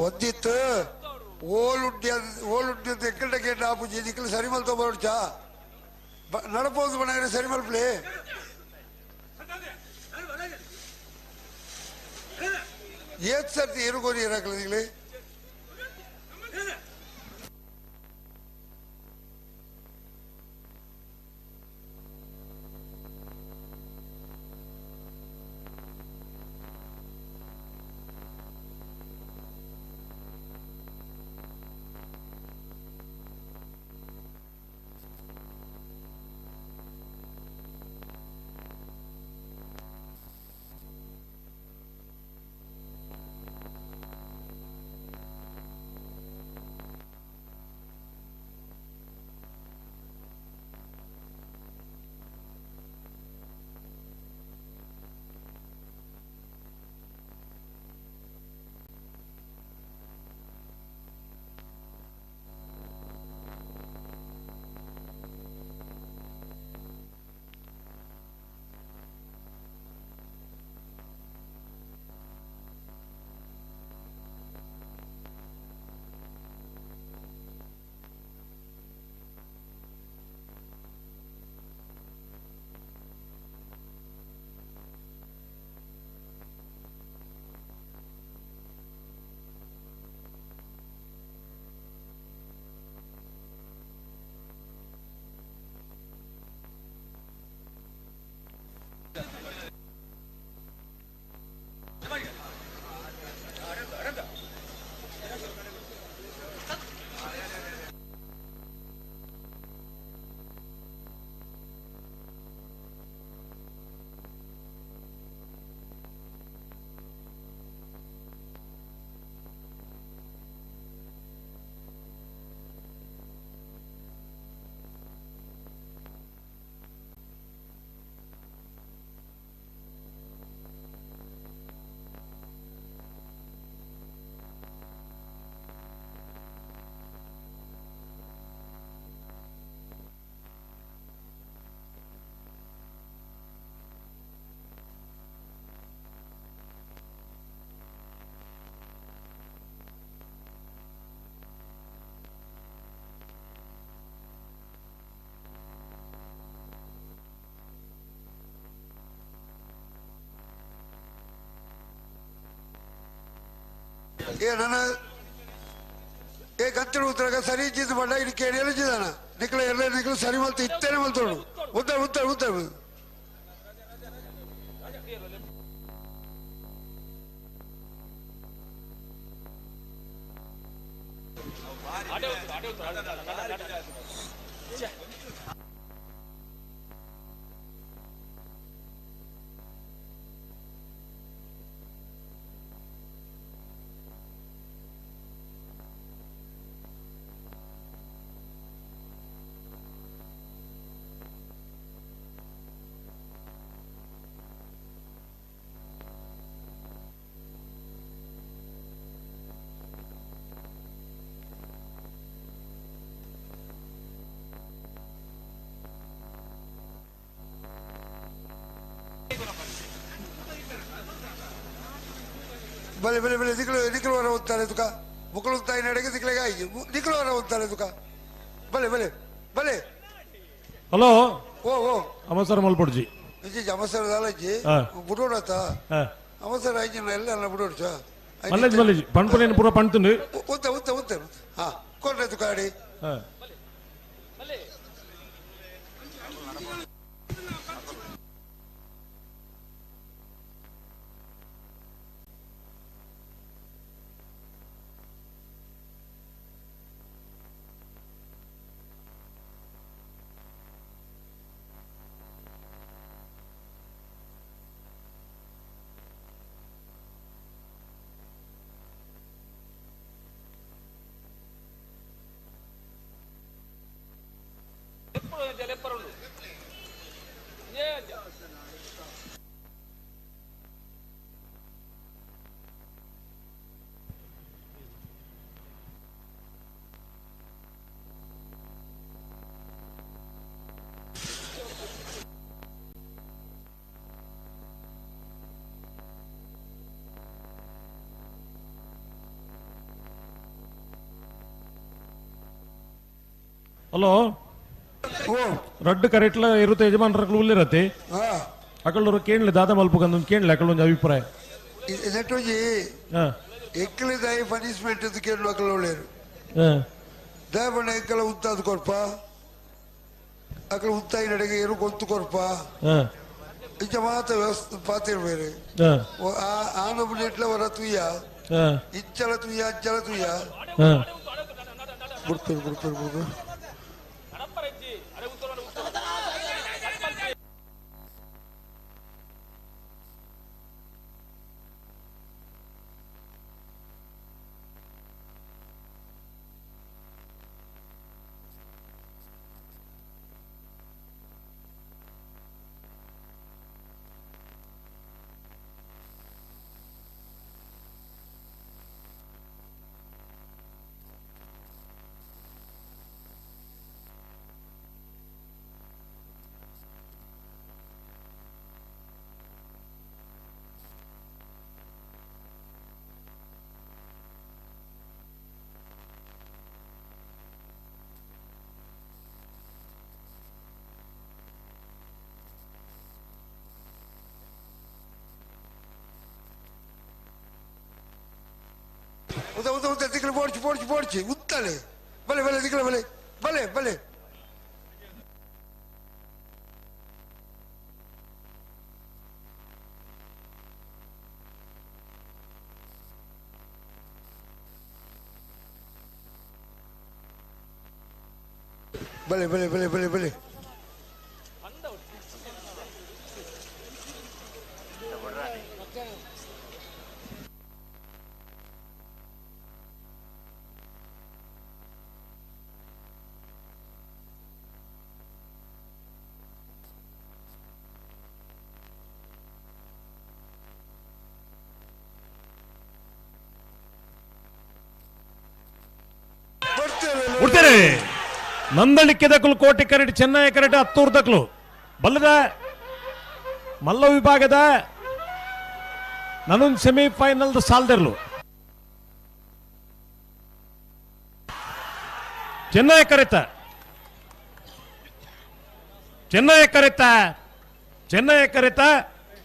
Speaker 5: ಒಂದಿತ್ತು ಓಲುಡ್ಡಿ ಓಲುಡ್ಡಿ ಅಂತ ಎಕ್ಕಡೆ ಗೇಟ್ ಆಪುಜಿ ನಿಕ್ಕಲು ಸರಿ ಮಲ್ತೋ ಬರೋಡ್ಚಾ ನಡಪೋದು ಮನೆಗೆ ಸರಿ ಮಲ್ಪ್ಲಿ. ಏತ್ ಸರ್ತಿ ಎರುಗೋರಿ ಇರಾಕಲ ನಿಗಲಿ. ಏ ನನ್ನ ಏ ಗಂತಿಡು ಉತ್ತರಾಗ ಸರಿ ಇದ್ದಿದ್ದು ಬಣ್ಣ ಇಲ್ಲಿ ಕೇಳಿ ಎಲ್ಲಿದ್ದಾನ ನಿಕ್ಲ ಎಲ್ಲ ನಿಕ್ಲ ಸರಿ ಮಲ್ತು ಇತ್ತೇನೆ ಮಲ್ತೋಡು ಉದ್ದ ಉದ್ದ ಉದ್ದ. ಬಲೆ ಬಲೆ ಬಲೆ ದಿಕ್ಲು ನಿಕ್ಲು ವರ ಉತ್ತಾರೆ ತುಕ ಮುಕ್ಕಳು ತಾಯಿ ನಡೆಗೆ ದಿಕ್ಲೆಗೆ ಆಯ್ತು ನಿಕ್ಲು ವರ ಉತ್ತಾರೆ ತುಕ ಬಲೆ ಬಲೆ ಬಲೆ.
Speaker 10: ಹಲೋ
Speaker 5: ಓ ಓ
Speaker 10: ಅವಸರ ಮಲ್ಪೊಡ್ಜಿ
Speaker 5: ಜಿ ಅವಸರ ದಾಲಜಿ ಬುಡೋಡತ ಅವಸರ ಆಯ್ತು ಎಲ್ಲ ಬುಡೋಡ್ಚ
Speaker 10: ಮಲ್ಲೇಜ್ ಮಲ್ಲೇಜ್ ಪಣ್ಪುನೇನು ಪೂರ ಪಣ್ತುಂಡು
Speaker 5: ಉತ್ತ ಉತ್ತ ಉತ್ತ ಹಾ ಕೊಡ್ರೆ ತುಕಾಡಿ.
Speaker 10: ಹಲೋ ರಡ್ಡು ಕರೆಟ್ಲ ಇರುತ್ತೆ ಯಜಮಾನ್ರಗಳು ಉಲ್ಲಿರತ್ತೆ ಅಕಳ್ಳರು ಕೇಳಲಿ ದಾದ ಮಲ್ಪುಗಂದು ಕೇಳಲಿ ಅಕಳ್ಳೊಂದು ಅಭಿಪ್ರಾಯ
Speaker 5: ನೆಟ್ಟೊಂಜಿ ಎಕ್ಕಲಿ ದಾಯಿ ಪನಿಷ್ಮೆಂಟ್ ಅಂತ ಕೇಳಲು ಅಕಲ ಒಳ್ಳೆಯರು ದಯಪಣ್ಣ ಎಕ್ಕಲ ಉಂತಾದ ಕೊರ್ಪ ಅಕಲ ಉಂತಾಯಿ ನಡೆಗೆ ಏನು ಗೊಂತು ಕೊರ್ಪ ಇಂಚ ಮಾತ ವ್ಯವಸ್ಥೆ ಪಾತಿರ್ಬೇರೆ ಆ ನಮ್ಮನೆ ಎಟ್ಲ ವರ ತುಯ್ಯ ಇಂಚಲ ತುಯ್ಯ ಅಂಚಲ ತುಯ್ಯ ಬಿಡ್ತಾರೆ ಬಿಡ್ತಾರೆ ಬಿಡ್ತಾರೆ ಉದ ಉದ ಉದ ದಿಕ್ಕಲು ಬೋಡ್ಚಿ ಬೋಡ್ಚಿ ಬೋಡ್ಚಿ ಉತ್ತಲೆ ಬಲೆ ಬಲೆ ದಿಕ್ಕಲು ಬಲೆ ಬಲೆ ಬಲೆ ಬಲೆ ಬಲೆ ಬಲೆ ಬಲೆ ಬಲೆ
Speaker 10: ಉಡ್ತೇನೆ ನಂದಳಿಕೆ ದಕ್ಕಲು ಕೋಟೆ ಕರೆಟ್ ಚೆನ್ನೈ ಕರೆಟ್ ಹತ್ತೂರು ದಕ್ಕಲು ಬಲ್ಲದ ಮಲ್ಲ ವಿಭಾಗದ ನಾನೊಂದು ಸೆಮಿಫೈನಲ್ ಸಾಲ್ದಿರ್ಲು ಚೆನ್ನೈ ಕರೆತ ಚೆನ್ನೈ ಕರೆತ ಚೆನ್ನೈ ಕರೆತ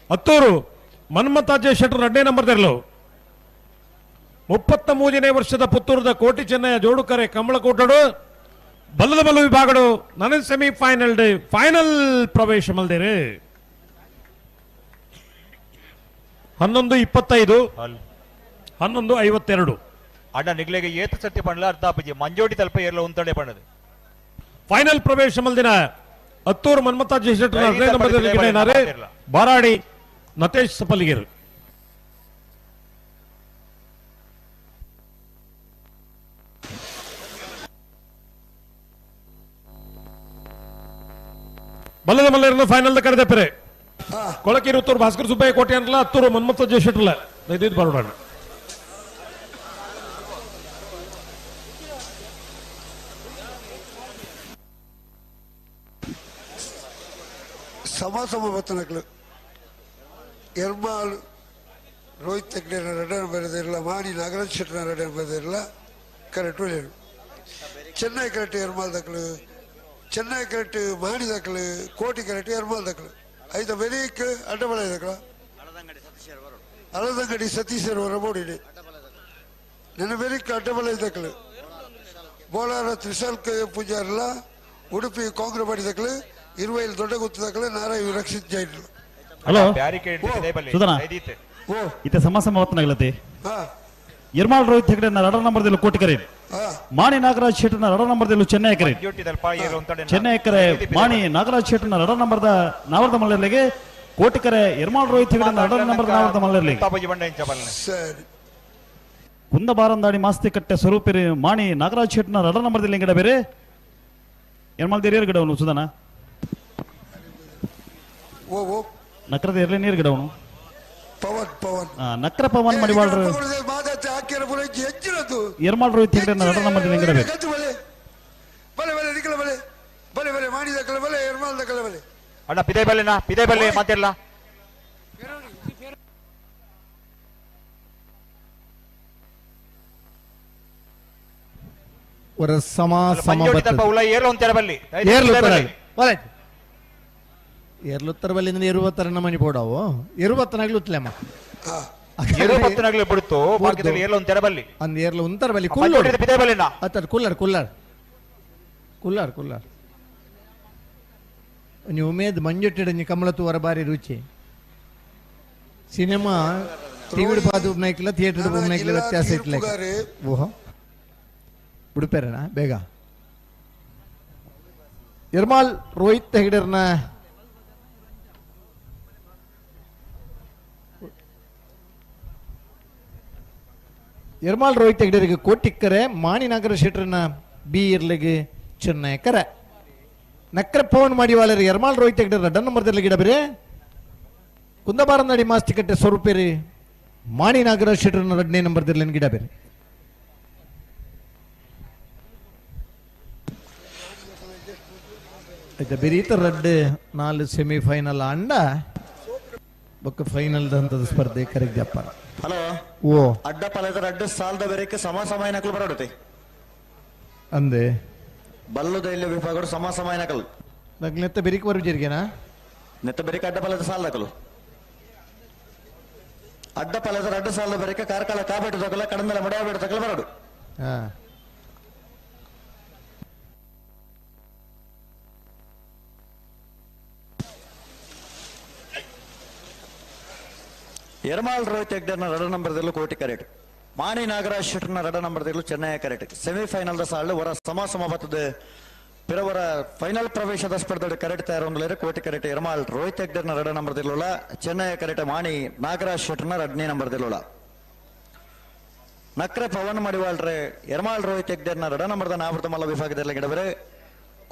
Speaker 10: ಹತ್ತೂರು ಮನ್ಮಥಾಜೆ ಶೆಟ್ಟರ್ ಎರಡನೇ ನಂಬರ್ ದಿರ್ಲು 33ನೇ ವರ್ಷದ ಪುತ್ತೂರದ ಕೋಟಿ ಚೆನ್ನಯ್ಯ ಜೋಡುಕರೆ ಕಮಲಕೋಟಡು ಬಲ್ಲದ ಬಲ್ಲ ವಿಭಾಗಡು ನನ್ನ ಸೆಮಿಫೈನಲ್ ಫೈನಲ್ ಪ್ರವೇಶ ಮಲ್ದೇರೆ 11:25 11:52
Speaker 6: ಅಣ್ಣ ನಿಗ್ಲೆಗೆ ಏತ ಸತ್ಯ ಪಂಡ್ಲ ಅರ್ಥ ಆಪಜಿ ಮಂಜೋಡಿ ತಲ್ಪ ಏರ್ಲ ಉಂತಡೆ ಪಣ್ಣದು
Speaker 10: ಫೈನಲ್ ಪ್ರವೇಶ ಮಲ್ದಿನ ಹತ್ತೂರು ಮನ್ಮಥಾಜಿ ಶೆಟ್ಟರ್ ಬಾರಾಡಿ ನತೇಶ್ ಸಪಲಿಗಿರ್ ಬಲ್ಲದ ಮಲ್ಲರನ್ನು ಫೈನಲ್ ಕರೆದಪ್ಪರೆ ಕೊಳಕೀರು ಉತ್ತೂರು ಭಾಸ್ಕರ್ ಸುಬ್ಬಯ್ಯ ಕೋಟೆ ಅಂತಲ್ಲ ಹತ್ತೂರು ಮನ್ಮಥ ಜಯಶೆಟ್ಟರ್ಲ ದಯವಿಟ್ಟು ಬರೋಣ.
Speaker 5: ಸಮ ಸಮ ಬತ್ತನಕ್ಲು ಎರ್ಮಾಲ್ ರೋಹಿತ್ ಹೆಗ್ಡೆನ ರಡನ್ ಬರೆದಿರಲ್ಲ, ಮಾಣಿ ನಾಗರಾಜ್ ಶೆಟ್ಟನ ರಡನ್ ಬರೆದಿರಲ್ಲ, ಕರೆಕ್ಟ್ ಒಳ್ಳೆಯದು. ಚೆನ್ನೈ ಕರೆಕ್ಟ್ ಎರ್ಮಾಲ್ ದಕ್ಕಲು, ಚೆನ್ನೈ ಕರೆಕ್ಟ್ ಮಾಣಿ ದಕ್ಕಲು, ಕೋಟಿ ಕರೆಕ್ಟ್ ಎರ್ಮಾಲ್ ದಕ್ಕಲು. ಐತ ಬೆರೀಕ್ ಅಡ್ಡಬಲ ದಕ್ಕಲ ಅಳದಂಗಡಿ ಸತೀಶರ್ ಹೊರ ಬೋಡಿಡಿ ನನ್ನ ಬೆರೀಕ್ ಅಡ್ಡಬಲ ದಕ್ಕಲು. Bolar ತ್ರಿಸಲ್ಕ ಪೂಜಾರ್ಲ ಉಡುಪಿ ಕಾಂಗ್ರೆಸ್ ಪಾರ್ಟಿ ಇರುವೈಲ್ ದೊಡ್ಡ ಗುತ್ತದಕ್ಕಲು ನಾರಾಯಣ ರಕ್ಷಿತ್ ಜೈನ್.
Speaker 13: ಹಲೋ ಸುಧನಾ, ಇತ್ತೆ ಸಮ ಸಮ ಹೊತ್ತನಾಗಲತಿ. ಯರ್ಮಾಳ್ ರೋಹಿತ್ ಹೆಗಡೆ ರಡ ನಂಬರ್ದಲ್ಲಿ ಕೋಟಿಕರೆ, ಮಾಣಿ ನಾಗರಾಜ್ ಶೆಟ್ಟನ ರಡ ನಂಬರ್ದಲ್ಲಿ ಚೆನ್ನೈ ಕರೆ, ಚೆನ್ನೈ ಕರೆ ಮಾಣಿ ನಾಗರಾಜ್ ಶೆಟ್ಟನ ರಡ ನಂಬರ್ದ ನಾವರ್ದ ಮಲ್ಲರ್ಲಿಗೆ, ಕೋಟಿಕರೆ ಯರ್ಮಾಳ್ ರೋಹಿತ್ ಹೆಗಡೆ ರಡ ನಂಬರ್ದ ನಾವರ್ದ ಮಲ್ಲರ್ಲಿಗೆ. ಕುಂದಬಾರಂದಾಡಿ ಮಾಸ್ತಿ ಕಟ್ಟೆ ಸ್ವರೂಪಿರಿ ಮಾಣಿ ನಾಗರಾಜ್ ಶೆಟ್ಟನ ರಡ ನಂಬರ್ದಲ್ಲಿ ಗಿಡ ಬೇರೆ ಯರ್ಮಾಳ್ ದೇರಿಯರ್ ಗಿಡವನು ಸುಧನ ನಕ್ರದ ಇರ್ಲಿ ನೀರು ಗಿಡವನು
Speaker 5: ಪವನ್ ಪವನ್
Speaker 13: ನಕ್ರ ಪವನ್ ಮಡಿವಾಳ್ರು ಯರ್ಮಾಳ್ ರೋಹಿತ್ ಹೆಗಡೆ ರಡ ನಂಬರ್ದಲ್ಲಿ ಗಿಡ ಬೇರೆ.
Speaker 6: ಅಣ್ಣ ಪಿದೆ ಬಲ್ಲೆನಾ ಪಿದೆ ಬಲ್ಲೆ ಮಾತಿಲ್ಲ.
Speaker 1: ಸಮ ಸಮ ಏರ್ಲುತ್ತರ ಬಲ್ಲಿ ಅಂದ್ರೆ ಇರುವತ್ತರ ನಮ್ಮನಿ ಪೋಡಾವು ಇರುವತ್ತನಾಗ್ಲು ಉತ್ತಲೇಮ
Speaker 6: ಇರುವತ್ತನಾಗ್ಲು ಬಿಡ್ತು ಬಾಕಿದಲ್ಲಿ ಏರ್ಲ ಒಂಥರ ಬಲ್ಲಿ
Speaker 1: ಅಂದ್ ಏರ್ಲ ಒಂಥರ ಬಲ್ಲಿ ಕುಲ್ಲೋಡು ಅತ್ತ ಕುಲ್ಲರ್ ಕುಲ್ಲರ್ ಕುಲ್ಲರ್ ಕುಲ್ಲರ್ ನೀವು ಉಮೇದ್ ಮಂಜುಟ್ಟಿಡ ನೀ ಕಮಲ ತೂವರ ಬಾರಿ ರುಚಿ ಸಿನಿಮಾ ಟಿವಿ ಪಾದು ಉಪ್ನಾಯ್ಕಿಲ್ಲ ಥಿಯೇಟರ್ ಉಪ್ನಾಯ್ಕಿಲ್ಲ ವ್ಯತ್ಯಾಸ ಇಟ್ಲೆ. ಓಹೋ ಬಿಡುಪೇರಣ ಬೇಗ. ಯರ್ಮಾಲ್ ರೋಹಿತ್ ಹೆಗಡೆರ್ನ ಯರ್ಮಾಲ್ ರೋಹಿತ್ ಹೆಗಡೆರಿಗೆ ಕೋಟಿಕ್ಕರೆ, ಮಾಣಿನಾಗರ ಶೆಟ್ಟರನ್ನ ಬಿ ಇರ್ಲಿಗೆ ಚೆನ್ನೈಕರೆ, ನಕ್ರ ಪವನ್ ಮಾಡಿವಾಳರು ಯರ್ಮಾಲ್ ರೋಹಿತ್ ಹೆಗಡೆ ರಡ್ಡ ನಂಬರ್ದಲ್ಲಿ ಗಿಡ ಬೇರೆ, ಕುಂದಬಾರನಡಿ ಮಾಸ್ತಿಕಟ್ಟೆ ಸ್ವರೂಪೇರಿ ಮಾಣಿನಾಗರ ಶೆಟ್ಟರನ್ನ ಎರಡನೇ ನಂಬರ್ದಲ್ಲಿ ಗಿಡ ಬೇರೆ. ಆಯ್ತಾ ಬೆರೀತ ರಡ್ಡು 4 ಸೆಮಿಫೈನಲ್ ಅಂಡ ಬೊಕ್ಕ ಫೈನಲ್ ಹಂತದ ಸ್ಪರ್ಧೆ ಕರೆಕ್ಟ್ ಜಪ್ಪಾರ.
Speaker 2: ಹಲೋ
Speaker 1: ಓ
Speaker 2: ಅಡ್ಡ ಪಲದ ರಡ್ಡು ಸಾಲದ ಬೇರೆಕ್ಕೆ ಸಮ ಸಮಯ ನಕಲು ಬರೋಡುತ್ತೆ
Speaker 1: ಅಂದೆ
Speaker 2: ಬಲ್ಲುದ ಇಲ್ಲಿ ವಿಭಾಗಗಳು ಸಮ ಸಮಯ ನಕಲು
Speaker 1: ನೆತ್ತ ಬೆರಿಕ್ ಬರು ಜರಿಗೆನಾ
Speaker 2: ನೆತ್ತ ಬೆರಿಕ ಅಡ್ಡ ಪಲದ ಸಾಲ ನಕಲು ಅಡ್ಡ ಪಲದ ರಡ್ಡು ಸಾಲದ ಬೇರೆಕ್ಕೆ ಕಾರ್ಕಳ ಕಾಬೇಟು ತಕಲ ಕಡಂದಲ ಮಡವಬೇಟು ತಕಲ ಬರೋಡು.
Speaker 1: ಹಾ
Speaker 2: ಯರ್ಮಾಳ್ ರೋಹಿತ್ ಹೆಗ್ಡೆನ ರಡ ನಂಬರ್ದಲ್ಲೂ ಕೋಟಿ ಕರೆಟ್, ಮಾಣಿ ನಾಗರಾಜ್ ಶೆಟ್ಟರ್ನ ರಡ ನಂಬರ್ದಲ್ಲೂ ಚೆನ್ನೈ ಕರೆಟ್. ಸೆಮಿಫೈನಲ್ the ಸಾಲು ವರ ಸಮ ಸಮ ಬತ್ತದ ಪಿರವರ ಫೈನಲ್ ಪ್ರವೇಶದ ಸ್ಪರ್ಧೆ ಕರೆಟ್ ತಯಾರೊಂದಲೇರು ಕೋಟಿ ಕರೆಟ್ ಯರ್ಮಾಳ್ ರೋಹಿತ್ ಹೆಗ್ಡೆನ ರಡ ನಂಬರ್ದಿಲ್ಲೋಳ, ಚೆನ್ನೈ ಕರೆಟ್ ಮಾಣಿ ನಾಗರಾಜ್ ಶೆಟ್ಟರ್ನ ರಡ್ನೇ ನಂಬರ್ದಿಲ್ಲೋಳ. ನಕ್ರೆ ಪವನ್ ಮಡಿವಾಳ್ರೆ ಯರ್ಮಾಳ್ ರೋಹಿತ್ ಹೆಗ್ಡೆನ ರಡ ನಂಬರ್ದ ನಾವೃತ ಮಲ್ಲ ವಿಭಾಗದಲ್ಲಿ ಗಿಡಬರೆ,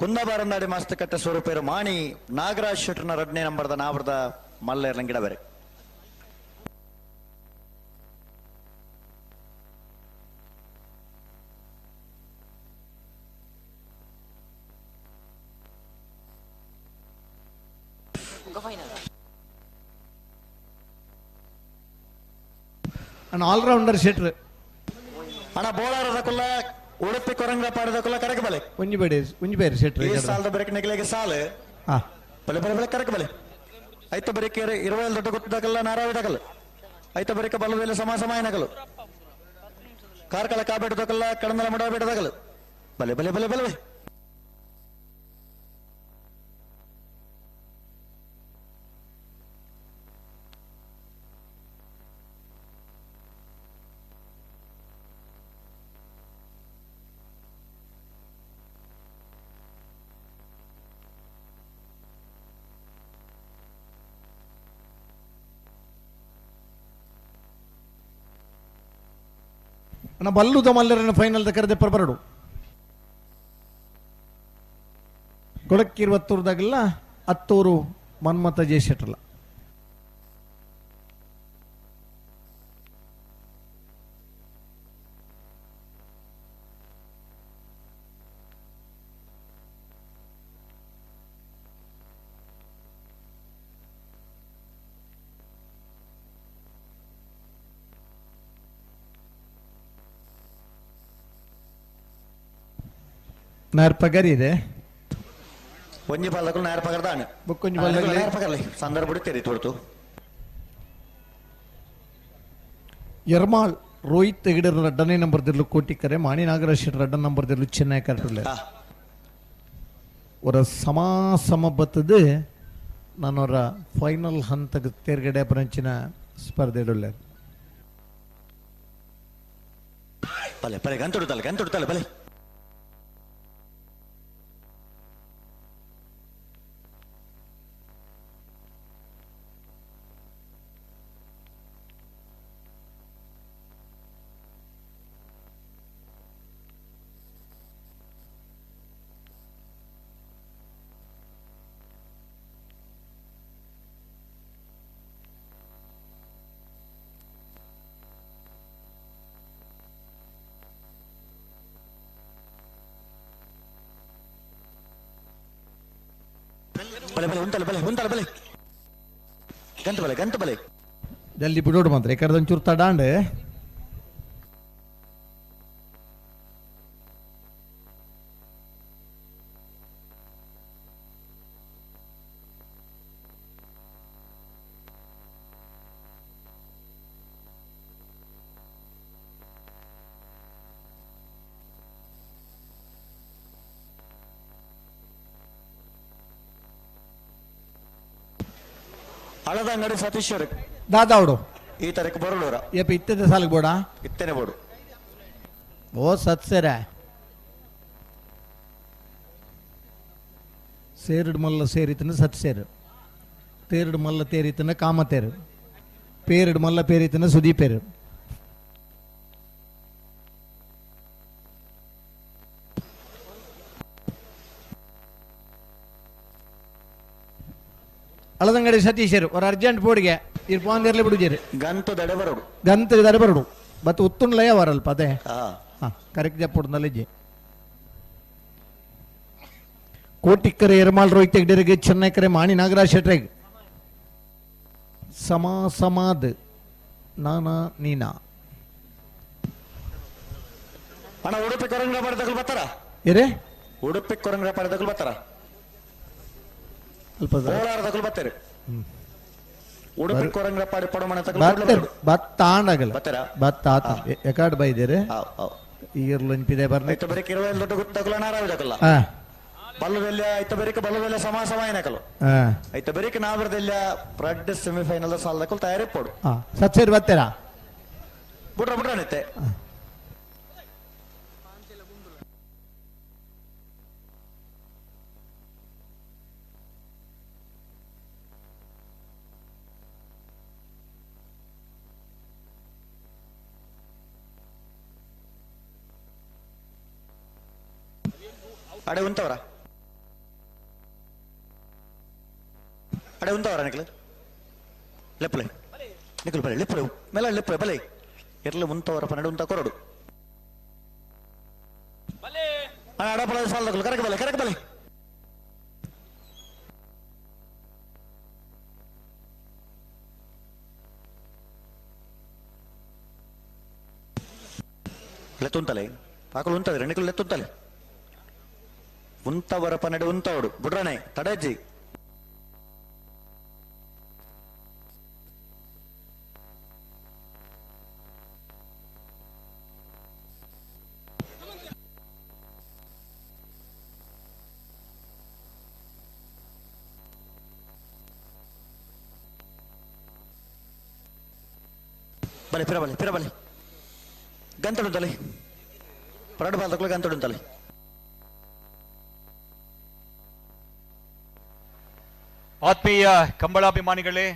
Speaker 2: ಕುಂದಬಾರಂದಾಡಿ ಮಾಸ್ತಕಟ್ಟೆ ಸ್ವರೂಪೇರು ಮಾಣಿ ನಾಗರಾಜ್ ಶೆಟ್ಟರ್ನ ರಡ್ನೇ ನಂಬರ್ದ ನಾವೃತ ಮಲ್ಲೇರ್ನ ಗಿಡಬರೆ.
Speaker 1: ಅಣ್ಣ ಆಲ್ರೌಂಡರ್ ಶೆಟ್ರ್
Speaker 2: ಅಣ್ಣ ಬೋಳಾರದಕ್ಕಲ್ಲ ಉಡುಪಿ ಕೊರಂಗ ಪಾಡದಕ್ಕಲ್ಲ ಕರಕ ಬಲೆ
Speaker 1: ಒಂಜಿ ಬೇಡಿ ಒಂಜಿ ಬೇರೆ ಶೆಟ್ರ್
Speaker 2: ಈ ಸಾಲದ ಬರಕ ನೆಗಲಿಗೆ ಸಾಲು
Speaker 1: ಹಾ
Speaker 2: ಬಲೆ ಬಲೆ ಬಲೆ ಕರಕ ಬಲೆ ಐತ ಬರಕೆ ಇರುವೈಲ್ ದೊಡ್ಡ ಗೊತ್ತದಕ್ಕಲ್ಲ ನಾರಾವಿದಕಲ್ಲ ಐತ ಬರಕ ಬಲದಲ್ಲಿ ಸಮ ಸಮ ನಕಲು ಕಾರ್ಕಳ ಕಾಬೇಟದಕ್ಕಲ್ಲ ಕಡಂದಲ ಮಡಬೇಟದಕಲ್ಲ ಬಲೆ ಬಲೆ ಬಲೆ ಬಲೆ
Speaker 1: ಅಣ್ಣ ಬಲ್ಲುದ ಮಲ್ಲರನ್ನು ಫೈನಲ್ ಕರೆದೆ ಬರಡು ಕೊಡಕ್ಕಿರುವತ್ತೂರ್ದಾಗಲ್ಲ ಅತ್ತೂರು ಮನ್ಮಥ ಜಯಶೆಟ್ಟಲ್ಲ. ನಾರ್ ಪಗರಿ ಇದೆ
Speaker 2: ಒಂಜಿ ಪಲ್ಲಕ್ಕೂ ನಾರ್ ಪಗರ್ದಾನೆ
Speaker 1: ಬೊಕ್ಕೊಂಜಿ ಪಲ್ಲಕ್ಕೂ
Speaker 2: ನಾರ್ ಪಗರ್ಲಿ ಸಂದರ್ಭ ಬಿಡುತ್ತೀರಿ ತೋರ್ತು.
Speaker 1: ಯರ್ಮಾಳ್ ರೋಹಿತ್ ಹೆಗಡೆ ರಡ್ಡನೇ ನಂಬರ್ ದಿರ್ಲು ಕೋಟಿಕರೆ ಮಾಣಿ ನಾಗರಾಜ್ ಶೆಟ್ಟಿ ರಡ್ಡ ನಂಬರ್ ದಿರ್ಲು ಚೆನ್ನೈ ಕರೆಟುಲ್ಲೆ ಅವರ ಸಮ ಸಮ ಬತ್ತದು ನಾನವರ ಫೈನಲ್ ಹಂತಕ್ಕೆ ತೇರ್ಗಡೆ ಪರಂಚಿನ ಸ್ಪರ್ಧೆ ಇಡಲ್ಲ.
Speaker 2: ಬಲೆ ಬಲೆ ಗಂತುಡುತ್ತಲ್ಲ ಗಂತುಡುತ್ತಲ್ಲ ಬಲೆ. ಬಲೆ ಬಲೆ ಉಂಟಲ್ಲ ಬಲೆ ಉಂಟಲ್ಲ ಬಲೆ ಗಂಟು ಬಲೆ ಗಂಟು ಬಲೆ
Speaker 1: ಜಲ್ದಿ ಬಿಡೋಡು ಮಾತ್ರ ಯಾಕಂದ್ರೆ ಒಂಚೂರು ತಡಾಂಡೆ.
Speaker 2: ಹಳದಂಗಡಿ ಸತೀಶ್ವರ
Speaker 1: ದಾದಾವಡು
Speaker 2: ಈ ತಾರೀಕು ಬರೋಡೋರ
Speaker 1: ಯಪ್ಪ ಇತ್ತದ ಸಾಲಿಗೆ ಬೋಡ
Speaker 2: ಇತ್ತೇನೆ ಬೋಡು
Speaker 1: ಓ ಸತ್ಸರ ಸೇರುಡು ಮಲ್ಲ ಸೇರಿತನ ಸತ್ಸೇರು ತೇರುಡು ಮಲ್ಲ ತೇರಿತನ ಕಾಮತೇರು ಪೇರುಡು ಮಲ್ಲ ಪೇರಿತನ ಸುದೀಪೇರು. ಅಳದಂಗಡಿ ಸತೀಶರು ஒரு ಅರ್ಜೆಂಟ್ ಬೋರ್ಡ್ಗೆ ಇರ್ಪಾಂದಿರ್ಲಿ ಬಿಡುಜೇರು
Speaker 2: ಗಂತು ದಡೆ ಬರೋಡು
Speaker 1: ಗಂತು ದಡೆ ಬರೋಡು ಬತ್ ಉತ್ತುಂಡ್ಲಯ ವರಲ್ಪ ಅದೇ ಹಾಂ ಕರೆಕ್ಟ್ ಜಪ್ಪುಡು ನಲ್ಲಿಜ್ಜಿ. ಕೋಟಿಕ್ಕರೆ ಎರ್ಮಾಲ್ ರೋಹಿತ್ ಹೆಗ್ಡೆರಿಗೆ ಚೆನ್ನೈಕರೆ ಮಾಣಿ ನಾಗರಾಜ್ ಶೆಟ್ರೆಗ್ ಸಮ ಸಮಾದ್ ನಾನಾ ನೀನಾ.
Speaker 2: ಅಣ್ಣ ಉಡುಪಿ ಕೊರಂಗ್ರ ಪಡೆದಗಳು ಬರ್ತಾರ
Speaker 1: ಏರೇ
Speaker 2: ಉಡುಪಿ ಕೊರಂಗ್ರ ಪಡೆದಗಳು ಬರ್ತಾರ
Speaker 1: ಅಲ್ಪ
Speaker 2: ಕೋಲಾರದಗಳು ಬರ್ತಾರೆ ಉಡುಪಿ ಕೊರಂಗ್ರ ಪಾಡಿ ಪಡಮಣ
Speaker 1: ಬತ್ತಾಂಡಗಲ್ಲ ಬತ್ತ ಆತ ಎಕಾಡ್ ಬೈದೇರೆ ಈರ್ಲು ನೆನಪಿದೆ ಬರ್ಲಿ
Speaker 2: ಐತ ಬರೀಕ್ ಇರುವ ದೊಡ್ಡ ಗೊತ್ತಾಗಲ್ಲ ನಾರಾವಿದಕಲ್ಲ ಬಲ್ಲದೆಲ್ಲ ಐತ ಬರೀಕ್ ಬಲ್ಲದೆಲ್ಲ ಸಮ ಸಮ ಏನಕಲು ಐತ ಬರೀಕ್ ನಾವರದೆಲ್ಲ ಬ್ರಡ್ ಸೆಮಿಫೈನಲ್ ಸಾಲದಕ್ಕಲ್ ತಯಾರಿ ಪೋಡು
Speaker 1: ಸತ್ಸೇರಿ ಬರ್ತೀರಾ
Speaker 2: ಬಿಡ್ರ ಬಿಡ್ರ ನಿತ್ತೆ ಅಡೆ ಉಂತವರ ಅಡೆ ಉಂತವರ ನಿಕ್ಲು ಲೆಪ್ಪಲೆ ನಿಕ್ಲು ಬಲೆ ಲೆಪ್ಪಲೆ ಮೇಲ ಲೆಪ್ಪಲೆ ಬಲೆ ಎರ್ಲು ಉಂತವರ ಪನ್ನಡು ಉಂತ ಕೊರಡು ಅಡಪಲ ಸಾಲದಕ್ಕಲು ಕರಕ ಬಲೆ ಕರಕ ಬಲೆ ಲೆತ್ತುಂತಲೆ ಪಾಕಲು ಉಂತದ್ರೆ ನಿಕ್ಲು ಲೆತ್ತುಂತಲೆ ಉಂತವರ ಪನ್ನಡು ಉಂತವಡು ಬುಡ್ರನೆ ತಡಜ್ಜಿ ಬಲೆ ಪಿರ ಬಲೆ ಪಿರ ಬಲೆ ಗಂತಡು ತಲೆ ಪರಡು ಬಾಲ್ದಕ್ಕಲು ಗಂತಡು ತಲೆ.
Speaker 6: ಆತ್ಮೀಯ ಕಂಬಳಾಭಿಮಾನಿಗಳೇ,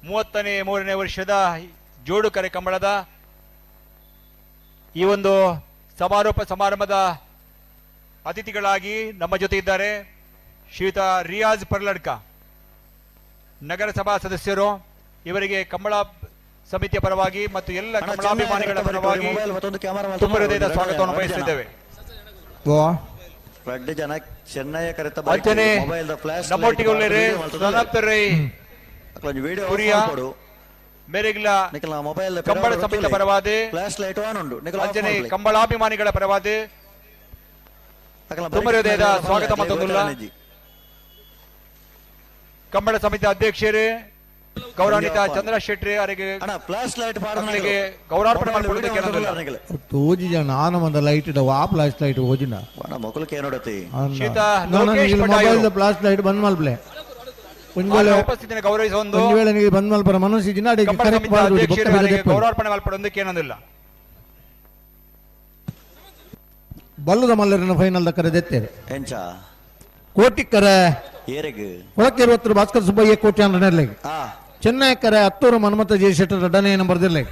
Speaker 6: 33ನೇ ವರ್ಷದ ಜೋಡುಕರೆ ಕಂಬಳದ ಈ ಒಂದು ಸಮಾರೋಪ ಸಮಾರಂಭದ ಅತಿಥಿಗಳಾಗಿ ನಮ್ಮ ಜೊತೆ ಇದ್ದಾರೆ ಶ್ರೀಯುತ ರಿಯಾಜ್ ಪರ್ಲಡ್ಕ, ನಗರಸಭಾ ಸದಸ್ಯರು. ಇವರಿಗೆ ಕಂಬಳ ಸಮಿತಿಯ ಪರವಾಗಿ ಮತ್ತು ಎಲ್ಲ ಕಂಬಳಾಭಿಮಾನಿಗಳ ಪರವಾಗಿ ತುಂಬ ಹೃದಯದ ಸ್ವಾಗತವನ್ನು ಬಯಸಿದ್ದೇವೆ.
Speaker 2: ಜನ ಚೆನ್ನೈಯ ಕರೆತ ಮೊಬೈಲ್ ಫ್ಲಾಶ್
Speaker 6: ಮೊಬೈಲ್ ಕಂಬಳ ಸಮಿತಿಯ ಪರವಾದ
Speaker 2: ಫ್ಲಾಶ್ ಲೈಟ್ ಆನ್ ಉಂಡು
Speaker 6: ಅಂಚನೆ ಕಂಬಳಾಭಿಮಾನಿಗಳ ಪರವಾದ ತುಂಬ ಹೃದಯದ ಸ್ವಾಗತ ಮತ್ತೊಂದುಲ್ಲ. ಕಂಬಳ ಸಮಿತಿ ಅಧ್ಯಕ್ಷರೇ ಗೌರವಾನ್ವಿತ ಚಂದ್ರ ಶೆಟ್ಟಿ ಅವರಿಗೆ
Speaker 2: ಫ್ಲಾಶ್ ಲೈಟ್
Speaker 6: ಗೌರವಾರ್ಪಣೆ ಮಲ್ಪೊಡು ಕೇನೊಂದುಲ್ಲ.
Speaker 1: ತೋಜಿ ಜನ ಆನ ಮಂದ ಲೈಟ್ ಇಡ ವಾ ಫ್ಲಾಶ್ ಲೈಟ್ ಓಜಿನ
Speaker 2: ಮೊಕಲಕ್ಕೆ ಏನೋಡತಿ
Speaker 6: ಶ್ರೀತ ಲೋಕೇಶ್
Speaker 1: ಮೊಬೈಲ್ ಫ್ಲಾಶ್ ಲೈಟ್ ಬಂದ್ ಮಲ್ಪಲೆ ಒಂಜಿ
Speaker 6: ಉಪಸ್ಥಿತಿಯನ್ನು ಗೌರವಿಸುವ ಒಂದು
Speaker 1: ಒಂಜಿ ವೇಳೆ ನಿಮಗೆ ಬಂದ್ ಮಲ್ಪರ ಮನಸ್ಸು ಜಿನ ಅಡಿಗೆ
Speaker 6: ಕಂಬಳ
Speaker 1: ಕರೆಕ್ಟ್
Speaker 6: ಸಮಿತಿ
Speaker 1: ಮಾಡುದು
Speaker 6: ಅಧ್ಯಕ್ಷರು
Speaker 1: ಬೊಕ್ಕ
Speaker 6: ಅವರಿಗೆ
Speaker 1: ಬೇರೆ
Speaker 6: ಗೌರವಾರ್ಪಣೆ ಮಲ್ಪೊಡು ಕೇನೊಂದುಲ್ಲ.
Speaker 1: ಬಲ್ಲದ ಮಲ್ಲರನ್ನ ಫೈನಲ್ ಕರೆ ದೆತ್ತೇರೆ
Speaker 2: ಎಂಚ
Speaker 1: ಕೋಟಿಕ್ಕರ
Speaker 2: ಏರೆಗ್
Speaker 1: ಕೊಳಕ್ಕಿರುವತ್ತರು ಭಾಸ್ಕರ್ ಸುಬ್ಬಯ್ಯ ಕೋಟಿ ಅಂದ್ರೆ ಚೆನ್ನೈ ಕರೆ ಹತ್ತೂರು ಮನ್ಮಥ ಜಯಶೆಟ್ಟರ್ ರಡ್ಡನೇ ನಂಬರ್ ದಿರ್ಲೆ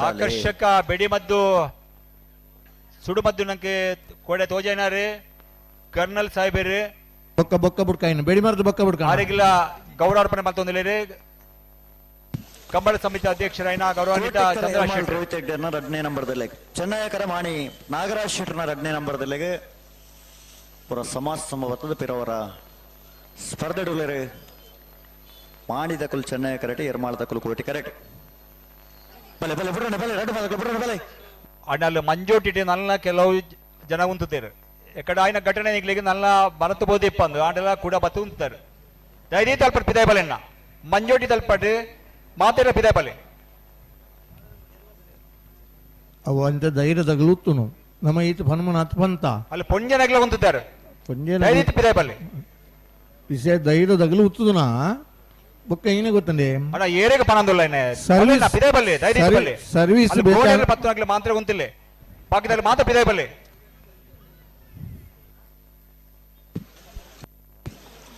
Speaker 6: ಆಕರ್ಷಕ ಬೆಡಿಮದ್ದು ಸುಡುಮದ್ದು ನಂಗೆ ಕೋಡೆ ತೋಜೈನಾರು ಕರ್ನಲ್ ಸಾಹೇಬರು
Speaker 1: ಬೊಕ್ಕ ಬೊಕ್ಕ ಬುಡ್ಕಾಯಿನ ಬೆಡಿಮರದ ಬೊಕ್ಕ ಬುಡ್ಕ
Speaker 6: ಆರೆಗಿಲ್ಲ ಗೌರವಾರ್ಪಣೆ ಮಲ್ತೊಂದಿಲ್ಲ ಕಂಬಳ ಸಮಿತಿ ಅಧ್ಯಕ್ಷರಾಯಿನ ಗೌರವಾನ್ವಿತ ಚಂದ್ರ ಶೆಟ್ಟಿ
Speaker 2: ರೋಹಿತ್ ಹೆಗ್ಡೆರ್ನ ರಡ್ನೇ ನಂಬರ್ದಲ್ಲಿ ಚೆನ್ನಯ್ಯ ಮಾಣಿ ನಾಗರಾಜ್ ಶೆಟ್ಟರ್ನ ರಡ್ನೇ ನಂಬರ್ದಲ್ಲಿ ಪುರ ಸಮಾಜ ಸಂಭವತ್ತದ ಪಿರವರ ಸ್ಪರ್ಧೆ ಡುಲೇರು ಮಾಣಿ ದಕಲು ಚೆನ್ನಯ್ಯ ಕರೆಕ್ಟ್ ಎರ್ಮಾಳ ದಕಲು ಕೋಟಿ ಕರೆಕ್ಟ್ ಬಲೆ ಬಲೆ ಬಿಡೋಣ ಬಲೆ ರಡ್ಡು ಬಲೆ ಬಿಡೋಣ ಬಲೆ
Speaker 6: ಅಣ್ಣಲ್ಲಿ ಮಂಜೋಟಿಟ್ಟು ನಲ್ಲ ಕೆಲವು ಜನ ಉಂತುತ್ತೇರು ಎಕಡೆ ಆಯ್ನ ಘಟನೆ ನಿಗ್ಲಿಗೆ ನಲ್ಲ ಮರತು ಬೋದಿಪ್ಪಂದು ಆಂಡೆಲ್ಲ ಕೂಡ ಬತ್ತು ಉಂತಾರೆ ದೈದಿ ತಲ್ಪಟ್ಟು ಪಿದಾಯ್ ಬಲೆಣ್ಣ ಮಂಜೋಟಿ ತಲ್ಪಟ್ಟು ಮಾತೆಲ್ಲ ಪಿದಾಯ್ ಬಲೆ
Speaker 1: ಅವು ಅಂತ ಧೈರ್ಯದಗಲುತ್ತುನು ನಮ್ಮ ಈತ ಹನುಮನ ಹತ್ಪಂತ
Speaker 6: ಅಲ್ಲಿ ಪೊಂಜನಗ್ಲ ಉಂತುತ್ತಾರೆ
Speaker 1: ಪೊಂಜನ
Speaker 6: ಪಿದಾಯ್ ಬಲೆ
Speaker 1: ವಿಷಯ ಧೈರ್ಯದಗಲು ಉತ್ತುದುನ ಬೊಕ್ಕ ಏನೇ ಗೊತ್ತಂಡೆ
Speaker 6: ಅಣ್ಣ ಏರೆಗೆ ಪನಂದುಲ್ಲ
Speaker 1: ಸರ್ವಿಸ್
Speaker 6: ಪಿದಾಯ್ ಬಲ್ಲೆ ಧೈರ್ಯ ಬಲ್ಲೆ
Speaker 1: ಸರ್ವಿಸ್
Speaker 6: ಬೇಕಾ ಪತ್ತು ಆಗ್ಲಿ ಮಾತ್ರ ಉಂತಿಲ್ಲ ಬಾಕಿದಲ್ಲಿ ಮಾತ್ರ ಪಿದಾಯ್ ಬಲ್ಲೆ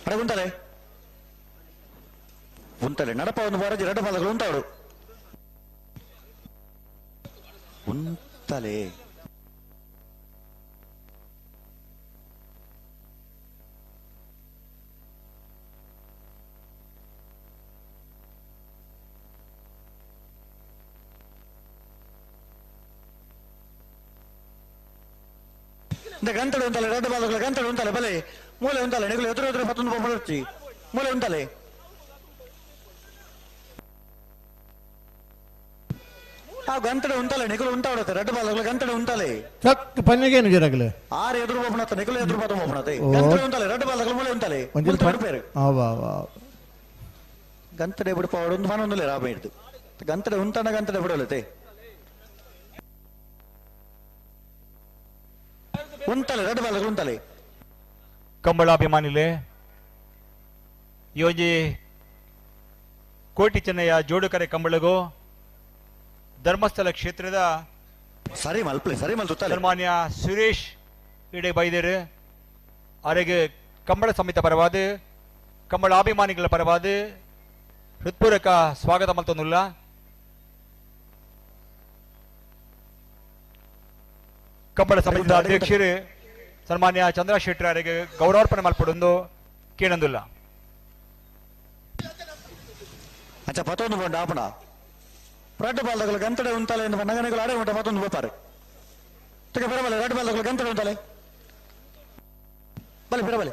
Speaker 2: ಅಡೆ ಉಂಟಲೆ ಉಂಟಲೆ ನಡಪ ಒಂದು ವಾರಜಿ ಎರಡು ಪಾದಗಳು ಉಂಟಾಡು ಉಂಟಲೆ ಗಂಟಲು ಉಂಟಲೆ ಎರಡು ಪಾದಗಳು ಗಂಟಲು ಉಂಟಲೆ ಬಲೆ ಮೂಲೆ ಉಂಟಲೆ ನಿಗಲು ಎದುರು ಎದುರು ಪತ್ತೊಂದು ಬೊಬ್ಬರ್ಚಿ ಮೂಲೆ ಉಂಟಲೆ ಆ ಗಂಟಲು ಉಂಟಲೆ ನಿಗಲು ಉಂಟಾಡುತ್ತೆ ರೆಡ್ ಬಾಲಗಳು ಗಂಟಲು ಉಂಟಲೆ
Speaker 1: ಚಕ್ ಪನ್ನಿಗೇನು ಜರಗಲೆ
Speaker 2: ಆರು ಎದುರು ಬೊಬ್ಬಣತ್ತ ನಿಗಲು ಎದುರು ಪತ್ತ ಬೊಬ್ಬಣತ್ತೆ ಗಂಟಲು ಉಂಟಲೆ ರೆಡ್ ಬಾಲಗಳು ಮೂಲೆ ಉಂಟಲೆ
Speaker 1: ಒಂಜಿ ಆ ವಾ ವಾ
Speaker 2: ಗಂಟಡೆ ಬಿಡಪ ಒಂದು ಮನೊಂದುಲೆ ರಾಮ ಹಿಡ್ದು ಗಂಟಡೆ ಉಂಟಣ ಗಂಟಡೆ ಬಿಡಲತೆ ಉಂಟಲೆ ರೆಡ್ ಬಾಲಗಳು ಉಂಟಲೆ
Speaker 6: ಕಂಬಳಾಭಿಮಾನಿಲೆ ಈ ಒಂಜಿ ಕೋಟಿ ಚೆನ್ನಯ್ಯ ಜೋಡುಕರೆ ಕಂಬಳಗು ಧರ್ಮಸ್ಥಳ ಕ್ಷೇತ್ರದ
Speaker 2: ಸರಿ ಮಲ್ಪಲೆ ಸರಿ ಮಲ್ತು
Speaker 6: ಸನ್ಮಾನ್ಯ ಸುರೇಶ್ ಇಡೆ ಬೈದರು ಅವರಿಗೆ ಕಂಬಳ ಸಮಿತ ಪರವಾದ ಕಂಬಳ ಅಭಿಮಾನಿಗಳ ಪರವಾದ ಹೃತ್ಪೂರ್ವಕ ಸ್ವಾಗತ ಮಲ್ತೊಂದುಲ್ಲ. ಕಂಬಳ ಸಮಿತಿಯ ಅಧ್ಯಕ್ಷರು ಸನ್ಮಾನ್ಯ ಚಂದ್ರ ಶೆಟ್ಟರ್ ಅವರಿಗೆ ಗೌರವಾರ್ಪಣೆ ಮಲ್ಪಡೊಂದು ಕೇಳಂದುಲ್ಲ.
Speaker 2: ಅಚ್ಚ ಪತ್ತೊಂದು ಬೋಂಡ ಆಪಣ ರಡ್ಡು ಬಾಲ್ದಗಳು ಗಂಟಡೆ ಉಂಟಲೆ ಎಂದು ನಗನೆಗಳು ಅಡೆ ಉಂಟ ಪತ್ತೊಂದು ಬೋಪಾರೆ ತಗ ಬಿರಬಲೆ ರಡ್ಡು ಬಾಲ್ದಗಳು ಗಂಟಡೆ ಉಂಟಲೆ ಬಲೆ ಬಿರಬಲೆ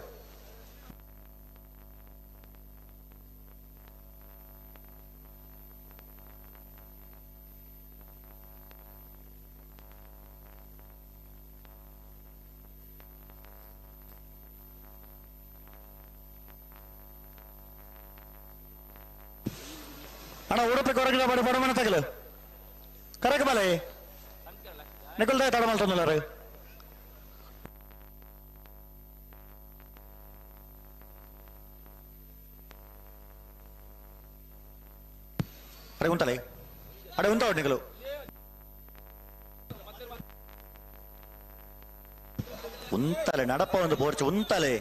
Speaker 2: ಅಣ್ಣ ಉಡುಪಿ ಕೊರಗಿನ ಬಡಿ ಬಡಮನ ತಗಲು ಕರಕ ಬಲೆ ನಿಕುಲ್ದ ತಡ ಮಲ್ತೊಂದುಲ್ಲ ರೀ ಅಡೆ ಉಂಟಲೆ ಅಡೆ ಉಂಟ ನಿಕಲು ಉಂತಲೆ ನಡಪ ಒಂದು ಬೋರ್ಚು ಉಂತಲೆ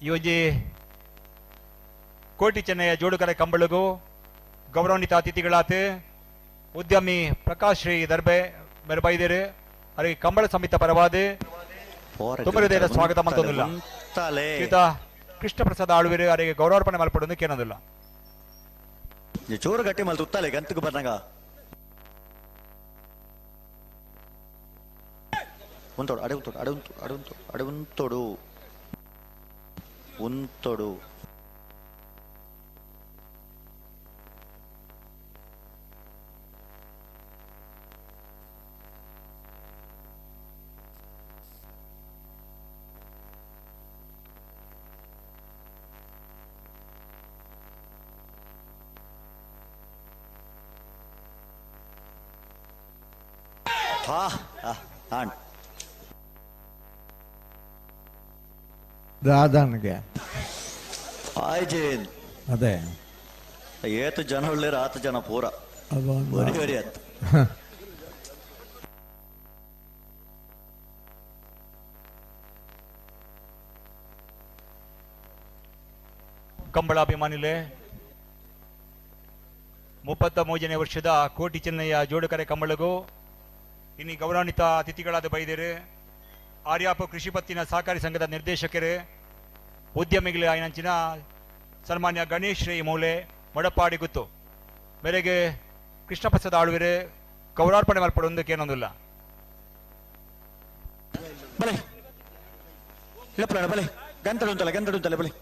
Speaker 6: ಈ ಒಂಜಿ ಕೋಟಿ ಚೆನ್ನಯ್ಯ ಜೋಡುಕರೆ ಕಂಬಳಗು ಗೌರವಾನ್ವಿತ ಅತಿಥಿಗಳಾತ ಉದ್ಯಮಿ ಪ್ರಕಾಶ್ ಶ್ರೀ ದರ್ಬೆ ಮೆರಬೈದರು ಅವರಿಗೆ ಕಂಬಳ ಸಮಿತ ಪರವಾದ ತುಂಬ ಹೃದಯದ ಸ್ವಾಗತ ಮಲ್ತೊಂದುಲ್ಲ. ಶ್ರೀಯುತ ಕೃಷ್ಣ ಪ್ರಸಾದ್ ಆಳ್ವಿರು ಅವರಿಗೆ ಗೌರವಾರ್ಪಣೆ ಮಲ್ಪಡೊಂದು ಕೇಳೋದಿಲ್ಲ.
Speaker 2: ಚೋರು ಗಟ್ಟಿ ಮಲ್ತು ಉತ್ತಾಲೆ ಗಂತಕ್ಕೆ ಬಂದಾಗ ಉಂಟೋಡು ಅಡೆ ಉಂಟೋಡು ಅಡೆ ಉಂಟು ಅಡೆ ಉಂಟು ಅಡೆ ಉಂಟೋಡು ಉಂತೊಡು. ಹಾ ಆಂಡ್
Speaker 1: ದಾದಾನಿಗೆ
Speaker 2: ಆಯ್ಜೇನ್
Speaker 1: ಅದೇ
Speaker 2: ಏತು ಜನ ಉಳ್ಳೇರು ಆತ ಜನ ಪೂರ ವರಿ ವರಿ ಆತು.
Speaker 6: ಕಂಬಳಾಭಿಮಾನಿಲೆ 33ನೇ ವರ್ಷದ ಕೋಟಿ ಚೆನ್ನಯ್ಯ ಜೋಡುಕರೆ ಕಂಬಳಗೂ ಇನ್ನು ಗೌರವಾನ್ವಿತ ಅತಿಥಿಗಳಾದ ಬೈದೇರು ಆರ್ಯಾಪ ಕೃಷಿ ಪತ್ತಿನ ಸಹಕಾರಿ ಸಂಘದ ನಿರ್ದೇಶಕರು ಉದ್ಯಮಿಗಳ ಆಯನಂಚಿನ ಸನ್ಮಾನ್ಯ ಗಣೇಶ್ ರೈ ಮೌಲೆ ಮೊಡಪಾಡಿ ಗುತ್ತು ಮೇರೆಗೆ ಕೃಷ್ಣಪ್ರಸಾದ್ ಆಳ್ವಿರೆ ಗೌರವಾರ್ಪಣೆ ಮಲ್ಪಡೊಂದಕ್ಕೆ ಏನೊಂದಿಲ್ಲ.
Speaker 2: ಬಲೆ ಇಲ್ಲಪ್ಪ ಬಲೆ ಗಂತಡು ಉಂಟಲ್ಲ ಗಂತಡು ಉಂಟಲ್ಲ ಬಲೆ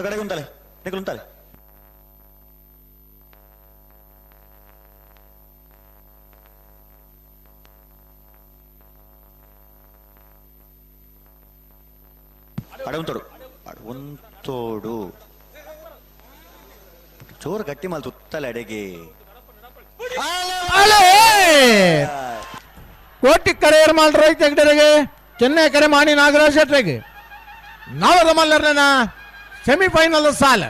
Speaker 2: ಕಡೆಗೆ ಉಂಟಲೆ ನಿಕಲು ಉಂಟಲೆ ಅಡವಂತೋಡು ಅಡವಂತೋಡು ಚೋರು ಗಟ್ಟಿ ಮಾಲ್ ತುತ್ತಲೆ ಅಡೆಗೆ
Speaker 1: ಕೋಟಿ ಕರೆಯರ್ ಮಾಲ್ ರೈತ ಹೆಗ್ಡರಿಗೆ ಚೆನ್ನೈ ಕರೆ ಮಾಣಿ ನಾಗರಾಜ್ ಶೆಟ್ಟರಿಗೆ ನಾವದ ಮಲ್ಲರ್ನ ಸೆಮಿಫೈನಲ್ ಸಾಲ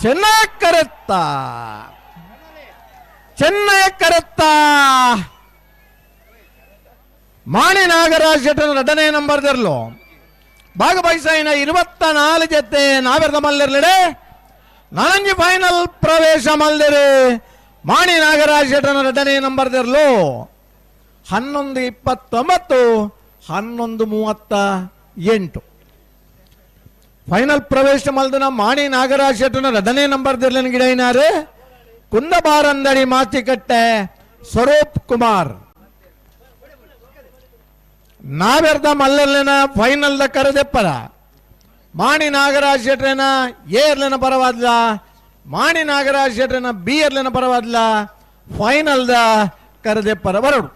Speaker 1: ಚೆನ್ನೈ ಕರೆತ್ತ ಚೆನ್ನೈ ಕರೆತ್ತ ಮಾಣಿ ನಾಗರಾಜ್ ಶೆಟ್ಟನ ಎರಡನೇ ನಂಬರ್ ದರ್ಲು ಭಾಗವಹಿಸಾಯಿನ 24 ಜೊತೆ ನಾವೆರ್ದ ಮಲ್ಲಿರ್ಲಿಡೆ ನಾನಂಜಿ ಫೈನಲ್ ಪ್ರವೇಶ ಮಲ್ದಿರಿ ಮಾಣಿ ನಾಗರಾಜ್ ಶೆಟ್ಟನ ಎರಡನೇ ನಂಬರ್ ದರ್ಲು 11:29 11:38 ಫೈನಲ್ ಪ್ರವೇಶ ಮಲ್ದನ ಮಾಣಿ ನಾಗರಾಜ್ ಶೆಟ್ಟನ ಎರಡನೇ ನಂಬರ್ ದರ್ಲಿನ ಗಿಡೈನಾರು ಕುಂದಬಾರಂದಡಿ ಮಾಚಿಕಟ್ಟೆ ಸ್ವರೂಪ್ ಕುಮಾರ್ ನಾವೆರ್ದ ಮಲ್ಲರ್ಲಿನ ಫೈನಲ್ದ ಕರೆದೆಪ್ಪದ ಮಾಣಿ ನಾಗರಾಜ್ ಶೆಟ್ರೇನ ಎ ಎರ್ಲಿನ ಪರವಾದ್ಲ ಮಾಣಿ ನಾಗರಾಜ್ ಶೆಟ್ರೇನ ಬಿ ಎರ್ಲಿನ ಪರವಾದ್ಲ ಫೈನಲ್ದ ಕರೆದೆಪ್ಪರ ಬರೋಡು.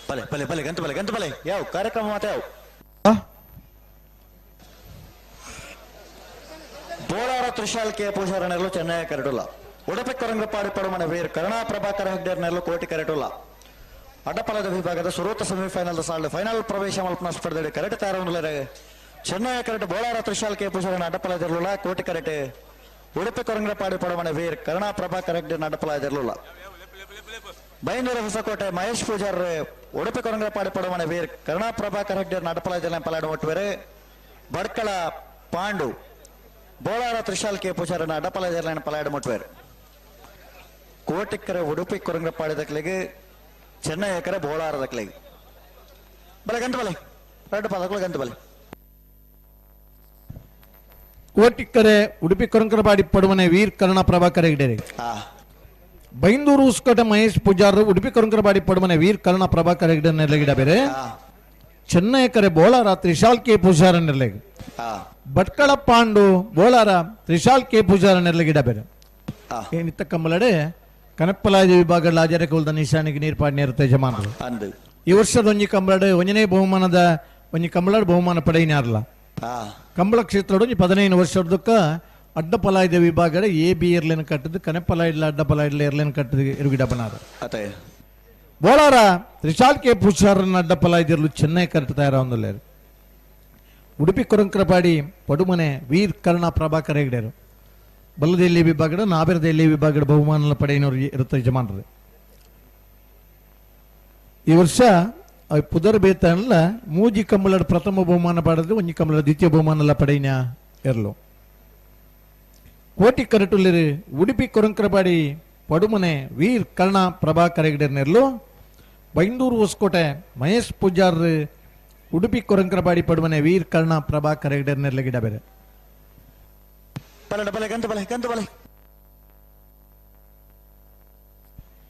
Speaker 2: ಬಲೆ ಬಲೆ ಬಲೆ ಗಂಟು ಬಲೆ ಗಂಟು ಬಲೆ ಯಾವ ಕಾರ್ಯಕ್ರಮ ಮಾತ ಯಾವ ಬೋಳಾರ ತ್ರಿಶಾಲ್ ಕೆ ಪೂಜಾರನೆಲ್ಲೂ ಚೆನ್ನೈ ಕರೆಡುಲ್ಲ ಉಡುಪಿ ಕೊರಂಗಪಾಡಿ ಪಡುಮನೆ ವೀರ್ ಕರುಣಾ ಪ್ರಭಾಕರ ಹೆಗ್ಡೇರ್ನೆಲ್ಲೂ ಕೋಟಿ ಕರೆಟುಲ್ಲ ಅಡ್ಡಪಲದ ವಿಭಾಗದ ಸುರೂತ ಸೆಮಿಫೈನಲ್ ಸಾಲು ಫೈನಲ್ ಪ್ರವೇಶ ಮಲ್ಪನ ಸ್ಪರ್ಧೆ ಕರೆಟ್ ತಯಾರು ಚೆನ್ನೈ ಕರೆಟ್ ಬೋಳಾರ ತ್ರಿಶಾಲ್ ಕೆ ಪೂಜಾರನ ಅಡ್ಡಪಲದಿರಲಿಲ್ಲ ಕೋಟಿ ಕರೆಟ್ ಉಡುಪಿ ಕೊರಂಗಪಾಡಿ ಪಡುಮನೆ ವೀರ್ ಕರುಣಾ ಪ್ರಭಾಕರ ಹೆಗ್ಡೇರ್ನ ಅಡ್ಡಪಲದಿರಲಿಲ್ಲ ಬೈಂದೂರು ಹೊಸಕೋಟೆ ಮಹೇಶ್ ಪೂಜಾರ್ ಉಡುಪಿ ಕೊರಂಗಪಾಡಿ ಪಡುಮನೆ ವೀರ್ ಕರುಣಾ ಪ್ರಭಾಕರ ಹೆಗ್ಡೇರ್ನ ಅಡ್ಡಪಲದಿರಲಿಲ್ಲ ಪಲಾಡು ಒಟ್ಟುವೆರೆ ಬಡ್ಕಳ ಪಾಂಡು ಬೋಳಾರ ತ್ರಿಶಾಲ್ ಕೆ ಪೂಜಾರನ ಅಡ್ಡಪಲದಿರಲಿಲ್ಲ ಪಲಾಡು ಮುಟ್ಟುವೆರು ಕೋಟಿಕ್ಕರೆ ಉಡುಪಿ ಕೊರಂಗಪಾಡಿ ದಕ್ಲಿಗೆ ಚೆನ್ನೈ ಎಕರೆ ಬೋಳಾರ ದಕ್ಲಿಗೆ ಬಲೆ ಗಂಟು ಬಲೆ ಎರಡು ಪದಗಳು ಗಂಟು ಬಲೆ
Speaker 1: ಕೋಟಿಕ್ಕರೆ ಉಡುಪಿ ಕೊರಂಕರಪಾಡಿ ಪಡುಮನೆ ವೀರ್ ಕರುಣಾ ಪ್ರಭಾಕರ ಹೆಗ್ಡೇರಿ ಬೈಂದೂರು ಉಸ್ಕೋಟೆ ಮಹೇಶ್ ಪೂಜಾರ್ ಉಡುಪಿ ಕೊರಂಕರಪಾಡಿ ಪಡುಮನೆ ವೀರ್ ಕರುಣಾ ಪ್ರಭಾಕರ ಹೆಗ್ಡೆ ನೆಲೆಗಿಡ ಬೇರೆ ಚೆನ್ನೈ ಕರೆ ಬೋಳಾರ ತ್ರಿಶಾಲ್ ಕೆ ಪೂಜಾರ ನೆಲೆಗೆ ಭಟ್ಕಳ ಪಾಂಡು ಬೋಳಾರ ತ್ರಿಶಾಲ್ ಕೆ ಪೂಜಾರ ನೆಲೆಗಿಡ ಬೇರೆ ಏನಿತ್ತ ಕಂಬಲಡೆ ಕನಪ್ಪಲಾಜ ವಿಭಾಗದ ಆಚಾರ್ಯ ಕುಲದ ನಿಶಾನಿಗೆ ನೀರ್ಪಾಡಿ ನೇರುತ್ತೆ ಯಜಮಾನರು. ಈ ವರ್ಷದ ಒಂಜಿ ಕಂಬಳಡೆ ಒಂಜನೇ ಬಹುಮಾನದ ಒಂಜಿ ಕಂಬಳಡ್ ಬಹುಮಾನ ಪಡೆಯಿನಾರಲ್ಲ ಕಂಬಳ ಕ್ಷೇತ್ರದ ಒಂಜಿ 15 ವರ್ಷದಕ್ಕ ಅಡ್ಡಪಲಾಯ್ದ ವಿಭಾಗದ ಎ ಬಿ ಏರ್ಲೈನ್ ಕಟ್ಟದು ಕನೆಪಲಾಯ್ಡ್ಲ ಅಡ್ಡಪಲಾಯ್ಡ್ಲ ಏರ್ಲೈನ್ ಕಟ್ಟದು ಇರುಗಿಡ ಬನಾರ ಬೋಳಾರ ತ್ರಿಶಾಲ್ ಕೆ ಪೂಜಾರನ್ನ ಅಡ್ಡಪಲಾಯ್ದಿರಲು ಚೆನ್ನೈ ಕರೆಕ್ಟ್ ತಯಾರ ಉಡುಪಿ ಕೊರಂಕರಪಾಡಿ ಪಡುಮನೆ ವೀರ್ ಕರ್ಣ ಪ್ರಭಾಕರ ಹೆಗ್ಡೇರು ಬಲ್ಲದೆಲ್ಲಿ ವಿಭಾಗದ ನಾಬೆರದೆಲ್ಲಿ ವಿಭಾಗದ ಬಹುಮಾನ ಪಡೆಯಿನವರು ಇರುತ್ತೆ ಯಜಮಾನರು. ಈ ವರ್ಷ ಪುದರ್ ಬೇತನಲ್ಲ ಮೂಜಿ ಕಂಬಳದ ಪ್ರಥಮ ಬಹುಮಾನ ಪಡೆದು ಒಂಜಿ ಕಂಬಳದ ದ್ವಿತೀಯ ಬಹುಮಾನ ಎಲ್ಲ ಪಡೆಯಿನ ಇರಲು ಕೋಟಿ ಕರಟುಲ್ಲಿರು ಉಡುಪಿ ಕೊರಂಕರಪಾಡಿ ಪಡುಮನೆ ವೀರ್ ಕರ್ಣ ಪ್ರಭಾಕರ ಹೆಗ್ಡೇರ್ನೆರ್ಲು ಬೈಂದೂರು ಹೊಸಕೋಟೆ ಮಹೇಶ್ ಪೂಜಾರ್ ಉಡುಪಿ ಕೊರಂಕರಪಾಡಿ ಪಡುಮನೆ ವೀರ್ ಕರ್ಣ ಪ್ರಭಾಕರ ಹೆಗ್ಡೇರ್ನೆರ್ಲ ಗಿಡ ಬೇರೆ
Speaker 2: ಬಲೆ ಬಲೆ ಗಂಟು ಬಲೆ ಗಂಟು ಬಲೆ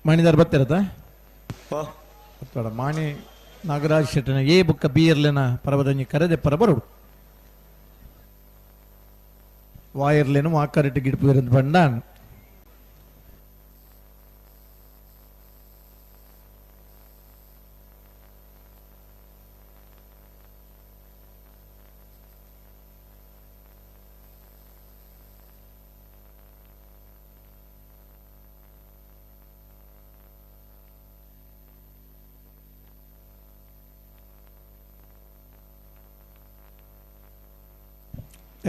Speaker 1: ಮಾಣಿದಾರ್ ಬತ್ತಿರತ್ತ ಮಾಣಿ ನಾಗರಾಜ್ ಶೆಟ್ಟನ ಎ ಬುಕ್ಕ ಬಿ ಇರ್ಲಿನ ಪರವದಂಜಿ ಕರೆದೆ ಪರ ಬರೋಡು ವಾಯರ್ಲೇನು ವಾಕರಿಟ್ಟು ಗಿಡಪು ಬಂಡಾನ್.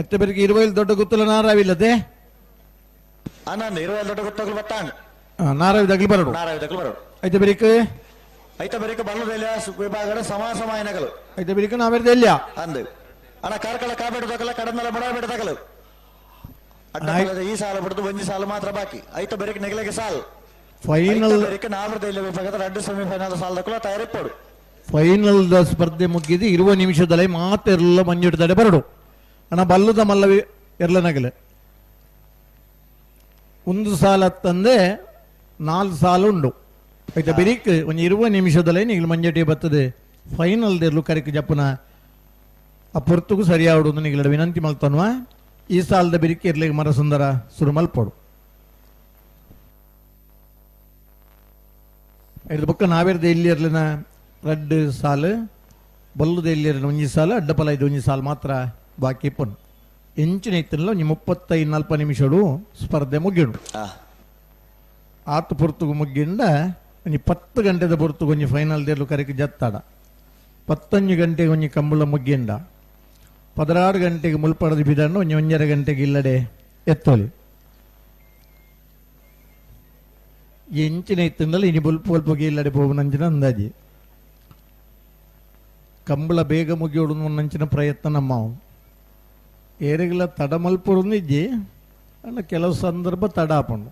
Speaker 1: ಎತ್ತ ಬೆರಕೆ ಇರುವೈಲ್ ದೊಡ್ಡ ಗುತ್ತಲ ನಾರಾವಿಲ್ಲದೆ
Speaker 2: ಆನಂದ್ ಇರುವೈಲ್ ದೊಡ್ಡ ಗುತ್ತಗಳು ಬತ್ತಾಂಡ್
Speaker 1: ನಾರಾವಿ ದಗ್ಲು ಬರಡು
Speaker 2: ನಾರಾವಿ ದಗ್ಲು ಬರಡು
Speaker 1: ಐತ ಬೆರಿಕೆ
Speaker 2: ಐತ ಬೆರಿಕೆ ಬಲ್ಲದೆಲ್ಲ ವಿಭಾಗದ ಸಮ ಸಮ ಏನಗಲು
Speaker 1: ಐತ ಬೆರಿಕೆ ನಾವೆರ್ದೆಲ್ಲ
Speaker 2: ಅಂದು ಅಣ್ಣ ಕಾರ್ಕಳ ಕಾಬೇಡು ತಗಲ ಕಡಂದಲ ಬಡಬೇಡ ತಗಲು ಈ ಸಾಲ ಬಿಡ್ದು ಒಂಜಿ ಸಾಲು ಮಾತ್ರ ಬಾಕಿ ಐತ ಬೆರಿಕೆ ನೆಗಲಿಗೆ ಸಾಲ್
Speaker 1: ಫೈನಲ್
Speaker 2: ಬೆರಿಕೆ ನಾವರ್ದೆಲ್ಲ ವಿಭಾಗದ ಎರಡು ಸೆಮಿಫೈನಲ್ ಸಾಲ ದಕ್ಕಲ ತಯಾರಿಪ್ಪಡು
Speaker 1: ಫೈನಲ್ the ಸ್ಪರ್ಧೆ ಮುಗಿದು ಇರುವ ನಿಮಿಷದಲ್ಲಿ ಮಾತೆಲ್ಲ ಮಂಜುಡ್ದಡೆ ಬರಡು ಅಣ್ಣ ಬಲ್ಲದ ಮಲ್ಲವಿ ಎರ್ಲನಗಲೆ ಒಂದು ಸಾಲ ತಂದೆ ನಾಲ್ಕು ಸಾಲ ಉಂಡು ಆಯ್ತಾ ಬೆರಿಕ್ ಒಂದು ಇರುವ ನಿಮಿಷದಲ್ಲೇ ನೀವು ಮಂಜಟಿ ಬರ್ತದೆ ಫೈನಲ್ ದೇರ್ಲು ಕರೆಕ್ ಜಪ್ಪನ ಆ ಪೊರ್ತುಗು ಸರಿಯಾವಡು ನಿಗಲ ವಿನಂತಿ ಮಲ್ತನ್ವ ಈ ಸಾಲದ ಬೆರಿಕೆ ಇರ್ಲಿಕ್ಕೆ ಮರ ಸುಂದರ ಸುರು ಮಲ್ಪಡು ಇದ್ರ ಬೊಕ್ಕ ನಾವೇರ್ದ ಇಲ್ಲಿ ಇರ್ಲಿನ ರಡ್ಡು ಸಾಲು ಬಲ್ಲುದ ಇಲ್ಲಿ ಇರಲಿನ ಒಂಜಿ ಸಾಲು ಅಡ್ಡಪಲ ಇದು ಒಂಜಿ ಸಾಲು ಮಾತ್ರ ಬಾಕಿ ಪೊನ್ನು ಎಂಚಿನ ಇತ್ತಿನಲ್ಲ ಒಂಜಿ 35 40 ನಿಮಿಷಡು ಸ್ಪರ್ಧೆ ಮುಗಿಡು ಆತು ಪೊರ್ತುಗು ಮುಗ್ಗಿಂಡ ಒಂಜಿ 10 ಗಂಟೆದ ಪೊರ್ತುಗು ಒಂಜಿ ಫೈನಲ್ ದೇರ್ಲು ಕರೆಕ್ ಜತ್ತಾಡ 15 ಗಂಟೆಗೆ ಒಂಜಿ ಕಂಬಳ ಮುಗ್ಗಿಂಡ 16 ಗಂಟೆಗೆ ಮುಲ್ಪಡದ ಬಿದಣ್ಣು ಒಂಜಿ 1.5 ಗಂಟೆಗೆ ಇಲ್ಲಡೆ ಎತ್ತೋಲಿ ಎಂಚಿನ ಇತ್ತಿಂದಲ್ಲ ಇನಿ ಬುಲ್ಪು ಅಲ್ಪಗೆ ಇಲ್ಲಡೆ ಹೋಗುನಂಚಿನ ಅಂದಾಜಿ ಕಂಬಳ ಬೇಗ ಮುಗಿಯೋಡು ನಂಚಿನ ಪ್ರಯತ್ನ ನಮ್ಮ ಏರೆಗಳ ತಡ ಮಲ್ಪೊಡು ಇಜ್ಜಿ ಅಲ್ಲ ಕೆಲವು ಸಂದರ್ಭ ತಡ ಆಪಂಡು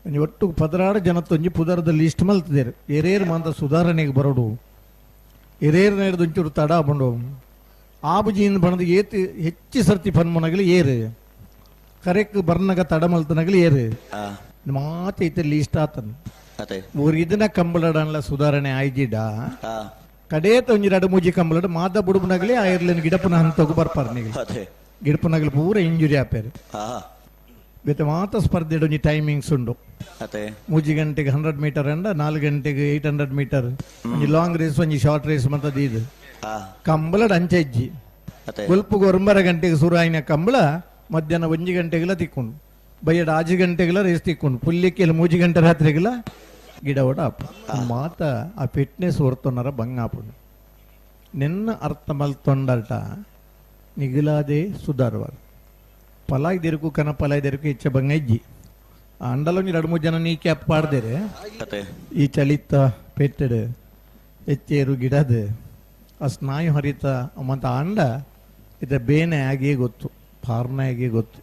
Speaker 1: ಒಂಜಿ ಒಟ್ಟು 16 ಜನತ್ತೊಂಜಿ ಪುದರದ ಲಿಸ್ಟ್ ಮಲ್ತಿದ್ದೇರು ಏರೇರು ಮಾಂತ ಸುಧಾರಣೆಗೆ ಬರೋಡು ಏರೇರು ನೇರದು ಒಂಚೂರು ತಡ ಆಪಂಡು ಆಬುಜಿಯಿಂದ ಬಣದ ಏತಿ ಹೆಚ್ಚು ಸರ್ತಿ ಪನ್ಮುನಗಲಿ ಏರು ಕರೆಕ್ ಬರ್ನಗ ತಡ ಮಲ್ತನಗಲಿ ಏರು ಮಾತೈತೆ ಲಿಸ್ಟ್ ಆತನು ಇದನ್ನ ಕಂಬಳಡನ್ಲ ಸುಧಾರಣೆ ಆಯ್ಜಿಡ ಕಡೇತ ಒಂಜಿ ರಡು ಮೂಜಿ ಕಂಬಳಡ್ ಮಾದ ಬುಡುಬುನಗಲಿ ಆಯಿರ್ಲಿನ ಗಿಡಪನ ಹಂತೋಗು ಬರ್ಪಾರ ನಿಗಲಿ ಗಿಡಪನಗಲಿ ಪೂರ ಇಂಜುರಿ ಆಪೇರು ಬೇತೆ ಮಾತ ಸ್ಪರ್ಧೆ ಒಂಜಿ ಟೈಮಿಂಗ್ಸ್ ಉಂಡು 3 ಗಂಟೆಗೆ 100 ಮೀಟರ್ ಅಂಡ 4 ಗಂಟೆಗೆ 800 ಮೀಟರ್ ಒಂಜಿ ಲಾಂಗ್ ರೇಸ್ ಒಂಜಿ ಶಾರ್ಟ್ ರೇಸ್ ಮತ್ತದ ಇದು ಕಂಬಳಡ್ ಅಂಚೆ ಇಜ್ಜಿ ಬೊಲ್ಪುಗು 9 ಗಂಟೆಗೆ ಸುರು ಆಯಿನ ಕಂಬಳ ಮಧ್ಯಾಹ್ನ 1 ಗಂಟೆಗೆಲ್ಲ ತಿಕ್ಕೊಂಡು ಬಯ್ಯಡ 5 ಗಂಟೆಗೆಲ್ಲ ರೇಸ್ ತಿಕ್ಕೊಂಡು ಪುಲ್ಲಿಕ್ಕೆ 3 ಗಂಟೆ ರಾತ್ರಿಗೆಲ್ಲ ಗಿಡ ಓಡ ಅಪ್ಪ ಮಾತ ಆ ಫಿಟ್ನೆಸ್ ಹೊರ್ತೊನ್ನರ ಬಂಗಾಪುಂಡು ನಿನ್ನ ಅರ್ಥ ಮಲ್ತೊಂಡಟ ನಿಗಿಲಾದೆ ಸುಧಾರವಾರ ಪಲಾಯ್ದಿರುಕು ಕನ ಪಲಾಯ್ದಿರುಕು ಹೆಚ್ಚ ಬಂಗ ಇಜ್ಜಿ ಅಂಡಲೊಂಜಿ 2-3 ಜನ ನೀ ಕ್ಯಾಪ್ ಪಾಡ್ದೇರೆ ಈ ಚಳಿತ ಪೆಟ್ಟೆಡು ಹೆಚ್ಚೇರು ಗಿಡದ ಆ ಸ್ನಾಯು ಹರಿತ ಮತ್ತು ಅಂಡ ಇದ ಬೇನೆ ಆಗಿಯೇ ಗೊತ್ತು ಪಾರ್ನೆ ಆಗಿಯೇ ಗೊತ್ತು.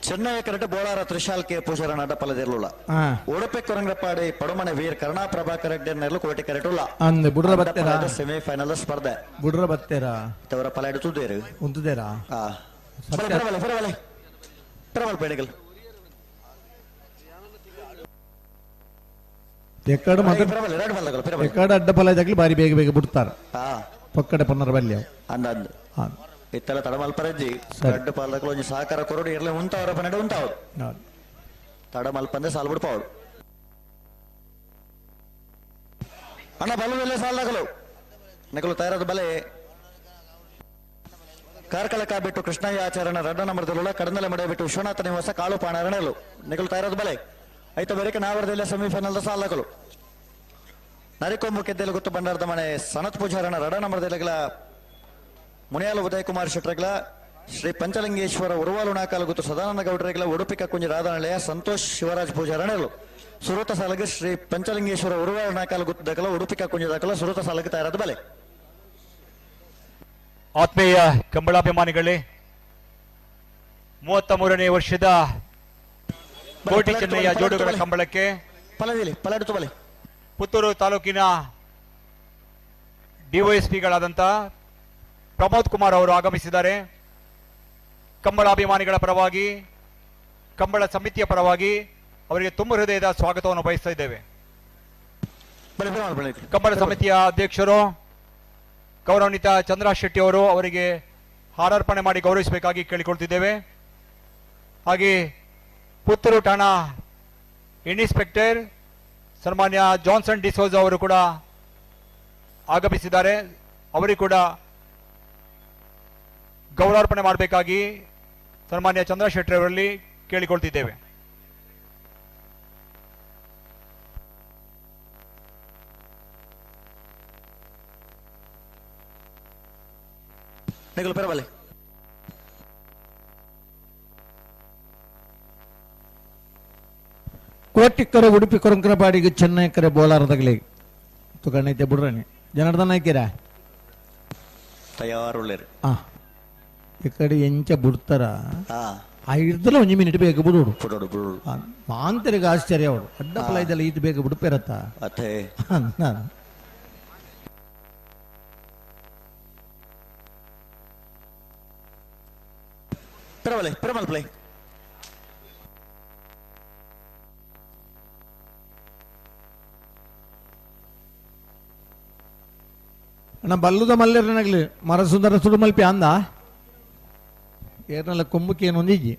Speaker 2: ಚೆನ್ನೈ ಕರೆಟ್ ಬೋಳಾರ ತ್ರಿಶಾಲ್ ಕೆ ಪೂಜಾರ ನಟ ಪಲದಿರಲಿಲ್ಲ. ಉಡುಪಿ ಕೊರಂಗಪಾಡಿ ಪಡುಮನೆ ವೀರ್ ಕರುಣಾ ಪ್ರಭಾಕರ್ ರೆಡ್ಡಿ ಕೋಟಿ ಕರೆಟುಲ್ಲ.
Speaker 1: ಅಂದ್ ಬುಡ್ರ ಬತ್ತೇರಾ
Speaker 2: ಸೆಮಿಫೈನಲ್ ಸ್ಪರ್ಧೆ
Speaker 1: ಬುಡ್ರ ಬತ್ತೇರಾ
Speaker 2: ತವರ ಪಲ ಇಡುತ್ತೇರು
Speaker 1: ಉಂತುದೇರಾ
Speaker 2: ಪರವಲೆ ಪರವಲೆ ಪರವಲೆ ಪೇಡಿಗಲ್
Speaker 1: ಎಕ್ಕಡ ಮಾತ್ರ ಎಕ್ಕಡ ಅಡ್ಡ ಫಲ ಇದ್ದಾಗಲಿ ಬಾರಿ ಬೇಗ ಬೇಗ ಬಿಡ್ತಾರೆ. ಪಕ್ಕಡೆ ಪನ್ನರ ಬಲ್ಯ
Speaker 2: ಅಂದ ಅಂದ್ ಇತ್ತೆಲ್ಲ ತಡಮಲ್ಪರಜ್ಜಿ ದೊಡ್ಡ ಪಾಲಕಲು ಒಂಜಿ ಸಹಕಾರ ಕೊರಡು ಇರ್ಲೆ ಉಂತಾವ್ರ ಪನ್ನಡ ಉಂತಾವ್ರು ತಡಮಲ್ಪಂದೆ ಸಾಲ್ ಬಿಡ್ಪಾವ್ರು ಅಣ್ಣ ಬಲದಲ್ಲೇ ಸಾಲಗಳು ನಕಲು ತಯಾರಾದ ಬಲೆ ಕಾರ್ಕಳಕ ಬಿಟ್ಟು ಕೃಷ್ಣಯ್ಯ ಆಚರಣ ರಡ್ಡ ನಂಬರ್ದಲ್ಲ ಕಡನಲೆ ಮಡೆ ಬಿಟ್ಟು ವಿಶ್ವನಾಥ ನಿವಾಸ ಕಾಳು ಪಾಣರಣಲು ನಿಕಲು ತಯಾರಾದ ಬಲೆ ಐತ ಬರೀಕ ನಾವರದಲ್ಲೇ ಸೆಮಿಫೈನಲ್ ಸಾಲಗಳು ನರಿಕೊಂಬು ಕೆದ್ದೆಲ್ಲ ಗೊತ್ತು ಬಂಡಾರದ ಮನೆ ಸನತ್ ಪೂಜಾರಣ ರಡ ನಂಬರ್ದೆಲ್ಲ ಮುನಿಯಾಲ ಉದಯ್ ಕುಮಾರ್ ಶೆಟ್ರಗ್ಲ ಶ್ರೀ ಪಂಚಲಿಂಗೇಶ್ವರ ಉರುವಾಲು ನಾಕಾಲು ಗೊತ್ತು ಸದಾನಂದ ಗೌಡರಿಗಳ ಉಡುಪಿ ಕಕ್ಕುಂಜಿ ರಾಧಾನಳೆಯ ಸಂತೋಷ್ ಶಿವರಾಜ್ ಪೂಜಾರಣಲು ಸುರತ ಸಾಲಗ ಶ್ರೀ ಪಂಚಲಿಂಗೇಶ್ವರ ಉರುವಾಲು ನಾಕಾಲು ಗೊತ್ತು ದಾಖಲ ಉಡುಪಿ ಕಕ್ಕುಂಜಿ ದಾಖಲ ಸುರತ ಸಾಲಗ ತಯಾರಾದ ಬಲೆ.
Speaker 6: ಆತ್ಮೀಯ ಕಂಬಳಾಭಿಮಾನಿಗಳೇ, 33ನೇ ವರ್ಷದ ಕೋಟಿ ಚೆನ್ನಯ್ಯ ಜೋಡುಗಳ ಕಂಬಳಕ್ಕೆ ಪುತ್ತೂರು ತಾಲೂಕಿನ ಡಿವೈಎಸ್ಪಿಗಳಾದಂಥ ಪ್ರಮೋದ್ ಕುಮಾರ್ ಅವರು ಆಗಮಿಸಿದ್ದಾರೆ. ಕಂಬಳಾಭಿಮಾನಿಗಳ ಪರವಾಗಿ, ಕಂಬಳ ಸಮಿತಿಯ ಪರವಾಗಿ ಅವರಿಗೆ ತುಂಬ ಹೃದಯದ ಸ್ವಾಗತವನ್ನು ಬಯಸ್ತಾ ಇದ್ದೇವೆ. ಕಂಬಳ ಸಮಿತಿಯ ಅಧ್ಯಕ್ಷರು ಗೌರವಾನ್ವಿತ ಚಂದ್ರ ಶೆಟ್ಟಿ ಅವರು ಅವರಿಗೆ ಹಾರಾರ್ಪಣೆ ಮಾಡಿ ಗೌರವಿಸಬೇಕಾಗಿ ಕೇಳಿಕೊಳ್ತಿದ್ದೇವೆ. ಹಾಗೆ ಪುತ್ತೂರು ಠಾಣಾ ಇನ್ಸ್ಪೆಕ್ಟರ್ ಸನ್ಮಾನ್ಯ ಜಾನ್ಸನ್ ಡಿಸೋಜ ಅವರು ಕೂಡ ಆಗಮಿಸಿದ್ದಾರೆ. ಅವರಿಗೆ ಕೂಡ ಗೌರವಾರ್ಪಣೆ ಮಾಡಬೇಕಾಗಿ ಸನ್ಮಾನ್ಯ ಚಂದ್ರ ಶೆಟ್ಟಿ ಅವರಲ್ಲಿ ಕೇಳಿಕೊಳ್ತಿದ್ದೇವೆ.
Speaker 2: ನಿಗಲು ಪೆರಬಲೆ
Speaker 1: ಕೋಟಿಕ್ಕರೆ ಉಡುಪಿ ಕೊರಂಕರಪಾಡಿಗೆ ಚೆನ್ನೈ ಕರೆ ಬೋಲಾರದಗಲಿ ತುಕಣ್ಣೈತೆ ಬುಡ್ರಣಿ ಜನಾರ್ದನ ಹಾಕಿರ
Speaker 2: ತಯಾರುಳ್ಳೇರು
Speaker 1: ಈ ಕಡೆ ಎಂಚ ಬುಡ್ತಾರ ಆ ಹಿಡ್ದಲ್ಲ ಒಂಜಿ ಮಿನಿಟ್ ಬೇಗ ಬಿಡೋಡು
Speaker 2: ಬಿಡೋಡು ಬಿಡೋಡು
Speaker 1: ಮಾಂತರಿಗೆ ಆಶ್ಚರ್ಯ ಅವಳು ಅಡ್ಡ ಫಲ ಇದೆಲ್ಲ ಈತ ಬೇಗ ಬಿಡುಪಿರತ್ತ
Speaker 2: ಅತ್ತೆ
Speaker 1: ನಾನು
Speaker 2: ಪರವಲೆ ಪರಮಲ್ ಪ್ಲೇ
Speaker 1: ಅಣ್ಣ ಬಲ್ಲುದ ಮಲ್ಲೇರನಾಗ್ಲಿ ಮರ ಸುಂದರ ಸುಡು ಮಲ್ಪಿ ಅಂದ ಏರ್ನಲ್ಲ ಕೊಂಬುಕ್ಕೆ ಏನು ಒಂದಿಜ್ಜಿ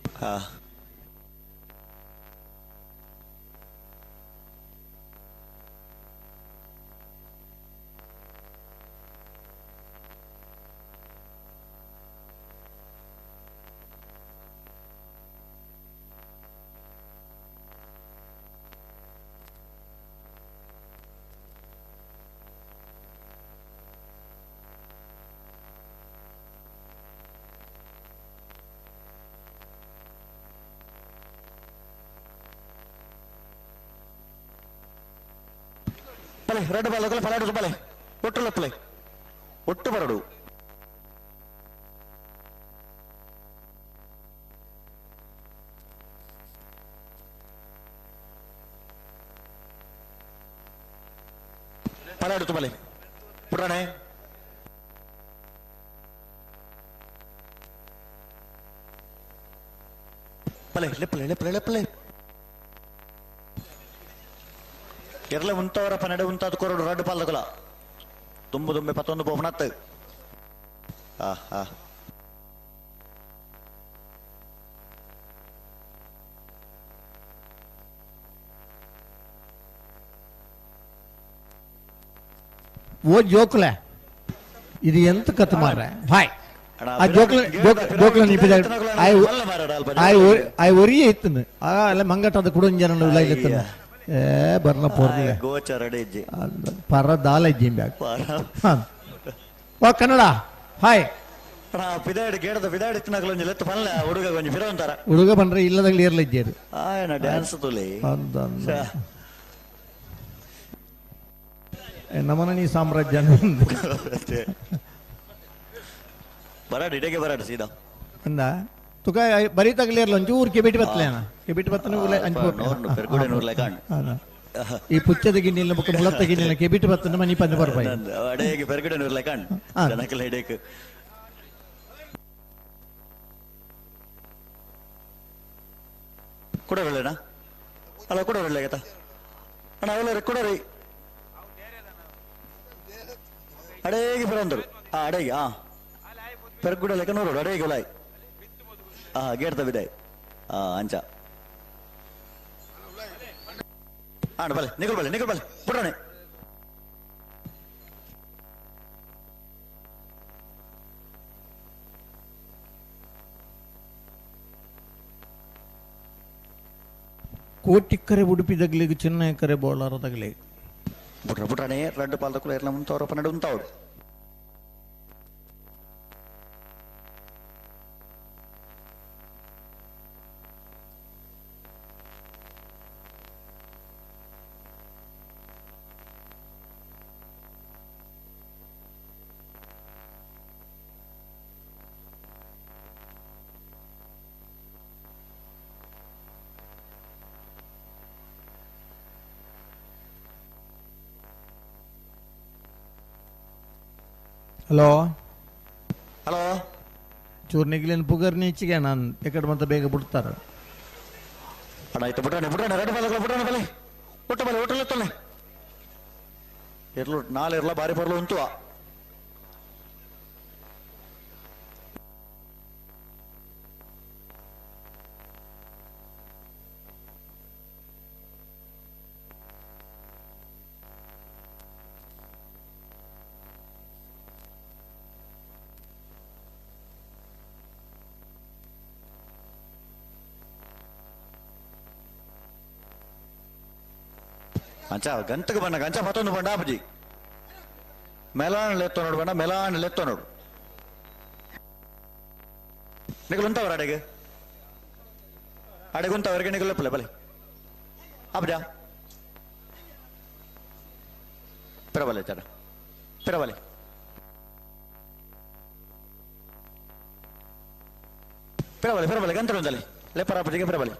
Speaker 2: ಬಲೆ ರೆಡ್ ಬಾಲ್ ಹೋಗಲ್ಲ ಫಲಾಡು ಬಲೆ ಒಟ್ಟು ಲಪ್ಪಲೆ ಒಟ್ಟು ಬರಡು ಫಲಾಡು ಬಲೆ ಪುರಾಣೆ ಬಲೆ ಲೆಪ್ಪಲೆ ಲೆಪ್ಪಲೆ ಲೆಪ್ಪಲೆ ಎರ್ಲ ಉಂತವರ ಪನ್ನಡೆ ಉಂತಾದ ಕೊರಡು ರಡ್ಡು ಪಾಲ್ದಕಲ ತುಂಬು ತುಂಬೆ ಪತ್ತೊಂದು ಪೋಪಣತ್ತು ಆ ಆ
Speaker 1: ಓ ಜೋಕುಲೆ ಇದು ಎಂತ ಕತ್ ಮಾರ್ರೆ ಹಾಯ್ ಆ ಜೋಕ್ಲ ಜೋಕ್ಲ ನಿಪಿದ ಆಯ್ ಒರಿಯೇ ಇತ್ತು ಆ ಅಲ್ಲ ಮಂಗಟದ ಕುಡೊಂಜನ ಉಲಾಯಿತ್ತು ಏ ಬರ್ನ ಪೋರ್ಲೆ
Speaker 2: ಗೋಚರ ಅಡಿಜ್ಜಿ
Speaker 1: ಪರ ದಾಲ ಇಜ್ಜಿ ಬ್ಯಾಗ್ ಓ ಕನ್ನಡ ಹಾಯ್
Speaker 2: ಪಿದಾಡಿ ಗೇಡದ ಪಿದಾಡಿ ತಿನ್ನಕಲ ಒಂಜಿ ಲೆತ್ತು ಪನ್ಲೆ ಹುಡುಗ ಒಂಜಿ ಫಿರ ಒಂತಾರ
Speaker 1: ಹುಡುಗ ಬಂದ್ರೆ ಇಲ್ಲದಾಗಲಿ ಇರ್ಲ ಇಜ್ಜೇರು
Speaker 2: ಆಯನ ಡ್ಯಾನ್ಸ್ ತುಲಿ
Speaker 1: ನಮನ ಸಾಮ್ರಾಜ್ಯ
Speaker 2: ಬರಾಡು ಇಡಗೆ ಬರಾಡು ಸೀದಾ
Speaker 1: ಅಂದ ತುಕ ಬರೀ ತಗಲಿರ್ಲ ಒಂಚೂರು ಕೆಬಿಟ್ ಬತ್ತಲೆ ಅಣ್ಣ ಕೆಬಿಟ್ ಬತ್ತನೆ ಈ ಪುಚ್ಚದ ಗಿನ್ನಿಲ್ಲ ಬೊಕ್ಕ ಮುಲತ್ತ ಗಿನ್ನಿಲ್ಲ ಕೆಬಿಟ್ ಬತ್ತನ ಮನಿ ಪಂದ ಬರ್ಪಾಯಿ
Speaker 2: ಅಡೇಗೆ ಪೆರ್ಗುಡೆ ನೂರ್ಲೆ ಕಾಣ್ ಜನಕಲ ಹಿಡೇಕ್ ಕೊಡೋರಲ್ಲೇನಾ ಅಲ್ಲ ಕೊಡೋರಲ್ಲ ಆಯ್ತಾ ಅಣ್ಣ ಅವಲ್ಲ ಕೊಡೋರಿ ಅಡೇಗೆ ಬರೋಂದರು ಹಾ ಅಡೇಗೆ ಹಾ ಪೆರ್ಗುಡೆ ಲೆಕ್ಕ ನೋಡು ಅಡೇಗೆ ಉಲಾಯ್ ಹಾ ಗೇಟ್ ತಬ್ಬಿದೆ ಹಾ ಅಂಚ ಅಣ್ಣ ಬಲೆ ನಿಗಲ್ ಬಲೆ ನಿಗಲ್ ಬಲೆ ಬಿಡೋಣೆ
Speaker 1: ಕೋಟಿ ಕರೆ ಉಡುಪಿ ತಗಲಿಗೆ ಚಿನ್ನ ಕರೆ ಬೋಳಾರ ತಗಲಿ
Speaker 2: ಬುಟ್ರ ಬುಟ್ರಾಣೆ ರಡ್ಡು ಪಾಲ್ದ ಕುಲ ಇರ್ಲ ಮುಂತವ್ರ ಪನ್ನಡು ಉಂತಾವಡು
Speaker 1: ಹಲೋ
Speaker 2: ಹಲೋ
Speaker 1: ಚೂರು ನಿಗ್ಲಿನ ಪುಗರ್ ನೀಚಿಗೆ ನಾನು ಎಕಡೆ ಮತ್ತೆ ಬೇಗ ಬಿಡ್ತಾರೆ
Speaker 2: ಅಣ್ಣ ಆಯ್ತು ಬಿಟ್ರಾಣೆ ಬಿಟ್ರಾಣೆ ಎರಡು ಬಾಲ ಬಿಟ್ರಾಣೆ ಬಲೆ ಒಟ್ಟು ಬಲೆ ಒಟ್ಟಲ್ಲ ತೊಲೆ ಇರ್ಲು ನಾಳೆ ಇರ್ಲ ಬಾರಿ ಬರ್ಲು ಉಂಟು ಅಂಚ ಗಂತಕ್ಕೆ ಬಣ್ಣ ಗಂಚ ಮತ್ತೊಂದು ಬಣ್ಣ ಅಪ್ಪಾಜಿ ಮೆಲಾನ್ ಲೆತ್ತೋ ನೋಡು ಬಣ್ಣ ಮೆಲಾನ್ ಲೆತ್ತೋ ನೋಡು. ನಿಕುಲು ಉಂತವರ ಅಡೆಗೆ ಅಡೆಗೆ ಉಂತವರಿಗೆ ನಿಕುಲು ಲೆಪ್ಪಲೆ ಬಲೆ ಅಬ್ಜಾ ಪಿರಬಲೆ ಚಡ ಪಿರಬಲೆ ಪಿರಬಲೆ ಪಿರಬಲೆ ಗಂಟೆ ಉಂದಲೆ ಲೆಪ್ಪರ ಪಿರಬಲೆ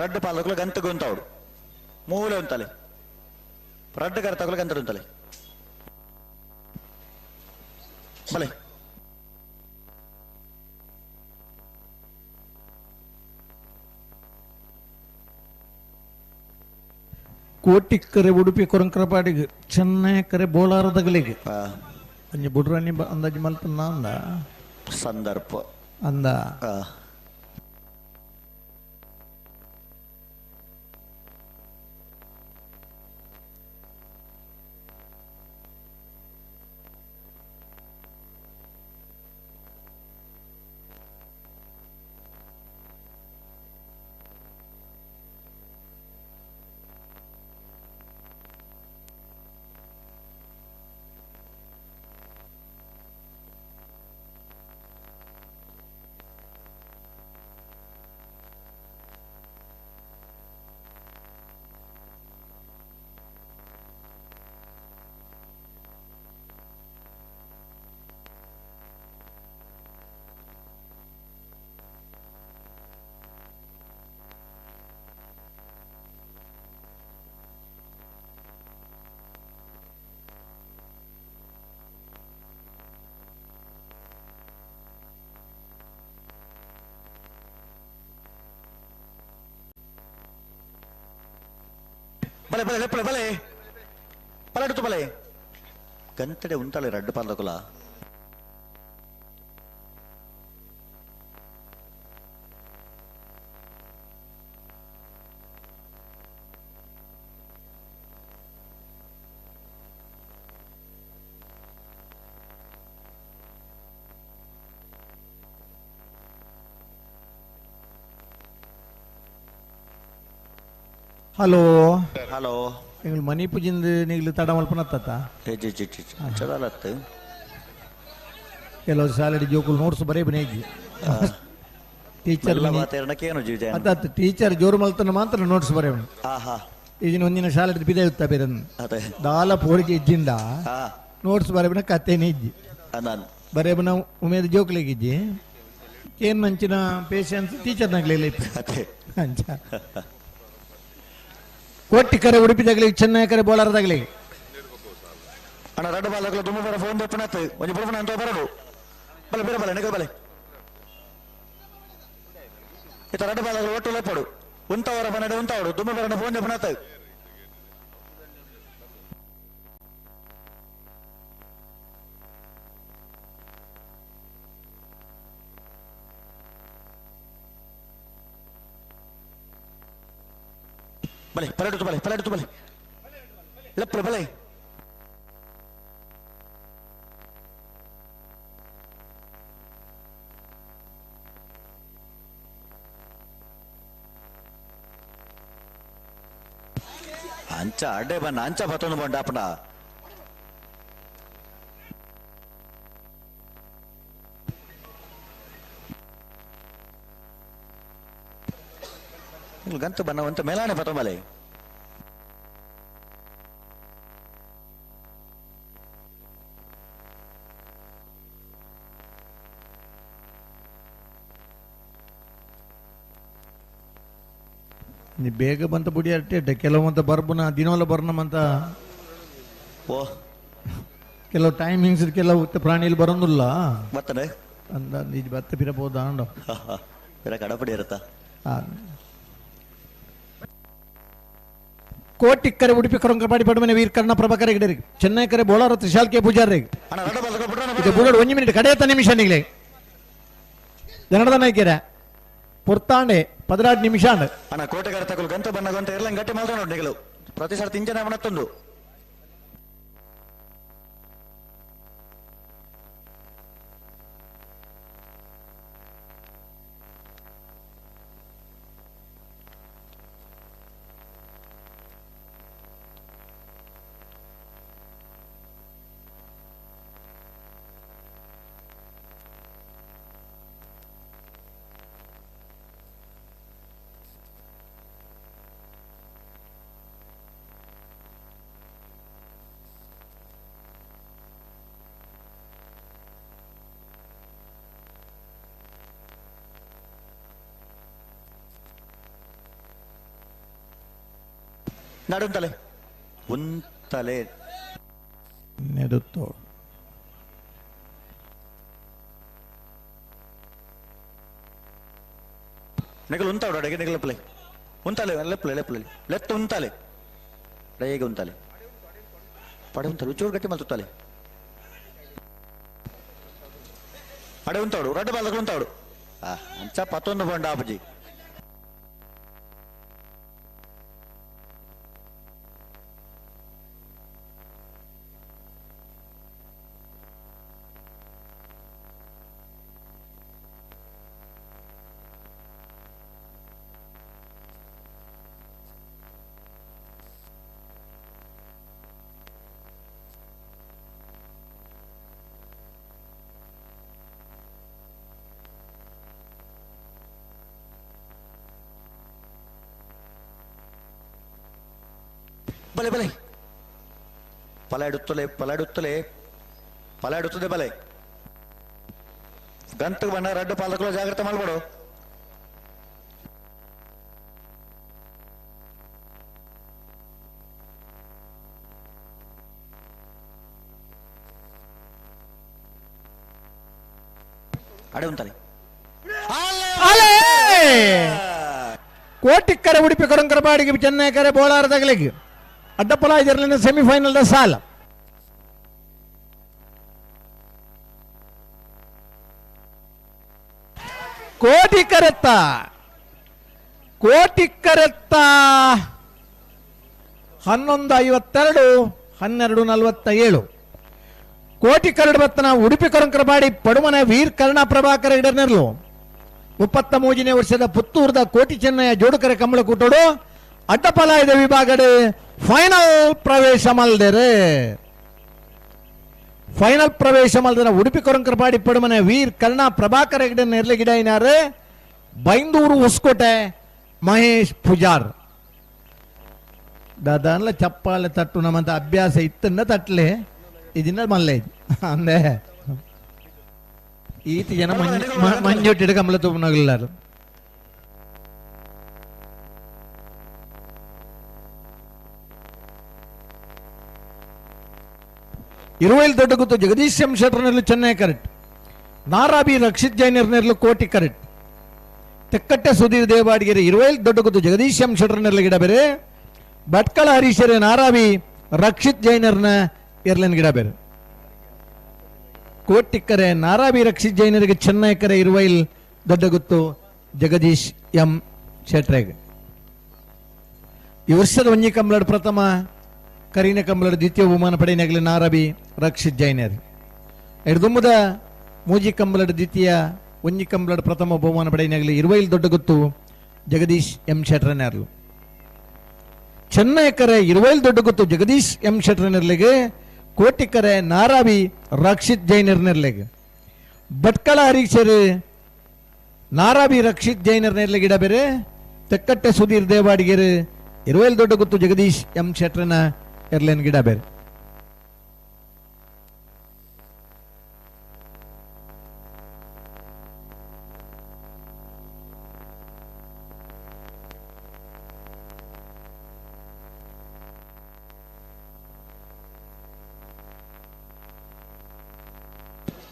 Speaker 2: ರಡ್ಡು ಪಾಲకులు ಗಂತ గుంతావుడు ಮೂಲೆ ఉంತಾಲೆ ರಡ್ಡು ಕರ್ತకులు ಗಂತ ఉంತಾಲೆ ಬಲೆ
Speaker 1: ಕೋಟಿಕ್ಕರೆ ಉಡುಪಿ ಕೊರಂಕರಪಾಡಿಗೆ ಚೆನ್ನೈ ಕರೆ ಬೋಳಾರದಗಲಿಗೆ ಅಂಜಿ ಬುಡ್ರಾಣಿ ಅಂದಾಜು ಮಲ್ಪನ್ನ ಅಂದ
Speaker 2: ಸಂದರ್ಭ
Speaker 1: ಅಂದ
Speaker 2: ಬಲೆ ಬಲೆ ಲೆಪ್ಪಲೆ ಬಲೆ ಪಲಡುತ್ತು ಬಲೆ ಗಂತಡೆ ಉಂತಾಳೆ ರಡ್ಡು ಪಾಲಕುಲ
Speaker 1: ಹಲೋ
Speaker 2: ಹಲೋ
Speaker 1: ಎಂಗಳು ಮನಿ ಪೂಜಿಂದ ನಿಗ್ಲು ತಡ ಮಲ್ಪನತ್ತ
Speaker 2: ಜಿ ಜಿ ಜಿ ಚದಲತ್ತು
Speaker 1: ಕೆಲವು ಸಾಲಡಿ ಜೋಕುಲು ನೋಟ್ಸ್ ಬರೇ ಬನೇಜಿ ಟೀಚರ್
Speaker 2: ಏನು ಜೀವ
Speaker 1: ಅತ್ತ ಟೀಚರ್ ಜೋರು ಮಲ್ತನ ಮಾತ್ರ ನೋಟ್ಸ್ ಬರೇವನು.
Speaker 2: ಆಹಾ
Speaker 1: ಈಗಿನ ಒಂದಿನ ಶಾಲೆ ಬಿದೆ ಇತ್ತ ಬೇರೆ
Speaker 2: ಅದೇ
Speaker 1: ದಾಲ ಪೋರಿಗೆ ಇಜ್ಜಿಂದ ನೋಟ್ಸ್ ಬರೇಬನ ಕತೆನೇ ಇಜ್ಜಿ ಬರೇಬನ ಉಮೇದ ಜೋಕ್ಲಿಗೆ ಇಜ್ಜಿ ಏನ್ ಮಂಚಿನ ಪೇಷನ್ಸ್ ಟೀಚರ್ನಾಗ್ಲಿಲ್ಲ
Speaker 2: ಅದೇ
Speaker 1: ಅಂಚ ಕೋಟಿ ಕರೆ ಉಡುಪಿದಾಗಲಿ ಚೆನ್ನೈ ಕರೆ ಬೋಲಾರದಾಗಲಿ
Speaker 2: ಅಣ್ಣ ರಡ್ಡು ಬಾಲಕಲು ತುಂಬ ಬರ ಫೋನ್ ದಪ್ಪನತ್ತು ಒಂಜಿ ಬುಡಪನ ಅಂತ ಬರಡು ಬಲೆ ಬೇರೆ ಬಲೆ ನೆಗ ಬಲೆ ಇತ್ತ ರಡ್ಡು ಬಾಲಕಲು ಒಟ್ಟು ಲೆಪ್ಪಡು ಉಂತವರ ಬನ್ನಡೆ ಉಂತವಡು ತುಂಬ ಬರಣ ಫೋನ್ ದಪ್ಪನತ್ತು ಬಲೆ ಪಲಡುತ್ತು ಬಲೆ ಪಲಡುತ್ತು ಬಲೆ ಲೆಪ್ಪಡು ಬಲೆ ಅಂಚ ಅಡ್ಡೆ ಬನ್ನ ಅಂಚ ಬತ್ತೊಂದು ಬಂಡ ಅಪ್ಪಣ ಗಂತು ಬನ್ನ ಅಂತ ಮೇಲಾಣೆ ಬತ್ತೊಂಬಲೆ
Speaker 1: ನೀ ಬೇಗ ಬಂತ ಬುಡಿ ಅಟ್ಟೆ ಕೆಲವು ಬರ್ಬುನ ದಿನವಲ್ಲ ಬರ್ನಮಂತ
Speaker 2: ಓ
Speaker 1: ಕೆಲವು ಟೈಮಿಂಗ್ಸ್ ಕೆಲವು ಪ್ರಾಣಿಲಿ ಬರೋದಿಲ್ಲ
Speaker 2: ಬರ್ತದೆ
Speaker 1: ಅಂದ ನಿಜ ಬತ್ತ ಪಿರಬಹುದು ಅಂಡ
Speaker 2: ಪಿರ ಕಡಪಡಿ ಇರುತ್ತಾ
Speaker 1: ಕೋಟಿ ಕರೆ ಉಡುಪಿ ಕೊರಂಕಪಾಡಿ ಪಡುಮನೆ ವೀರ್ ಕರ್ಣ ಪ್ರಭಾಕರ ಗಿಡರಿಗೆ ಚೆನ್ನೈ ಕರೆ ಬೋಳಾರ ತ್ರಿಶಾಲ್ ಕೆ ಪೂಜಾರಿ ಇದು ಬುಡೋಡು ಒಂದು ಮಿನಿಟ್ ಕಡೆಯ ನಿಮಿಷ ನಿಗ್ಲೆ ಜನದ ನಾಯ್ಕೆರೆ ಪೊರ್ತಾಂಡೆ 16 ನಿಮಿಷ
Speaker 2: ಅಣ್ಣ ಕೋಟೆಗಾರ ತಗೊಳ್ಳು ಗಂತ ಬಣ್ಣ ಗಂತ ಎಲ್ಲ ಗಟ್ಟಿ ಮಾತ್ರ ನೋಡಿ ನಿಗಲು ಪ್ರತಿ ಸರ್ತಿ ಇಂಜನ ಮನತ್ತೊಂದು ನಡುಂತಲೆ ಉಂತಲೆ
Speaker 1: ನೆಡುತ್ತೋ
Speaker 2: ನೆಗಲು ಉಂತಾಡು ಅಡಿಗೆ ನೆಗಲಪ್ಪಲೆ ಉಂತಾಲೆ ಲೆಪ್ಪಲೆ ಲೆಪ್ಪಲೆ ಲೆತ್ತು ಉಂತಾಲೆ ಹೇಗೆ ಉಂತಾಲೆ ಪಡೆ ಉಂತಾಳೆ ಚೂರು ಗಟ್ಟಿ ಮಲ್ತುತ್ತಾಲೆ ಅಡೆ ಉಂತಾಡು ರಡ್ಡು ಬಾಲಕ ಉಂತಾಡು ಅಂಚ ಪತ್ತೊಂದು ಬಂಡ ಆಪಜಿ ಬಲೆ ಬಲೆ ಪಲಾಡುತ್ತಲೆ ಪಲಾಡುತ್ತಲೆ ಪಲಾಡುತ್ತದೆ ಬಲೆ ಗಂತ ಬಣ್ಣ ರಡ್ಡು ಪಾಲಕರು ಜಾಗ್ರತೆ ಮಾಡ್ಬೇಡು. ಅಡೆ ಉಂತಾನೆ
Speaker 1: ಕೋಟಿಕ್ಕರೆ ಉಡುಪಿ ಕೊರಂಕರಪಾಡಿಗೆ ಚೆನ್ನೈ ಕರೆ ಬೋಳಾರದಗಲಿಗೆ ಅಡ್ಡಪಲ ಇದರಲ್ಲಿ ಸೆಮಿಫೈನಲ್ the ಸಾಲ. ಕೋಟಿ ಕರೆತ್ತ ಕೋಟಿ ಕರೆತ್ತ 11:52 12:47 ಕೋಟಿ ಕರಡು ಬತ್ತನ ಉಡುಪಿ ಕೊರಂಕರಪಾಡಿ ಪಡುಮನೆ ವೀರ್ ಕರ್ಣ ಪ್ರಭಾಕರ ಇಡನೆರ್ಲು 33ನೇ ವರ್ಷದ ಪುತ್ತೂರದ ಕೋಟಿ ಚೆನ್ನಯ್ಯ ಜೋಡುಕರೆ ಕಂಬಳಕೂಟೋಡು ಅಡ್ಡಪಲಾಯದ ವಿಭಾಗಡೆ ಫೈನಲ್ ಪ್ರವೇಶ ಮಲ್ದೇರೆ. ಫೈನಲ್ ಪ್ರವೇಶ ಮಲ್ದನ ಉಡುಪಿ ಕೊರಂಕರಪಾಡಿ ಪಡುಮನೆ ವೀರ್ ಕರ್ಣ ಪ್ರಭಾಕರ ಹೆಗಡೆ ನೆರ್ಲೆಗಿಡೈನಾರೆ ಬೈಂದೂರು ಹೊಸಕೋಟೆ ಮಹೇಶ್ ಪೂಜಾರ್. ದಾದಾನ್ಲ ಚಪ್ಪಾಳೆ ತಟ್ಟು ನಮ್ಮಂತ ಅಭ್ಯಾಸ ಇತ್ತನ್ನ ತಟ್ಲೆ ಇದನ್ನ ಮಲ್ಲೆ ಅಂದೆ ಈತ ಜನ ಮಂಜೊಟ್ಟಿಡ ಕಂಬಳ ತೂಪನಾಗಲಾರು. ಇರುವೈಲ್ ದೊಡ್ಡ ಗುತ್ತು ಜಗದೀಶ್ ಎಂ ಶೆಟ್ಟರ್ನಲ್ಲಿ ಚೆನ್ನೈ ಕರೆಕ್ಟ್, ನಾರಾಬಿ ರಕ್ಷಿತ್ ಜೈನರ್ನೆರ್ಲು ಕೋಟಿ ಕರೆಕ್ಟ್, ತೆಕ್ಕಟ್ಟೆ ಸುಧೀರ್ ದೇವಾಡಿಗೆರೆ ಇರುವೈಲ್ ದೊಡ್ಡ ಗುತ್ತು ಜಗದೀಶ್ ಎಂ ಶೆಟ್ಟರ್ನೆರ್ಲು ಗಿಡ ಬೇರೆ, ಭಟ್ಕಳ ಹರೀಶರೇ ನಾರಾಬಿ ರಕ್ಷಿತ್ ಜೈನರ್ನ ಎರ್ಲನ್ ಗಿಡ ಬೇರೆ. ಕೋಟಿಕ್ಕರೆ ನಾರಾಬಿ ರಕ್ಷಿತ್ ಜೈನರಿಗೆ ಚೆನ್ನೈ ಕರೆ ಇರುವೈಲ್ ದೊಡ್ಡ ಗುತ್ತು ಜಗದೀಶ್ ಎಂ ಶೆಟ್ರೆಗ್. ಈ ವರ್ಷದ ಒಂಜಿ ಕಂಬಳಡ್ ಪ್ರಥಮ, ಕರೀನ ಕಂಬಳಡ್ ದ್ವಿತೀಯ ಬಹುಮಾನ ಪಡೆಯನಾಗಲಿ ನಾರಾಬಿ ರಕ್ಷಿತ್ ಜೈನರ್. ಎಡ್ದುಂಬುದ ಮೂಜಿ ಕಂಬಳಡ್ ದ್ವಿತೀಯ, ಒಂಜಿ ಕಂಬಳಡ್ ಪ್ರಥಮ ಬಹುಮಾನ ಪಡೆಯನಾಗಲಿ ಇರುವೈಲ್ ದೊಡ್ಡ ಗುತ್ತು ಜಗದೀಶ್ ಎಂ ಶೆಟ್ರನ್ಯಾರ್ಲು. ಚೆನ್ನೈ ಕರೆ ಇರುವೈಲ್ ದೊಡ್ಡ ಗುತ್ತು ಜಗದೀಶ್ ಎಂ ಶೆಟ್ರನೆರ್ಲಿಗೆ, ಕೋಟಿಕರೆ ನಾರಾಬಿ ರಕ್ಷಿತ್ ಜೈನರ್ನೆರ್ಲೆಗೆ, ಭಟ್ಕಳ ಹರೀಶರು ನಾರಾಬಿ ರಕ್ಷಿತ್ ಜೈನರ್ನೆರ್ಲೆ ಗಿಡ ಬೇರೆ, ತೆಕ್ಕಟ್ಟೆ ಸುಧೀರ್ ದೇವಾಡಿಗೆರು ಇರುವೈಲ್ ದೊಡ್ಡ ಗುತ್ತು ಜಗದೀಶ್ ಎಂ ಶೆಟ್ರನ ಎರ್ಲೇನ್ ಗಿಡ ಬೇರೆ.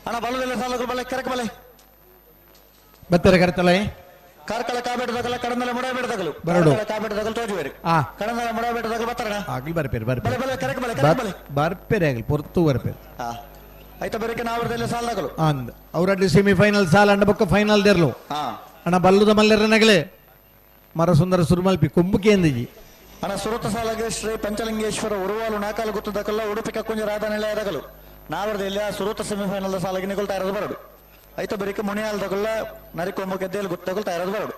Speaker 2: ಅಣ್ಣ ಬಲದಲ್ಲ ಸಾಲಗಳು ಬಲೆ ಕರಕ ಬಲೆ
Speaker 1: ಬತ್ತರ ಕರೆತಲೆ
Speaker 2: ಕಾರ್ಕಳ ಕಾಬೇಟದಗಲ ಕಡಂದಲ ಮುಡಬೇಟದಗಲು
Speaker 1: ಬರಡು
Speaker 2: ಕಾಬೇಟದಗಲು ತೋಜುವೇರಿ ಕಡಂದಲ ಮುಡಬೇಟದಗಲು ಬತ್ತರಣ
Speaker 1: ಆಗ್ಲಿ ಬರ್ಪೇರಿ ಬರ್ಪೇರಿ
Speaker 2: ಬಲೆ ಬಲೆ ಕರಕ ಬಲೆ ಕರಕ ಬಲೆ
Speaker 1: ಬರ್ಪೇರಿ ಆಗ್ಲಿ ಪೊರ್ತು ಬರ್ಪೇರಿ
Speaker 2: ಆಯ್ತಾ ಬರಕ್ಕೆ ನಾವರದಲ್ಲ ಸಾಲದಗಲು
Speaker 1: ಅಂದ್ ಅವರಡ್ಡಿ ಸೆಮಿಫೈನಲ್ ಸಾಲ ಅಂಡ ಬೊಕ್ಕ ಫೈನಲ್ ದೇರ್ಲು ಅಣ್ಣ ಬಲ್ಲುದ ಮಲ್ಲೆರನಗಲೆ ಮರಸುಂದರ ಸುರುಮಲ್ಪಿ ಕೊಂಬುಕೆ ಎಂದಿಜಿ
Speaker 2: ಅಣ್ಣ ಸುರತ ಸಾಲಗೆ ಶ್ರೀ ಪಂಚಲಿಂಗೇಶ್ವರ ಉರುವಾಲು ನಾಕಾಲು ಗುತ್ತದಕಲ್ಲ ಉಡುಪಿ ಕಕ್ಕುಂಜ ರಾಧ ನಿಲಯದಗಲು ನಾವರದಲ್ಲಿ ಸುರತ ಸೆಮಿಫೈನಲ್ ಸಾಲಗೆ ನಿಗೊಳ್ತಾ ಇರೋದು ಬರಡು ಆಯ್ತಾ ಬರೀಕ ಮುನಿಯಾಲ್ದಗಲ್ಲ ನರಿಕೊಂಬ ಗೆದ್ದೆಯಲ್ಲಿ ಗೊತ್ತಾಗಲ್ ತಯಾರದ ಬರಡು.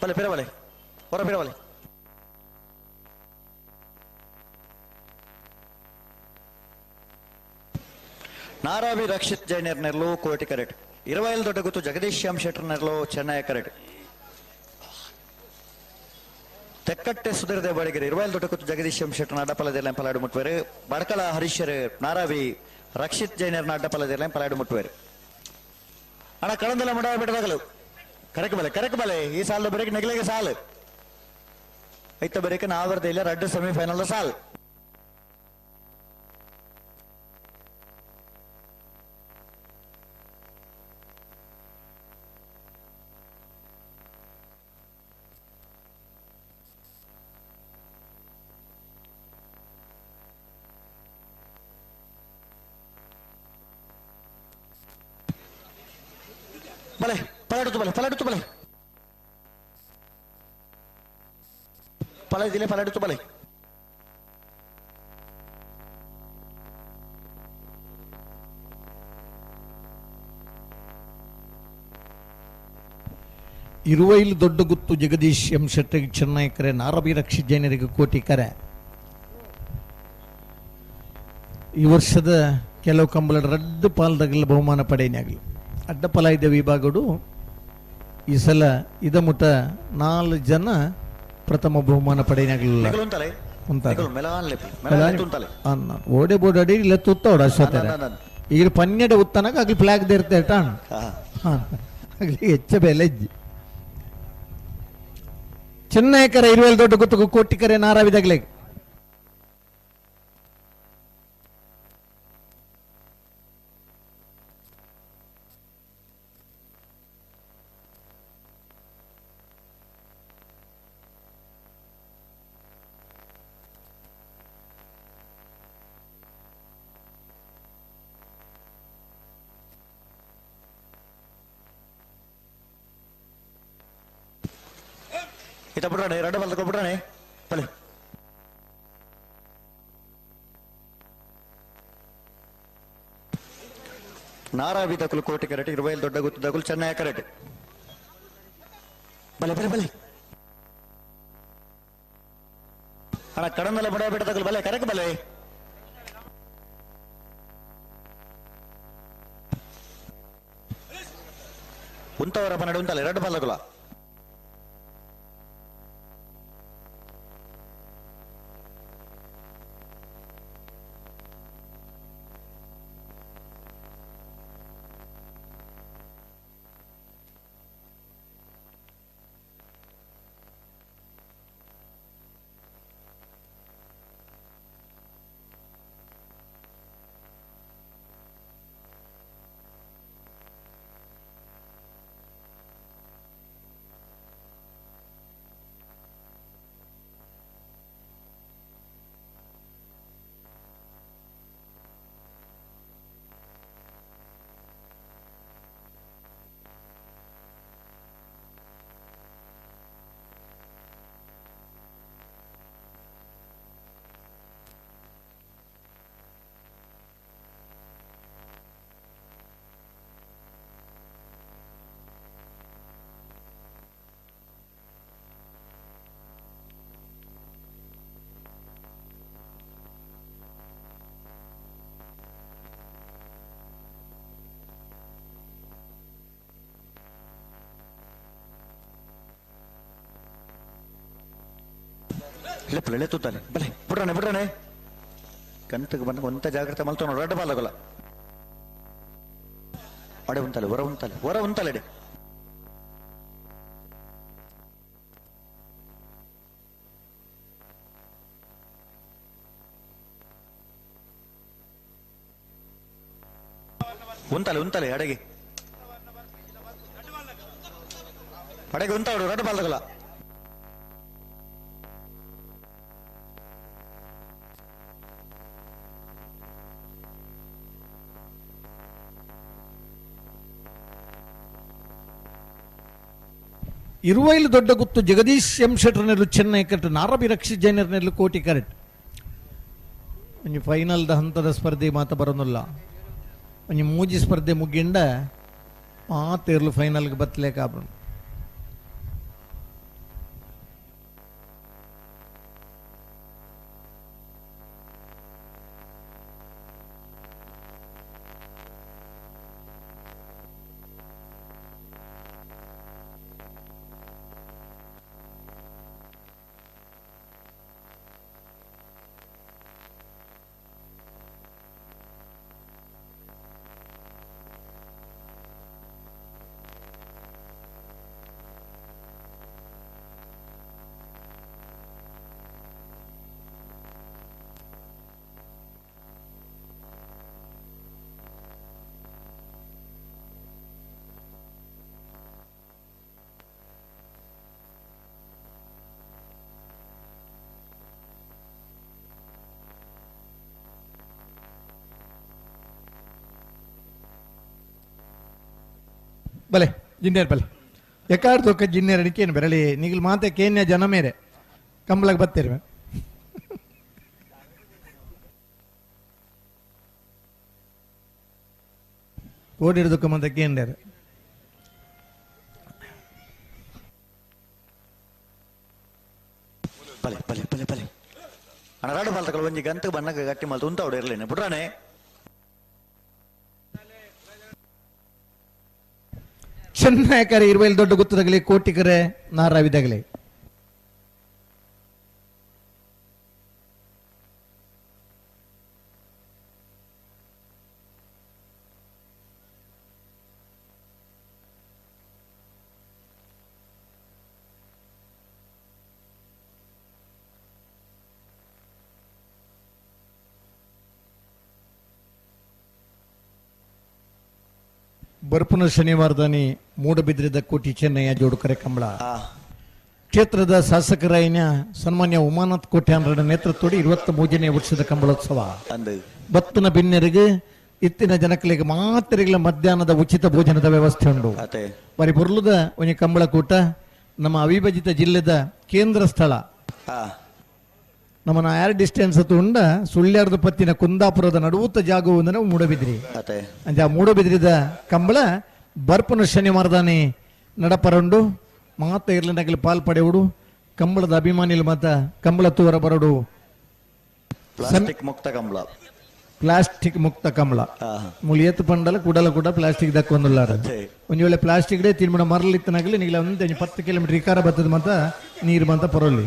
Speaker 2: ಬಲೆ ಪಿರ ಬಲೆ ಹೊರ ಪಿರ ಬಲೆ ನಾರಾವಿ ರಕ್ಷಿತ್ ಜೈನರ್ ನೆರ್ಲು ಕೋಟಿ ಕರೆಟ್ ಇರವೈಲ್ ದೊಡ್ಡ ಗುತ್ತು ಜಗದೀಶ್ ಶ್ಯಾಮ್ ಶೆಟ್ಟರ್ ನೆರ್ಲು ಚೆನ್ನೈ ಕರೆಟ್ ತೆಕ್ಕಟ್ಟೆ ಸುಧೀರ್ ದೇವಾಡಿಗರು ಇರುವೈಲ್ ದೊಡ್ಡ ಗುತ್ತು ಜಗದೀಶ್ ಶ್ಯಾಮ್ ಶೆಟ್ಟರ್ನ ಅಡ್ಡಪಲದೆಲ್ಲ ಪಲಾಡು ಮುಟ್ಟುವರು ಬಡಕಲ ಹರೀಶರು ನಾರಾವಿ ರಕ್ಷಿತ್ ಜೈನರ್ನ ಅಡ್ಡಪಲದೆಲ್ಲ ಪಲಾಡು ಮುಟ್ಟುವರು ಅಣ್ಣ ಕಳಂದೆಲ್ಲ ಮಡ ಬಿಡದಾಗಲು ಕರೆಕ್ ಬಲೆ ಕರೆಕ್ ಬಲೆ ಈ ಸಾಲು ಬರೀಕ್ ನೆಗಲಿಗೆ ಸಾಲು ಐತ ಬರೀಕ್ ನಾವರ್ದ ಇಲ್ಲ ರಡ್ಡು ಸೆಮಿಫೈನಲ್ ಸಾಲು ಬಲೆ ಪಲಾಡುತ್ತು ಬಲೆ ಪಲಾಡುತ್ತು ಬಲೆ ಪಲ ದಿಲೆ ಪಲಾಡುತ್ತು ಬಲೆ
Speaker 1: ಇರುವೈಲು ದೊಡ್ಡ ಗುತ್ತು ಜಗದೀಶ್ ಎಂ ಶೆಟ್ಟಿಗೆ ಚೆನ್ನೈಕರೆ ನಾರಬಿ ರಕ್ಷಿತ್ ಜೈನರಿಗೆ ಕೋಟಿ ಕರೆ. ಈ ವರ್ಷದ ಕೆಲವು ಕಂಬಳ ರಡ್ಡು ಪಾಲ್ದಾಗಲ ಬಹುಮಾನ ಪಡೆಯನಾಗಲಿ ಅಡ್ಡಪಲಾಯ್ದ ವಿಭಾಗಡು ಈ ಸಲ ಇದಮುಟ 4 ಜನ ಪ್ರಥಮ ಬಹುಮಾನ ಪಡೆಯನಾಗಲಿಲ್ಲ. ಓಡೆ ಬೋಡಾಡಿ ಇಲ್ಲ ತುತ್ತೋಡ ಅಶ್ವತ್ತರ ಈಗ 12 ಉತ್ತನಕ ಆಗ್ಲಿ ಫ್ಲಾಗ್ ದೇರ್ತೆ ಟಾಣ್ ಆಗ್ಲಿ ಹೆಚ್ಚ ಬೆಲೆ ಚೆನ್ನೈಕರ ಇರುವೆಲ್ ದೊಡ್ಡ ಗುತ್ತುಗು ಕೋಟಿಕರೆ ನಾರಾವಿದಾಗ್ಲೆ
Speaker 2: ಇತ್ತ ಬಿಡ್ರಾಣೆ ಎರಡು ಬಲ್ ಬಿಡ್ರಾಣೆ ಬಲೆ ನಾರಾವಿ ದಕುಲು ಕೋಟಿ ಕರೆಟ್ ಇರುವೈಲ್ ದೊಡ್ಡ ಗುತ್ತು ದಕುಲು ಚೆನ್ನೈ ಕರೆಟ್ ಬಲೆ ಬಲೆ ಬಲೆ ಅಣ್ಣ ಕಡಂದಲೆ ಬಡ ಬಿಟ್ಟ ದಕುಲು ಬಲೆ ಕರೆಕ್ ಬಲೆ ಉಂತವರ ಪನ್ನಡು ಉಂತಲೆ ಎರಡು ಬಲ್ಲಗುಲ ಲೆಪ್ಪಲೆ ತೂತಾನೆ ಬಲೆ ಬಿಡ್ರಾಣೆ ಬಿಡ್ರಾಣೆ ಕಂತಕ್ಕೆ ಬಂದ ಒಂತ ಜಾಗ್ರತೆ ಮಲ್ತೋಣ ರಡ್ಡ ಬಾಲಗಲ್ಲ ಅಡೆ ಉಂತಲೆ ಹೊರ ಉಂತಲೆ ಹೊರ ಉಂತಲೆ ಅಡೆ ಉಂತಲೆ ಉಂತಲೆ ಅಡೆಗೆ ಅಡೆಗೆ ಉಂತಾಡು ರಡ್ಡ ಬಾಲಗಲ್ಲ
Speaker 1: ಇರುವೈಲು ದೊಡ್ಡ ಗುತ್ತು ಜಗದೀಶ್ ಎಂ ಶೆಟ್ಟರ್ನೆಲ್ಲು ಚೆನ್ನೈ ಕರೆಟ್ ನಾರಬಿ ರಕ್ಷಿತ್ ಜೈನರ್ನೆಲ್ಲು ಕೋಟಿ ಕರೆಟ್. ಒಂಜಿ ಫೈನಲ್ದ ಹಂತದ ಸ್ಪರ್ಧೆ ಮಾತ ಬರೋದಿಲ್ಲ. ಒಂಜಿ ಮೂಜಿ ಸ್ಪರ್ಧೆ ಮುಗ್ಗಿಂಡ ಆ ತೇರ್ಲು ಫೈನಲ್ಗೆ ಬತ್ತಲೇಕಾಬ. ಬಲೆ ಜಿನ್ನೇರ್ ಬಲೆ ಎಕಾಡ್ ತೊಕ್ಕ ಜಿನ್ನೇರ್ ಅಡಿಕೇನು ಬೆರಳಿ ನಿಗಲ್ ಮಾತೆ ಕೇನ್ಯ ಜನ ಮೇರೆ ಕಂಬಳಕ್ಕೆ ಬತ್ತೀರಿ ಓಡಿಡ್ದಕ್ಕ ಮಂತ ಕೇಂದ್ರ
Speaker 2: ಬಲೆ ಬಲೆ ಬಲೆ ಬಲೆ ಅನರಾಡು ಬಾಲ್ತಕಲ್ ಒಂಜಿ ಗಂತ ಬಣ್ಣಗ ಗಟ್ಟಿ ಮಲ್ತು ಉಂತ ಇರಲೇನೆ ಬುಡ್ರಾನೆ
Speaker 1: ಚೆನ್ನಕರೆ ಇರುವಲ್ಲಿ ದೊಡ್ಡ ಗುತ್ತದಾಗಲಿ ಕೋಟಿಕರೆ ನಾರಾವಿದಾಗಲಿ ಬರ್ಪುನ ಶನಿವಾರದಾನಿ ಮೂಡಬಿದ್ರಿದ ಕೋಟಿ ಚೆನ್ನಯ್ಯ ಜೋಡುಕರೆ ಕಂಬಳ ಕ್ಷೇತ್ರದ ಶಾಸಕರಾಯಿನ ಸನ್ಮಾನ್ಯ ಉಮಾನಾಥ್ ಕೋಟ್ಯಾನ್ರ ನೇತೃತ್ವದ 23ನೇ ವರ್ಷದ ಕಂಬಳೋತ್ಸವ. ಬತ್ತನ ಬಿನ್ನೆರಿಗೆ ಇತ್ತಿನ ಜನಕಲಿಗೆ ಮಾತ್ರೆಗಳ ಮಧ್ಯಾಹ್ನದ ಉಚಿತ ಭೋಜನದ ವ್ಯವಸ್ಥೆ ಉಂಟು. ಬರಿ ಬುರ್ಲದ ಒಂಜಿ ಕಂಬಳಕೂಟ ನಮ್ಮ ಅವಿಭಜಿತ ಜಿಲ್ಲೆದ ಕೇಂದ್ರ ಸ್ಥಳ. ನಮ್ಮನ್ನ ಏರ್ ಡಿಸ್ಟೆನ್ಸ್ ಉಂಡ ಸುಳ್ಯಾರ್ದ ಪತ್ತಿನ ಕುಂದಾಪುರದ ನಡುವುತ್ತ ಜಾಗವು ಮೂಡಬಿದ್ರಿ. ಅಂಚ ಮೂಡಬಿದ್ರಿದ ಕಂಬಳ ಬರ್ಪುನ ಶನಿವಾರದಾನಿ ನಡಪರಂಡು ಮಾತ ಇರ್ಲಿನಗಲಿ ಪಾಲ್ ಪಡೆಯುಡು ಕಂಬಳದ ಅಭಿಮಾನಿಲು ಮಾತ ಕಂಬಳ ತೂರ ಬರಡು.
Speaker 2: ಪ್ಲಾಸ್ಟಿಕ್ ಮುಕ್ತ ಕಂಬಳ,
Speaker 1: ಪ್ಲಾಸ್ಟಿಕ್ ಮುಕ್ತ ಕಂಬಳ ಮೂಲಿ ಏತು ಪಂಡಲ ಕುಡಲ ಕೂಡ ಪ್ಲಾಸ್ಟಿಕ್ ದಕ್ಕೊಂದುಲ್ಲಾರ. ಒಂಜಿ ವೇಳೆ ಪ್ಲಾಸ್ಟಿಕ್ ಡೇ ತಿನ್ಬಿಡ ಮರಲಿತ್ತನಾಗಲಿ ನಿಗಲ ಒಂದು 10 ಕಿಲೋಮೀಟರ್ ಇಕಾರ ಬತ್ತದ ಮತ್ತ ನೀರು ಬಂತ ಪರೋಲಿ.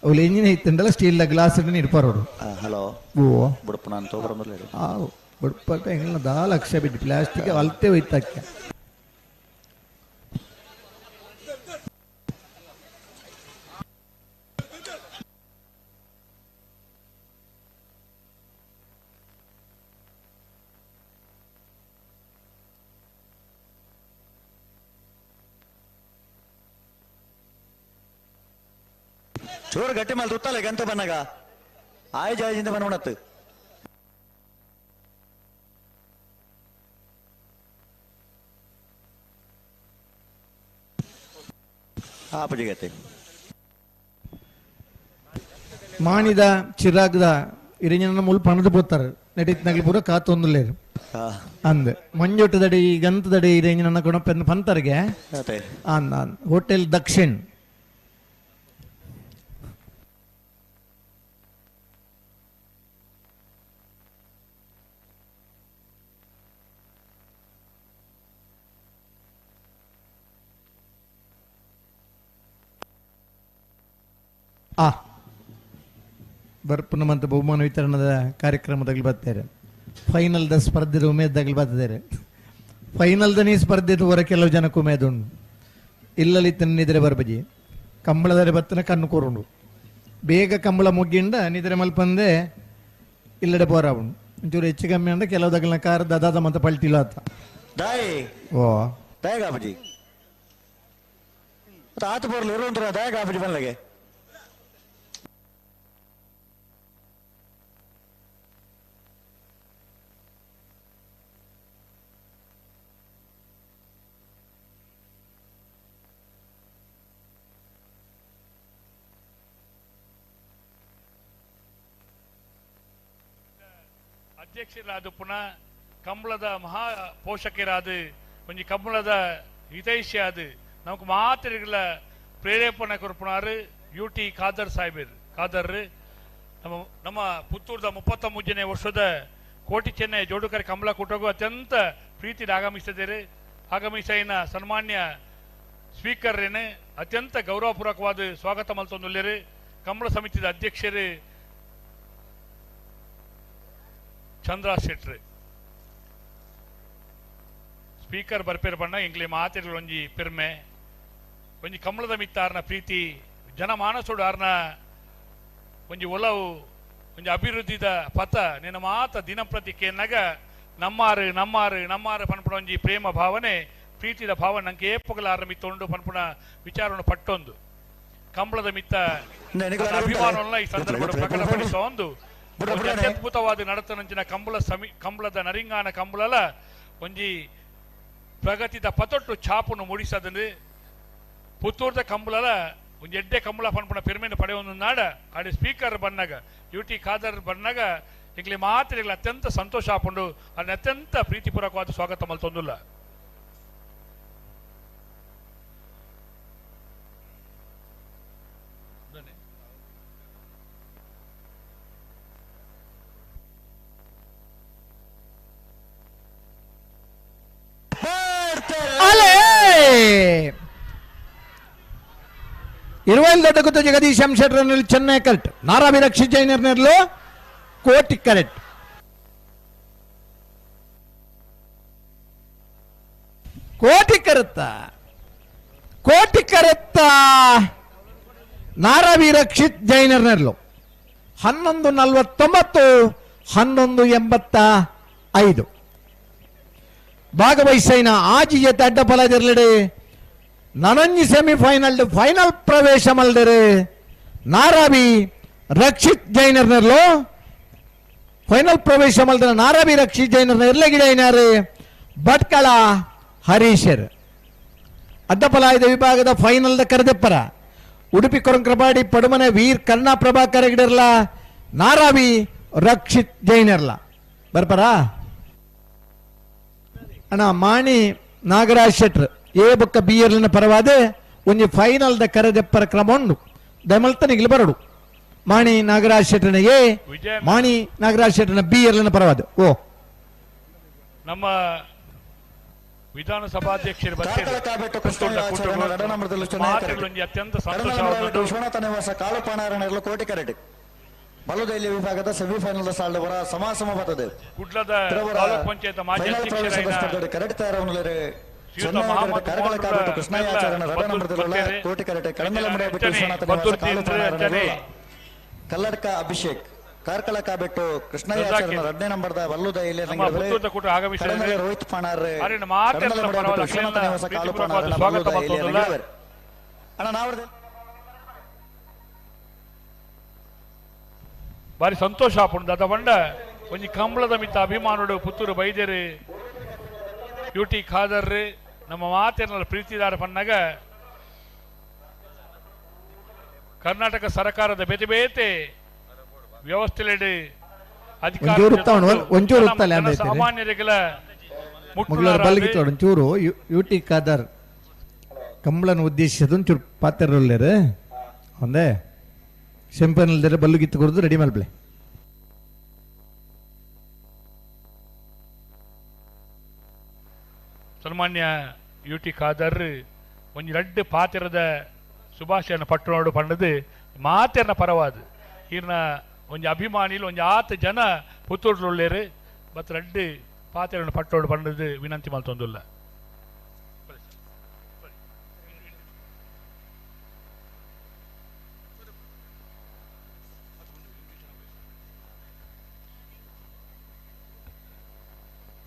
Speaker 1: ಅವ್ಲು ಎಂಜಿನ ಇತ್ತಂಡಲ ಸ್ಟೀಲ್ ಗ್ಲಾಸ್ ನೀರು ಪರೋಡು.
Speaker 2: ಹಲೋ
Speaker 1: ಓ
Speaker 2: ಬುಡಪ್ಪನ ಅಂತ
Speaker 1: ಬುಡಪ್ಪ ಎಂಗ್ಲ ದಾಲ ಲಕ್ಷ ಬಿದ್ದು ಪ್ಲಾಸ್ಟಿಕ್ ಅಲ್ತೆ ಒಯ್ತಾಕ್ಯ.
Speaker 2: ಚೂರು ಗಟ್ಟಿ ಮೇಲೆ ತುತ್ತಲ್ಲ ಗಂತ ಬನ್ನಾಗ ಆಯ್ ಜಾಯ್ಜಿಂದ ಬನ್ನೋಣತ್ತು. ಆ ಪೂಜೆಗತ್ತೆ
Speaker 1: ಮಾಣಿದ ಚಿರಾಗ್ದ ಇರಿಂಜನ ಮುಲ್ ಪಣದು ಪೋತಾರೆ ನಡೀತ್ನಾಗ್ಲಿ ಪೂರ ಕಾತೊಂದುಲ್ಲೇರು ಅಂದ್ ಮಂಜೊಟ್ಟದಡಿ ಗಂತದಡಿ ಇರಿಂಜನ ಕೊಣ ಪೆನ್ ಪಂತರ್ಗೆ ಅಂದ ಹೋಟೆಲ್ ದಕ್ಷಿಣ್. ಆ ಬರ್ಪುನ ಮತ್ತು ಬಹುಮಾನ ವಿತರಣದ ಕಾರ್ಯಕ್ರಮದಾಗಲಿ ಬರ್ತಾರೆ. ಫೈನಲ್ದ ಸ್ಪರ್ಧೆದ ಉಮೇದ್ದಾಗಲಿ ಬರ್ತಿದ್ದಾರೆ. ಫೈನಲ್ದ ನೀ ಸ್ಪರ್ಧೆ ಹೊರ ಕೆಲವು ಜನಕ್ಕೆ ಉಮೇದುಂಡು. ಇಲ್ಲಲ್ಲಿ ನಿದ್ರೆ ಬರ್ಬಜಿ ಕಂಬಳದರೆ ಬತ್ತನ ಕಣ್ಣು ಕೋರುಂಡು ಬೇಗ ಕಂಬಳ ಮುಗ್ಗಿಂಡ ನಿದ್ರೆ ಮಲ್ಪಂದೆ ಇಲ್ಲಡೆ ಬೋರಾವುಂಡು. ಒಂಚೂರು ಹೆಚ್ಚು ಕಮ್ಮಿ ಅಂದ್ರೆ ಕೆಲವು ದಗಲ್ನ ಕಾರ್ ದದಾದ ಮತ್ತೆ ಪಲ್ಟಿಲ್ಲ ಆತ.
Speaker 2: ದಾಯಿ
Speaker 1: ಓ
Speaker 2: ದಾಯ ಕಾಪಜಿ ಆತ ಬೋರ್ಲು ಇರುವಂತರ ದಾಯ ಕಾಪಜಿ ಬನ್ಲಗೆ.
Speaker 3: ಅಧ್ಯಕ್ಷರಾದ ಪುನಃ ಕಂಬಳದ ಮಹಾ ಪೋಷಕರಾದ ಒಂಜಿ ಕಂಬಳದ ಹಿತೈಷಿ ಆದ ನಮಕ್ ಮಾತ್ರೆಗಳ ಪ್ರೇರೇಪಣೆ ಕೊರ್ಪುನಾರು ಯು ಟಿ ಖಾದರ್ ಸಾಹೇಬರ್ ಖಾದರ್ ನಮ್ಮ ನಮ್ಮ ಪುತ್ತೂರದ 33ನೇ ವರ್ಷದ ಕೋಟಿ ಚೆನ್ನೈ ಜೋಡುಕರೆ ಕಂಬಳ ಕೂಟಗೂ ಅತ್ಯಂತ ಪ್ರೀತಿ ಆಗಮಿಸಿದ್ದಾರೆ. ಆಗಮಿಸಿನ ಸನ್ಮಾನ್ಯ ಸ್ಪೀಕರ್ರೇನೆ ಅತ್ಯಂತ ಗೌರವಪೂರ್ವಕವಾದ ಸ್ವಾಗತ ಮಲ್ತೊಂದುಲ್ಲೇರು. ಕಂಬಳ ಸಮಿತಿಯ ಅಧ್ಯಕ್ಷರು ಚಂದ್ರ ಶೆಟ್ರು ಸ್ಪೀಕರ್ ಬರ್ಪೇರ್ ಬಣ್ಣ ಎಂಗ್ಲಿ ಮಾತೆಗಳು ಒಂಜಿ ಪೆರ್ಮೆ ಒಂಜಿ ಕಂಬಳದ ಮಿತ್ತ ಆರ್ನ ಪ್ರೀತಿ ಜನಮಾನಸೋಡು ಆರ್ನ ಒಂಜಿ ಒಲವು ಒಂಜಿ ಅಭಿವೃದ್ಧಿದ ಪಥ ನಿನ್ನ ಮಾತ ದಿನಪ್ರತಿ ಕೇನಾಗ ನಮ್ಮಾರು ನಮ್ಮಾರು ನಮ್ಮಾರು ಪನ್ಪುಣ ಒಂಜಿ ಪ್ರೇಮ ಭಾವನೆ ಪ್ರೀತಿದ ಭಾವನೆ ನಂಗೆ ಏಪಗಲ ಆರ್ನ ಮಿತ್ತೊಂಡು ಪನ್ಪುಣ ವಿಚಾರವನ್ನು ಪಟ್ಟೊಂದು ಕಂಬಳದ ಮಿತ್ತ ಅಭಿಮಾನವನ್ನ ಈ ಸಂದರ್ಭ ಪ್ರಕಟಪಡಿಸುವ ಒಂದು ಅತ್ಯದ್ಭುತವಾದ ನಡತನಂಚಿನ ಕಂಬಳ ಕಂಬಳದ ನರಿಂಗಾನ ಕಂಬಳಲ ಒಂಜಿ ಪ್ರಗತಿದ ಪತೊಟ್ಟು ಛಾಪುನು ಮೂಡಿಸದಂದು ಪುತ್ತೂರ್ದ ಕಂಬಳಲ ಒಂದು ಎಡ್ಡೆ ಕಂಬಳ ಪನ್ಪುನ ಪೆರ್ಮೆನ ಪಡೆಯೊಂದು ನಾಡ ಆಡೆ ಸ್ಪೀಕರ್ ಬನ್ನಾಗ ಯು ಟಿ ಖಾದರ್ ಬನ್ನಾಗ ಇಂಗ್ಲಿ ಮಾತ್ರ ಅತ್ಯಂತ ಸಂತೋಷ ಆಪುಂಡು ಅದನ್ನ ಅತ್ಯಂತ ಪ್ರೀತಿಪೂರ್ವಕವಾದ ಸ್ವಾಗತ ಮಲ್ತೊಂದುಲ್ಲ.
Speaker 1: ಇರುವೈಲ್ ದೊಡ್ಡ ಜಗದೀಶ್ ಎಂ ಶೆಟ್ಟರ್ನಲ್ಲಿ ಚೆನ್ನೈ ಕರೆಕ್ಟ್, ನಾರಾವಿ ರಕ್ಷಿತ್ ಜೈನರ್ನಲ್ಲೂ ಕೋಟಿ ಕರೆಕ್ಟ್. ಕೋಟಿ ಕರುತ್ತ ಕೋಟಿ ಕರೆತ್ತ ನಾರಾವಿ ರಕ್ಷಿತ್ ಜೈನರ್ನಲ್ಲೂ 11:49 11:85 ಭಾಗವಹಿಸೈನ ಆಜಿ ಜೊತೆ ಅಡ್ಡಪಲದಿರಲಿಡೆ ನನಂಜಿ ಸೆಮಿಫೈನಲ್ ಫೈನಲ್ ಪ್ರವೇಶ ಮಲ್ದರೆ ನಾರಾವಿ ರಕ್ಷಿತ್ ಜೈನರ್ನಲ್ಲೂ ಫೈನಲ್ ಪ್ರವೇಶ ಮಲ್ದರ ನಾರಾವಿ ರಕ್ಷಿತ್ ಜೈನರ್ನ ಇರ್ಲಗಿಡ ಐನಾರು ಭಟ್ಕಳ ಹರೀಶರ್. ಅಡ್ಡಪಲಾಯದ ವಿಭಾಗದ ಫೈನಲ್ದ ಕರೆದೆಪ್ಪರ ಉಡುಪಿ ಕೊರಂಕ್ರಪಾಡಿ ಪಡುಮನೆ ವೀರ್ ಕರ್ಣ ಪ್ರಭಾಕರ್ ಗಿಡರ್ಲ ನಾರಾವಿ ರಕ್ಷಿತ್ ಜೈನರ್ಲ ಬರ್ಪರ. ಅಣ್ಣ ಮಾಣಿ ನಾಗರಾಜ್ ಶೆಟ್ರ್ ಎ ಬೊಕ್ಕ ಬಿ ಎರ್ಲಿನ ಪರವಾದ ಒಂಜಿ ಫೈನಲ್ ದ ಕರೆದೆಪ್ಪರ ಕ್ರಮ ಉಂಡು ದಮಲ್ತನಿಗಿಲ್ ಬರಡು. ಮಾಣಿ ನಾಗರಾಜ್ ಶೆಟ್ಟರ್ನ ಎ, ಮಾಣಿ ನಾಗರಾಜ್ ಶೆಟ್ಟರ್ನ ಬಿ ಎರ್ಲಿನ ಪರವಾದ. ಓ
Speaker 3: ನಮ್ಮ ವಿಧಾನಸಭಾಧ್ಯಕ್ಷರು ಅತ್ಯಂತ ಸಂತೋಷ.
Speaker 2: ವಿಶ್ವನಾಥ ನಿವಾಸ ಕಾಲುಪಾಣಾರಣ ಕೋಟಿ ಕರೆಟ್ ಬಲುದೈಲಿ ವಿಭಾಗದ ಸೆಮಿಫೈನಲ್ ಸಾಲ್ಡ್ ವರ ಸಮಾಸಮ ಬರ್ತದೆ.
Speaker 3: ಕುಡ್ಲದ ತಾಲೂಕ್ ಪಂಚಾಯತ್ ಮಾಜಿ ಅಧ್ಯಕ್ಷರಾದ
Speaker 2: ಕರೆಟ್ ತಯಾರವನ್ನುಳ್ಳರೆ ಕಲ್ಲಡ್ಕ ಅಭಿಷೇಕ್ ಕಾರ್ಕಳ ಕಾಬೆಟ್ಟು ಕೃಷ್ಣಯ್ಯಾಚಾರ್ಯನ 2ನೇ ನಂಬರ್ದ ವಲ್ಲುದ ರೋಹಿತ್ ಪಾಣಾರ್ ವಿಶ್ವನಾಥ ನಿವಾಸ ಕಾಲು ಪಾಣಾರ್.
Speaker 3: ಬಾರಿ ಸಂತೋಷ ಆಪುಂಡು ದಾದ ಪಂಡ ಒಂಜಿ ಕಂಬಳದ ಮಿತ್ತ ಅಭಿಮಾನುಡು ಪುತ್ತೂರು ಬೈದೇರು ಯು ಟಿ ಖಾದರ್ ನಮ್ಮ ಮಾತಿನ ಪ್ರೀತಿದಾರ ಪನ್ನಾಗ ಕರ್ನಾಟಕ ಸರ್ಕಾರದ ಬೇತೆ ಬೇತೆ ವ್ಯವಸ್ಥೆಲೆಡ್ ಅಧಿಕಾರ ಸಾಮಾನ್ಯರಿಗೆಲ್ಲ
Speaker 1: ಒಂಚೂರು ಯು ಟಿ ಖಾದರ್ ಕಂಬಳನ ಉದ್ದೇಶಿಸದ ಒಂಚೂರು ಪಾತ್ರರುಳ್ಳೇರು ಒಂದೇ ಸೆಂಪನಲ್ದರೆ ಬಲ್ಲುಗಿತ್ತು ಕೊಡೋದು ರೆಡಿ ಮಲ್ಪ್ಲೆ.
Speaker 3: ಸನ್ಮಾನ್ಯ ಯು ಟಿ ಖಾದರ್ ಒಂಜಿ ರಡ್ಡು ಪಾತಿರದ ಸುಭಾಷೆಯನ್ನು ಪಟ್ಟಣೋಡು ಪಂಡದು ಮಾತೆರ್ನ ಪರವಾದ ಈರ್ನ ಒಂಜಿ ಅಭಿಮಾನಿಲು ಒಂಜಿ ಆತ ಜನ ಪುತ್ತೂರ್ಲುಳ್ಳೇರು ಮತ್ತು ರಡ್ಡು ಪಾತಿರನ್ನು ಪಟ್ಟೋಡು ಪಂಡದು ವಿನಂತಿ ಮಲ್ತೊಂದುಲ್ಲ.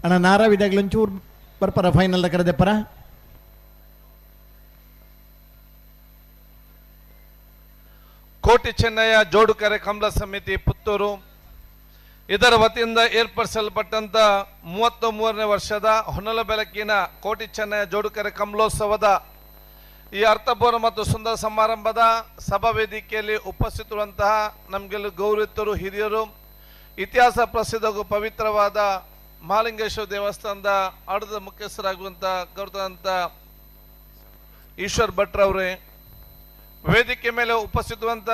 Speaker 1: ಅಣ್ಣ ನಾರಾವಿದಾಗಲೂ ಒಂಚೂರು ಬರ್ಪರ ಫೈನಲ್ ಕರೆದೆಪ್ಪರ.
Speaker 12: ಕೋಟಿ ಚೆನ್ನಯ್ಯ ಜೋಡುಕರೆ ಕಂಬಳ ಸಮಿತಿ ಪುತ್ತೂರು ಇದರ ವತಿಯಿಂದ ಏರ್ಪಡಿಸಲ್ಪಟ್ಟಂತ 33ನೇ ವರ್ಷದ ಹೊನ್ನಲ ಬೆಳಕಿನ ಕೋಟಿ ಚೆನ್ನಯ್ಯ ಜೋಡುಕರೆ ಕಂಬಳೋತ್ಸವದ ಈ ಅರ್ಥಪೂರ್ಣ ಮತ್ತು ಸುಂದರ ಸಮಾರಂಭದ ಸಭಾ ವೇದಿಕೆಯಲ್ಲಿ ಉಪಸ್ಥಿತರುವಂತಹ ನಮಗೆಲ್ಲ ಗೌರವಿತರು ಹಿರಿಯರು, ಇತಿಹಾಸ ಪ್ರಸಿದ್ಧ ಹಾಗೂ ಪವಿತ್ರವಾದ ಮಹಾಲಿಂಗೇಶ್ವರ ದೇವಸ್ಥಾನದ ಆಡಳಿತದ ಮುಖ್ಯಸ್ಥರಾಗುವಂಥ ಗೌರವಂತ ಈಶ್ವರ್ ಭಟ್ರವರೇ, ವೇದಿಕೆ ಮೇಲೆ ಉಪಸ್ಥಿತವಂತ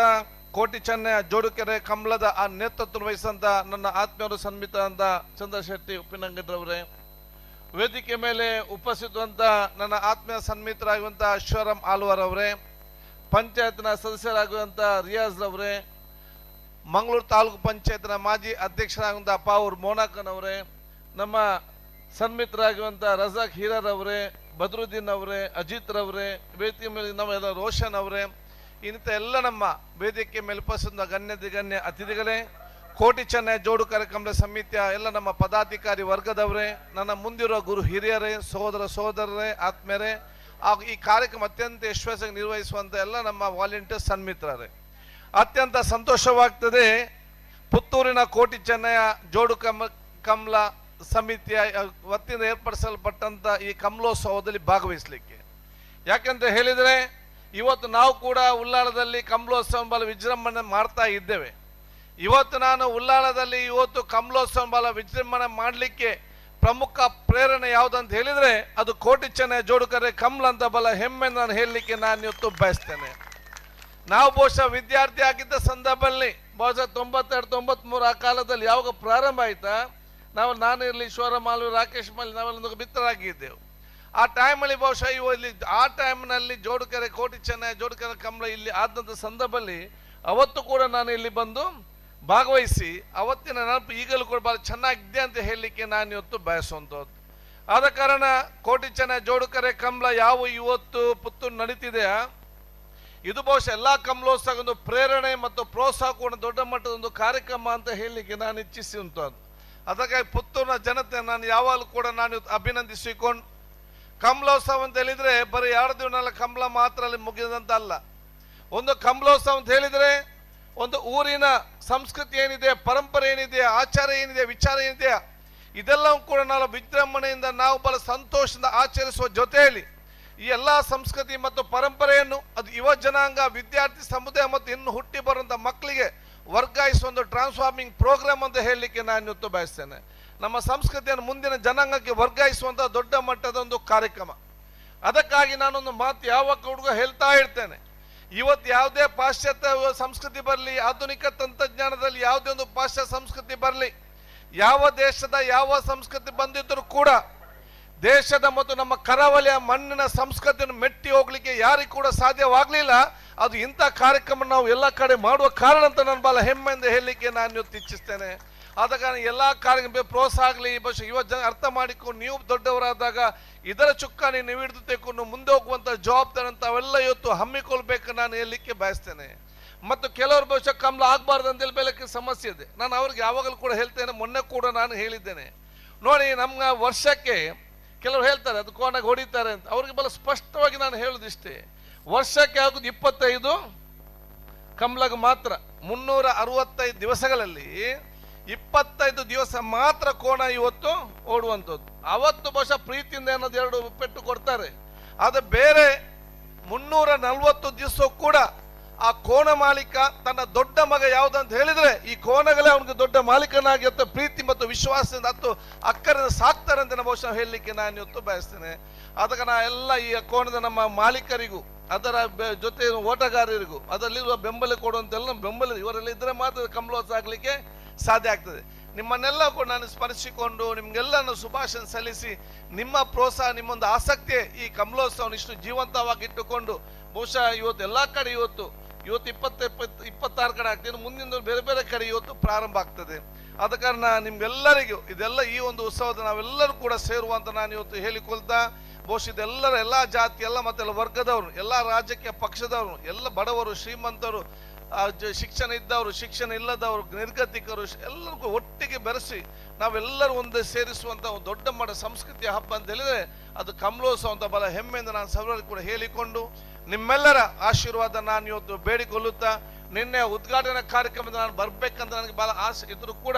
Speaker 12: ಕೋಟಿ ಚೆನ್ನಯ್ಯ ಜೋಡುಕೆರೆ ಕಂಬಳದ ಆ ನೇತೃತ್ವ ವಹಿಸಿದಂಥ ನನ್ನ ಆತ್ಮೀಯರು ಸನ್ಮಿತರಂತ ಚಂದ್ರಶೆಟ್ಟಿ ಉಪ್ಪಿನಂಗಡ್ರವರೇ, ವೇದಿಕೆ ಮೇಲೆ ಉಪಸ್ಥಿತವಂತ ನನ್ನ ಆತ್ಮೀಯ ಸನ್ಮಿತರಾಗುವಂಥ ಶಿವರಾಮ್ ಆಲ್ವಾರ್ ಅವರೇ, ಪಂಚಾಯತ್ನ ಸದಸ್ಯರಾಗುವಂಥ ರಿಯಾಜ್ ರವರೇ, ಮಂಗಳೂರು ತಾಲೂಕು ಪಂಚಾಯತ್ನ ಮಾಜಿ ಅಧ್ಯಕ್ಷರಾಗುವಂಥ ಪಾವೂರ್ ಮೋನಾಕನ್ ಅವರೇ, ನಮ್ಮ ಸನ್ಮಿತರಾಗುವಂಥ ರಜಾಕ್ ಹೀರರ್ ಅವರೇ, ಬದ್ರುದ್ದೀನ್ ಅವರೇ, ಅಜಿತ್ ರವರೇ, ವೇದಿಕೆ ಮೇಲೆ ನಮ್ಮ ಎಲ್ಲ ರೋಷನ್ ಅವರೇ, ಇನ್ನಿತ ಎಲ್ಲ ನಮ್ಮ ವೇದಿಕೆ ಮೇಲೆ ಉಪಸ್ಥಿತ ಗಣ್ಯ ದಿಗಣ್ಯ ಅತಿಥಿಗಳೇ, ಕೋಟಿ ಚೆನ್ನೈ ಜೋಡು ಕಾರ್ಯಕ್ರಮದ ಸಮಿತಿಯ ಎಲ್ಲ ನಮ್ಮ ಪದಾಧಿಕಾರಿ ವರ್ಗದವರೇ, ನನ್ನ ಮುಂದಿರುವ ಗುರು ಹಿರಿಯರೇ, ಸಹೋದರ ಸಹೋದರರೇ, ಆತ್ಮೀಯರೇ, ಹಾಗೂ ಈ ಕಾರ್ಯಕ್ರಮ ಅತ್ಯಂತ ಯಶಸ್ವಿಯಾಗಿ ನಿರ್ವಹಿಸುವಂಥ ಎಲ್ಲ ನಮ್ಮ ವಾಲಂಟಿಯರ್ಸ್ ಸನ್ಮಿತ್ರರೇ, ಅತ್ಯಂತ ಸಂತೋಷವಾಗ್ತದೆ. ಪುತ್ತೂರಿನ ಕೋಟಿ ಚೆನ್ನಯ್ಯ ಜೋಡು ಕಮಲ ಸಮಿತಿಯ ವತಿಯಿಂದ ಏರ್ಪಡಿಸಲ್ಪಟ್ಟಂಥ ಈ ಕಮಲೋತ್ಸವದಲ್ಲಿ ಭಾಗವಹಿಸಲಿಕ್ಕೆ. ಯಾಕಂತ ಹೇಳಿದರೆ ಇವತ್ತು ನಾವು ಕೂಡ ಉಲ್ಲಾಳದಲ್ಲಿ ಕಮಲೋತ್ಸವ ಬಲ ವಿಜೃಂಭಣೆ ಮಾಡ್ತಾ ಇದ್ದೇವೆ. ಇವತ್ತು ನಾನು ಉಲ್ಲಾಳದಲ್ಲಿ ಇವತ್ತು ಕಮಲೋತ್ಸವ ಬಲ ವಿಜೃಂಭಣೆ ಮಾಡಲಿಕ್ಕೆ ಪ್ರಮುಖ ಪ್ರೇರಣೆ ಯಾವುದಂತ ಹೇಳಿದರೆ ಅದು ಕೋಟಿ ಚೆನ್ನಯ್ಯ ಜೋಡುಕರೆ ಕಮಲ ಅಂತ ಬಲ ಹೆಮ್ಮೆ ನಾನು ಹೇಳಲಿಕ್ಕೆ ನಾನು ಇವತ್ತು ಬಯಸ್ತೇನೆ. ನಾವು ಬಹುಶಃ ವಿದ್ಯಾರ್ಥಿ ಆಗಿದ್ದ ಸಂದರ್ಭದಲ್ಲಿ ಬಹುಶಃ 92, 93 ಆ ಕಾಲದಲ್ಲಿ ಯಾವಾಗ ಪ್ರಾರಂಭ ಆಯ್ತಾ, ನಾವು ನಾನಿರಲಿ, ಈಶ್ವರ ಮಾಲ್ವಿ, ರಾಕೇಶ್ ಮಾಲ್ವಿ, ನಾವೆಲ್ಲ ಮಿತ್ರರಾಗಿದ್ದೆವು. ಆ ಟೈಮಲ್ಲಿ ಬಹುಶಃ ಇಲ್ಲಿ ಆ ಟೈಮ್ನಲ್ಲಿ ಜೋಡುಕೆರೆ ಕೋಟಿ ಚೆನ್ನಯ್ಯ ಜೋಡುಕೆರೆ ಕಮಲ ಇಲ್ಲಿ ಆದಂಥ ಸಂದರ್ಭದಲ್ಲಿ ಅವತ್ತು ಕೂಡ ನಾನು ಇಲ್ಲಿ ಬಂದು ಭಾಗವಹಿಸಿ ಅವತ್ತಿನ ನೆನಪು ಈಗಲೂ ಕೂಡ ಭಾಳ ಚೆನ್ನಾಗಿದೆ ಅಂತ ಹೇಳಲಿಕ್ಕೆ ನಾನು ಇವತ್ತು ಬಯಸುವಂಥದ್ದು. ಆದ ಕಾರಣ ಕೋಟಿ ಚೆನ್ನಯ್ಯ ಜೋಡುಕೆರೆ ಕಮಲ ಯಾವ ಇವತ್ತು ಪುತ್ತೂರು ನಡೀತಿದೆಯಾ, ಇದು ಬಹುಶಃ ಎಲ್ಲ ಕಮಲೋತ್ಸವ ಒಂದು ಪ್ರೇರಣೆ ಮತ್ತು ಪ್ರೋತ್ಸಾಹ ಕೂಡ ದೊಡ್ಡ ಮಟ್ಟದ ಒಂದು ಕಾರ್ಯಕ್ರಮ ಅಂತ ಹೇಳಲಿಕ್ಕೆ ನಾನು ಇಚ್ಛಿಸುವಂಥದ್ದು. ಅದಕ್ಕಾಗಿ ಪುತ್ತೂರಿನ ಜನತೆ ನಾನು ಯಾವಾಗಲೂ ಕೂಡ ನಾನು ಅಭಿನಂದಿಸಿಕೊಂಡು, ಕಮಲೋತ್ಸವ ಅಂತ ಹೇಳಿದರೆ ಬರೀ 2 ದಿನ ಕಮಲ ಮಾತ್ರ ಅಲ್ಲಿ ಮುಗಿದಂತ ಅಲ್ಲ. ಒಂದು ಕಮಲೋತ್ಸವ ಅಂತ ಹೇಳಿದರೆ ಒಂದು ಊರಿನ ಸಂಸ್ಕೃತಿ ಏನಿದೆ, ಪರಂಪರೆ ಏನಿದೆ, ಆಚಾರ ಏನಿದೆ, ವಿಚಾರ ಏನಿದೆ, ಇದೆಲ್ಲವೂ ಕೂಡ ನಾವು ವಿಜೃಂಭಣೆಯಿಂದ ನಾವು ಬಹಳ ಸಂತೋಷದಿಂದ ಆಚರಿಸುವ ಜೊತೆಯಲ್ಲಿ ಈ ಎಲ್ಲ ಸಂಸ್ಕೃತಿ ಮತ್ತು ಪರಂಪರೆಯನ್ನು ಅದು ಯುವ ಜನಾಂಗ, ವಿದ್ಯಾರ್ಥಿ ಸಮುದಾಯ ಮತ್ತು ಇನ್ನು ಹುಟ್ಟಿ ಬರುವಂಥ ಮಕ್ಕಳಿಗೆ ವರ್ಗಾಯಿಸುವ ಒಂದು ಟ್ರಾನ್ಸ್ಫಾರ್ಮಿಂಗ್ ಪ್ರೋಗ್ರಾಮ್ ಅಂತ ಹೇಳಲಿಕ್ಕೆ ನಾನು ಇವತ್ತು ಬಯಸ್ತೇನೆ. ನಮ್ಮ ಸಂಸ್ಕೃತಿಯನ್ನು ಮುಂದಿನ ಜನಾಂಗಕ್ಕೆ ವರ್ಗಾಯಿಸುವಂಥ ದೊಡ್ಡ ಮಟ್ಟದ ಒಂದು ಕಾರ್ಯಕ್ರಮ. ಅದಕ್ಕಾಗಿ ನಾನೊಂದು ಮಾತು ಯಾವಾಗ ಹುಡುಗ ಹೇಳ್ತಾ ಇರ್ತೇನೆ, ಇವತ್ತು ಯಾವುದೇ ಪಾಶ್ಚಾತ್ಯ ಸಂಸ್ಕೃತಿ ಬರಲಿ, ಆಧುನಿಕ ತಂತ್ರಜ್ಞಾನದಲ್ಲಿ ಯಾವುದೇ ಒಂದು ಪಾಶ್ಚಾತ್ಯ ಸಂಸ್ಕೃತಿ ಬರಲಿ, ಯಾವ ದೇಶದ ಯಾವ ಸಂಸ್ಕೃತಿ ಬಂದಿದ್ದರೂ ಕೂಡ ದೇಶದ ಮತ್ತು ನಮ್ಮ ಕರಾವಳಿಯ ಮಣ್ಣಿನ ಸಂಸ್ಕೃತಿಯನ್ನು ಮೆಟ್ಟಿ ಹೋಗ್ಲಿಕ್ಕೆ ಯಾರಿಗೂ ಕೂಡ ಸಾಧ್ಯವಾಗಲಿಲ್ಲ. ಅದು ಇಂಥ ಕಾರ್ಯಕ್ರಮ ನಾವು ಎಲ್ಲ ಕಡೆ ಮಾಡುವ ಕಾರಣ ಅಂತ ನಾನು ಬಹಳ ಹೆಮ್ಮೆಯಿಂದ ಹೇಳಲಿಕ್ಕೆ ನಾನು ಇವತ್ತು ಇಚ್ಛಿಸ್ತೇನೆ. ಆದ ಕಾರಣ ಎಲ್ಲ ಕಾರ್ಯಕ್ರಮ ಪ್ರೋತ್ಸಾಹ ಆಗಲಿ, ಬಹುಶಃ ಯುವ ಜನ ಅರ್ಥ ಮಾಡಿಕೊಂಡು ನೀವು ದೊಡ್ಡವರಾದಾಗ ಇದರ ಚುಕ್ಕಾಣಿ ನೀವು ಹಿಡಿದು ತೆಕ್ಕೊಂಡು ಮುಂದೆ ಹೋಗುವಂಥ ಜವಾಬ್ದಾರಿ ಅಂತ ಅವೆಲ್ಲ ಇವತ್ತು ಹಮ್ಮಿಕೊಳ್ಬೇಕು ನಾನು ಹೇಳಲಿಕ್ಕೆ ಬಯಸ್ತೇನೆ. ಮತ್ತು ಕೆಲವರು ಬಹುಶಃ ಕಮಲ ಆಗಬಾರ್ದು ಅಂತೇಳಿ ಬೆಳಕ್ಕೆ ಸಮಸ್ಯೆ ಇದೆ. ನಾನು ಅವ್ರಿಗೆ ಯಾವಾಗಲೂ ಕೂಡ ಹೇಳ್ತೇನೆ, ಮೊನ್ನೆ ಕೂಡ ನಾನು ಹೇಳಿದ್ದೇನೆ ನೋಡಿ, ನಮ್ಮ ವರ್ಷಕ್ಕೆ ಕೆಲವರು ಹೇಳ್ತಾರೆ ಅದು ಕೋಣಾಗ ಹೊಡಿತಾರೆ ಅಂತ, ಅವ್ರಿಗೆ ಬಹಳ ಸ್ಪಷ್ಟವಾಗಿ ನಾನು ಹೇಳೋದಿಷ್ಟೇ, ವರ್ಷಕ್ಕೆ ಆಗೋದು 25 ಕಮಲಗೆ ಮಾತ್ರ. 365 ದಿವಸಗಳಲ್ಲಿ 25 ದಿವಸ ಮಾತ್ರ ಕೋಣ ಇವತ್ತು ಓಡುವಂಥದ್ದು. ಅವತ್ತು ಬಹುಶಃ ಪ್ರೀತಿಯಿಂದ ಏನಾದ್ರು 2 ಪೆಟ್ಟು ಕೊಡ್ತಾರೆ, ಆದರೆ ಬೇರೆ 340 ದಿವಸ ಕೂಡ ಆ ಕೋಣ ಮಾಲೀಕ ತನ್ನ ದೊಡ್ಡ ಮಗ ಯಾವುದಂತ ಹೇಳಿದ್ರೆ ಈ ಕೋಣಗಳೇ ಅವನಿಗೆ ದೊಡ್ಡ ಮಾಲೀಕನಾಗಿ ಅಂತ ಪ್ರೀತಿ ಮತ್ತು ವಿಶ್ವಾಸದಿಂದ ಹತ್ತು ಅಕ್ಕರಿಂದ ಸಾಕ್ತಾರೆ ಅಂತ ಬಹುಶಃ ಹೇಳಲಿಕ್ಕೆ ನಾನು ಇವತ್ತು ಬಯಸ್ತೇನೆ. ಆದ ಕಾರಣ ಎಲ್ಲ ಈ ಕೋಣದ ನಮ್ಮ ಮಾಲೀಕರಿಗೂ ಅದರ ಜೊತೆ ಓಟಗಾರರಿಗೂ ಅದರಲ್ಲಿರುವ ಬೆಂಬಲ ಕೊಡುವಂತೆಲ್ಲ ಬೆಂಬಲ ಇವರೆಲ್ಲ ಇದ್ರೆ ಮಾತ್ರ ಕಮಲೋತ್ಸವ ಆಗಲಿಕ್ಕೆ ಸಾಧ್ಯ ಆಗ್ತದೆ. ನಿಮ್ಮನ್ನೆಲ್ಲ ಕೂಡ ನಾನು ಸ್ಮರಿಸಿಕೊಂಡು ನಿಮಗೆಲ್ಲನೂ ಶುಭಾಶಯ ಸಲ್ಲಿಸಿ ನಿಮ್ಮ ಪ್ರೋತ್ಸಾಹ, ನಿಮ್ಮೊಂದು ಆಸಕ್ತಿ ಈ ಕಮಲೋತ್ಸವವನ್ನು ಇಷ್ಟು ಜೀವಂತವಾಗಿ ಇಟ್ಟುಕೊಂಡು ಬಹುಶಃ ಇವತ್ತು ಎಲ್ಲ ಕಡೆ ಇವತ್ತು ಇವತ್ತು 26 ಕಡೆ ಆಗ್ತದೆ, ಮುಂದಿನ ಬೇರೆ ಬೇರೆ ಕಡೆ ಇವತ್ತು ಪ್ರಾರಂಭ ಆಗ್ತದೆ. ಆದ ಕಾರಣ ನಿಮ್ಗೆಲ್ಲರಿಗೂ ಇದೆಲ್ಲ ಈ ಒಂದು ಉತ್ಸವದ ನಾವೆಲ್ಲರೂ ಕೂಡ ಸೇರುವಂತ ನಾನು ಇವತ್ತು ಹೇಳಿಕೊಳ್ತಾ, ಬಹುಶಃ ಇದೆಲ್ಲರ ಎಲ್ಲ ಜಾತಿ, ಎಲ್ಲ ಮತ್ತೆಲ್ಲ ವರ್ಗದವರು, ಎಲ್ಲ ರಾಜಕೀಯ ಪಕ್ಷದವರು, ಎಲ್ಲ ಬಡವರು, ಶ್ರೀಮಂತರು, ಶಿಕ್ಷಣ ಇದ್ದವರು, ಶಿಕ್ಷಣ ಇಲ್ಲದವರು, ನಿರ್ಗತಿಕರು, ಎಲ್ಲರಿಗೂ ಒಟ್ಟಿಗೆ ಬೆರೆಸಿ ನಾವೆಲ್ಲರೂ ಒಂದೇ ಸೇರಿಸುವಂಥ ಒಂದು ದೊಡ್ಡ ಮಟ್ಟ ಸಂಸ್ಕೃತಿಯ ಹಬ್ಬ ಅಂತ ಹೇಳಿದರೆ ಅದು ಕಮಲೋತ್ಸವ ಅಂತ ಬಹಳ ಹೆಮ್ಮೆಯಿಂದ ನಾನು ಸಭೆಯಲ್ಲಿ ಕೂಡ ಹೇಳಿಕೊಂಡು ನಿಮ್ಮೆಲ್ಲರ ಆಶೀರ್ವಾದ ನಾನು ಇವತ್ತು ಬೇಡಿಕೊಳ್ಳುತ್ತಾ, ನಿನ್ನೆ ಉದ್ಘಾಟನಾ ಕಾರ್ಯಕ್ರಮದ ನಾನು ಬರಬೇಕಂತ ನನಗೆ ಬಹಳ ಆಸೆ ಇದ್ದರೂ ಕೂಡ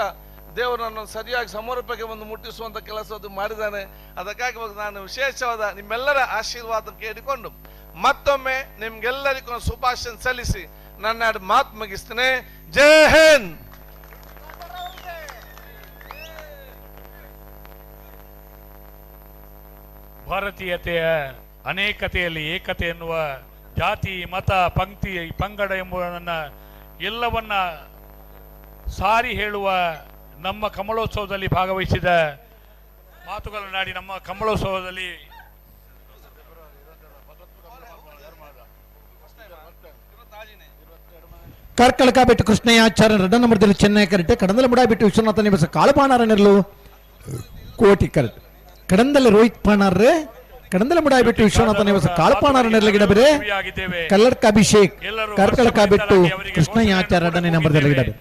Speaker 12: ದೇವರು ನನ್ನನ್ನು ಸರಿಯಾಗಿ ಸಮರ್ಪಕ್ಕೆ ಒಂದು ಮುಟ್ಟಿಸುವಂಥ ಕೆಲಸ ಅದು ಮಾಡಿದ್ದಾನೆ. ಅದಕ್ಕಾಗಿ ನಾನು ವಿಶೇಷವಾದ ನಿಮ್ಮೆಲ್ಲರ ಆಶೀರ್ವಾದ ಕೇಳಿಕೊಂಡು ಮತ್ತೊಮ್ಮೆ ನಿಮ್ಗೆಲ್ಲರಿಗೂ ಶುಭಾಶಯ ಸಲ್ಲಿಸಿ ನನ್ನ ಮಾತು ಮುಗಿಸ್ತೇನೆ. ಜೈ ಹಿಂದ್.
Speaker 3: ಭಾರತೀಯತೆಯ ಅನೇಕತೆಯಲ್ಲಿ ಏಕತೆ ಎನ್ನುವ ಜಾತಿ, ಮತ, ಪಂಕ್ತಿ, ಪಂಗಡ ಎಂಬುದನ್ನ ಎಲ್ಲವನ್ನ ಸಾರಿ ಹೇಳುವ ನಮ್ಮ ಕಮಲೋತ್ಸವದಲ್ಲಿ ಭಾಗವಹಿಸಿದ ಮಾತುಗಳನ್ನಾಡಿ ನಮ್ಮ ಕಮಲೋತ್ಸವದಲ್ಲಿ
Speaker 1: ಕಾರ್ಕಳಕ ಬಿಟ್ಟು ಕೃಷ್ಣಯ್ಯಾಚಾರ್ಯ ರಡ್ಡ ನಂಬರ್ದಲ್ಲಿ ಚೆನ್ನೈ ಕರೆಕ್ಟ್, ಕಡಂದಲ ಮುಡ ಬಿಟ್ಟು ವಿಶ್ವನಾಥ ನಿವಾಸ ಕಾಳುಪಾಣಾರನೆರಲು ಕೋಟಿ ಕರೆಕ್ಟ್, ಕಡಂದಲ ರೋಹಿತ್ ಪಾಣಾರ್ರೆ ಕಡಂದಲ ಮುಡ ಬಿಟ್ಟು ವಿಶ್ವನಾಥ ನಿವಾಸ ಕಾಳುಪಾಣಾರನೆರಲು ಗಿಡ ಬೇರೆ, ಕಲ್ಲಡ್ಕ ಅಭಿಷೇಕ್ ಕಾರ್ಕಳಕ ಬಿಟ್ಟು ಕೃಷ್ಣಯ್ಯಾಚಾರ್ಯ ರಡ್ಡನೇ ನಂಬರ್ದಲ್ಲಿ ಗಿಡ ಬೇರೆ.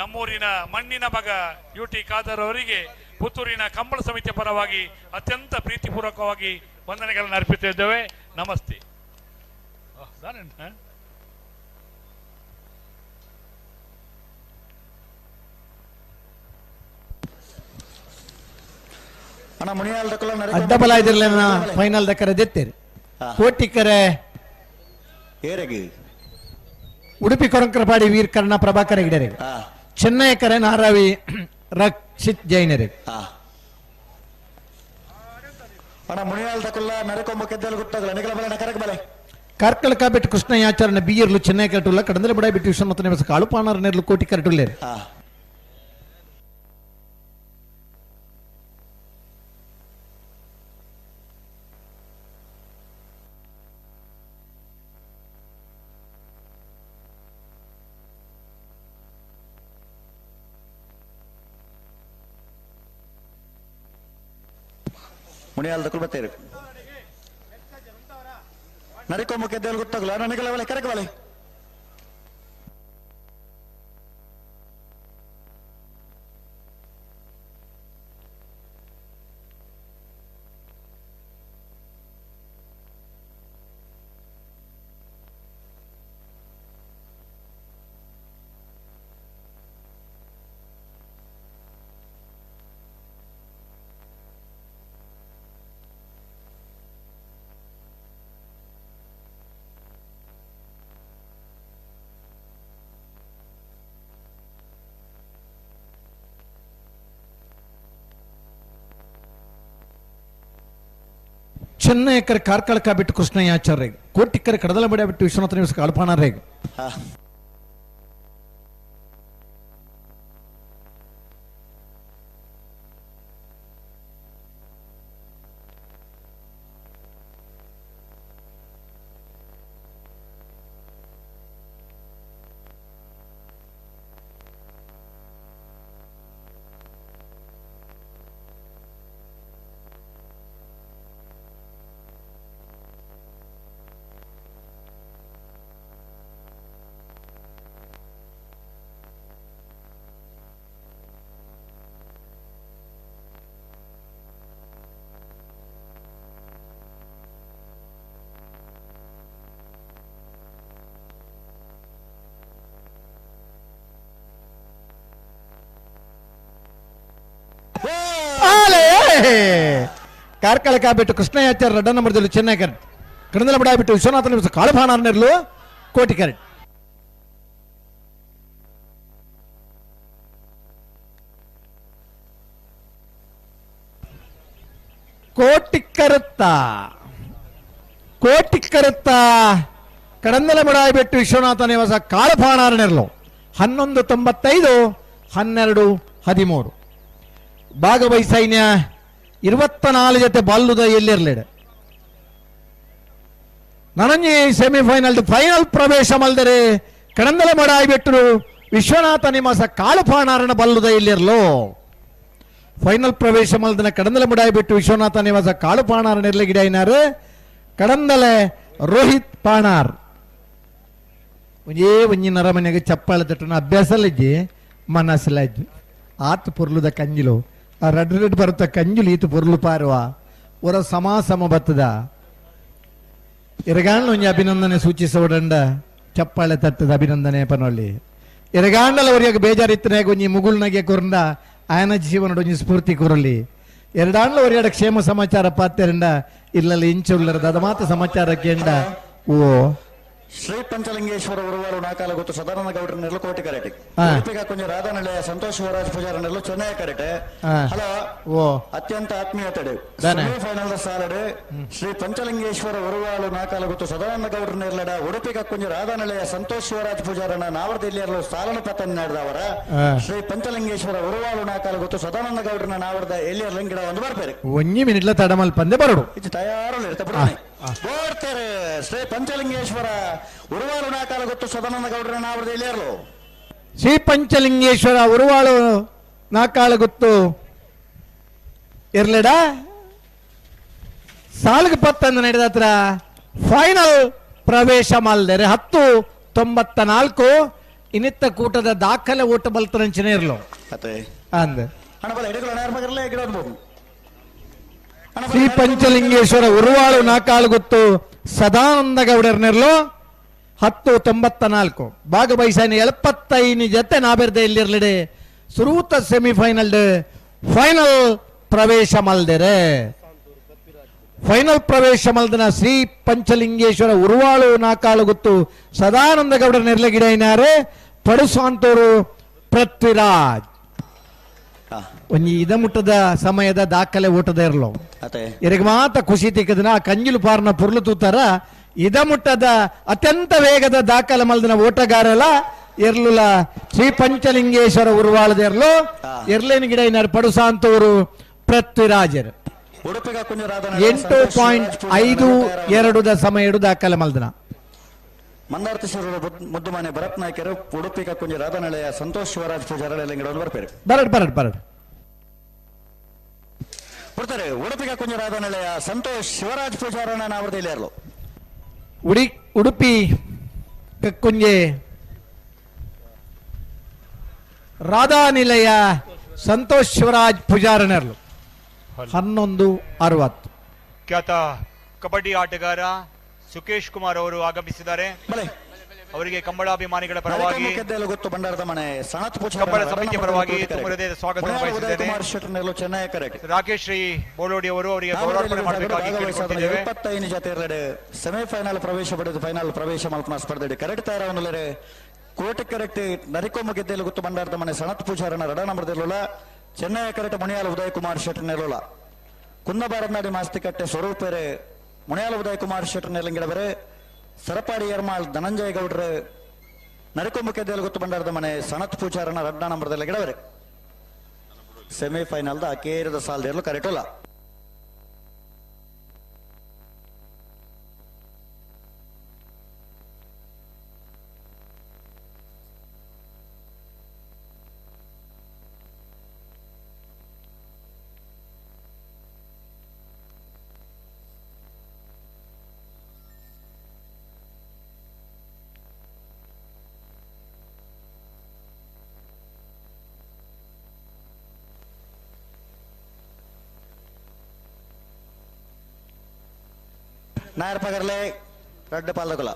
Speaker 3: ನಮ್ಮೂರಿನ ಮಣ್ಣಿನ ಮಗ ಯು ಟಿ ಖಾದರ್ ಅವರಿಗೆ ಪುತ್ತೂರಿನ ಕಂಬಳ ಸಮಿತಿಯ ಪರವಾಗಿ ಅತ್ಯಂತ ಪ್ರೀತಿಪೂರ್ವಕವಾಗಿ ವಂದನೆಗಳನ್ನು ಅರ್ಪಿಸುತ್ತಿದ್ದೇವೆ. ನಮಸ್ತೆ.
Speaker 1: ಅಡ್ಡಬಲ ಇದಿರ್ಲೇನ ಫೈನಲ್ ದಕ್ಕರೆ ದೆತ್ತೇರಿ. ಕೋಟಿಕರೆ ಉಡುಪಿ ಕೊರಂಕರಪಾಡಿ ವೀರ್ ಕರ್ಣ ಪ್ರಭಾಕರ ಗಿಡರಿಗೆ, ಚೆನ್ನೈ ಕರೆ ನಾರಾವಿ ರಕ್ಷಿತ್ ಜೈನರಿಗೆ. ಕಾರ್ಕಳ ಕಾಬೆಟ್ಟು ಕೃಷ್ಣಯಾಚಾರ್ಯ ಬಿಯರ್ಲು ಚೆನ್ನೈ ಕರೆಟುಲ್ಲ ಕಡಂದಲ ಬಡ ಬಿಟ್ಟು ವಿಶ್ವನಾಥ ನಿವಾಸ ಕಾಳುಪಾಣರ ನೆರಳು ಕೋಟಿ ಕರೆಟುಲ್ಲೇರು.
Speaker 2: ಮುನಿಯಾಲ್ದಕ್ಕೂ ಬತ್ತೇರು ನರಿಕೊಂಬ ಕೆದ್ದೆಲ್ ಗೊತ್ತಾಗಲ್ಲ ನನಗೆಲ್ಲ ಬಲೆ ಕರೆಕ ಬಲೆ.
Speaker 1: ಚೆನ್ನೈಕರ್ ಕಾರ್ಕಳಕ ಬಿಟ್ಟು ಕೃಷ್ಣಯ್ಯಾಚಾರ್ಯ, ಕೋಟಿಕ್ಕರ ಕಡದಲಬಡಿ ಬಿಟ್ಟು ವಿಶ್ವನಾಥ ನಿವಾಸ ಕಾಳುಪಾಣರೇಗ್. ಕಾರ್ಕಳಕ ಬಿಟ್ಟು ಕೃಷ್ಣಯಾಚಾರ್ಯ ರಡ್ಡ ನಂಬರ್ದಲ್ಲಿ ಚೆನ್ನೈ ಕರೆಟ್, ಕಡಂದಲ ಬಡ ಬಿಟ್ಟು ವಿಶ್ವನಾಥ ನಿವಾಸ ಕಾಳುಪಾಣರ್ನೆರ್ಲು ಕೋಟಿ ಕರೆಟ್. ಕೋಟಿಕ್ಕರುತ್ತ ಕೋಟಿಕ್ಕರುತ್ತ ಕಡಂದಲ ಬಡಾಯಿ ಬಿಟ್ಟು ವಿಶ್ವನಾಥ ನಿವಾಸ ಕಾಳುಪಾಣರ್ನೆರ್ಲು 11.95 12.13. ಭಾಗವಹಿಸೈನ್ಯ 24 ಜೊತೆ ಬಲ್ಲುದ ಎಲ್ಲಿರ್ಲೇಡ ನನಂಜಿ ಸೆಮಿಫೈನಲ್ ಫೈನಲ್ ಪ್ರವೇಶ ಮಲ್ದರೆ ಕಡಂದಲ ಮಡಾಯಿ ಬಿಟ್ಟರು ವಿಶ್ವನಾಥ ನಿವಾಸ ಕಾಳುಪಾಣಾರನ ಬಲ್ಲುದ ಎಲ್ಲಿರ್ಲೋ. ಫೈನಲ್ ಪ್ರವೇಶ ಮಲ್ದನ ಕಡಂದಲ ಮಡಾಯಿ ಬಿಟ್ಟು ವಿಶ್ವನಾಥ ನಿವಾಸ ಕಾಳುಪಾಣಾರನ ಇರ್ಲಿ ಗಿಡ ಕಡಂದಲೆ ರೋಹಿತ್ ಪಾಣಾರ್. ಒಂಜೇ ಒಂಜಿ ನರಮನೆಗೆ ಚಪ್ಪಾಳೆ ತಟ್ಟನ ಅಭ್ಯಾಸಲಿಜ್ಜಿ ಮನಸ್ಸಲಾಜ್ಜಿ ಆತ್ ಪೊರ್ಲುದ ಕಂಜಿಲು ಆ ರಡ್ ರಡ್ ಬರುತ್ತ ಕಂಜುಲು ಈತು ಪೊರ್ಲು ಪಾರುವ ಒರ ಸಮ ಸಮ ಬತ್ತದ ಇರಗಾಂಡ್ಲ ಒಂಜಿ ಅಭಿನಂದನೆ ಸೂಚಿಸೋಡಂಡ ಚಪ್ಪಾಳೆ ತಟ್ಟದ ಅಭಿನಂದನೆ ಪನೊಳ್ಳಿ ಇರಗಾಂಡಲ ಒರಿಯಾಗ ಬೇಜಾರಿತ್ತನೆ ಒಂಜಿ ಮುಗುಳ್ನಗೆ ಕೊರಂಡ ಆಯನ ಜೀವನಡು ಒಂಜಿ ಸ್ಫೂರ್ತಿ ಕೊರಲಿ ಎರಡಾಂಡ್ಲ ಒರಿಯಾಡ ಕ್ಷೇಮ ಸಮಾಚಾರ ಪಾತ್ಯರಂಡ ಇಲ್ಲಲ್ಲಿ ಇಂಚುಳ್ಳರದ ಅದ ಮಾತ ಸಮಾಚಾರ ಕೇಂಡ. ಓ
Speaker 2: ಶ್ರೀ ಪಂಚಲಿಂಗೇಶ್ವರ ಉರುವಾರು ನಾಕಾಲ ಗೊತ್ತು ಸದಾನಂದ ಗೌಡರ ನೆರಳು ಕೋಟಿ ಕರೆಟೆ, ಕೊಂಚ ರಾಧಾನಳ್ಳಿಯ ಸಂತೋಷ್ ಶಿವರಾಜ್ ಪೂಜಾರ ನೆರಳು ಚೆನ್ನೈ ಕರೆಟೆ. ಹಲೋ, ಅತ್ಯಂತ ಆತ್ಮೀಯ ತಡೆ ಫೈನಲ್ ಸಾಲಡೆ ಶ್ರೀ ಪಂಚಲಿಂಗೇಶ್ವರ ಉರುವಾಲು ನಾಕಾಲ ಗೊತ್ತು ಸದಾನಂದ ಗೌಡರ ನೆರಳಡ ಉಡುಪಿ ಕೊಂಚ ರಾಧಾನಳ್ಳಿಯ ಸಂತೋಷ್ ಶಿವರಾಜ್ ಪೂಜಾರನ ನಾವರದಿಲ್ಲಿಯಲ್ಲೂ ಸಾಲನ ಪತನ ನಡೆದವರ ಶ್ರೀ ಪಂಚಲಿಂಗೇಶ್ವರ ಉರುವಾಲು ನಾಕಾಲ ಗೊತ್ತು ಸದಾನಂದ ಗೌಡರನ ನಾವರದ ಎಲ್ಲಿಯರ್ ಗಿಡ ಒಂದು ಬರ್ಬೇರೆ
Speaker 1: ಒಂಜಿ ಮಿನಿಟ್ಲ ತಡಮಲ್ ಪಂದೆ ಬರಡು
Speaker 2: ಇದು ತಯಾರು ಇರ್ತಾರೆ. ಶ್ರೀ ಪಂಚಲಿಂಗೇಶ್ವರ ಉರುವಾಳು ನಾಕಾಲ ಗೊತ್ತು ಸದಾನಂದ ಗೌಡರ ನಾವರದ ಎಲ್ಲಿಯರ್ಲು.
Speaker 1: ಶ್ರೀ ಪಂಚಲಿಂಗೇಶ್ವರ ಉರುವಾಳು ನಾಕಾಲ ಗೊತ್ತು ಇರ್ಲಿಡ ಸಾಲ್ಗೆ ಪತ್ತಂದು ನಡೆದ ಹತ್ರ ಫೈನಲ್ ಪ್ರವೇಶ ಮಾಲ್ದರೆ 10.94 ಇನ್ನಿತ್ತ ಕೂಟದ ದಾಖಲೆ ಓಟ ಬಲ್ತರಂಚನೆ ಇರ್ಲು ಅಂದ. ಶ್ರೀ ಪಂಚಲಿಂಗೇಶ್ವರ ಉರುವಾಳು ನಾಕಾಲು ಗೊತ್ತು ಸದಾನಂದ ಗೌಡರ್ನೆರ್ಲು 10.94 ಭಾಗವಹಿಸಾನ 75 ಜೊತೆ ನಾಬೆರ್ದ ಎಲ್ಲಿರ್ಲಿಡೆ ಸುರೂತ ಸೆಮಿಫೈನಲ್ ಫೈನಲ್ ಪ್ರವೇಶ ಮಲ್ದೆರೆ. ಫೈನಲ್ ಪ್ರವೇಶ ಮಲ್ದನ ಶ್ರೀ ಪಂಚಲಿಂಗೇಶ್ವರ ಉರುವಾಳು ನಾಕಾಳು ಗುತ್ತು ಸದಾನಂದ ಗೌಡರ ನೆರ್ಲಗಿಡೈನಾರೆ ಪಡುಸಾಂತೂರು ಪೃಥ್ವಿರಾಜ್. ಒಂಜಿ ಇದಮುಟ್ಟದ ಸಮಯದ ದಾಖಲೆ ಊಟದ ಇರಲು ಇರಗ ಮಾತ ಖುಷಿ ತಿಕ್ಕದನ ಕಂಜಿಲು ಪಾರ್ನ ಪುರ್ಲು ತೂತಾರ ಇದಮುಟ್ಟದ ಅತ್ಯಂತ ವೇಗದ ದಾಖಲೆ ಮಲ್ದಿನ ಓಟಗಾರಲ ಎರ್ಲುಲ ಶ್ರೀ ಪಂಚಲಿಂಗೇಶ್ವರ ಉರುವಾಳದ ಎರ್ಲು ಎರ್ಲೇನು ಗಿಡ ಇನ್ನಾರು ಪಡುಸಾಂತೂರು ಪೃಥ್ವಿರಾಜರು. 8.52 ಸಮಯ ದಾಖಲೆ ಮಲ್ದನ.
Speaker 2: ಮಂದಾರ್ತಿಶ್ವರ ಮುದ್ದುಮಾನೆ ಭರತ್ ನಾಯ್ಕರು ಉಡುಪಿ ಕಕ್ಕುಂಜ ರಾಧನಳೆಯ ಸಂತೋಷ್ ಶಿವರಾಜ್ ಪೂಜಾರಳೆ ಬರ್ಪೇರು.
Speaker 1: ಬರಡ್ ಬರಡ್ ಬರಡ್
Speaker 2: ಬರ್ತಾರೆ. ಉಡುಪಿ ಕಕ್ಕುಂಜ ರಾಧನಳೆಯ ಸಂತೋಷ್ ಶಿವರಾಜ್ ಪೂಜಾರನ ನಾವರ್ದಿಲ್ಲ.
Speaker 1: ಉಡುಪಿ ಕಕ್ಕುಂಜೆ ರಾಧಾನಿಲಯ ಸಂತೋಷ್ ಶಿವರಾಜ್ ಪೂಜಾರನರ್ಲು 11:60.
Speaker 6: ಖ್ಯಾತ ಕಬಡ್ಡಿ ಆಟಗಾರ ಸುಕೇಶ್ ಕುಮಾರ್ ಅವರು ಆಗಮಿಸಿದ್ದಾರೆ. ಅವರಿಗೆ ಕಂಬಳಾಭಿಮಾನಿಗಳ ಪರವಾಗಿ ಕಂಬಳ ಸಮಿತಿಯ ಪರವಾಗಿ ತುಂಬ ಹೃದಯದ ಸ್ವಾಗತ ಬಯಸಿದ್ದೇನೆ. ರಾಕೇಶ್ ಶ್ರೀ ಬೋಳೋಡಿ ಅವರು ಅವರಿಗೆ ಗೌರವಾರ್ಪಣೆ ಮಾಡಬೇಕಾಗಿ ಕೇಳಿಕೊಂಡಿದ್ದೇವೆ.
Speaker 2: 25 ಜೊತೆ ಸೆಮಿಫೈನಲ್ ಪ್ರವೇಶ ಪಡೆದು ಫೈನಲ್ ಪ್ರವೇಶ ಮಲ್ಪನ ಸ್ಪರ್ಧೆ ಕರೆಕ್ಟ್ ತಯಾರವನ್ನಲ್ಲರೆ ಕೋಟೆ ಕರೆಕ್ಟ್ ನರಿಕೊಮ್ಮ ಗೆದ್ದೆಲು ಗೊತ್ತು ಬಂಡಾರದ ಮನೆ ಸಣತ್ ಪೂಜಾರನ ರಡ ನಂಬರ್ದಿಲ್ಲ. ಚೆನ್ನೈ ಕರೆಕ್ಟ್ ಮುನಿಯಾಲ ಉದಯ್ ಕುಮಾರ್ ಶೆಟ್ಟರ್ನೆಲ್ಲೋಲ ಕುಂದಬಾರನಾಡಿ ಮಾಸ್ತಿಕಟ್ಟೆ ಸ್ವರೂಪೇರೆ ಮುನಿಯಾಲ ಉದಯ್ ಕುಮಾರ್ ಶೆಟ್ಟರ್ನೆಲ್ಲಂಗಿಡಬರೆ ಸರಪಾಡಿ ಯರ್ಮಾಳ್ ಧನಂಜಯ ಗೌಡ್ರೆ ನರಿಕೊಂಬ ಕೆದ್ದೆಲು ಗೊತ್ತು ಬಂಡಾರದ ಮನೆ ಸಣತ್ ಪೂಜಾರನ ರಡ್ಡ ನಂಬರ್ದಲ್ಲ ಗಿಡವರೆ ಸೆಮಿಫೈನಲ್ದ ಅಕೇರದ ಸಾಲದಿರಲು ಕರೆಕ್ಟ್ ಅಲ್ಲ. ನಾಯರ್ ಪಗರ್ಲೆ ರಡ್ಡ ಪಾಲಕುಲ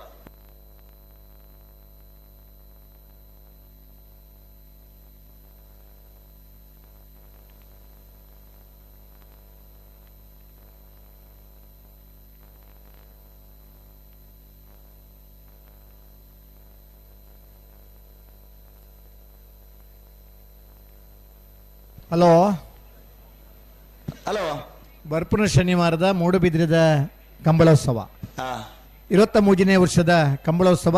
Speaker 1: ಹಲೋ
Speaker 2: ಹಲೋ.
Speaker 1: ಬರ್ಪುನ ಶನಿವಾರದ ಮೂಡುಬಿದ್ರಿದ ಕಂಬಳೋತ್ಸವ 23ನೇ ವರ್ಷದ ಕಂಬಳೋತ್ಸವ.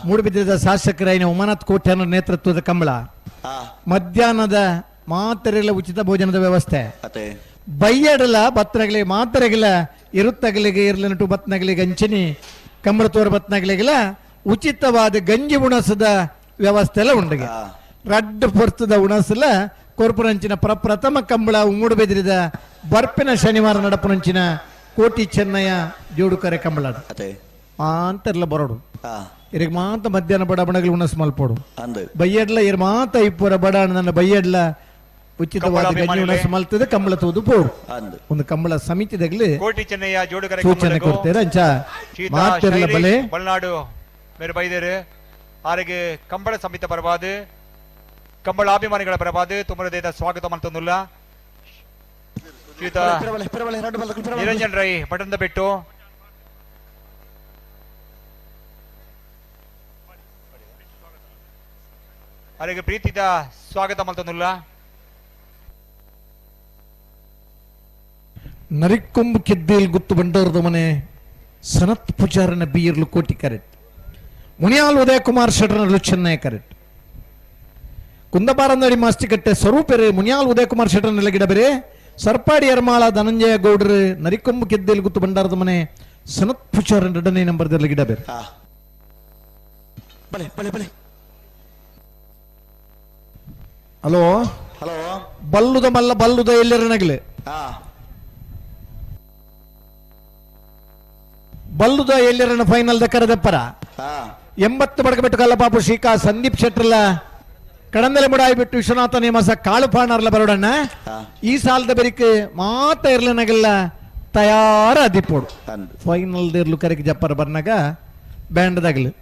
Speaker 1: ಮೂಡುಬಿದ್ರಿದ ಶಾಸಕರಾಯಿನ ಉಮಾನಾಥ್ ಕೋಟ್ಯಾನ ನೇತೃತ್ವದ ಕಂಬಳ. ಮಧ್ಯಾಹ್ನದ ಮಾತೆರೆಗಳ ಉಚಿತ ಭೋಜನದ ವ್ಯವಸ್ಥೆ. ಬೈಯಡಲ ಬತ್ತನಗಲಿ ಮಾತೆರೆಗಳ ಇರುತ್ತಗಲಿಗೆ ಇರ್ಲನಟು ಬತ್ನಗಲಿಗೆ ಅಂಚಿನಿ ಕಂಬಳ ತೋರ ಬತ್ನಗಲಿಗೆಲ್ಲ ಉಚಿತವಾದ ಗಂಜಿ ಉಣಸದ ವ್ಯವಸ್ಥೆ ಎಲ್ಲ ಉಂಡಿಗೆ. ರಡ್ಡು ಪೊರ್ತದ ಉಣಸಲ ಕೊರ್ಪುರಂಚಿನ ಪ್ರಪ್ರಥಮ ಕಂಬಳ ಮೂಡುಬಿದ್ರಿದ ಬರ್ಪಿನ ಶನಿವಾರ ನಡಪುರಂಚಿನ ಕೋಟಿ ಚೆನ್ನಯ್ಯ ಜೋಡುಕರೆ ಕಂಬಳ ಅಂತೆಲ್ಲ ಬರೋಡು. ಇರಿಗೆ ಮಾತ ಮಧ್ಯಾಹ್ನ ಬಡ ಬಣಗಲು ಉಣಸ್ ಮಲ್ಪೋಡು. ಬೈಯಡ್ಲ ಇರ್ ಮಾತ ಇಪ್ಪರ ಬಡ ನನ್ನ ಬೈಯಡ್ಲ ಉಚಿತವಾದ ಗಂಜಿ ಉಣಸ್ ಮಲ್ತದೆ ಕಂಬಳ ತೂದು ಪೋಡು. ಒಂದು ಕಂಬಳ ಸಮಿತಿದಾಗಲಿ
Speaker 6: ಕೋಟಿ ಚೆನ್ನಯ್ಯ ಜೋಡುಕರೆ
Speaker 1: ಸೂಚನೆ ಕೊಡ್ತೇವೆ. ಅಂಚ ಮಾತಿರಲ ಬಲೆ
Speaker 6: ಬಲ್ನಾಡು ಮೇರೆ ಬೈದೇರು ಆರಿಗೆ ಕಂಬಳ ಸಮಿತಿ ಪರವಾದ ಕಂಬಳಾಭಿಮಾನಿಗಳ ಪರವಾದ ತುಂಬ ಹೃದಯದ ಸ್ವಾಗತ ಮಲ್ತೊಂದುಲ್ಲ. ನಿರಂಜನ್ ರೈ ಪಟ್ಟಣದ ಬೆಟ್ಟು ಅವರಿಗೆ ಪ್ರೀತಿದ ಸ್ವಾಗತ ಮಲ್ತೊಂದುಲ್ಲ.
Speaker 1: ನರಿಕೊಂಬು ಕೆದ್ದೇಲ್ ಗುತ್ತು ಬಂಡಾರದ ಮನೆ ಸನತ್ ಪೂಜಾರನ ಬೀರ್ಲು ಕೋಟಿ ಕರೆಕ್ಟ್. ಮುನಿಯಾಲ್ ಉದಯ ಕುಮಾರ್ ಶೆಟ್ಟರ್ನಲ್ಲೂ ಚೆನ್ನೈ ಕರೆಕ್ಟ್. ಕುಂದಬಾರಂದಡಿ ಮಾಸ್ತಿಕಟ್ಟೆ ಸ್ವರೂಪೆರೆ ಮುನಿಯಾಲ್ ಉದಯ ಕುಮಾರ್ ಶೆಟ್ಟರ್ನೆಲ್ಲ ಗಿಡ ಬೇರೆ ಸರ್ಪಾಡಿ ಯರ್ಮಾಳ ಧನಂಜಯ ಗೌಡ್ರು ನರಿಕೊಂಬು ಕೆದ್ದೇಲ್ ಗುತ್ತು ಬಂಡಾರದ ಮನೆ ಸನತ್ ಪೂಜಾರನ ಎರಡನೇ ನಂಬರ್ದಲ್ಲಿ ಗಿಡ ಬೇರೆ. Hello
Speaker 2: hello.
Speaker 1: ಬಲ್ಲುದ ಮಲ್ಲ ಬಲ್ಲುದ ಎಲ್ಲರನಗಲೆ ಬಲ್ಲುದ ಎಲ್ಲರನ ಫೈನಲ್ the ಕರೆದಪ್ಪರ 80 ಬಡಕಬೆಟ್ಟು ಕಲ್ಲಪಾಪು ಶ್ರೀಕಾ ಸಂದೀಪ್ ಶೆಟ್ಟರ್ಲ ಕಡಂದಲೆ ಮುಡಾಯಿ ಬಿಟ್ಟು ವಿಶ್ವನಾಥ ನೇಮಸ ಕಾಳುಪಾಣರ್ಲ ಬರೋಡಣ್ಣ ಈ ಸಾಲದ ಬೆರಿಕೆ ಮಾತ ಇರ್ಲನಗಲ್ಲ ತಯಾರ ಅದಿಪೋಡು. ಫೈನಲ್ ಇರ್ಲು ಕರೆಗೆ ಜಪ್ಪರ ಬರ್ನಾಗ ಬ್ಯಾಂಡ್ ದಾಗಲು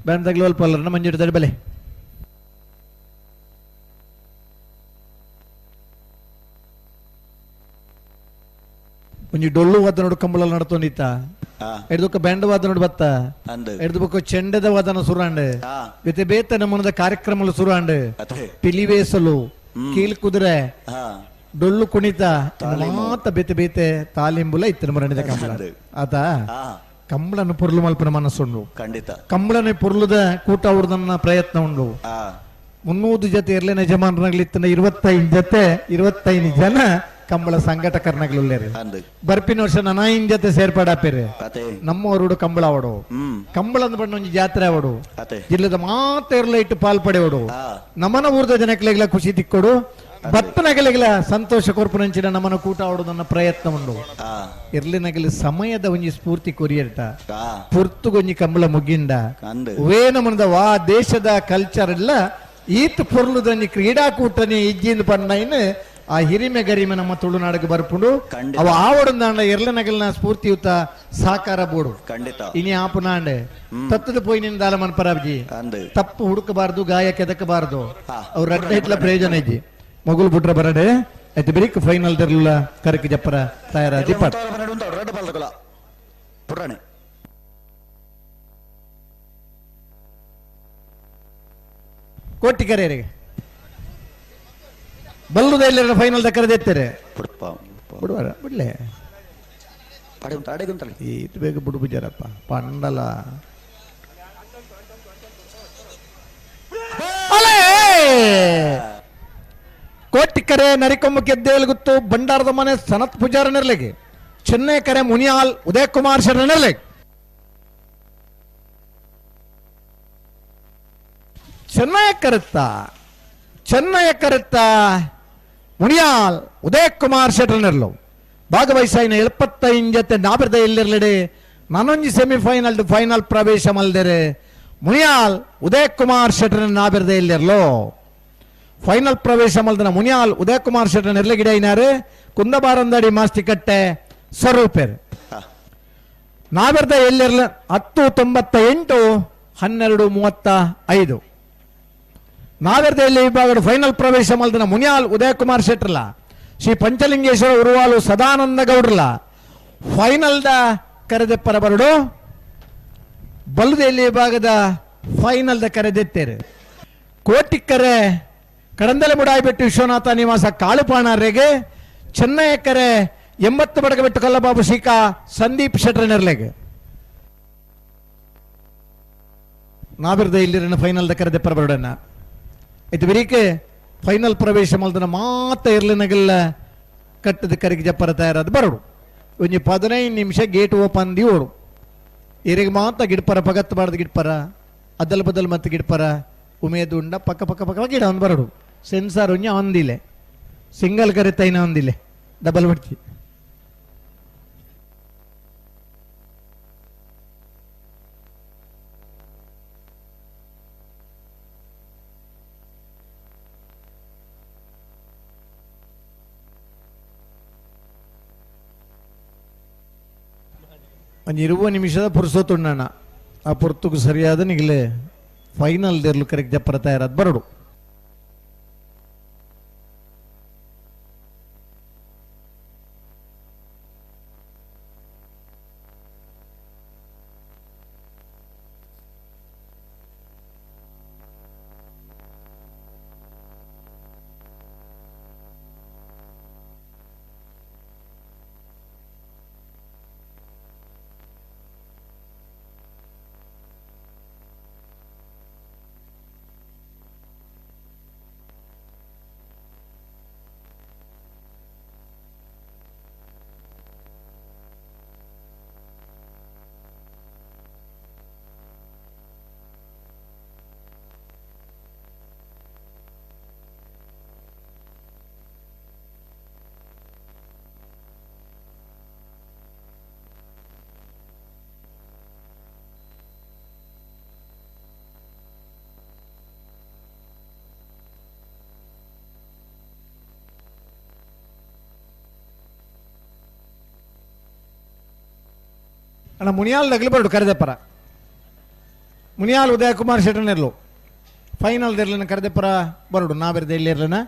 Speaker 1: ಬ್ಯಾಂಡ್ ದಾಗಲು ಅಲ್ಪ ಅಲ್ಲರನ್ನ ಮಂಜೂರು ಬೆಲೆ ಒಂಜಿ ಡೊಳ್ಳು ವಾದನೋಡು ಕಂಬಳ ನಡತೊಂದಿತ್ತ ಎಡ್ದೊಕ್ಕ ಬ್ಯಾಂಡ್ ವಾದನೋಡು ಬತ್ತ ಎಡ್ದು ಚೆಂಡದ ವಾದನ ಸುರಾಂಡ್ ಬೇತೆ ಬೇತೆ ನಮ್ಮನದ ಕಾರ್ಯಕ್ರಮలు ಸುರಾಂಡ್ ಪಿಲಿವೇಸಲು ಕೀಲ್ ಕುದುರೆ ಡೊಳ್ಳು ಕುಣಿತ ಮಾತ ಬೇತೆ ಬೇತೆ ತಾಲಿಂಬುಲ ಇತ್ತು ನಮ್ಮ ರಂಡಿದ ಕಂಬಳ ಆತ ಕಂಬಳನ್ನು ಪೊರ್ಲು ಮಲ್ಪನ ಮನಸ್ಸುಂಡು
Speaker 2: ಖಂಡಿತ
Speaker 1: ಕಂಬಳನೆ ಪೊರ್ಲುದ ಕೂಟ ಅವ್ರದನ್ನ ಪ್ರಯತ್ನ ಉಂಡು 300 ಜೊತೆ ಇರ್ಲೇನ ಯಜಮಾನರಾಗ್ಲಿತ್ತನ 25 ಜೊತೆ 25 ಜನ ಕಂಬಳ ಸಂಘಟಕರ್ನಗಲುಲ್ಲೇರು ಬರ್ಪಿನ ವರ್ಷ 9 ಜೊತೆ ಸೇರ್ಪಾಡಾಪೇರು ನಮ್ಮವರುಡು ಕಂಬಳ ಅವಡು ಕಂಬಳಂದ ಬಣ್ಣ ಒಂಜಿ ಜಾತ್ರೆ ಅವಡು ಜಿಲ್ಲೆದ ಮಾತ ಇಟ್ಟು ಪಾಲ್ ಪಡೆಯೋಡು ನಮನ ಊರ್ದ ಜನಕ್ಲೆಗ್ಲ ಖುಷಿ ತಿಕ್ಕೊಡು ಭಕ್ತನಗಲಿಗಳ ಸಂತೋಷ ಕೊರ್ಪುನಂಚಿನ ನಮನ ಕೂಟ ಆಡುದನ್ನ ಪ್ರಯತ್ನ ಉಂಡು ಇರ್ಲಿನಗಲಿ ಸಮಯದ ಒಂಜಿ ಸ್ಫೂರ್ತಿ ಕೊರಿಯರ್ಟ ಪುರ್ತುಗೊಂಜಿ ಕಂಬಳ ಮುಗಿಂಡ ವೇ ನಮನದ ವಾ ದೇಶದ ಕಲ್ಚರ್ ಎಲ್ಲ ಈತ್ ಪೊರ್ಲುದೊಂಜಿ ಕ್ರೀಡಾಕೂಟನೆ ಇಜ್ಜಿಂದ ಪಣ್ಣೈನ್ ಆ ಹಿರಿಮೆ ಗರಿಮೆ ನಮ್ಮ ತುಳುನಾಡಿಗೆ ಬರ್ಪುಂಡು ಅವ ಆವಡಂದಾಂಡ ಎರ್ಲನಗಲ್ನ ಸ್ಫೂರ್ತಿಯುತ ಸಾಕಾರ ಬೋಡು
Speaker 2: ಖಂಡಿತ
Speaker 1: ಇನಿ ಆಪುನಾಂಡೆ ತತ್ತದ ಪೋಯಿ ನಿಂದಾಲ ಮನ್ಪರಾಬ್ಜಿ ತಪ್ಪು ಹುಡುಕಬಾರದು ಗಾಯ ಕೆದಕಬಾರದು ಅವ್ರ ರಡ್ಡ ಇಟ್ಲ ಪ್ರಯೋಜನ ಇಜ್ಜಿ ಮೊಗುಲ್ ಬುಟ್ರ ಬರಡೆ ಆಯ್ತು ಬಿರಿಕ್ ಫೈನಲ್ ದರ್ಲ ಕರಕ್ ಜಪ್ಪರ ತಯಾರಾದಿ ಪಟ್ ಕೋಟಿ ಕರೆಯರಿಗೆ ಬಲ್ಲುದ ಇಲ್ಲ ಫೈನಲ್ ಕರೆದೆತ್ತಾರೆ ಬಿಡುವಾರ ಬಿಡ್ಲೆ ಈತ ಬೇಗ ಬಿಡು ಬಿಜಾರಪ್ಪ ಪಂಡಲ ಕೋಟಿಕರೆ ನರಿಕೊಂಬ ಗೆದ್ದೇಲ್ಗುತ್ತು ಭಂಡಾರದ ಮನೆ ಸನತ್ ಪೂಜಾರನಿರ್ಲಿಗೆ ಚೆನ್ನೈ ಕರೆ ಮುನಿಯಾಲ್ ಉದಯ್ ಕುಮಾರ್ ಶರಣರ್ಲಿಗೆ ಚೆನ್ನೈ ಕರೆತ್ತ ಚೆನ್ನೈ ಕರೆತ್ತ ಮುನಿಯಾಲ್ ಉದಯ್ ಕುಮಾರ್ ಶೆಟ್ಟರ್ನಿರ್ಲು ಭಾಗವಹಿಸಾಯಿನ 75 ಜೊತೆ ನಾಬಿರ್ದ ಎಲ್ಲಿರ್ಲಿಡೆ ನಾನೊಂಜಿ ಸೆಮಿಫೈನಲ್ ಫೈನಲ್ ಪ್ರವೇಶ ಮಲ್ದರೆ ಮುನಿಯಾಲ್ ಉದಯ್ ಕುಮಾರ್ ಶೆಟ್ಟರ್ ನಾಬಿರ್ದ ಎಲ್ಲಿರ್ಲು ಫೈನಲ್ ಪ್ರವೇಶ ಮಲ್ದನ ಮುನಿಯಾಲ್ ಉದಯ್ ಕುಮಾರ್ ಶೆಟ್ಟರ್ ನೆರ್ಲಗಿಡ ಐನಾರು ಕುಂದಬಾರಂದಡಿ ಮಾಸ್ತಿಕಟ್ಟೆ ಸ್ವರೂಪೇರ್ ನಾಬಿರ್ದ ಎಲ್ಲಿರ್ಲ 10:98 12:35 ನಾವೆರ್ದೆಯಲ್ಲಿ ವಿಭಾಗದ ಫೈನಲ್ ಪ್ರವೇಶ ಮಲ್ದನ ಮುನಿಯಾಲ್ ಉದಯ್ ಕುಮಾರ್ ಶೆಟ್ಟರ್ಲ ಶ್ರೀ ಪಂಚಲಿಂಗೇಶ್ವರ ಉರುವಾಲು ಸದಾನಂದ ಗೌಡ್ರಲ ಫೈನಲ್ the ಕರೆದೆಪ್ಪರ ಬರಡು ಬಲ್ಲುದೆಯಲ್ಲಿ ವಿಭಾಗದ ಫೈನಲ್ the ಕರೆದೆತ್ತೇರು ಕೋಟಿಕ್ಕರೆ ಕಡಂದಲೆ ಮುಡಾಯಿಬೆಟ್ಟು ವಿಶ್ವನಾಥ ನಿವಾಸ ಕಾಳುಪಾಣಾರೆಗೆ ಚೆನ್ನೈ ಕರೆ 80 ಬಡಗಬೆಟ್ಟು ಕಲ್ಲಬಾಬು ಶೀಕಾ ಸಂದೀಪ್ ಶೆಟ್ಟರ್ನೆರ್ಲೆಗೆ ನಾವಿರ್ದ ಇಲ್ಲಿರನ ಫೈನಲ್ the ಕರೆದೆಪ್ಪರ ಬರಡನ್ನ ಇದು ಬೆರೀಕೆ ಫೈನಲ್ ಪ್ರವೇಶ ಮಲ್ದನ ಮಾತ ಇರ್ಲಿನಗಲ್ಲ ಕಟ್ಟದ ಕರಿಗೆ ಜಪ್ಪರ ತಯಾರಾದ ಬರಡು ಒಂಜಿ 15 ನಿಮಿಷ ಗೇಟ್ ಓಪನ್ the ಓಡು ಇರಿಗೆ ಮಾತ ಗಿಡ್ಪರ ಪಗತ್ತು ಬಾರ್ದು ಗಿಡ್ಪರ ಅದಲ್ ಬದಲ್ ಮತ್ತೆ ಗಿಡ್ಪರ ಉಮೇದು ಉಂಡ ಪಕ್ಕ ಪಕ್ಕ ಪಕ್ಕ ಗಿಡ ಒಂದು ಬರಡು ಸೆನ್ಸಾರ್ ಒಂಜಿ ಒಂದಿಲ್ಲ ಸಿಂಗಲ್ ಕರೆ ತೈನ ಒಂದಿಲ್ಲ ಡಬಲ್ ಬಡ್ತಿ ಒಂದು 20 ನಿಮಿಷದ ಪುರ್ಸೊತ್ತುಣ್ಣಣ್ಣ ಆ ಪೊರ್ತುಗು ಸರಿಯಾದ ನಿಗಲೆ ಫೈನಲ್ ದೇರ್ಲು ಕರೆಕ್ಟ್ ಜಪ್ಪರ ತಯಾರಾದ ಬರಡು ಅಣ್ಣ ಮುನಿಯಾಲ್ ನಗಲು ಬರಡು ಕರೆದೆಪ್ಪರ ಮುನಿಯಾಲ್ ಉದಯ ಕುಮಾರ್ ಶೆಟ್ಟರ್ನೆರ್ಲು ಫೈನಲ್ ಇರ್ಲಿನ ಕರೆದೆಪ್ಪರ ಬರಡು ನಾವಿರ್ದೆ ಇಲ್ಲಿ ಇರ್ಲಿನ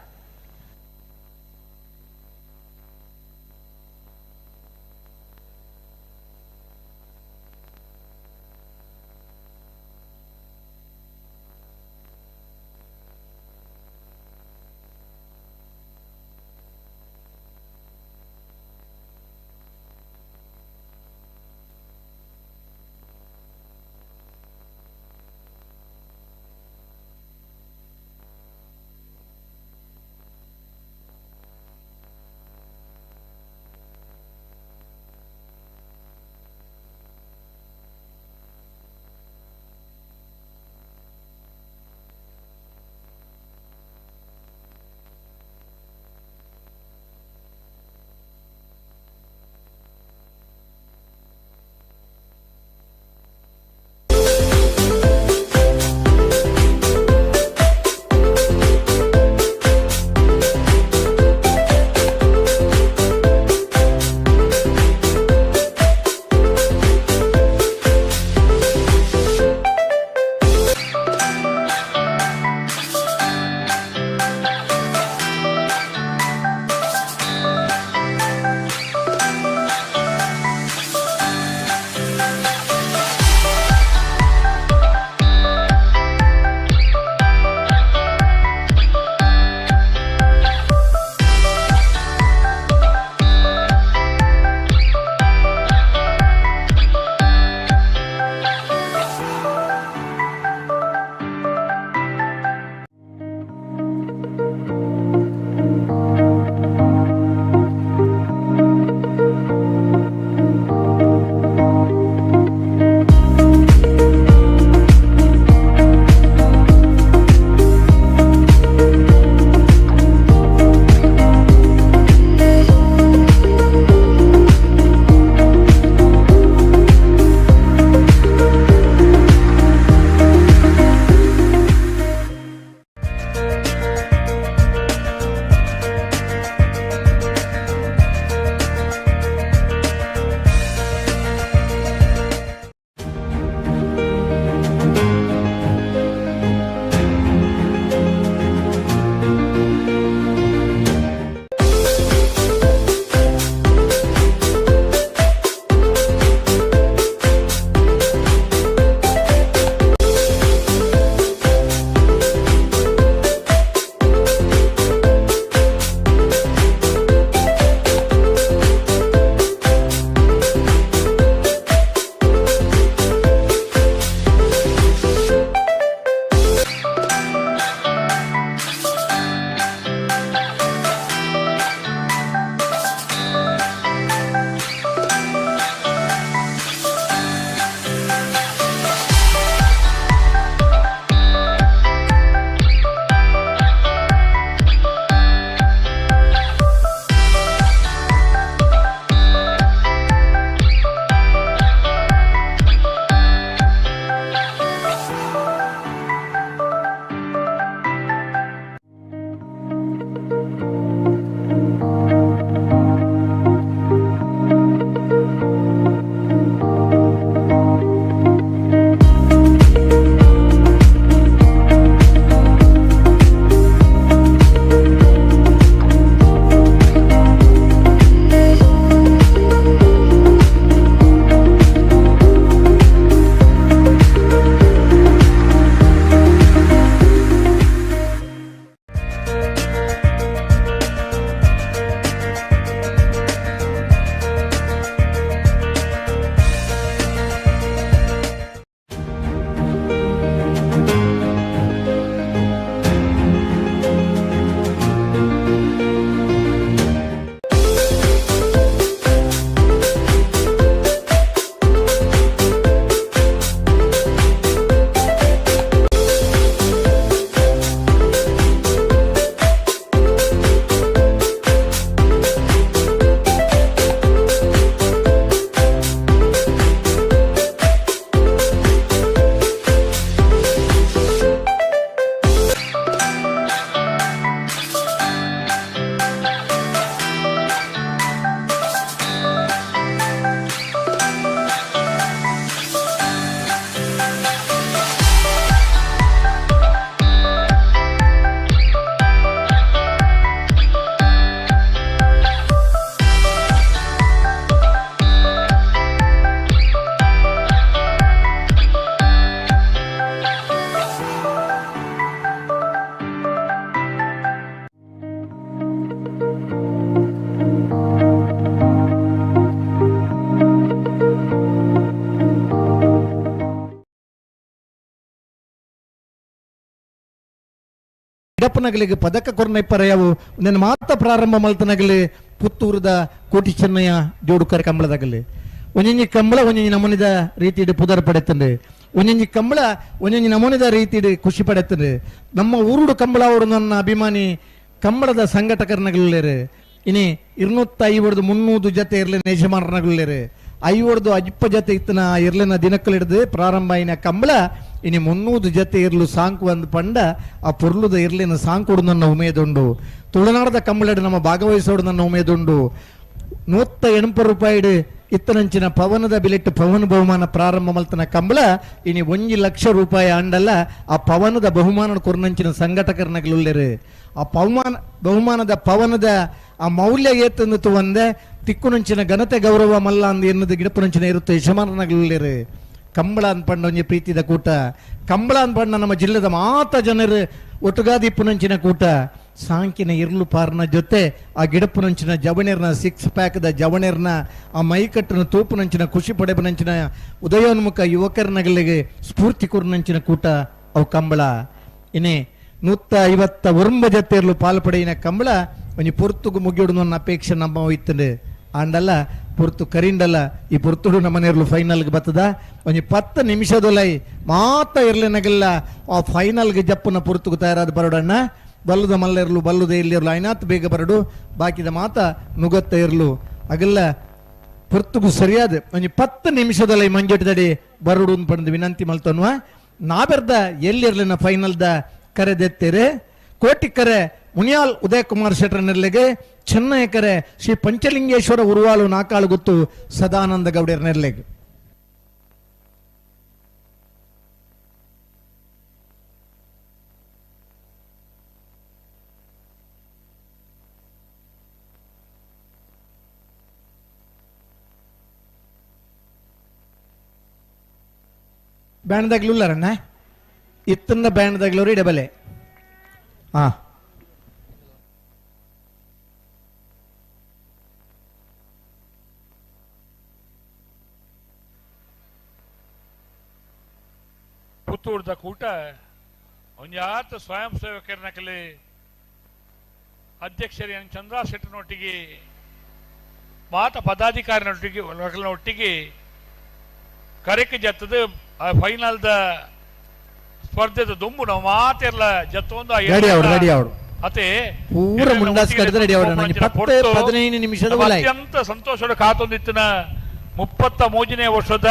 Speaker 1: ಗಿಡಪ್ಪನಗಲಿಗೆ ಪದಕ ಕೊರ್ನ ಇಪ್ಪರೆಯವು ನಿನ್ನ ಮಾತ ಪ್ರಾರಂಭ ಮಲ್ತನಗಲಿ ಪುತ್ತೂರದ ಕೋಟಿ ಚೆನ್ನಯ್ಯ ಜೋಡುಕರೆ ಕಂಬಳದಾಗಲಿ ಒಂಜೊಂಜಿ ಕಂಬಳ ಒಂಜೊಂಜಿ ನಮೂನಿದ ರೀತಿಡ್ ಪುದರ್ ಪಡೆತಂಡು ಒಂಜೊಂಜಿ ಕಂಬಳ ಒಂಜೊಂಜಿ ನಮೂನಿದ ರೀತಿಡ್ ಖುಷಿ ಪಡೆತಂಡು ನಮ್ಮ ಊರುಡು ಕಂಬಳ ಅವರು ನನ್ನ ಅಭಿಮಾನಿ ಕಂಬಳದ ಸಂಘಟಕರನಗಲ್ಲೇರು ಇನಿ 250 300 ಜತೆ ಇರ್ಲಿನ ಯಜಮಾನರನಗಲ್ಲೇರು 50 ಅಜ್ಪ ಜತೆ ಇತ್ತನ ಇರ್ಲಿನ ದಿನಕ್ಕಲಿಡ್ದು ಪ್ರಾರಂಭ ಆಯಿನ ಕಂಬಳ ಇನಿ 300 ಜತೆ ಇರ್ಲು ಸಾಂಕು ಒಂದು ಪಂಡ ಆ ಪೊರ್ಲುದ ಇರ್ಲಿನ ಸಾಂಕುಡು ನನ್ನ ಉಮೇದುಂಡು ತುಳುನಾಡದ ಕಂಬಳಡು ನಮ್ಮ ಭಾಗವಹಿಸೋಡು ನನ್ನ ಉಮೇದುಂಡು 180 ರೂಪಾಯಿಡು ಇತ್ತನಂಚಿನ ಪವನದ ಬಿಲೆಟ್ಟು ಪವನ ಬಹುಮಾನ ಪ್ರಾರಂಭ ಮಲ್ತನ ಕಂಬಳ ಇನಿ 1 ಲಕ್ಷ ರೂಪಾಯಿ ಅಂಡಲ್ಲ ಆ ಪವನದ ಬಹುಮಾನ ಕೊರ್ನಂಚಿನ ಸಂಘಟಕರನಗಲುಲ್ಲೇರು ಆ ಪವಮಾನ ಬಹುಮಾನದ ಪವನದ ಆ ಮೌಲ್ಯ ಏತಂದು ಒಂದೆ ತಿಕ್ಕುನಂಚಿನ ಘನತೆ ಗೌರವ ಮಲ್ಲ ಅಂದ ಎನ್ನದು ಗಿಡಪುನಂಚಿನ ಇರುತ್ತೆ ಯಜಮಾನನಗಲುಲ್ಲೇರು ಕಂಬಳ ಅನ್ಪಂಡ ಒಂಜಿ ಪ್ರೀತಿದ ಕೂಟ ಕಂಬಳ ಅನ್ಪಂಡ ನಮ್ಮ ಜಿಲ್ಲೆದ ಮಾತ ಜನರು ಒಟ್ಟುಗಾದಿ ಪುನಂಚಿನ ಕೂಟ ಸಾಂಕಿನ ಇರ್ಲು ಪಾರ್ನ ಜೊತೆ ಆ ಗಿಡಪ್ಪನಂಚಿನ ಜವಣೇರ್ನ 6 ಪ್ಯಾಕ್ದ ಜವಣೇರ್ನ ಆ ಮೈಕಟ್ಟನ ತೂಪುನಂಚಿನ ಖುಷಿ ಪಡೆಪನಂಚಿನ ಉದಯೋನ್ಮುಖ ಯುವಕರನಗಲಿಗೆ ಸ್ಫೂರ್ತಿ ಕೊರ್ನಂಚಿನ ಕೂಟ ಅವು ಕಂಬಳ ಇನಿ 159 ಜತೆರ್ಲು ಪಾಲು ಪಡೆಯಿನ ಕಂಬಳ ಒಂಜಿ ಪೊರ್ತುಗು ಮುಗಿಯೋಡು ನನ್ನ ಅಪೇಕ್ಷೆ ನಮ್ಮ ಇತ್ತಂಡು ಆಂಡಲ್ಲ ಪೊರ್ತು ಕರಿಂಡಲ್ಲ ಈ ಪೊರ್ತುಡು ನಮ್ಮನೇರ್ಲು ಫೈನಲ್ಗೆ ಬತ್ತದ ಒಂಜಿ 10 ನಿಮಿಷದೊಲೈ ಮಾತ ಇರ್ಲಿನಗಲ್ಲ ಆ ಫೈನಲ್ಗೆ ಜಪ್ಪುನ ಪೊರ್ತುಗು ತಯಾರಾದ ಬರೋಡಣ್ಣ ಬಲ್ಲುದ ಮಲ್ಲೆರ್ಲು ಬಲ್ಲುದ ಇಲ್ಲಿರ್ಲು ಐನಾತ್ ಬೇಗ ಬರಡು ಬಾಕಿದ ಮಾತ ನುಗತ್ತ ಇರ್ಲು ಅಗಲ್ಲ ಪೊರ್ತುಗು ಸರಿಯಾದ ಒಂಜಿ 10 ನಿಮಿಷದೊಲೈ ಮಂಜೆಟ್ಟದಡಿ ಬರಡು ಪಡೆದು ವಿನಂತಿ ಮಲ್ತನ್ವ ನಾಬೆರ್ದ ಎಲ್ಲಿರ್ಲಿನ ಫೈನಲ್ದ ಕರೆದೆತ್ತೇರೆ ಕೋಟಿ ಕರೆ ಮುನಿಯಾಲ್ ಉದಯ್ ಕುಮಾರ್ ಶೆಟ್ಟರ್ ನೆರ್ಲೆಗೆ ಚೆನ್ನೈ ಕರೆ ಶ್ರೀ ಪಂಚಲಿಂಗೇಶ್ವರ ಉರುವಾಲು ನಾಕಾಳು ಗೊತ್ತು ಸದಾನಂದ ಗೌಡರ ನೆರ್ಲೆಗೆ. ಬ್ಯಾಂಡ್ದಾಗ್ಲುಲ್ಲಾರಣ್ಣ ಇತ್ತನ್ನ ಬ್ಯಾಂಡ್ದಾಗ್ಲವ್ರು ಇಡಬಲೆ ಹಾ
Speaker 3: ಪುತ್ತೂರ್ದ ಕೂಟ ಒಂಜಾತ ಸ್ವಯಂ ಸೇವಕರನಕಲಿ ಅಧ್ಯಕ್ಷರು ಎನ್ ಚಂದ್ರ ಶೆಟ್ಟನೊಟ್ಟಿಗೆ ಮಾತ ಪದಾಧಿಕಾರಿನೊಟ್ಟಿಗೆ ಒಟ್ಟಿಗೆ ಕರೆಕ್ ಜತ್ತದ ಫೈನಲ್ದ ಸ್ಪರ್ಧೆದ ದುಂಬು ನಾವು ಮಾತಿರ್ಲ ಜತ್ತೊಂದು ಅತೆ
Speaker 1: ಪೂರ ಮುಂಡಾಸ್ ಕರೆದು ರೆಡಿ ಅವರ 15 ನಿಮಿಷದ
Speaker 3: ಅತ್ಯಂತ ಸಂತೋಷದ ಕಾತೊಂದಿತ್ತಿನ 33ನೇ ವರ್ಷದ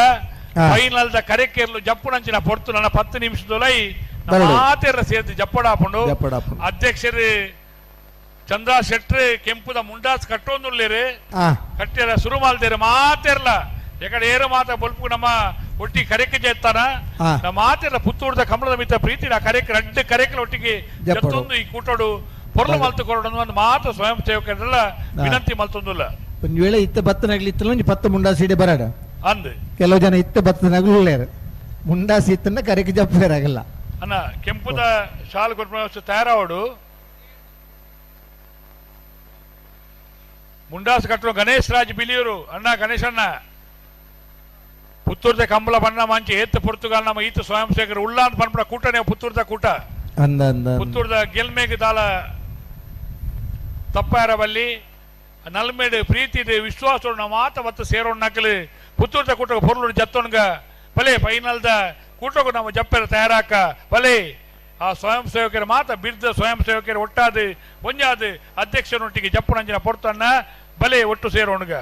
Speaker 3: ಫೈನಲ್ the ಕರೆಕೆರ್ಲು ಜಪ್ಪುನಂಚಿನ ಪೊರ್ತು ನನ್ನ 10 ನಿಮಿಷದೊಲೈ ಮಾತೆರ್ರ ಸೇರ್ದು ಜಪ್ಪಡಾಪುಂಡು ಅಧ್ಯಕ್ಷರು ಚಂದ್ರ ಶೆಟ್ರು ಕೆಂಪುದ ಮುಂಡಾಸ್ ಕಟ್ಟೊಂದುಲ್ಲೇರು ಕಟ್ಟಿರ ಸುರು ಮಾಲ್ದೇರು ಮಾತೆರ್ಲ ಯಾಕಡೆ ಏರು ಮಾತ ಬೊಲ್ಪು ನಮ್ಮ ಒಟ್ಟಿ ಕರೆಕ್ ಜೇತಾನ ನಮ್ಮ ಮಾತೆರ್ಲ ಪುತ್ತೂರ್ದ ಕಮಲದ ಮಿತ್ತ ಪ್ರೀತಿ ಆ ಕರೆಕ್ ರಡ್ಡು ಕರೆಕ್ಲ ಒಟ್ಟಿಗೆ ಜತ್ತೊಂದು ಈ ಕೂಟೋಡು ಪೊರ್ಲು ಮಲ್ತು ಕೊರಡು ಒಂದು ಮಾತು ಸ್ವಯಂ ಸೇವಕರೆಲ್ಲ ವಿನಂತಿ ಮಲ್ತೊಂದುಲ್ಲ.
Speaker 1: ಒಂದು ವೇಳೆ ಇತ್ತ ಬತ್ತನಾಗ್ಲಿ ಇತ್ತಲ್ಲ ಒಂಜಿ 10 ಮುಂಡಾಸ್ ಇಡೆ ಬರಾಡ
Speaker 3: ಅಂದ್
Speaker 1: ಕೆಲವು ಜನ ಇತ್ತ ಬತ್ತನಾಗ್ಲೂ ಮುಂಡಾಸಿ ಇತ್ತನ್ನ ಕರೆಕ್ ಜಪ್ಪೇರಾಗಲ್ಲ.
Speaker 3: ಅಣ್ಣ ಕೆಂಪುದ ಶಾಲು ಕೊಟ್ಟು ತಯಾರಾವಡು ಮುಂಡಾಸ್ ಕಟ್ಟುವ ಗಣೇಶ್ ರಾಜ್ ಬಿಲಿಯೂರು ಅಣ್ಣ ಗಣೇಶ್ ಅಣ್ಣ ಪುತ್ತೂರ್ದ ಕಂಬಳ ಬಣ್ಣ ಮಂಚಿ ಏತ್ ಪೊರ್ತುಗಾಲ್ ನಮ್ಮ ಈತ ಸ್ವಯಂ ಸೇವಕರು ಉಳ್ಳ ಅಂತ ಪನ್ಪಡ ಕೂಟನೇ ಪುತ್ತೂರ್ದ ಕೂಟ ಪುತ್ತೂರ್ದ ಗೆಲ್ಮೇಗ ದಾಲ ತಪ್ಪಾರವಲ್ಲಿ ನಲ್ಮೇಡು ಪ್ರೀತಿ ವಿಶ್ವಾಸ ನಮ್ಮ ಮಾತ ಮತ್ತು ಸೇರೋಣ್ಣಕಲು ಪುತ್ತೂರ್ದ ಕೂಟ ಪೊರ್ಲು ಜತ್ತೊಣ್ಗ ಬಲೆ ಫೈನಲ್ದ ಕೂಟಕ್ಕೂ ನಮ್ಮ ಜಪ್ಪೆರ ತಯಾರಾಕ ಬಲೆ ಆ ಸ್ವಯಂ ಸೇವಕರ ಮಾತ ಬಿರ್ದ ಸ್ವಯಂ ಸೇವಕರು ಒಟ್ಟಾದು ಒಂಜಾದು ಅಧ್ಯಕ್ಷರೊಟ್ಟಿಗೆ ಜಪ್ಪುನಂಜಿನ ಪೊರ್ತಣ್ಣ ಬಲೆ ಒಟ್ಟು ಸೇರೋಣ್ಗ.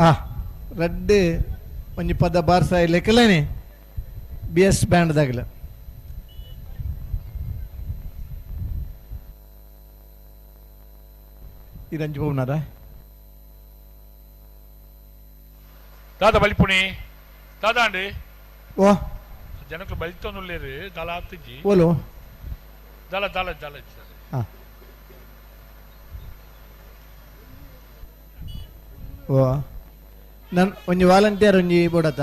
Speaker 1: ಆ ರಡ್ಡ್ ಒಂಜಿ ಪದ ಬಾರ್ಸ ಲೆಕ್ಕಲೇನೆ ಬಿ ಎಸ್ ಬ್ಯಾಂಡ್ ದಾಗಲ. ಇರಂಜು ಪೋವ್ನಾರ
Speaker 3: ದಾದ ಬಲಿಪುಣಿ ದಾದಾಂಡಿ
Speaker 1: ಓ
Speaker 3: ಜನಕ್ಕೆ ಬಲಿತೊಂದುಲ್ಲೇರು ದಲ ಆತಿಜಿ
Speaker 1: ಓಲು
Speaker 3: ದಲ ದಲ ದಲ.
Speaker 1: ಓ ನನ್ ಒಂಜಿ ವಾಲಂಟಿಯರ್ ಒಂಜಿ ಬೋಡತ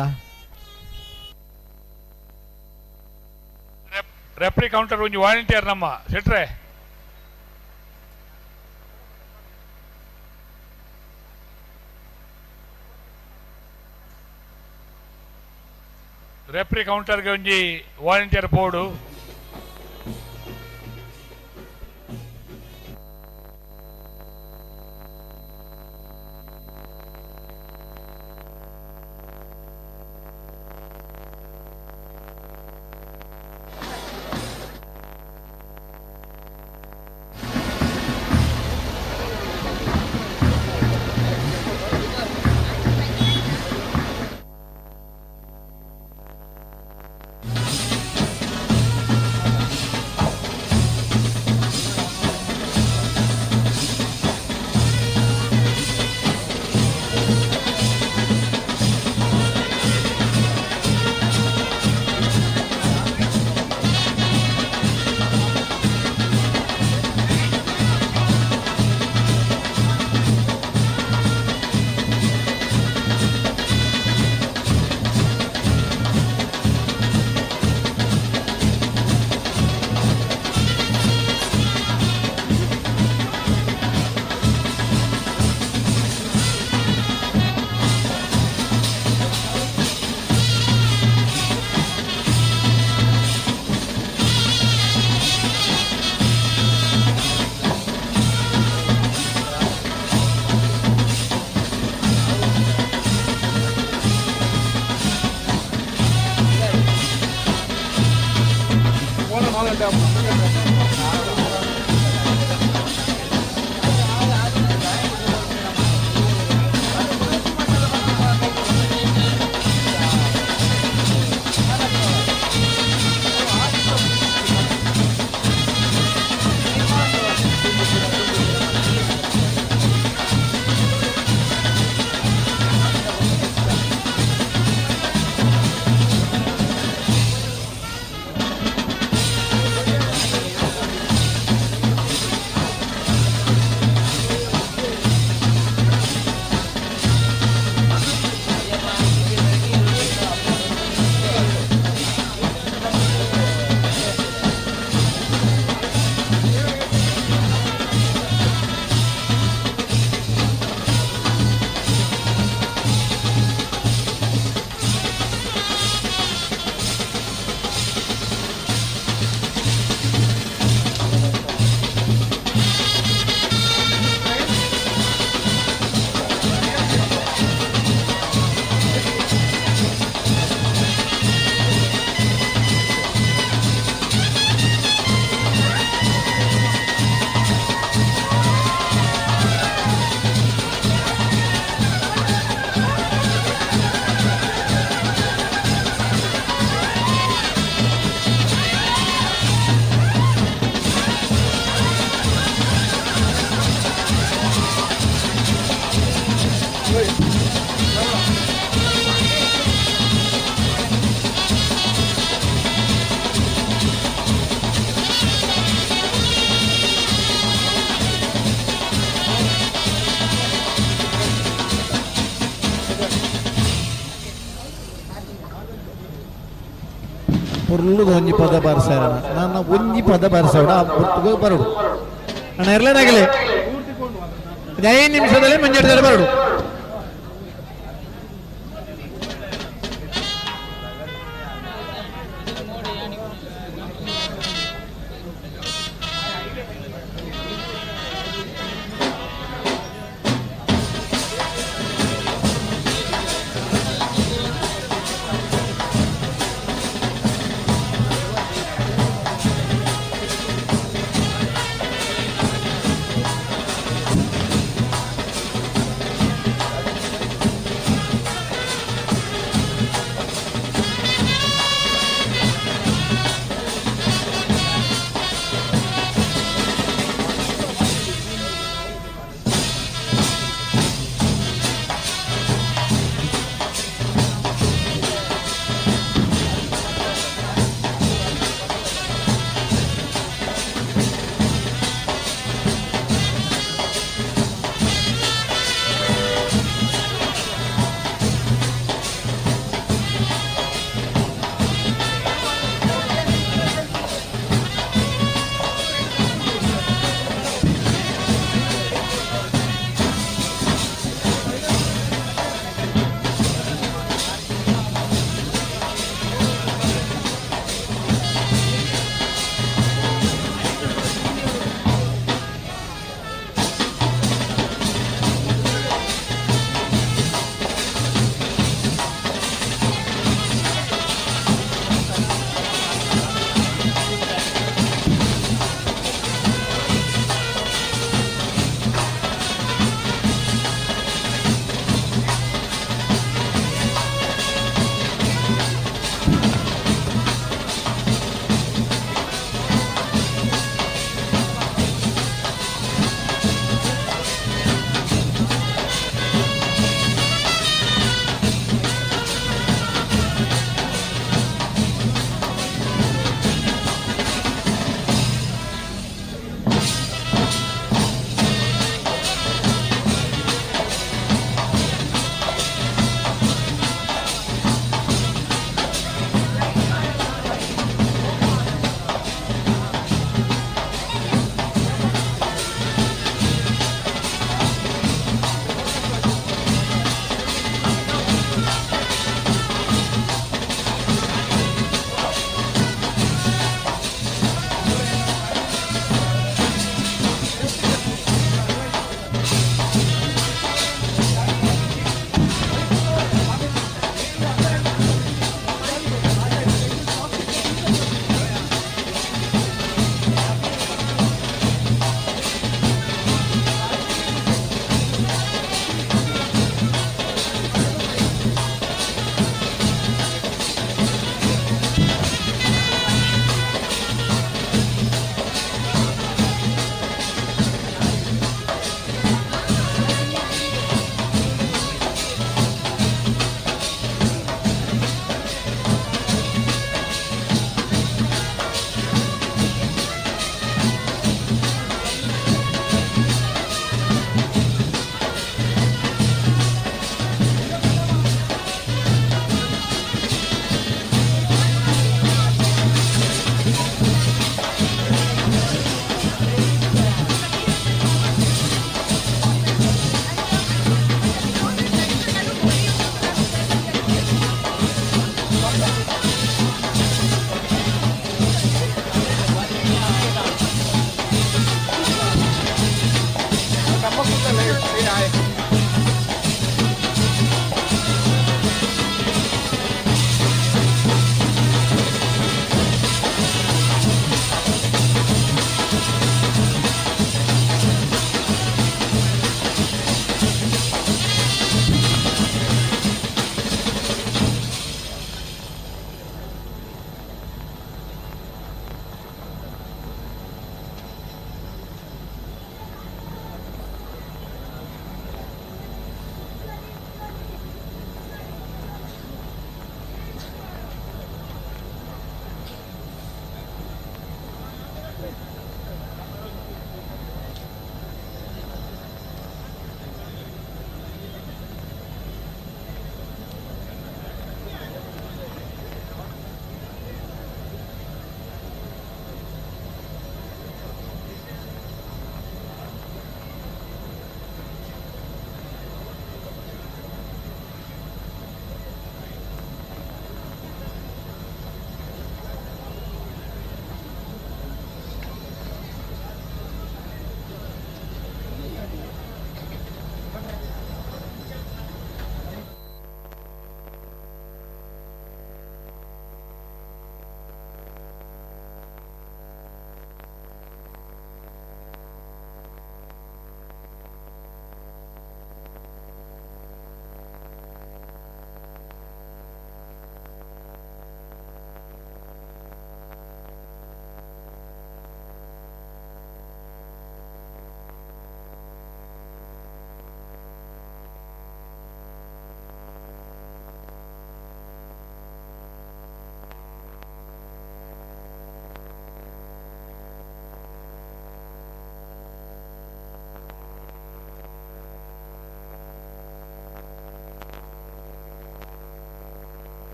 Speaker 3: ರೆಫ್ರಿ ಕೌಂಟರ್ ಒಂಜಿ ವಾಲಂಟಿಯರ್ ನಮ್ಮ ಸೆಟ್ರೆ. ರೆಫ್ರಿ ಕೌಂಟರ್ಗೆ ಒಂಜಿ ವಾಲಂಟಿಯರ್ ಬೋರ್ಡು.
Speaker 1: ಪೊರ್ಲುದ ಒಂಜಿ ಪದ ಬಾರಿಸಾರ ನಾನು ಒಂಜಿ ಪದ ಬಾರಿಸೋಡ ಆ ಪೊರ್ತುಗು ಬರೋಡು ಅಣ್ಣ ಇರ್ಲೇನಾಗಲಿ 5 ನಿಮಿಷದಲ್ಲಿ ಮಂಜಾಟದಲ್ಲಿ ಬರೋಡು.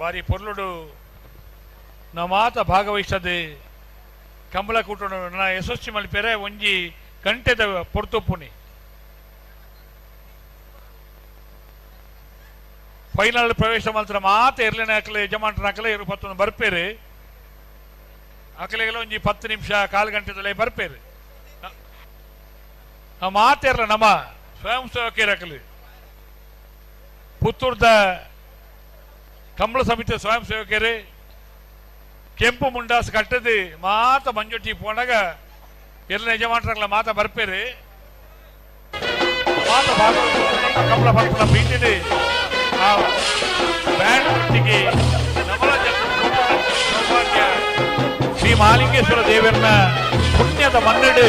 Speaker 3: ಬಾರಿ ಪೊರ್ಲುಡು ನಮಾತ ಭಾಗವಹಿಸದೆ ಕಂಬಳ ಕೂಟೊಡು ನನ್ನ ಯಶಸ್ವಿ ಮಲ್ಪೆರೆ ಒಂಜಿ ಗಂಟೆದ ಪೊರ್ತುಪ್ಪುನಿ ಫೈನಲ್ ಪ್ರವೇಶ ಮಲ್ತ್ರ ಮಾತ ಎರ್ಲಿನ ಅಕಲೆ ಯಜಮಾನ್ರ ಅಕಲೆ ಇರು ಪತ್ತೊಂದು ಬರ್ಪೇರು ಅಕಲೆಗೆಲ್ಲ ಒಂಜಿ 10 ನಿಮಿಷ ಕಾಲು ಗಂಟೆದಲ್ಲೇ ಬರ್ಪೇರು ನಾವು ಮಾತೇರ್ಲ ನಮ್ಮ ಸ್ವಯಂ ಸೇವಕರು ಅಕಲೆ ಪುತ್ತೂರ್ದ ಕಂಬಳ ಸಮಿತಿ ಸ್ವಯಂ ಸೇವಕರು ಕೆಂಪು ಮುಂಡಾಸ್ ಕಟ್ಟದು ಮಾತ ಮಂಜೊಟ್ಟಿ ಪೋನಾಗ ಎಲ್ಲ ಯಜಮಾನ್ರಗಳ ಮಾತ ಬರ್ಪೇರು ಮಾತ ಕಂಬಳ ಪರ್ಪುನ ಬೀಟಿಡು ಆ ಬ್ಯಾಂಡ್ ಒಟ್ಟಿಗೆ ನಮಲ ಸೌಭಾಗ್ಯ ಶ್ರೀ ಮಹಾಲಿಂಗೇಶ್ವರ ದೇವರನ್ನ ಪುಣ್ಯದ ಮನ್ನಡು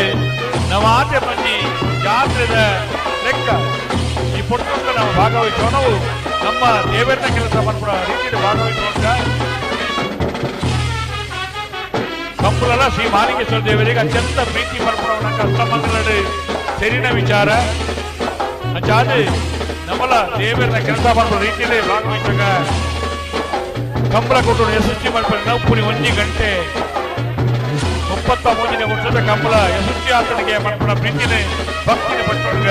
Speaker 3: ನವಾತೆ ಮಂದಿ ಜಾತ್ರೆದ ಲೆಕ್ಕ ಈ ಪುಟ್ಟುಂಡ ನಾವು ಭಾಗವಹಿಸೋಣ ನಮ್ಮ ದೇವರನ್ನ ಕೆಲಸ ಮಾಡ್ಕೊಡ ರೀತಿಯಲ್ಲಿ ಭಾಗವಹಿಸೋಣ ಕಂಬಳಲ ಶ್ರೀ ಮಹಾಲಿಂಗೇಶ್ವರ ದೇವರಿಗೆ ಅತ್ಯಂತ ಪ್ರೀತಿ ಪರ್ಪಣವನ್ನ ಕಷ್ಟಮಂಗಲಡು ಸರಿನ ವಿಚಾರ ಅಂಚಾದ ನಮ್ಮಲ ದೇವರನ್ನ ಕೆಲಸ ಮಾಡುವ ರೀತಿಯಲ್ಲಿ ಭಾಗವಹಿಸಾಗ ಕಂಬಳ ಕೊಟ್ಟು ಯಶಸ್ವಿ ಮಾಡ್ಕೊಂಡು ನಾವು ಪುರಿ 1 ಗಂಟೆ 33ನೇ ವರ್ಷದ ಕಂಬಳ ಯಶಸ್ವಿ ಆತನಿಗೆ ಮಾಡ್ಕೊಳ ಪ್ರೀತಿನೇ ಭಕ್ತಿನ ಪಟ್ಟೊಳಗ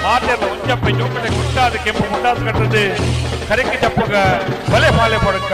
Speaker 3: ಮಾತೆಲ್ಲ ಒಂಜಪ್ಪೆ ಜೋಕಡೆ ಗುಟ್ಟಾದ ಕೆಂಪು ಮುಂಡಾಸ ಕಟ್ಟದೆ ಕರೆಕ್ಕೆ ಚಪ್ಪಗ ಬಲೆ ಫಾಲೆ ಪಡಕ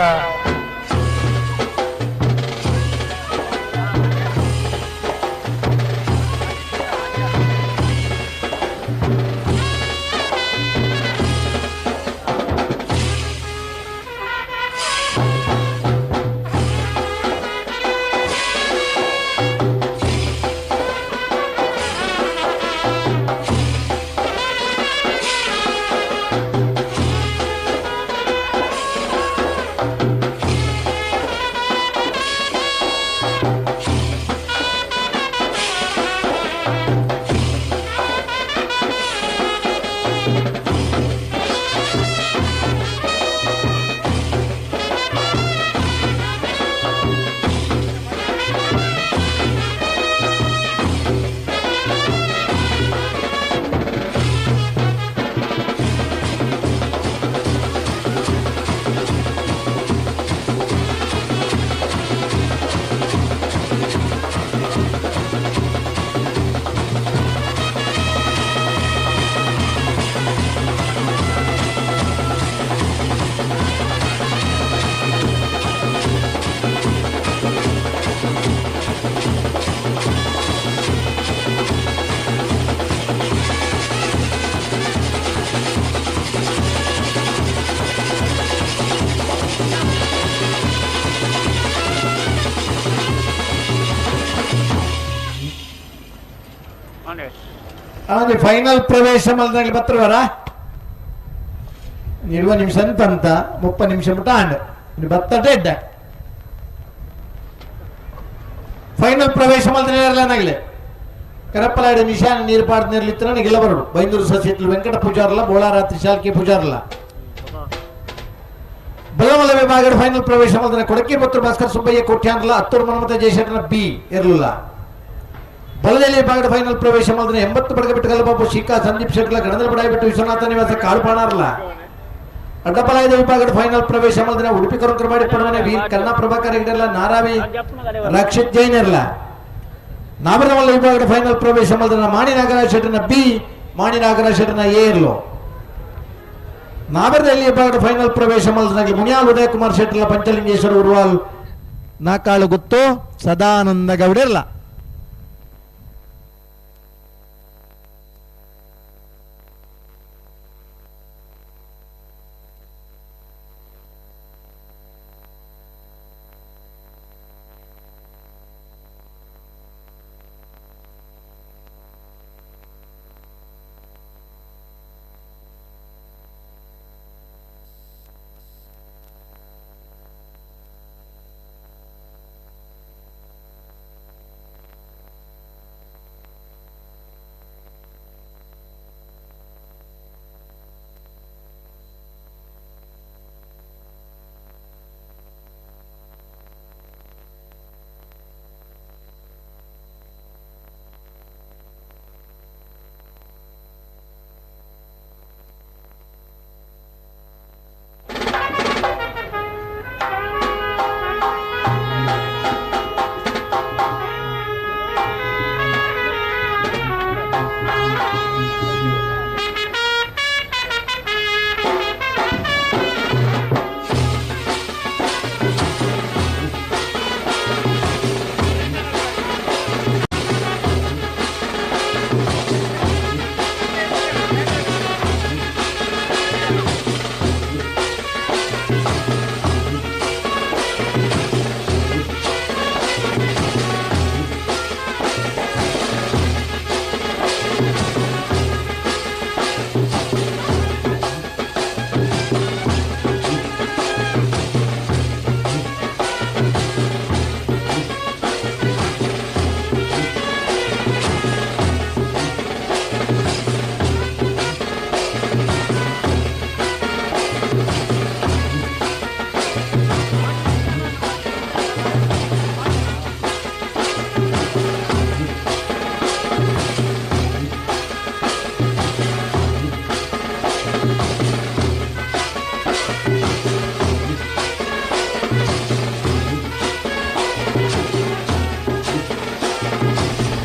Speaker 1: ಅದು ಫೈನಲ್ ಪ್ರವೇಶ ಮಲ್ದಾಗಲಿ ಬತ್ರವರ 20 ನಿಮಿಷ ಅಂತ 30 ನಿಮಿಷ ಮುಟ್ಟ ಆಂಡ್ ಬತ್ತಟೆ ಇದ್ದ ಫೈನಲ್ ಪ್ರವೇಶ ಮಲ್ದನಾಗಲಿ ಕರಪ್ಪಲಾಡಿ ನಿಶಾನ ನೀರು ಪಾಡ್ದ ನೀರ್ಲಿತ್ತು ನನಗೆಲ್ಲ ಬರೋಡು ಬೈಂದೂರು ಸಸಿಟ್ಲು ವೆಂಕಟ ಪೂಜಾರಲ್ಲ ಬೋಳಾರಾತ್ರಿ ಶಾಲ್ಕಿ ಪೂಜಾರಲ್ಲ ಬಲಮಲ ವಿಭಾಗದ ಫೈನಲ್ ಪ್ರವೇಶ ಮಲ್ದನ ಕೊಡಕಿ ಪತ್ರ ಭಾಸ್ಕರ್ ಸುಬ್ಬಯ್ಯ ಕೋಟ್ಯಾನ್ರಲ್ಲ ಹತ್ತೂರು ಮನ್ಮತ ಜಯಶೆಟ್ಟನ ಬಿ ಇರಲಿಲ್ಲ. ಬಲದಲ್ಲಿ ವಿಭಾಗದ ಫೈನಲ್ ಪ್ರವೇಶ ಮಲ್ದನ 80 ಬಡಗ ಬಿಟ್ಟು ಕಲ್ಲಬಾಬು ಶಿಖಾ ಸಂದೀಪ್ ಶೆಟ್ಲ ಗಣದಲ್ ಬಡಾಯಿ ಬಿಟ್ಟು ವಿಶ್ವನಾಥ ನಿವಾಸ ಕಾಳುಪಾಣಾರಲ್ಲ. ಅಡ್ಡಪಲಾಯದ ವಿಭಾಗದ ಫೈನಲ್ ಪ್ರವೇಶ ಮಲ್ದನ ಉಡುಪಿ ಕರುಂಕರಮಾಡಿ ಪಡವನೆ ವೀರ್ ಕರ್ಣ ಪ್ರಭಾಕರ್ ಹೆಗ್ಡೆಲ್ಲ ನಾರಾವಿ ರಕ್ಷಿತ್ ಜೈನ್ ಇರಲ್ಲ. ನಾಮರಮಲ್ಲ ವಿಭಾಗದ ಫೈನಲ್ ಪ್ರವೇಶ ಮಲ್ದನ ಮಾಣಿ ನಾಗರಾಜ್ ಶೆಟ್ಟನ ಬಿ ಮಾಣಿ ನಾಗರಾಜ್ ಶೆಟ್ಟನ ಎ ಇರಲು. ನಾಮರದಲ್ಲಿ ವಿಭಾಗದ ಫೈನಲ್ ಪ್ರವೇಶ ಮಲ್ದನಾಗಲಿ ಮುನಿಯಾಲ್ ಉದಯ್ ಕುಮಾರ್ ಶೆಟ್ಟಲ ಪಂಚಲಿಂಗೇಶ್ವರ ಉರ್ವಾಲ್ ನಾಕಾಳು ಗುತ್ತು ಸದಾನಂದ ಗೌಡಿರ್ಲ.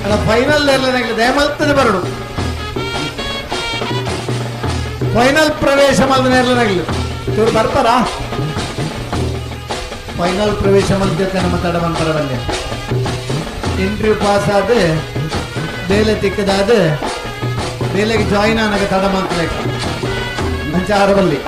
Speaker 1: ಅಲ್ಲ ಫೈನಲ್ ದಯಮಲ್ತದೆ ಬರಡು ಫೈನಲ್ ಪ್ರವೇಶ ಮಲ್ದನೇರ್ಲನಾಗ್ಲಿ ಇವ್ರು ಬರ್ತಾರಾ ಫೈನಲ್ ಪ್ರವೇಶ ಮಲ್ದ ನಮ್ಮ ತಡ ಬಲ್ಲೆ ಇಂಟರ್ವ್ಯೂ ಪಾಸ್ ಆದ ಬೇಲೆ ತಿಕ್ಕದಾದ ಬೇಲೆಗೆ ಜಾಯಿನ್ ಆನಾಗ ತಡ ಮಾಡ್ತಲೆ ಮಂಚಾರವಲ್ಲಿ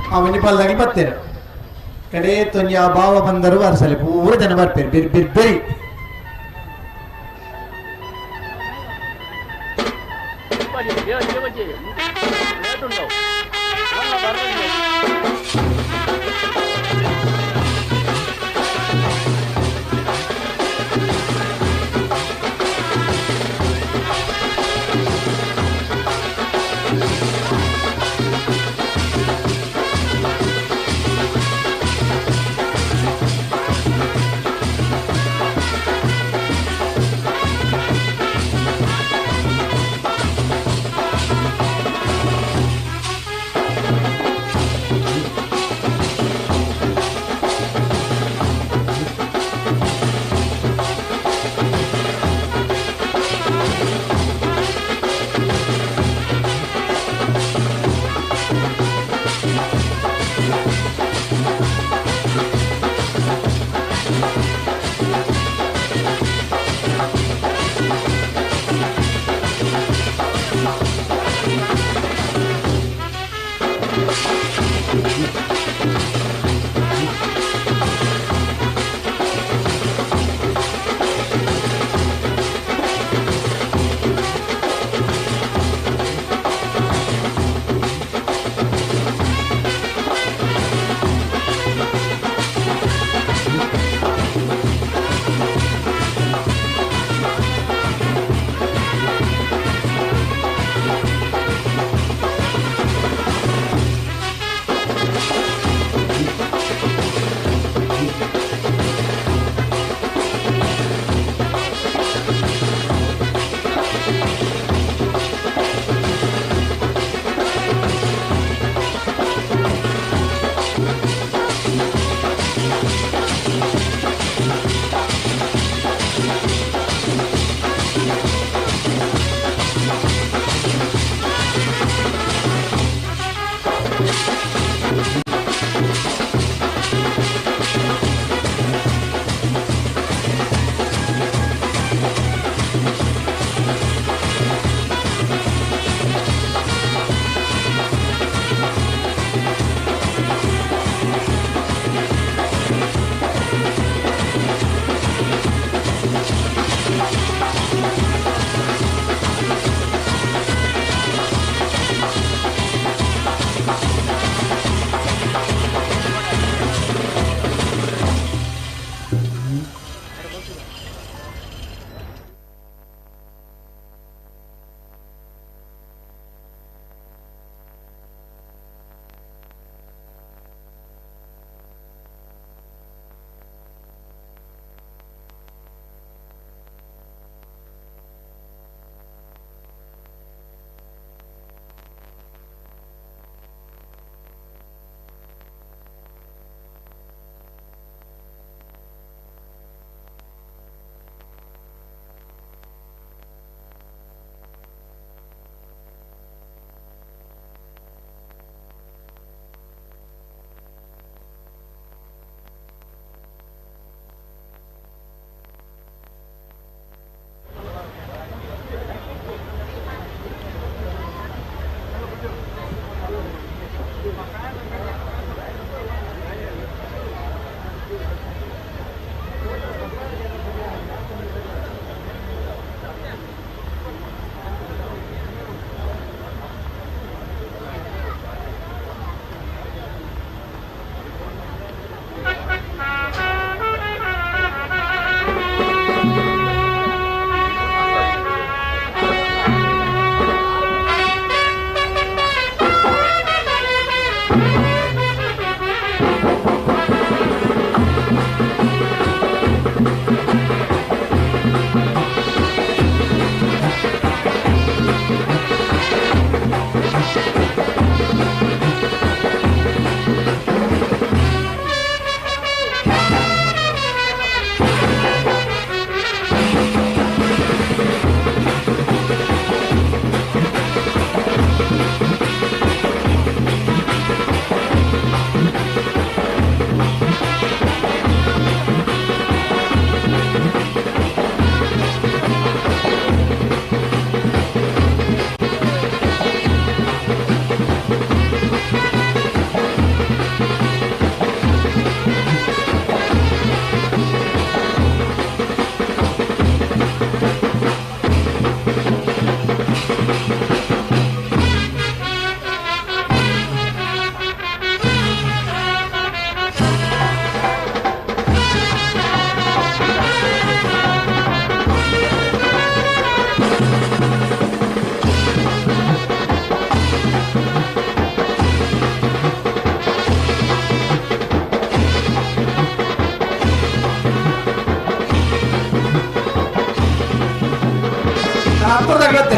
Speaker 1: ಆ ಮಣಿಪಾಲ್ದಾಗಲಿ ಬರ್ತೇನೆ ಕಡೆ ತೊಂಜಿ ಆ ಭಾವ ಬಂದರು ವರ್ಸಲಿ ಪೂರ ಜನ ಬರ್ಪೇರು ಬಿರ್ ಬಿರ್ ಬೆರಿ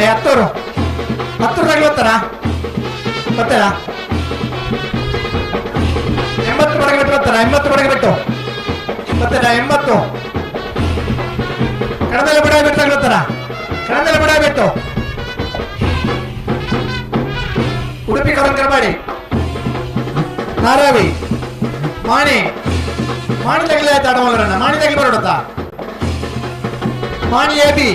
Speaker 1: ಬರ್ತಾರೆ ಹತ್ತೂರು ಹತ್ತೂರು ಬರ್ತಾರಾ ಬರ್ತಾರಾ 80 ಬಡಗೆ ಬಿಟ್ಟು ಬರ್ತಾರಾ 80 ಬಡಗೆ ಬಿಟ್ಟು ಬರ್ತಾರಾ 80 ಕಡದಲೆ ಬಡ ಬಿಟ್ಟು ಬರ್ತಾರಾ ಕಡದಲೆ ಬಡ ಬಿಟ್ಟು ಉಡುಪಿ ಕರಂಕರಬಾಡಿ ನಾರಾವಿ ಮಾಣಿ ಮಾಣಿ ತಗಲಿ ಆಯ್ತು ಆಡಮಲ್ಲರಣ್ಣ ಮಾಣಿ ತಗಲಿ ಬರೋಡತ್ತಾ ಮಾಣಿ ಎ ಬಿ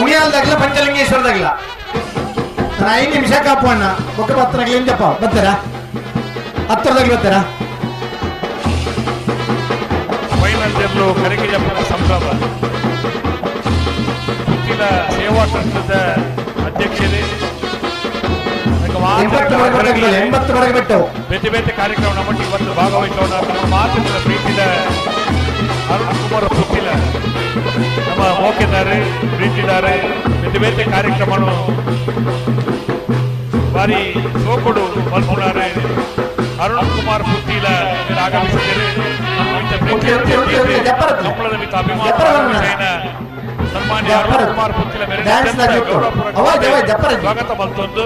Speaker 1: ಉಣಿಯಾಲ್ದಾಗಲ ಪಂಚಲಿಂಗೇಶ್ವರದಾಗಲ ನಾನು 5 ನಿಮಿಷ ಕಾಪು ಅಣ್ಣ ಒಕ್ಕ ಬತ್ತನಾಗಲಿ ಜಪ್ಪ ಬರ್ತಾರಾ ಹತ್ತಿರದಾಗಲಿ ಬರ್ತಾರಾ
Speaker 3: ಫೈನಲ್ ಜರ್ಲು ಕರೆಗೆ ಜಪ್ಪನ ಸಂಭ್ರಮ ಪುತ್ತಿಲ ಸೇವಾ ಟ್ರಸ್ಟ್ದ ಅಧ್ಯಕ್ಷರೇ
Speaker 1: 80 ಬಡಗೆ ಬಿಟ್ಟು
Speaker 3: ಬೇತೆ ಬೇತೆ ಕಾರ್ಯಕ್ರಮ ನಮ್ಮೊಟ್ಟಿಗೆ ಬಂದು ಭಾಗವಹಿಸೋಣ. ನಮ್ಮ ಮಾತಿನ ಪ್ರೀತಿದ ಅರುಣ್ ಕುಮಾರ್ ಪುತ್ತಿಲ ನಮ್ಮ ಮೋಕೆದಾರೆ ಪ್ರೀತಿದಾರೆ ಬೇತೆ ಬೇತೆ ಕಾರ್ಯಕ್ರಮನು ಬಾರಿ ಸೋಕುಡು ಮಲ್ಪುಣಾರೆ ಅರುಣ್ ಕುಮಾರ್ ಪುತ್ತಿಲ ಆಗಮಿಸಿದ್ದಾರೆ. ನಮ್ಮ ಸನ್ಮಾನ್ಯ ಅರುಣ್ ಕುಮಾರ್ ಪುತ್ತಿಲ ಸ್ವಾಗತ ಮಲ್ತೊಂದು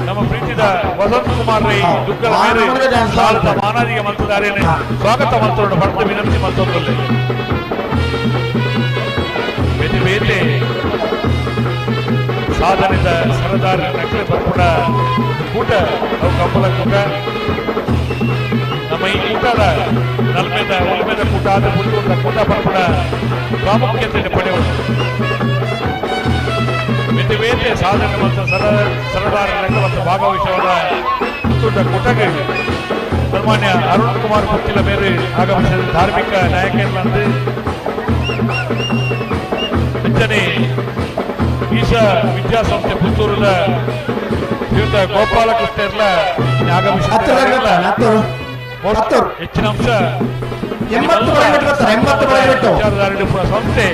Speaker 3: ನಮ್ಮ ಪ್ರೀತಿದ ವಸಂತ್ ಕುಮಾರ್ ರೈ ದುಗ್ಗಲ ಮಾನಾದಿಗೆ ಮಲ್ತದಾರೆ ಸ್ವಾಗತ ಮಲ್ತೊಂಡು ಭಕ್ತ ವಿನಂತಿ ಮಲ್ತೊಂದುಲ್ಲೆ. ಬೇತೆ ಬೇತೆ ಸಾಧನೆದ ಸರದಾರ ನಕಲಿ ಬರ್ಪುಣ ಕೂಟ ಅವು ಕಂಬಳ ಕೂಟ ನಮ್ಮ ಈ ಕೂಟದ ನಲ್ಮೆದ ಒಲ್ಮೆದ ಕೂಟ ಆದ ಪುತ್ತೂರದ ಕೂಟ ಬರ್ಪುಣ ಪ್ರಾಮುಖ್ಯತೆ ಪಡೆಯುವುದು. ಬೇತೆ ಬೇತೆ ಸಾಧನೆ ಮತ್ತು ಸರದಾರ ನಕಲಿ ಮತ್ತು ಭಾಗವಹಿಸುವ ಪುತ್ತೂರದ ಕೂಟಕ್ಕೆ ಸನ್ಮಾನ್ಯ ಅರುಣ್ ಕುಮಾರ್ ಪುತ್ತಿಲ ಮೇರೆ ಆಗಮಿಸಿದ ಧಾರ್ಮಿಕ ನಾಯಕರಂತೆ ಅಂಚನೆ ಈಶಾ ವಿದ್ಯಾಸಂಸ್ಥೆ ಪುತ್ತೂರದ ಶ್ರೀಯುತ ಗೋಪಾಲಕೃಷ್ಣ ಎಲ್ಲ ಆಗಮಿಸಿದ್ದಾರೆ. ಹೆಚ್ಚಿನ ಅಂಶ ಸಂಸ್ಥೆ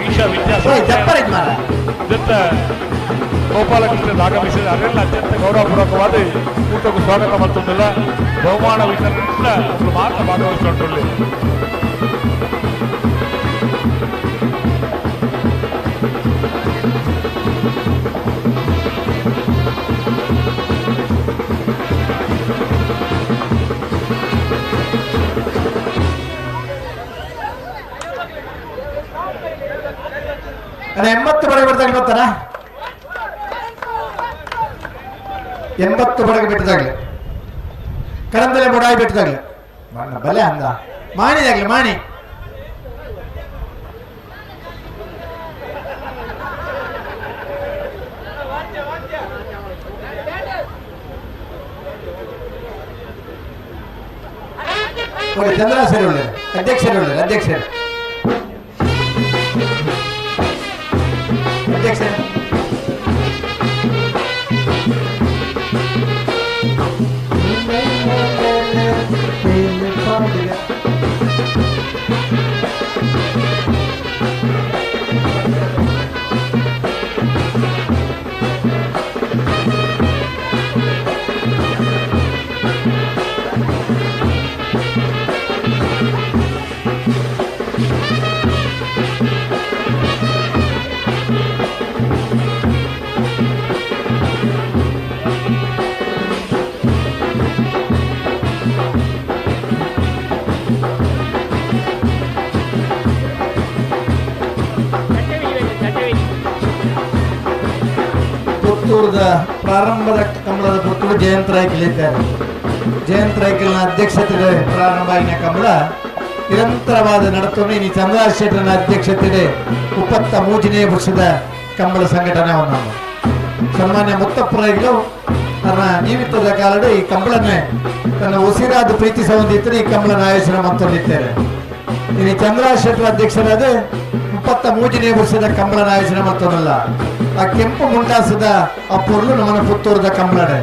Speaker 3: ಈಶಾ ವಿದ್ಯಾಸಂಸ್ಥೆ ಅತ್ಯಂತ ಗೋಪಾಲಕೃಷ್ಣ ಆಗಮಿಸಿದ ಅವರೆಲ್ಲ ಅತ್ಯಂತ ಗೌರವಪೂರ್ವಕವಾದ ಊಟಕ್ಕೂ ಸ್ವಾಗತ ಮತ್ತೊಂದಿಲ್ಲ ಬಹುಮಾನ ವಿತರಣೆಯಿಂದ ಮಾತ್ರ ಭಾಗವಹಿಸಿಕೊಂಡರು.
Speaker 1: ಅಣ್ಣ 80 ಬಡಗೆ ಬಿಡ್ತಾಗಲಿ ಬರ್ತಾರ 80 ಬಡಗೆ ಬಿಟ್ಟದಾಗಲಿ ಕರಂದಲೆ ಬುಡಾಯಿ ಬಿಟ್ಟದಾಗಲಿ ಬಲೆ ಅಂದ ಮಾಣಿದಾಗಲಿ ಮಾಣಿ ಚಂದ್ರ ಸರಿ ಒಳ್ಳೆ ಅಧ್ಯಕ್ಷರು ಒಳ್ಳೆ ಅಧ್ಯಕ್ಷರು ಅಧ್ಯಕ್ಷ ಪುತ್ತೂರದ ಪ್ರಾರಂಭದ ಕಮಲದ ಪುತ್ತೂರು ಜಯಂತ ರಾಯ್ಕಲಿದ್ದಾರೆ. ಜಯಂತ ರಾಯ್ಕಲ್ನ ಅಧ್ಯಕ್ಷತೆ ಪ್ರಾರಂಭ ಆಗಿನ ಕಮಲ ನಿರಂತರವಾದ ನಡತೊಂಡು ಇನಿ ಚಂದ್ರರಾಜ್ ಶೆಟ್ಟರನ ಅಧ್ಯಕ್ಷತೆ 33ನೇ ವರ್ಷದ ಕಂಬಳ ಸಂಘಟನೆಯನ್ನು ಸನ್ಮಾನ್ಯ ಮುತ್ತಪ್ಪರಾಗಿಲು ತನ್ನ ನಿಯಮಿತದ ಕಾಲದ ಈ ಕಂಬಳನ್ನೇ ತನ್ನ ಉಸಿರಾದ ಪ್ರೀತಿ ಸಂಬಂಧಿಸಿದರೆ ಈ ಕಂಬಳನ ಆಯೋಜನೆ ಮಾಡ್ಕೊಂಡಿದ್ದಾರೆ. ಇನ್ನು ಚಂದ್ರರಾಜ್ ಶೆಟ್ಟರ ಅಧ್ಯಕ್ಷರಾದ 33ನೇ ವರ್ಷದ ಕಂಬಳನ ಆಯೋಜನೆ ಮಾಡ್ತಾರಲ್ಲ ಆ ಕೆಂಪು ಮುಂಡಾಸದ ಆ ಪೊರ್ಲು ನಮ್ಮನ ಪುತ್ತೂರದ ಕಂಬಳನೆ.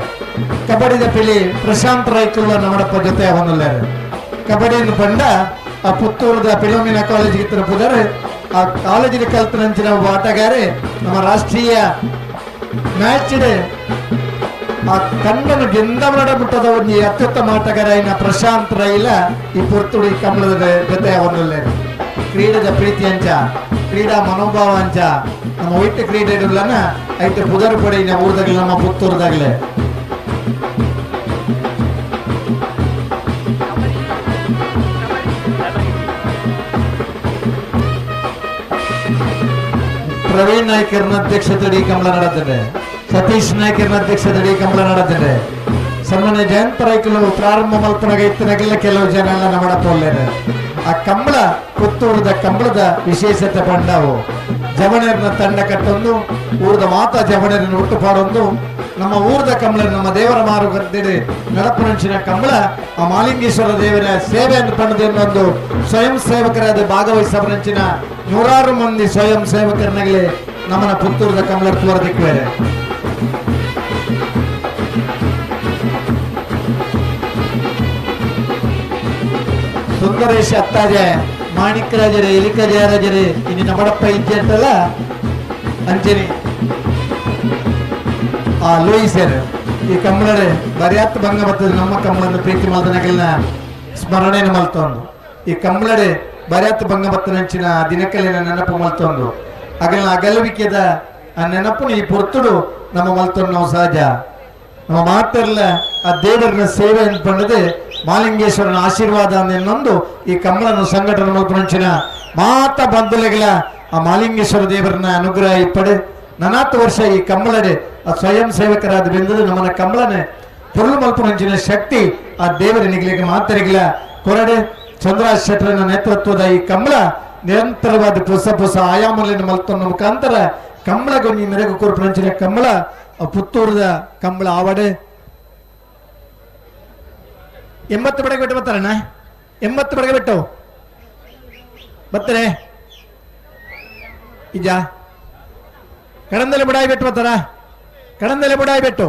Speaker 1: ಕಬಡ್ಡಿದ ಪಿಲಿ ಪ್ರಶಾಂತ್ ರೈಕುಲ್ಲ ನಮ್ಮಡಪ್ಪ ಜೊತೆ ಅವನಲ್ಲಾರೆ ಕಬಡ್ಡಿಯನ್ನು ಬಂಡ ಆ ಪುತ್ತೂರದ ಫಿಲೋಮಿನಾ ಕಾಲೇಜಿಗೆ ತಲುಪಿದರೆ ಆ ಕಾಲೇಜಿನ ಕಲ್ತನಂಚಿನ ಒಬ್ಬ ಆಟಗಾರೆ ನಮ್ಮ ರಾಷ್ಟ್ರೀಯ ಮ್ಯಾಚ್ ಆ ತಂಡನ ಗೆಂದಮರಡ ಮುಟ್ಟದ ಒಂದು ಅತ್ಯುತ್ತಮ ಆಟಗಾರನ ಪ್ರಶಾಂತ್ ರೈಲ ಈ ಪೊರ್ತುಡು ಈ ಕಂಬಳದ ಜೊತೆ ಅವನಲ್ಲೇ ಕ್ರೀಡೆದ ಪ್ರೀತಿ ಅಂಚ ಕ್ರೀಡಾ ಮನೋಭಾವ ಅಂಚ ನಮ್ಮ ಒಯ್ಟ ಕ್ರೀಡೆ ಇಡಲನ ಐತೆ ಪುದರ್ ಪಡೆಯಿನ ಊರ್ದಾಗಲೇ ನಮ್ಮ ಪುತ್ತೂರ್ದಾಗಲೇ ಪ್ರವೀಣ್ ನಾಯ್ಕರ್ನ ಅಧ್ಯಕ್ಷತೆಯಡಿ ಕಂಬಳ ನಡೆದಿದೆ. ಸತೀಶ್ ನಾಯ್ಕರ್ನ ಅಧ್ಯಕ್ಷತೆಯಡಿ ಕಂಬಳ ನಡೆದಿದೆ. ಸನ್ಮಾನ್ಯ ಜಯಂತ ರೈಕಲು ಪ್ರಾರಂಭ ಮಲ್ಪನಾಗ ಇತ್ತನಾಗೆಲ್ಲ ಕೆಲವು ಜನ ಎಲ್ಲ ನಮ್ಮಡಪೋಲ್ಲೇನೆ. ಆ ಕಂಬಳ ಪುತ್ತೂರದ ಕಂಬಳದ ವಿಶೇಷತೆ ಪಂಡವು ಜವಣೇರ್ನ ತಂಡ ಕಟ್ಟೊಂದು ಊರದ ಮಾತಾ ಜವಣೇರನ್ನು ಹುಟ್ಟು ಪಾಡೊಂದು ನಮ್ಮ ಊರದ ಕಂಬಳ ನಮ್ಮ ದೇವರ ಮಾರು ಕರೆದಿಡಿ ನಡಪುನಂಚಿನ ಕಂಬಳ ಆ ಮಾಲಿಂಗೇಶ್ವರ ದೇವರ ಸೇವೆಯನ್ನು ಪಡೆದ ಒಂದು ಸ್ವಯಂ ಸೇವಕರಾದ ಭಾಗವಹಿಸಬರಂಚಿನ ನೂರಾರು ಮಂದಿ ಸ್ವಯಂ ಸೇವಕರನ್ನಾಗಲಿ ನಮ್ಮನ ಪುತ್ತೂರದ ಕಂಬಳ ತೋರದಿಕ್ಕುವೇರೆ. ಸುಂದರೇಶ್ ಅತ್ತಾಜೆ ಮಾಣಿಕ್ಯರಾಜರೇ ಎಲಿಕ ಜಯರಾಜರೇ ಇನ್ನು ನಮ್ಮಡಪ್ಪ ಇಜ್ಜೆ ಅಂತಲ್ಲ ಅಂಚನೆ ಆ ಲೂಯಿಸರ್ ಈ ಕಂಬಳರೆ ಬರಿಯಾತ್ ಭಂಗ ಬರ್ತದೆ ನಮ್ಮ ಕಂಬಳನ್ನು ಪ್ರೀತಿ ಮಲ್ದನಗಲ್ನ ಸ್ಮರಣೆಯನ್ನು ಮಲ್ತೊಂದು ಈ ಕಂಬಳಡೆ ಬರಿಯಾತ್ ಭಂಗ ಬತ್ತನಂಚಿನ ದಿನಕಲಿನ ನೆನಪು ಮಲ್ತೊಂದು ಅಗಲ್ನ ಅಗಲವಿಕೆದ ಆ ನೆನಪು ಈ ಪೊರ್ತುಡು ನಮ್ಮ ಮಲ್ತೊಂದು ನಾವು ಸಹಜ ನಮ್ಮ ಮಾತೆಲ್ಲ ಆ ದೇವರನ್ನ ಸೇವೆ ಅನ್ಕೊಂಡದೆ ಮಾಲಿಂಗೇಶ್ವರನ ಆಶೀರ್ವಾದ ಅನ್ನೊಂದು ಈ ಕಂಬಳನ ಸಂಘಟನೆ ಮಲ್ಪನಂಚಿನ ಮಾತ ಬಂಧುಲೆಗಳ ಆ ಮಾಲಿಂಗೇಶ್ವರ ದೇವರನ್ನ ಅನುಗ್ರಹ ಇಪ್ಪಡೆ ನನಾತ್ತು ವರ್ಷ ಈ ಕಂಬಳಡೆ ಆ ಸ್ವಯಂ ಸೇವಕರಾದ ಬೆಂದದು ನಮ್ಮನ ಕಂಬಳನೆ ಪೊರುಳು ಮಲ್ಪನಂಚಿನ ಶಕ್ತಿ ಆ ದೇವರ ನಿಗಲಿಗೆ ಮಾತರಿಗಳ ಕೊರಡೆ ಚಂದ್ರರಾಜ್ ಶೆಟ್ಟರನ ನೇತೃತ್ವದ ಈ ಕಂಬಳ ನಿರಂತರವಾದ ಪೊಸ ಪೊಸ ಆಯಾಮಲಿನ ಮಲ್ತೊನ್ನ ಮುಖಾಂತರ ಕಂಬಳಗೊಂಜಿ ಮೆರಗು ಕೊರ್ಪನಂಚಿನ ಕಂಬಳ ಪುತ್ತೂರದ ಕಂಬಳ ಆವಡೆ 80 ಬಡಗೆ ಬಿಟ್ಟು ಬರ್ತಾರಣ್ಣ 80 ಬಡಗೆ ಬಿಟ್ಟು ಬರ್ತಾರೆ ಇಜ ಕಡಂದಲೆ ಬುಡಾಯಿ ಬಿಟ್ಟು ಬರ್ತಾರ ಕಡಂದಲೆ ಬುಡಾಯಿ ಬಿಟ್ಟು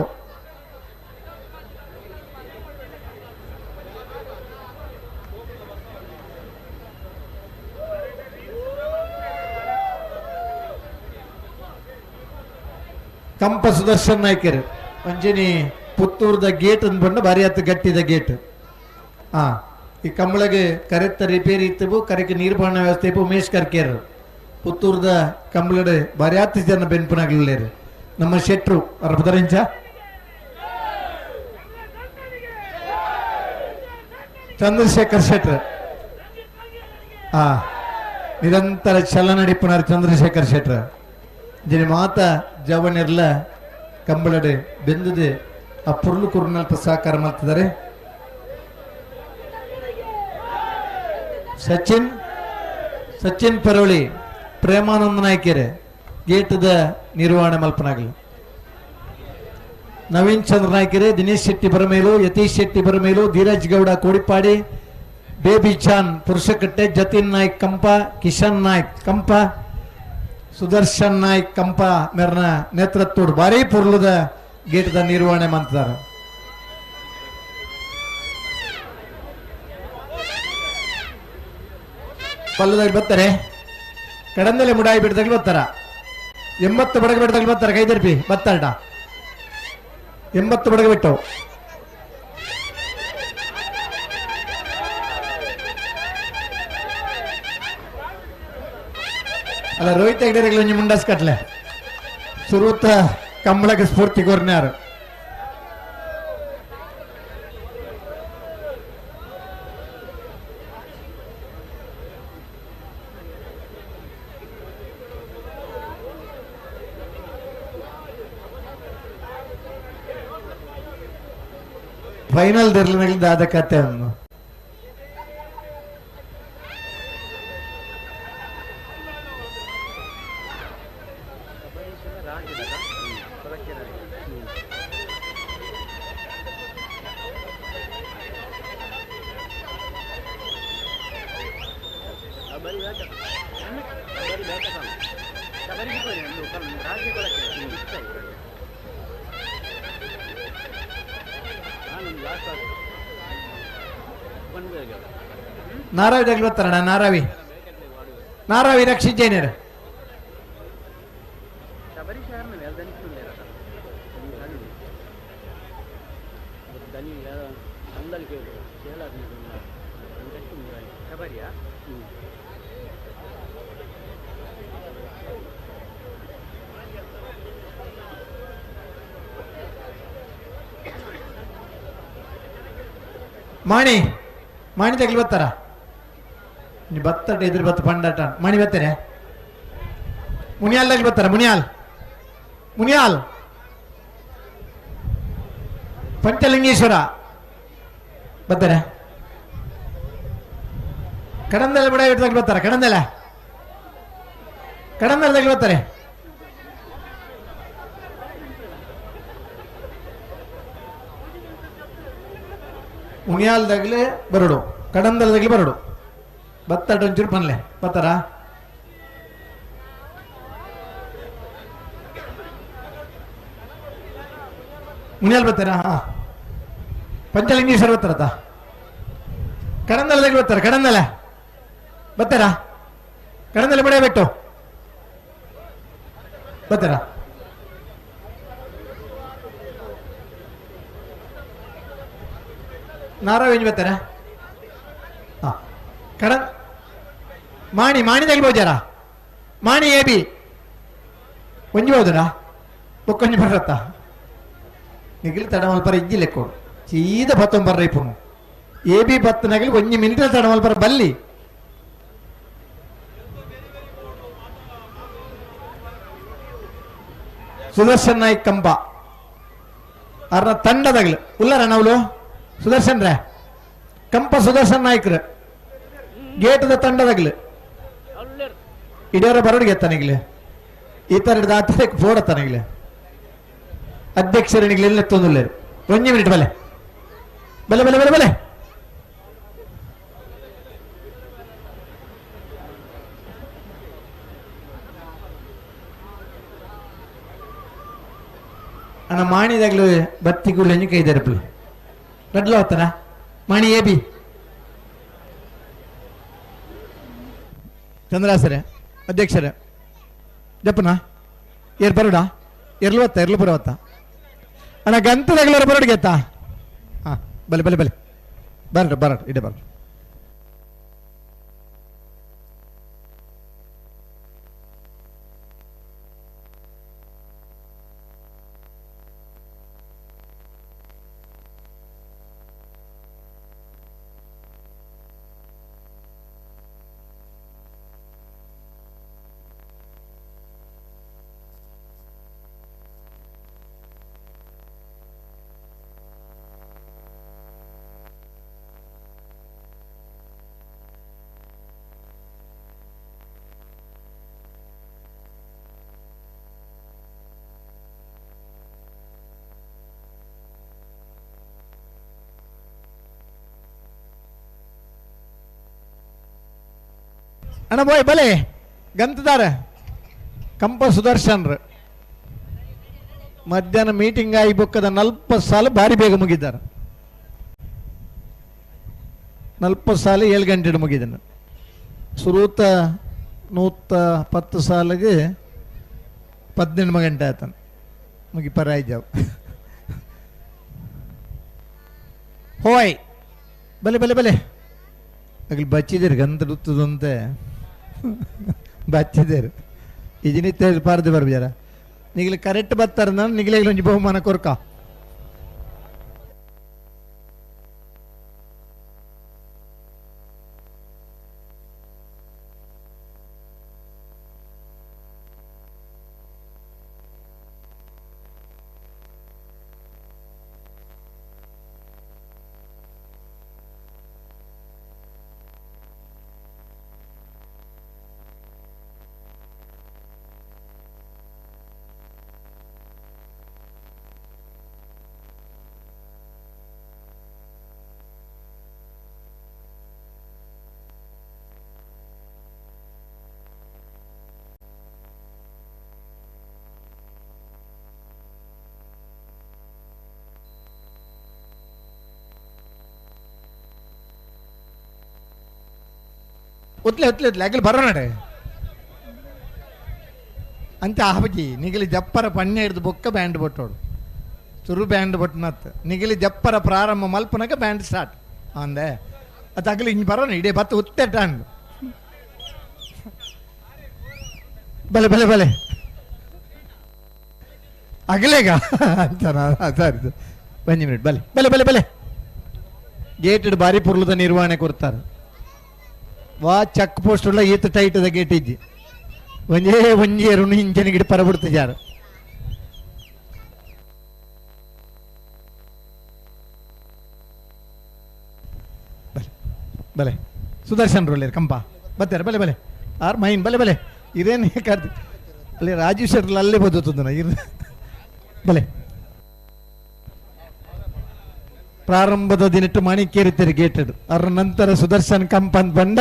Speaker 1: ಕಂಪ ಸುದರ್ಶನ್ ನಾಯ್ಕರ್ ಅಂಜನಿ ಪುತ್ತೂರದ ಗೇಟ್ ಅಂದ್ಬಂಡು ಭಾರಿ ಹತ್ತು ಗಟ್ಟಿದ ಗೇಟ್. ಈ ಕಂಬಳಗೆ ಕರೆತ್ತ ರಿಪೇರಿ ಇತ್ತು ಕರೆಗೆ ನೀರು ಪಾಣ ವ್ಯವಸ್ಥೆ ಇಪ್ಪು ಉಮೇಶ್ ಕರ್ಕೇರ್ ಪುತ್ತೂರದ ಕಂಬಳಡೆ ಭಾರಿ ಹತ್ತು ಜನ ಬೆನ್ಪುನಾಗ್ಲಿಲ್ಲೇರು ನಮ್ಮ ಶೆಟ್ರು ಅರ್ಬದರಿಂಚ ಚಂದ್ರಶೇಖರ್ ಶೆಟ್ರು ನಿರಂತರ ಚಲನಡಿಪುನಾರ್ ಚಂದ್ರಶೇಖರ್ ಶೆಟ್ರು ಜನ ಮಾತ ಜವನಿರ್ಲ ಕಂಬಳಡೆ ಬೆಂದದೆ ಆ ಪುರ್ಲು ಕುರ್ನಲ್ಪ ಸಹಕಾರ ಮಾಡ್ತಿದ್ದಾರೆ. ಸಚಿನ್ ಸಚಿನ್ ಪರೋಳಿ ಪ್ರೇಮಾನಂದ ನಾಯ್ಕೆರೆ ಗೇಟದ ನಿರ್ವಹಣೆ ಮಲ್ಪನಾಗಲಿ. ನವೀನ್ ಚಂದ್ರ ನಾಯ್ಕೆರೆ, ದಿನೇಶ್ ಶೆಟ್ಟಿ ಬರಮೇಲು, ಯತೀಶ್ ಶೆಟ್ಟಿ ಬರಮೇಲು, ಧೀರಜ್ ಗೌಡ ಕೋಡಿಪಾಡಿ, ಬೇಬಿ ಚಾನ್ ಪುರುಷಕಟ್ಟೆ, ಜತಿನ್ ನಾಯ್ಕ್ ಕಂಪ, ಕಿಶನ್ ನಾಯ್ಕ್ ಕಂಪ, ಸುದರ್ಶನ್ ನಾಯ್ಕ್ ಕಂಪ ಮೇರ್ನ ನೇತೃತ್ವ ಭಾರಿ ಪುರ್ಲದ ಗೇಟದ ನಿರ್ವಹಣೆ ಮಾಡ್ತಾರೆ. ಪಲ್ಲದಾಗ ಬರ್ತಾರೆ ಕಡಂದಲೆ ಮುಡಾಯಿ ಬಿಡ್ದಾಗ ಬರ್ತಾರ 80 ಬಡಗ ಬಿಡ್ದಾಗ ಬರ್ತಾರ ಕೈದರ್ಪಿ ಬರ್ತಾರಟ 80 ಬಡಗ ಬಿಟ್ಟು ಅಲ್ಲ ರೋಹಿತ್ ಹೆಗ್ಡೆರೆಗಳು ಒಂಜಿ ಮುಂಡಾಸ್ ಕಟ್ಲೆ ಸುರೂತ ಕಂಬಳಕ್ಕೆ ಸ್ಫೂರ್ತಿ ಕೊರ್ನ್ಯಾರು. ಫೈನಲ್ ದರ್ಲಿನಲ್ಲಿ ದಾದ ಕತೆ ಅನ್ನು ನಾರಾವಿ దగ్గర ಬರ್ತಾರಣ್ಣ ನಾರಾವಿ ನಾರಾವಿ ರಕ್ಷಿತ್ ಜೈನರು ಮಾಣಿ ಮಾಣಿ ತಗಲಿ ಬರ್ತಾರ ನೀ ಬತ್ತಟ ಎದುರು ಬತ್ತ ಪಂಡಾಟ ಮಾಣಿ ಬರ್ತಾರೆ ಮುನಿಯಾಲ್ ತಗಲಿ ಬರ್ತಾರ ಮುನಿಯಾಲ್ ಮುನಿಯಾಲ್ ಪಂಚಲಿಂಗೇಶ್ವರ ಬರ್ತಾರೆ ಕಡಂದೆಲ್ಲ ಬಿಡ ತಗಲಿ ಬರ್ತಾರ ಕಡಂದೆಲ್ಲ ಕಡಂದೆಲ್ಲ ತಗಲಿ ಬರ್ತಾರೆ ಮುನಿಯಾಲ್ದಾಗಲೇ ಬರಡು ಕಡಂದಲ್ದಾಗಲೇ ಬರಡು ಬತ್ತಾಟ ಒಂಚೂರು ಪನ್ಲೆ ಬತ್ತಾರ ಮುನಿಯಾಲ್ ಬರ್ತಾರಾ ಹಾ ಪಂಚಲಿಂಗೇಶ್ವರ ಬರ್ತಾರತ್ತ ಕಡಂದಲ್ದಾಗಲೇ ಬರ್ತಾರ ಕಡಂದಲ ಬರ್ತಾರಾ ಕಡಂದಲೆ ಬಡ ಬಿಟ್ಟು ಬರ್ತಾರಾ ನಾರಾವೇಂಜ್ ಬರ್ತಾರ ಹಾಂ ಕಡ ಮಾಣಿ ಮಾಣಿ ತಗಿಬೋಜಾರ ಮಾಣಿ ಎ ಬಿ ಒಂಜಿ ಹೋದರಾ ಬೊಕ್ಕೊಂಜಿ ಬರ್ರತ್ತ ನಿಗಿಲ್ ತಡ ಮಲ್ಪರ ಇಜ್ಜಿ ಲೆಕ್ಕೋಡು ಸೀದಾ ಬತ್ತೊಂಬರ್ರ ಇಪ್ಪನು ಎ ಬಿ ಬತ್ತನಗಲಿ ಒಂಜಿ ಮಿನಿಟ್ ತಡ ಮಲ್ಪರ ಬಲ್ಲಿ ಸುದರ್ಶನ್ ನಾಯ್ಕ್ ಕಂಬ ಅರ್ನ ತಂಡದಾಗಲು ಉಲ್ಲರ ನಾವ್ಲು ಸುದರ್ಶನ್ ರೇ ಕಂಪ ಸುದರ್ಶನ್ ನಾಯ್ಕರು ಗೇಟದ ತಂಡದಾಗಲು ಇಡೋರ ಬರೋಡಿಗೆ ತನಗಿಲೆ ಈ ಥರ ದಾತ್ರೆ ಫೋಡ ತನಗಿಲೆ ಅಧ್ಯಕ್ಷರನಿಗೆ ಎಲ್ಲ ತೊಂದಿಲ್ಲ ಒಂಜಿ ಮಿನಿಟ್ ಬಲೆ ಬಲೆ ಬಲೆ ಬಲೆ ಬಲೆ ಅಣ್ಣ ಮಾಣಿದಾಗ್ಲು ಬತ್ತಿಗುಳ್ಳು ಕೈ ದರಪಲು ರಡ್ಲ ಹೋಗ್ತಾರ ಮಾಣಿ ಎ ಬಿ ಚಂದ್ರಾಸರೆ ಅಧ್ಯಕ್ಷರೇ ಜಪ್ಪನ ಏರ್ ಬರೋಡ ಎರ್ಲು ಹೊತ್ತ ಎರ್ಲು ಬರೋತ್ತ ಅಣ್ಣ ಗಂತದಾಗಲರ ಬರೋಡಿಗೆ ಆಯ್ತಾ ಹಾಂ ಬಲೆ ಬಲೆ ಬಲೆ ಬರ್ರಿ ಬರೋಣ ಇಡೆ ಬರ್ರಿ ಅಣ್ಣ ಬೋಯ್ ಬಲೆ ಗಂತದಾರ ಕಂಪ ಸುದರ್ಶನ್ರು ಮಧ್ಯಾಹ್ನ ಮೀಟಿಂಗ್ ಆಗಿ ಬೊಕ್ಕದ 40 ಸಾಲು ಭಾರಿ ಬೇಗ ಮುಗಿದ್ದಾರೆ. 40 ಸಾಲು 7 ಗಂಟೆ ಮುಗಿದನು. ಸುರೂತ 110 ಸಾಲಿಗೆ 18 ಗಂಟೆ ಆತನು ಮುಗಿ ಪರಾಯ್ಜಾವ್. ಹೋಯ್ ಬಲೆ ಬಲೆ ಬಲೆ ಅಗಲಿ ಬಚ್ಚಿದ್ದೀರಿ ಗಂತ ರುತ್ತದಂತೆ ಬಚ್ಚಿದ್ದೀರಿ ಇಜಿನಿತ್ತೆ ಪಾರ್ದು ಬರ್ಬಿಜಾರ ನಿಗಲಿ ಕರೆಕ್ಟ್ ಬರ್ತಾರೆ ನಾನು ನಿಗಲೇ ಒಂಜಿ ಬಹುಮಾನ ಕೊರ್ಕ. ಒತ್ಲೆ ಒತ್ಲೆ ಒತ್ಲೆ ಅಗಲಿ ಬರೋ ನಡೆ ಅಂತ ಆಬಜಿ ನಿಗಲಿ ಜಪ್ಪರ ಪಣ್ಣೆ ಹಿಡಿದು ಬೊಕ್ಕ ಬ್ಯಾಂಡ್ ಬೊಟ್ಟೋಡು ಚುರು ಬ್ಯಾಂಡ್ ಬೊಟ್ಟನತ್ ನಿಗಲಿ ಜಪ್ಪರ ಪ್ರಾರಂಭ ಮಲ್ಪನಕ ಬ್ಯಾಂಡ್ ಸ್ಟಾರ್ಟ್ ಅಂದೆ ಅದು ಅಗಲಿ ಹಿಂಗೆ ಬರೋಣ ಇಡೀ ಬತ್ತು ಉತ್ತೆಟ ಅಂದು. ಬಲೆ ಬಲೆ ಬಲೆ ಅಗಲೇಗ ಅಂತ ಸರಿ ಒಂಜಿ ಮಿನಿಟ್. ಬಲೆ ಬಲೆ ಬಲೆ ಬಲೆ ಗೇಟ್ ಬಾರಿ ಪುರ್ಲದ ನಿರ್ವಹಣೆ ಕೊಡ್ತಾರೆ. ವಾ ಚೆಕ್ ಪೋಸ್ಟ್ ಉಳ್ಳ ಈತ ಟೈಟ್ ಅದ ಗೇಟ್ ಇಜ್ಜಿ. ಒಂಜೇ ಒಂಜೇ ಋಣ ಇಂಚನ ಗಿಡ ಪರಬಿಡ್ತಿದ್ದಾರೆ. ಬಲೆ ಬಲೆ ಸುದರ್ಶನ್ ರೋಲೇರ್ ಕಂಪ ಬತ್ತಾರೆ. ಬಲೆ ಬಲೆ ಆರ್ ಮೈನ್ ಬಲೆ ಬಲೆ ಇದೇನು ಕಾರ್ತಿ ಅಲ್ಲಿ ರಾಜೀವ್ ಶೆಟ್ಲ್ ಅಲ್ಲೇ ಬದುತ್ತದ ಇರ್. ಬಲೆ ಪ್ರಾರಂಭದ ದಿನಟ್ಟು ಮಾಣಿಕ್ಯರಿತರು ಗೇಟ್ ಅದರ ನಂತರ ಸುದರ್ಶನ್ ಕಂಪನ್ ಬಂಡ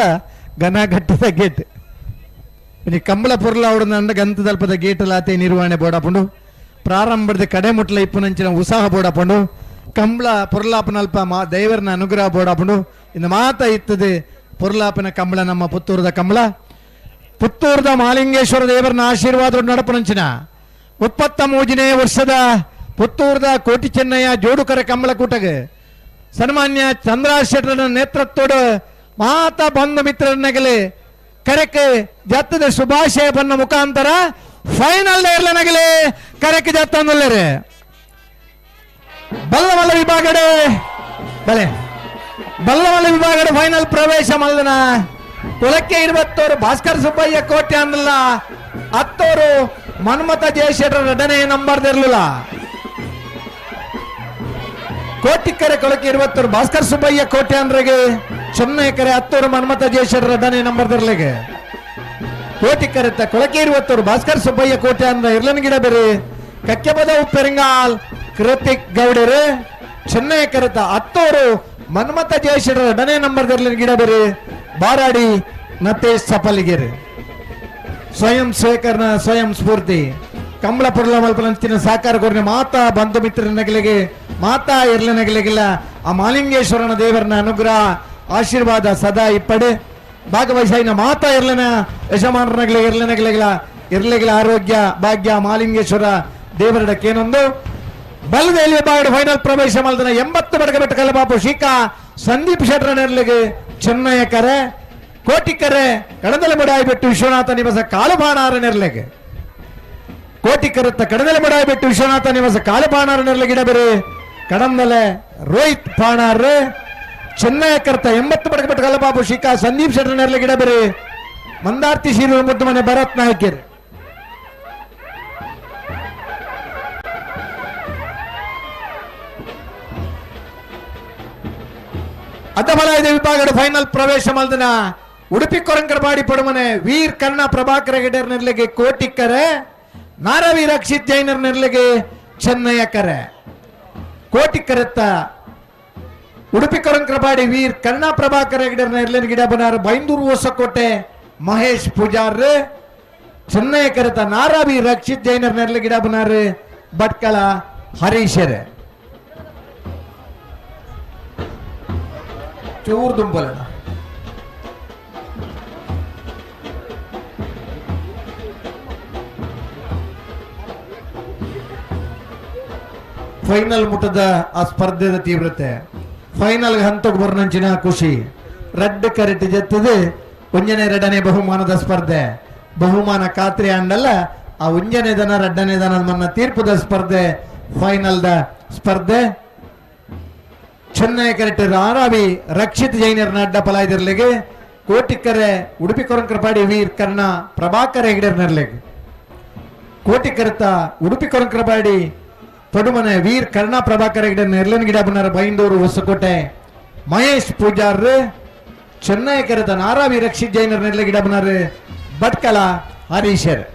Speaker 1: ಘನಘಟ್ಟದ ಗೇಟ್ ಕಂಬಳ ಪೊರ್ಲ ಅವಡ ಗಂತದಲ್ಪದ ಗೇಟ್ ಲಾತೆ ನಿರ್ವಹಣೆ ಬೋಡಾಪುಂಡು. ಪ್ರಾರಂಭದ ಕಡೆ ಮುಟ್ಲ ಇಪ್ಪುನಂಚಿನ ಉತ್ಸಾಹ ಬೋಡಾಪುಂಡು. ಕಂಬಳ ಪೊರ್ಲಾಪನಲ್ಪ ಮಾ ದೈವರನ ಅನುಗ್ರಹ ಬೋಡಾಪುಂಡು. ಇನ್ನು ಮಾತ ಇತ್ತದೆ ಪೊರ್ಲಾಪನ ಕಂಬಳ ನಮ್ಮ ಪುತ್ತೂರದ ಕಂಬಳ. ಪುತ್ತೂರದ ಮಾಲಿಂಗೇಶ್ವರ ದೇವರನ ಆಶೀರ್ವಾದ ನಡಪುನಂಚಿನ 33ನೇ ವರ್ಷದ ಪುತ್ತೂರದ ಕೋಟಿ ಚೆನ್ನಯ್ಯ ಜೋಡುಕರ ಕಂಬಳ ಕೂಟಗೆ ಸನ್ಮಾನ್ಯ ಚಂದ್ರ ಶೆಟ್ಟರನ ನೇತೃತ್ವದ ಮಾತಾ ಬಂಧು ಮಿತ್ರರನ್ನಗಲಿ ಕರೆಕೆ ಜತ್ತದ ಶುಭಾಶಯ ಬನ್ನ ಮುಖಾಂತರ ಫೈನಲ್ ನಗಲಿ ಕರೆಕೆ ಜತ್ತಂದುಲ್ಲೇರೆ. ಬಲ್ಲಮಲ್ಲ ವಿಭಾಗಡೆ ಬಲೆ ಬಲ್ಲಮಲ್ಲ ವಿಭಾಗಡೆ ಫೈನಲ್ ಪ್ರವೇಶ ಮಲ್ಲನ ಕುಲಕ್ಕೆ 21 ಭಾಸ್ಕರ್ ಸುಬ್ಬಯ್ಯ ಕೋಟೆ ಅಂದಲ್ಲ 10 ಮನ್ಮಥ ಜಯಶೆಟ್ಟರ ಎರಡನೇ ನಂಬರ್ದಿರಲಿಲ್ಲ. ಕೋಟಿಕ್ಕರೆ ಕೊಳಕೆ 21 ಭಾಸ್ಕರ್ ಸುಬ್ಬಯ್ಯ ಕೋಟೆ ಅಂದ್ರೆಗೆ ಚೆನ್ನೈಕರೆ 10 ಮನ್ಮಥ ಜಯಶೆಟ್ಟರ ಎರಡನೇ ನಂಬರ್ದಿರ್ಲಿಗೆ. ಕೋಟಿಕ್ಕರೆ ಕೊಳಕೆ 21 ಭಾಸ್ಕರ್ ಸುಬ್ಬಯ್ಯ ಕೋಟೆ ಅಂದ್ರ ಇರ್ಲನ್ ಗಿಡ ಬೇರೆ ಕಕ್ಕೆಬದ ಉಪ್ಪೆರಂಗಾಲ್ ಕೃತಿಕ್ ಗೌಡರು. ಚೆನ್ನೈ ಕರೆತ 10 ಮನ್ಮಥ ಜಯಶೆಟ್ಟರ ಎರಡನೇ ನಂಬರ್ದಿರ್ಲಿನ ಗಿಡ ಬೇರೆ ಬಾರಾಡಿ ನತೇಶ್ ಸಪಲಿಗೆರೆ. ಸ್ವಯಂ ಸೇವಕರನ ಸ್ವಯಂ ಸ್ಫೂರ್ತಿ ಕಂಬಳ ಪೊರ್ಲ ಮಲ್ಪಲಂಚಿನ ಸಾಕಾರ ಕೊರ್ನೆ ಮಾತಾ ಬಂಧು ಮಿತ್ರರ ನಗಲಿಗೆ ಮಾತಾ ಇರ್ಲ ನಗಲಿಗಿಲ್ಲ ಆ ಮಾಲಿಂಗೇಶ್ವರನ ದೇವರನ ಅನುಗ್ರಹ ಆಶೀರ್ವಾದ ಸದಾ ಇಪ್ಪಡೆ. ಭಾಗವಹಿಸಾಯಿನ ಮಾತಾ ಇರ್ಲನ ಯಜಮಾನರ ನಗಲಿಗೆ ಇರ್ಲ ನಗಲಿಗಿಲ್ಲ ಇರ್ಲಿಗಿಲ್ಲ ಆರೋಗ್ಯ ಭಾಗ್ಯ ಮಾಲಿಂಗೇಶ್ವರ ದೇವರಡಕ್ಕೇನೊಂದು. ಬಲದಲ್ಲಿ ಬಾಗಡ ಫೈನಲ್ ಪ್ರವೇಶ ಮಲ್ದನ 80 ಬಡಕ ಬೆಟ್ಟ ಕಲ್ಲಬಾಪು ಶೀಕಾ ಸಂದೀಪ್ ಶೆಟ್ಟರ ನೆರಳಿಗೆ ಚೆನ್ನಯ್ಯ ಕರೆ ಕೋಟಿಕರೆ ಕಡದಲಮಡಾಯಿಬೆಟ್ಟು ವಿಶ್ವನಾಥ ನಿವಾಸ ಕಾಲುಬಾಣಾರ ನೆರಳಿಗೆ. ಕೋಟಿಕರತ್ತ ಕಡದಲಮಡಾಯಿಬೆಟ್ಟು ವಿಶ್ವನಾಥ ನಿವಾಸ ಕಾಲುಬಾಣಾರ ನೆರಳಿಗೆ ಇಡಬೇರೆ ಕಡಂದಲೆ ರೋಹಿತ್ ಪಾಣಾರ್. ಚೆನ್ನಯ್ಯ ಕರ್ತ 80 ಬಡಕ ಬೆಟ್ಟ ಕಲ್ಲಬಾಪು ಶೀಕಾ ಸಂದೀಪ್ ಶೆಟ್ಟರ ನೆರಳಿಗೆ ಇಡಬೇರೆ ಮಂದಾರ್ತಿ ಶೀರು ಮುದ್ದು ಮನೆ ಭರತ್ ನಾಯಕರು. ಅಡ್ಡಬಲಾಯದ ವಿಭಾಗದ ಫೈನಲ್ ಪ್ರವೇಶ ಮಲ್ದನ ಉಡುಪಿ ಕೊರಂಕರಪಾಡಿ ಪಡುಮನೆ ವೀರ್ ಕರ್ಣ ಪ್ರಭಾಕರ ಹೆಗಡೆಯರ್ ನೆರಳಿಗೆ ಕೋಟಿಕ್ಕರೆ ನಾರವಿ ರಕ್ಷಿತ್ ಜೈನರ್ ನೆರಳಿಗೆ ಚೆನ್ನಯ್ಯ ಕರೆ. ಕೋಟಿಕ್ಕರೆತ್ತ ಉಡುಪಿ ಕೊರಂಕರಪಾಡಿ ವೀರ್ ಕರ್ಣ ಪ್ರಭಾಕರ ಹೆಗಡೆಯರ್ ನೆರಳಿನ ಗಿಡ ಬನಾರ ಬೈಂದೂರು ಹೊಸಕೋಟೆ ಮಹೇಶ್ ಪೂಜಾರ್. ಚೆನ್ನಯ್ಯ ಕರೆತ ನಾರಾವಿ ರಕ್ಷಿತ್ ಜೈನರ್ ನೆರಳಿ ಗಿಡ ಬನಾರ ಭಟ್ಕಳ ಹರೀಶರ್. ಚೂರು ದುಂಬಲಣ ಫೈನಲ್ ಮುಟ್ಟದ ಆ ಸ್ಪರ್ಧೆದ ತೀವ್ರತೆ ಫೈನಲ್ ಹಂತಕ್ಕೆ ಬರ್ನಂಚಿನ ಖುಷಿ. ರಡ್ಡು ಕರೆಟ್ ಜತ್ತದೆ ಒಂಜನೇ ಎರಡನೇ ಬಹುಮಾನದ ಸ್ಪರ್ಧೆ. ಬಹುಮಾನ ಖಾತ್ರಿ ಅಂಡಲ್ಲ ಆ ಒಂಜನೇ ದನ ಎರಡನೇ ದನ ಮನ್ನ ತೀರ್ಪುದ ಸ್ಪರ್ಧೆ ಫೈನಲ್ದ ಸ್ಪರ್ಧೆ. ಚೆನ್ನೈ ಕರೆಕ್ಟ್ ಆರಾವಿ ರಕ್ಷಿತ್ ಜೈನರ್ನ ಅಡ್ಡ ಪಲಾಯ್ದಿರ್ಲಿಗೆ ಕೋಟಿಕ್ಕರೆ ಉಡುಪಿ ಕೊರಂಕರಪಾಡಿ ವೀರ್ ಕರ್ಣ ಪ್ರಭಾಕರ ಹೆಗಡೆರ್ನರ್ಲಿಗೆ. ಕೋಟಿಕರತ ಉಡುಪಿ ಕೊರಂಕರಪಾಡಿ ಪಡುಮನೆ ವೀರ್ ಕರ್ಣ ಪ್ರಭಾಕರ ಹೆಗಡೆ ನೆರ್ಲನ್ ಗಿಡ ಬನ್ನಾರ ಬೈಂದೂರು ಹೊಸಕೋಟೆ ಮಹೇಶ್ ಪೂಜಾರ್. ಚೆನ್ನೈ ಕರೆತ ನಾರಾವಿ ರಕ್ಷಿತ್ ಜೈನರ್ ನೆರ್ಲ ಗಿಡ ಬನ್ನಾರ ಭಟ್ಕಳ ಹರೀಶರ್.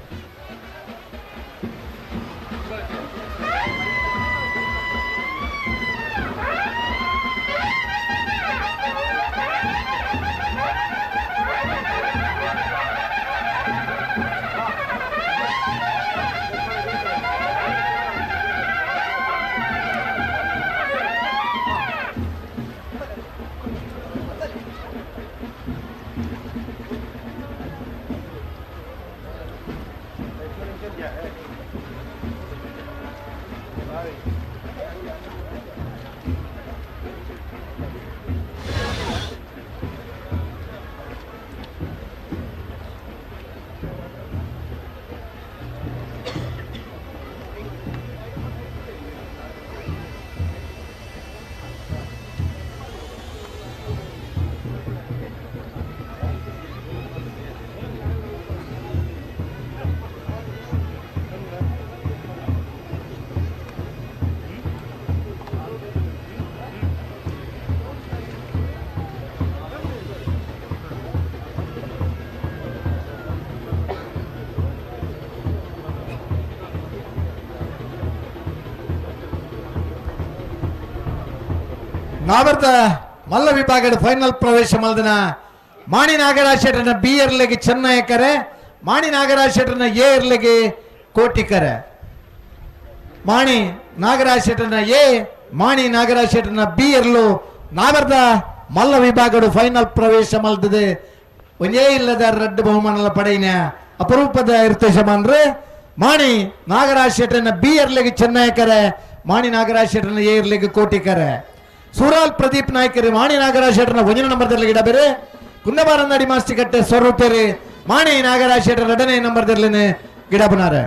Speaker 1: ನಾವರ್ದ ಮಲ್ಲ ವಿಭಾಗದ ಫೈನಲ್ ಪ್ರವೇಶ ಮಲ್ದನ ಮಾಣಿ ನಾಗರಾಜ್ ಶೆಟ್ಟರ್ನ ಬಿ ಎರ್ಲೆಗೆ ಚೆನ್ನಯಕರೆ, ಮಾಣಿ ನಾಗರಾಜ್ ಶೆಟ್ಟರ್ನ ಎ ಎರ್ಲೆಗೆ ಕೋಟಿಕರೆ. ಮಾಣಿ ನಾಗರಾಜ್ ಶೆಟ್ಟರ್ನ ಎ, ಮಾಣಿ ನಾಗರಾಜ್ ಶೆಟ್ಟರ್ನ ಬಿ ಎರ್ಲು ನಾವರ್ದ ಮಲ್ಲ ವಿಭಾಗಡು ಫೈನಲ್ ಪ್ರವೇಶ ಮಲ್ದದೆ. ಒಂದೇ ಇಲ್ಲದ ರಡ್ಡು ಬಹುಮಾನಲ ಪಡೆಯಿನ ಅಪರೂಪದ ಇರ್ತೇಶಮಾನ್ರೆ ಮಾಣಿ ನಾಗರಾಜ್ ಶೆಟ್ಟರ್ನ ಬಿ ಎರ್ಲೆಗೆ ಚೆನ್ನಯಕರೆ, ಮಾಣಿ ನಾಗರಾಜ್ ಶೆಟ್ಟರ್ನ ಎ ಎರ್ಲೆಗೆ ಕೋಟಿಕರೆ. ಸೂರಾಲ್ ಪ್ರದೀಪ್ ನಾಯ್ಕರು ಮಾಣಿ ನಾಗರಾಜ್ ಶೆಟ್ಟರ್ನ ಒಂದನೇ ನಂಬರ್ದಲ್ಲಿ ಗಿಡ ಬೇರೆ ಕುಂದಬಾರಂದಡಿ ಮಾಸ್ತಿಕಟ್ಟೆ ಸ್ವರೂಪೇರಿ ಮಾಣಿ ನಾಗರಾಜ್ ಶೆಟ್ಟರ್ ಎರಡನೇ ನಂಬರ್ದಲ್ಲಿ ಗಿಡ ಬನಾರೆ.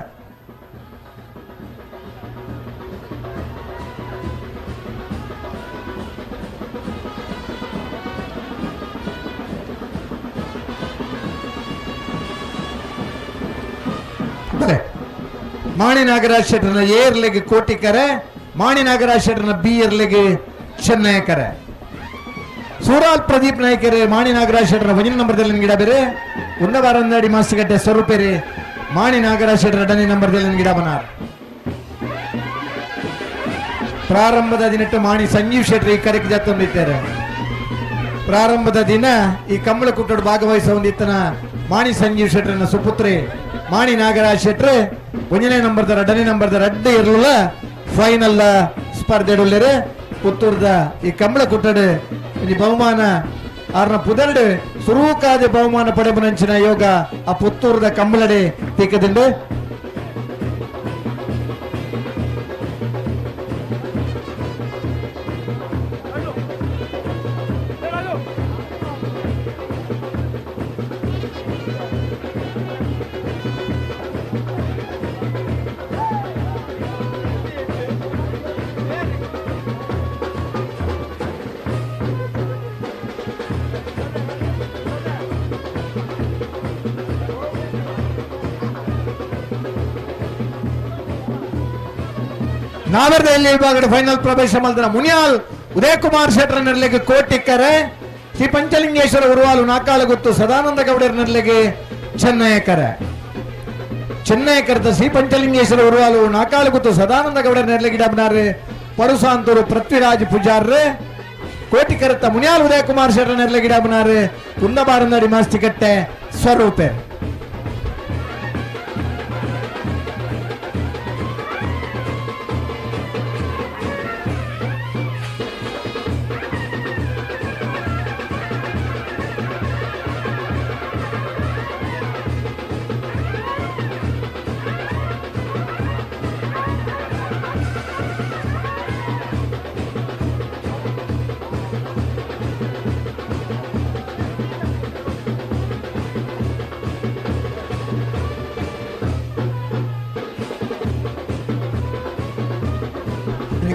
Speaker 1: ಮಾಣಿ ನಾಗರಾಜ್ ಶೆಟ್ಟರ್ನ ಎ ಇರ್ಲಿಗೆ ಕೋಟಿಕರೆ, ಮಾಣಿ ನಾಗರಾಜ್ ಶೆಟ್ಟರ್ನ ಬಿ ಇರ್ಲಿಗೆ ಚೆನ್ನಯಕರೆ. ಸೂರಾಲ್ ಪ್ರದೀಪ್ ನಾಯ್ಕರೆ ಮಾಣಿ ನಾಗರಾಜ್ ಶೆಟ್ಟರ್ ಒಂದನೇ ನಂಬರ್ದಲ್ಲಿ ಗಿಡ ಬೇರೆ ಉನ್ನಬಾರಂದಡಿ ಮಾಸ್ತಿಕಟ್ಟೆ ಸ್ವರೂಪೇರಿ ಮಾಣಿ ನಾಗರಾಜ್ ಶೆಟ್ಟರ್ ಎರಡನೇ ನಂಬರ್ದಲ್ಲಿ ಗಿಡ ಬನಾರ್. ಪ್ರಾರಂಭದ ದಿನಟ್ಟು ಮಾಣಿ ಸಂಜೀವ್ ಶೆಟ್ಟರ್ ಈ ಕರೆಗೆ ಜಾತೊಂದಿದ್ದಾರೆ. ಪ್ರಾರಂಭದ ದಿನ ಈ ಕಂಬಳ ಕೂಟಡು ಭಾಗವಹಿಸ ಹೊಂದಿತ್ತನ ಮಾಣಿ ಸಂಜೀವ್ ಶೆಟ್ಟರ್ನ ಸುಪುತ್ರಿ ಮಾಣಿ ನಾಗರಾಜ್ ಶೆಟ್ಟರ್ ಒಂದನೇ ನಂಬರ್ದ ಎರಡನೇ ನಂಬರ್ದ ರಡ್ಡೆ ಇರಲಿಲ್ಲ ಫೈನಲ್ ಸ್ಪರ್ಧೆ ಪುತ್ತೂರ್ದ ಈ ಕಂಬಳ ಕುಟ್ಟಡು ಈ ಬಹುಮಾನ ಆರ್ನ ಪುದರ್ಡು ಸುರೂಕಾದ ಬಹುಮಾನ ಪಡೆಬನಂಚಿನ ಯೋಗ ಆ ಪುತ್ತೂರ್ದ ಕಂಬಳಡೆ ತೀಕದಿಂಡು. ನಾವರ್ದಲ್ಲಿ ವಿಭಾಗದ ಫೈನಲ್ ಪ್ರವೇಶ ಮಲ್ದನ ಮುನಿಯಾಲ್ ಉದಯ್ ಕುಮಾರ್ ಶೆಟ್ಟರ್ ನೆರಳಿಗೆ ಕೋಟಿಕ್ಕರೆ, ಶ್ರೀ ಪಂಚಲಿಂಗೇಶ್ವರ ಉರುವಾಲು ನಾಕಾಲಗುತ್ತು ಸದಾನಂದ ಗೌಡರ ನೆರಳಿಗೆ ಚೆನ್ನಯಕರೆ. ಚೆನ್ನಯಕರದ ಶ್ರೀ ಪಂಚಲಿಂಗೇಶ್ವರ ಉರುವಾಲು ನಾಕಾಲಗುತ್ತು ಸದಾನಂದ ಗೌಡರ ನೆರಳಿಗೆ ಡಬ್ನಾರೆ ಪರುಸಾಂತೂರು ಪೃಥ್ವಿರಾಜ್ ಪೂಜಾರ್ರೆ. ಕೋಟಿಕರತ್ತ ಮುನಿಯಾಲ್ ಉದಯ್ ಕುಮಾರ್ ಶೆಟ್ಟರ್ ನೆರಳಿಗೆ ಡಬ್ನಾರೆ ಕುಂದಬಾರಂದಡಿ ಮಾಸ್ತಿಕಟ್ಟೆ ಸ್ವರೂಪೆ.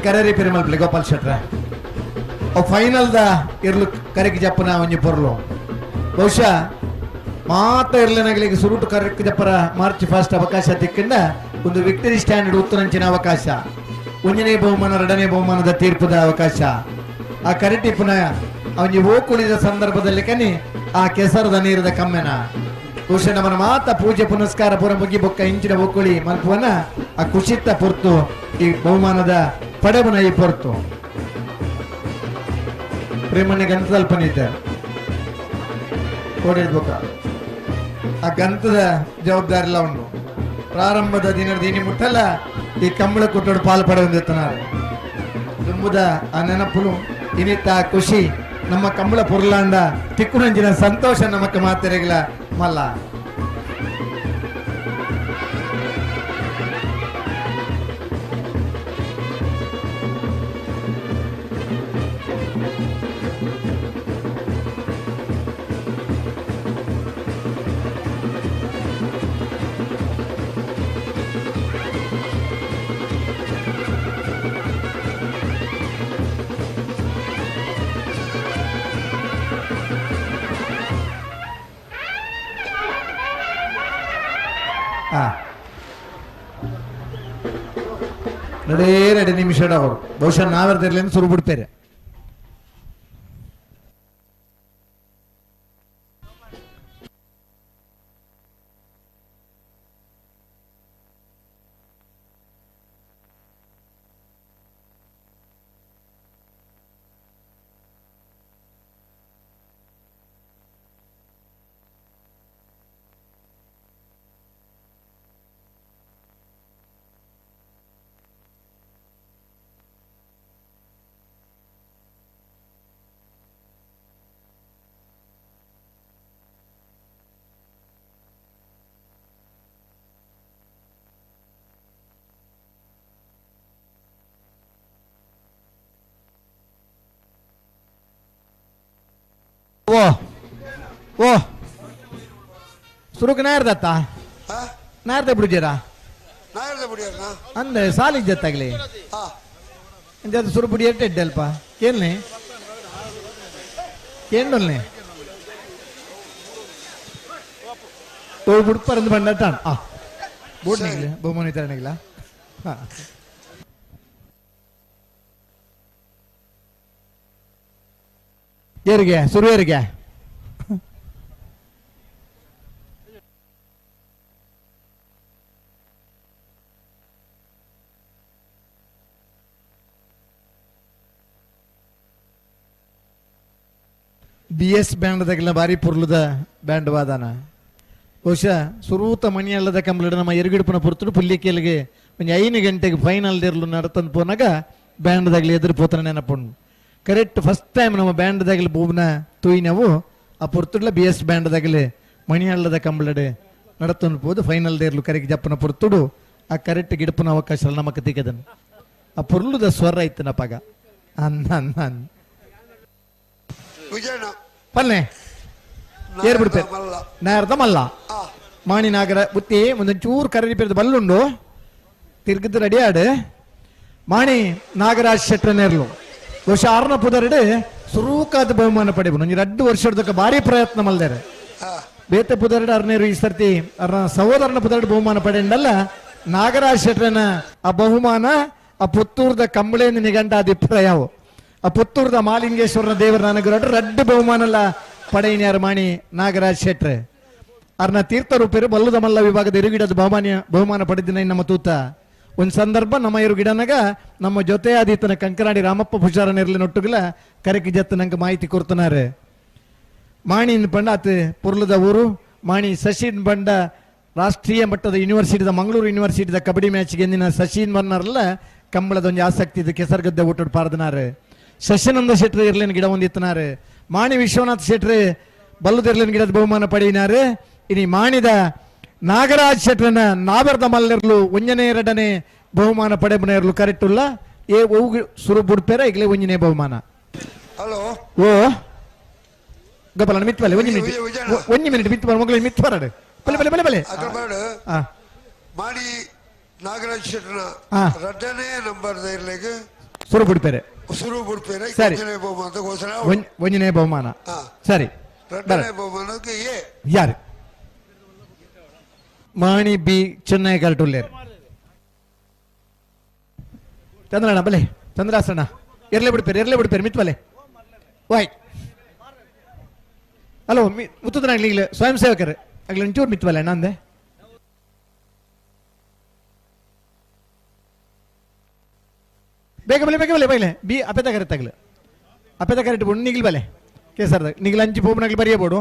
Speaker 1: ಕರೇರಿ ಪೆರುಮಲ್ ಗೋಪಾಲ್ ಶೆಟ್ರ ಅವು ಫೈನಲ್ದ ಇರ್ಲು ಕರೆಕ್ ಜಪ್ಪನ ಒಂಜಿ ಪೊರ್ಲು ಬಹುಶಃ ಮಾತ ಇರ್ಲನಗಲಿಗೆ ಸುರುಟು ಕರೆಕ್ ಜಪ್ಪರ ಮಾರ್ಚ್ ಫಸ್ಟ್ ಅವಕಾಶ ತಿಕ್ಕಿಂದ ಒಂದು ವಿಕ್ಟರಿ ಸ್ಟ್ಯಾಂಡರ್ಡ್ ಉತ್ತರಂಚಿನ ಅವಕಾಶ, ಒಂದನೇ ಬಹುಮಾನ ಎರಡನೇ ಬಹುಮಾನದ ತೀರ್ಪುದ ಅವಕಾಶ. ಆ ಕರೆಟಿ ಪುನಃ ಅವನಿಗೆ ಓಕುಳಿದ ಸಂದರ್ಭದಲ್ಲಿ ಕನಿ ಆ ಕೆಸರದ ನೀರದ ಕಮ್ಮೆನ ಬಹುಶಃ ನಮ್ಮನ ಮಾತ ಪೂಜೆ ಪುನಸ್ಕಾರ ಪೂರ ಮುಗಿ ಬೊಕ್ಕ ಇಂಚಿನ ಓಕುಳಿ ಮಲ್ಪುವನ ಆ ಕುಶಿತ್ತ ಪೊರ್ತು ಈ ಬಹುಮಾನದ ಪಡೆಬನ ಈ ಪೊರ್ತು ಪ್ರೇಮಣ್ಯ ಗಂಧದಲ್ಪನಿದ್ದ ಕೋಡಿಡ್ಬೇಕ ಆ ಗಂಧದ ಜವಾಬ್ದಾರಿ ಎಲ್ಲ ಉಂಟು. ಪ್ರಾರಂಭದ ದಿನದ ಇನಿ ಮುಟ್ಟಲ್ಲ ಈ ಕಂಬಳ ಕುಟ್ಟೋಡು ಪಾಲು ಪಡೆದಿರ್ತಾನೆ ತುಂಬುದ ಆ ನೆನಪುಲು ಇನ್ನಿತ್ತ ಆ ಖುಷಿ ನಮ್ಮ ಕಂಬಳ ಪುರ್ಲಾಂಡ ತಿಕ್ಕುನಂಜಿನ ಸಂತೋಷ ನಮಕ್ ಮಾತೆರೆಗಳ ಮಲ್ಲ. ಎರಡು ನಿಮಿಷ ಅವರು ಬಹುಶಃ ನಾವೆರದಿರಲಿ ಶುರು ಬಿಡ್ತಾರೆ. ಓ ಸುರುಕ್ ನಾಯರ್ದತ್ತ ನಾಯರ್ದ ಬಿಡುಜೇರಾ ಅಂದೆ ಸಾಲಿ ಜತ್ತಾಗ್ಲಿ ಅದು ಸುರು ಬುಡಿ ಎಟ್ಟೆ ಅಲ್ಪ ಕೇಳ್ನೆ ಕೇಂಡೊಲ್ನೆ ಓ ಬುಡ್ಪರಂದು ಬಂಡಟಾಣ ಆ ಬೋರ್ಡ್ ಬಹುಮಾನ ವಿತರಣೆಗಿಲ್ಲ. ಏರಿಗೆ ಸುರುವೇರಿಗೆ ಬಿ ಎಸ್ ಬ್ಯಾಂಡ್ದಾಗೆಲ್ಲ ಭಾರಿ ಪುರ್ಲದ ಬ್ಯಾಂಡ್ ವಾದನ ಬಹುಶಃ ಸುರೂತ ಮಣಿಯಲ್ಲದ ಕಂಬ್ಲಡ್ ನಮ್ಮ ಎರುಗಿಡುಪನ ಪುರ್ತುಡು ಪುಲ್ಲಿಕೇಲಿಗೆ ಒಂಜಿ 5 ಗಂಟೆಗೆ ಫೈನಲ್ ದೇರ್ಲು ನಡತಂದು ಪೋನಾಗ ಬ್ಯಾಂಡ್ದಾಗಲಿ ಎದುರು ಪೋತನ ನೆನಪುಂಡು. ಕರೆಕ್ಟ್ ಫಸ್ಟ್ ಟೈಮ್ ನಮ್ಮ ಬ್ಯಾಂಡ್ದಾಗಲಿ ಬೂಬ್ನ ತೂಯಿನವು ಆ ಪುರ್ತುಡ್ಲ ಬಿ ಎಸ್ ಬ್ಯಾಂಡ್ದಾಗಲಿ ಮಣಿಯಲ್ಲದ ಕಂಬ್ಲಡ್ ನಡತಂದು ಪೋದು ಫೈನಲ್ ದೇರ್ಲು ಕರೆಗೆ ಜಪ್ಪನ ಪುರ್ತುಡು ಆ ಕರೆಕ್ಟ್ ಗಿಡಪನ ಅವಕಾಶ ನಮಕ್ ತಿಕ್ಕದನು ಆ ಪುರ್ಲುದ ಸ್ವರ ಇತ್ತನಪ್ಪಾಗ ಅನ್ನ ಅನ್ನ ಅನ್ನ ಪಲ್ಲೆ ಏರ್ ಬಿಡ್ತೇವೆ ನಾರ್ದ ಮಲ್ಲ ಮಾಣಿನಾಗರ ಬುತ್ತಿ ಒಂದೊಂಚೂರು ಕರಡಿ ಪೇರ್ದ ಬಲ್ಲುಂಡು ತಿರ್ಗದ ರೆಡಿ ಆಡು ಮಾಣಿ ನಾಗರಾಜ್ ಶೆಟ್ಟನೇರ್ಲು ಬಹುಶಃ ಆರ್ನ ಪುದರಡು ಸುರೂಕಾದ ಬಹುಮಾನ ಪಡೆಬನು ಒಂಜಿ 2 ವರ್ಷದಕ್ಕ ಭಾರಿ ಪ್ರಯತ್ನ ಮಲ್ದಾರೆ ಬೇತೆ ಪುದರಡು ಅರ್ನೇರು ಈ ಸರ್ತಿ ಅರ್ನ ಸಹೋದರನ ಪುದರಡು ಬಹುಮಾನ ಪಡೆಂಡಲ್ಲ ನಾಗರಾಜ್ ಶೆಟ್ಟರನ ಆ ಬಹುಮಾನ ಆ ಪುತ್ತೂರ್ದ ಕಂಬಳೇನ ನಿಗಂಟ ಅಭಿಪ್ರಾಯವು ಆ ಪುತ್ತೂರ್ದ ಮಾಲಿಂಗೇಶ್ವರನ ದೇವರ ಅನುಗ್ರಹ ರಡ್ಡು ಬಹುಮಾನಲ್ಲ ಪಡೆಯಿನ್ಯಾರ ಮಾಣಿ ನಾಗರಾಜ್ ಶೆಟ್ರೆ ಅರ್ನ ತೀರ್ಥರೂಪರು ಬಲ್ಲದ ಮಲ್ಲ ವಿಭಾಗದ ಎರುಗಿಡದ ಬಹುಮಾನ ಪಡೆದಿನ ನಮ್ಮ ತೂತ ಒಂದು ಸಂದರ್ಭ ನಮ್ಮ ಎರುಗಿಡನಾಗ ನಮ್ಮ ಜೊತೆ ಆದೀತನ ಕಂಕನಾಡಿ ರಾಮಪ್ಪ ಪುಷಾರನಿರ್ಲಿ ನೊಟ್ಟುಗಲ ಕರೆಕಿ ಜತ್ತ ನಂಗೆ ಮಾಹಿತಿ ಕೊಡ್ತನಾರೆ. ಮಾಣಿನ ಬಂಡ ಆತ ಪುರ್ಲದ ಊರು ಮಾಣಿ ಶಶಿನ್ ಬಂಡ ರಾಷ್ಟ್ರೀಯ ಮಟ್ಟದ ಯೂನಿವರ್ಸಿಟಿದ ಮಂಗಳೂರು ಯೂನಿವರ್ಸಿಟಿದ ಕಬಡ್ಡಿ ಮ್ಯಾಚ್ ಗೆಂದಿನ ಶಶಿನ್ ಬನ್ನಾರಲ್ಲ ಕಂಬಳದ ಒಂದು ಆಸಕ್ತಿ ಇದು ಕೆಸರುಗದ್ದೆ ಊಟದ ಪಾರದನಾರೆ. ಶಶಿನಂದ ಶೆಟ್ರು ಇರ್ಲಿನ ಗಿಡ ಒಂದಿತ್ತನಾರೆ. ಮಾಣಿ ವಿಶ್ವನಾಥ್ ಶೆಟ್ರು ಬಲ್ಲದಿರ್ಲಿನ ಗಿಡದ ಬಹುಮಾನ ಪಡೆಯಿನಾರೆ. ಇನಿ ಮಾಣಿದ ನಾಗರಾಜ್ ಶೆಟ್ರನ ನಾಬರ್ದ ಮಲ್ಲಿರ್ಲು ಒಂಜನೇ ಎರಡನೇ ಬಹುಮಾನ ಪಡೆಬನೇರ್ಲು ಕರೆಕ್ಟ್ ಉಲ್ಲ ಏ ಒವು ಸುರು ಬುಡ್ಪೇರ ಈಗಲೇ ಒಂಜನೇ ಬಹುಮಾನ.
Speaker 5: ಹಲೋ
Speaker 1: ಓ ಗೋಪಾಲ ಮಿತ್ವಲೆ ಒಂಜಿ ಮಿನಿಟ್ ಒಂಜಿ ಮಿನಿಟ್ ಮಿತ್ವ ಮಗಳು ಮಿತ್ವರಡು ಬಲೆ ಬಲೆ ಬಲೆ ಬಲೆ
Speaker 5: ಮಾಣಿ ನಾಗರಾಜ್ ಶೆಟ್ರನ ಎರಡನೇ ನಂಬರ್ ಇರ್ಲಿಕ್ಕೆ
Speaker 1: ಸುರು ಬಿಡ್ಪೇರೆ
Speaker 5: ಸುರು ಬಿಡ್ಪೇರೆ
Speaker 1: ಸರಿ ಒಂಜನೇ ಬಹುಮಾನ ಸರಿ
Speaker 5: ಬಹುಮಾನಕ್ಕೆ ಎ
Speaker 1: ಯಾರು ಮಾಣಿ ಬಿ ಚೆನ್ನೈ ಕರೆಕ್ಟ್ ಚಂದ್ರಣ್ಣ ಬಲೆ ಚಂದ್ರಾಸಣ್ಣ ಇರ್ಲೇ ಬಿಡ್ಪೇರೆ ಇರ್ಲೇ ಬಿಡ್ಪೇರೆ ಮಿತ್ವಲೆ ವಾಯ್ ಹಲೋ ಮುತ್ತುದನಾಗ್ಲಿ ಈಗಲೇ ಸ್ವಯಂ ಸೇವಕರು ಆಗ್ಲಿ ಒಂಚೂರು ಮಿತ್ವಲೆ ಅಣ್ಣ ಅಂದೆ ಬೇಗ ಬಲೆ ಬೇಗ ಬಲೆ ಬೈಲೆ ಬಿ ಅಪೇತ ಕರೆಕ್ಟ್ ಆಗಲು ಅಪೇತ ಕರೆಕ್ಟ್ ಬೋಡು ನಿಗಿಲ್ ಬಲೆ ಕೇಸರ್ದಾಗ ನಿಗಿಲ್ ಅಂಚಿ ಪೋಪನಾಗ್ಲಿ ಬರೆಯಬೋಡು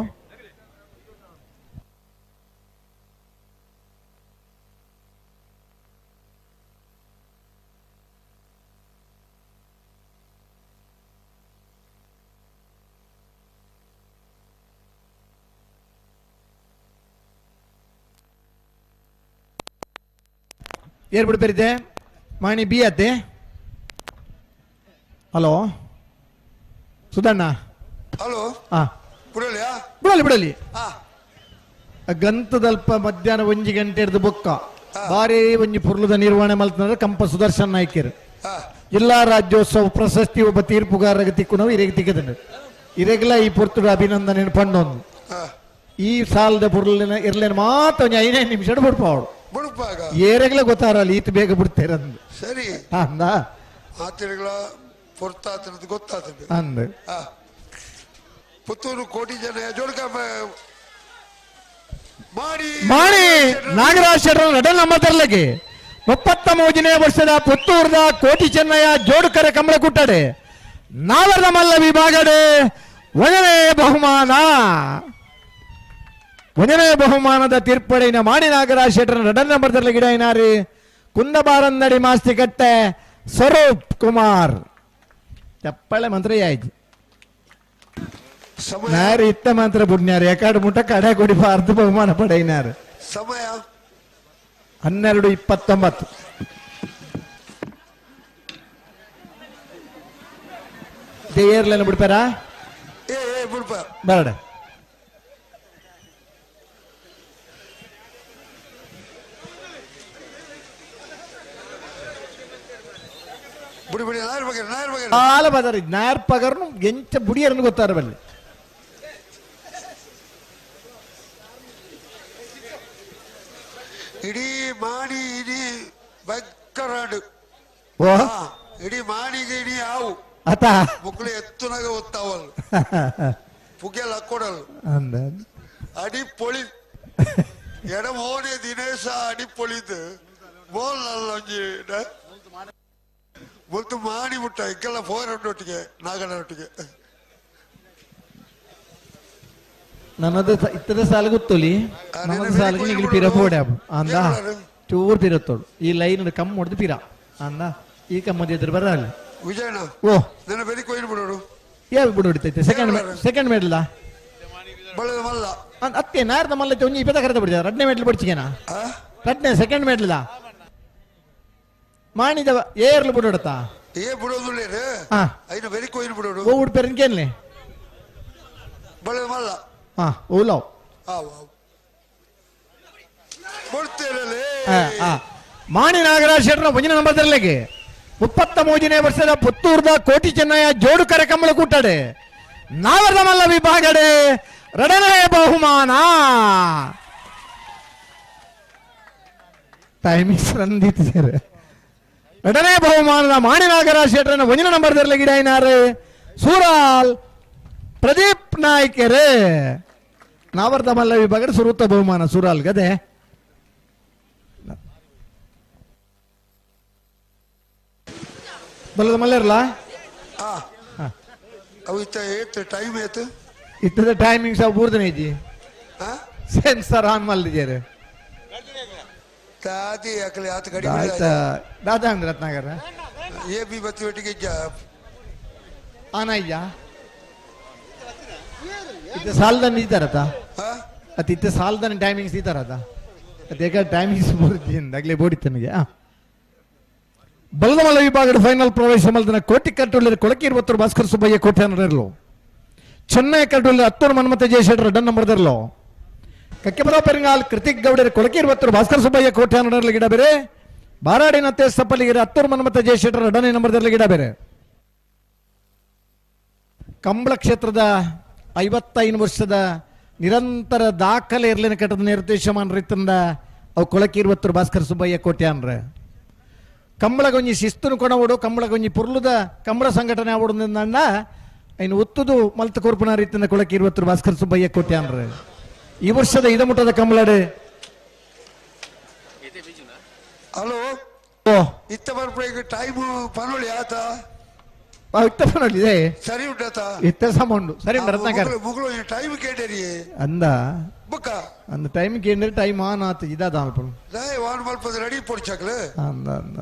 Speaker 1: ಏರ್ ಬಿಡ್ಪೇರಿದೆ ಮಾಣಿ ಬಿ ಅತ್ತೆ. ಹಲೋ ಸುಧಣ್ಣ.
Speaker 5: ಹಲೋ
Speaker 1: ಬಿಡಲಿ ಬಿಡಲಿ ಗಂತದಲ್ಪ ಮಧ್ಯಾಹ್ನ 1 ಗಂಟೆ ಹಿಡಿದು ಬೊಕ್ಕ ಭಾರಿ ಒಂಜಿ ಪುರ್ಲದ ನಿರ್ವಹಣೆ ಮಲ್ತಂದ್ರೆ ಕಂಪ ಸುದರ್ಶನ್ ನಾಯ್ಕರು ಜಿಲ್ಲಾ ರಾಜ್ಯೋತ್ಸವ ಪ್ರಶಸ್ತಿ ಒಬ್ಬ ತೀರ್ಪುಗಾರರಿಗೆ ತಿಕ್ಕು ನಾವು ಇರೆಗ್ ತಿಕ್ಕದಂಡು ಇರೆಗ್ಲ ಈ ಪೊರ್ತುಡು ಅಭಿನಂದನೆ ಪಂಡೊಂದು ಈ ಸಾಲದ ಪುರ್ಲಿನ ಇರ್ಲೇನು ಮಾತ್ರ ಒಂಜಿ 5 ನಿಮಿಷ ಬಿಡ್ಪಾವಡು ಏರೆಗ್ಲ ಗೊತ್ತಾರಲ್ಲ ಈತ ಬೇಗ ಬಿಡ್ತೇರಂದು
Speaker 5: ಸರಿ
Speaker 1: ಅಂದ
Speaker 5: ಆತಿರ್ಗಳ ಪೊರ್ತಾತನದು ಗೊತ್ತಾತದೆ
Speaker 1: ಅಂದ
Speaker 5: ಪುತ್ತೂರು ಕೋಟಿ ಜನ ಜೋಡ್ಕ ಮಾಡಿ
Speaker 1: ಮಾಡಿ ನಾಗರಾಜ್ ಶೆಟ್ಟರ್ ನಡಲ್ ನಮ್ಮ ತರ್ಲಕ್ಕೆ 33ನೇ ವರ್ಷದ ಪುತ್ತೂರ್ದ ಕೋಟಿ ಚೆನ್ನಯ್ಯ ಜೋಡುಕರೆ ಕಂಬಳ ಕುಟ್ಟಡೆ ನಾವರ್ದ ಮಲ್ಲ ವಿಭಾಗಡೆ ಒಂದನೇ ಬಹುಮಾನ ಒಂದನೇ ಬಹುಮಾನದ ತೀರ್ಪಡೆಯ ಮಾಣಿ ನಾಗರಾಜ್ ಶೆಟ್ಟರ್ ನಡಲ್ ನಂಬರ್ ತರ್ಲ ಗಿಡ ಏನಾರಿ ಕುಂದಬಾರಂದಡಿ ಮಾಸ್ತಿಕಟ್ಟೆ ಸ್ವರೂಪ್ ಕುಮಾರ್ ಚಪ್ಪಳೆ ಮಂತ್ರ ಆಯ್ತು ನಾರು ಇತ್ತ ಮಾತ್ರ ಬುಡ್ನ್ಯಾರು ಯಾಕಾಡು ಮುಟ್ಟ ಕಡೆ ಕೊಡಿಬಾರ್ದು ಬಹುಮಾನ ಪಡೆಯಿನಾರು.
Speaker 5: ಸಮಯ
Speaker 1: 12:29. ಏರ್ಲೇನು ಬಿಡ್ಪಾರಾ ಬೇಡ.
Speaker 5: ಬುಡಿ ಬುಡಿ ನಾಯರ್ ಬಗರ್ ನಾಯರ್ ಬಗರ್
Speaker 1: ಆಲ ಬದರಿ ನಾಯರ್ ಪಗರ್ನು ಎಂಚ ಬುಡಿಯರನ್ನು ಗೊತ್ತಾರ ಬಲ್ಲಿ
Speaker 5: ಇಡೀ ಮಾಣಿ ಇಡೀ ಬಕ್ಕರಾಡು
Speaker 1: ಓ
Speaker 5: ಇಡೀ ಮಾಣಿಗೆ ಇಡೀ ಆವು
Speaker 1: ಅತ
Speaker 5: ಮುಕ್ಕಳು ಎತ್ತುನಾಗ ಒತ್ತಾವಲ್ಲ ಪುಗೆಲ್ಲ ಹಾಕೊಡಲ್ಲ
Speaker 1: ಅಂದ
Speaker 5: ಅಡಿ ಪೊಳಿ ಎಡಮೋನೆ ದಿನೇಶ ಅಡಿ ಪೊಳಿದು ಬೋಲ್ ಒಂಜಿ ಮುಲ್ತು ಮಾಣಿ ಮುಟ್ಟ ಇಕ್ಕೆಲ್ಲ ಫೋರ್ ಒಟ್ಟಿಗೆ ನಾಗಣ್ಣೊಟ್ಟಿಗೆ
Speaker 1: ನನ್ನದು ಇತ್ತದ ಸಾಲ ಗೊತ್ತೊಲಿ ನನ್ನದು ಸಾಲಿಗೆ ನಿಗಲಿ ಪಿರ ಪೋಡೆ ಅಂದ ಚೂರು ಪಿರತ್ತೋಳು ಈ ಲೈನ್ ಕಮ್ಮಿ ಹೊಡೆದು ಪಿರ ಅಂದ ಈ ಕಮ್ಮದಿ ಎದುರು ಬರಲ್ಲ
Speaker 5: ವಿಜಯಣ್ಣ
Speaker 1: ಓ
Speaker 5: ನನ್ನ ಬೆರಿ ಕೊಯ್ದು ಬಿಡೋಡು
Speaker 1: ಯಾವ ಬಿಡು ಹೊಡಿತೈತೆ ಸೆಕೆಂಡ್ ಸೆಕೆಂಡ್ ಮೆಡಲ
Speaker 5: ಬಳ್ಳದ ಮಲ್ಲ
Speaker 1: ಅತ್ತೆ ನಾರ್ದ ಮಲ್ಲ ಒಂಜಿ ಇಪ್ಪತ್ತ ಕರೆದ ಬಿಡಿದ ರಡ್ನೇ ಮೆಡ್ಲ್ ಬಡಿಚಿಗೆನಾ ರಡ್ನೇ ಸೆಕೆಂಡ್ ಮೆಡ್ಲ ಮಾಣಿದ ಏರ್ಲು ಬಿಡೋಡತಾ
Speaker 5: ಏ ಬಿಡೋದಿಲ್ಲ
Speaker 1: ಹಾ
Speaker 5: ಐನು ಬೆರಿ ಕೊಯ್ದು ಬಿಡೋಡು
Speaker 1: ಓ ಉಡ್ಪೇರನ್ಕೇನ್ಲೆ
Speaker 5: ಬಳ್ಳದ ಮಲ್ಲ
Speaker 1: ಹಾ ಓಲಾವ್
Speaker 5: ಕೊಡ್ತೇರಲ್ಲೇ
Speaker 1: ಮಾಣಿ ನಾಗರಾಜ್ ಶೆಟ್ಟರ ಒಂಜಿನ ನಂಬರ್ ತರಲಿಕ್ಕೆ 33ನೇ ವರ್ಷದ ಪುತ್ತೂರ್ದ ಕೋಟಿ ಚೆನ್ನಯ್ಯ ಜೋಡು ಕರೆ ಕಂಬಳ ಕೂಟಾಡೆ ನಾವರದ ಮಲ್ಲ ವಿಭಾಗಡೆ ರಡನೇ ಬಹುಮಾನ ಟೈಮಿಂಗ್ಸ್ ರಂದಿತ್ತು ಸರ್ ರಡನೇ ಬಹುಮಾನದ ಮಾಣಿ ನಾಗರಾಜ್ ಶೆಟ್ಟರನ ಒಂಜಿನ ನಂಬರ್ ತರಲಿಕ್ಕೆ ಗಿಡ ಸೂರಾಲ್ ಪ್ರದೀಪ್ ನಾಯ್ಕರೇ ನಾವರ್ದ ಮಲ್ಲ ವಿಭಾಗಡೆ ಸುರೂತ ಬಹುಮಾನ ಸೂರಾಲ್ ಗದೆ ಬಲ್ಲದ ಮಲ್ಲೇರ್ಲ
Speaker 5: ಅವು ಇತ್ತ ಏತ್ ಟೈಮ್ ಏತ್
Speaker 1: ಇತ್ತದ ಟೈಮಿಂಗ್ಸ್ ಅವು ಬೂರ್ದನೆ ಐತಿ ಸೆನ್ಸರ್ ಆನ್ ಮಲ್ದಿದ್ದಾರೆ
Speaker 5: ತಾತಿ ಅಕಲೆ ಆತ ಗಡಿ
Speaker 1: ಆಯ್ತಾ ದಾದಾ ಅಂದ್ರೆ ರತ್ನಾಗರ
Speaker 5: ಎ ಬಿ ಬತ್ತಿ ಒಟ್ಟಿಗೆ
Speaker 1: ಆನ ಅಯ್ಯ ಇತ್ತ ಸಾಲದನ್ನ ಇದ್ದಾರತ ಅತ್ತ ಇತ್ತ ಸಾಲದನ್ನ ಟೈಮಿಂಗ್ಸ್ ಇದ್ದಾರತ ಅದೇಕ ಟೈಮಿಂಗ್ಸ್ ಬೋರ್ದಿ ಅಗ್ಲೇ ಬೋಡಿತ್ತು ನನಗೆ ಬಲದಮಲ್ಲ ವಿಭಾಗದ ಫೈನಲ್ ಪ್ರವೇಶ ಮಲ್ದನ ಕೋಟಿ ಕಟ್ಟುಳ್ಳಿ ಕೊಳಕಿ ಇರುವತ್ತರು ಭಾಸ್ಕರ್ ಸುಬ್ಬಯ್ಯ ಕೋಟೆ ಅನ್ನಿರಲು ಚೆನ್ನೈ ಕಟ್ಟುಳ್ಳಿ ಹತ್ತೂರು ಮನ್ಮತ ಜಯಶೆಟ್ಟರ್ ಡನ್ ನಂಬರ್ದಿರಲು ಕಕ್ಕೆಪದ ಪೆರಿಂಗಾಲ್ ಕೃತಿಕ್ ಗೌಡರ ಕೊಳಕಿ ಇರುವತ್ತರು ಭಾಸ್ಕರ್ ಸುಬ್ಬಯ್ಯ ಕೋಟೆ ಅನ್ನಿರಲು ಗಿಡ ಬೇರೆ ಬಾರಾಡಿನ ತೇಸಪ್ಪಲ್ಲಿಗಿರ ಹತ್ತೂರು ಮನ್ಮತ ಜಯಶೆಟ್ಟರ್ ಡನ್ ನಂಬರ್ದಿರಲು ಗಿಡ ಬೇರೆ ಕಂಬಳ ಕ್ಷೇತ್ರದ 55 ವರ್ಷದ ನಿರಂತರ ದಾಖಲೆ ಇರಲಿನ ಕಟ್ಟದ ನಿರ್ದೇಶಮಾನ ರೀತಿಯಿಂದ ಅವು ಕೊಳಕಿ ಇರುವತ್ತರು ಭಾಸ್ಕರ್ ಸುಬ್ಬಯ್ಯ ಕೋಟೆ ಅನ್ರೆ ಕಂಬಳಗೊಂಜಿ ಶಿಸ್ತುನು ಕೊಣವಡು ಕಂಬಳಗೊಂಜಿ ಪುರ್ಲುದ ಕಂಬಳ ಸಂಘಟನೆ ಆವಡು ಅಣ್ಣ ಇನ್ನು ಒತ್ತುದು ಮಲ್ತ ಕೊರ್ಪುನ ರೀತಿಯಿಂದ ಕೊಳಕಿ ಇರುವತ್ತರು ಭಾಸ್ಕರ್ ಸುಬ್ಬಯ್ಯ ಕೋಟೆ ಅನ್ರೆ ಈ ವರ್ಷದ ಇದಮುಟ್ಟದ ಕಂಬಳಡೆ
Speaker 5: ಹಲೋ ಇತ್ತ ಬರ್ಪು ಟೈಮ್ ಪನೋಳಿ ಆತ
Speaker 1: ಇತ್ತ ಪನೋಳಿ ಇದೆ
Speaker 5: ಸರಿ ಉಂಟಾತ
Speaker 1: ಇತ್ತ ಸಮೌಂಡು ಸರಿ ಉಂಟು ರತ್ನಾಕರ್
Speaker 5: ಮುಗುಳು ಟೈಮ್ ಕೇಟರಿ
Speaker 1: ಅಂದ
Speaker 5: ಬುಕ್ಕ
Speaker 1: ಅಂದ ಟೈಮ್ ಕೇಂದ್ರ ಟೈಮ್ ಆನ್ ಆತು ಇದಾದ ಅಲ್ಪ
Speaker 5: ವಾನ್ ಮಲ್ಪ ರೆಡಿ ಪೊಡಿಚಾಕ್ಲೆ
Speaker 1: ಅಂದ ಅಂದ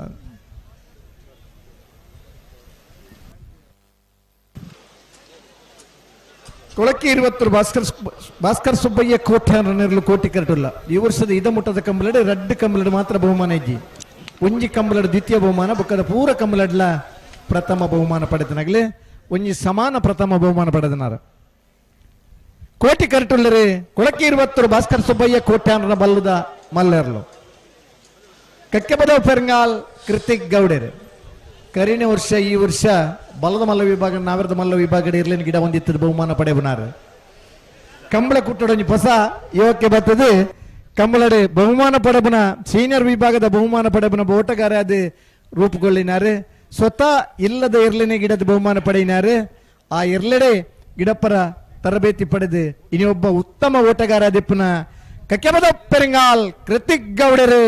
Speaker 1: ಕೊಳಕಿ ಇರುವತ್ತರು ಭಾಸ್ಕರ್ ಭಾಸ್ಕರ್ ಸುಬ್ಬಯ್ಯ ಕೋಟೆ ನೆರಳು ಕೋಟಿ ಕರಟುಲ್ಲ ಈ ವರ್ಷದ ಇದಮುಟ್ಟದ ಕಂಬಲಡೆ ರಡ್ಡು ಕಂಬಲಡೆ ಮಾತ್ರ ಬಹುಮಾನ ಇಜ್ಜಿ ಒಂಜಿ ಕಂಬಲಡೆ ದ್ವಿತೀಯ ಬಹುಮಾನ ಬುಕ್ಕದ ಪೂರ ಕಂಬಲಡ್ಲ ಪ್ರಥಮ ಬಹುಮಾನ ಪಡೆದನಾಗಲಿ ಒಂಜಿ ಸಮಾನ ಪ್ರಥಮ ಬಹುಮಾನ ಪಡೆದನಾರ ಕೋಟಿ ಕರಟುಲ್ಲರೆ ಕೊಳಕಿ ಇರುವತ್ತರು ಭಾಸ್ಕರ್ ಸುಬ್ಬಯ್ಯ ಕೋಟೆ ಅನ್ನರ ಬಲ್ಲದ ಮಲ್ಲೆರ್ಲು ಕಕ್ಕೆಬದ ಪೆರಂಗಾಲ್ ಕೃತಿಕ್ ಗೌಡರು ಕರಿನ ವರ್ಷ ಈ ವರ್ಷ ಬಲದ ಮಲ್ಲ ವಿಭಾಗ ನಾವರದ ಮಲ್ಲ ವಿಭಾಗ ಇರ್ಲಿನ ಗಿಡ ಹೊಂದಿತ್ತದ ಬಹುಮಾನ ಪಡೆಯಬನಾರು ಕಂಬಳ ಕುಟ್ಟಡೊಂಜಿ ಹೊಸ ಯುವಕ್ಕೆ ಬರ್ತದೆ ಕಂಬಳಡೆ ಬಹುಮಾನ ಪಡೆಬನ ಸೀನಿಯರ್ ವಿಭಾಗದ ಬಹುಮಾನ ಪಡೆಬನ ಓಟಗಾರ ಅದು ರೂಪುಗೊಳ್ಳಿನಾರು ಸ್ವತಃ ಇಲ್ಲದ ಇರ್ಲಿನ ಗಿಡದ ಬಹುಮಾನ ಪಡೆಯಿನಾರು ಆ ಇರ್ಲೆಡೆ ಗಿಡಪ್ಪರ ತರಬೇತಿ ಪಡೆದು ಇನ್ನೊಬ್ಬ ಉತ್ತಮ ಓಟಗಾರ ದಿಪ್ಪನ ಕಕ್ಕೆಬದ ಪೆರಿಂಗಾಲ್ ಕೃತಿಕ್ ಗೌಡರು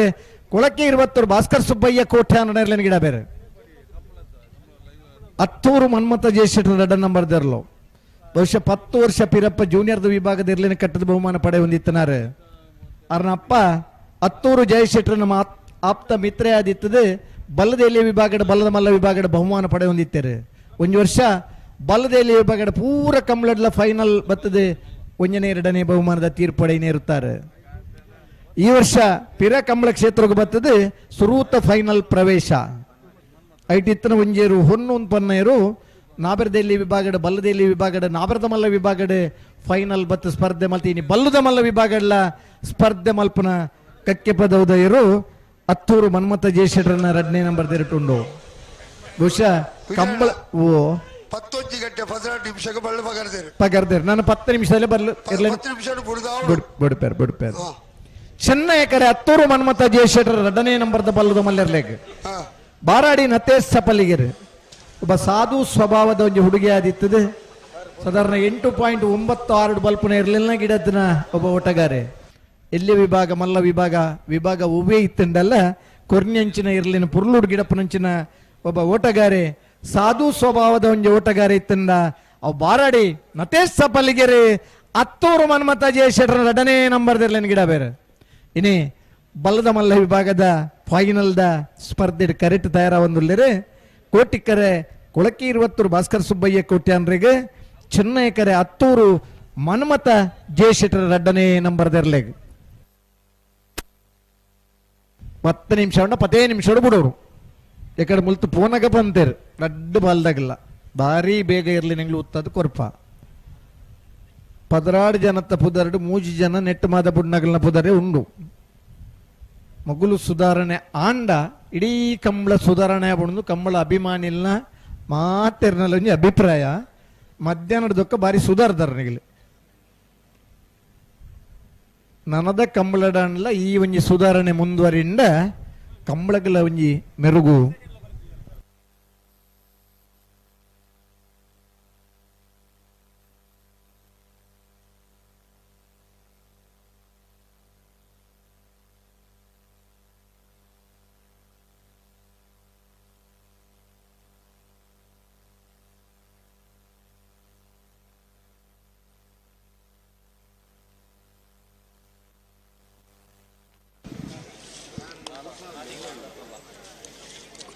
Speaker 1: ಕೊಳಕೆ ಇರುವತ್ತರು ಭಾಸ್ಕರ್ ಸುಬ್ಬಯ್ಯ ಕೋಟೆ ಅನ್ನೋ ಗಿಡ ಬೇರೆ ಹತ್ತೂರು ಮನ್ಮಥ ಜಯಶೆಟ್ಟರ್ ರಡ್ಡ ನಂಬರ್ ದರ್ಲು ಬಹುಶಃ 10 ವರ್ಷ ಪಿರಪ್ಪ ಜೂನಿಯರ್ದ ವಿಭಾಗದ ಇರ್ಲಿನ ಕಟ್ಟದ ಬಹುಮಾನ ಪಡೆ ಹೊಂದಿತ್ತನಾರು ಅರ್ನಪ್ಪ ಹತ್ತೂರು ಜಯಶೆಟ್ಟರ್ ನಮ್ಮ ಆಪ್ತ ಮಿತ್ರೇ ಆದಿತ್ತದೆ ಬಲ್ಲದೆಲೆ ವಿಭಾಗದ ಬಲ್ಲದ ಮಲ್ಲ ವಿಭಾಗದ ಬಹುಮಾನ ಪಡೆ ಹೊಂದಿತ್ತಾರೆ ಒಂದು ವರ್ಷ ಬಲ್ಲದೆಲೆ ವಿಭಾಗದ ಪೂರ ಕಂಬಳಡ್ಲ ಫೈನಲ್ ಬರ್ತದೆ ಒಂದನೇ ಎರಡನೇ ಬಹುಮಾನದ ತೀರ್ಪಡೆಯೇ ಇರುತ್ತಾರೆ ಈ ವರ್ಷ ಪಿರ ಕಂಬಳ ಕ್ಷೇತ್ರಕ್ಕೆ ಬರ್ತದೆ ಸುರೂತ ಫೈನಲ್ ಪ್ರವೇಶ ಐಟಿತ್ತನ ಒಂಜೇರು ಹೊನ್ನು ಒಂದು ಪನ್ನೇರು ನಾಬೆರದೆಲ್ಲಿ ವಿಭಾಗಡ ಬಲ್ಲದೆಲ್ಲಿ ವಿಭಾಗಡ ನಾಬರದ ಮಲ್ಲ ವಿಭಾಗಡ ಫೈನಲ್ ಬತ್ತು ಸ್ಪರ್ಧೆ ಮಲ್ತೀನಿ ಬಲ್ಲದ ಮಲ್ಲ ವಿಭಾಗಡ್ಲ ಸ್ಪರ್ಧೆ ಮಲ್ಪನ ಕಕ್ಕೆ ಪದೌದಯರು ಹತ್ತೂರು ಮನ್ಮಥ ಜಯಶೆಟ್ಟರನ್ನ ಎರಡನೇ ನಂಬರ್ ದೇರಿಟ್ಟುಂಡು. ಬಹುಶಃ ಕಂಬಳ ಓ
Speaker 5: 11 ಗಂಟೆ 12 ನಿಮಿಷಕ್ಕೆ ಬಳ್ಳು ಪಗರ್ದೇರು
Speaker 1: ಪಗರ್ದೇರು ನಾನು 10 ನಿಮಿಷದಲ್ಲೇ ಬರ್ಲು
Speaker 5: 10 ನಿಮಿಷ
Speaker 1: ಬುಡ್ಪೇರು ಬುಡ್ಪೇರು. ಚೆನ್ನೈ ಕರೆ ಹತ್ತೂರು ಮನ್ಮಥ ಜಯಶೆಟ್ಟರ್ ಎರಡನೇ ನಂಬರ್ದ ಬಲ್ಲದ ಮಲ್ಲೆರ್ಲೇಗ್ ಬಾರಾಡಿ ನತೇಶ್ ಸಪಲಿಗೆರೆ ಒಬ್ಬ ಸಾಧು ಸ್ವಭಾವದ ಒಂದು ಹುಡುಗಿ ಆದಿತ್ತದೆ. ಸಾಧಾರಣ 8.96 ಬಲ್ಪನ ಇರಲಿಲ್ಲ ಗಿಡದನ ಒಬ್ಬ ಓಟಗಾರೆ. ಎಲ್ಲಿ ವಿಭಾಗ ಮಲ್ಲ ವಿಭಾಗ ವಿಭಾಗ ಹೂವೇ ಇತ್ತಂಡಲ್ಲ ಕೊರ್ನೆಂಚಿನ ಇರಲಿನ ಪುರ್ಲೂರು ಗಿಡಪ್ಪನಂಚಿನ ಒಬ್ಬ ಓಟಗಾರೆ ಸಾಧು ಸ್ವಭಾವದ ಒಂದು ಓಟಗಾರೆ ಇತ್ತಂದ ಅವು ಬಾರಾಡಿ ನತೇಶ್ ಸಪಲಿಗೆರೆ ಹತ್ತೂರು ಮನ್ಮಥ ಜಯಶೆಟ್ಟರ್ ಎರಡನೇ ನಂಬರ್ದಿರ್ಲಿನ ಗಿಡ ಬೇರೆ. ಇನಿ ಬಲ್ಲದ ಮಲ್ಲ ವಿಭಾಗದ ಫೈನಲ್ದ ಸ್ಪರ್ಧೆ ಕರೆಕ್ಟ್ ತಯಾರ ಕೋಟಿಕ್ಕರೆ ಕೊಳಕಿ ಇರುವತ್ತೂರು ಭಾಸ್ಕರ್ ಸುಬ್ಬಯ್ಯ ಕೋಟ್ಯಾನ್ರಿಗೆ ಚೆನ್ನೈ ಕರೆ ಹತ್ತೂರು ಮನ್ಮಥ ಜಯಶೆಟ್ಟರ್ ಎರಡನೇ ನಂಬರ್ದಿರ್ಲೇಗ್ 10 ನಿಮಿಷ ಉಂಡ 15 ನಿಮಿಷ ಬಿಡೋರು ಎಕಡೆ ಮುಲ್ತು ಪೋನಗ ಬಂತೇರು ರಡ್ಡು ಬಾಲ್ದಾಗಿಲ್ಲ ಭಾರಿ ಬೇಗ ಇರಲಿ ನಿಂಗ್ಳು ಉತ್ತದು ಕೊರ್ಪ 16 ಜನತ್ತ ಪುದರಡು 3 ಜನ ನೆಟ್ಟು ಮಾದ ಬುಡ್ನಗಲ್ನ ಪುದರೆ ಉಂಡು ಮಗುಲು ಸುಧಾರಣೆ ಆಂಡ ಇಡೀ ಕಂಬಳ ಸುಧಾರಣೆ ಬುಂಡು ಕಂಬಳ ಅಭಿಮಾನಿಲ್ನ ಮಾತೆರ್ನಲ್ಲ ಅಭಿಪ್ರಾಯ ಮಧ್ಯಾಹ್ನದೊಕ್ಕ ಭಾರಿ ಸುಧಾರದಾರನಿಗಲು ನನದ ಕಂಬಳಡನ್ಲ ಈ ಒಂಜಿ ಸುಧಾರಣೆ ಮುಂದುವರಿಂದ ಕಂಬಳಗಳ ಒಂಜಿ ಮೆರುಗು.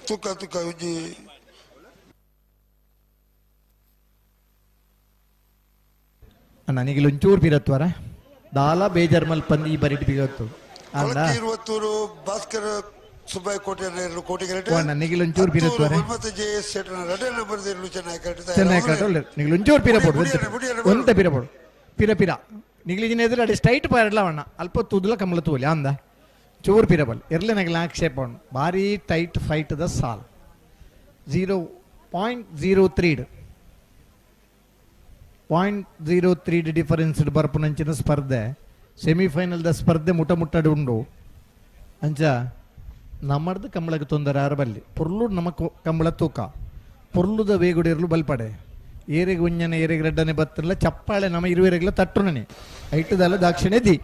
Speaker 5: ತುಕ್ಕ ತುಕ್ಕ ಒಂಜಿ
Speaker 1: ನನಗೆ ಒಂಚೂರು ಪಿರತ್ವರ ದಾಲ ಬೇಜಾರ್ ಮಲ್ಪಂದು ಈ ಬರಿಟ್ ಬಿಗತ್ತು
Speaker 5: ಇರುವತ್ತೂರು ಭಾಸ್ಕರ ಸುಬ್ಬಯ್ಯ ಕೋಟೆ ಕೋಟಿಗೆರೆ
Speaker 1: ನನಗೆ ಒಂಚೂರು ಪಿರತ್ವರ ಚೆನ್ನಾಗಿ ನಿಗ್ಲು ಒಂಚೂರು ಪಿರ ಪೋಡು ಒಂತ ಪಿರ ಪೋಡು ಪಿರ ಪಿರ ನಿಗ್ಲಿಜಿನ ಎದುರು ಅಡಿ ಸ್ಟೈಟ್ ಪಾರಡ್ಲ ಅವಣ್ಣ ಅಲ್ಪ ತೂದಲ ಕಮಲ ತೂಲಿ ಅಂದ ಚೂರು ಪಿರಬಲ್ ಇರಲಿ ನನಗೆ ಆಕ್ಷೇಪ ಭಾರಿ ಟೈಟ್ ಫೈಟ್ the ಸಾಲ್ 0.03 0.03 ಡಿಫರೆನ್ಸ್ ಬರ್ಪುನಂಚಿನ ಸ್ಪರ್ಧೆ ಸೆಮಿಫೈನಲ್ the ಸ್ಪರ್ಧೆ ಮುಟ ಮುಟ್ಟಡು ಉಂಡು ಅಂಚ ನಮ್ಮರ್ದು ಕಂಬಳಕ್ಕೆ ತೊಂದರೆ ಆರಬಲ್ಲಿ ಪೊರ್ಲು ನಮ್ಮ ಕಂಬಳ ತೂಕ ಪೊರ್ಲುದ ವೇಗುಡಿರಲು ಬಲ್ಪಡೆ ಏರೆಗೆ ಉಂಜನೆ ಏರೆಗೆ ರೆಡ್ಡನೆ ಬತ್ತಿರಲ್ಲ ಚಪ್ಪಾಳೆ ನಮ್ಮ ಇರುವೆರೆಗೆಲ್ಲ ತಟ್ಟುನನೆ ಐಟದಲ್ಲ ದಾಕ್ಷಿಣ್ಯ the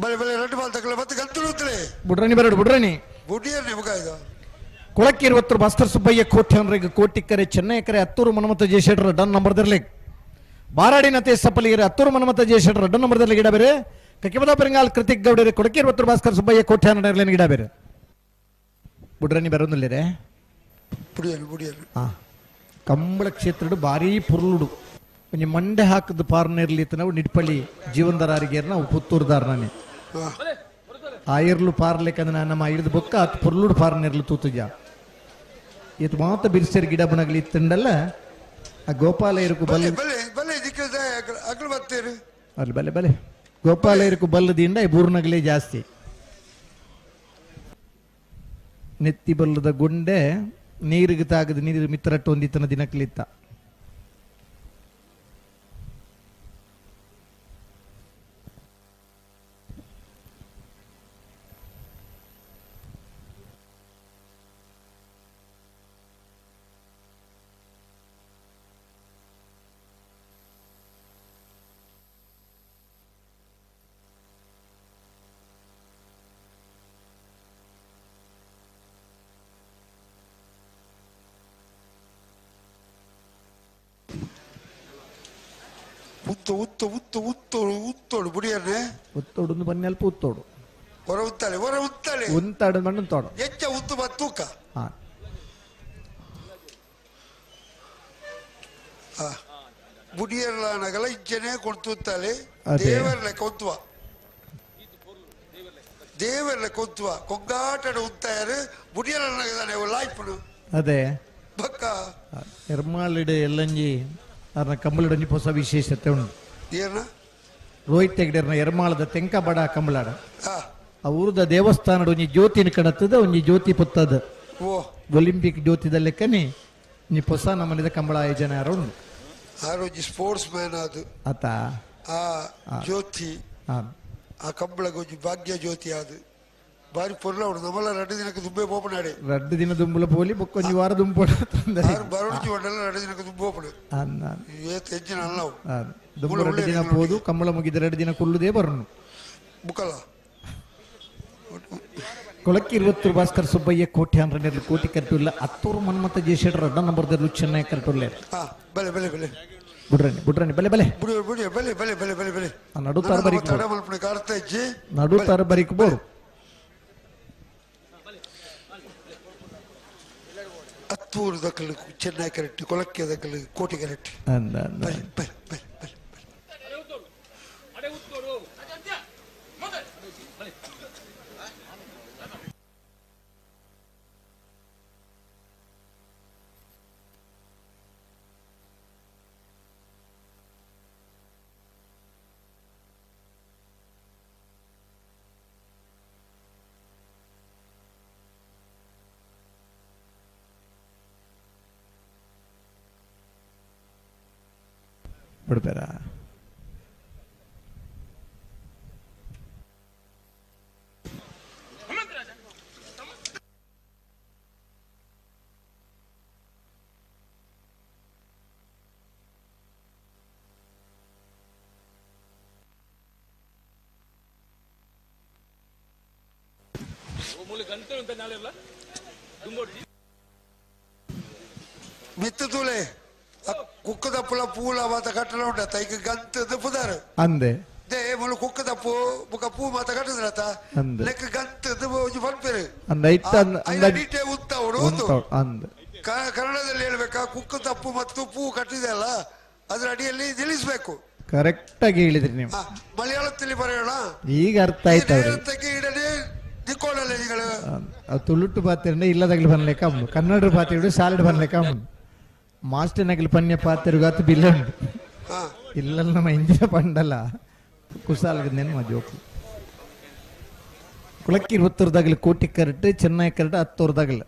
Speaker 5: ಬಲೆ ಬಲೆ ರೆಡ್ ಬಾಲ್ ತಗೊಳ್ಳಿ ಮತ್ತೆ ಗಂತಲು
Speaker 1: ಬುಡ್ರನಿ ಬರಡು ಬುಡ್ರನಿ
Speaker 5: ಬುಡಿಯರ್ ನಿಮಗಾಯ್ತು
Speaker 1: ಕೊಳಕ್ಕಿರುವತ್ತರು ಭಾಸ್ಕರ್ ಸುಬ್ಬಯ್ಯ ಕೋಟ್ಯಾನ್ರಿಗೆ ಕೋಟಿಕ್ಕರೆ ಚೆನ್ನೈ ಕರೆ ಹತ್ತೂರು ಮನ್ಮಥ ಜಯಶೆಟ್ಟರ್ ಡನ್ ನಂಬರ್ದಿರ್ಲಿ ಬಾರಾಡಿ ನತೇಶ್ ಸಪ್ಪಲಿಗೆರೆ ಹತ್ತೂರು ಮನ್ಮಥ ಜಯಶೆಟ್ಟರ್ ಡನ್ ನಂಬರ್ದಿರ್ಲಿ ಗಿಡ ಬೇರೆ ಕಕ್ಕಿಮದ ಪೆರಂಗಾಲ್ ಕೃತಿಕ್ ಗೌಡರೆ ಕೊಡಕಿರುವತ್ತರು ಭಾಸ್ಕರ್ ಸುಬ್ಬಯ್ಯ ಕೋಟ್ಯಾನ್ ಗಿಡ ಬೇರೆ ಬುಡ್ರನಿ ಬರೋದಿಲ್ಲರೆ
Speaker 5: ಬುಡಿಯರು ಬುಡಿಯರು
Speaker 1: ಹಾ ಕಂಬಳ ಕ್ಷೇತ್ರದ ಭಾರೀ ಪುರುಳುಡು ಒಂಜಿ ಮಂಡೆ ಹಾಕದ ಪಾರ್ನ ಇರ್ಲಿ ನಾವು ನಿಡ್ಪಳ್ಳಿ ಜೀವನದಾರಿಗೆ ನಾವು ಪುತ್ತೂರ್ದಾರನೇ ಆಯಿರ್ಲು ಪಾರ್ಲಿಕ್ಕಂದ್ರೆ ನಮ್ಮ ಹಿಡಿದು ಬೊಕ್ಕ ಆತ್ ಪುರ್ಲುಡು ಪಾರ್ನಿರ್ಲು ತೂತುಜ ಇದು ಮಾತ ಬಿರ್ಸರ್ ಗಿಡ ಬಣಗಲಿ ಇತ್ತಂಡಲ್ಲ ಆ ಗೋಪಾಲ ಇರುಕು ಬಲ್ಲ ಅಲ್ಲಿ ಬಲೆ ಬಲೆ ಗೋಪಾಲ ಇರುಕು ಬಲ್ಲದಿಂದ ಈ ಬೂರ್ನಗಲೇ ಜಾಸ್ತಿ ನೆತ್ತಿ ಬಲ್ಲದ ಗುಂಡೆ ನೀರಿಗೆ ತಾಗದ ನೀರು ಮಿತ್ರಟ್ಟು ಒಂದಿತ್ತನ ದಿನಕ್ಲಿತ್ತ
Speaker 5: ಉತ್ತು ಉತ್ತು ಉತ್ತು ಉತ್ತೋಡು ಉತ್ತೋಡು ಬುಡಿಯನ್ನೇ
Speaker 1: ಉತ್ತೋಡು ಬನ್ನೆಲ್ಪ ಉತ್ತೋಡು
Speaker 5: ಹೊರ ಉತ್ತಾಳೆ ಹೊರ ಉತ್ತಾಳೆ
Speaker 1: ಉಂತಾಡು ಮಣ್ಣು ತೋಡು
Speaker 5: ಹೆಚ್ಚ ಉತ್ತು ತೂಕ
Speaker 1: ಹಾ
Speaker 5: ಬುಡಿಯರ್ಲ ನಗಲ ಇಜ್ಜನೆ ಕೊಡ್ತುತ್ತಾಳೆ ದೇವರ್ಲೆ ಕೊತ್ತುವ ದೇವರ್ಲೆ ಕೊತ್ತುವ ಕೊಂಗಾಟಡ ಉತ್ತಾಯರು ಬುಡಿಯರ್ಲ ನಗದಾನೆ ಲಾಯ್ಪನು
Speaker 1: ಅದೇ
Speaker 5: ಬಕ್ಕ
Speaker 1: ಎರ್ಮಾಲಿಡೆ ಎಲ್ಲಂಜಿ ಅದನ್ನ ಕಂಬಳಡಂಜಿ ಹೊಸ ವಿಶೇಷತೆ ಉಂಟು
Speaker 5: ಏನ
Speaker 1: ರೋಹಿತ್ ಹೆಗ್ಡೆರ್ನ ಎರ್ಮಾಳದ ತೆಂಕಬಡ ಕಂಬಳಾಡ ಆ ಊರದ ದೇವಸ್ಥಾನದ ಒಂಜಿ ಜ್ಯೋತಿನ ಕಣತ್ತದ ಒಂಜಿ ಜ್ಯೋತಿ ಪುತ್ತದ ಒಲಿಂಪಿಕ್ ಜ್ಯೋತಿದ ಲೆಕ್ಕನೆ ನೀ ಹೊಸ ನಮ್ಮನಿದ ಕಂಬಳ ಆಯೋಜನೆ ಯಾರು ಉಂಡು
Speaker 5: ಆರೋಜಿ ಸ್ಪೋರ್ಟ್ಸ್ ಮ್ಯಾನ್ ಅದು
Speaker 1: ಆತ
Speaker 5: ಆ ಜ್ಯೋತಿ ಆ ಕಂಬಳಗೊಂಜಿ ಭಾಗ್ಯ ಜ್ಯೋತಿ ಅದು ಬಾರಿ ಪೊರ್ಲ ಉಂಡು ನಮ್ಮಲ್ಲ 2 ದಿನಕ್ಕೆ ದುಂಬೆ ಪೋಪನಾಡೆ
Speaker 1: 2 ದಿನ ದುಂಬುಲ ಪೋಲಿ ಬೊಕ್ಕೊಂಜಿ ವಾರ ದುಂಬೋಡ ತೊಂದರೆ
Speaker 5: ಬರೋಡ್ಚಿ ಒಂಡಲ್ಲ 2 ದಿನಕ್ಕೆ ದುಂಬು ಪೋಪಡು ಏತ್ ಹೆಚ್ಚಿನ ಅಲ್ಲ
Speaker 1: ದುಂಬು 2 ದಿನ ಪೋದು ಕಂಬಳ ಮುಗಿದ 2 ದಿನ ಕುಲ್ಲುದೇ ಬರೋಣ
Speaker 5: ಬುಕ್ಕಲ
Speaker 1: ಕೊಳಕ್ಕೆ 20 ಭಾಸ್ಕರ್ ಸುಬ್ಬಯ್ಯ ಕೋಟಿ ಹನ್ನೆರಡು ಕೋಟಿ ಕಟ್ಟುಲ್ಲ ಹತ್ತೂರು ಮನ್ಮಥ ಜಯಶೆಟ್ಟರ್ ಅಡ್ಡ ನಂಬರ್ದಲ್ಲಿ ಚೆನ್ನೈ ಕಟ್ಟುಲ್ಲ
Speaker 5: ಬಲೆ ಬಲೆ ಬಲೆ
Speaker 1: ಬುಡ್ರನಿ ಬುಡ್ರನಿ ಬಲೆ ಬಲೆ
Speaker 5: ಬುಡಿ ಬುಡಿ ಬಲೆ ಬಲೆ ಬಲೆ ಬಲೆ ಬಲೆ
Speaker 1: ನಡುತ್ತಾರ ಬರಿಕ್
Speaker 5: ತಡ ಮಲ್ಪುಣಿ ಕಾರ್ತ ಇಜ್ಜಿ
Speaker 1: ನಡುತ್ತಾರ ಬರಿಕ್ ಬೋರು
Speaker 5: ಹತ್ತೂರು ದಕ್ಕಲು ಚೆನ್ನೈ ಕರೆಕ್ಟ್ ಕೊಳಕ್ಕೆ ದಕ್ಕಲು ಕೋಟಿ ಕರೆಕ್ಟ್ ಬಲೆ ಬಲೆ ಬಲೆ ಬಲೆ
Speaker 1: ಬಿಡ್ಬೇಡ
Speaker 5: ಮಿತ್ತು ತೂಲೆ ಕುಕ್ಕದಪ್ಪುಲ ಪೂಲ ಮಾತ ಕಟ್ಟಲ ಉಂಡ ತೈಕ್ ಗಂತದ ಪುದಾರು
Speaker 1: ಅಂದೆ
Speaker 5: they ಮುಲು ಕುಕ್ಕದಪ್ಪು ಬುಕ ಪೂ ಮಾತ ಕಟ್ಟದ್ರತ ಲೆಕ್ಕ ಗಂತದ ಒಂಜಿ ಪನ್ಪೆರು
Speaker 1: ಅಂದ ಐತ ಅಂದ
Speaker 5: ಡೀಟೆ ಉತ್ತವಡು
Speaker 1: ಅಂದ
Speaker 5: ಕನ್ನಡದಲ್ಲಿ ಹೇಳ್ಬೇಕಾ ಕುಕ್ಕದಪ್ಪು ಮತ್ತು ಪೂ ಕಟ್ಟಿದೆ ಅಲ್ಲ ಅದರ ಅಡಿಯಲ್ಲಿ ನಿಲ್ಲಿಸಬೇಕು.
Speaker 1: ಕರೆಕ್ಟ್ ಆಗಿ ಹೇಳಿದ್ರಿ ನೀವು.
Speaker 5: ಮಲಯಾಳದಲ್ಲಿ ಬರೆಯೋಣ
Speaker 1: ಈಗ ಅರ್ಥ ಆಯ್ತು ಅವ್ರಿಗೆ. ತುಳುಟು ಪಾತ್ರೆ ಇಲ್ಲದಾಗಲಿ ಬನ್ಲಿಕ್ಕೆ ಅವನು ಕನ್ನಡ ಪಾತ್ರೆ ಸಾಲಿಡ್ ಬನ್ಲಿಕ್ಕೆ ಅವನು ಮಾಸ್ಟರ್ನಾಗಲಿ ಪನ್ಯ ಪಾತ್ರೆಗಾತು ಬಿಲ್ಲ ಉಂಟು ಇಲ್ಲ ನಮ್ಮ ಇಂಜಿನ ಪಂಡಲ್ಲ ಕುಸಾಲ್ಗದೇನು ಮಾ ಜೋಕು ಕುಳಕ್ಕಿ 20 ಕೋಟಿ ಕರೆಕ್ಟ್ ಚೆನ್ನೈ ಕರೆಕ್ಟ್ 10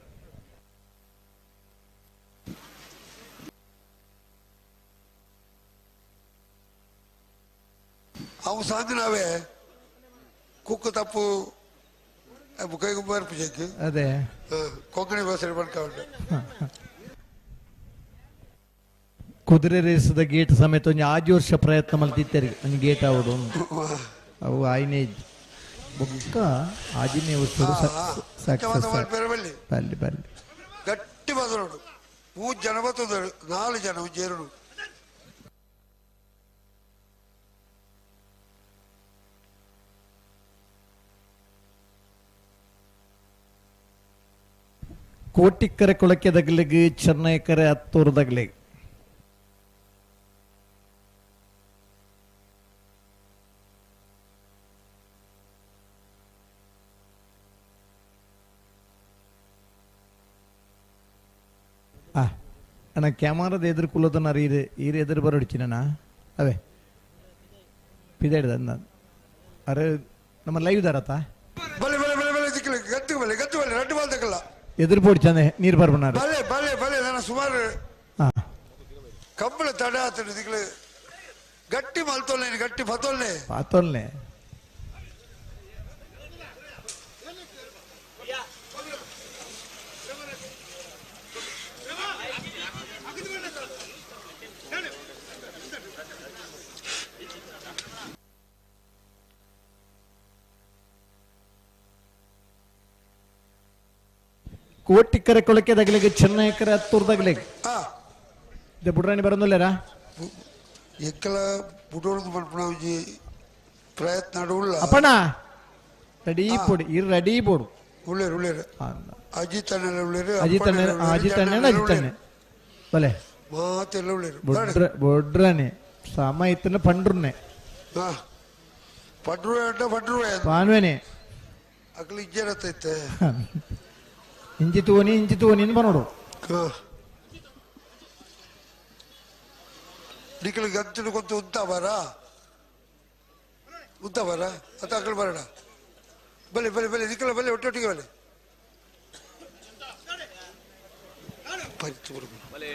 Speaker 5: ಅವು ಸಾಂದಿನವೇ ಕುಕ್ಕು ತಪ್ಪು ಕೈಗೆ ಬರ್ಪು
Speaker 1: ಅದೇ
Speaker 5: ಕೊಂಕಣಿ ಭಾಷೆ ಬಡ್ಕೊಂಡು
Speaker 1: ಕುದುರೆ ರೇಸದ ಗೇಟ್ ಸಮೇತ ಒಂಜಿ ಆಜಿ ವರ್ಷ ಪ್ರಯತ್ನ ಮಲ್ತಿತ್ತೇರಿ ಒಂಜಿ ಗೇಟ್ ಆವಡು ಅವು ಆಯ್ನೇ ಬೊಕ್ಕ ಆಜಿನೇ ವರ್ಷ ಸಕ್ಸಸ್ ಬಲ್ಲಿ ಬಲ್ಲಿ
Speaker 5: ಗಟ್ಟಿ ಬದಲೋಡು 3 ಜನ ಬರ್ತದೆ 4 ಜನ ಒಂಜಿ
Speaker 1: ಕೋಟಿಕ್ಕರೆ ಕೊಳಕೆ ದಗಲಿಗೆ ಚೆನ್ನೈಕರೆ ಹತ್ತೂರು ದಗಲಿಗೆ ಅಣ್ಣ ಕ್ಯಾಮರಾದ ಎದುರು ಕುಲ್ಲದನ್ನಾರ ಈರು ಈರು ಎದುರು ಬರೋಡಿಚಿನ ಅವೇ ಪಿದಾಡ್ದ ಅರೆ ನಮ್ಮ ಲೈವ್ ದಾರತ
Speaker 5: ಬಲೆ ಬಲೆ ಬಲೆ ಬಲೆ ಗತ್ತು ಬಲೆ ಗತ್ತು ಬಲೆ ರಡ್ಡು ಬಾಲ್ ತಕಲ್ಲ
Speaker 1: ಎದುರು ಪೋಡಿ ಚಂದ ನೀರು ಬರ್ಬನಾರ
Speaker 5: ಬಲೆ ಬಲೆ ಬಲೆ ನಾನು ಸುಮಾರು ಕಂಬಳ ತಡ ಆತಡು ದಿಕ್ಲು ಗಟ್ಟಿ ಮಲ್ತೊಲ್ಲೆ ಗಟ್ಟಿ ಪತೊಲ್ಲೆ
Speaker 1: ಪಾತೊಲ್ಲೆ ಕೋಟಿಕ್ಕರೆ ಕೊಳಕೆ ದಗಲಿಗೆ ಚೆನ್ನೈಕರೆ ಹತ್ತೂರು ದಗಲಿಗೆ ಬುಡ್ರಾಣಿ ಬರೋದಿಲ್ಲರಾ
Speaker 5: ಎಕ್ಕಲ ಬುಡೋರ್ದು ಪನ್ಪುನ ಒಂಜಿ ಪ್ರಯತ್ನ ಉಳ್ಳ
Speaker 1: ಅಪ್ಪಣ್ಣ ರೆಡಿ ಪೊಡಿ ಇರ್ ರೆಡಿ ಬೋಡು
Speaker 5: ಉಳ್ಳೇರು ಉಳ್ಳೇರು ಅಜಿತ್ ಅಣ್ಣ ಉಳ್ಳೇರು
Speaker 1: ಅಜಿತ್ ಅಣ್ಣ ಅಜಿತ್ ಅಣ್ಣ ಅಜಿತ್ ಅಣ್ಣ ಬಲೆ
Speaker 5: ಮಾತೆಲ್ಲ ಉಳ್ಳೇರು
Speaker 1: ಬೊಡ್ರ ಬೊಡ್ರಾಣಿ ಸಮ ಇತ್ತನ ಪಂಡ್ರುನೆ
Speaker 5: ಪಂಡ್ರು ಅಂಡ ಪಂಡ್ರು
Speaker 1: ಪಾನ್ವೇನೆ
Speaker 5: ಅಕ್ಲು ಇಜ್ಜರತ್ತೈತೆ
Speaker 1: ಇಂಚಿ ತೂನಿ ಇಂಚಿ ತೂನಿ ಬರೋಡು
Speaker 5: ನಿಕಲು ಗಂತಲು ಕೊಂತ ಉಂತ ಬರ ಉದ್ದ ಬರ ಅತ್ತ ಅಕಲ್ ಬರೋಣ. ಬಲೆ ಬಲೆ ಬಲೆ ನಿಕ್ಕಲ ಬಲೆ ಒಟ್ಟೊಟ್ಟಿಗೆ ಬಲೆ. ಪರಿತು
Speaker 8: ಬಲೆ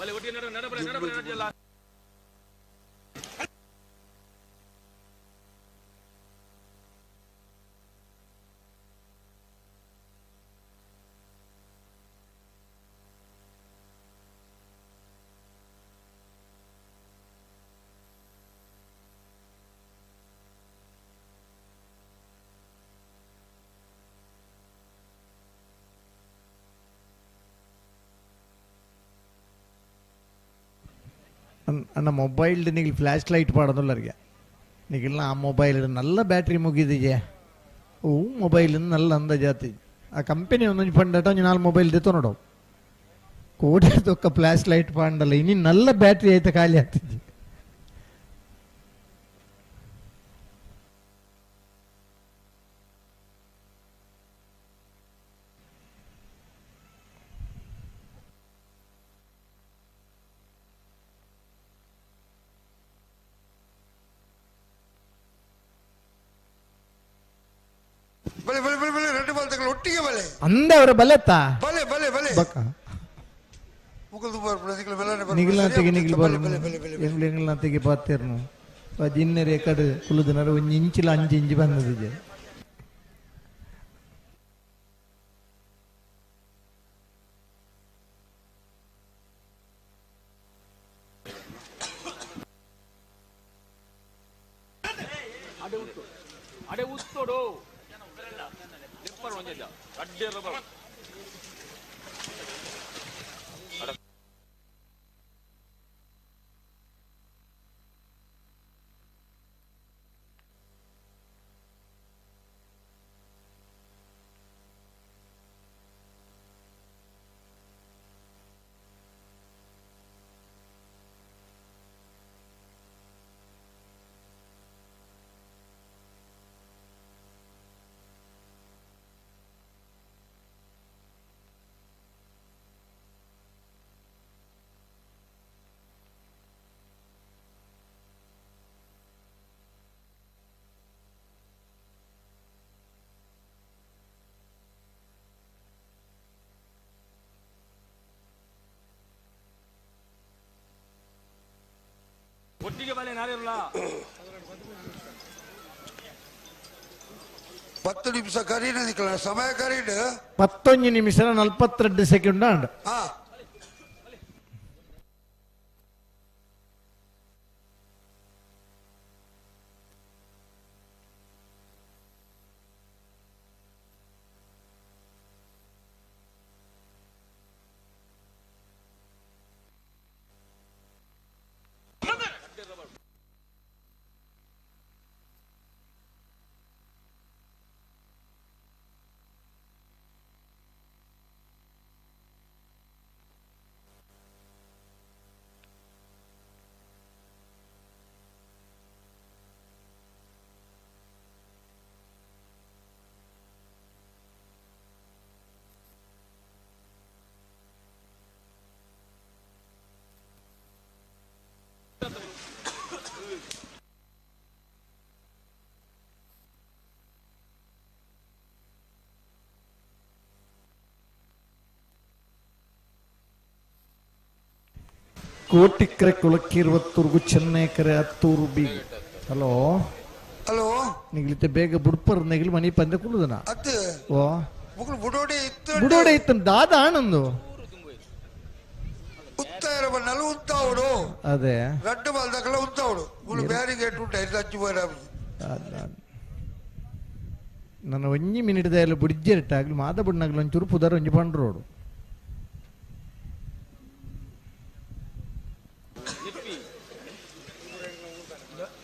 Speaker 8: ಬಲೆ ಒಟ್ಟಿಗೆ ನಡ ನಡ ಬಲೆ ನಡ ಬಲೆ ನಡ.
Speaker 1: ಅಣ್ಣ ಮೊಬೈಲ್ ನಿಗಲ್ ಫ್ಲ್ಯಾಶ್ ಲೈಟ್ ಪಾಡೋದುಲ್ಲರಿಗೆ ನಿಗಲ್ನ ಆ ಮೊಬೈಲ್ ನಲ್ಲ ಬ್ಯಾಟ್ರಿ ಮುಗಿದಿದೆ. ಓ ಮೊಬೈಲ್ ನಲ್ಲ ಅಂದಾಜಾತಿ ಆ ಕಂಪನಿ ಒಂದೊಂದು ಫಂಡ್ ಒಂಜಿ ನಾಲ್ ಮೊಬೈಲ್ ದೆತ್ತೊ ನೋಡು ಕೋಟಿ ತೊಕ್ಕ ಫ್ಲ್ಯಾಶ್ ಲೈಟ್ ಪಾಂಡಲ್ಲ ಇನ್ನು ನಲ್ಲ ಬ್ಯಾಟ್ರಿ ಐತೆ ಖಾಲಿ ಆಗ್ತಿದ್ದೆ.
Speaker 5: ಬಲೆ ಬಲೆ ಬಲೆ ಬಲೆ ಎರಡು ಬಾಲ್ ತಗೊಳ್ಳಿ ಒಟ್ಟಿಗೆ ಬಲೆ.
Speaker 1: ಅಂದೆ ಅವರ ಬಲೆತ್ತಾ
Speaker 5: ಬಲೆ ಬಲೆ ಬಲೆ
Speaker 1: ಬಕ್ಕ
Speaker 5: ಮುಗಲ್ದು ಬರ್ಪುಣ ನಿಗಲ ಬೆಲ್ಲನೆ ಬರ್ಪುಣ
Speaker 1: ನಿಗಲ ತೆಗೆ ನಿಗಲ
Speaker 5: ಬಲೆ ಬಲೆ ಬಲೆ ಬಲೆ
Speaker 1: ಎಂಗ್ಲ ಎಂಗ್ಲ ತೆಗೆ ಪಾತೇರ್ನು ಜಿನ್ನರೆ ಕಡು ಕುಲುದನರ ಒಂಜಿ ಇಂಚಿಲ ಅಂಜಿ ಇಂಚಿ ಬಂದದಿದೆ.
Speaker 8: ಅಡೆ ಉತ್ತು ಅಡೆ ಉತ್ತೋಡು ಒಟ್ಟಿಗೆ ಬಲೆ ನಾರಿರಲ್ಲ.
Speaker 5: 10 ನಿಮಿಷ ಕರೀನ ನಿಕ್ಕಲ ಸಮಯ ಕರೀನ
Speaker 1: 11 ನಿಮಿಷ 42 ಸೆಕೆಂಡ್ ಅಂಡ್. ಕೋಟಿಕ್ರೆ ಕುಲಕ್ಕಿರುವತ್ತೂರ್ಗು ಚೆನ್ನೈಕರೆ ಹತ್ತೂರು ಬಿ. ಹಲೋ
Speaker 5: ಹಲೋ
Speaker 1: ನಿಗ್ಲಿತೆ ಬೇಗ ಬುಡ್ಪರ್ ನೆಗ್ಲಿ ಮನಿ ಪಂದೆ ಕುಲ್ಲುದನ ಓ
Speaker 5: ಬುಡೋಡೆ ಇತ್ತು
Speaker 1: ಬುಡೋಡೆ ಇತ್ತು ದಾದ ಆನಂದು
Speaker 5: ಉತ್ತರ ಬನ್ನಲು ಉತ್ತಾವಡು
Speaker 1: ಅದೇ
Speaker 5: ರಡ್ಡು ಬಾಲ್ದಕಲ ಉತ್ತಾವಡು ಮುಳು ಬ್ಯಾರಿಗೇಟ್ ಉಂಟು ಐದು ಹಚ್ಚು ಬೋರ.
Speaker 1: ನನ್ನ ಒಂಜಿ ಮಿನಿಟ್ ದಾಯಲು ಬುಡಿಜ್ಜೆರಟ್ಟಾಗ್ಲಿ ಮಾದ ಬುಡ್ನಾಗ್ಲಿ ಒಂಚೂರು ಪುದರ್ ಒಂಜಿ ಪಂಡ್ರೋಡು.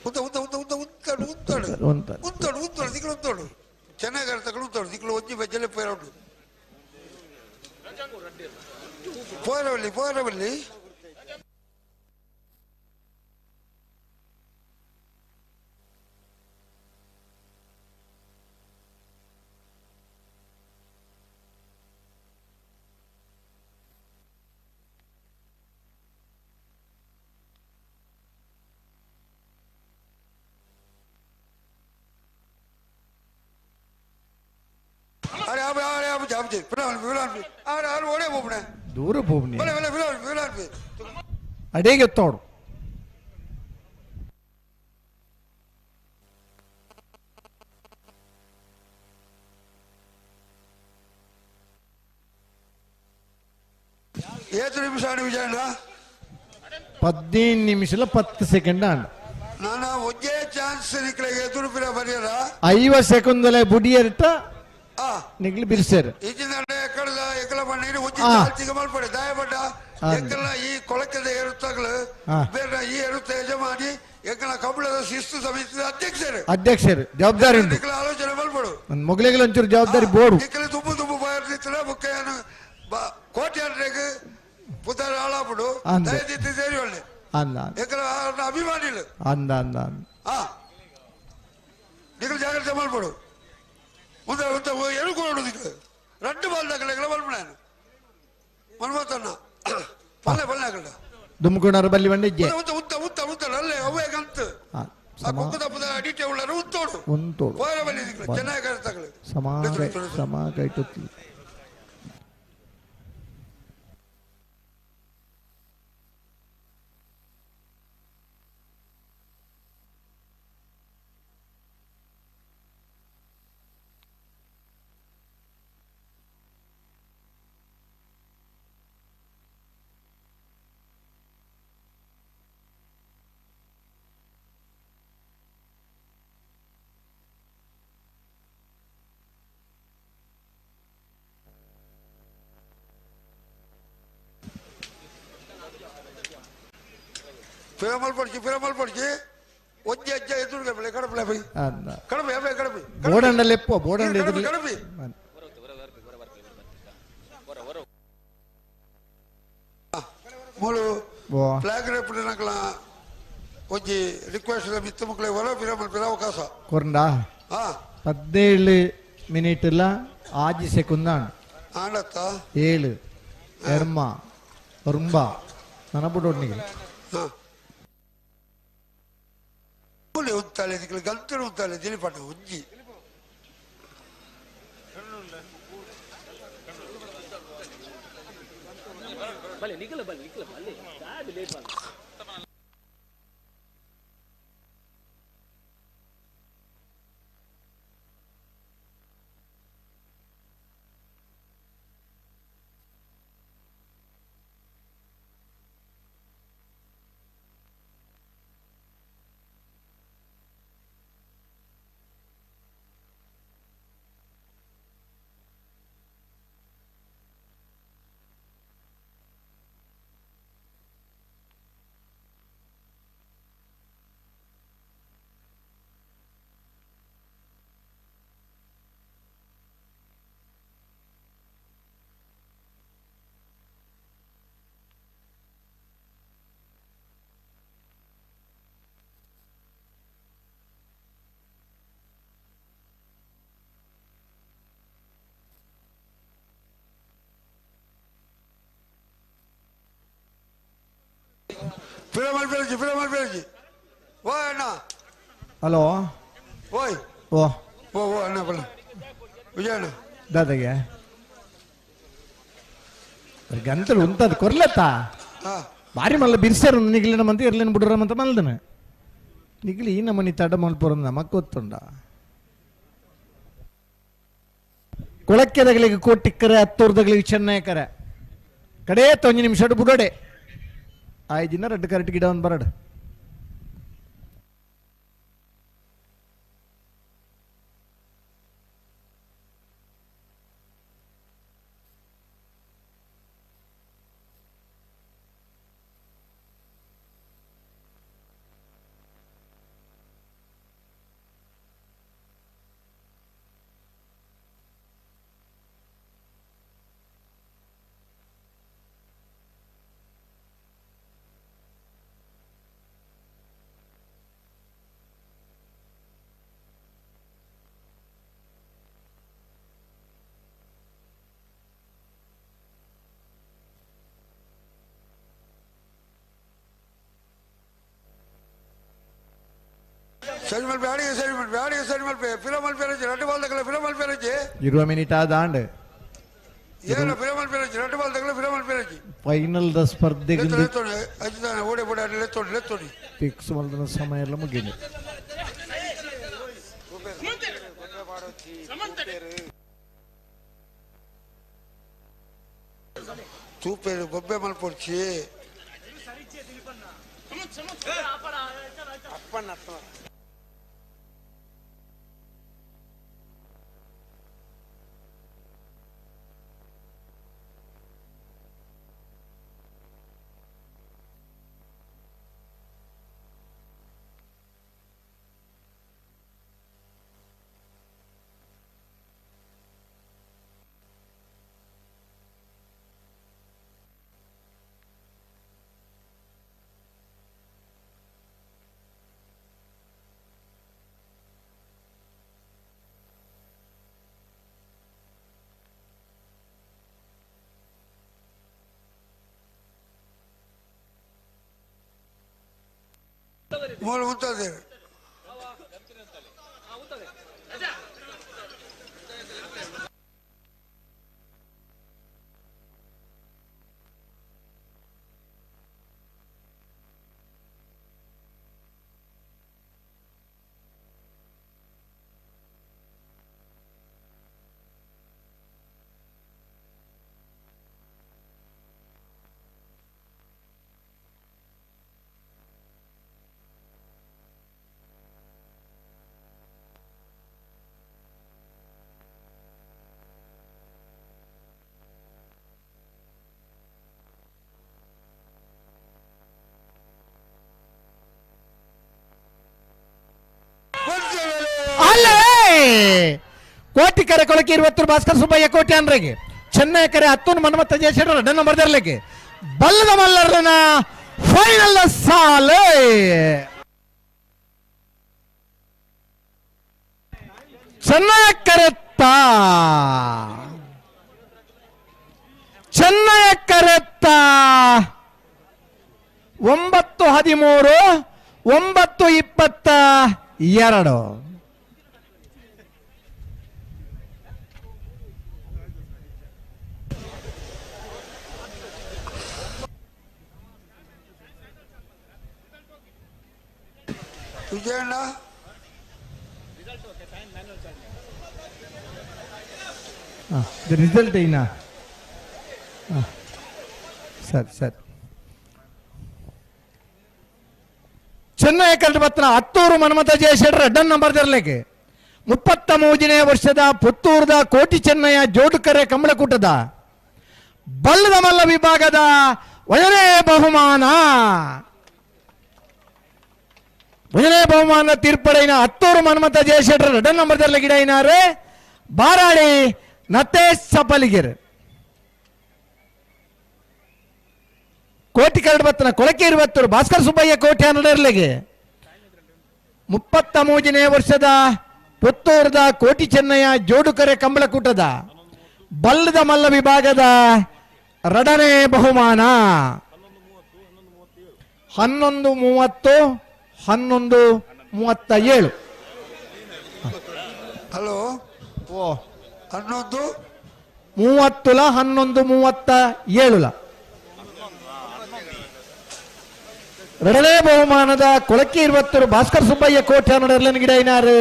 Speaker 5: ಉತ್ತ ಉತ್ತ ಉತ್ತ ಉತ್ತ ಉತ್ತಾಡು ಉತ್ತಾಡು ಉತ್ತಾಡು ಉತ್ತಾಡು ದಿಕ್ಕಲು ಉತ್ತಾಡು ಚೆನ್ನಾಗಿ ತಗಳು ಉತ್ತಾಡು ದಿಕ್ಕಲು ಒಂಜಿ ಬೆಜ್ಜಲೆ ಪೋಯರೋಡು ಪೋಯರವಲ್ಲಿ ಪೋಯರವಲ್ಲಿ.
Speaker 1: ದೂರ ಪೋಪುನಿ ಅಡೇಗೆ ತೋಡು
Speaker 5: ಏತು ನಿಮಿಷ ವಿಜಯಣ್ಣ
Speaker 1: 15 ನಿಮಿಷಲ 10 ಸೆಕೆಂಡ್ ಆಂಡ್
Speaker 5: ನಾನು ಒಂದೇ ಚಾನ್ಸ್ ನಿಕ್ಲೆಗೆ ಎದುರು ಪಿರ ಬರಿಯರ
Speaker 1: 50 ಸೆಕೆಂಡ್ ಬುಡಿಯರ್ಟ ನಿಗ್ಲಿ ಬಿರ್ಸೇರ್
Speaker 5: ಈಚಿನ ಎಕ್ಕಡದ ಎಕ್ಕಲ ಬಣ್ಣ ಒಂಜಿ ಚಾಲ್ತಿಗೆ ಮಲ್ಪಡೆ ದಯಪಡ್ಡ ಎಕ್ಕಲ ಈ ಕೊಳಕದ ಏರುತ್ತಾಗಲು ಬೇರೆ ಈ ಎರುತ್ತ ಯಜಮಾನಿ ಎಕ್ಕಲ ಕಂಬಳದ ಶಿಸ್ತು ಸಮಿತಿಯ ಅಧ್ಯಕ್ಷರು
Speaker 1: ಅಧ್ಯಕ್ಷರು ಜವಾಬ್ದಾರಿ ಉಂಟು
Speaker 5: ಆಲೋಚನೆ ಮಲ್ಪಡು
Speaker 1: ಮೊಗಲಿಗೆ ಒಂಚೂರು ಜವಾಬ್ದಾರಿ ಬೋರ್ಡು
Speaker 5: ನಿಕ್ಕಲು ತುಂಬು ತುಂಬು ಬಾಯರ್ತಿತ್ತಲ ಬುಕ್ಕಯನ್ನು ಕೋಟಿ ಪುತರ ಹಾಳಾಪುಡು ದಯದಿತ್ತು ಸೇರಿ ಒಳ್ಳೆ ಎಕ್ಕಲ ಅಭಿಮಾನಿಗಳು
Speaker 1: ಅಂದ ಅಂದ
Speaker 5: ನಿಕ್ಕಲು ಜಾಗ್ರತೆ ಮಲ್ಪಡು ಮುಂದೆ ಎರುಕೋಡು ನಿಕ್ಕಲು రెండు ಬಾಲ್ ದಾಖಲೆ ಮಲ್ಪಣ ಮನ್ಮತಣ್ಣ ಪಲ್ಲೆ ಪಲ್ಲೆ ಹಾಕಲ್ಲ
Speaker 1: ದುಮ್ಕೊಣರ ಬಲ್ಲಿ ಬಂಡಿಜ್ಜೆ
Speaker 5: ಉತ್ತ ಉತ್ತ ಉತ್ತ ಉತ್ತ ಅಲ್ಲೇ ಅವೇ ಗಂತ ಆ ಕುಕ್ಕದ ಪುದ ಅಡಿಟೆ ಉಳ್ಳರು ಉತ್ತೋಡು
Speaker 1: ಉಂತೋಡು
Speaker 5: ಹೋರ ಬಲ್ಲಿ ನಿಕ್ಕಲು ಚೆನ್ನಾಗಿ ತಗಲು
Speaker 1: ಸಮ ಸಮ ಕೈಟುತ್ತಿ
Speaker 5: ಪಿರಮಲ್ ಪಡಿಸಿ ಒಂಜಿ ಅಜ್ಜ ಎದುರು ಕಡಪಲೆ ಬೈ ಕಡಪೆ ಅಬೆ ಕಡಪೆ
Speaker 1: ಬೋರ್ಡಂಡಲ್ಲಿ ಎಪ್ಪೋ ಬೋರ್ಡಂಡ ಎದುರು
Speaker 5: ಕಡಪೆ ಮೂಳು ಫ್ಲಾಗ್ ರೇಪ್ ನಕಲ ಒಂಜಿ ರಿಕ್ವೆಸ್ಟ್ ಮಿತ್ತ ಮಕ್ಕಳ ಹೊರ ಪಿರಮಲ್ ಪಿರ ಅವಕಾಶ
Speaker 1: ಕೊರಂಡ 17 ಮಿನಿಟ್ ಇಲ್ಲ ಆಜಿ ಸೆಕುಂದ
Speaker 5: ಆಂಡತ್ತ
Speaker 1: 7 ಎರ್ಮ ರುಂಬ ನನಬುಡೋಡ್ನಿಗೆ
Speaker 5: ಉಂತಾಲೆ ಗಂತರು ಉಂತಾಲೆ ದಿಲಿಪಟ್ಟ ಉಂಜಿ ಪಿರಮಲ್ ಪೇರಜಿ ಓ ಅಣ್ಣ
Speaker 1: ಹಲೋ
Speaker 5: ಓಯ್
Speaker 1: ಓ
Speaker 5: ಓ ಓ ಅಣ್ಣ ಬಲ್ಲ ವಿಜಯಣ್ಣ
Speaker 1: ದಾದಾಗೆ ಗಂತಲು ಉಂತದ ಕೊರ್ಲತ್ತ ಬಾರಿ ಮಲ್ಲ ಬಿರ್ಸರ್ ನಿಗ್ಲಿನ ಮಂತ ಇರ್ಲಿನ ಬಿಡ್ರ ಮಂತ ಮಲ್ದನ ನಿಗ್ಲಿ ಈ ನಮ್ಮನಿ ತಡ ಮಲ್ಪುರ ನಮಕ್ ಗೊತ್ತುಂಡ ಕೊಳಕ್ಕೆದಗಳಿಗೆ ಕೋಟಿಕ್ಕರೆ ಹತ್ತೂರ್ದಗಳಿಗೆ ಚೆನ್ನೈ ಕರೆ ಕಡೇ ತೊಂಜಿ ನಿಮಿಷ ಬುಡೋಡೆ ಆಯ್ದಿನ ರೆಡ್ ಕರೆಕ್ಟ್ ಗಿಡ ಒಂದು ಬರಡು
Speaker 5: ಸರಿ ಮಲ್ಪೆ ಅಡಿಗೆ ಸರಿ ಮಲ್ಪೆ ಅಡಿಗೆ ಸರಿ ಮಲ್ಪೆ ಫಿಲಮಲ್ ಪೇರಜಿ ಎರಡು ಬಾಲ್ ತಗಲ ಫಿಲಮಲ್ ಪೇರಜಿ
Speaker 1: 20 ಮಿನಿಟ್ ಆದ ಆಂಡ್ Final the ಸ್ಪರ್ಧೆಗೆ ಫಿಕ್ಸ್ ಮಲ್ದನ ಸಮಯ ಎಲ್ಲ ಮುಗಿದು.
Speaker 5: ತೂಪೇರು ಬೊಬ್ಬೆ ಮಲ್ಪೊಡ್ಚಿ ಮೂರು ಉಂಟದೆ.
Speaker 1: ಕೋಟಿ ಕರೆ ಕೊಳಕೆ ಇರುವತ್ತರು ಭಾಸ್ಕರ್ ಸುಬ್ಬಯ್ಯ ಕೋಟಿ ಅನ್ರಿಗೆ ಚೆನ್ನೈ ಕರೆ ಹತ್ತೊಂದು ಮನ್ಮತ್ತ ಜಯಶೇಖರ್ ಡನ್ನ ಬರ್ದಿರ್ಲಿಕ್ಕೆ ಬಲ್ಲದ ಮಲ್ಲರನ ಫೈನಲ್ ಸಾಲೆ Chennai ಕರೆತ್ತ Chennai ಕರೆತ್ತ 9:13 9:22.
Speaker 5: Vijayanna
Speaker 1: the result ಏನ ಸರಿ ಸರಿ. ಚೆನ್ನೈ ಕಲ್ಪತ್ನ ಹತ್ತೂರು ಮನ್ಮಥ ಜಯಶೆಟ್ಟರ್ ಅಡ್ಡನ್ನ ಬರ್ದಿರ್ಲಿಕ್ಕೆ 33ನೇ ವರ್ಷದ ಪುತ್ತೂರದ ಕೋಟಿ ಚೆನ್ನಯ್ಯ ಜೋಡುಕರೆ ಕಮಲಕೂಟದ ಬಲ್ಲದ ಮಲ್ಲ ವಿಭಾಗದ ಒಂದನೇ ಬಹುಮಾನ ಒಂದನೇ ಬಹುಮಾನ ತೀರ್ಪಡೈನ ಹತ್ತೂರು ಮನ್ಮಥ ಜಯಶೆಟ್ಟರ್ ಅಡ್ಡನ್ನ ಬರ್ದಿರ್ಲಿಕ್ಕೆ ಗಿಡೈನಾರೆ ಬಾರಾಡಿ ನತೇಶ್ ಸಪಲಿಗಿರ್. ಕೋಟಿ ಕರಡು ಬತ್ತನ ಕೊಳಕೆ ಇರುವತ್ತರು ಭಾಸ್ಕರ್ ಸುಬ್ಬಯ್ಯ ಕೋಟಿ ಹನ್ನೆರಡರ್ಲಿಗೆ 33ನೇ ವರ್ಷದ ಪುತ್ತೂರದ ಕೋಟಿ ಚೆನ್ನಯ್ಯ ಜೋಡುಕರೆ ಕಂಬಳಕೂಟದ ಬಲ್ಲದ ಮಲ್ಲ ವಿಭಾಗದ ಎರಡನೇ ಬಹುಮಾನ 11:30 11:37.
Speaker 5: ಹಲೋ ಓ 11:30
Speaker 1: 11:37. ಎರಡನೇ ಬಹುಮಾನದ ಕೊಳಕೆ ಇರುವತ್ತರು ಭಾಸ್ಕರ್ ಸುಬ್ಬಯ್ಯ ಕೋಟೆ ಗಿಡ ಗಿಡೈನಾರು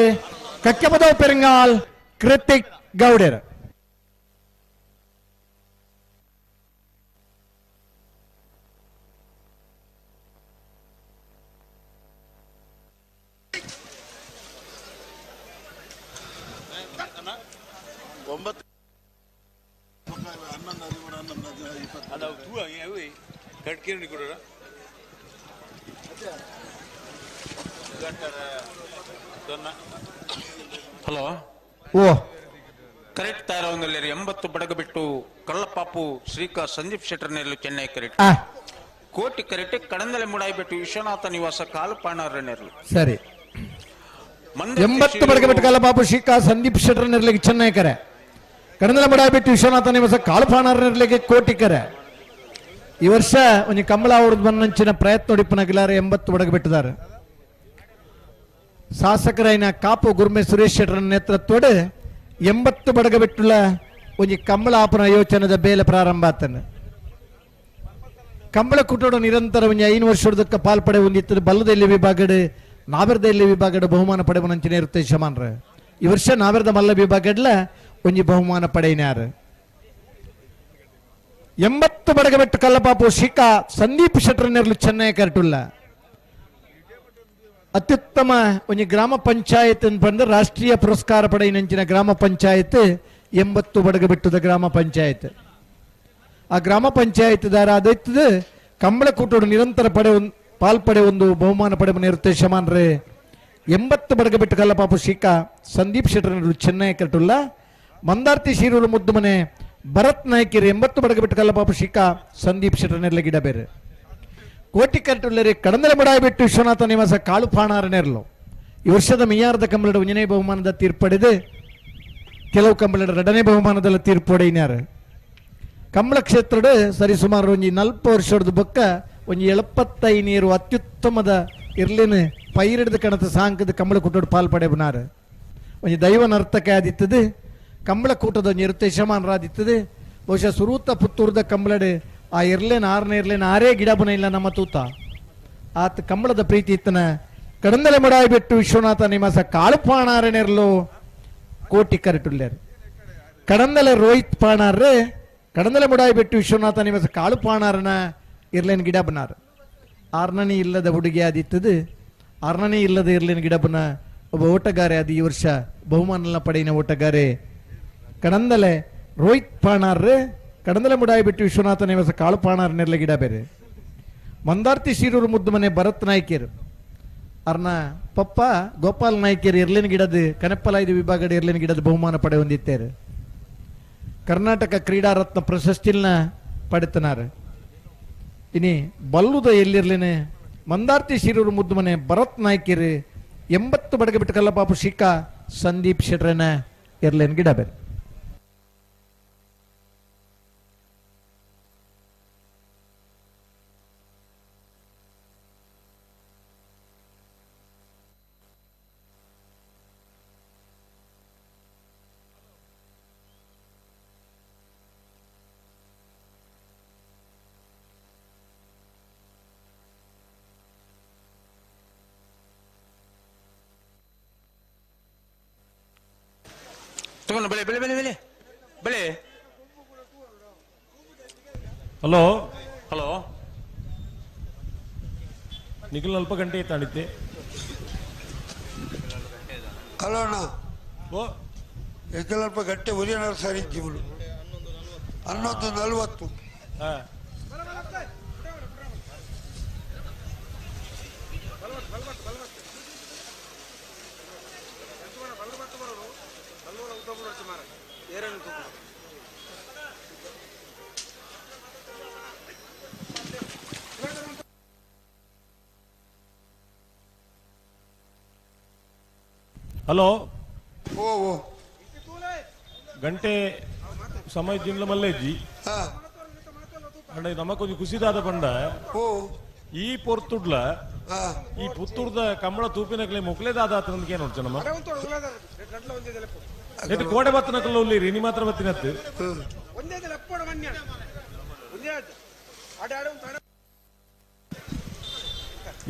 Speaker 1: ಕಕ್ಕೆಪದವ್ ಪೆರಂಗಾಲ್ ಕೃತಿಕ್ ಗೌಡರ್.
Speaker 14: ಹಲೋ
Speaker 1: ಓ
Speaker 14: ಕರೆಕ್ಟ್ ತಾರವನಲ್ಲಿ 80 ಬಡಗ ಬಿಟ್ಟು ಕಳ್ಳಪಾಪು ಶ್ರೀಕಾ ಸಂದೀಪ್ ಶೆಟ್ಟರ್ನೆಲ್ಲು ಚೆನ್ನೈ ಕರೆಕ್ಟ್ ಕೋಟಿ ಕರೆಕ್ಟ್ ಕಡಂದಲೆ ಮುಡಾಯಿಬಿಟ್ಟು ವಿಶ್ವನಾಥ ನಿವಾಸ ಕಾಲುಪಾಣರನೆರ್ಲು
Speaker 1: ಸರಿ 80 ಬಡಗ ಬಿಟ್ಟು ಕಳ್ಳಪಾಪು ಶ್ರೀಕಾ ಸಂದೀಪ್ ಶೆಟ್ಟರ್ನೆರ್ಲಿಗೆ ಚೆನ್ನೈ ಕರೆ ಕಡಂದಲೆ ಮುಡಾಯಿಬಿಟ್ಟು ವಿಶ್ವನಾಥ ನಿವಾಸ ಕಾಲುಪಾಣರನೆರ್ಲಿಗೆ ಕೋಟಿ ಕರೆ. ಈ ವರ್ಷ ಒಂದು ಕಮಲ ಅವ್ರದ್ದು ಬಂದಂಚಿನ ಪ್ರಯತ್ನ ಹೊಡಿಪನಗಿಲಾರೆ 80 ಬಡಗ ಬಿಟ್ಟಿದ್ದಾರೆ. ಶಾಸಕರಾಯಿನ ಕಾಪು ಗುರ್ಮೆ ಸುರೇಶ್ ಶೆಟ್ಟರ್ ನೇತೃತ್ವದ 80 ಬಡಗ ಬಿಟ್ಟುಳ್ಳ ಒಂಜಿ ಕಂಬಳ ಆಪನ ಯೋಚನೆದ ಬೇಲೆ ಪ್ರಾರಂಭ ಆತನ. ಕಂಬಳ ಕೂಟೋಡು ನಿರಂತರ ಒಂಜಿ 5 ವರ್ಷದಕ್ಕ ಪಾಲ್ಪಡೆ ಹೊಂದಿತ್ತು. ಬಲ್ಲದಲ್ಲಿ ವಿಭಾಗಡ್ ನಾವೆರ್ದಲ್ಲಿ ವಿಭಾಗಡ್ ಬಹುಮಾನ ಪಡೆವನಂಚಿನ ಇರುತ್ತೆ ಯಜಮಾನ್ರ. ಈ ವರ್ಷ ನಾವೆರ್ದ ಮಲ್ಲ ವಿಭಾಗಡ್ಲ ಒಂಜಿ ಬಹುಮಾನ ಪಡೆಯಿನಾರು. 80 ಬಡಗಬೆಟ್ಟು ಕಲ್ಲಪಾಪು ಶಿಖಾ ಸಂದೀಪ್ ಶೆಟ್ಟರ್ನೆರ್ಲು ಚೆನ್ನೈ ಕರಟುಲ್ಲ. ಅತ್ಯುತ್ತಮ ಒಂಜಿ ಗ್ರಾಮ ಪಂಚಾಯತ್ ಬಂದು ರಾಷ್ಟ್ರೀಯ ಪುರಸ್ಕಾರ ಪಡೆಯಿನಂಚಿನ ಗ್ರಾಮ ಪಂಚಾಯತ್ 80 ಬಡಗಬೆಟ್ಟುದ ಗ್ರಾಮ ಪಂಚಾಯತ್. ಆ ಗ್ರಾಮ ಪಂಚಾಯತ್ ದಾರ ಅದಿತ್ತದು ಕಂಬಳ ಕೂಟೋಡು ನಿರಂತರ ಪಡೆ ಪಾಲ್ಪಡೆ ಒಂದು ಬಹುಮಾನ ಪಡೆ ಇರುತ್ತೆ ಶಮಾನ್ರೆ. 80 ಬಡಗಬೆಟ್ಟು ಕಲ್ಲಪಾಪು ಶಿಖಾ ಸಂದೀಪ್ ಶೆಟ್ಟರ್ನೆರ್ಲು ಚೆನ್ನೈ ಕರಟುಲ್ಲ. ಮಂದಾರ್ತಿ ಶೀರೂರು ಮುದ್ದು ಮನೆ ಭರತ್ ನಾಯ್ಕಿರಿ 80 ಬಡಗಬೆಟ್ಟು ಕಲ್ಲಪಾಪು ಶಿಖಾ ಸಂದೀಪ್ ಶೆಟ್ಟರ್ನೆರ್ಲ ಗಿಡ ಬೇರೆ. ಕೋಟಿ ಕರಟುಲ್ಲರಿ ಕಡಂದಲೆ ಬಡಾಯಿಬಿಟ್ಟು ವಿಶ್ವನಾಥ ನಿವಾಸ ಕಾಳು ಪಾಣಾರನೆರ್ಲು. ಈ ವರ್ಷದ ಮಿಯಾರದ ಕಂಬಳದ ಒಂಜನೇ ಬಹುಮಾನದ ತೀರ್ಪಡೆದು ಕೆಲವು ಕಂಬಳದ ಎರಡನೇ ಬಹುಮಾನದಲ್ಲಿ ತೀರ್ಪೊಡೆಯಿನಾರು. ಕಂಬಳ ಕ್ಷೇತ್ರದ ಸರಿ ಸುಮಾರು ಒಂಜಿ 40 ವರ್ಷದ ಬೊಕ್ಕ ಒಂಜಿ 75 ಅತ್ಯುತ್ತಮದ ಇರ್ಲಿನ ಪೈರಿಡ್ದ ಕಣತ ಸಾಂಕದ ಕಂಬಳ ಕೂಟೋಡು ಪಾಲ್ ಪಡೆಬನಾರು. ಒಂಜಿ ದೈವ ನರ್ತಕ ಆದಿತ್ತದು ಕಂಬಳ ಕೂಟದ ಒಂಜಿ ಇರುತ್ತೆ ಯಜಮಾನರಾದಿತ್ತದು. ಬಹುಶಃ ಸುರೂತ ಪುತ್ತೂರ್ದ ಕಂಬಳಡೆ ಆ ಇರ್ಲೇನ ಆರನೇ ಇರ್ಲೇನ ಆರೇ ಗಿಡಬನ ಇಲ್ಲ ನಮ್ಮ ತೂತ ಆತ ಕಂಬಳದ ಪ್ರೀತಿ ಇತ್ತನ. ಕಡಂದಲೆ ಮಡಾಯಿಬಿಟ್ಟು ವಿಶ್ವನಾಥ ನಿವಾಸ ಕಾಳುಪಾಣಾರನೆರ್ಲು ಕೋಟಿ ಕರಟುಲ್ಲೇರು. ಕಡಂದಲೆ ರೋಹಿತ್ ಪಾಣಾರ್ರೆ ಕಡಂದಲೆ ಮುಡಾಯಿಬಿಟ್ಟು ವಿಶ್ವನಾಥ ನಿವಾಸ ಕಾಳುಪಾಣಾರನ ಇರ್ಲೇನ ಗಿಡ ಬನಾರ. ಆರ್ನನೇ ಇಲ್ಲದ ಹುಡುಗಿ ಆದಿತ್ತದು ಆರ್ನನೇ ಇಲ್ಲದ ಇರ್ಲೇನ ಗಿಡಬನ ಒಬ್ಬ ಓಟಗಾರೆ ಅದು ಈ ವರ್ಷ ಬಹುಮಾನ ಪಡೆಯಿನ ಓಟಗಾರೆ ಕಡಂದಲೆ ರೋಹಿತ್ ಪಾಣಾರ್ರೆ ಕಡಂದಲೆ ಮುಡಾಯಿಬಿಟ್ಟು ವಿಶ್ವನಾಥ ನಿವಾಸ ಕಾಳುಪಾಣಾರ್ ನೆರ್ಲೆ ಗಿಡ ಬೇರೆ. ಮಂದಾರ್ತಿ ಶೀರೂರು ಮುದ್ದು ಮನೆ ಭರತ್ ನಾಯ್ಕಿಯರು ಅರ್ನ ಪಪ್ಪ ಗೋಪಾಲ್ ನಾಯ್ಕಿಯರು ಇರ್ಲಿನ ಗಿಡದ ಕನಪ್ಪಲಾಯ್ದು ವಿಭಾಗದ ಇರ್ಲಿನ ಗಿಡದ ಬಹುಮಾನ ಪಡೆ ಹೊಂದಿದ್ದಾರೆ. ಕರ್ನಾಟಕ ಕ್ರೀಡಾ ರತ್ನ ಪ್ರಶಸ್ತಿನ ಪಡೆತನಾರ. ಇನಿ ಬಲ್ಲುದ ಎಲ್ಲಿರ್ಲಿನ ಮಂದಾರ್ತಿ ಶೀರೂರು ಮುದ್ದು ಮನೆ ಭರತ್ ನಾಯ್ಕಿಯರು 80 ಬಡಗಬಿಟ್ಟು ಕಲ್ಲಪಾಪು ಶಿಖಾ ಸಂದೀಪ್ ಶೆಟ್ರನ ಇರ್ಲೇನ್ ಗಿಡ ಬೇರೆ.
Speaker 14: ಬೆಳೆ ಬೆಳೆ ಬೆಳೆ ಬೆಳೆ ಬೆಳೆ.
Speaker 10: ಹಲೋ
Speaker 14: ಹಲೋ
Speaker 10: ನಿಖಿಲ್ ಅಲ್ಪ ಗಂಟೆ ತಾಣಿತ್ತೆ.
Speaker 5: ಹಲೋ ಅಣ್ಣ, ಓ ನಿಖಿಲ್ ಅಲ್ಪ ಗಂಟೆ ಉರಿಯನಾರ ಸರಿ ಜೀವನು 11:40.
Speaker 10: ಹಲೋ
Speaker 5: ಓ ಓ
Speaker 10: ಗಂಟೆ ಸಮಯ ಜಿಂಗ್ಲ ಮಲ್ಲೇಜಿ ಅಂಡ ನಮಕೊಂಜಿ ಖುಷಿದಾದ ಪಂಡ ಈ ಪೊರ್ತುಡ್ಲ ಈ ಪುತ್ತೂರ್ದ ಕಂಬಳ ತೂಪಿನಕ್ಲೆ ಮೊಕ್ಲೇದಾದ ಆತನಂದ್ಕೆ ನೋಡ್ಚ ನಮ್ಮ ಎಟ್ಟು ಕೋಡೆ ಬತ್ತನಕಲ್ಲ ಉಲ್ಲಿರಿ ನಿ ಮಾತ್ರ ಬತ್ತಿನತ್ತು.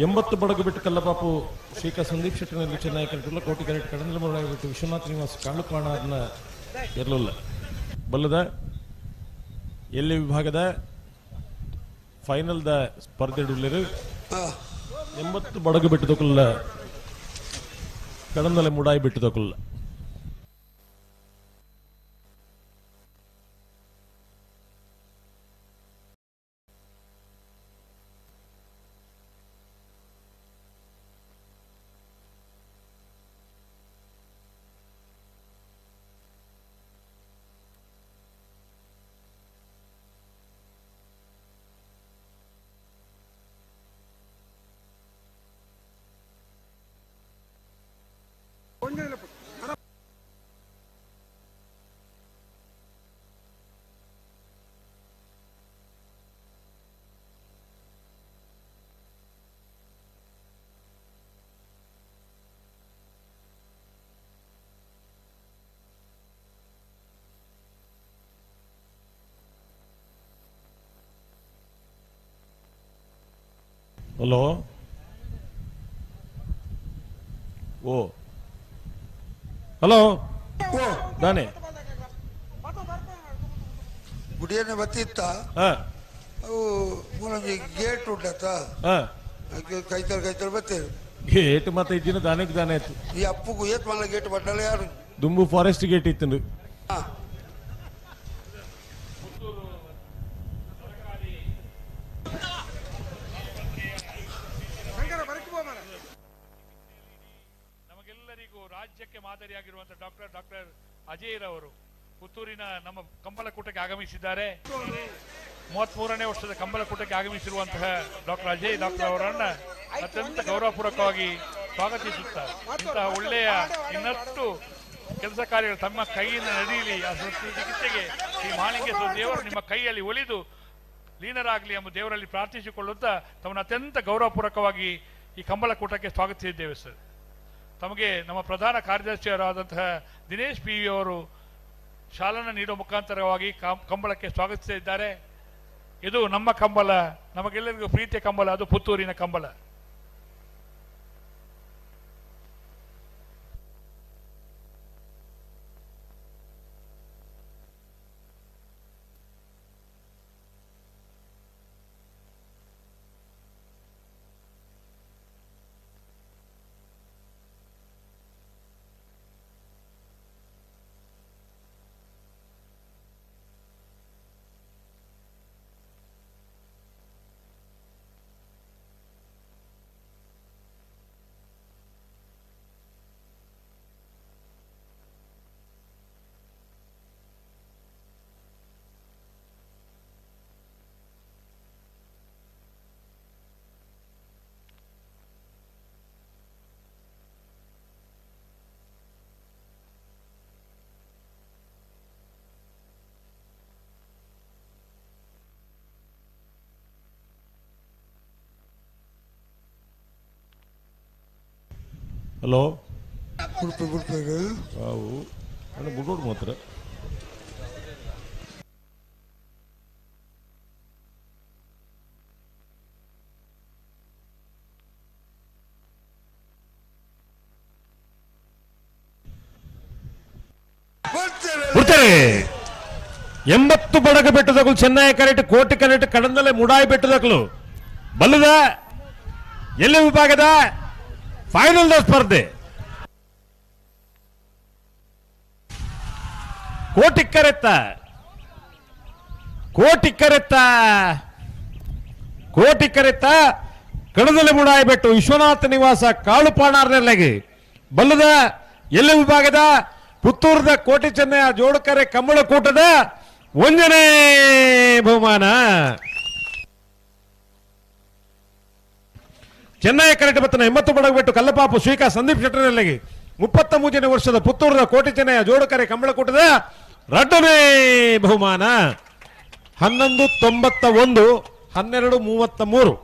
Speaker 10: ಎಂಬತ್ತು ಬಡಗು ಬಿಟ್ಟು ಕಲ್ಲಪಾಪು ಶ್ರೀಕಾ ಸಂದೀಪ್ ಶೆಟ್ಟಿನಲ್ಲಿ ಚೆನ್ನೈ ಕರೆಟುಲ್ಲ ಕೋಟಿ ಕರೆಟ್ ಕಡಂದಲ ಬಿಟ್ಟು ವಿಶ್ವನಾಥ್ ನಿವಾಸ್ ಕಾಳುಪಾಣ ಅದನ್ನ ಇರಲಿಲ್ಲ. ಬಲ್ಲದ ಎಲ್ಲಿ ವಿಭಾಗದ ಫೈನಲ್ದ ಸ್ಪರ್ಧೆ ಉಳ್ಳಿರು 80 ಬಡಗು ಬಿಟ್ಟು ತಕೊಲ್ಲ ಕಡಂದಲೆ ಮುಡಾಯಿ ಬಿಟ್ಟು ತಕೊಲ್ಲ. ಹಲೋ ಓ ಹಲೋ ದಾನೆ
Speaker 5: ಗುಡಿಯನ್ನು ಬತ್ತಿತ್ತ ಅವು ಮೂಲೊಂಜಿ ಗೇಟ್ ಉಂಟತ್ತ ಕೈತಲ್ ಕೈತಲ್ ಬತ್ತೇರು
Speaker 10: ಗೇಟ್ ಮತ್ತೆ ಇಜ್ಜಿನ ದಾನೆಗೆ ದಾನೆ ಆಯ್ತು
Speaker 5: ಈ ಅಪ್ಪುಗು ಏತ್ ಮಲ್ಲ ಗೇಟ್ ಬಟ್ಟಲ್ಲ ಯಾರು
Speaker 10: ದುಂಬು ಫಾರೆಸ್ಟ್ ಗೇಟ್ ಇತ್ತು.
Speaker 3: ನಮಗೆಲ್ಲರಿಗೂ ರಾಜ್ಯಕ್ಕೆ ಮಾದರಿಯಾಗಿರುವಂತಹ ಡಾಕ್ಟರ್ ಡಾಕ್ಟರ್ ಅಜಯ್ ರವರು ಪುತ್ತೂರಿನ ನಮ್ಮ ಕಂಬಳಕೂಟಕ್ಕೆ ಆಗಮಿಸಿದ್ದಾರೆ. 33ನೇ ವರ್ಷದ ಕಂಬಳಕೂಟಕ್ಕೆ ಆಗಮಿಸಿರುವಂತಹ ಡಾಕ್ಟರ್ ಅಜಯ್ ಡಾಕ್ಟರ್ ಅವರನ್ನ ಅತ್ಯಂತ ಗೌರವಪೂರ್ವಕವಾಗಿ ಸ್ವಾಗತಿಸುತ್ತಾ ಇಂತಹ ಒಳ್ಳೆಯ ಇನ್ನಷ್ಟು ಕೆಲಸ ಕಾರ್ಯಗಳು ತಮ್ಮ ಕೈಯಿಂದ ನಡೆಯಲಿ, ಆ ಚಿಕಿತ್ಸೆಗೆ ಶ್ರೀ ಮಹಾಲಿಂಗೇಶ್ವರ ದೇವರು ನಿಮ್ಮ ಕೈಯಲ್ಲಿ ಒಲಿದು ಲೀನರಾಗಲಿ ಎಂಬ ದೇವರಲ್ಲಿ ಪ್ರಾರ್ಥಿಸಿಕೊಳ್ಳುತ್ತಾ ತಮ್ಮನ್ನು ಅತ್ಯಂತ ಗೌರವಪೂರ್ವಕವಾಗಿ ಈ ಕಂಬಳಕೂಟಕ್ಕೆ ಸ್ವಾಗತಿಸಿದ್ದೇವೆ ಸರ್. ತಮಗೆ ನಮ್ಮ ಪ್ರಧಾನ ಕಾರ್ಯದರ್ಶಿಯವರಾದಂತಹ ದಿನೇಶ್ ಪಿ ವಿ ಅವರು ಶಾಲನ್ನು ನೀಡುವ ಮುಖಾಂತರವಾಗಿ ಕಂಬಳಕ್ಕೆ ಸ್ವಾಗತಿಸಿದ್ದಾರೆ. ಇದು ನಮ್ಮ ಕಂಬಳ, ನಮಗೆಲ್ಲರಿಗೂ ಪ್ರೀತಿಯ ಕಂಬಳ, ಅದು ಪುತ್ತೂರಿನ ಕಂಬಳ.
Speaker 10: ಹಲೋ
Speaker 5: ಉಡುಪಿ ಉಡುಪಿ
Speaker 10: ಅವು ಅಣ್ಣ ಬುಡೋಡು ಮಾತ್ರ ಬಿಡ್ತಾರೆ. 80 ಬಡಗ ಬೆಟ್ಟದಗಳು ಚೆನ್ನೈ ಕರೆಕ್ಟ್ ಕೋಟಿ ಕರೆಕ್ಟ್ ಕಡಂದಲೆ ಮುಡಾಯಿ ಬೆಟ್ಟದಗಳು ಬಲ್ಲದ ಎಲ್ಲಿ ವಿಭಾಗದ ಫೈನಲ್ the ಸ್ಪರ್ಧೆ. ಕೋಟಿ ಕರೆತ್ತ ಕೋಟಿ ಕರೆತ್ತ ಕೋಟಿ ಕರೆತ್ತ ಕಡದಲೆ ಮುಡಾಯಿ ಬೆಟ್ಟು ವಿಶ್ವನಾಥ ನಿವಾಸ ಕಾಳುಪಾಣಾರ್ನೆಲ್ಲಗೆ ಬಲ್ಲದ ಎಲ್ಲಿ ವಿಭಾಗದ ಪುತ್ತೂರದ ಕೋಟಿ ಚೆನ್ನಯ ಜೋಡುಕರೆ ಕಂಬಳಕೂಟದ ಒಂದನೇ ಬಹುಮಾನ. ಚೆನ್ನೈ ಕರೆಕ್ಟ್ ಬತ್ತನ 80 ಬಡಗು ಬಿಟ್ಟು ಕಲ್ಲಪಾಪು ಶ್ರೀಕಾ ಸಂದೀಪ್ ಶೆಟ್ಟರ್ನಲ್ಲಿಗೆ 33ನೇ ವರ್ಷದ ಪುತ್ತೂರದ ಕೋಟಿ ಚೆನ್ನಯ ಜೋಡುಕರೆ ಕಂಬಳಕೂಟದ ಎರಡನೇ ಬಹುಮಾನ. 11.91 12.33.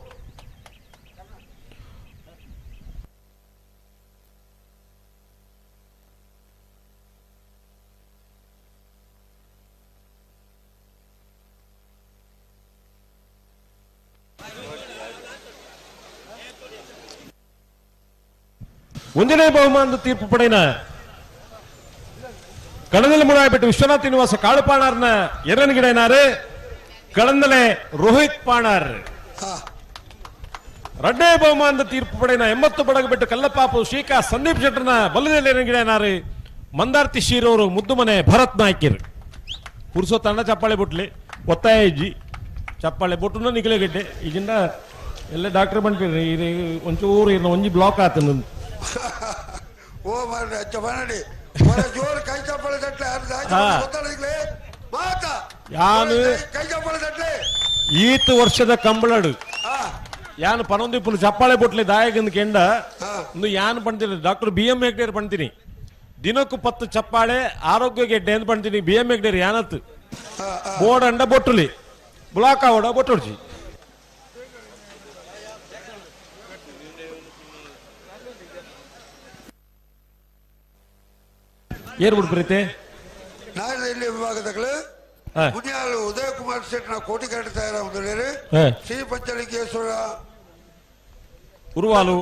Speaker 10: ಒಂದನೇ ಬಹುಮಾನದ ತೀರ್ಪು ಪಡೆಯನ ಕಡದಲೆ ಮುಡಾಯ್ಬಿಟ್ಟು ವಿಶ್ವನಾಥ್ ನಿವಾಸ ಕಾಳುಪಾಣಾರ್ನ ಎರನ್ಗಿಡನಾರು ಕಳಂದಲೆ ರೋಹಿತ್ ಪಾಣಾರ್. ಎರಡನೇ ಬಹುಮಾನದ ತೀರ್ಪು ಪಡೆಯನ 80 ಬಡಗು ಬಿಟ್ಟು ಕಲ್ಲಪಾಪು ಶ್ರೀಕಾ ಸಂದೀಪ್ ಶೆಟ್ಟರ್ನ ಬಲ್ಲದಲ್ಲಿ ಎರನ್ಗಿಡನಾರು ಮಂದಾರ್ತಿ ಶೀರವರು ಮುದ್ದುಮನೆ ಭರತ್ ನಾಯ್ಕಿರ್. ಪುರುಷೋ ತಂಡ ಚಪ್ಪಾಳೆ ಬುಟ್ಲಿ ಒತ್ತಾಯ ಇಜ್ಜಿ ಚಪ್ಪಾಳೆ ಬುಟ್ಟು ನಿಗಲೆಗಡ್ಡೆ ಈಗಿಂದ ಎಲ್ಲ ಡಾಕ್ಟರ್ ಬಂದ್ಬಿಡ್ರಿ ಒಂಚೂರು ಇನ್ನು ಒಂಜಿ ಬ್ಲಾಕ್ ಆತ.
Speaker 5: ಓ ಮಾರ್ರೆ ಅಚ್ಚ ಬನ್ನಡಿ ಜೋರು ಕೈ ಚಪ್ಪಾಳೆ ತಟ್ಲೆ ಮಾತಾ
Speaker 10: ಯಾನು
Speaker 5: ಕೈ ಚಪ್ಪಾಳೆ ತಟ್ಲೆ
Speaker 10: ಈತ ವರ್ಷದ ಕಂಬಳಡು ಯಾನು ಪನೊಂದಿಪ್ಪು ಚಪ್ಪಾಳೆ ಬೊಟ್ಲೆ ದಾಯಗಂದು ಕೆಂಡ ಒಂದು ಯಾನು ಪಣ್ತೀನಿ ಡಾಕ್ಟರ್ ಬಿ ಎಂ ಹೆಗ್ಡೇರ್ ಪಣ್ತೀನಿ ದಿನಕ್ಕೂ 10 ಚಪ್ಪಾಳೆ ಆರೋಗ್ಯ ಗೆಡ್ಡೆ ಅಂತ ಪಣ್ತೀನಿ ಬಿ ಎಂ ಹೆಗ್ಡೇರ್ ಯಾನತ್ತು ಬೋರ್ಡ್ ಅಂಡ ಬೊಟ್ಟುಲಿ ಬ್ಲಾಕ್ ಆವಡ ಬೊಟ್ಟುಡ್ಜಿ. ಏರ್ ಬಿಡ್ಪ್ರೀತಿ
Speaker 5: ನಾಳೆ ವಿಭಾಗದಗಳು ಪುಣ್ಯಾಲು ಉದಯ ಕುಮಾರ್ ಶೆಟ್ನ ಕೋಟಿ ಕರೆಕ್ಟ್ ತಯಾರಾಗುತ್ತದೆ. Shri Panchalingeshwara
Speaker 10: Uruvalu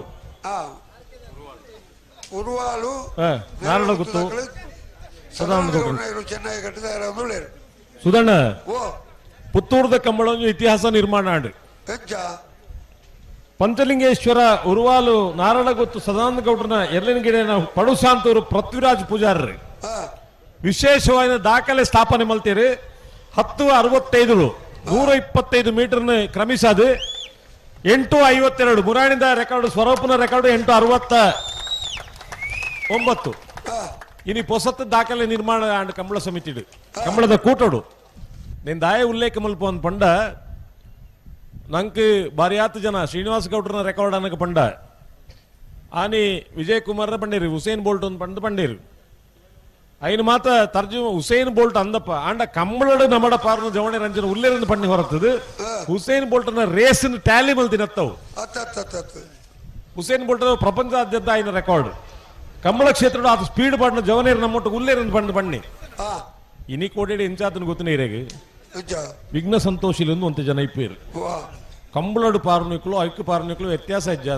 Speaker 5: Uruvalu
Speaker 10: Narayanaguttu Sadananda
Speaker 5: Chennai ಕಟ್ಟಿದ
Speaker 10: ಸುಧಣ್ಣ ಪುತ್ತೂರ್ದ ಕಂಬಳ ಇತಿಹಾಸ ನಿರ್ಮಾಣ ಆಂಡ್ ಪಂಚಲಿಂಗೇಶ್ವರ ಉರುವಾಲು ನಾರಾಯಣಗುತ್ತು ಸದಾನಂದ ಗೌಡ್ರನ ಎರ್ಲಿನಗಿರಿನ ಪಡುಸಾಂತೂರು ಪೃಥ್ವಿರಾಜ್ ಪೂಜಾರ್ರಿ ವಿಶೇಷವಾದ ದಾಖಲೆ ಸ್ಥಾಪನೆ ಮಲ್ತೀರಿ. 10:65 125 ಮೀಟರ್ನ ಕ್ರಮಿಸದು 8:52 ಮುರಾಣಿದ ರೆಕಾರ್ಡ್ ಸ್ವರೂಪನ ರೆಕಾರ್ಡ್ 8:69. ಇನಿ ಪೊಸತ್ ದಾಖಲೆ ನಿರ್ಮಾಣ ಆಂಡ್ ಕಂಬಳ ಸಮಿತಿ ಕಂಬಳದ ಕೂಟೋಡು ನಿನ್ ದಾಯ ಉಲ್ಲೇಖ ಮಲ್ಪ ಒಂದು ಪಂಡ ನಂಗೆ ಬಾರಿಯಾತು ಜನ ಶ್ರೀನಿವಾಸ ಗೌಡ್ರನ ರೆಕಾರ್ಡ್ ಅನ್ನಕ ಪಂಡ ಆನಿ ವಿಜಯ್ ಕುಮಾರ್ನ ಪಂಡೀರು ಹುಸೇನ್ ಬೋಲ್ಟ್ ಒಂದು ಪಂಡ ಪಂಡೀರು ಐನು ಮಾತ ತರ್ಜುಮ ಹುಸೇನ್ ಬೋಲ್ಟ್ ಅಂದಪ್ಪ ಆಂಡ ಕಂಬಳಡು ನಮಡ ಪಾರ್ನ ಜವಣೆ ರಂಜನ ಉಲ್ಲೇರಂದು ಪಣ್ಣಿ ಹೊರತದು ಹುಸೇನ್ ಬೋಲ್ಟ್ನ ರೇಸಿನ ಟ್ಯಾಲಿ ಮಲ್ತಿನತ್ತವು. ಹುಸೇನ್ ಬೋಲ್ಟ್ ಪ್ರಪಂಚದಾದ್ಯಂತ ಐನ ರೆಕಾರ್ಡ್ ಕಂಬಳ ಕ್ಷೇತ್ರ ಅದು ಸ್ಪೀಡ್ ಪಾಡಿನ ಜವನೇರು ನಮ್ಮೊಟ್ಟು ಉಲ್ಲೇರಂದು ಪಂಡ ಪಣ್ಣಿ ಇನಿ ಕೋಟೆಡಿ ಇಂಚಾತನ ಗೊತ್ತನೇ ಇರೇಗ ವಿಘ್ನ ಸಂತೋಷಿಲಂದು ಒಂತೆ ಜನ ಇಪ್ಪೇರು ಕಂಬಳಡು ಪಾರ್ನಿಕಲು ಐಕ್ಯ ಪಾರ್ನಿಕಲು ವ್ಯತ್ಯಾಸ ಇಜ್ಜ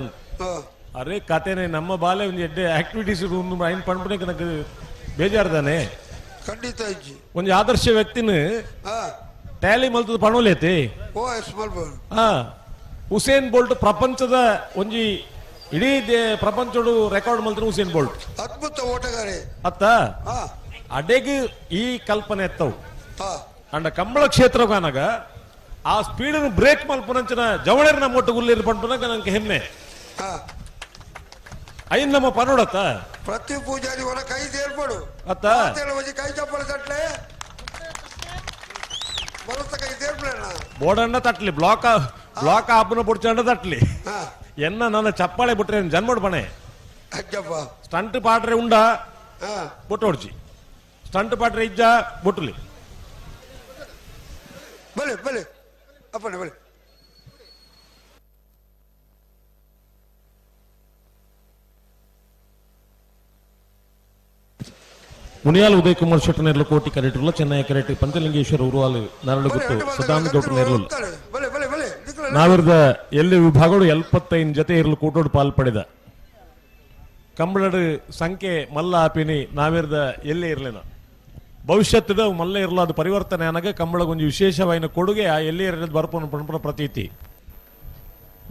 Speaker 10: ಅರೆ ಕತೆನೆ ನಮ್ಮ ಬಾಲೆ ಒಂದು ಎಡ್ಡೆ ಆಕ್ಟಿವಿಟೀಸ್ ಐನ್ ಪಣ್ಪಣಕ್ಕೆ ನನಗೆ ಬೇಜಾರ್ದಾನೆ
Speaker 5: ಖಂಡಿತ
Speaker 10: ಒಂದು ಆದರ್ಶ ವ್ಯಕ್ತಿನ ಟ್ಯಾಲಿ ಮಲ್ತದ ಪಣೋಲೇತಿ. ಹುಸೇನ್ ಬೋಲ್ಟ್ ಪ್ರಪಂಚದ ಒಂಜಿ ಇಡೀ ಪ್ರಪಂಚಡು ರೆಕಾರ್ಡ್ ಮಲ್ತನ ಹುಸೇನ್ ಬೋಲ್ಟ್
Speaker 5: ಅದ್ಭುತ ಓಟಗಾರೆ
Speaker 10: ಅತ್ತ ಅಡೆಗ್ ಈ ಕಲ್ಪನೆ ಎತ್ತವು ಅಂಡ ಕಂಬಳ ಕ್ಷೇತ್ರಗಾನಾಗ ಆ ಸ್ಪೀಡ್ ಬ್ರೇಕ್ ಮಲ್ಪನಂಚಿನ ಜವಳೇರ್ ನಮ್ಮ ಒಟ್ಟು ಗುಲ್ಲೇರು ಪಂಪನಾಗ ನಂಗೆ ಹೆಮ್ಮೆ ಐನ್ ನಮ್ಮ ಪನೋಡತ್ತ
Speaker 5: ಪ್ರತಿ ಪೂಜಾರಿ ಹೊರ ಕೈ ಸೇರ್ಪಡು
Speaker 10: ಅತ್ತ
Speaker 5: ಕೈ ಚಪ್ಪಲ ತಟ್ಲೆ ಕೈ ಸೇರ್ಪಡ
Speaker 10: ಬೋಡಣ್ಣ ತಟ್ಲಿ ಬ್ಲಾಕ್ ಬ್ಲಾಕ್ ಆಪನ ಬುಡ್ಚಂಡ ತಟ್ಲಿ ಎನ್ನ ನನ್ನ ಚಪ್ಪಾಳೆ ಬಿಟ್ರೆ ಜನ್ಮಡ್ ಪಣೆ ಸ್ಟಂಟ್ ಪಾಟ್ರೆ ಉಂಡ ಬೊಟ್ಟೋಡ್ಜಿ ಸ್ಟಂಟ್ ಪಾಟ್ರೆ ಇಜ್ಜ ಬೊಟ್ಟುಲಿ
Speaker 5: ಬಲೆ ಬಲೆ ಅಪ್ಪಣೆ ಬಲೆ
Speaker 10: ಮುನಿಯಾಲ್ ಉದಯ್ ಕುಮಾರ್ ಶೆಟ್ಟ ನೇರ್ಲು ಕೋಟಿ ಕರೆಟುಲ್ಲ ಚೆನ್ನೈ ಕರೆಟ್ ಪಂಚಲಿಂಗೇಶ್ವರ ಉರುವಾಲು ನಾರಳಗುತ್ತು ಸದಾನಂದ ಗೌಡ್ರ ನೇರ್ಲು ನಾವಿರದ ಎಲ್ಲಿ ವಿಭಾಗಗಳು 75 ಜೊತೆ ಇರಲು ಕೂಟೋಡು ಪಾಲ್ ಪಡೆದ ಕಂಬಳಡು ಸಂಖ್ಯೆ ಮಲ್ಲ ಆಪಿನಿ ನಾವಿರದ ಎಲ್ಲೇ ಇರಲಿನ ಭವಿಷ್ಯದ ಮಲ್ಲ ಇರಲ್ಲ ಅದು ಪರಿವರ್ತನೆ ಅನಗ ಕಂಬಳಗೊಂದು ವಿಶೇಷವಾಯಿನ ಕೊಡುಗೆ ಆ ಎಲ್ಲಿ ಇರಲಿದ್ದು ಬರ್ಪನ ಪಣಪನ ಪ್ರತೀತಿ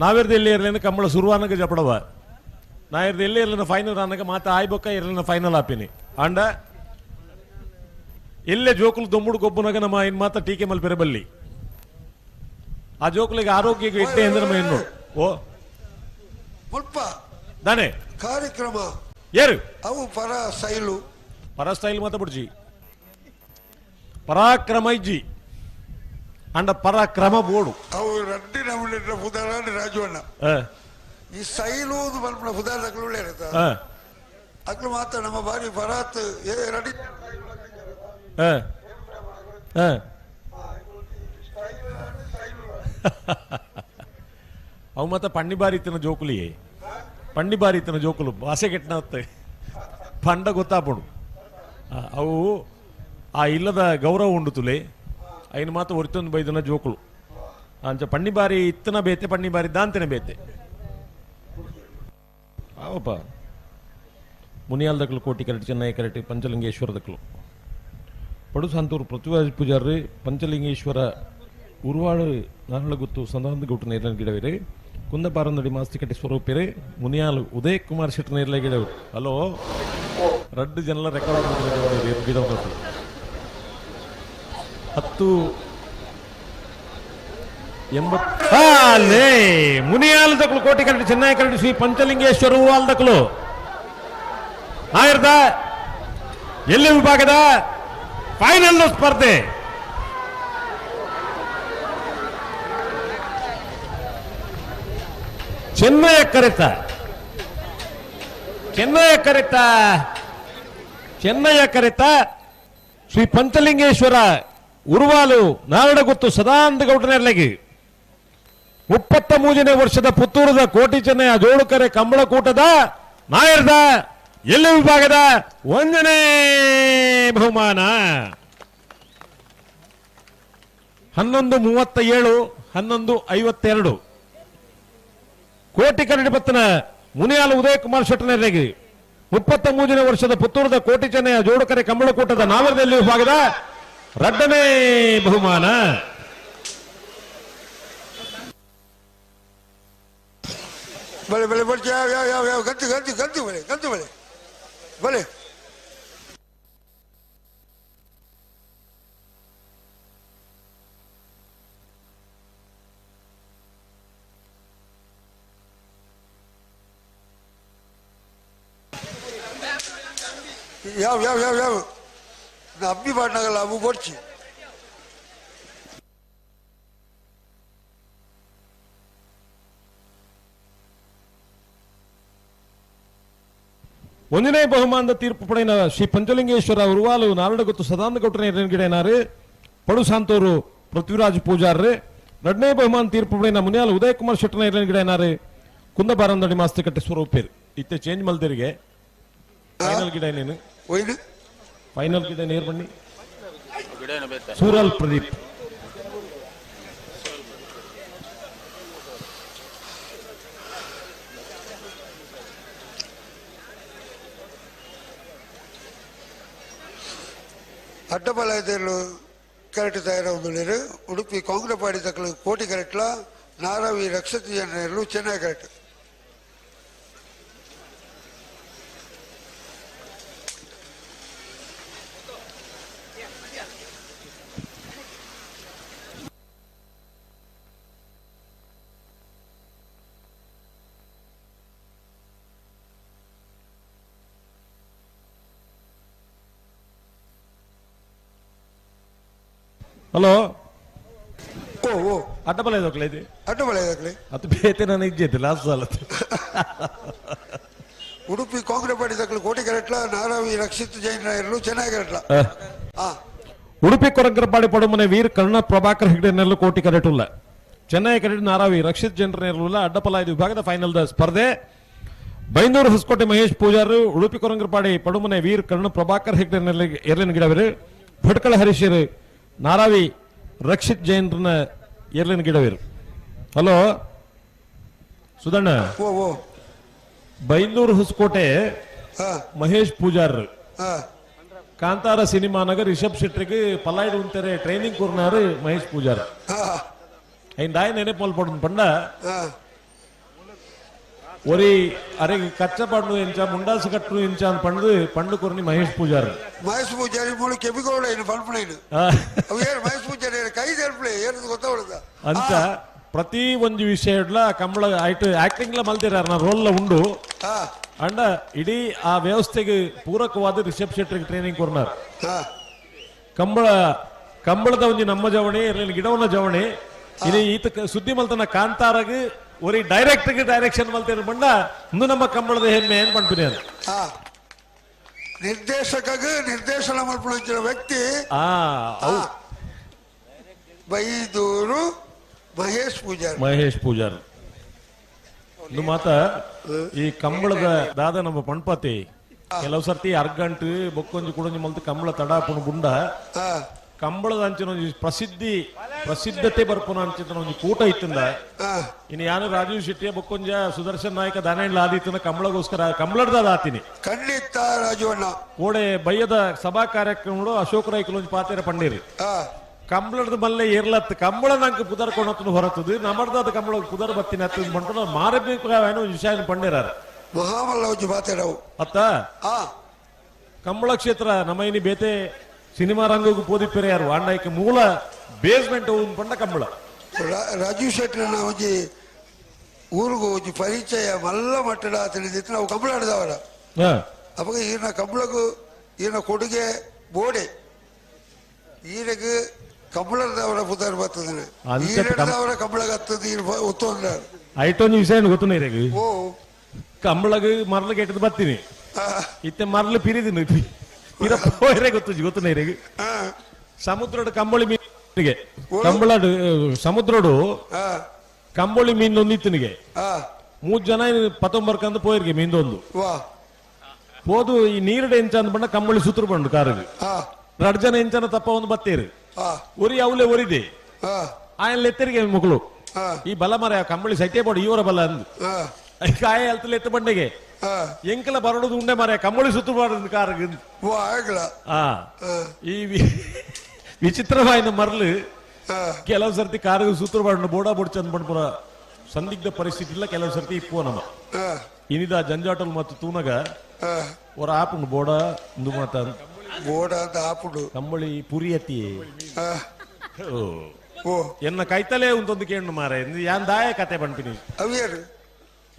Speaker 10: ನಾವಿರದ ಎಲ್ಲಿ ಇರಲಿನ ಕಂಬಳ ಸುರುವಾನಗ ಜಪಡವ ನಾಯಿರ್ದ ಎಲ್ಲಿ ಇರಲಿನ ಫೈನಲ್ ಅನಗ ಮಾತ ಆಯ್ಬೊಕ್ಕ ಇರಲಿನ ಫೈನಲ್ ಆಪಿನಿ ಅಂಡ ಎಲ್ಲೇ ಜೋಕುಲು ದೊಂಬುಡು ಗೊಬ್ಬುನಾಗ ನಮ್ಮ ಇನ್ ಮಾತ ಟೀಕೆ ಮಲ್ಪೆರೆ ಬಲ್ಲಿ ಆ ಜೋಕುಲಿಗೆ ಆರೋಗ್ಯಕ್ಕೆ ಇಟ್ಟೆ ಅಂದ್ರೆ ನಮ್ಮ ಇನ್ನು ಓ ದಾನೆ
Speaker 5: ಕಾರ್ಯಕ್ರಮ
Speaker 10: ಏರು
Speaker 5: ಅವು ಪರ ಸ್ಟೈಲು
Speaker 10: ಪರ ಸ್ಟೈಲ್ ಮಾತ ಬಿಡ್ಜಿ ಪರಾಕ್ರಮ ಇಜ್ಜಿ ಅಂಡ ಪರಾಕ್ರಮ ಬೋಡು
Speaker 5: ಅವು ರಡ್ಡಿ ನಮ್ಮ ಉದಾಹರಣೆ ರಾಜವಣ್ಣ ಈ ಸ್ಟೈಲು ಬರ್ಪುನ ಉದಾಹರಣೆ ಇರುತ್ತೆ ಅಕ್ಲು ಮಾತ್ರ ನಮ್ಮ ಬಾರಿ ಪರಾತ್ ರೆಡಿ
Speaker 10: ಅವು ಮಾತ ಪಣ್ಣಿ ಬಾರಿ ಇತ್ತಿನ ಜೋಕುಲಿ ಪಣ್ಣಿ ಬಾರಿ ಇತ್ತಿನ ಜೋಕುಲು ಭಾಷೆ ಕೆಟ್ಟನ ಪಂಡ ಗೊತ್ತಾಪುಡು ಅವು ಆ ಇಲ್ಲದ ಗೌರವ ಉಂಡು ತುಲೆ ಐನು ಮಾತ ಒರಿತೊಂದು ಬೈದನ ಜೋಕುಲು ಅಂಚ ಪಣ್ಣಿ ಬಾರಿ ಇತ್ತನ ಬೇತೆ ಪಣ್ಣಿ ಬಾರಿ ದಾಂತನ ಬೇತೆ ಆವಪ್ಪ ಮುನಿಯಾಲ್ ದಕ್ಕಲು ಕೋಟಿ ಕರೆಟ್ ಚೆನ್ನೈ ಕರೆಟ್ ಪಂಚಲಿಂಗೇಶ್ವರ ದಕ್ಕಲು ಪಡು ಸಂತೂರು ಪೃಥ್ವಿರಾಜ್ ಪೂಜಾರಿ ಪಂಚಲಿಂಗೇಶ್ವರ ಉರುವಾಳು ನಾರಳಗುತ್ತು ಸದಾನಂದ ಗೌಟ ನೇರನ ಗಿಡವಿರಿ ಕುಂದಪಾರಂದಡಿ ಮಾಸ್ತಿಕಟ್ಟಿ ಸ್ವರೂಪಿರಿ ಮುನಿಯಾಲು ಉದಯ್ ಕುಮಾರ್ ಶೆಟ್ಟಿ ನೇರಲೆ ಗಿಡವರು ಹಲೋ ರಡ್ಡು ಜನಲ ರೆಕಾರ್ಡ್ ಗಿಡ 10:80 ಮುನಿಯಾಲ್ ದಕ್ಕಲು ಕೋಟಿ ಕರಡಿ ಚೆನ್ನೈ ಕರಡಿ ಶ್ರೀ ಪಂಚಲಿಂಗೇಶ್ವರ ಉರುವಾಲ್ ದಕ್ಕಲು ಆಯ್ದ ಎಲ್ಲಿ ವಿಭಾಗದ ಫೈನಲ್ ಸ್ಪರ್ಧೆ ಚೆನ್ನಯ ಕರೆತ ಚೆನ್ನಯ ಕರೆತ ಚೆನ್ನಯ ಕರೆತ ಶ್ರೀ ಪಂಚಲಿಂಗೇಶ್ವರ ಉರುವಾಲು ನಾರಡಗುತ್ತು ಸದಾನಂದ ಗೌಡನೆಲ್ಲಗಿ 33ನೇ ವರ್ಷದ ಪುತ್ತೂರದ ಕೋಟಿ ಚೆನ್ನಯ ಜೋಡುಕರೆ ಕಂಬಳಕೂಟದ ನಾಯರ್ದ ಎಲ್ಲಿ ವಿಭಾಗದ 1ನೇ ಬಹುಮಾನ 11:37 11:52 ಕೋಟಿ ಕರಡಿ ಪತ್ತನ ಮುನಿಯಾಲ ಉದಯ ಕುಮಾರ್ ಶೆಟ್ಟನೆರೆಗೆ 33ನೇ ವರ್ಷದ ಪುತ್ತೂರದ ಕೋಟಿ ಚೆನ್ನಯ್ಯ ಜೋಡುಕರೆ ಕಂಬಳಕೂಟದ ನಾವರದಲ್ಲಿ ವಿಭಾಗದ 2ನೇ ಬಹುಮಾನ.
Speaker 5: ಬಲೆ ಬಲೆ ಬಲೆ ಯಾವ ಯಾವ ಯಾವ ಯಾವ ಗಂತು ಗಂತು ಗಂತು ಬಲೆ ಗಂತು ಬಲೆ ಬಲೆ ಯಾವ ಯಾವ ಯಾವ ಯಾವ ಅಬ್ಬಿ ಬಾಡ್ನಾಗಲ್ಲ ಅವು ಬೋಡ್ಚಿ.
Speaker 10: ಒಂದನೇ ಬಹುಮಾನದ ತೀರ್ಪು ಪಡೆದ ಶ್ರೀ ಪಂಚಲಿಂಗೇಶ್ವರ ಉರುವಾಲು ನಾರಡಗುತ್ತು ಸದಾನಂದ ಗೌಡರ ಗಿಡನಾರು ಪಡು ಸಾಂತೂರು ಪೃಥ್ವಿರಾಜ್ ಪೂಜಾರ್ರು. ಎರಡನೇ ಬಹುಮಾನ ತೀರ್ಪು ಪಡೆದ ಮುನಿಯಾಲ ಉದಯ ಕುಮಾರ್ ಶೆಟ್ಟನ ಗಿಡನಾರು ಕುಂದಬಾರಂದಡಿ ಮಾಸ್ತಿಕಟ್ಟೆ ಸ್ವರೂಪೇರು. ಇತ್ತೆ ಚೇಂಜ್ ಮಲ್ದಿರಿಗೆ ಫೈನಲ್ ಗಿಡ ನೀನು ಫೈನಲ್ ಗಿಡ ನೇರ್ ಬನ್ನಿ ಸೂರಲ್ ಪ್ರದೀಪ್.
Speaker 5: ಅಡ್ಡಬಲಯದಲ್ಲೂ ಕರೆಕ್ಟ್ ತಯಾರಾಗುತ್ತಿರು. ಉಡುಪಿ ಕಾಂಗ್ರೆಪಾಡಿ ತಕ್ಕಲು ಕೋಟಿ ಕರೆಕ್ಟ್ಲ ನಾರಾವಿ ರಕ್ಷತಿ ಜನರು ಚೆನ್ನಾಗಿ ಕರೆಕ್ಟ್.
Speaker 10: ಹಲೋ
Speaker 5: ಓ ಓ
Speaker 10: ಅಡ್ಡಬಲ ಇದಕ್ಕಲೆ ಇದು
Speaker 5: ಅಡ್ಡಬಲ ಇದಕ್ಕಲೆ
Speaker 10: ಅದು ಬೇತೆ ನಾನು ಇಜ್ಜೆ ಲಾಸ್ಟ್ ಸಾಲ.
Speaker 5: ಉಡುಪಿ ಕಾಂಗ್ರೆಸ್ ಪಾರ್ಟಿ ತಕ್ಕಲು ಕೋಟಿ ಕರೆಟ್ಲ ನಾರಾವಿ ರಕ್ಷಿತ್ ಜೈನ್ ಇರಲು ಚೆನ್ನಾಗಿ ಕರೆಟ್ಲ.
Speaker 10: ಉಡುಪಿ ಕೊರಂಕರಪಾಡಿ ಪಡುಮನೆ ವೀರ್ ಕರ್ಣ ಪ್ರಭಾಕರ್ ಹೆಗ್ಡೆ ನೆರಳು ಕೋಟಿ ಕರೆಟುಲ್ಲ ಚೆನ್ನೈ ಕರೆಟ್ ನಾರಾವಿ ರಕ್ಷಿತ್ ಜೈನ್ ನೆರಳುಲ್ಲ ಅಡ್ಡಪಲ ಇದು ವಿಭಾಗದ ಫೈನಲ್ the ಸ್ಪರ್ಧೆ. ಬೈಂದೂರು ಹೊಸಕೋಟೆ ಮಹೇಶ್ ಪೂಜಾರು ಉಡುಪಿ ಕೊರಂಕರಪಾಡಿ ಪಡುಮನೆ ವೀರ್ ಕರ್ಣ ಪ್ರಭಾಕರ್ ಹೆಗ್ಡೆ ಎರಲಿನ ಗಿಡವರು ಭಟ್ಕಳ ಹರೀಶರು ನಾರಾವಿ ರಕ್ಷಿತ್ ಜೈನ್ರನ್ನ ಎರ್ಲಿನ ಗಿಡವಿರು. ಹಲೋ ಸುಧಣ್ಣ, ಬೈಂದೂರು ಹೊಸಕೋಟೆ ಮಹೇಶ್ ಪೂಜಾರ್ ಕಾಂತಾರ ಸಿನಿಮಾನಾಗ ರಿಷಬ್ ಶೆಟ್ಟಿಗೆ ಪಲ್ಲಾಯ್ಡು ಉಂತಾರೆ ಟ್ರೈನಿಂಗ್ ಕೂರ್ನಾರು ಮಹೇಶ್ ಪೂಜಾರ್. ಐಂದಾಯ ನೆನಪು ಮಲ್ಪಡು ಪಂಡ ಒರಿ ಅರೆ ಕಚ್ಚ ಪಂಡು ಎಂಚ ಮುಂಡಾಸು ಕಟ್ಟು ಎಂಚ ಅಂತ ಪಂಡು ಪಂಡು ಕೊರ್ನಿ ಮಹೇಶ್ ಪೂಜಾರಿ.
Speaker 5: ಮಹೇಶ್ ಪೂಜಾರಿ ಮೂಲ ಕೆಬಿಗೌಡ ಇನ್ನು ಪಂಪಣ ಮಹೇಶ್ ಪೂಜಾರಿ ಕೈ ಜಲ್ಪಲೆ ಏನು ಗೊತ್ತಾವಳದ
Speaker 10: ಅಂತ ಪ್ರತಿ ಒಂದು ವಿಷಯ ಕಂಬಳ ಆಯ್ತು ಆಕ್ಟಿಂಗ್ ಮಲ್ತಿರ ರೋಲ್ ಉಂಡು ಅಂಡ ಇಡೀ ಆ ವ್ಯವಸ್ಥೆಗೆ ಪೂರಕವಾದ ರಿಷಬ್ ಶೆಟ್ಟಿಗೆ ಟ್ರೈನಿಂಗ್ ಕೊರ್ನಾರ್. ಕಂಬಳ ಕಂಬಳದ ಒಂದು ನಮ್ಮ ಜವಣಿ ಗಿಡವನ್ನ ಜವಣಿ ಇಲ್ಲಿ ಈತ ಸುದ್ದಿ ಮಲ್ತನ ಕಾಂತಾರಗ ಒರಿ ಡೈರೆಕ್ಟ್ ಡೈರೆಕ್ಷನ್ ಮಲ್ತಿರ ಬಂಡ ಇಂದು ನಮ್ಮ ಕಂಬಳದ ಹೆಮ್ಮೆ ಏನ್ ಪಂಪಿನಿ ಅದು
Speaker 5: ನಿರ್ದೇಶಕಗ ನಿರ್ದೇಶನ ಮಲ್ಪುನ ವ್ಯಕ್ತಿ ಬೈದೂರು ಮಹೇಶ್ ಪೂಜಾರಿ.
Speaker 10: ಮಹೇಶ್ ಪೂಜಾರಿ ಇದು ಮಾತ ಈ ಕಂಬಳದ ದಾದ ನಮ್ಮ ಪಣ್ಪತಿ ಕೆಲವು ಸರ್ತಿ ಅರ್ಗಂಟು ಬೊಕ್ಕೊಂಜಿ ಕುಡೊಂಜಿ ಮಲ್ತು ಕಂಬಳ ತಡಾಪುಣ ಗುಂಡ ಕಂಬಳದ ಅಂಚಿನ ಒಂಜಿ ಪ್ರಸಿದ್ಧಿ ಪ್ರಸಿದ್ಧತೆ ಬರ್ಪುನ ಅಂಚಿನ ಒಂಜಿ ಕೂಟ ಇತ್ತಿಂದ ಇನ್ನು ಯಾನು ರಾಜೀವ್ ಶೆಟ್ಟಿಯ ಬೊಕ್ಕೊಂಜ ಸುದರ್ಶನ್ ನಾಯಕ ದಾನೇಂಡ್ಲ ಆದಿತ್ತಿನ ಕಂಬಳಗೋಸ್ಕರ ಕಂಬಳದ ಆತೀನಿ
Speaker 5: ಖಂಡಿತ ರಾಜವಣ್ಣ
Speaker 10: ಕೋಡೆ ಬಯ್ಯದ ಸಭಾ ಕಾರ್ಯಕ್ರಮಗಳು ಅಶೋಕ್ ರೈಕುಲು ಒಂಜಿ ಪಾತೆರ ಪಂಡೀರಿ ಕಂಬಳದ ಮಲ್ಲೆ ಏರ್ಲತ್ತು ಕಂಬಳ ನಂಗೆ ಪುದರ್ ಕೊಣತನು ಹೊರತದು ನಮರ್ದಾದ ಕಂಬಳ ಪುದರ್ ಬತ್ತಿನ ಹತ್ತದ ಬಂಟು ಮಾರಬೇಕು ವಿಷಯ ಪಂಡಿರಾರ
Speaker 5: ಮಹಾಮಲ್ಲ ಒಂಜಿ ಪಾತೆರವು
Speaker 10: ಅತ್ತ ಕಂಬಳ ಕ್ಷೇತ್ರ ನಮ್ಮ ಇನಿ ಬೇತೆ ಸಿನಿಮಾ ರಂಗಕ್ಕೂ ಪೋದಿಪ್ಪೇರೆ ಯಾರು ಅಣ್ಣಕ್ಕೆ ಮೂಲ ಬೇಸ್ಮೆಂಟ್ ಪಂಡ ಕಂಬಳ.
Speaker 5: ರಾಜೀವ್ ಶೆಟ್ಟಿನ ಒಂಜಿ ಊರಿಗೂ ಒಂಜಿ ಪರಿಚಯ ಮಲ್ಲ ಮಟ್ಟದ ತಿಳಿದಿತ್ತು ನಾವು ಕಂಬಳ ಆಡಿದವರ ಅವಾಗ ಈನ ಕಂಬಳಗೂ ಈನ ಕೊಡುಗೆ ಬೋಡೆ ಈರಗ್ ಕಂಬಳದವರ ಪುದರ್ ಬರ್ತದೆ ಈರದವರ ಕಂಬಳಗತ್ತದ ಒತ್ತೊಂದ್ರ
Speaker 10: ಐಟೊಂದು ವಿಷಯ ಗೊತ್ತು ನೀರಿಗೆ ಕಂಬಳಗ ಮರಳು ಕೆಟ್ಟದ್ ಬರ್ತೀನಿ ಇತ್ತೆ ಮರಳು ಪಿರಿದಿನ ಪಿರ ಗೊತ್ತು ಗೊತ್ತು ನೀರಿಗೆ ಸಮುದ್ರದ ಕಂಬಳಿ ಮೀನಿಗೆ ಕಂಬಳಡು ಸಮುದ್ರಡು ಕಂಬಳಿ ಮೀನು ಇತ್ತನಿಗೆ 3 ಜನ ಪತ್ತೊಂಬರ್ಕಂದು ಪೋಯಿರ್ಗೆ ಮೀಂದೊಂದು ಪೋದು ಈ ನೀರುಡೆ ಎಂಚ ಅಂದ್ ಬಂಡ ಕಂಬಳಿ ಸುತ್ತರು ಬಂಡು ಕಾರಿಗೆ 2 ಜನ ಎಂಚನ ತಪ್ಪ ಒಂದು ಬತ್ತೀರು ಒರಿ ಅವಲೆ ಒರಿದೆ ಆಯನ್ ಲೆತ್ತರಿಗೆ ಮಗಳು ಈ ಬಲ ಮರ ಕಂಬಳಿ ಸೈತೆ ಬೋಡು ಇವರ ಬಲ ಅಂದು ಕಾಯ ಅಲ್ತಲೆ ಎತ್ತು ಬಂಡೆಗೆ ಎಂಕಲ ಬರಡುದು ಉಂಡೆ ಮರ ಕಂಬಳಿ ಸುತ್ತು ಬಾರದು ಕಾರ್ ಈ ವಿಚಿತ್ರವಾಯಿನ ಮರಳು ಕೆಲವು ಸರ್ತಿ ಕಾರಿಗೆ ಸೂತ್ರ ಬಾಡ ಬೋಡ ಬೋಡ್ ಚಂದ ಪುರ ಸಂದಿಗ್ಧ ಪರಿಸ್ಥಿತಿ ಇಲ್ಲ ಕೆಲವು ಸರ್ತಿ ಇಪ್ಪುವ ನಮ್ಮ ಇನಿದ ಜಂಜಾಟಲ್ ಮತ್ತು ತೂನಗ ಒರ ಆಪುಂಡು ಬೋಡ ಇಂದು ಮಾತ
Speaker 5: ಬೋಡ ಅಂತ ಆಪುಂಡು
Speaker 10: ಕಂಬಳಿ ಪುರಿಯತಿ ಎನ್ನ ಕೈತಲೇ ಉಂಟೊಂದು ಕೇಂಡು ಮಾರೆ ಯಾನ್ ದಾಯ ಕತೆ ಪಣ್ಪಿನಿ
Speaker 5: ಅವೇರು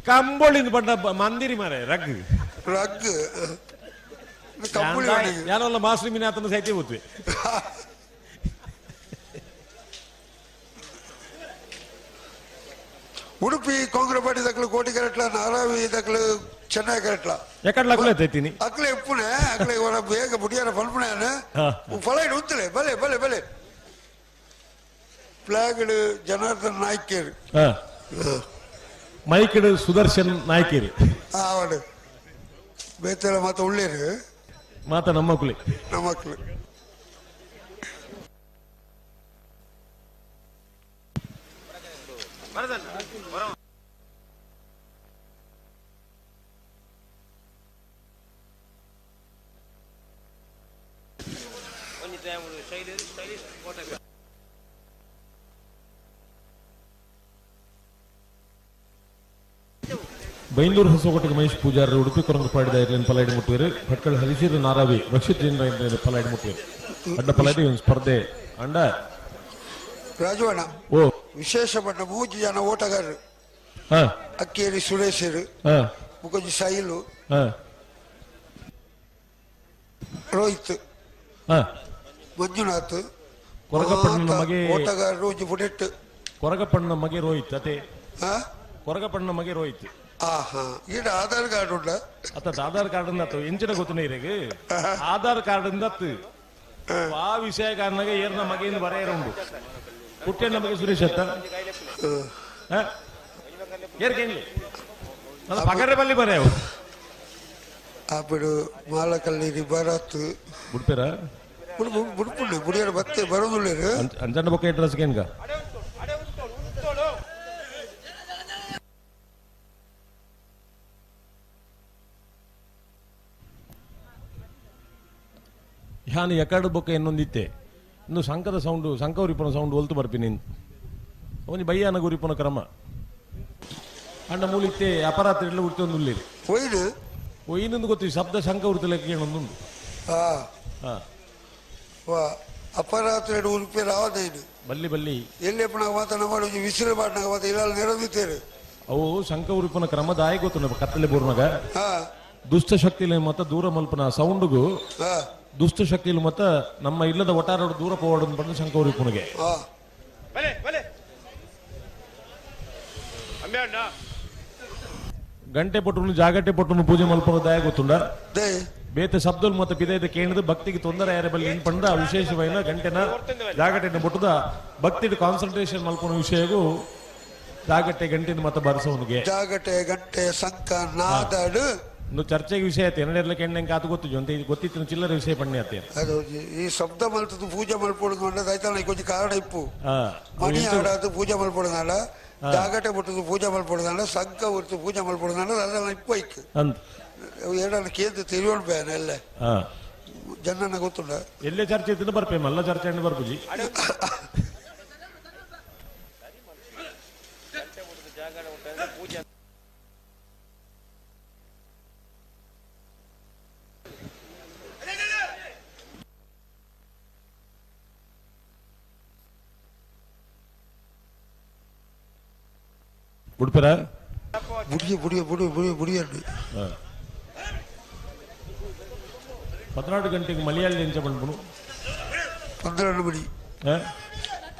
Speaker 10: ಕಂಬಳಿ ಪಂಡ ಮಂದಿರಿ ಮಾರೆ rug
Speaker 5: rug
Speaker 10: ಯಾನಲ್ಲ ಮಾಸ್ರಿ ಮೀನಾತನ Smriti ಹೋತ್ವಿ
Speaker 5: Udupi Congress ದಕ್ಕಲು ಕೋಟಿ ಕರೆಟ್ಲ ನಾರಾವಿ ದಕ್ಕಲು ಚೆನ್ನೈ ಕರೆಟ್ಲ
Speaker 10: ಎಕಡ್ಲ ಅಕ್ಲೆ ತೈತೀನಿ
Speaker 5: ಅಕ್ಲೆ ಇಪ್ಪುನೆ ಅಕ್ಲೆ ಇವರ ಬೇಗ ಬುಡಿಯಾರ ಪಲ್ಪುನೆ ಫಲೈಡ್ ಉತ್ತಲೆ ಬಲೆ ಬಲೆ ಬಲೆ ಫ್ಲಾಗ್ಡ್ ಜನಾರ್ದನ್ ನಾಯ್ಕೇರು
Speaker 10: ಮೈಕಡ್ ಸುದರ್ಶನ್ ನಾಯ್ಕೇರು
Speaker 5: ಅವಡು ಬೇತಲ ಮಾತ ಉಳ್ಳೇರು
Speaker 10: ಮಾತ ನಮ್ಮ ಮಕ್ಕಳು
Speaker 5: ನಮ್ಮ ಮಕ್ಕಳು
Speaker 10: ಬೈಂದೂರು ಹೊಸಕೋಟೆಗೆ ಮಹೇಶ್ ಪೂಜಾರಿ ಉಡುಪಿ ಕೊರಂಗಪಾಡಿದ ಇರ್ಲಿನ ಪಲಾಡಿ ಮುಟ್ಟುವರು ಭಟ್ಕಳ ಹರಿಶೀರು ನಾರಾವಿ ರಕ್ಷಿತ್ ಜೈನ್ ಪಲಾಡಿ ಮುಟ್ಟುವರು ಅಡ್ಡ ಪಲಾಡಿ ಒಂದು ಸ್ಪರ್ಧೆ ಅಂಡ
Speaker 5: ರಾಜವಣ್ಣ
Speaker 10: ಓ
Speaker 5: ವಿಶೇಷ ಪಟ್ಟ ಮೂಜಿ ಜನ ಓಟಗಾರರು ಅಕ್ಕೇರಿ ಸುರೇಶರು ಮುಖಜಿ ಸೈಲು ರೋಹಿತ್ ಮಂಜುನಾಥ್
Speaker 10: ಕೊರಗಪ್ಪಣ್ಣನ ಮಗೆ
Speaker 5: ಓಟಗಾರರು ಒಂಜಿ ಪುಡೆಟ್
Speaker 10: ಕೊರಗಪ್ಪಣ್ಣನ ಮಗೆ ರೋಹಿತ್ ಅತೆ ಕೊರಗಪ್ಪಣ್ಣನ ಮಗೆ ರೋಹಿತ್
Speaker 5: ಈಡ ಆಧಾರ್ ಕಾರ್ಡ್ ಉಂಡ
Speaker 10: ಅತ್ತ ಆಧಾರ್ ಕಾರ್ಡ್ ಅಂದತ್ತು ಎಂಚಿನ ಗೊತ್ತುನ ಇರೆಗ್ ಆಧಾರ್ ಕಾರ್ಡ್ ಅಂದತ್ತು ಆ ವಿಷಯ ಕಾರಣಾಗ ಏರ್ನ ಮಗೆಯಿಂದ ಬರೆಯರ ಉಂಡು ಪುಟ್ಟಣ್ಣ ಮಗೆ ಸುರೇಶ್ ಅತ್ತ ಏರ್ಕೇನ್ಲಿ ಪಗರೆ ಬಲ್ಲಿ ಬರೆಯವು
Speaker 5: ಅప్పుడు ಮಾಲಕಲ್ಲಿ ಬರತ್ತು
Speaker 10: ಬುಡ್ಪೇರ
Speaker 5: ಬುಡ್ಪುಂಡು ಬುಡಿಯರ ಬತ್ತೆ ಬರೋದುಳ್ಳೇರು
Speaker 10: ಅಂಜಣ್ಣ ಬೊಕ್ಕ ಅಡ್ರೆಸ್ ಏನ್ಗ ಯಾನು ಎಕಡು ಬೊಕ್ಕ ಇನ್ನೊಂದಿತ್ತೆ ಇನ್ನು ಸಂಕದ ಸೌಂಡು ಸಂಕ ಉರಿಪುನ ಸೌಂಡ್ ಒಲ್ತು ಬರ್ಪಿನಿ ಒಂಜಿ ಬಯ್ಯಾನ ಗುರಿಪುನ ಕ್ರಮ ಅಂಡ ಮೂಲಿತ್ತೆ ಅಪರಾತ್ರಿ ಎಲ್ಲ ಉರ್ತಿ ಒಂದು ಉಳ್ಳೇರಿ
Speaker 5: ಒಯ್ದು
Speaker 10: ಒಯ್ನೊಂದು ಗೊತ್ತು ಶಬ್ದ ಶಂಕ ಉರ್ತಲೆಕ್ಕ ಏನೊಂದುಂಡು
Speaker 5: ಅಪರಾತ್ರಿ ಉರುಪಿ ರಾವದೇನು
Speaker 10: ಬಲ್ಲಿ ಬಲ್ಲಿ
Speaker 5: ಎಲ್ಲಿ ಮಾತನ ಮಾಡಿ ವಿಸಿಲು ಮಾಡಿನಾಗ ಮಾತ ಇಲ್ಲ ನೆರವಿತ್ತೇರು
Speaker 10: ಅವು ಶಂಕ ಉರುಪುನ ಕ್ರಮ ದಾಯಿ ಗೊತ್ತು ಕತ್ತಲೆ ಬೂರ್ನಾಗ ದುಷ್ಟ ಶಕ್ತಿಲಿ ಮತ್ತ ದೂರ ಮಲ್ಪನ ಸೌಂಡ್ಗೂ ದುಷ್ಟ ಶಕ್ತಿಲು ಮತ್ತ ನಮ್ಮ ಇಲ್ಲದ ಒಟ್ಟಾರೋಡು ದೂರ ಪೋವಾಡು ಬಂದು ಶಂಕ ಉರುಪುನಿಗೆ ಗಂಟೆ ಪೊಟ್ಟುನು ಜಾಗಟೆ ಪೊಟ್ಟುನು ಪೂಜೆ ಮಲ್ಪನ ದಾಯ ಗೊತ್ತುಂಡ ಬೇತೆ ಶಬ್ದಲ್ ಮತ್ತೆ ಪಿದೈದ ಕೇಳಿದ ಭಕ್ತಿಗೆ ತೊಂದರೆ ಯಾರ ಬಲ್ಲಿ ಏನ್ ಪಂಡ ವಿಶೇಷವೈನ ಗಂಟೆನ ಜಾಗಟೆನ ಬೊಟ್ಟದ ಭಕ್ತಿ ಕಾನ್ಸಂಟ್ರೇಷನ್ ಮಲ್ಪನ ವಿಷಯಗೂ ಜಾಗಟೆ ಗಂಟೆನ ಮತ್ತೆ ಬರಸವನಿಗೆ
Speaker 5: ಜಾಗಟೆ ಗಂಟೆ ಸಂಕ ನಾದಾಡು
Speaker 10: ಇನ್ನು ಚರ್ಚೆಗೆ ವಿಷಯ ಆಯ್ತು ಎನ್ನಡೆರ್ಲಕ್ಕೆ ಎಣ್ಣೆ ಕಾತು ಗೊತ್ತು ಅಂತ ಗೊತ್ತಿತ್ತು ಚಿಲ್ಲರೆ ವಿಷಯ ಪಣ್ಣೆ ಆತೆ
Speaker 5: ಅದು ಈ ಶಬ್ದ ಮಲ್ತದ್ದು ಪೂಜೆ ಮಲ್ಪೊಡುದು ಆಯ್ತಲ್ಲ ಕೊಂಚ ಕಾರಣ ಇಪ್ಪು ಮಣಿ ಆಡಾದು ಪೂಜೆ ಮಲ್ಪೊಡುದಾಳ ಜಾಗಟೆ ಬಿಟ್ಟದು ಪೂಜೆ ಮಲ್ಪೊಡುದಾಳ ಸಂಕ ಉರ್ತು ಪೂಜೆ ಮಲ್ಪೊಡುದಾಳ ಅದೆಲ್ಲ ಇಪ್ಪು ಐಕ್
Speaker 10: ಅಂತ
Speaker 5: ಏಡನ್ನ ಕೇಂದ್ರ ತಿರುವಣ ಬೇನ ಎಲ್ಲ ಜನನ ಗೊತ್ತುಂಡ
Speaker 10: ಎಲ್ಲೇ ಚರ್ಚೆ ಇತ್ತು ಬರ್ಪೆ ಮಲ್ಲ ಚರ್ಚೆ ಹಣ್ಣು ಬರ್ಪುಜಿ ಬುಡ್ಪೆರ
Speaker 5: ಬುಡಿಯ ಬುಡಿಯ ಬುಡಿಯ ಬುಡಿಯ ಬುಡಿಯ
Speaker 10: 14 ಗಂಟೆಗೆ ಮಲಯಾಳಿ ಎಂಚ ಪಂಡ್ಪುನು
Speaker 5: 12 ಮಣಿ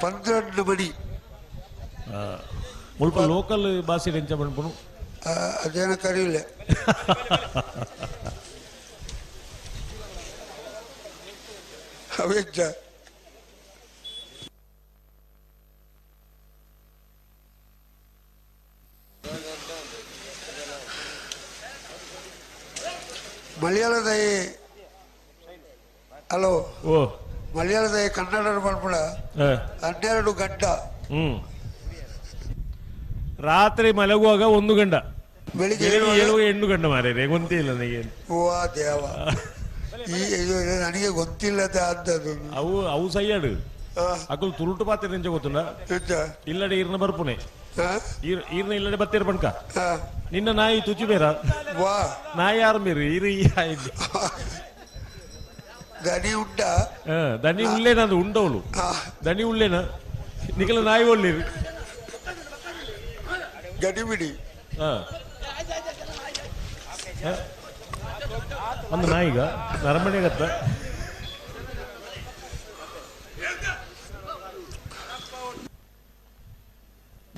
Speaker 5: 12 ಮಣಿ
Speaker 10: ಮುಲ್ಪ ಲೋಕಲ್ ಭಾಷೆ ಎಂಚ ಪಂಡ್ಪುನು
Speaker 5: ಅದೇನ ಕರಿಯಿಲ್ಲ ಅವೆಂಚ ಮಲಯಾಳದ ಹಲೋ ಮಲಯಾಳದ ಕನ್ನಡ ಮಾಡ್ಬಿಡ 12 ಗಂಟ.
Speaker 10: ರಾತ್ರಿ ಮಲಗುವಾಗ 1 ಗಂಡ, ಬೆಳಿಗ್ಗೆ 7 ಗಂಡ ಮಾರೇ ಗೊತ್ತಿಲ್ಲ ನನಗೆ.
Speaker 5: ಓ ದೇವ, ಈ ನನಗೆ ಗೊತ್ತಿಲ್ಲದ ಅಂತದ್ದು.
Speaker 10: ಅವು ಅವು ಸಯ್ಯಾಡು ಅಕುಲು ತುರುಟು ಪಾತ್ರೆ ನಿಂಚ ಗೊತ್ತುಂಡ ಇಲ್ಲಡೆ ಈರ್ನ ಬರ್ಪುನೆ ಈರ್ನ ಇಲ್ಲಡೆ ಬತ್ತೀರ ಬಣ್ಕ ನಿನ್ನ ನಾಯಿ ತುಚಿ ಬೇರ
Speaker 5: ವಾ
Speaker 10: ನಾಯಿ ಯಾರು ಮೇರು ಈರು
Speaker 5: ದನಿ ಉಂಡ
Speaker 10: ದನಿ ಉಳ್ಳೇನ ಅದು ಉಂಡವಳು ದನಿ ಉಳ್ಳೇನ ನಿಕಲ ನಾಯಿ ಒಳ್ಳಿರು
Speaker 5: ಗಡಿಬಿಡಿ
Speaker 10: ಒಂದು ನಾಯಿಗ ನರಮಣೆಗತ್ತ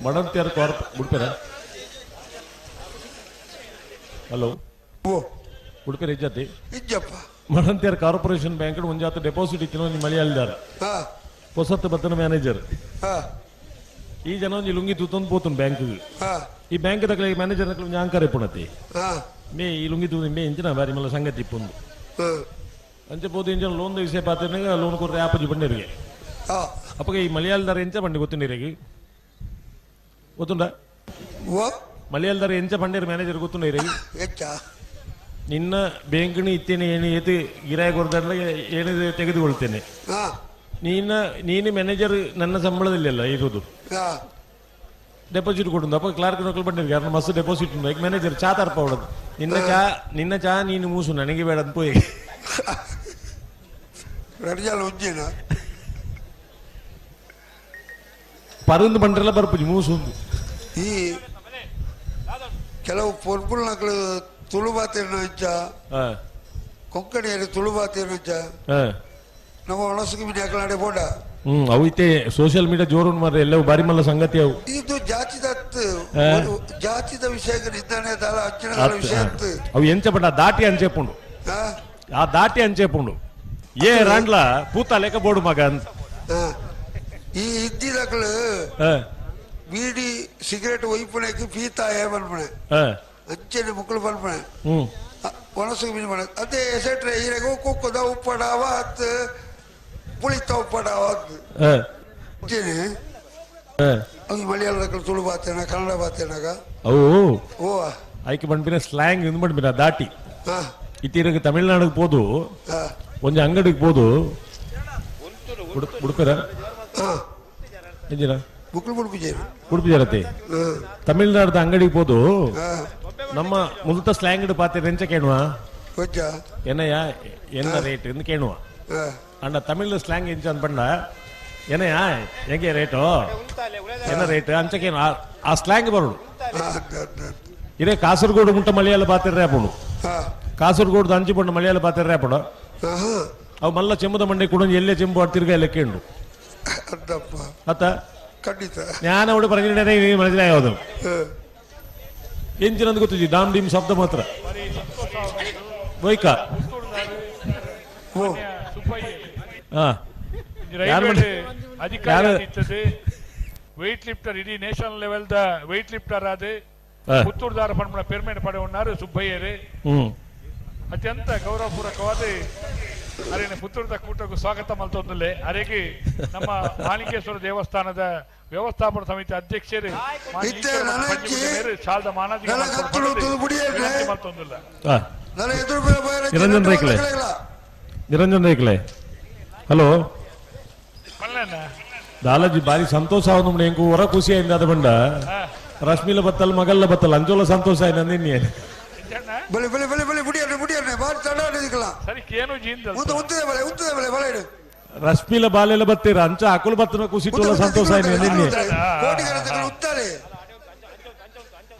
Speaker 10: ಮಡಂತಿಯಾರ ಕಾರ್ಪ್ ಉಡುಪಿರ ಹಲೋ ಉಡುಪಿರ ಇಜ್ಜತಿ
Speaker 5: ಇಜ್ಜಪ್ಪ
Speaker 10: ಮಡಂತಿಯಾರ್ ಕಾರ್ಪೊರೇಷನ್ ಬ್ಯಾಂಕ್ ಒಂಜಾತ ಡೆಪಾಸಿಟ್ ಇತ್ತಿನ ಒಂಜಿ ಮಲಯಾಳಿದಾರ ಹೊಸತ್ತು ಬತ್ತನ ಮ್ಯಾನೇಜರ್ ಈ ಜನ ಒಂಜಿ ಲುಂಗಿ ತೂತೊಂದು ಪೋತುನ್ ಬ್ಯಾಂಕ್ ಈ ಬ್ಯಾಂಕ್ ತಕಲೆ ಮ್ಯಾನೇಜರ್ ನಕಲು ಒಂಜಿ ಆಂಕರ್ ಇಪ್ಪುಣತಿ ಮೇ ಈ ಲುಂಗಿ ತೂದು ಮೇ ಇಂಚಿನ ಬಾರಿ ಮಲ್ಲ ಸಂಗತಿ ಇಪ್ಪುಂದು ಅಂಚೆ ಪೋದು ಇಂಚಿನ ಲೋನ್ ವಿಷಯ ಪಾತ್ರ ಲೋನ್ ಕೊರ್ರೆ ಆಪಜಿ ಬಂಡಿರಿಗೆ ಅಪ್ಪಗೆ ಈ ಮಲಯಾಳದಾರ ಎಂಚ ಬಂಡಿ ಗೊತ್ತುಂಡಿರಿಗೆ ಗೊತ್ತುಂಡ ಮಲಯಾಳದಾರ ಎಂಚ ಬಂಡೇರು ಮ್ಯಾನೇಜರ್ ಗೊತ್ತುಂಡ ಇರಿಗೆ ನಿನ್ನ ಬ್ಯಾಂಕ್ನಿ ಇತ್ತೇನೆ ಏನು ಏತು ಗಿರಾಯ ಕೊಡ್ತಾರಲ್ಲ ಏನು ತೆಗೆದುಕೊಳ್ತೇನೆ ನೀನು ನೀನು ಮ್ಯಾನೇಜರ್ ನನ್ನ ಸಂಬಳದಲ್ಲಿ ಅಲ್ಲ ಇರೋದು ಡೆಪಾಸಿಟ್ ಕೊಡು ಅಪ್ಪ ಕ್ಲಾರ್ಕ್ ನಕಲು ಬಂದಿರಿ ಯಾರನ್ನ ಮಸ್ತ್ ಡೆಪಾಸಿಟ್ ಉಂಟು ಮ್ಯಾನೇಜರ್ ಚಾ ತರ್ಪ ಅವಳದು ನಿನ್ನ ಚಾ ನಿನ್ನ ಚಾ ನೀನು ಮೂಸು ನನಗೆ ಬೇಡ ಅಂತ ಪೋಯಿ ಪರಂದು ಬಂಡ್ರೆಲ್ಲ ಬರ್ಪುಜಿ ಮೂಸು
Speaker 5: ಈ ಕೆಲವು ಪೊರ್ಪುಲ್ ನಕಲು ತುಳು ಬಾತೇನು ಇಚ್ಚ ಕೊಂಕಣಿಯಲ್ಲಿ ತುಳು ಬಾತೇನು ಇಚ್ಚ ನಮ್ಮ ಒಣಸುಗೆ ಮಿನಿ ಅಕಲಾಡೆ ಬೋಡ
Speaker 10: ಅವು ಇತ್ತೆ ಸೋಷಿಯಲ್ ಮೀಡಿಯಾ ಜೋರು ಮಾರ್ರೆ ಎಲ್ಲವೂ ಬಾರಿ ಮಲ್ಲ ಸಂಗತಿ ಅವು
Speaker 5: ಇದು ಜಾತಿದತ್ತು ಜಾತಿದ ವಿಷಯಕ್ಕೆ ನಿಂದಾನೆ ದಾಲ ಅಂಚಿನ ವಿಷಯ
Speaker 10: ಅವು ಎಂಚ ಪಂಡ ದಾಟಿ ಅಂಚೆಪುಂಡು ಆ ದಾಟಿ ಅಂಚೆಪುಂಡು ಏ ರಾಂಡ್ಲ ಪೂತ ಲೆಕ್ಕ ಬೋಡು ಮಗ ಅಂತ
Speaker 5: ಈ ಹಿಂದಿದಕ್ಳು ಬೀಡಿ ಸಿಗರೇಟ್ ಒಯ್ಪುಣೆಗೆ ಪೀತಾಯ ಪನ್ಪಣೆ ಅಂಚನೆ ಮುಕ್ಕಳು ಪನ್ಪಣೆ ಒಣಸುಗೆ ಮೀನು ಮಾಡ ಅದೇ ಎಸೆಟ್ರೆ ಈರೆಗೆ ಕುಕ್ಕುದ ಉಪ್ಪಡಾವ ಅತ್ ಪುಳಿತ ಉಪ್ಪಡಾವ ಅಂಚನೆ ಅವು ಮಲಯಾಳದ ತುಳು ಬಾತೇನ ಕನ್ನಡ ಬಾತೇನಾಗ
Speaker 10: ಅವು
Speaker 5: ಓ
Speaker 10: ಆಯ್ಕೆ ಬಂಡ್ಪಿನ ಸ್ಲ್ಯಾಂಗ್ ಇದು ಬಂಡ್ಪಿನ ದಾಟಿ ಇತ್ತೀರಗೆ ತಮಿಳ್ನಾಡಿಗೆ ಪೋದು ಒಂಜಿ ಅಂಗಡಿಗೆ ಪೋದು ಉಡುಪಿರ ಎಂಜಿನ ಉಡುಪಿ ಜರತಿ ತಮಿಳ್ನಾಡದ ಅಂಗಡಿಗೆ ಪೋದು ನಮ್ಮ ಮುಲ್ತ ಸ್ಲ್ಯಾಂಗ್ ಪಾತೆ ಎಂಚ ಕೇಳುವ ಏನಯ್ಯ ಎನ್ನ ರೇಟ್ ಎಂದು ಕೇಳುವ ಅಣ್ಣ ತಮಿಳ್ ಸ್ಲ್ಯಾಂಗ್ ಎಂಚ ಅಂದ್ಬಂಡ ಏನಯ್ಯ ಹೆಂಗೆ ರೇಟು ಎನ್ನ ರೇಟ್ ಅಂಚಕೇನು ಆ ಸ್ಲ್ಯಾಂಗ್ ಬರೋಡು ಇದೇ ಕಾಸರಗೋಡು ಮುಟ್ಟ ಮಲಯಾಳ ಪಾತಿರ್ರೆ ಪೋಡು ಕಾಸರಗೋಡು ಅಂಚು ಪಂಡು ಮಲಯಾಳ ಪಾತಿರ್ರೆ ಪೋಡು ಅವು ಮಲ್ಲ ಚೆಂಬುದ ಮಂಡೆ ಕೂಡ ಎಲ್ಲೇ ಚೆಂಬು ಆಡ್ತಿರ್ಗ ಎಲ್ಲ ಕೇಳು ಅತ್ತ
Speaker 5: ಖಂಡಿತ
Speaker 10: ഞാൻ അവിടെ പറഞ്ഞിട്ടുണ്ടെങ്കിൽ മനസ്സിലായത് ಎಂಜಿನಂದು ಗೊತ್ತಿದ್ದಿ ಡಾಮ್ ಡಿಮ್ ಶಬ್ದ ಮಾತ್ರ ಬೈಕ
Speaker 3: ಅಧಿಕಾರಿ ವೆಯ್ಟ್ ಲಿಫ್ಟರ್ ಇಡೀ national level the weight lifter ಆದ ಪುತ್ತೂರುದಾರ ಪಂಪನ ಪೆರ್ಮೆನ್ ಪಡೆಯುన్నారు ಸುಬ್ಬಯ್ಯರೇ ಅತ್ಯಂತ ಗೌರವಪೂರ್ವಕವಾದ ಅರೇನ ಪುತ್ತೂರದ ಕೂಟಕ್ಕೂ ಸ್ವಾಗತ ಮಲ್ತೊಂದಲ್ಲೇ ಅರೆಗೆ ನಮ್ಮ ಮಾಲಿಂಗೇಶ್ವರ ದೇವಸ್ಥಾನದ ವ್ಯವಸ್ಥಾಪನಾ ಸಮಿತಿ ಅಧ್ಯಕ್ಷರು ಶಾಲದ ಮಾನಾಧಿಕಾರಿ
Speaker 10: ನಿರಂಜನ್ ರೈಕ್ಲೆ ನಿರಂಜನ್ ರೈಕ್ಲೆ ಹಲೋ ದಾಲಾಜಿ ಬಾರಿ ಸಂತೋಷ ಆവുಂದು ಎಂಕು ಹೊರ ಖುಷಿ ಅయింది ಅದ ಬಂಡ ರಶ್ಮಿಲ ಬತ್ತಲ್ ಮಗಲ್ಲ ಬತ್ತಲ್ ಅಂಜೋಲ ಸಂತೋಷ ಆಯ್ತು ನಿನ್ನೆ
Speaker 5: ಬಲೆ ಬಲೆ ಬಲೆ ಬಲೆ ಬುಡಿಯನ್ನೆ ಬುಡಿಯನ್ನೆ ಬಾರಿ ತಡ ಇದಕ್ಕೆಲ್ಲ
Speaker 3: ಸರಿ ಕೇನು ಜೀಂದ
Speaker 5: ಉದ್ದ ಉದ್ದದೆ ಬಲೆ ಉದ್ದದೆ ಬಲೆ ಬಲೆ ಇಡು
Speaker 10: ರಶ್ಮಿಲ ಬಾಲೆಲ್ಲ ಬತ್ತೀರ ಅಂಚ ಅಕುಲ್ ಬತ್ತನ ಖುಷಿ ತೋಲ ಸಂತೋಷ ಆಯ್ತು ನಿನ್ನೆ
Speaker 5: ಕೋಟಿಗರ ಉತ್ತಾರೆ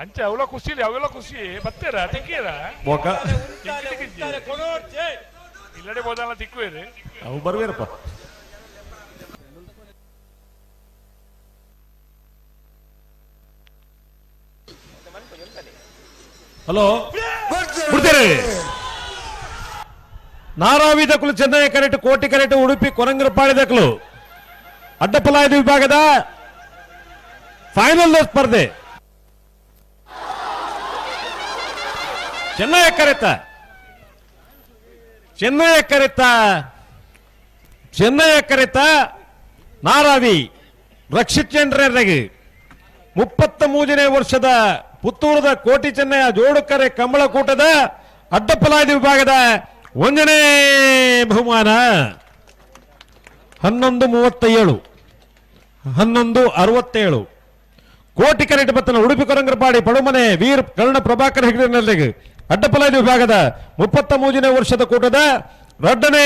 Speaker 3: ಅಂಚ ಅವಳ ಖುಷಿ ಅವೆಲ್ಲ ಖುಷಿ ಬತ್ತೀರ ತಿಕ್ಕೀರ
Speaker 10: ಬೋಕ
Speaker 3: ಇಲ್ಲಡೆ ಹೋದಲ್ಲ ತಿಕ್ಕುವೇರಿ
Speaker 10: ಅವು ಬರ್ವೇರಪ್ಪ ಹಲೋ ಬಿಡ್ತೀರಿ ನಾರಾವಿ ದಕ್ಕಲು ಚೆನ್ನೈ ಕರೆಕ್ಟ್ ಕೋಟಿ ಕರೆಕ್ಟ್ ಉಡುಪಿ ಕೊರಂಗರಪಾಳಿ ದಕ್ಕಲು ಅಡ್ಡಪಲಾಯದ ವಿಭಾಗದ ಫೈನಲ್ ಸ್ಪರ್ಧೆ ಚೆನ್ನೈ ಕರೆತ ಚೆನ್ನೈ ಕರೆತ ಚೆನ್ನೈ ಕರೆತ ನಾರಾವಿ ರಕ್ಷಿತ್ ಚಂದ್ರಗೆ 33ನೇ ವರ್ಷದ ಪುತ್ತೂರದ ಕೋಟಿ ಚೆನ್ನಯ್ಯ ಜೋಡುಕರೆ ಕಂಬಳಕೂಟದ ಅಡ್ಡಪಲಾದಿ ವಿಭಾಗದ 1ನೇ ಬಹುಮಾನ 11:37 11:67 ಕೋಟಿ ಕರೆಟ್ ಬತ್ತನ ಉಡುಪಿ ಕೊರಂಗರಪಾಡಿ ಪಡುಮನೆ ವೀರ್ ಕರ್ಣ ಪ್ರಭಾಕರ್ ಹೆಗಡೆನಲ್ಲಿಗೆ ಅಡ್ಡಪಲಾದಿ ವಿಭಾಗದ 33ನೇ ವರ್ಷದ ಕೂಟದ 2ನೇ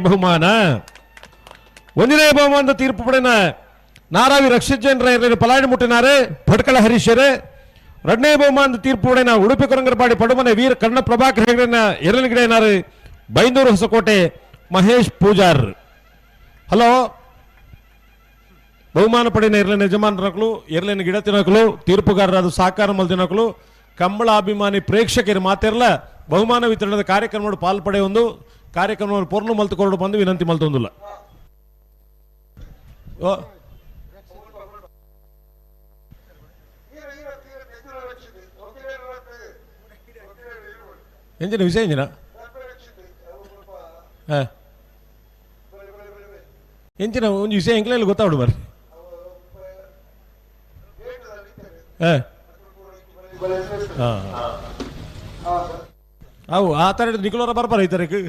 Speaker 10: ಬಹುಮಾನ. 1ನೇ ಬಹುಮಾನದ ತೀರ್ಪು ಪಡೆದ ನಾರಾವಿ ರಕ್ಷಿತ್ ಜೈನ್ ರೈಯರು ಪಲಾಯನ ಮುಟ್ಟಿನಾರೆ ಭಟ್ಕಳ ಹರೀಶರೇ. 2ನೇ ಬಹುಮಾನದ ತೀರ್ಪು ಪಡೆದ ಉಡುಪಿ ಕೊರಂಗರಪಾಡಿ ಪಡುಮನೆ ವೀರ್ ಕರ್ಣ ಪ್ರಭಾಕರ್ ಹೆಗಡೆನ ಎರಲಿಗಿಡೆನಾರು ಬೈಂದೂರು ಹೊಸಕೋಟೆ ಮಹೇಶ್ ಪೂಜಾರ್. ಹಲೋ, ಬಹುಮಾನ ಪಡೆದ ಎರಲಿನ ಯಜಮಾನರಕಲು, ಎರಲಿನ ಗಿಡ ತಿನ್ನಕಲು, ತೀರ್ಪುಗಾರರಾದ ಸಾಕಾರ ಮಲ್ದಿನಕಲು, ಕಂಬಳ ಅಭಿಮಾನಿ ಪ್ರೇಕ್ಷಕರು ಮಾತಿರಲ ಬಹುಮಾನ ವಿತರಣದ ಕಾರ್ಯಕ್ರಮ ಪಾಲ್ಪಡೆ ಒಂದು ಕಾರ್ಯಕ್ರಮವನ್ನು ಪೂರ್ಣ ಮಲ್ತುಕೊಂಡು ಬಂದು ವಿನಂತಿ ಮಲ್ತೊಂದಿಲ್ಲ. ಎಂಜಿನ ವಿಷಯ ಎಂಜಿನ ಎಂಚಿನ ಒಂದು ವಿಷಯ ಎಂಕ್ಲೆಲ್ಲ ಗೊತ್ತಾವಡು ಬರ್ರಿ. ಅವು ಆ ಥರ ನಿಖಲೋರ ಬರ್ಬಾರ ಈ ಥರಕ್ಕೆ.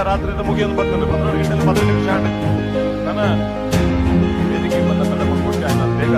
Speaker 10: ರಾತ್ರಿ ಮುಗಿಯೋದು ಬರ್ತದೆ 12 ಗಂಟೆ 10 ನಿಮಿಷ ನನ್ನ ವೇದಿಕೆಗೆ ಬಂದ ಕೊಟ್ಬಿಟ್ಟೆ ನಾನು ಬೇಗ.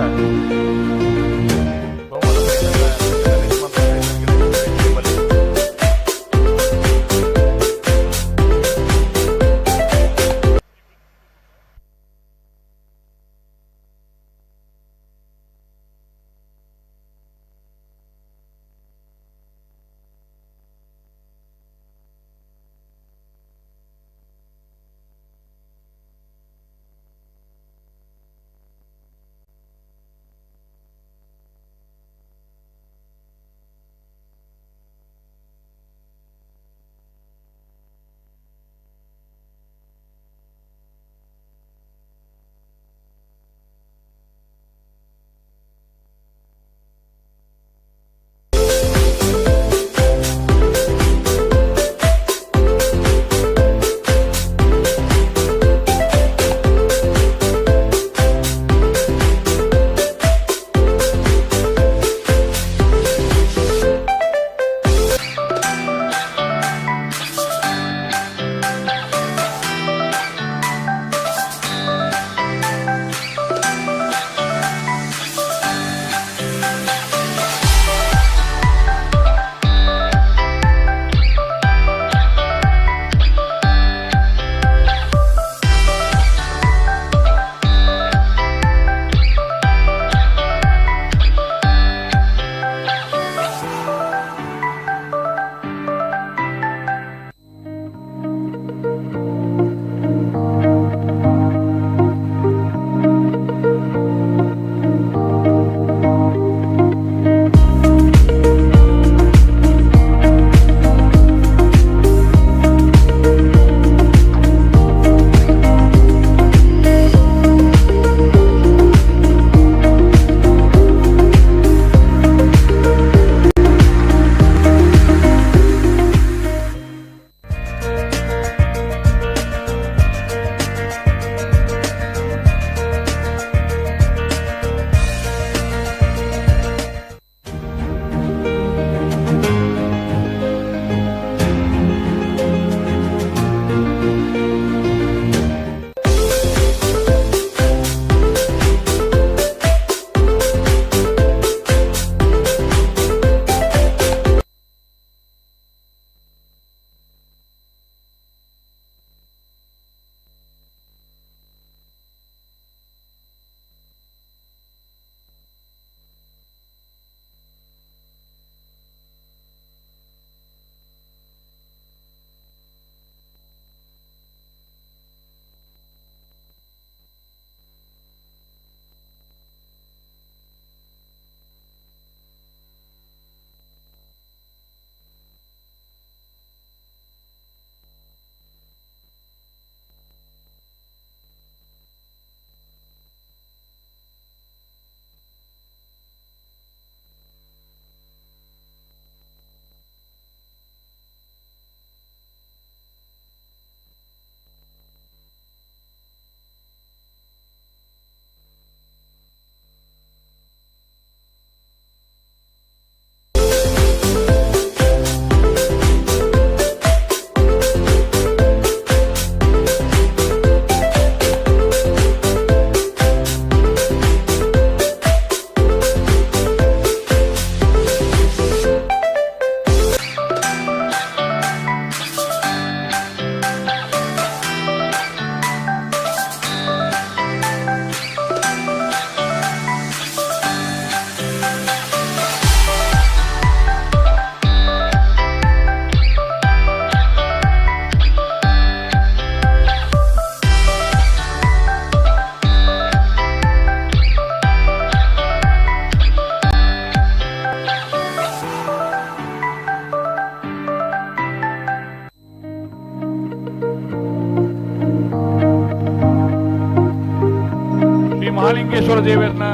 Speaker 3: Mahalingeshwara ದೇವರನ್ನ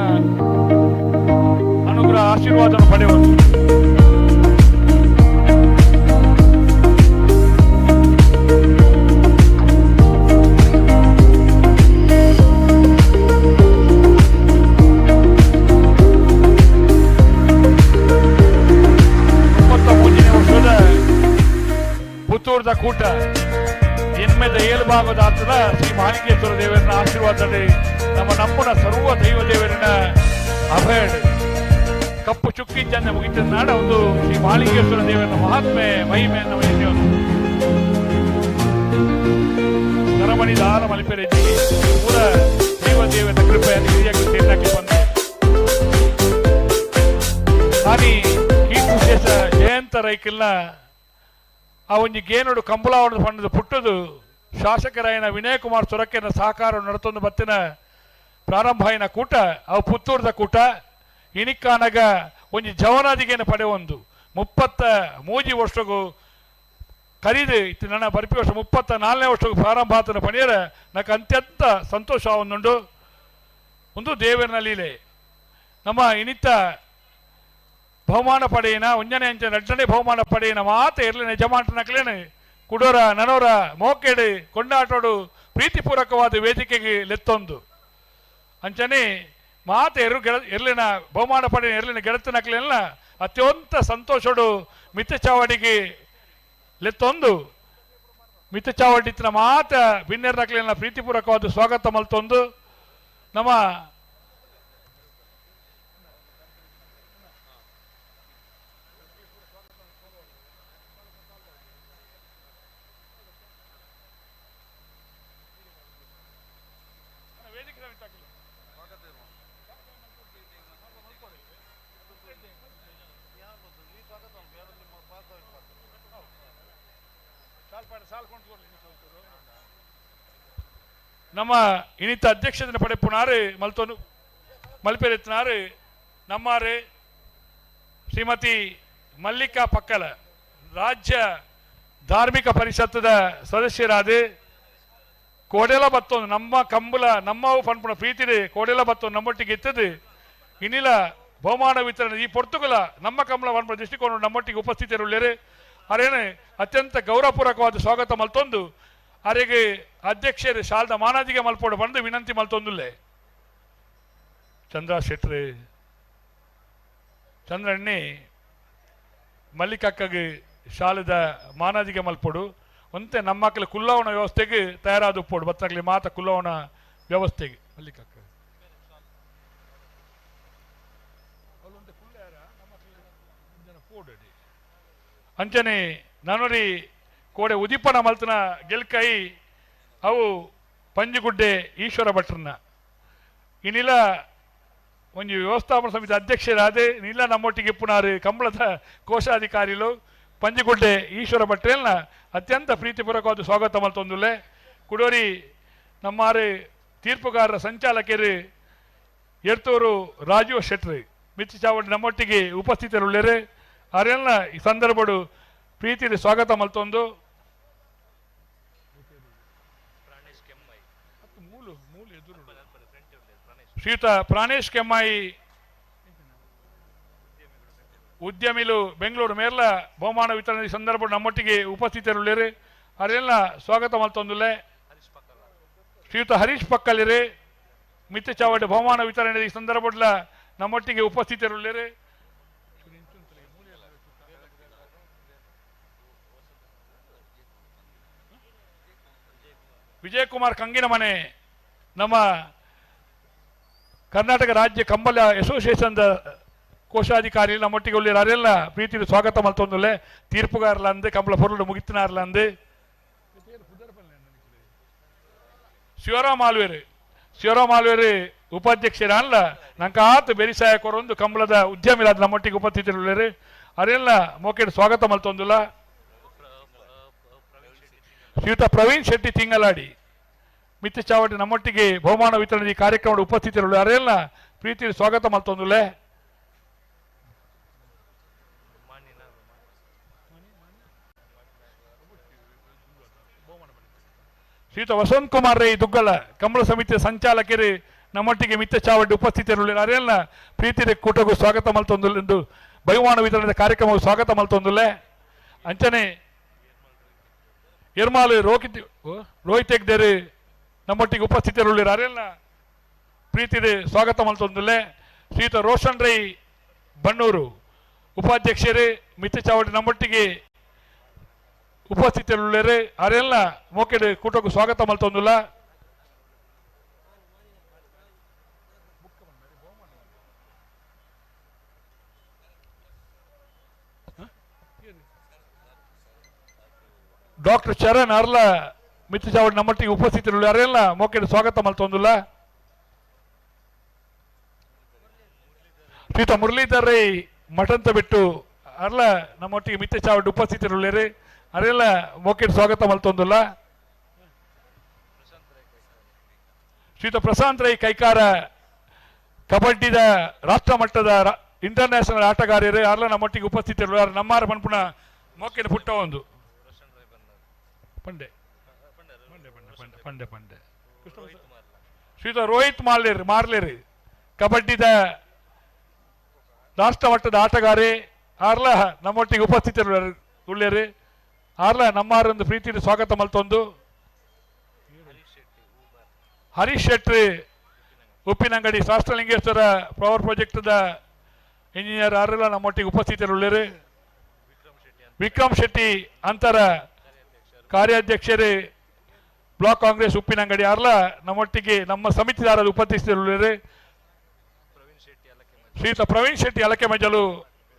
Speaker 3: ಅನುಗ್ರಹ ಆಶೀರ್ವಾದ ಪಡೆಯುವುದು. ವರ್ಷದ ಪುತ್ತೂರದ ಕೂಟ ಎನ್ಮೆದ ಏಳು ಭಾಗದ ಆತದ ಶ್ರೀ ಮಹಾಲಿಂಗೇಶ್ವರ ದೇವರನ್ನ ಆಶೀರ್ವಾದದಲ್ಲಿ ನಮ್ಮ ನಮ್ಮನ ಸರ್ವ ದೈವ ದೇವರನ್ನ ಅಭಯ ಕಪ್ಪು ಚುಕ್ಕಿ ಜನ ಮುಗಿತ ನಾಡ ಒಂದು ಶ್ರೀ ಮಹಾಲಿಂಗೇಶ್ವರ ದೇವರನ್ನ ಮಹಾತ್ಮೆ ಮಹಿಮೆಯನ್ನು ನರಮಣಿ ದಾರ ಮಲಿಪೆರೆ ಪೂರ ದೈವ ದೇವರ ಕೃಪೆಯನ್ನು ಹಿರಿಯಾಗಿ ಸೇರಿದಾಕಿ ಬಂದೆ. ಹಾನಿ ಕೀರ್ತಿ ವಿಶೇಷ ಜಯಂತ ರೈಕಲ್ನ ಆ ಒಂಜಿ ಗೇನುಡು ಕಂಬಳಾವಣದ ಪಂಡದ ಪುಟ್ಟದು ಶಾಸಕರಾಯನ ವಿನಯ್ ಕುಮಾರ್ ಸೊರಕೆನ ಸಹಕಾರ ನಡತೊಂದು ಬತ್ತಿನ ಪ್ರಾರಂಭ ಆಯಿನ ಕೂಟ ಅವು ಪುತ್ತೂರದ ಕೂಟ ಇನಿಕ್ಕಾನಗ ಒಂಜಿ ಜವನಾದಿಗೇನ ಪಡೆಯೊಂದು 33 ವರ್ಷಗೂ ಕರೀದು ಇತ್ತು ನನ್ನ ಬರ್ಪಿ ವರ್ಷ 34ನೇ ವರ್ಷಗೂ ಪ್ರಾರಂಭ ಆತನ ಪಣಿಯರ నాకు ಅತ್ಯಂತ ಸಂತೋಷ ಒಂದುಂಡು. ಒಂದು ದೇವರನ ಲೀಲೆ ನಮ್ಮ ಇನಿತ ಬಹುಮಾನ ಪಡೆಯಿನ ಒಂಜನೆ ಅಂಚೆ ರಡ್ಡನೆ ಬಹುಮಾನ ಪಡೆಯಿನ ಮಾತ ಇರಲಿ ಯಜಮಾನಕ್ಲೇನು ಕುಡೋರ ನನೋರ ಮೋಕೆಡು ಕೊಂಡಾಟೋಡು ಪ್ರೀತಿಪೂರ್ವಕವಾದ ವೇದಿಕೆಗೆ ಲೆತ್ತೊಂದು ಅಂಚನೆ ಮಾತ ಎರು ಗೆಳ ಎರ್ಲಿನ ಬಹುಮಾನ ಪಡೆಯ ಎರ್ಲಿನ ಗೆಳತನಕ್ಲೆಲ್ಲ ಅತ್ಯಂತ ಸಂತೋಷಡು ಮಿತ್ತ ಚಾವಡಿಗೆ ಲೆತ್ತೊಂದು ಮಿತ್ತ ಚಾವಡಿತ್ತಿನ ಮಾತ ಬಿನ್ನೆರ್ನಕ್ಲೆಲ್ಲ ಪ್ರೀತಿಪೂರ್ವಕವಾದ ಸ್ವಾಗತ ಮಲ್ತೊಂದು ನಮ್ಮ ನಮ್ಮ ಇನಿತ ಅಧ್ಯಕ್ಷತೆಯನ್ನು ಪಡೆಪುನಾರು ಮಲ್ತೋನು ಮಲ್ಪೆರೆತ್ನಾರು ನಮ್ಮಾರು ಶ್ರೀಮತಿ ಮಲ್ಲಿಕಾ ಪಕ್ಕಲ ರಾಜ್ಯ ಧಾರ್ಮಿಕ ಪರಿಷತ್ತದ ಸದಸ್ಯರಾದ ಕೋಡೆಲ ಬತ್ತೊಂದು ನಮ್ಮ ಕಂಬುಲ ನಮ್ಮವು ಪನ್ಪುಣ ಪ್ರೀತಿದೆ ಕೋಡೆಲ ಬತ್ತೊಂದು ನಮ್ಮೊಟ್ಟಿಗೆ ಇತ್ತದು ಇನ್ನಿಲ ಬಹುಮಾನ ವಿತರಣೆ ಈ ಪೊರ್ತುಗಲ ನಮ್ಮ ಕಂಬಳ ಪನ್ಪುಣ ದೃಷ್ಟಿಕೋನ ನಮ್ಮೊಟ್ಟಿಗೆ ಉಪಸ್ಥಿತರುಳ್ಳೇರು ಅರೇನೆ ಅತ್ಯಂತ ಗೌರವಪೂರ್ವಕವಾದ ಸ್ವಾಗತ ಮಲ್ತೊಂದು ಅರೆಗೆ ಅಧ್ಯಕ್ಷರು ಶಾಲದ ಮಾನಾದಿಗೆ ಮಲ್ಪೋಡು ಬಂದು ವಿನಂತಿ ಮಲ್ತೊಂದುಲ್ಲೆ. ಚಂದ್ರ ಶೆಟ್ರಿ ಚಂದ್ರಣ್ಣಿ ಮಲ್ಲಿಕಕ್ಕಗೆ ಶಾಲದ ಮಾನಾದಿಗೆ ಮಲ್ಪೋಡು ಒಂತೆ ನಮ್ಮಕ್ಕಳ ಕುಲ್ಲವಣ ವ್ಯವಸ್ಥೆಗೆ ತಯಾರಾದ ಉಪ್ಪೋಡು ಬತ್ತಾಗಲಿ ಮಾತ ಕುಲ್ಲವಣ ವ್ಯವಸ್ಥೆಗೆ ಮಲ್ಲಿಕಕ್ಕ ಅಂಚನೆ ನಾನೋರಿ ಕೋಡೆ ಉದಿಪನ ಮಲ್ತನ ಗೆಲ್ಕೈ ಅವು ಪಂಜುಗುಡ್ಡೆ ಈಶ್ವರ ಭಟ್ರನ್ನ ಇನ್ನಿಲ್ಲ ಒಂಜಿ ವ್ಯವಸ್ಥಾಪನಾ ಸಮಿತಿ ಅಧ್ಯಕ್ಷರಾದೆ ನಿಲ್ಲ ನಮ್ಮೊಟ್ಟಿಗೆ ಇಪ್ಪುನಾರು ಕಂಬಳದ ಕೋಶಾಧಿಕಾರಿಲು ಪಂಜುಗುಡ್ಡೆ ಈಶ್ವರ ಭಟ್ರೆಲ್ನ ಅತ್ಯಂತ ಪ್ರೀತಿಪೂರ್ವಕವಾದ ಸ್ವಾಗತ ಮಲ್ತೊಂದುಲ್ಲೆ. ಕುಡೋರಿ ನಮ್ಮಾರು ತೀರ್ಪುಗಾರರ ಸಂಚಾಲಕರು ಎರ್ತೂರು ರಾಜೀವ್ ಶೆಟ್ರಿ ಮಿಚ್ಚಿ ಚಾವಡಿ ನಮ್ಮೊಟ್ಟಿಗೆ ಉಪಸ್ಥಿತರುಳ್ಳೇರು ಅರೆಲ್ಲ ಈ ಸಂದರ್ಭಡು ಪ್ರೀತಿಯಲ್ಲಿ ಸ್ವಾಗತ ಮಲ್ತೊಂದು. ಶ್ರೀಯುತ ಪ್ರಾಣೇಶ್ ಕೆಮ್ಮಾಯಿ ಉದ್ಯಮಿಲು ಬೆಂಗಳೂರು ಮೇರ್ಲ ಬಹುಮಾನ ವಿತರಣೆ ಸಂದರ್ಭ ನಮ್ಮೊಟ್ಟಿಗೆ ಉಪಸ್ಥಿತರುಳ್ಳೇರು ಅರೆಲ್ಲ ಸ್ವಾಗತ ಮಲ್ತೊಂದುಲ್ಲೆ. ಶ್ರೀಯುತ ಹರೀಶ್ ಪಕ್ಕಲಿರಿ ಮಿತ್ತ ಚಾವಡಿ ಬಹುಮಾನ ವಿತರಣೆ ಈ ಸಂದರ್ಭ ನಮ್ಮೊಟ್ಟಿಗೆ ಉಪಸ್ಥಿತರುಳ್ಳೇರು. ವಿಜಯಕುಮಾರ್ ಕಂಗಿನಮನೆ ನಮ್ಮ ಕರ್ನಾಟಕ ರಾಜ್ಯ ಕಂಬಳ ಅಸೋಸಿಯೇಷನ್ ಕೋಶಾಧಿಕಾರಿ ನಮ್ಮೊಟ್ಟಿಗೆ ಉಳ್ಳೇರು ಅರೆಲ್ಲ ಪ್ರೀತಿಯಲ್ಲಿ ಸ್ವಾಗತ ಮಲ್ತೊಂದುಲ್ಲೆ. ತೀರ್ಪುಗಾರಲಂದು ಕಂಬಳ ಪೊರುಳು ಮುಗಿತನಾರ್ಲಂದು ಶಿವರಾಮ್ ಆಲ್ವೇರು ಶಿವರಾಮ್ ಆಲ್ವೇರು ಉಪಾಧ್ಯಕ್ಷರ ಅಲ್ಲ ನಂಗೆ ಬೆರಿಸಾಯ ಕೊರೊಂದು ಕಂಬಳದ ಉದ್ಯಮಿಲಾದ ನಮ್ಮೊಟ್ಟಿಗೆ ಉಪಸ್ಥಿತರುಳ್ಳೇರು ಅರೆಲ್ಲ ಮೋಕೆಡ್ ಸ್ವಾಗತ ಮಲ್ತೊಂದುಲ್ಲ. ಶ್ರೀಯುತ ಪ್ರವೀಣ್ ಶೆಟ್ಟಿ ತಿಂಗಳಾಡಿ ಮಿತ್ತ ಚಾವಡಿ ನಮ್ಮೊಟ್ಟಿಗೆ ಬಹುಮಾನ ವಿತರಣೆ ಈ ಕಾರ್ಯಕ್ರಮದ ಉಪಸ್ಥಿತರುಳ್ಳ ಅರೆಲ್ಲ ಪ್ರೀತಿ ಸ್ವಾಗತ ಮಲ್ತೊಂದುಲ್ಲೆ. ಶ್ರೀಯುತ ವಸಂತ್ ಕುಮಾರ್ ರೈ ದುಗ್ಗಲ ಕಂಬಳ ಸಮಿತಿಯ ಸಂಚಾಲಕರು ನಮ್ಮೊಟ್ಟಿಗೆ ಮಿತ್ತ ಚಾವಡಿ ಉಪಸ್ಥಿತರುಳ್ಳ ಅರೆಲ್ಲ ಪ್ರೀತಿಯ ಕೂಟಗೂ ಸ್ವಾಗತ ಮಲ್ತೊಂದು ಬಹುಮಾನ ವಿತರಣೆ ಕಾರ್ಯಕ್ರಮವು ಸ್ವಾಗತ ಮಲ್ತೊಂದುಲ್ಲೆ. ಅಂಚನೆ ಎರ್ಮಾಲು ರೋಹಿತ್ ರೋಹಿತ್ ಹೆಗ್ದೇರು ನಮ್ಮೊಟ್ಟಿಗೆ ಉಪಸ್ಥಿತರುಳ್ಳ ಅರೆಲ್ಲ ಪ್ರೀತಿಯ ಸ್ವಾಗತ ಮಲ್ತೊಂದುಲ್ಲೆ. ಶ್ರೀಯುತ ರೋಷನ್ ರೈ ಬಣ್ಣೂರು ಉಪಾಧ್ಯಕ್ಷರೇ ಮಿತ್ತ ಚಾವಡಿ ನಮ್ಮೊಟ್ಟಿಗೆ ಉಪಸ್ಥಿತರುಳ್ಳರೆ ಅರೆಲ್ಲ ಮೋಕೆಡ್ ಕೂಟಕ್ಕೂ ಸ್ವಾಗತ ಮಲ್ತೊಂದುಲ್ಲ. ಡಾಕ್ಟರ್ ಚರಣ್ ಅರ್ಲ ಮಿತ್ತ ಚಾವಡಿ ನಮ್ಮೊಟ್ಟಿಗೆ ಉಪಸ್ಥಿತರುಳ್ಳ ಅರೆಲ್ಲ ಮೋಕೆಡ್ ಸ್ವಾಗತ ಮಲ್ತೊಂದುಲ್ಲ. ಶ್ರೀಯುತ ಮುರಳೀಧರ್ ರೈ ಮಠಂತ ಬಿಟ್ಟು ಅರ್ಲ ನಮ್ಮೊಟ್ಟಿಗೆ ಮಿತ್ತ ಚಾವಡಿ ಉಪಸ್ಥಿತರುಳ್ಳೇರಿ ಅರೆಲ್ಲ ಮೋಕೆಡ್ ಸ್ವಾಗತ ಮಲ್ತೊಂದುಲ್ಲ. ಶ್ರೀಯುತ ಪ್ರಶಾಂತ್ ರೈ ಕೈಕಾರ ಕಬಡ್ಡಿದ ರಾಷ್ಟ್ರ ಮಟ್ಟದ ಇಂಟರ್ನ್ಯಾಷನಲ್ ಆಟಗಾರರು ಅರ್ಲ ನಮ್ಮೊಟ್ಟಿಗೆ ಉಪಸ್ಥಿತರು ನಮ್ಮಾರ ಪನ್ಪುಣ ಮೋಕೆಡ್ ಪುಟ್ಟ ಒಂದು ಪಂಡೆ ಪಂಡೆ ಪಂಡೆ ಪಂಡೆ ಪಂಡೆ ಶ್ರೀಯುತ ರೋಹಿತ್ ಮಾರ್ಲೇರಿ ಮಾರ್ಲೇರಿ ಕಬಡ್ಡಿದ ರಾಷ್ಟ್ರ ಮಟ್ಟದ ಆಟಗಾರೆ ಆರ್ಲ ನಮ್ಮೊಟ್ಟಿಗೆ ಉಪಸ್ಥಿತರು ಉಳ್ಳೇರಿ ಆರ್ಲ ನಮ್ಮಾರೊಂದು ಪ್ರೀತಿಯ ಸ್ವಾಗತ ಮಲ್ತೊಂದು. ಹರೀಶ್ ಶೆಟ್ಟಿ ಉಪ್ಪಿನಂಗಡಿ ಶಾಸ್ತ್ರಲಿಂಗೇಶ್ವರ ಪವರ್ ಪ್ರಾಜೆಕ್ಟ್ದ ಇಂಜಿನಿಯರ್ ಆರ್ಲ ನಮ್ಮೊಟ್ಟಿಗೆ ಉಪಸ್ಥಿತರುಳ್ಳೇರಿ. ವಿಕ್ರಮ್ ಶೆಟ್ಟಿ ಅಂತರ ಕಾರ್ಯಾಧ್ಯಕ್ಷರೇ ಬ್ಲಾಕ್ ಕಾಂಗ್ರೆಸ್ ಉಪ್ಪಿನಂಗಡಿ ಆರ್ಲ ನಮ್ಮೊಟ್ಟಿಗೆ ನಮ್ಮ ಸಮಿತಿದಾರರು ಉಪಸ್ಥಿತರುಳ್ಳೇರಿ. ಶ್ರೀಯುತ ಪ್ರವೀಣ್ ಶೆಟ್ಟಿ ಅಲಕೆ ಮಜಲು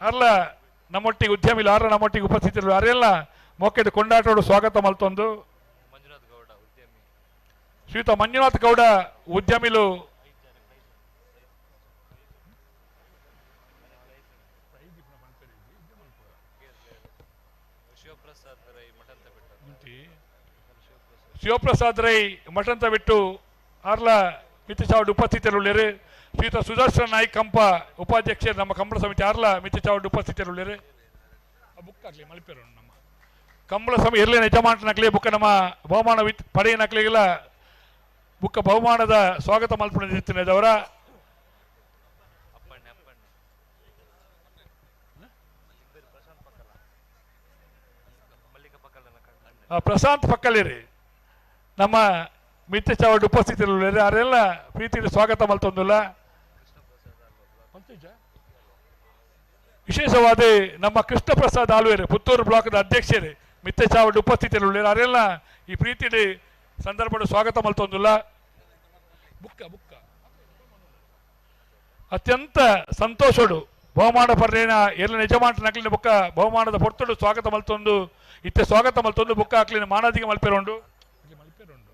Speaker 3: ಅರ್ಲ ನಮ್ಮೊಟ್ಟಿಗೆ ಉದ್ಯಮಿಲು ಆರ್ಲ ನಮ್ಮೊಟ್ಟಿಗೆ ಉಪಸ್ಥಿತರು ಅರೆಲ್ಲ ಮೊಕ್ಕೆದ ಕೊಂಡಾಟೋಡು ಸ್ವಾಗತ ಮಲ್ತೊಂದು. ಶ್ರೀಯುತ ಮಂಜುನಾಥ್ ಗೌಡ ಉದ್ಯಮಿಲು ಶಿವಪ್ರಸಾದ್ ರೈ ಮಠಂತ ಬಿಟ್ಟು ಆರ್ಲ ಮಿತ್ತ ಚಾವಡಿ ಉಪಸ್ಥಿತರುಳ್ಳೇರಿ. ಶ್ರೀಯುತ ಸುದರ್ಶನ ನಾಯ್ಕ ಕಂಪ ಉಪಾಧ್ಯಕ್ಷರು ನಮ್ಮ ಕಂಬಳ ಸಮಿತಿ ಆರ್ಲ ಮಿತ್ತ ಚಾವಡಿ ಉಪಸ್ಥಿತರುಳ್ಳೇರಿ. ಬುಕ್ ಆಗಲಿ ಮಲ್ಪೇರು ನಮ್ಮ ಕಂಬಳ ಸಮಿತಿ ಇರಲಿ ಯಜಮಾನನಕ್ಲಿ ಬುಕ್ಕ ನಮ್ಮ ಬಹುಮಾನ ವಿತ್ ಪಡೆಯನಕ್ಲಿಗೆಲ್ಲ ಬುಕ್ಕ ಬಹುಮಾನದ ಸ್ವಾಗತ ಮಲ್ಪುನವರ ಪ್ರಶಾಂತ್ ಪಕ್ಕಲಿರಿ ನಮ್ಮ ಮಿತ್ತ ಚಾವಡಿ ಉಪಸ್ಥಿತರುಳ್ಳೇರಿ ಅವರೆಲ್ಲ ಪ್ರೀತಿಯ ಸ್ವಾಗತ ಮಲ್ತೊಂದುಲ್ಲ. ವಿಶೇಷವಾದ ನಮ್ಮ ಕೃಷ್ಣ ಪ್ರಸಾದ್ ಆಲ್ವೇರು ಪುತ್ತೂರು ಬ್ಲಾಕ್ದ ಅಧ್ಯಕ್ಷರೇ ಮಿತ್ತ ಚಾವಡಿ ಉಪಸ್ಥಿತರುಳ್ಳೇರಿ ಅವರೆಲ್ಲ ಈ ಪ್ರೀತಿಯ ಸಂದರ್ಭದ ಸ್ವಾಗತ ಮಲ್ತೊಂದುಲ್ಲ. ಬುಕ್ಕ ಬುಕ್ಕ ಅತ್ಯಂತ ಸಂತೋಷಡು ಬಹುಮಾನ ಪರ್ಲೇನ ಎಲ್ಲ ನಿಜಮಾಟ ನಕಲಿನ ಬುಕ್ಕ ಬಹುಮಾನದ ಪೊರ್ತುಡು ಸ್ವಾಗತ ಮಲ್ತೊಂದು ಇತ್ತೆ ಸ್ವಾಗತ ಮಲ್ತೊಂದು ಬುಕ್ಕ ಹಾಕ್ಲಿನ ಮಾನಾದಿಗೆ ಮಲ್ಪೇರುಂಡು ಮಲ್ಪೇರುಂಡು.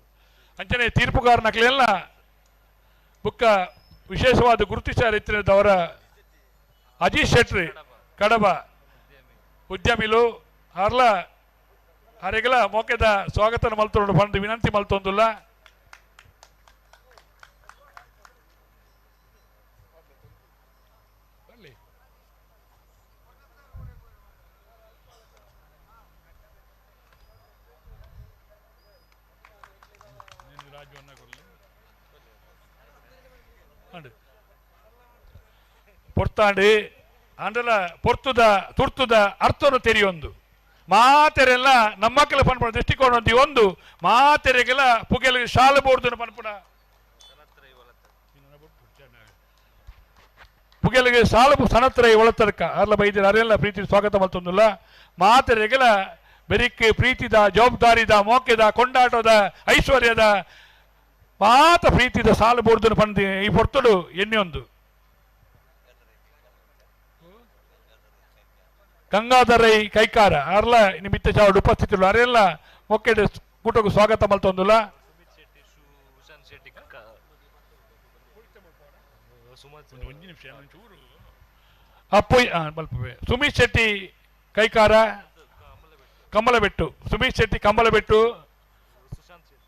Speaker 3: ಅಂಚನೆ ತೀರ್ಪುಗಾರ ನಕಲೆಲ್ಲ ಬುಕ್ಕ ವಿಶೇಷವಾದ ಗುರುತಿಸಾರ ಇತ್ತಿನದವರ ಅಜೀಶ್ ಶೆಟ್ರಿ ಕಡಬ ಉದ್ಯಮಿಲು ಅರ್ಲ ಅರೆಗಲ ಮೋಕೆದ ಸ್ವಾಗತ ಮಲ್ತೊಂಡು ಬಂದು ವಿನಂತಿ ಮಲ್ತೊಂದುಲ್ಲ. ಪೊರ್ತಾಂಡಿ ಅಂಡಲ ಪೊರ್ತುದ ತುರ್ತುದ ಅರ್ಥನು ತೆರಿಯೊಂದು ಮಾತೆರೆಲ್ಲ ನಮ್ಮಕ್ಕಳ ಪನ್ಪುಣ ದೃಷ್ಟಿಕೋನ ಒಂದು ಮಾತೆರೆಗೆಲ್ಲ ಪುಗೆಲ ಶಾಲೆ ಬೋರ್ದು ಪನ್ಪುಣ ಪುಗೆಲಿಗೆ ಸಾಲು ಸನತ್ರ ಒಳತರ್ಕ ಅರ್ಲ ಬೈದಿರ ಅರೆಲ್ಲ ಪ್ರೀತಿ ಸ್ವಾಗತ ಮಲ್ತೊಂದುಲ್ಲ. ಮಾತೆರೆಗೆಲ್ಲ ಬೆರಿಕ್ ಪ್ರೀತಿದ ಜವಾಬ್ದಾರಿದ ಮೋಕೆದ ಕೊಂಡಾಟದ ಐಶ್ವರ್ಯದ ಮಾತ ಪ್ರೀತಿದ ಸಾಲು ಬೋರ್ದು ಪಂದಿ ಈ ಪೊರ್ತುಡು ಎಣ್ಣೆಯೊಂದು. ಗಂಗಾಧರೈ ಕೈಕಾರ ಅರ್ಲ ನಿಮಿತ್ತ ಚಾವಡಿ ಉಪಸ್ಥಿತರು ಅರೆಲ್ಲ ಮೊಕ್ಕೆಡೆ ಕೂಟಕ್ಕೂ ಸ್ವಾಗತ ಮಲ್ತೊಂದುಲ್ಲ. ಅಪ್ಪು ಸುಮೀಶ್ ಶೆಟ್ಟಿ ಕೈಕಾರ ಕಂಬಲಬೆಟ್ಟು, ಸುಮೀಶ್ ಶೆಟ್ಟಿ ಕಂಬಲಬೆಟ್ಟು,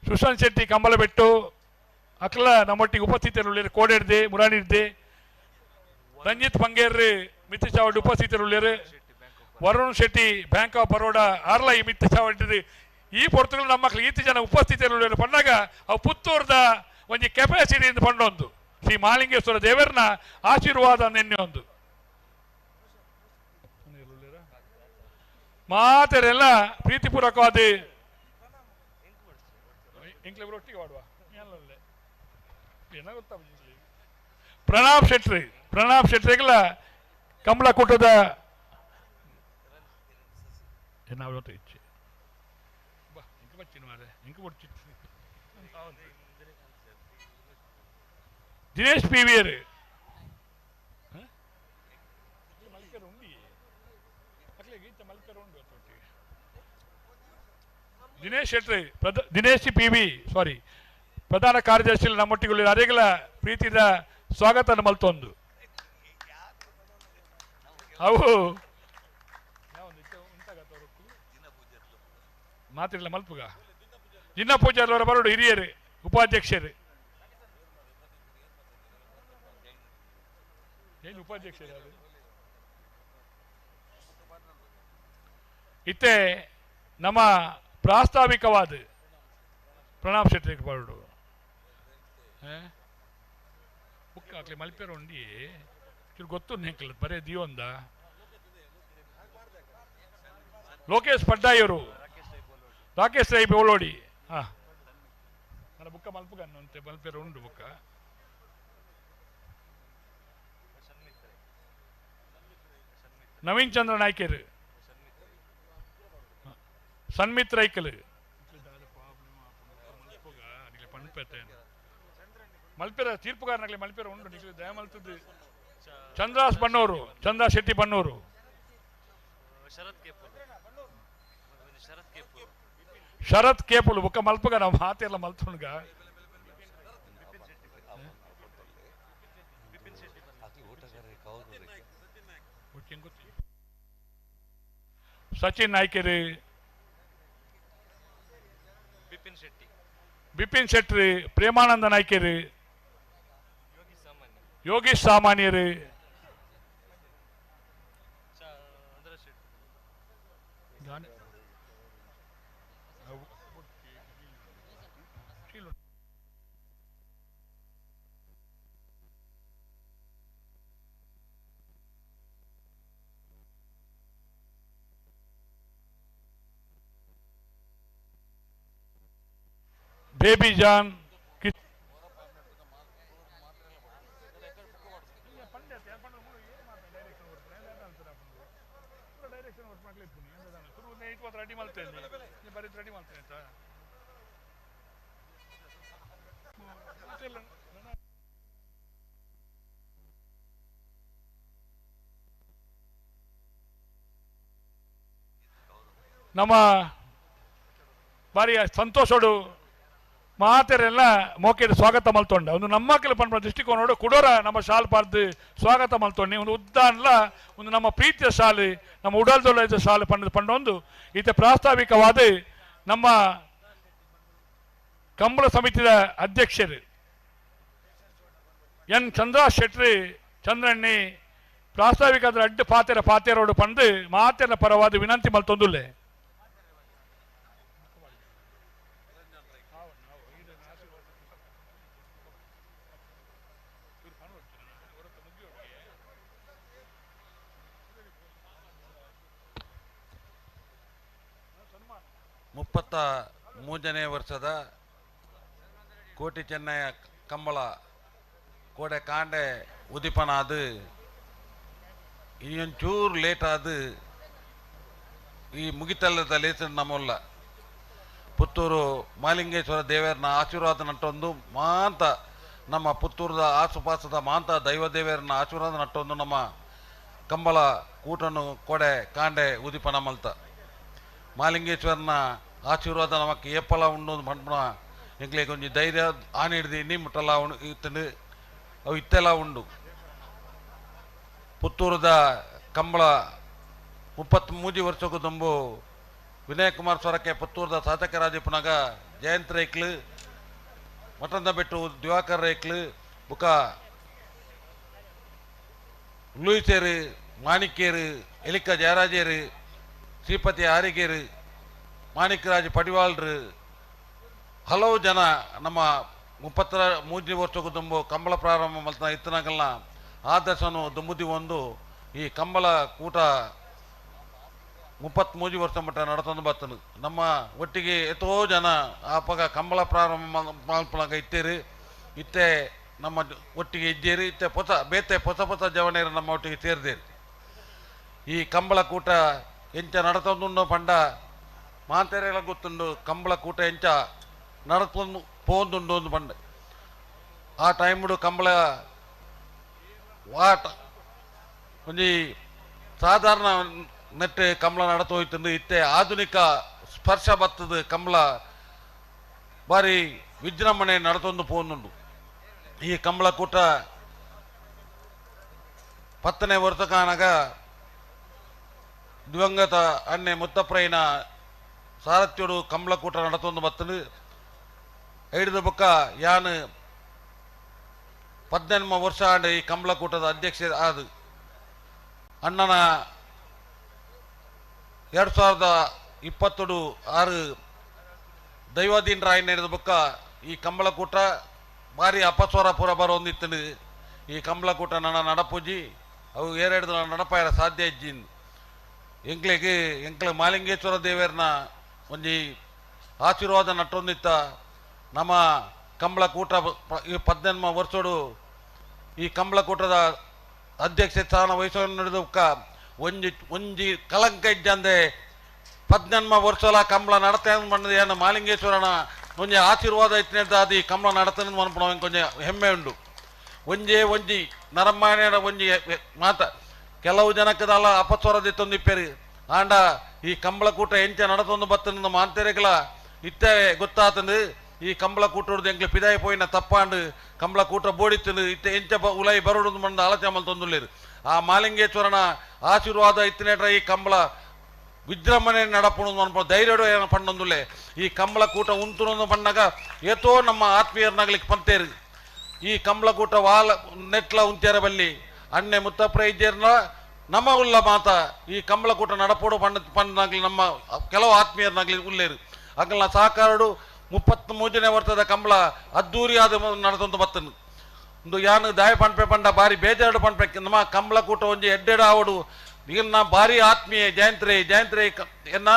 Speaker 3: ಸುಶಾಂತ್ ಶೆಟ್ಟಿ ಕಂಬಲಬೆಟ್ಟು ಅಕ್ಲ ನಮ್ಮೊಟ್ಟಿಗೆ ಉಪಸ್ಥಿತರುಳ್ಳೇರು ಕೋಡೆಡ್ದೆ ಮುರಾಣಿಡ್ದೆ ರಂಜಿತ್ ಪಂಗೇರ್ರಿ ಮಿತ್ತ ಚಾವಡಿ ಉಪಸ್ಥಿತರುಳ್ಳೇರು ವರುಣ್ ಶೆಟ್ಟಿ ಬ್ಯಾಂಕ್ ಆಫ್ ಬರೋಡಾ ಆರ್ಲ ಈ ಮಿತ್ತ ಚಾವಡಿ ಈ ಪೊರ್ತುಗಳು ನಮ್ಮ ಮಕ್ಕಳು ಈತ ಜನ ಉಪಸ್ಥಿತರುಳ್ಳೇರು ಪಂಡಾಗ ಅವು ಪುತ್ತೂರ್ದ ಒಂಜಿ ಕೆಪಾಸಿಟಿ ಪಂಡೊಂದು. ಶ್ರೀ ಮಹಾಲಿಂಗೇಶ್ವರ ದೇವರನ ಆಶೀರ್ವಾದ ನೆನ್ನೆ ಒಂದು ಮಾತೆರೆಲ್ಲ ಪ್ರೀತಿಪೂರ್ವಕವಾದ ಒಟ್ಟಿಗೆ ಮಾಡುವ ಪ್ರಣಾಬ್ ಶೆಟ್ರಿ, ಪ್ರಣಾಬ್ ಶೆಟ್ರಿಗೆಲ್ಲ ಕಮಲ ಕೂಟದ ಇಚ್ಛೆ ದಿನೇಶ್ ಪಿ ವಿಯರ್ ದಿನೇಶ್ ಶೆಟ್ರಿ, ದಿನೇಶ್ ಪಿ ವಿ ಸಾರಿ ಪ್ರಧಾನ ಕಾರ್ಯದರ್ಶಿ ನಮ್ಮೊಟ್ಟಿಗೆ ಅರೆಗಲ ಪ್ರೀತಿದ ಸ್ವಾಗತ ಮಲ್ತೊಂದು ಅವು ಮಾತಿರಲ್ಲ ಮಲ್ಪುಗ ಜಿನ್ನ ಪೂಜಾರವರ ಬರೋಡು ಹಿರಿಯರು ಉಪಾಧ್ಯಕ್ಷರು ಏನು ಉಪಾಧ್ಯಕ್ಷರು ಇತ್ತೆ ನಮ್ಮ ಪ್ರಾಸ್ತಾವಿಕವಾದ ಪ್ರಣಾಮ್ ಶೆಟ್ಟಿ ಬರೋಡು ಬುಕ್ ಹಾಕ್ಲಿ ಮಲ್ಪೇರು ಉಂಡಿ ಗೊತ್ತು ಹೆಂಕಲ್ಲ ಬರೇ ದಿಯೊಂದ ಲೋಕೇಶ್ ಪಡ್ಡಾಯವರು ರಾಕೇಶ್ ರೈ ಬೋಳೋಡಿ ಹಾ ನನ್ನ ಬುಕ್ಕ ಮಲ್ಪುಗ ಅನ್ನುವಂತೆ ಮಲ್ಪೇರು ಉಂಡು ಬುಕ್ಕ ನವೀನ್ ಚಂದ್ರ ನಾಯ್ಕರು ಸನ್ಮಿತ್ ರೈಕಲ್ ಮಲ್ಪೆರ ತೀರ್ಪುಗಾರನಾಗಲಿ ಮಲ್ಪೆರ ಉಂಡು ನಿಖಿಲ್ ದಯಮಲ್ತದ್ದು ಚಂದ್ರಾಸ್ ಬನ್ನೂರು, ಚಂದ್ರ ಶೆಟ್ಟಿ ಬನ್ನೂರು, ಶರತ್ ಕೇಪುಲು ಬುಕ್ಕ ಮಲ್ಪುಗ ನಾವು ಮಾತೆಲ್ಲ ಮಲ್ತುಣ್ಗ ಸಚಿನ್ ನಾಯ್ಕರು, ಬಿಪಿನ್ ಶೆಟ್ಟಿ, ಪ್ರೇಮಾನಂದ ನಾಯ್ಕರು, ಯೋಗೀಶ್ ಸಾಮಾನ್ಯರು, ಬೇಬಿ ಜಾನ್, ನಮ್ಮ ಬಾರಿ ಸಂತೋಷೋಡು ಮಾತೆರೆಲ್ಲ ಮೋಕೆದ ಸ್ವಾಗತ ಮಲ್ತೊಂಡ ಒಂದು ನಮ್ಮ ಕೆಲ ಪನ್ಪ ದೃಷ್ಟಿಕೋನೋಡು ಕುಡೋರ ನಮ್ಮ ಶಾಲ್ ಪಾರ್ದು ಸ್ವಾಗತ ಮಲ್ತೊಂಡು ಒಂದು ಉದ್ದಾನ್ಲ ಒಂದು ನಮ್ಮ ಪ್ರೀತಿಯ ಶಾಲೆ ನಮ್ಮ ಉಡಲ್ದೊಳ್ಳ ಶಾಲೆ ಪಂಡ ಪಂಡೊಂದು ಈತ ಪ್ರಾಸ್ತಾವಿಕವಾದ ನಮ್ಮ ಕಂಬಳ ಸಮಿತಿಯ ಅಧ್ಯಕ್ಷರು ಎನ್ ಚಂದ್ರ ಶೆಟ್ಟಿ ಚಂದ್ರಣ್ಣಿ ಪ್ರಾಸ್ತಾವಿಕ ಅಡ್ಡು ಪಾತೆರ ಪಾತೆರೋಡು ಪಂದು ಮಾತೆರ ಪರವಾದ ವಿನಂತಿ ಮಲ್ತೊಂದುಲ್ಲೆ.
Speaker 15: ಮುಪ್ಪತ್ತ ಮೂರನೇ ವರ್ಷದ ಕೋಟಿ ಚೆನ್ನಯ್ಯ ಕಂಬಳ ಕೋಡೆ ಕಾಂಡೆ ಉದಿಪನ ಅದು ಇನ್ನೊಂಚೂರು ಲೇಟ್ ಆದ ಈ ಮುಗಿತಲ್ಲದ ಲೇಸನ್ ನಮ್ಮಲ್ಲ ಪುತ್ತೂರು ಮಾಲಿಂಗೇಶ್ವರ ದೇವರನ್ನ ಆಶೀರ್ವಾದ ನಟ್ಟೊಂದು ಮಾಂತ ನಮ್ಮ ಪುತ್ತೂರದ ಆಸುಪಾಸದ ಮಾಂತ ದೈವ ದೇವರನ್ನ ಆಶೀರ್ವಾದ ನಟ್ಟೊಂದು ನಮ್ಮ ಕಂಬಳ ಕೂಟನು ಕೋಡೆ ಕಾಂಡೆ ಉದಿಪನ ಮಲ್ತ ಮಾಲಿಂಗೇಶ್ವರನ ಆಶೀರ್ವಾದ ನಮಕ್ ಏಪಲ ಉಂಡು ಪನ್ಪುನ ಎಂಕ್ಲೆಗ್ ಒಂಜಿ ಧೈರ್ಯ ಆನೆ ಹಿಡ್ದು ಇನ್ನಿ ಮುಟ್ಟಲ ಇತ್ತಂಡು ಅವು ಇತ್ತೆಲ್ಲ ಉಂಡು. ಪುತ್ತೂರದ ಕಂಬಳ 33 ವರ್ಷಕ್ಕೂ ದುಂಬು ವಿನಯ್ ಕುಮಾರ್ ಸೊರಕೆ ಪುತ್ತೂರದ ಶಾಸಕರಾದಿಪ್ಪನಾಗ ಜಯಂತ್ ರೈಕ್ಲು ಮಠದ ಬೆಟ್ಟು ದಿವಾಕರ್ ರೈಕ್ಲು ಬುಕ ಲೂಯಿಸೇರು ಮಾಣಿಕ್ಯರು ಎಲಿಕ ಜಯರಾಜೇರು ಶ್ರೀಪತಿ ಆರಿಗೇರು ಮಾಣಿಕ್ಯರಾಜ್ ಪಡಿವಾಳ್ರು ಹಲವು ಜನ ನಮ್ಮ 33 ವರ್ಷಕ್ಕೂ ದುಂಬು ಕಂಬಳ ಪ್ರಾರಂಭ ಮಲ್ತನ ಇತ್ತನಗಲ್ನ ಆದರ್ಶನು ದುಂಬುದಿ ಒಂದು ಈ ಕಂಬಳ ಕೂಟ 33 ವರ್ಷ ಮಟ್ಟ ನಡತೊಂದು ಬತ್ತನು. ನಮ್ಮ ಒಟ್ಟಿಗೆ ಎತ್ತೋ ಜನ ಆಪಗ ಕಂಬಳ ಪ್ರಾರಂಭ ಮಲ್ಪನಾಗ ಇತ್ತೇರಿ, ಇತ್ತೆ ನಮ್ಮ ಒಟ್ಟಿಗೆ ಇದ್ದೇರಿ, ಇತ್ತೆ ಪೊಸ ಬೇತೆ ಹೊಸ ಹೊಸ ಜವನೇರು ನಮ್ಮ ಒಟ್ಟಿಗೆ ಸೇರಿದೇರಿ. ಈ ಕಂಬಳ ಕೂಟ ಎಂಚ ನಡತೊಂದುಂಡು ಪಂಡ ಮಾಂತೆರೆಲ್ಲ ಗೊತ್ತುಂಡು ಕಂಬಳ ಕೂಟ ಎಂಚ ನಡತೊಂದು ಪೋಂದುಂಡು ಒಂದು ಪಂಡ. ಆ ಟೈಮ್ಡು ಕಂಬಳ ವಾಟ ಒಂಜಿ ಸಾಧಾರಣ ನೆಟ್ಟು ಕಂಬಳ ನಡತೋಯ್ತುಂಡು. ಇತ್ತೆ ಆಧುನಿಕ ಸ್ಪರ್ಶ ಬತ್ತದ ಕಂಬಳ ಬಾರಿ ವಿಜೃಂಭಣೆ ನಡತೊಂದು ಪೋಂದುಂಡು. ಈ ಕಂಬಳ ಕೂಟ 10ನೇ ವರ್ಷ ಕಾಣಗ ದಿವಂಗತ ಅಣ್ಣೆ ಮುತ್ತಪ್ರೈನ ಸಾರಥ್ಯೋಡು ಕಂಬಳ ಕೂಟ ನಡತೊಂದು ಬತ್ತದು. ಐದು ಬೊಕ್ಕ ಯಾನು 18 ವರ್ಷ ಆಂಡ ಈ ಕಂಬಳ ಕೂಟದ ಅಧ್ಯಕ್ಷ ಆದು ಅಣ್ಣನ 2020 6 ದೈವಾಧೀನ ರಾಯನ ಬೊಕ್ಕ ಈ ಕಂಬಳ ಕೂಟ ಭಾರಿ ಅಪಸ್ವರ ಪೂರ ಬರೋಂದಿತ್ತು. ಈ ಕಂಬಳ ಕೂಟ ನನ್ನ ನಡಪೂಜಿ ಅವು ಏರೆಡ್ದು ನಡಪಾಯರ ಸಾಧ್ಯ ಇಜ್ಜಿನ್. ಎಂಕ್ಲೆಗ್ ಎಂಕ್ಲೆ ಮಾಲಿಂಗೇಶ್ವರ ದೇವರನ ಒಂಜಿ ಆಶೀರ್ವಾದ ನಟ್ಟೊಂದಿತ್ತ ನಮ್ಮ ಕಂಬಳ ಕೂಟ 18 ವರ್ಷೋಡು ಈ ಕಂಬಳ ಕೂಟದ ಅಧ್ಯಕ್ಷ ಸ್ಥಾನ ವಹಿಸೋ ನಡೆದಕ್ಕ ಒಂಜಿ ಒಂಜಿ ಕಲಂಕ ಇಜ್ಜಂದೆ 18 ವರ್ಷಲ ಕಂಬಳ ನಡತೆ ಬಂದ ಏನು ಮಾಲಿಂಗೇಶ್ವರನ ಒಂಜಿ ಆಶೀರ್ವಾದ ಇತ್ತಿನ ಅದು ಈ ಕಂಬಳ ನಡತೆ ಮನ್ಪುಣ ಕೊಂಚ ಹೆಮ್ಮೆ ಉಂಡು. ಒಂಜೇ ಒಂಜಿ ನರಮಾಯಣ ಒಂಜಿ ಮಾತ ಕೆಲವು ಜನಕ್ಕದಲ್ಲ ಅಪಸ್ವರದಿತ್ತೊಂದು ಇಪ್ಪೇರಿ ಆಂಡ ಈ ಕಂಬಳ ಕೂಟ ಎಂಚ ನಡತೊಂದು ಬತ್ತನ ಮಾಂತೆರೆಗಳ ಇತ್ತೆ ಗೊತ್ತಾತಂದು. ಈ ಕಂಬಳ ಕೂಟೋಡ್ದು ಎಂಕ್ಲೆ ಪಿದಾಯಿ ಪೋಯಿನ ತಪ್ಪಾಂಡು ಕಂಬಳ ಕೂಟ ಬೋಡಿತ್ತು ಇತ್ತೆ ಎಂಚ ಉಲೈ ಬರೋಡು ಮಂದ ಆಲೋಚನೆ ಮಲ್ತೊಂದುಲ್ಲೇರು. ಆ ಮಾಲಿಂಗೇಶ್ವರನ ಆಶೀರ್ವಾದ ಇತ್ತಿನೇಟ್ರ ಈ ಕಂಬಳ ವಿಜೃಂಭಣೆ ನಡಪುಣು ಅನ್ಪ ಧೈರ್ಯಡು ಏನೋ ಪಣ್ಣೊಂದುಲ್ಲೆ. ಈ ಕಂಬಳ ಕೂಟ ಉಂತುನೊಂದು ಪಣ್ಣಾಗ ಏತೋ ನಮ್ಮ ಆತ್ಮೀಯರ್ನಾಗ್ಲಿಕ್ಕೆ ಪಂತೇರು. ಈ ಕಂಬಳ ಕೂಟ ವಾಲ ನೆಟ್ಲ ಉಂತೇರ ಬಲ್ಲಿ ಅಣ್ಣೆ ಮುತ್ತಪ್ರ ಇದ್ದೇರ್ನ ನಮ್ಮ ಉಲ್ಲ ಮಾತ ಈ ಕಂಬಳ ಕೂಟ ನಡಪೋಡು ಪಣ್ಣ ಪಣ್ಣಾಗ್ಲಿ ನಮ್ಮ ಕೆಲವು ಆತ್ಮೀಯರ್ನಾಗ್ಲಿ ಉಲ್ಲೇರು. ಅಗಲ್ನ ಸಹಕಾರಡು 33ನೇ ವರ್ಷದ ಕಂಬಳ ಅದ್ದೂರಿಯಾದ ನಡತೊಂದು ಬತ್ತನು. ಒಂದು ಯಾನು ದಾಯ ಪಂಪೆ ಪಂಡ ಬಾರಿ ಬೇಜಾರು ಪಂಪೆ ನಮ್ಮ ಕಂಬಳ ಕೂಟ ಒಂಜಿ ಎಡ್ಡೆಡ ಆವಡು. ಈಗ ಭಾರಿ ಆತ್ಮೀಯ ಜಯಂತ್ರಿ ಜಯಂತ್ರಿ ಎನ್ನ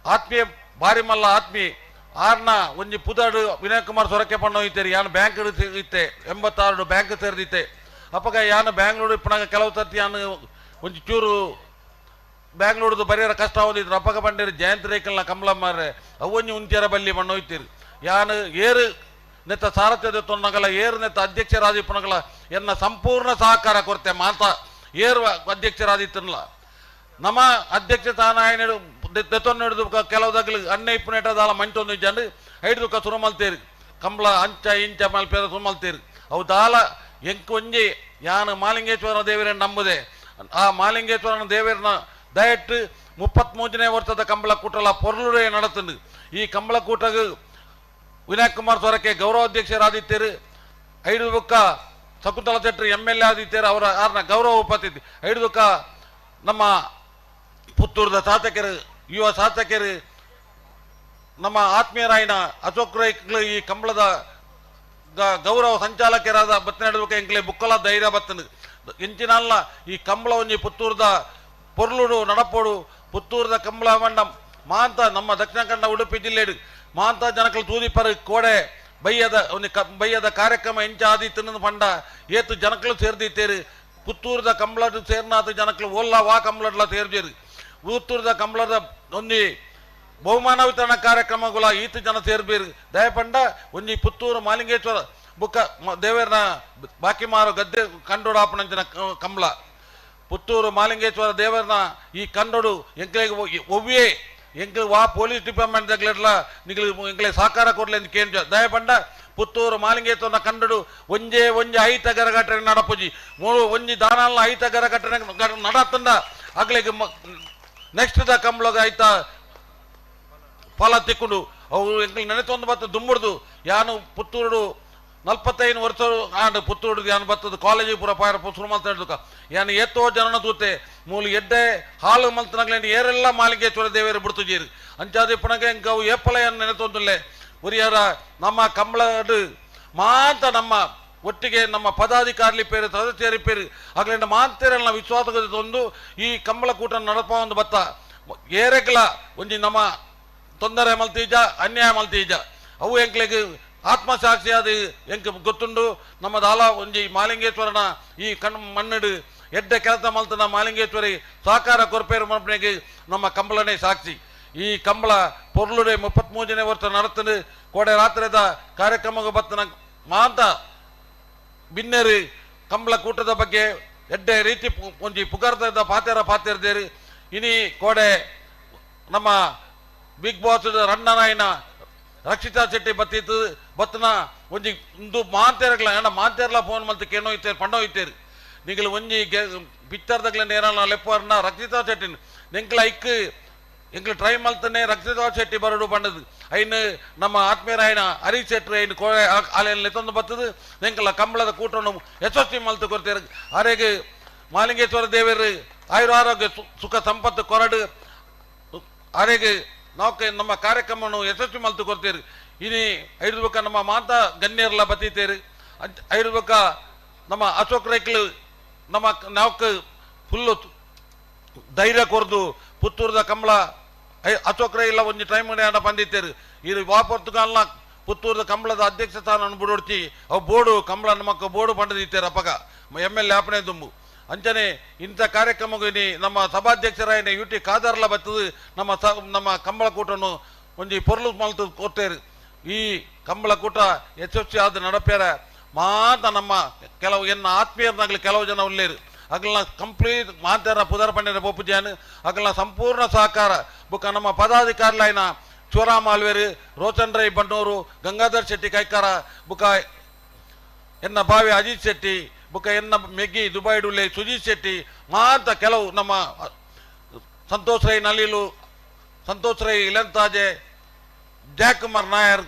Speaker 15: ಆತ್ಮೀಯ ಭಾರಿ ಮಲ್ಲ ಆತ್ಮೀಯ ಆರ್ನ ಒಂಜಿ ಪುದಾಡು ವಿನಯ್ ಕುಮಾರ್ ಸೊರಕೆ ಪಣ್ಣ ಹೋಯ್ತೇರಿ. ಯಾನು ಬ್ಯಾಂಕ್ ಇತ್ತೆ 86 ಬ್ಯಾಂಕ್ ಸೇರಿದಿತ್ತೆ. ಅಪ್ಪಗ ಯಾನು ಬ್ಯಾಂಗ್ಳೂರು ಇಪ್ಪನಾಗ ಕೆಲವು ಸರ್ತಿ ಯಾನು ಒಂಜಿ ಚೂರು ಬ್ಯಾಂಗ್ಳೂರ್ದು ಬರೆಯರ ಕಷ್ಟ ಹೋದಿದ್ರು. ಅಪ್ಪಗ ಬಂಡೇರಿ ಜಯಂತ್ ರೇಖಲ್ನ ಕಮಲ ಮಾರ್ರೆ ಅವೊಂಜಿ ಉಂತ್ಯರ ಬಲ್ಲಿ ಮಣ್ಣು ಹೋಯ್ತೀರಿ. ಯಾನು ಏರು ನೆತ್ತ ಸಾರಥ್ಯದ ತೊನ್ನಗಲ ಏರು ನೆತ್ತ ಅಧ್ಯಕ್ಷರಾದಿಪ್ಪನಗಲ ಎನ್ನ ಸಂಪೂರ್ಣ ಸಹಕಾರ ಕೊರತೆ ಮಾತಾ ಏರು ಅಧ್ಯಕ್ಷರಾದಿತ್ತನಲ್ಲ. ನಮ್ಮ ಅಧ್ಯಕ್ಷ ತಾನಾಯನ ದೆತ್ತೊಂದು ಕೆಲವು ದಗ್ಲು ಅಣ್ಣ ಇಪ್ಪನೇಟದಾಲ ಮಂಟೊಂದು ಜನ ಐದು ಸುರುಮಲ್ತೇರಿ ಕಂಬಳ ಅಂಚ ಇಂಚ ಮಲ್ಪೇರ ಸುರುಮಲ್ತೇರಿ ಅವು ದಾಲ ಎಂಕ್ ಒಂಜಿ ಯಾನು ಮಾಲಿಂಗೇಶ್ವರ ದೇವರನ್ನು ನಂಬುದೆ. ಆ ಮಾಲಿಂಗೇಶ್ವರನ ದೇವರನ್ನ ದಯಟ್ಟು 33ನೇ ವರ್ಷದ ಕಂಬಳ ಕೂಟಲ ಪೊರ್ಲುರೇ ನಡತಂದು. ಈ ಕಂಬಳ ಕೂಟಗ ವಿನಯ್ ಕುಮಾರ್ ಸೊರಕೆ ಗೌರವಾಧ್ಯಕ್ಷರಾದಿತ್ತೇರು. ಐದು ಬುಕ್ಕ ಶಕುಂತಲಾ ಶೆಟ್ಟರು MLA ಆದಿತ್ತೇರು ಅವರ ಆರ್ನ ಗೌರವ ಉಪಸ್ಥಿತಿ. ಐದು ನಮ್ಮ ಪುತ್ತೂರದ ಶಾಸಕರು ಯುವ ಶಾಸಕರು ನಮ್ಮ ಆತ್ಮೀಯರಾಯಿನ ಅಶೋಕ್ ರೈಕ್ಲು ಈ ಕಂಬಳದ ಗೌರವ ಸಂಚಾಲಕರಾದ ಬತ್ತನಾಡುವ ಎಂಕ್ಲೆ ಬುಕ್ಕಲ ಧೈರ್ಯ ಬತ್ತನು ಎಂಚಿನಲ್ಲ ಈ ಕಂಬಳ ಒಂಜಿ ಪುತ್ತೂರದ ಪೊರ್ಲುಡು ನಡಪೋಡು ಪುತ್ತೂರದ ಕಂಬಳ ಮಂಡ ಮಾಂತ ನಮ್ಮ ದಕ್ಷಿಣ ಕನ್ನಡ ಉಡುಪಿ ಜಿಲ್ಲೆಡು ಮಾಂತ ಜನಕಲು ತೂದಿಪರು ಕೋಡೆ ಬಯ್ಯದ ಒಂದು ಬಯ್ಯದ ಕಾರ್ಯಕ್ರಮ ಎಂಚ ಆದಿತ್ತನ್ನು ಪಂಡ ಏತು ಜನಕಲು ಸೇರ್ದಿತ್ತೇರು ಪುತ್ತೂರದ ಕಂಬಳಡು ಸೇರ್ನಾಥ ಜನಕಲು ಓಲ್ಲ ವಾ ಕಂಬಳಡ್ಲ ಸೇರ್ಜೇರು ಪುತ್ತೂರದ ಕಂಬಳದ ಒಂಜಿ ಬಹುಮಾನ ವಿತರಣಾ ಕಾರ್ಯಕ್ರಮಗಳ ಈತ ಜನ ಸೇರ್ಬೇರು ದಯಪಂಡ ಒಂಜಿ ಪುತ್ತೂರು ಮಾಲಿಂಗೇಶ್ವರ ಬುಕ್ಕ ದೇವರನ ಬಾಕಿ ಮಾರು ಗದ್ದೆ ಕಂಡೋಡಾಪನಂಚಿನ ಕಂಬಳ ಪುತ್ತೂರು ಮಾಲಿಂಗೇಶ್ವರ ದೇವರನ ಈ ಕಂಡೋಡು ಎಂಕ್ಲೆಗ್ ಒವ್ವೇ ಎಂಕ್ಲೆ ವಾ ಪೊಲೀಸ್ ಡಿಪಾರ್ಟ್ಮೆಂಟ್ ದಗ್ಲೆಡ್ಲ ನಿಗ್ಲು ಎಂಕ್ಲೆ ಸಹಕಾರ ಕೊಡ್ಲಿ ಅಂತ ಕೇಂದ್ರ ದಯಪಂಡ ಪುತ್ತೂರು ಮಾಲಿಂಗೇಶ್ವರನ ಕಂಡೋಡು ಒಂಜೇ ಒಂಜಿ ಐತ ಗರಗಟ್ಟನೆ ನಡಪುಜಿ ಮೂರು ಒಂಜಿ ದಾನಾಲ್ನ ಐತ ಗರಗಟ್ಟನೆ ನಡತಂಡ ಅಗ್ಲೆಗ್ ನೆಕ್ಸ್ಟ್ the ಕಂಬಳಗ ಐತ ಫಲ ತಿಕ್ಕೊಂಡು ಅವು ಎಂಕ್ಲೆ ನೆನೆತೊಂದು ಬತ್ತ ದುಂಬುಡ್ದು ಯಾನು ಪುತ್ತೂರು 45 ವರ್ಷ ಆಂಡ್ ಪುತ್ತೂರು ಯಾನು ಬತ್ತದ ಕಾಲೇಜು ಪೂರ ಪಾಯರ ಶುರು ಮಲ್ತ ಯಾನು ಏತೋ ಜನನ ತೂತೆ ಮೂಲು ಎಡ್ಡೆ ಹಾಲು ಮಲ್ತನಗ್ಲೇನು ಏರೆಲ್ಲ ಮಾಲಿಂಗೇಶ್ವರ ದೇವೇರು ಬಿಡ್ತುಜೀರು ಅಂಚಾದ ಇಪ್ಪನಗ ಎಂಕ ಅವು ಏಪಲ ಯಾನು ನೆನೆತೊಂದುಲ್ಲೆ ಒರಿಯರ ನಮ್ಮ ಕಂಬಳಡು ಮಾಂತ ನಮ್ಮ ಒಟ್ಟಿಗೆ ನಮ್ಮ ಪದಾಧಿಕಾರಿ ಪೇರು ಸದಸ್ಯರಿ ಪೇರು ಆಗಲಿಂದ ಮಾಂತೇರಲ್ಲ ವಿಶ್ವಾಸ ತಂದು ಈ ಕಂಬಳ ಕೂಟ ನಡಪ ಒಂದು ಬತ್ತ ಏರೆಗ್ಲ ಒಂಜಿ ನಮ್ಮ ತೊಂದರೆ ಮಲ್ತೀಜ ಅನ್ಯಾಯ ಮಲ್ತೀಜ ಅವು ಎಂಕ್ಲೆಗ್ ಆತ್ಮಸಾಕ್ಷಿ ಅದು ಎಂಕ್ ಗೊತ್ತುಂಡು ನಮ್ಮ ದಾಲ ಒಂಜಿ ಮಾಲಿಂಗೇಶ್ವರನ ಈ ಕಣ್ಣು ಮಣ್ಣಡು ಎಡ್ಡೆ ಕೆಲಸ ಮಲ್ತನ ಮಾಲಿಂಗೇಶ್ವರಿ ಸಹಕಾರ ಕೊರ್ಪೇರು ಮಲ್ಪನೆಗೆ ನಮ್ಮ ಕಂಬಳನೇ ಸಾಕ್ಷಿ. ಈ ಕಂಬಳ ಪೊರ್ಲುಡೆ 33ನೇ ವರ್ಷ ನಡತನು ಕೋಡೆ ರಾತ್ರಿದ ಕಾರ್ಯಕ್ರಮಕ್ಕೆ ಬತ್ತನ ಮಾಂತ ಬಿನ್ನೆರು ಕಂಬಳ ಕೂಟದ ಬಗ್ಗೆ ಎಡ್ಡೆ ರೀತಿ ಒಂಜಿ ಪುಗಾರ್ದ ಪಾತೆರ ಪಾತೆರ್ದೇರು. ಇನಿ ಕೋಡೆ ನಮ್ಮ ಬಿಗ್ ಬಾಸ್ ರಣ್ಣನಾಯನ ರಕ್ಷಿತಾ ಶೆಟ್ಟಿ ಬತ್ತಿತ್ತು ಬತ್ತನ ಒಂಜಿ ಇಂದು ಮಾಂತೇರಗ್ಲ ಏನ ಮಾಂತೇರ್ಲ ಫೋನ್ ಮಲ್ತು ಕೇನೋ ಇತ್ತೇರು ಪಂಡೋ ಇತ್ತೇರು ನಿಗಲು ಒಂಜಿ ಪಿಕ್ಚರ್ದಗ್ಲ ನೇರಲ್ಲ ಲೆಪ್ಪರ್ನ ರಕ್ಷಿತಾ ಶೆಟ್ಟಿನ ನಿಂಕ್ಲ ಐಕ್ ಎಂಗ್ಲ ಟ್ರೈ ಮಲ್ತನೆ ರಕ್ಷಿತಾ ಶೆಟ್ಟಿ ಬರಡು ಪಂಡದು ಐನು ನಮ್ಮ ಆತ್ಮೀಯರಾಯನ ಹರೀಶ್ ಶೆಟ್ಟಿ ಐನು ಕೋಡೆ ಆಲೆಯಲ್ಲಿ ತಂದು ಬತ್ತದು ಎಂಕಲ ಕಂಬಳದ ಕೂಟವನ್ನು ಯಶಸ್ವಿ ಮಲ್ತು ಕೊಡ್ತೇರು. ಆರೆಗೆ ಮಾಲಿಂಗೇಶ್ವರ ದೇವರು ಆಯುರ ಆರೋಗ್ಯ ಸುಖ ಸಂಪತ್ತು ಕೊರಡು ಆರೆಗೆ ನಾವು ನಮ್ಮ ಕಾರ್ಯಕ್ರಮವನ್ನು ಯಶಸ್ವಿ ಮಲ್ತು ಕೊಡ್ತೇರು. ಇನಿ ಐದು ನಮ್ಮ ಮಾತಾ ಗಣ್ಯರೆಲ್ಲ ಬತ್ತೀತೇರು. ಐದು ನಮ್ಮ ಅಶೋಕ್ ರೈಕ್ಲು ನಮ್ಮ ನಾವ್ಕ ಫುಲ್ಲು ಧೈರ್ಯ ಕೊರ್ದು ಪುತ್ತೂರದ ಕಂಬಳ ಅಶೋಕ್ ರೈ ಇಲ್ಲ ಒಂಜಿ ಟೈಮ್ ಬಂದಿತ್ತೇರು. ಇದು ವಾಪರ್ತುಗಾಲ್ನ ಪುತ್ತೂರದ ಕಂಬಳದ ಅಧ್ಯಕ್ಷ ಸ್ಥಾನ ಬಿಡೋಡ್ತಿ ಅವು ಬೋರ್ಡು ಕಂಬಳ ನಮಕ್ಕ ಬೋರ್ಡು ಪಂಡದಿತ್ತೇರು ಅಪ್ಪಗ ಎಮ್ ಎಲ್ ಎ ಆಪಣೆ ದುಂಬು ಅಂಚನೆ ಇಂಥ ಕಾರ್ಯಕ್ರಮಕ್ಕೆ ನಮ್ಮ ಸಭಾಧ್ಯಕ್ಷರಾಯನ ಯು ಟಿ ಖಾದರ್ಲ ಬತ್ತದು ನಮ್ಮ ನಮ್ಮ ಕಂಬಳ ಕೂಟನ್ನು ಒಂಜಿ ಪೊರ್ಲು ಮಲ್ತು ಕೊಡ್ತೇರು. ಈ ಕಂಬಳ ಕೂಟ ಯಶಸ್ವಿ ಆದ ನಡಪ್ಯಾರ ಮಾತ ನಮ್ಮ ಕೆಲವು ಎನ್ನ ಆತ್ಮೀಯರನ್ನಾಗಲಿ ಕೆಲವು ಜನ ಉಳ್ಳೇರು ಅಗಲ್ನ ಕಂಪ್ಲೀಟ್ ಮಾತಾರ ಪುದರ್ ಪಂಡ್ಯರ ಪೊಪ್ಪುಜಾನ್ ಅಗಲ್ನ ಸಂಪೂರ್ಣ ಸಹಕಾರ ಬುಕ್ಕ ನಮ್ಮ ಪದಾಧಿಕಾರಿಲಾಯನ ಶಿವರಾಮ ಆಲ್ವೇರು ರೋಚನ್ ರೈ ಬಣ್ಣೂರು ಗಂಗಾಧರ್ ಶೆಟ್ಟಿ ಕೈಕಾರ ಬುಕ್ಕ ಎನ್ನ ಬಾವಿ ಅಜಿತ್ ಶೆಟ್ಟಿ ಬುಕ್ಕ ಎನ್ನ ಮೆಗ್ಗಿ ದುಬೈಡುಲ್ಲೆ ಸುಜೀತ್ ಶೆಟ್ಟಿ ಮಾತ ಕೆಲವು ನಮ್ಮ ಸಂತೋಷ್ ರೈ ನಲೀಲು ಸಂತೋಷ್ ರೈ ಇಲಂತಾಜೆ ಜಯಕುಮಾರ್ ನಾಯರ್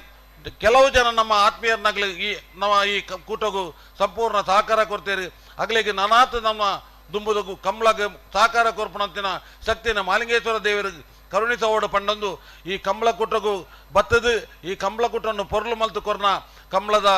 Speaker 15: ಕೆಲವು ಜನ ನಮ್ಮ ಆತ್ಮೀಯರನ್ನಾಗಲಿ ಈ ನಮ್ಮ ಈ ಕೂಟಗೂ ಸಂಪೂರ್ಣ ಸಹಕಾರ ಕೊಡ್ತೀರಿ. ಅಗಲಿಗೆ ನಾನಾತ ನಮ್ಮ ದುಂಬುದಗೂ ಕಂಬಳಗೆ ಸಹಕಾರ ಕೊರ್ಪಣಂತಿನ ಶಕ್ತಿನ ಮಾಲಿಂಗೇಶ್ವರ ದೇವರಿಗೆ ಕರುಣಿಸೋಡು ಪಂಡೊಂದು ಈ ಕಂಬಳ ಕೂಟಗೂ ಬತ್ತದು. ಈ ಕಂಬಳ ಕೂಟವನ್ನು ಪೊರ್ಲು ಮಲ್ತು ಕೊರ್ನ ಕಂಬಳದ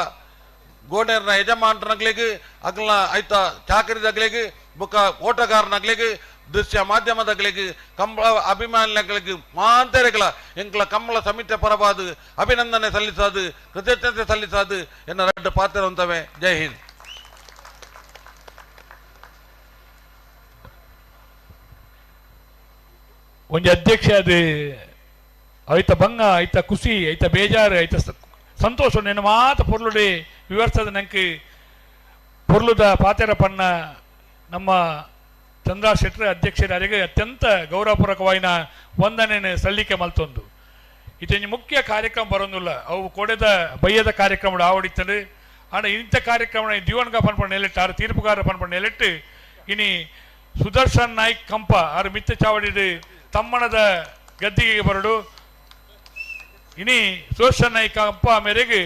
Speaker 15: ಗೋಣೇರ್ನ ಯಜಮಾನರನಾಗ್ಲಿಗೆ ಅಗಲ್ನ ಐತ ಚಾಕರಿದಾಗ್ಲಿಗೆ ಬುಕ್ಕ ಓಟಗಾರನಾಗ್ಲಿಗೆ ದೃಶ್ಯ ಮಾಧ್ಯಮದಾಗ್ಲಿಗೆ ಕಂಬಳ ಅಭಿಮಾನಿಗಳಿಗೆ ಮಾಂತರೆಗಳ ಎಂಕ್ಲ ಕಂಬಳ ಸಮಿತಿ ಪರವಾದ ಅಭಿನಂದನೆ ಸಲ್ಲಿಸಾದು ಕೃತಜ್ಞತೆ ಸಲ್ಲಿಸಾದು ಎನ್ನ ರಡ್ಡು ಪಾತ್ರವಂತವೆ. ಜೈ ಹಿಂದ್.
Speaker 3: ಒಂಜಿ ಅಧ್ಯಕ್ಷ ಅದು ಐತ ಬಂಗ ಐತ ಖುಷಿ ಐತ ಬೇಜಾರು ಐತ ಸಂತೋಷ ನೆನ ಮಾತ ಪೊರ್ಲುಡೆ ವಿವರಿಸದ ನಂಗೆ ಪೊರ್ಲುದ ಪಾತೆರ ಪನ್ನ ನಮ್ಮ ಚಂದ್ರ ಶೆಟ್ಟರ್ ಅಧ್ಯಕ್ಷರಿಗೆ ಅತ್ಯಂತ ಗೌರವಪೂರ್ವಕವಾಯಿನ ವಂದನೆ ಸಲ್ಲಿಕೆ ಮಲ್ತೊಂದು. ಇದೊಂದು ಮುಖ್ಯ ಕಾರ್ಯಕ್ರಮ ಬರೋದಿಲ್ಲ ಅವು ಕೊಡೆದ ಬಯ್ಯದ ಕಾರ್ಯಕ್ರಮ ಆವಡಿತ್ತದು. ಆಂಡ ಇಂಥ ಕಾರ್ಯಕ್ರಮ ದಿವನ್ಗ ಪನ್ಪಂಡ ನೆಲೆಟ್ಟು ಆರು ತೀರ್ಪುಗಾರ ಪನ್ಪಂಡ ನೆಲೆಟ್ಟು ಇನಿ ಸುದರ್ಶನ್ ನಾಯ್ಕ್ ಕಂಪ ಆರು ಮಿತ್ತ ಚಾವಡಿಡು ತಮ್ಮಣದ ಗದ್ದಿಗೆ ಬರಡು. ಇನಿ ಸುದರ್ಶನ್ ನಾಯ್ಕ್ ಕಂಪ ಮೇರೆಗೆ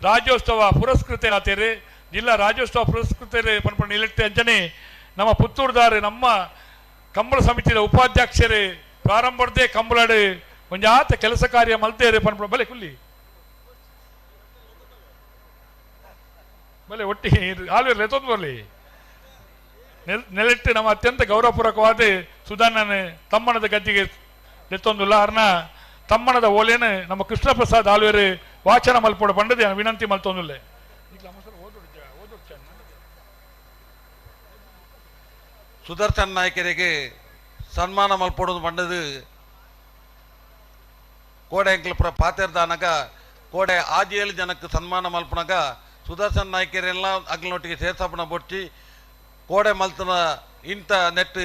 Speaker 3: ರಾಜ್ಯೋತ್ಸವ ಪುರಸ್ಕೃತರಾತೇರು ಜಿಲ್ಲಾ ರಾಜ್ಯೋತ್ಸವ ಪುರಸ್ಕೃತರು ಪನ್ಪಂಡ ನೆಲೆಟ್ಟು ಅಂಚನೆ ನಮ್ಮ ಪುತ್ತೂರುದಾರು ನಮ್ಮ ಕಂಬಳ ಸಮಿತಿಯ ಉಪಾಧ್ಯಕ್ಷರು ಪ್ರಾರಂಭದೇ ಕಂಬಳಡು ಒಂಜಾತ ಕೆಲಸ ಕಾರ್ಯ ಮಲ್ತೇರು ಪನ್ಪಂಡ ಬಲೆ ಕುಲ್ಲಿ ಬಲೆ ಒಟ್ಟಿ ಆಲ್ವೇರ್ ಎತ್ತೊಂದು ಬರಲಿ ನೆಲೆಟ್ಟು ನಮ್ಮ ಅತ್ಯಂತ ಗೌರವಪೂರ್ವಕವಾದ ಸುಧಾನನ ತಮ್ಮನದ ಗದ್ದಿಗೆ ಎತ್ತೊಂದುಲ್ಲ. ಅರ್ನ ತಮ್ಮನದ ಓಲೇನು ನಮ್ಮ ಕೃಷ್ಣ ಪ್ರಸಾದ್ ಆಲ್ವೇರು ವಾಚನ ಮಲ್ಪೋಡ ಪಂಡದೆ ವಿನಂತಿ ಮಲ್ತೊಂದುಲ್ಲೆ.
Speaker 15: ಸುದರ್ಶನ್ ನಾಯಕರಿಗೆ ಸನ್ಮಾನ ಮಲ್ಪೊಡೋದು ಪಂಡದು ಕೋಡೆ ಎಂಕ್ಲ ಪಾತೆರ್ದಾನಗ ಕೋಡೆ ಆಜಿ 7 ಜನಕ್ಕೆ ಸನ್ಮಾನ ಮಲ್ಪನಾಗ ಸುದರ್ಶನ್ ನಾಯಕರೆಲ್ಲ ಅಗ್ಲೊಟ್ಟಿಗೆ ಸೇರ್ಸಾಪಣ ಬೊಡ್ಚಿ ಕೋಡೆ ಮಲ್ತನ ಇಂಥ ನೆಟ್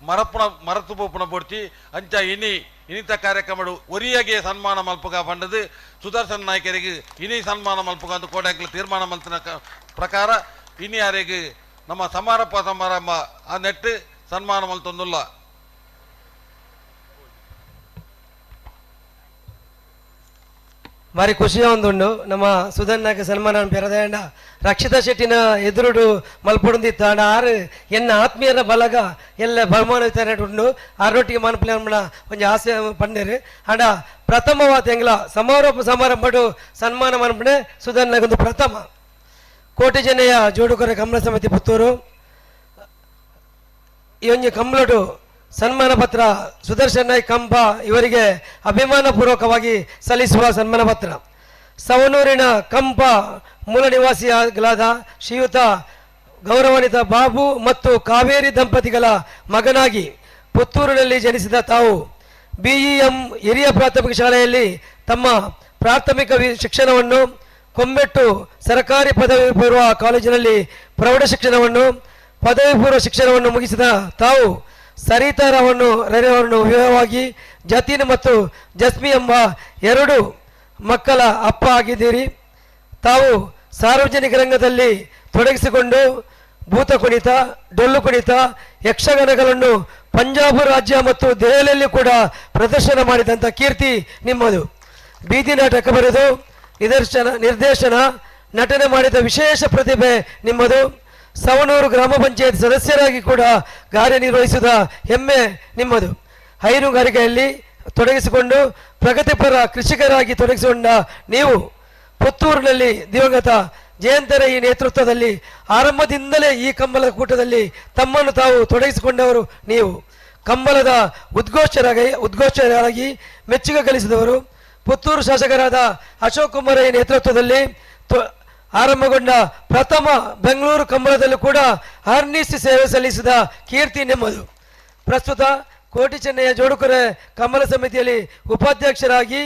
Speaker 15: ಮರಪುಣ ಮರತು ಪೋಪುಣ ಬೊಡ್ಚಿ ಅಂಚ ಇನಿ ಇನಿತ ಕಾರ್ಯಕ್ರಮ ಒರಿಯಾಗೆ ಸನ್ಮಾನ ಮಲ್ಪಗ ಪಂಡದು ಸುದರ್ಶನ್ ನಾಯಕರಿಗೆ ಇನಿ ಸನ್ಮಾನ ಮಲ್ಪಗ ಅಂತ ಕೋಡೆ ಎಂಕ್ಲ ತೀರ್ಮಾನ ಮಲ್ತನ ಪ್ರಕಾರ ಇನಿ ಯಾರಿಗೆ ನಮ್ಮ ಸಮಾರಂಭ ಸಮಾರಂಭ ಆ ನೆಟ್ಟು ಸನ್ಮಾನ ಮಲ್ತೊಂದುಲ್ಲ.
Speaker 7: ಭಾರಿ ಖುಷಿಯ ಒಂದುಂಡು ನಮ್ಮ ಸುಧನ್ ನಾಯಕ ಸನ್ಮಾನ ಪೆರದಾಂಡ ರಕ್ಷಿತಾ ಶೆಟ್ಟಿನ ಎದುರುಡು ಮಲ್ಪೊಡೊಂದಿತ್ತ ಆಂಡ ಆರು ಎನ್ನ ಆತ್ಮೀಯರ ಬಲಗ ಎಲ್ಲ ಬಹುಮಾನ ವಿತರಣೆ ಉಂಡು ಆರೊಟ್ಟಿಗೆ ಮಾನ್ಪುಲೆ ಒಂಜಿ ಆಸೆ ಪಂಡೇರು ಆಂಡ ಪ್ರಥಮವಾದ ಎಂಗ್ಲ ಸಮಾರೋಪ ಸಮಾರಂಭಡು ಸನ್ಮಾನ ಮನ್ಪುಣೆ ಸುಧನ್ ನಾಯಕ್ ಒಂದು ಪ್ರಥಮ. ಕೋಟಿ ಚೆನ್ನಯ್ಯ ಜೋಡುಕೊರೆ ಕಂಬಳ ಸಮಿತಿ ಪುತ್ತೂರು ಈ ಒಂಜಿ ಕಂಬಳಡು ಸನ್ಮಾನ ಪತ್ರ ಸುದರ್ಶನ್ ನಾಯ್ಕ ಕಂಬ ಇವರಿಗೆ ಅಭಿಮಾನ ಪೂರ್ವಕವಾಗಿ ಸಲ್ಲಿಸುವ ಸನ್ಮಾನ ಪತ್ರ. ಸವಣೂರಿನ ಕಂಪ ಮೂಲ ನಿವಾಸಿಗಳಾದ ಶ್ರೀಯುತ ಗೌರವಾನ್ವಿತ ಬಾಬು ಮತ್ತು ಕಾವೇರಿ ದಂಪತಿಗಳ ಮಗನಾಗಿ ಪುತ್ತೂರಿನಲ್ಲಿ ಜನಿಸಿದ ತಾವು ಬಿಇಎಂ ಹಿರಿಯ ಪ್ರಾಥಮಿಕ ಶಾಲೆಯಲ್ಲಿ ತಮ್ಮ ಪ್ರಾಥಮಿಕ ಶಿಕ್ಷಣವನ್ನು, ಕೊಂಬೆಟ್ಟು ಸರ್ಕಾರಿ ಪದವಿ ಪೂರ್ವ ಕಾಲೇಜಿನಲ್ಲಿ ಪ್ರೌಢ ಶಿಕ್ಷಣವನ್ನು, ಪದವಿ ಪೂರ್ವ ಶಿಕ್ಷಣವನ್ನು ಮುಗಿಸಿದ ತಾವು ಸರಿತಾರವನ್ನು ರವಿಯವರನ್ನು ವಿವಾಹವಾಗಿ ಜತೀನ್ ಮತ್ತು ಜಸ್ಮಿ ಎಂಬ ಎರಡು ಮಕ್ಕಳ ಅಪ್ಪ ಆಗಿದ್ದೀರಿ. ತಾವು ಸಾರ್ವಜನಿಕ ರಂಗದಲ್ಲಿ ತೊಡಗಿಸಿಕೊಂಡು ಭೂತ ಕುಣಿತ, ಡೊಳ್ಳು ಕುಣಿತ, ಯಕ್ಷಗಾನಗಳನ್ನು ಪಂಜಾಬ್ ರಾಜ್ಯ ಮತ್ತು ದೆಹಲಿಯಲ್ಲಿ ಕೂಡ ಪ್ರದರ್ಶನ ಮಾಡಿದಂಥ ಕೀರ್ತಿ ನಿಮ್ಮದು. ಬೀದಿ ನಾಟಕ ಬರೆದು ನಿರ್ದೇಶನ, ನಟನೆ ಮಾಡಿದ ವಿಶೇಷ ಪ್ರತಿಭೆ ನಿಮ್ಮದು. ಸವಣೂರು ಗ್ರಾಮ ಪಂಚಾಯತ್ ಸದಸ್ಯರಾಗಿ ಕೂಡ ಕಾರ್ಯನಿರ್ವಹಿಸಿದ ಹೆಮ್ಮೆ ನಿಮ್ಮದು. ಹೈನುಗಾರಿಕೆಯಲ್ಲಿ ತೊಡಗಿಸಿಕೊಂಡು ಪ್ರಗತಿಪರ ಕೃಷಿಕರಾಗಿ ತೊಡಗಿಸಿಕೊಂಡ ನೀವು ಪುತ್ತೂರಿನಲ್ಲಿ ದಿವಂಗತ ಜಯಂತರ ಈ ನೇತೃತ್ವದಲ್ಲಿ ಆರಂಭದಿಂದಲೇ ಈ ಕಂಬಳದ ಕೂಟದಲ್ಲಿ ತಮ್ಮನ್ನು ತಾವು ತೊಡಗಿಸಿಕೊಂಡವರು ನೀವು. ಕಂಬಳದ ಉದ್ಘೋಷರಾಗಿ ಮೆಚ್ಚುಗೆ ಗಳಿಸಿದವರು. ಪುತ್ತೂರು ಶಾಸಕರಾದ ಅಶೋಕ್ ಕುಮಾರ್ ನೇತೃತ್ವದಲ್ಲಿ ಆರಂಭಗೊಂಡ ಪ್ರಥಮ ಬೆಂಗಳೂರು ಕಂಬಳದಲ್ಲೂ ಕೂಡ ಅಹರ್ನಿಶಿ ಸೇವೆ ಸಲ್ಲಿಸಿದ ಕೀರ್ತಿ ನಿಮ್ಮದು. ಪ್ರಸ್ತುತ ಕೋಟಿ ಚೆನ್ನಯ್ಯ ಜೋಡುಕೊರೆ ಕಂಬಳ ಸಮಿತಿಯಲ್ಲಿ ಉಪಾಧ್ಯಕ್ಷರಾಗಿ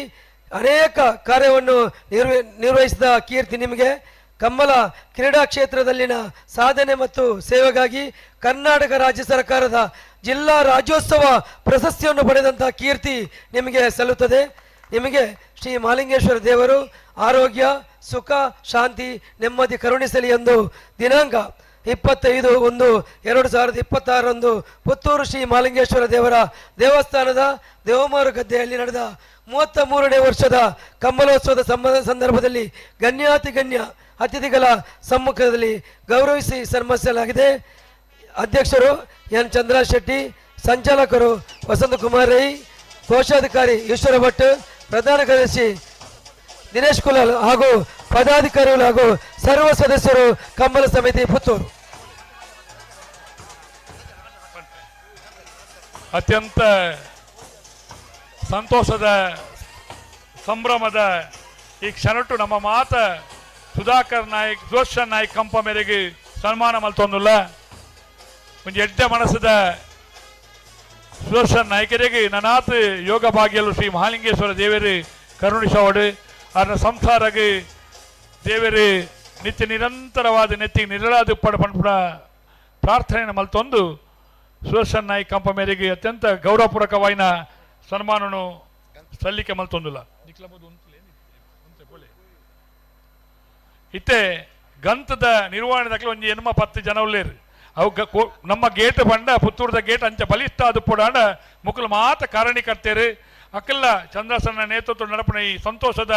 Speaker 7: ಅನೇಕ ಕಾರ್ಯವನ್ನು ನಿರ್ವಹಿಸಿದ ಕೀರ್ತಿ ನಿಮಗೆ. ಕಂಬಳ ಕ್ರೀಡಾ ಕ್ಷೇತ್ರದಲ್ಲಿನ ಸಾಧನೆ ಮತ್ತು ಸೇವೆಗಾಗಿ ಕರ್ನಾಟಕ ರಾಜ್ಯ ಸರ್ಕಾರದ ಜಿಲ್ಲಾ ರಾಜ್ಯೋತ್ಸವ ಪ್ರಶಸ್ತಿಯನ್ನು ಪಡೆದಂಥ ಕೀರ್ತಿ ನಿಮಗೆ ಸಲ್ಲುತ್ತದೆ. ನಿಮಗೆ ಶ್ರೀ ಮಾಲಿಂಗೇಶ್ವರ ದೇವರು ಆರೋಗ್ಯ, ಸುಖ, ಶಾಂತಿ, ನೆಮ್ಮದಿ ಕರುಣಿಸಲಿ ಎಂದು ದಿನಾಂಕ 25/1/2026 ಪುತ್ತೂರು ಶ್ರೀ ಮಾಲಿಂಗೇಶ್ವರ ದೇವರ ದೇವಸ್ಥಾನದ ದೇವಮಾರು ಗದ್ದೆಯಲ್ಲಿ ನಡೆದ 33ನೇ ವರ್ಷದ ಕಂಬಳೋತ್ಸವದ ಸಂದರ್ಭದಲ್ಲಿ ಗಣ್ಯಾತಿ ಗಣ್ಯ ಅತಿಥಿಗಳ ಸಮ್ಮುಖದಲ್ಲಿ ಗೌರವಿಸಿ ಸನ್ಮಾನಿಸಲಾಗಿದೆ. ಅಧ್ಯಕ್ಷರು ಎನ್ ಚಂದ್ರ ಶೆಟ್ಟಿ, ಸಂಚಾಲಕರು ವಸಂತಕುಮಾರ್ ರೈ, ಕೋಶಾಧಿಕಾರಿ ಈಶ್ವರ ಭಟ್, ಪ್ರಧಾನ ಕಾರ್ಯದರ್ಶಿ ದಿನೇಶ್ ಕುಲಾಲ್ ಹಾಗೂ ಪದಾಧಿಕಾರಿಗಳು ಹಾಗೂ ಸರ್ವ ಸದಸ್ಯರು ಕಂಬಳ ಸಮಿತಿ ಪುತ್ತೂರು.
Speaker 3: ಅತ್ಯಂತ ಸಂತೋಷದ ಸಂಭ್ರಮದ ಈ ಕ್ಷಣಟ್ಟು ನಮ್ಮ ಮಾತ ಸುಧಾಕರ್ ನಾಯ್ಕ್, ಸುದರ್ಶನ್ ನಾಯ್ಕ್ ಕಂಪ ಮೇರೆಗೆ ಸನ್ಮಾನ ಮಲ್ತೊಂದುಲ್ಲ. ಒಂಜಿ ಎಡ್ಡೆ ಮನಸ್ಸದ ಸುದರ್ಶನ್ ನಾಯ್ಕರಿಗೆ ನನಾತ್ ಯೋಗ ಭಾಗ್ಯಲು ಶ್ರೀ ಮಹಾಲಿಂಗೇಶ್ವರ ದೇವರು ಕರುಣಿಸೋಡು ಅದರ ಸಂಸಾರಗೆ ದೇವರು ನಿತ್ಯ ನಿರಂತರವಾದ ನೆತ್ತಿಗೆ ನಿರಳಾದ ಪಡ ಪಂಪುಣ ಪ್ರಾರ್ಥನೆಯನ್ನು ಮಲ್ತೊಂದು ಸುದರ್ಶನ್ ನಾಯ್ಕ್ ಕಂಪ ಮೇರೆಗೆ ಅತ್ಯಂತ ಗೌರವಪೂರ್ವಕವಾಯಿನ ಸನ್ಮಾನನು ಸಲ್ಲಿಕೆ ಮಲ್ತೊಂದುಲ್ಲ. ಇತ್ತೆ ಗಂತದ ನಿರ್ವಹಣೆ ದಕ್ಕಲ ಒಂಜಿ ಎನ್ಮ 10 ಜನ ಉಲ್ಲೇರು. ಅವು ನಮ್ಮ ಗೇಟ್ ಬಂಡ ಪುತ್ತೂರದ ಗೇಟ್ ಅಂಚ ಬಲಿಷ್ಠ ಅದು ಪುಡಾಂಡ ಮುಕುಲು ಮಾತ ಕಾರಣಿಕರ್ತೇರು. ಅಕ್ಕಲ್ಲ ಚಂದ್ರಸನ್ನ ನೇತೃತ್ವ ನಡಪಣ ಈ ಸಂತೋಷದ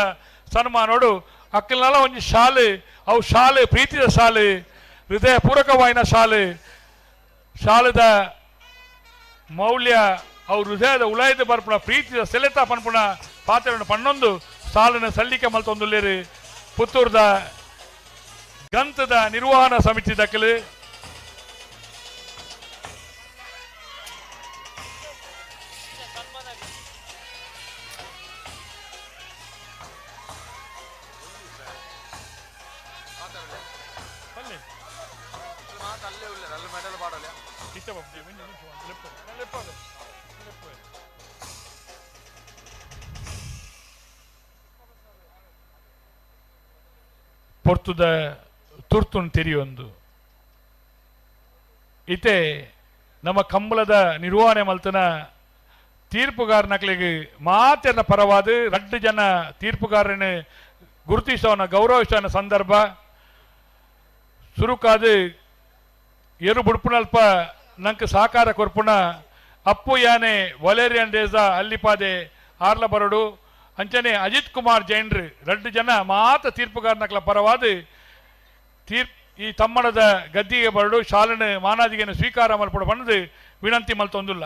Speaker 3: ಸನ್ಮಾನೋಡು ಅಕ್ಕಲ್ನಲ್ಲ ಒಂಜಿ ಶಾಲೆ, ಅವು ಶಾಲೆ ಪ್ರೀತಿಯ ಶಾಲೆ, ಹೃದಯ ಪೂರಕವಾಯಿನ ಶಾಲೆ, ಶಾಲೆದ ಮೌಲ್ಯ ಅವು ಹೃದಯದ ಉಲಾಯದ ಬರ್ಪುಣ ಪ್ರೀತಿಯ ಸೆಲೆತ ಪನ್ಪುಣ ಪಾತ್ರವನ್ನು ಪಣ್ಣೊಂದು ಸಾಲನ ಸಲ್ಲಿಕೆ ಮಲ್ತೊಂದುಲ್ಲೇರು ಪುತ್ತೂರದ ಗಂತದ ನಿರ್ವಹಣಾ ಸಮಿತಿ ದಕ್ಕಲು. ಪೊರ್ತುದ ತುರ್ತುನ್ ತೆರಿಯೊಂದು ಇತ್ತೆ ನಮ್ಮ ಕಂಬಳದ ನಿರ್ವಹಣೆ ಮಲ್ತನ ತೀರ್ಪುಗಾರನಕ್ಲಿಗೆ ಮಾತೆರ್ನ ಪರವಾದ ರಡ್ಡು ಜನ ತೀರ್ಪುಗಾರನ ಗುರುತಿಸೋನ ಗೌರವಿಸೋನ ಸಂದರ್ಭ ಸುರುಕಾದ ಎರು ಬುಡ್ಪುನಲ್ಪ ನಂಗೆ ಸಹಕಾರ ಕೊರ್ಪುಣ ಅಪ್ಪು ಯಾನೆ ವಲೇರಿಯನ್ ಡೇಜ ಅಲ್ಲಿಪಾದೆ ಆರ್ಲ ಬರಡು ಅಂಚನೆ ಅಜಿತ್ ಕುಮಾರ್ ಜೈನ್ರು ರಡ್ಡು ಜನ ಮಾತ ತೀರ್ಪುಗಾರನಕ್ಲ ಪರವಾದ ತೀರ್ಪು ಈ ತಮ್ಮಣದ ಗದ್ದಿಗೆ ಬರಡು ಶಾಲನ ಮಾನಾದಿಗೆಯನ್ನು ಸ್ವೀಕಾರ ಮಲ್ಪಡ ಬಂದು ವಿನಂತಿ ಮಲ್ತೊಂದುಲ್ಲ.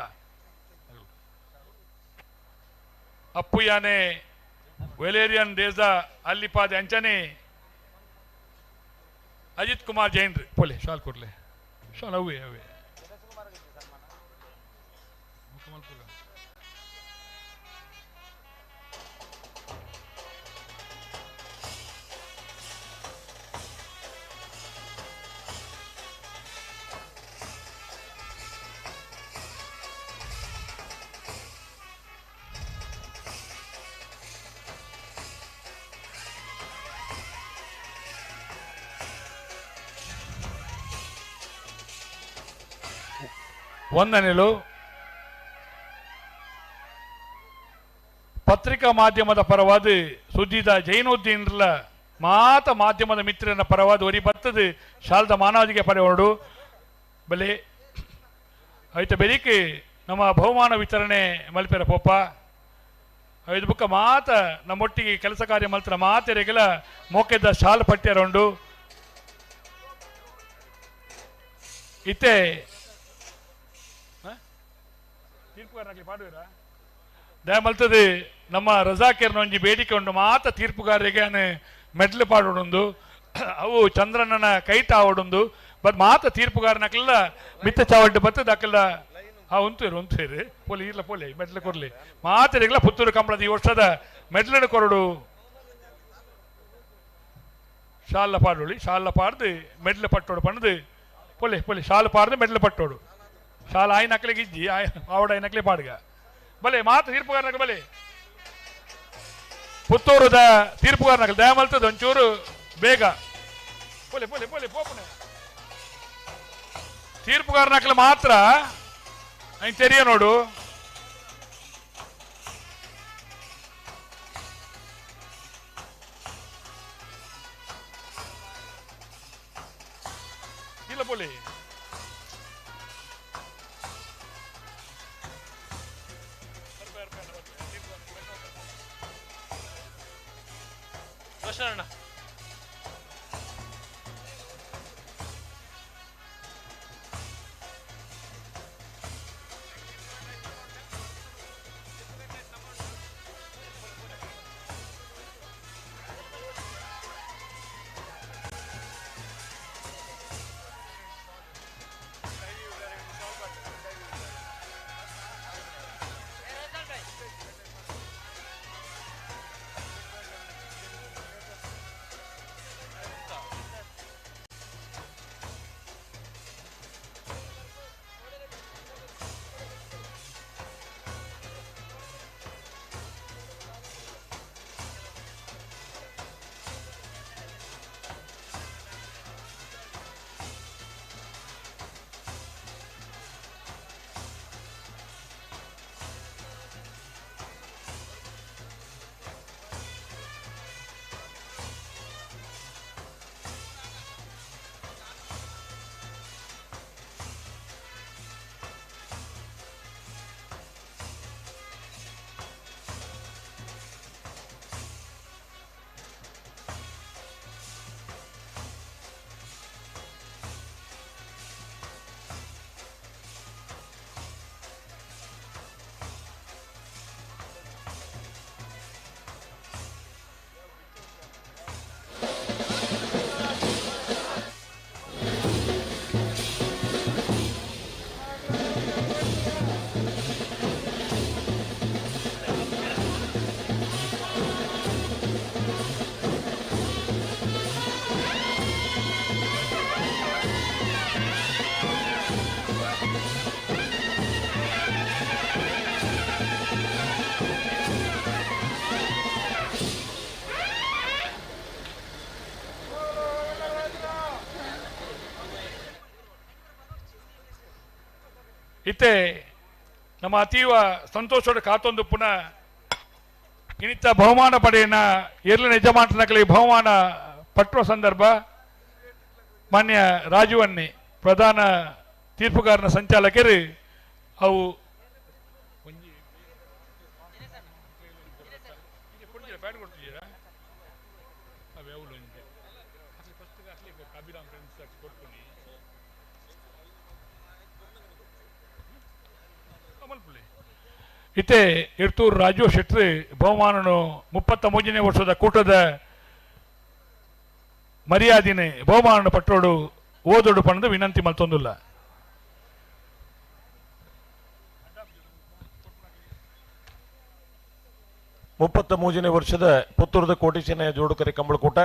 Speaker 3: ಅಪ್ಪುಯಾನೆ ವೆಲೇರಿಯನ್ ದೇಸ ಅಲ್ಲಿಪಾದೆ ಅಂಚನೆ ಅಜಿತ್ ಕುಮಾರ್ ಜೈನ್ರು ಪೋಲೆ ಶಾಲ್ ಕೊಡ್ಲೆ ಶಾಲ್ ಅವೇ ಅವೇ ವಂದನೆಗಳು. ಪತ್ರಿಕಾ ಮಾಧ್ಯಮದ ಪರವಾದ ಸುದ್ದಿದ ಜೈನುದ್ದೀನ್ಲ ಮಾತ ಮಾಧ್ಯಮದ ಮಿತ್ರನ ಪರವಾದ ಒರಿ ಬರ್ತದೆ ಶಾಲದ ಮಾನವದಿಗೆ ಪಡೆಯೋಡು ಬಲೆ ಐತ ಬೆರಿಕೆ ನಮ್ಮ ಬಹುಮಾನ ವಿತರಣೆ ಮಲ್ಪೆರ ಪೋಪ ಐದು ಬುಕ್ಕ ಮಾತ ನಮ್ಮೊಟ್ಟಿಗೆ ಕೆಲಸ ಕಾರ್ಯ ಮಲ್ತರ ಮಾತೆರೆಗೆಲ್ಲ ಮೋಕೆದ ಶಾಲ್ ಪಟ್ಯರುಂಡು ಇತ್ತೆ ತೀರ್ಪುಗಾರನಾಗಲಿ ಪಾಡುವಿರಾ ದಯಮಲ್ತದೆ ನಮ್ಮ ರಜಾಕೇರ್ನ ಒಂಜಿ ಬೇಡಿಕೆ ಉಂಟು ಮಾತ ತೀರ್ಪುಗಾರರಿಗೆ ಮೆಡ್ಲು ಪಾಡೋಡುಂದು ಅವು ಚಂದ್ರನನ ಕೈಟ ಆವಡುಂದು ಬಟ್ ಮಾತ ತೀರ್ಪುಗಾರನಕ್ಕೆಲ್ಲ ಮಿತ್ತ ಚಾವಡ್ಡು ಬತ್ತದ ಅಕ್ಕೆಲ್ಲ ಆ ಉಂತೇರು ಉಂತೇರು ಪೋಲಿ ಇರ್ಲ ಪೋಲಿ ಮೆಡ್ಲು ಕೊರ್ಲಿ ಮಾತೆರಿಗೆಲ್ಲ ಪುತ್ತೂರು ಕಂಬಳದ ಈ ವರ್ಷದ ಮೆಡ್ಲನ್ನು ಕೊರಡು ಶಾಲ ಪಾಡೋಳಿ ಶಾಲ ಪಾಡ್ದು ಮೆಡ್ಲು ಪಟ್ಟೋಡು ಪಣ್ಣದು ಪೊಲೆ ಪೊಲೆ ಶಾಲು ಪಾಡ್ದು ಮೆಡ್ಲು ಪಟ್ಟೋಡು ಶಾಲ ಆಯ್ನ ಅಕ್ಲಿಗೆ ಇಜ್ಜಿ ಆವಡ ಆಯ್ನಕ್ಲೆ ಪಾಡ್ಗ ಬಲೆ ಮಾತು ತೀರ್ಪುಗಾರನಕ ಬಲೆ ಪುತ್ತೂರುದ ತೀರ್ಪುಗಾರನಕಲ್ ದಯಮಲ್ತದ ಒಂಚೂರು ಬೇಗ ಪೊಲೆ ಪೊಲೆ ಪೊಲೆ ಪೋಪನೆ ತೀರ್ಪುಗಾರನಕಲ್ ಮಾತ್ರ ತೆರಿಯ ನೋಡು ಇಲ್ಲ ಪೊಲೆ
Speaker 8: ಶರಣ
Speaker 3: ಇತ್ತೆ ನಮ್ಮ ಅತೀವ ಸಂತೋಷದ ಕಾತೊಂದು ಪುನಃ ಇನ್ನಿತ್ತ ಬಹುಮಾನ ಪಡೆಯನ ಎರ್ಲಿನ ಯಜಮಾನನಕಲಿ ಬಹುಮಾನ ಪಟ್ಟುವ ಸಂದರ್ಭ ಮಾನ್ಯ ರಾಜುವನ್ನಿ ಪ್ರಧಾನ ತೀರ್ಪುಗಾರನ ಸಂಚಾಲಕರು ಅವು ಇತ್ತೆ ಇರ್ತೂರು ರಾಜು ಶೆಟ್ಟಿ ಬಹುಮಾನನು 33ನೇ ವರ್ಷದ ಕೂಟದ ಮರ್ಯಾದಿನೇ ಬಹುಮಾನ ಪಟ್ಟೋಡು ಓದೋಡು ಪಣದು ವಿನಂತಿ ಮಲ್ತೊಂದುಲ್ಲ.
Speaker 10: 33ನೇ ವರ್ಷದ ಪುತ್ತೂರದ ಕೋಟಿ ಚೆನ್ನಯ್ಯ ಜೋಡುಕರೆ ಕಂಬಳಕೂಟ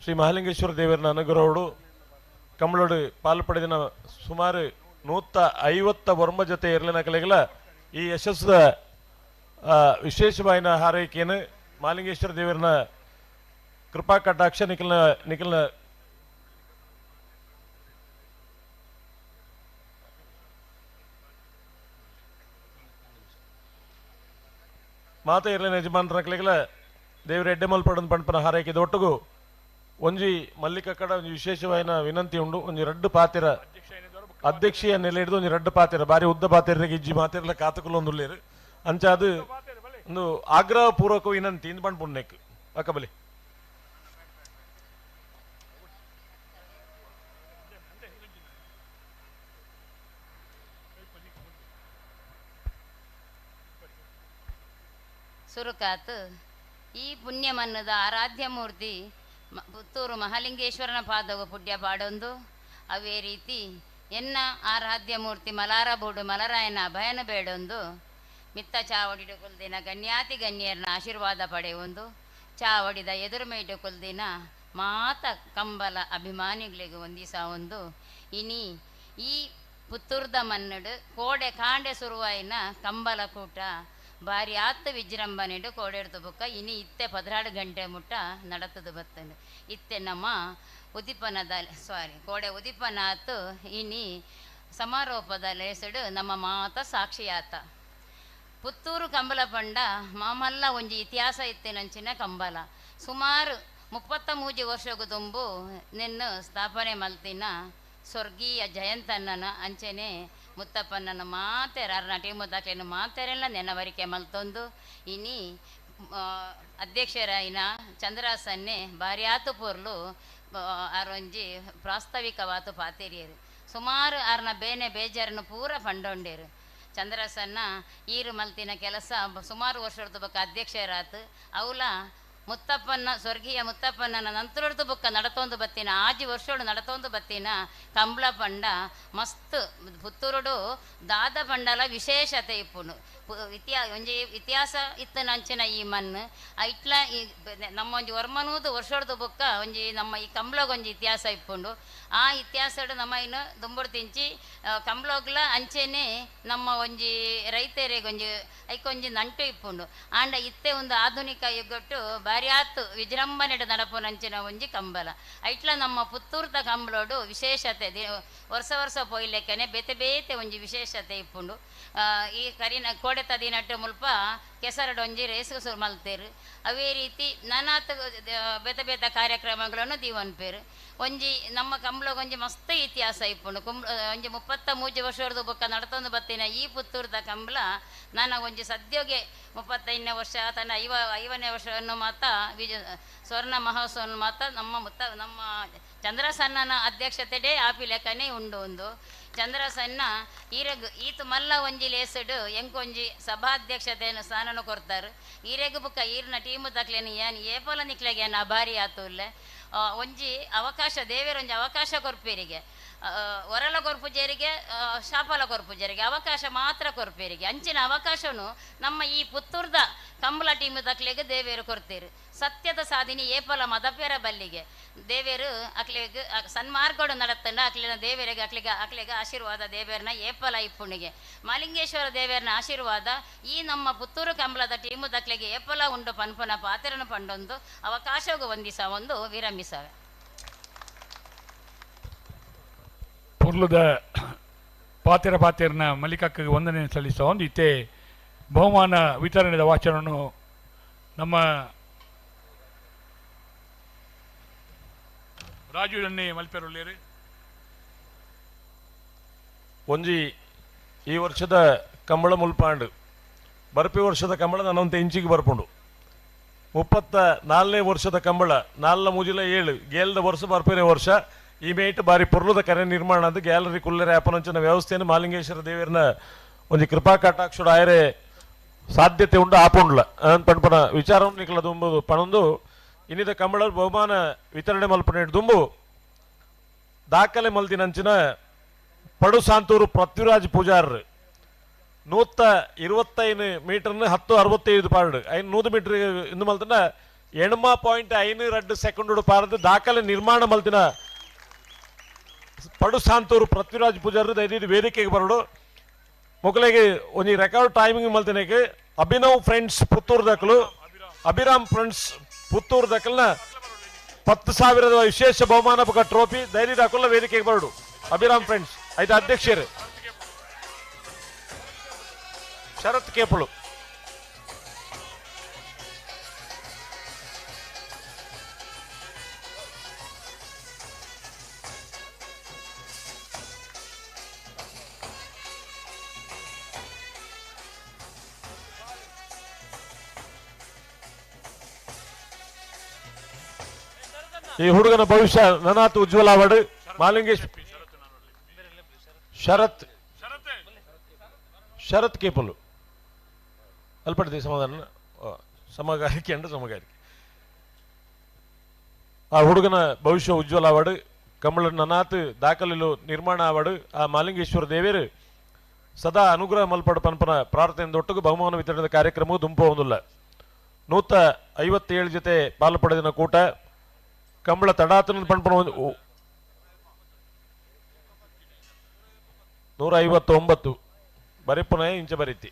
Speaker 10: ಶ್ರೀ ಮಹಾಲಿಂಗೇಶ್ವರ ದೇವರನ ಅನುಗ್ರಹೋಡು ಕಂಬಳೋಡು ಪಾಲು ಪಡೆದಿನ ಸುಮಾರು 150 ಜೊತೆ ಇರಲಿನ ಕಲೆಗಳ ಈ ಯಶಸ್ಸದ ವಿಶೇಷವಾಯಿನ ಹಾರೈಕೆಯನ್ನು ಮಹಾಲಿಂಗೇಶ್ವರ ದೇವರನ ಕೃಪಾ ಕಟಾಕ್ಷ ನಿಖಲ್ನ ನಿಖಲ್ನ ಮಾತ ಇರಲಿನ ಯಜಮಾನರ ಕಲೆಗಳ ದೇವರ ಎಡ್ಡೆ ಮಲ್ಪಡನ್ ಪಣಪನ ಹಾರೈಕೆ ಒಟ್ಟುಗು ಒಂಜಿ ಮಲ್ಲಿಕ ಕಡ ಒಂಜಿ ವಿಶೇಷವಾಯಿನ ವಿನಂತಿ ಉಂಡು. ಒಂಜಿ ರಡ್ಡು ಪಾತಿರ ಅಧ್ಯಕ್ಷೀಯ ನೆಲೆ ಹಿಡಿದು ಒಂಜಿ ರಡ್ಡು ಪಾತಿರ ಬಾರಿ ಉದ್ದ ಪಾತಿರ ಇಜ್ಜಿ ಮಾತಿರಲ ಕಾತುಕುಲೊಂದುಲ್ಲೇರು ಅಂಚಾದು ಒಂದು ಆಗ್ರಹ ಪೂರ್ವಕ ವಿನಂತಿ ಇಂದು ಪಣ್ಪುಣ್ಣೆಕ್ ಅಕ್ಕಬಲಿ.
Speaker 16: ಸುರುಕಾತು ಈ ಪುಣ್ಯಮನ್ನದ ಆರಾಧ್ಯ ಮೂರ್ತಿ ಪುತ್ತೂರು ಮಹಾಲಿಂಗೇಶ್ವರನ ಪಾದವು ಪುಣ್ಯ ಪಾಡೊಂದು ಅವೇ ರೀತಿ ಎನ್ನ ಆರಾಧ್ಯ ಮೂರ್ತಿ ಮಲಾರಬೂಡು ಮಲರಾಯನ ಅಭಯನ ಬೇಡೊಂದು ಮಿತ್ತ ಚಾವಡಿಡು ಕುಲ್ದಿನ ಗಣ್ಯಾತಿ ಗಣ್ಯರನ ಆಶೀರ್ವಾದ ಪಡೆಯೊಂದು ಚಾವಡಿದ ಎದುರುಮೇಡು ಕುಲ್ದಿನ ಮಾತ ಕಂಬಲ ಅಭಿಮಾನಿಗಳಿಗೆ ಒಂದಿಸ ಒಂದು ಇನಿ ಈ ಪುತ್ತೂರ್ದ ಮನ್ನಡು ಕೋಡೆ ಕಾಂಡೆ ಸುರುವಾಯಿನ ಕಂಬಲ ಕೂಟ ಬಾರಿ ಆತ್ತ ವಿಜೃಂಭಣೆಡು ಕೋಡೆಡ್ದು ಬೊಕ್ಕ ಇನಿ ಇತ್ತೆ 14 ಗಂಟೆ ಮುಟ್ಟ ನಡತದು ಬತ್ತಂಡು ಇತ್ತೆ ನಮ್ಮ ಉದಿಪನದ ಸಾರಿ ಕೋಡೆ ಉದಿಪನಾತು ಇನಿ ಸಮಾರೋಪದ ಲೇಸಡು ನಮ್ಮ ಮಾತ ಸಾಕ್ಷಿಯಾತ. ಪುತ್ತೂರು ಕಂಬಲ ಪಂಡ ಮಾಮಲ್ಲ ಒಂಜಿ ಇತಿಹಾಸ ಇತ್ತಿನಂಚಿನ ಕಂಬಲ ಸುಮಾರು 33 ವರ್ಷಗು ದುಂಬು ನಿನ್ನ ಸ್ಥಾಪನೆ ಮಲ್ತಿನ ಸ್ವರ್ಗೀಯ ಜಯಂತಣ್ಣನ ಅಂಚೆನೆ ಮುತ್ತಪ್ಪಣ್ಣನ ಮಾತೆರ ಅರ್ನ ಟೀಮುದಾಕ್ಲೆನ ಮಾತೆರೆಲ್ಲ ನೆನವರಿಕೆ ಮಲ್ತೊಂದು ಇನಿ ಅಧ್ಯಕ್ಷರಾಯಿನ ಚಂದ್ರಾಸನ್ನೆ ಬಾರ್ಯಾತು ಪೊರ್ಲು ಆರೊಂಜಿ ಪ್ರಾಸ್ತಾವಿಕವಾತು ಪಾತೆರಿಯರು ಸುಮಾರು ಆರ್ನ ಬೇನೆ ಬೇಜಾರನ್ನು ಪೂರ ಪಂಡೊಂಡೇರು. ಚಂದ್ರಸನ್ನ ಈರು ಮಲ್ತಿನ ಕೆಲಸ ಸುಮಾರು ವರ್ಷದ ಬೊಕ್ಕ ಅಧ್ಯಕ್ಷರಾತು ಅವಲ ಮುತ್ತಪ್ಪನ ಸ್ವರ್ಗೀಯ ಮುತ್ತಪ್ಪನ ನಂತರದ್ದು ಬೊಕ್ಕ ನಡತೊಂದು ಬತ್ತಿನ 6 ವರ್ಷೋಡು ನಡತೊಂದು ಬತ್ತಿನ ಕಂಬಳ ಪಂಡ ಮಸ್ತ್ ಪುತ್ತೂರುಡು ದಾದ ಪಂಡಲ ವಿಶೇಷತೆ ಇಪ್ಪುನು ಒಂಜಿ ಇತಿಹಾಸ ಇತ್ತನಂಚಿನ ಈ ಮಣ್ಣು ಇಟ್ಲ ಈ ನಮ್ಮ ಒಂಜಿ ವರ್ಮನೂದು ವರ್ಷೋಡ್ದು ಬೊಕ್ಕ ಒಂಜಿ ನಮ್ಮ ಈ ಕಂಬ್ಳಗೊಂಜಿ ಇತಿಹಾಸ ಇಪ್ಪುಂಡು. ಆ ಇತಿಹಾಸಡು ನಮ್ಮ ಇನ್ನು ದುಂಬುಡು ತಿಂಚಿ ಕಂಬ್ಳೋಗ್ಲ ಅಂಚೆನೆ ನಮ್ಮ ಒಂಜಿ ರೈತರಿಗೊಂಜಿ ಐಕೊಂಜಿ ನಂಟು ಇಪ್ಪುಂಡು. ಆಂಡ ಇತ್ತೆ ಒಂದು ಆಧುನಿಕ ಯುಗಟ್ಟು ಬಾರ್ಯಾತು ವಿಜೃಂಭಣೆಡು ನಡಪುನಂಚಿನ ಒಂಜಿ ಕಂಬಲ ಐಟ್ಲ ನಮ್ಮ ಪುತ್ತೂರ್ದ ಕಂಬಳೋಡು ವಿಶೇಷತೆ ವರ್ಷ ವರ್ಷ ಪೋಯ್ಲೆಕ್ಕನೆ ಬೇತೆ ಬೇತೆ ಒಂಜಿ ವಿಶೇಷತೆ ಇಪ್ಪುಂಡು. ಈ ಕರಿನ ಕೋಡೆ ತದಿನಟ್ಟು ಮುಲ್ಪ ಕೆಸರಡು ಒಂಜಿ ರೇಸು ಸುರು ಮಲ್ತೇರು ಅವೇ ರೀತಿ ನಾನಾತ ಬೇತೆ ಬೇತೆ ಕಾರ್ಯಕ್ರಮಗಳನ್ನು ದೀವನ್ಪೇರು. ಒಂಜಿ ನಮ್ಮ ಕಂಬ್ಳಗೊಂಜಿ ಮಸ್ತ್ ಇತಿಹಾಸ ಇಪ್ಪುಂಡು. ಕುಂಬ್ಳ ಒಂಜಿ 33 ವರ್ಷದ ಬೊಕ್ಕ ನಡತೊಂದು ಬತ್ತಿನ ಈ ಪುತ್ತೂರ್ದ ಕಂಬ್ಳ ನಾನು ಒಂಜಿ ಸದ್ಯೋಗೆ 35ನೇ ವರ್ಷ ತನ್ನ 50ನೇ ವರ್ಷವನ್ನು ಮಾತ ಸ್ವರ್ಣ ಮಹೋತ್ಸವವನ್ನು ಮಾತ ನಮ್ಮ ನಮ್ಮ ಚಂದ್ರಸನ್ನನ ಅಧ್ಯಕ್ಷತೆಡೇ ಆಪಿ ಲೆಕ್ಕನೇ ಉಂಡು. ಒಂದು ಚಂದ್ರಸನ್ನ ಈರೆಗ್ ಈತು ಮಲ್ಲ ಒಂಜಿ ಲೇಸಡು ಎಂಕೊಂಜಿ ಸಭಾಧ್ಯಕ್ಷತೆಯನ್ನು ಸ್ಥಾನನು ಕೊಡ್ತಾರೆ. ಈರೆಗ್ ಬುಕ್ಕ ಈರ್ನ ಟೀಮು ತಕ್ಲೇನು ಏನ್ ಏಪೋಲ ನಿಕ್ಲೆಗೆ ಏನು ಅಭಾರಿ ಆತುಲ್ಲೆ ಒಂಜಿ ಅವಕಾಶ ದೇವರೊಂಜಿ ಅವಕಾಶ ಕೊರ್ಪೇರಿಗೆ ಹೊರಲ ಕೊರ್ಪುಜೇರಿಗೆ ಶಾಪಲ ಕೊರ್ಪುಜೇರಿಗೆ ಅವಕಾಶ ಮಾತ್ರ ಕೊರ್ಪೇರಿಗೆ ಅಂಚಿನ ಅವಕಾಶನು ನಮ್ಮ ಈ ಪುತ್ತೂರ್ದ ಕಂಬಳ ಟೀಮು ತಕ್ಲೆಗೆ ದೇವೇರು ಕೊರ್ತೀರು. ಸತ್ಯದ ಸಾಧಿನಿ ಏಪಲ ಮದಪೇರ ಬಲ್ಲಿಗೆ ದೇವೇರು ಅಕ್ಲೆಗ್ ಸನ್ಮಾರ್ಗೋಡು ನಡತ್ತಂಡ ಅಕ್ಲಿನ ದೇವರಿಗೆ ಅಕ್ಲಿಗೆ ಅಕ್ಲಿಗೆ ಆಶೀರ್ವಾದ ದೇವೇರ್ನ ಏಪಲ ಇಪ್ಪುಣಿಗೆ ಮಾಲಿಂಗೇಶ್ವರ ದೇವೇರ್ನ ಆಶೀರ್ವಾದ ಈ ನಮ್ಮ ಪುತ್ತೂರು ಕಂಬಳದ ಟೀಮು ತಕ್ಲೆಗೆ ಏಪಲ ಉಂಡು ಪನ್ಪನ ಪಾತ್ರನ ಪಂಡೊಂದು ಅವಕಾಶಗೂ ವಂದಿಸ ಒಂದು ವಿರಮಿಸವೆ.
Speaker 3: ಪುರ್ಲುದ ಪಾತಿರ ಪಾತಿರನ ಮಲ್ಲಿಕಕ್ಕೆ ವಂದನೆ ಸಲ್ಲಿಸುವ ಒಂದು ಇತ್ತೆ ಬಹುಮಾನ ವಿತರಣೆದ ವಾಚನವನ್ನು ನಮ್ಮ ರಾಜು ಜನ್ನೆ ಮಲ್ಪೆರುಳ್ಳೇರು.
Speaker 10: ಒಂಜಿ ಈ ವರ್ಷದ ಕಂಬಳ ಮುಲ್ಪಾಂಡು ಬರ್ಪಿ ವರ್ಷದ ಕಂಬಳ ನಾನೊಂದು ಇಂಚಿಗೆ ಬರ್ಪುಂಡು. 34ನೇ ವರ್ಷದ ಕಂಬಳ 4 ಮುಜಿಲ 7 ಗೇಲ್ದ ವರ್ಷ ಬರ್ಪೇನೆ ವರ್ಷ ಈ ಮೇಟ್ ಬಾರಿ ಪೊರ್ಲುದ ಕರೆ ನಿರ್ಮಾಣ ಅಂದ್ ಗ್ಯಾಲರಿ ಕುಲ್ಲರೆ ಅಪನಂಚಿನ ವ್ಯವಸ್ಥೆಯನ್ನು ಮಾಲಿಂಗೇಶ್ವರ ದೇವರನ ಒಂದು ಕೃಪಾ ಕಟಾಕ್ಷುಡ ಆಯರೆ ಸಾಧ್ಯತೆ ಉಂಡು ಆಪುಂಡ್ಲ ಪಣಪನ ವಿಚಾರವನ್ನು ನಿಕಲ ದುಂಬು ಪಣೊಂದು ಇನ್ನಿದ ಕಂಬಳ ಬಹುಮಾನ ವಿತರಣೆ ಮಲ್ಪನೆ ದುಂಬು ದಾಖಲೆ ಮಲ್ದಿನಂಚಿನ ಪಡು ಸಾಂತೂರು ಪೃಥ್ವಿರಾಜ್ ಪೂಜಾರ್ 125 ಮೀಟರ್ನ 10.65 ಪಾರ್ಡ್ 500 ಮೀಟರ್ ಇಂದು ಮಲ್ತಿನ 8.52 ಸೆಕೆಂಡ್ ಪಾರ್ದು ದಾಖಲೆ ನಿರ್ಮಾಣ ಮಲ್ತಿನ ಪಡು ಸಾಂತೂರು ಪೃಥ್ವಿರಾಜ್ ಪೂಜಾರ್ ದಯದೀದು ವೇದಿಕೆಗೆ ಬರಡು ಮೊಗಲಿಗೆ ಒಂದು ರೆಕಾರ್ಡ್ ಟೈಮಿಂಗ್ ಮಲ್ತಿನಕ್ಕೆ ಅಭಿನವ್ ಫ್ರೆಂಡ್ಸ್ ಪುತ್ತೂರು ದಾಖಲು ಅಭಿರಾಮ್ ಫ್ರೆಂಡ್ಸ್ ಪುತ್ತೂರು ದಾಖಲ್ನ 10,000 ವಿಶೇಷ ಬಹುಮಾನ ಟ್ರೋಫಿ ಧೈರ್ಯ ದಾಖಲ ವೇದಿಕೆಗೆ ಬರಡು ಅಭಿರಾಮ್ ಫ್ರೆಂಡ್ಸ್ ಐದು ಅಧ್ಯಕ್ಷರು ಶರತ್ ಕೇಪಳು ಈ ಹುಡುಗನ ಭವಿಷ್ಯ ನನಾತ್ ಉಜ್ವಲ ಅವಡು ಮಾಲಿಂಗೇಶ್ ಶರತ್ ಶರತ್ ಕೇಪಲು ಅಲ್ಪಡ್ತಿ ಸಮಾಧಾನ ಸಮಗಾರಿಕೆ ಅಂಡ್ ಸಮಗಾರಿಕೆ ಆ ಹುಡುಗನ ಭವಿಷ್ಯ ಉಜ್ವಲ ಅವಡು ಕಮಲ ನನಾತ್ ದಾಖಲೆಲು ನಿರ್ಮಾಣ ಅವಡು ಆ ಮಾಲಿಂಗೇಶ್ವರ ದೇವರು ಸದಾ ಅನುಗ್ರಹ ಮಲ್ಪಡು ಪನ್ಪನ ಪ್ರಾರ್ಥನೆಯಿಂದ ಬಹುಮಾನ ವಿತರಣೆಯ ಕಾರ್ಯಕ್ರಮವು ದುಂಪು ಹೊಂದಿಲ್ಲ. 157 ಜೊತೆ ಪಾಲು ಪಡೆದಿನ ಕೂಟ ಕಂಬಳ ತಡಾತನ ಪನ್ಪನ 159 ಬರಿಪುನ ಇಂಚ ಬರೀತಿ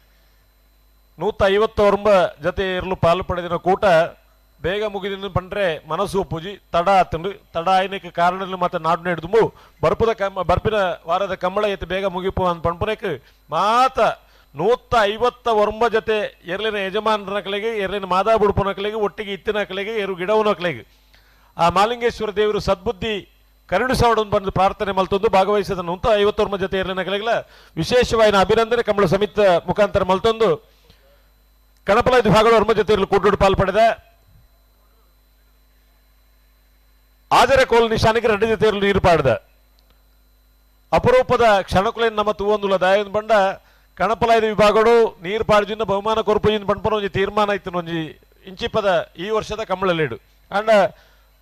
Speaker 10: 159 ಜೊತೆ ಇರಲು ಪಾಲು ಪಡೆದಿನ ಕೂಟ ಬೇಗ ಮುಗಿದಿನ ಪಂಡ್ರೆ ಮನಸ್ಸು ಪೂಜಿ ತಡ ಆತಂಡು ತಡ ಆಯ್ನಕ್ಕೆ ಕಾರಣ ಮತ್ತೆ ನಾಡು ನೆಡ್ದುಂಬು ಬರ್ಪದ ಬರ್ಪಿನ ವಾರದ ಕಂಬಳ ಎತ್ತು ಬೇಗ ಮುಗಿಪು ಅಂತ ಪಣ್ಪುನಕ್ಕೆ ಮಾತ 159 ಜೊತೆ ಎರ್ಲಿನ ಯಜಮಾನರ ಕಲೆಗೆ ಎರ್ಲಿನ ಮಾದಾ ಬುಡುಪನ ಕಲೆಗೆ ಒಟ್ಟಿಗೆ ಇತ್ತಿನ ಕಲೆಗೆ ಎರು ಗಿಡವನ ಕಲೆಗೆ ಆ ಮಾಲಿಂಗೇಶ್ವರ ದೇವರು ಸದ್ಬುದ್ಧಿ ಕರುಣಿಸೋಡನ್ನು ಬಂದು ಪ್ರಾರ್ಥನೆ ಮಲ್ತೊಂದು ಭಾಗವಹಿಸಿದ 159 ಜೊತೆ ಎರ್ಲಿನ ಕಲೆಗಳ ವಿಶೇಷವಾದ ಅಭಿನಂದನೆ ಕಂಬಳ ಸಮಿತ ಮುಖಾಂತರ ಮಲ್ತೊಂದು ಕಣಪಲ ವಿಭಾಗಗಳು ವರ್ಮ ಜೊತೆ ಇರಲು ಕೂಟುಡು ಪಾಲು ಪಡೆದ ಆಜರ ಕೋಲ್ ನಿಶಾನಿಗೆ ರೆಡ್ಡಿ ಜೊತೆ ಇರಲು ನೀರು ಪಾಡಿದ ಅಪರೂಪದ ಕ್ಷಣಕುಲೇನು ನಮ್ಮ ತೂವೊಂದುಲ ದಾಯನ್ ಬಂಡ ಕಣಪಲಾಯ್ದ ವಿಭಾಗಗಳು ನೀರು ಪಾಡ್ಜಿಂದ ಬಹುಮಾನ ಕೊರಪುಜಿಂದ ಬಂಡ್ಪನ ಒಂಜಿ ತೀರ್ಮಾನ ಇತ್ತು ಒಂಜಿ ಇಂಚಿಪದ ಈ ವರ್ಷದ ಕಂಬಳಲ್ಲಿಡು ಅಂಡ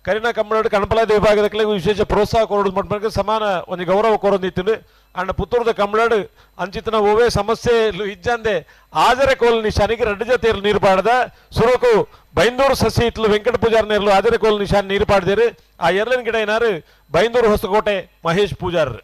Speaker 10: ಕರಿನ ಕಂಬಳಡು ಕಣಪಲಾಯ್ದ ವಿಭಾಗದ ವಿಶೇಷ ಪ್ರೋತ್ಸಾಹ ಕೊರಡು ಬಂಡ್ಪನಕ್ಕೆ ಸಮಾನ ಒಂಜಿ ಗೌರವ ಕೊರೊಂದಿತ್ತು ಅಂಡ ಪುತ್ತೂರದ ಕಂಬಳಡು ಅಂಚಿತನ ಓವೇ ಸಮಸ್ಯೆ ಇಜ್ಜಂದೆ ಆಜರ ಕೋಲ್ ನಿಶಾನಿಗೆ ರೆಡ್ಡಿ ಜೊತೆ ನೀರು ಪಾಡದ ಸುರಕು ಬೈಂದೂರು ಸಸಿ ಇತ್ಲು ವೆಂಕಟ ಪೂಜಾರ್ ನೇರ್ಲು ಆಜರ ಕೋಲ್ ನಿಶಾನ್ ನೀರು ಪಾಡಿದೇರು ಆ ಎರಲಿನ ಗಿಡ ಏನಾರು ಬೈಂದೂರು ಹೊಸಕೋಟೆ ಮಹೇಶ್ ಪೂಜಾರ್.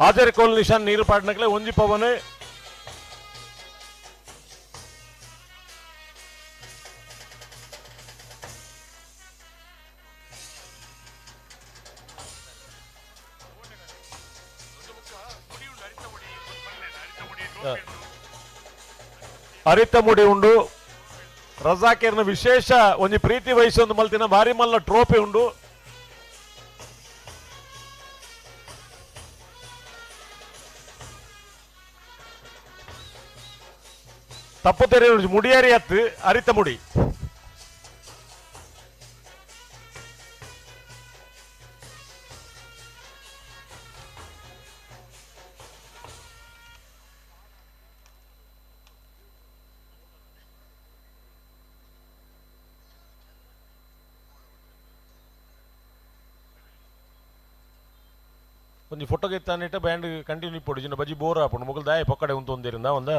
Speaker 10: ಆಜರ್ ಕೋಲ್ ನಿಶಾನ್ ನೀರು ಪಾಡ್ನಕ್ಲೆ ಒಂಜಿ ಪವನ್ ಅರಿತ ಮುಡಿ ಉಂಡು ರಜಾಕೇರ್ನ ವಿಶೇಷ ಒಂಜಿ ಪ್ರೀತಿ ವಹಿಸೊಂದು ಮಲ್ತಿನ ಭಾರಿ ಮಲ್ಲ ಟ್ರೋಫಿ ಉಂಡು. ತಪ್ಪು ತೆರೆ ಮುಡಿಯಾರಿ ಹತ್ತು ಅರಿತ ಮುಡಿ ಒಂಜಿ ಫೋಟೋಗೆ ತಾನಿಟ್ಟ ಬ್ಯಾಂಡ್ ಕಂಟಿನ್ಯೂ ಪೊಡು ಜಿನ ಬಜಿ ಬೋರ್ ಆಪುಂಡು ಮೊಗಲ್ ದಾಯ ಪೊಕ್ಕಡೆ ಉಂತೊಂದಿರಿಂದ ಒಂದ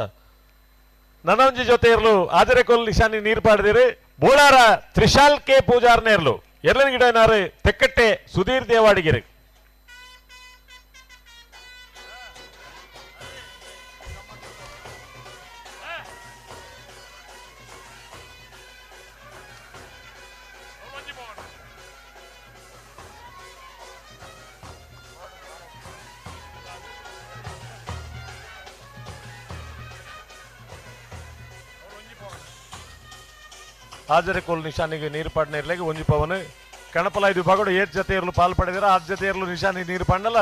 Speaker 10: ನನಂಜಿ ಜೊತೆ ಇರಲು ಆಜರೆ ಕೋಲ್ ನಿಶಾನಿ ನೀರು ಪಾಡಿದಿರಿ ಬೋಳಾರ ತ್ರಿಶಾಲ್ ಕೆ ಪೂಜಾರ್ನೇ ಇರಲು ಎರಲಿನ ಗಿಡ ಏನಾರು ತೆಕ್ಕಟ್ಟೆ ಸುಧೀರ್ ದೇವಾಡಿಗಿರಿ. ಹಾಜರಿಕೋಲ್ ನಿಶಾನಿಗೆ ನೀರು ಪಾಡ್ನ ಒಂಜಿ ಪವನ್ ಕಣಪಲ ಐದು ವಿಭಾಗಡು ಏತ್ ಜತೆ ಇರಲು ಪಾಲ್ ಪಡೆದಿರ ಆರು ಜತೆ ಇರಲು ನಿಶಾನಿ ನೀರು ಪಾಂಡಲ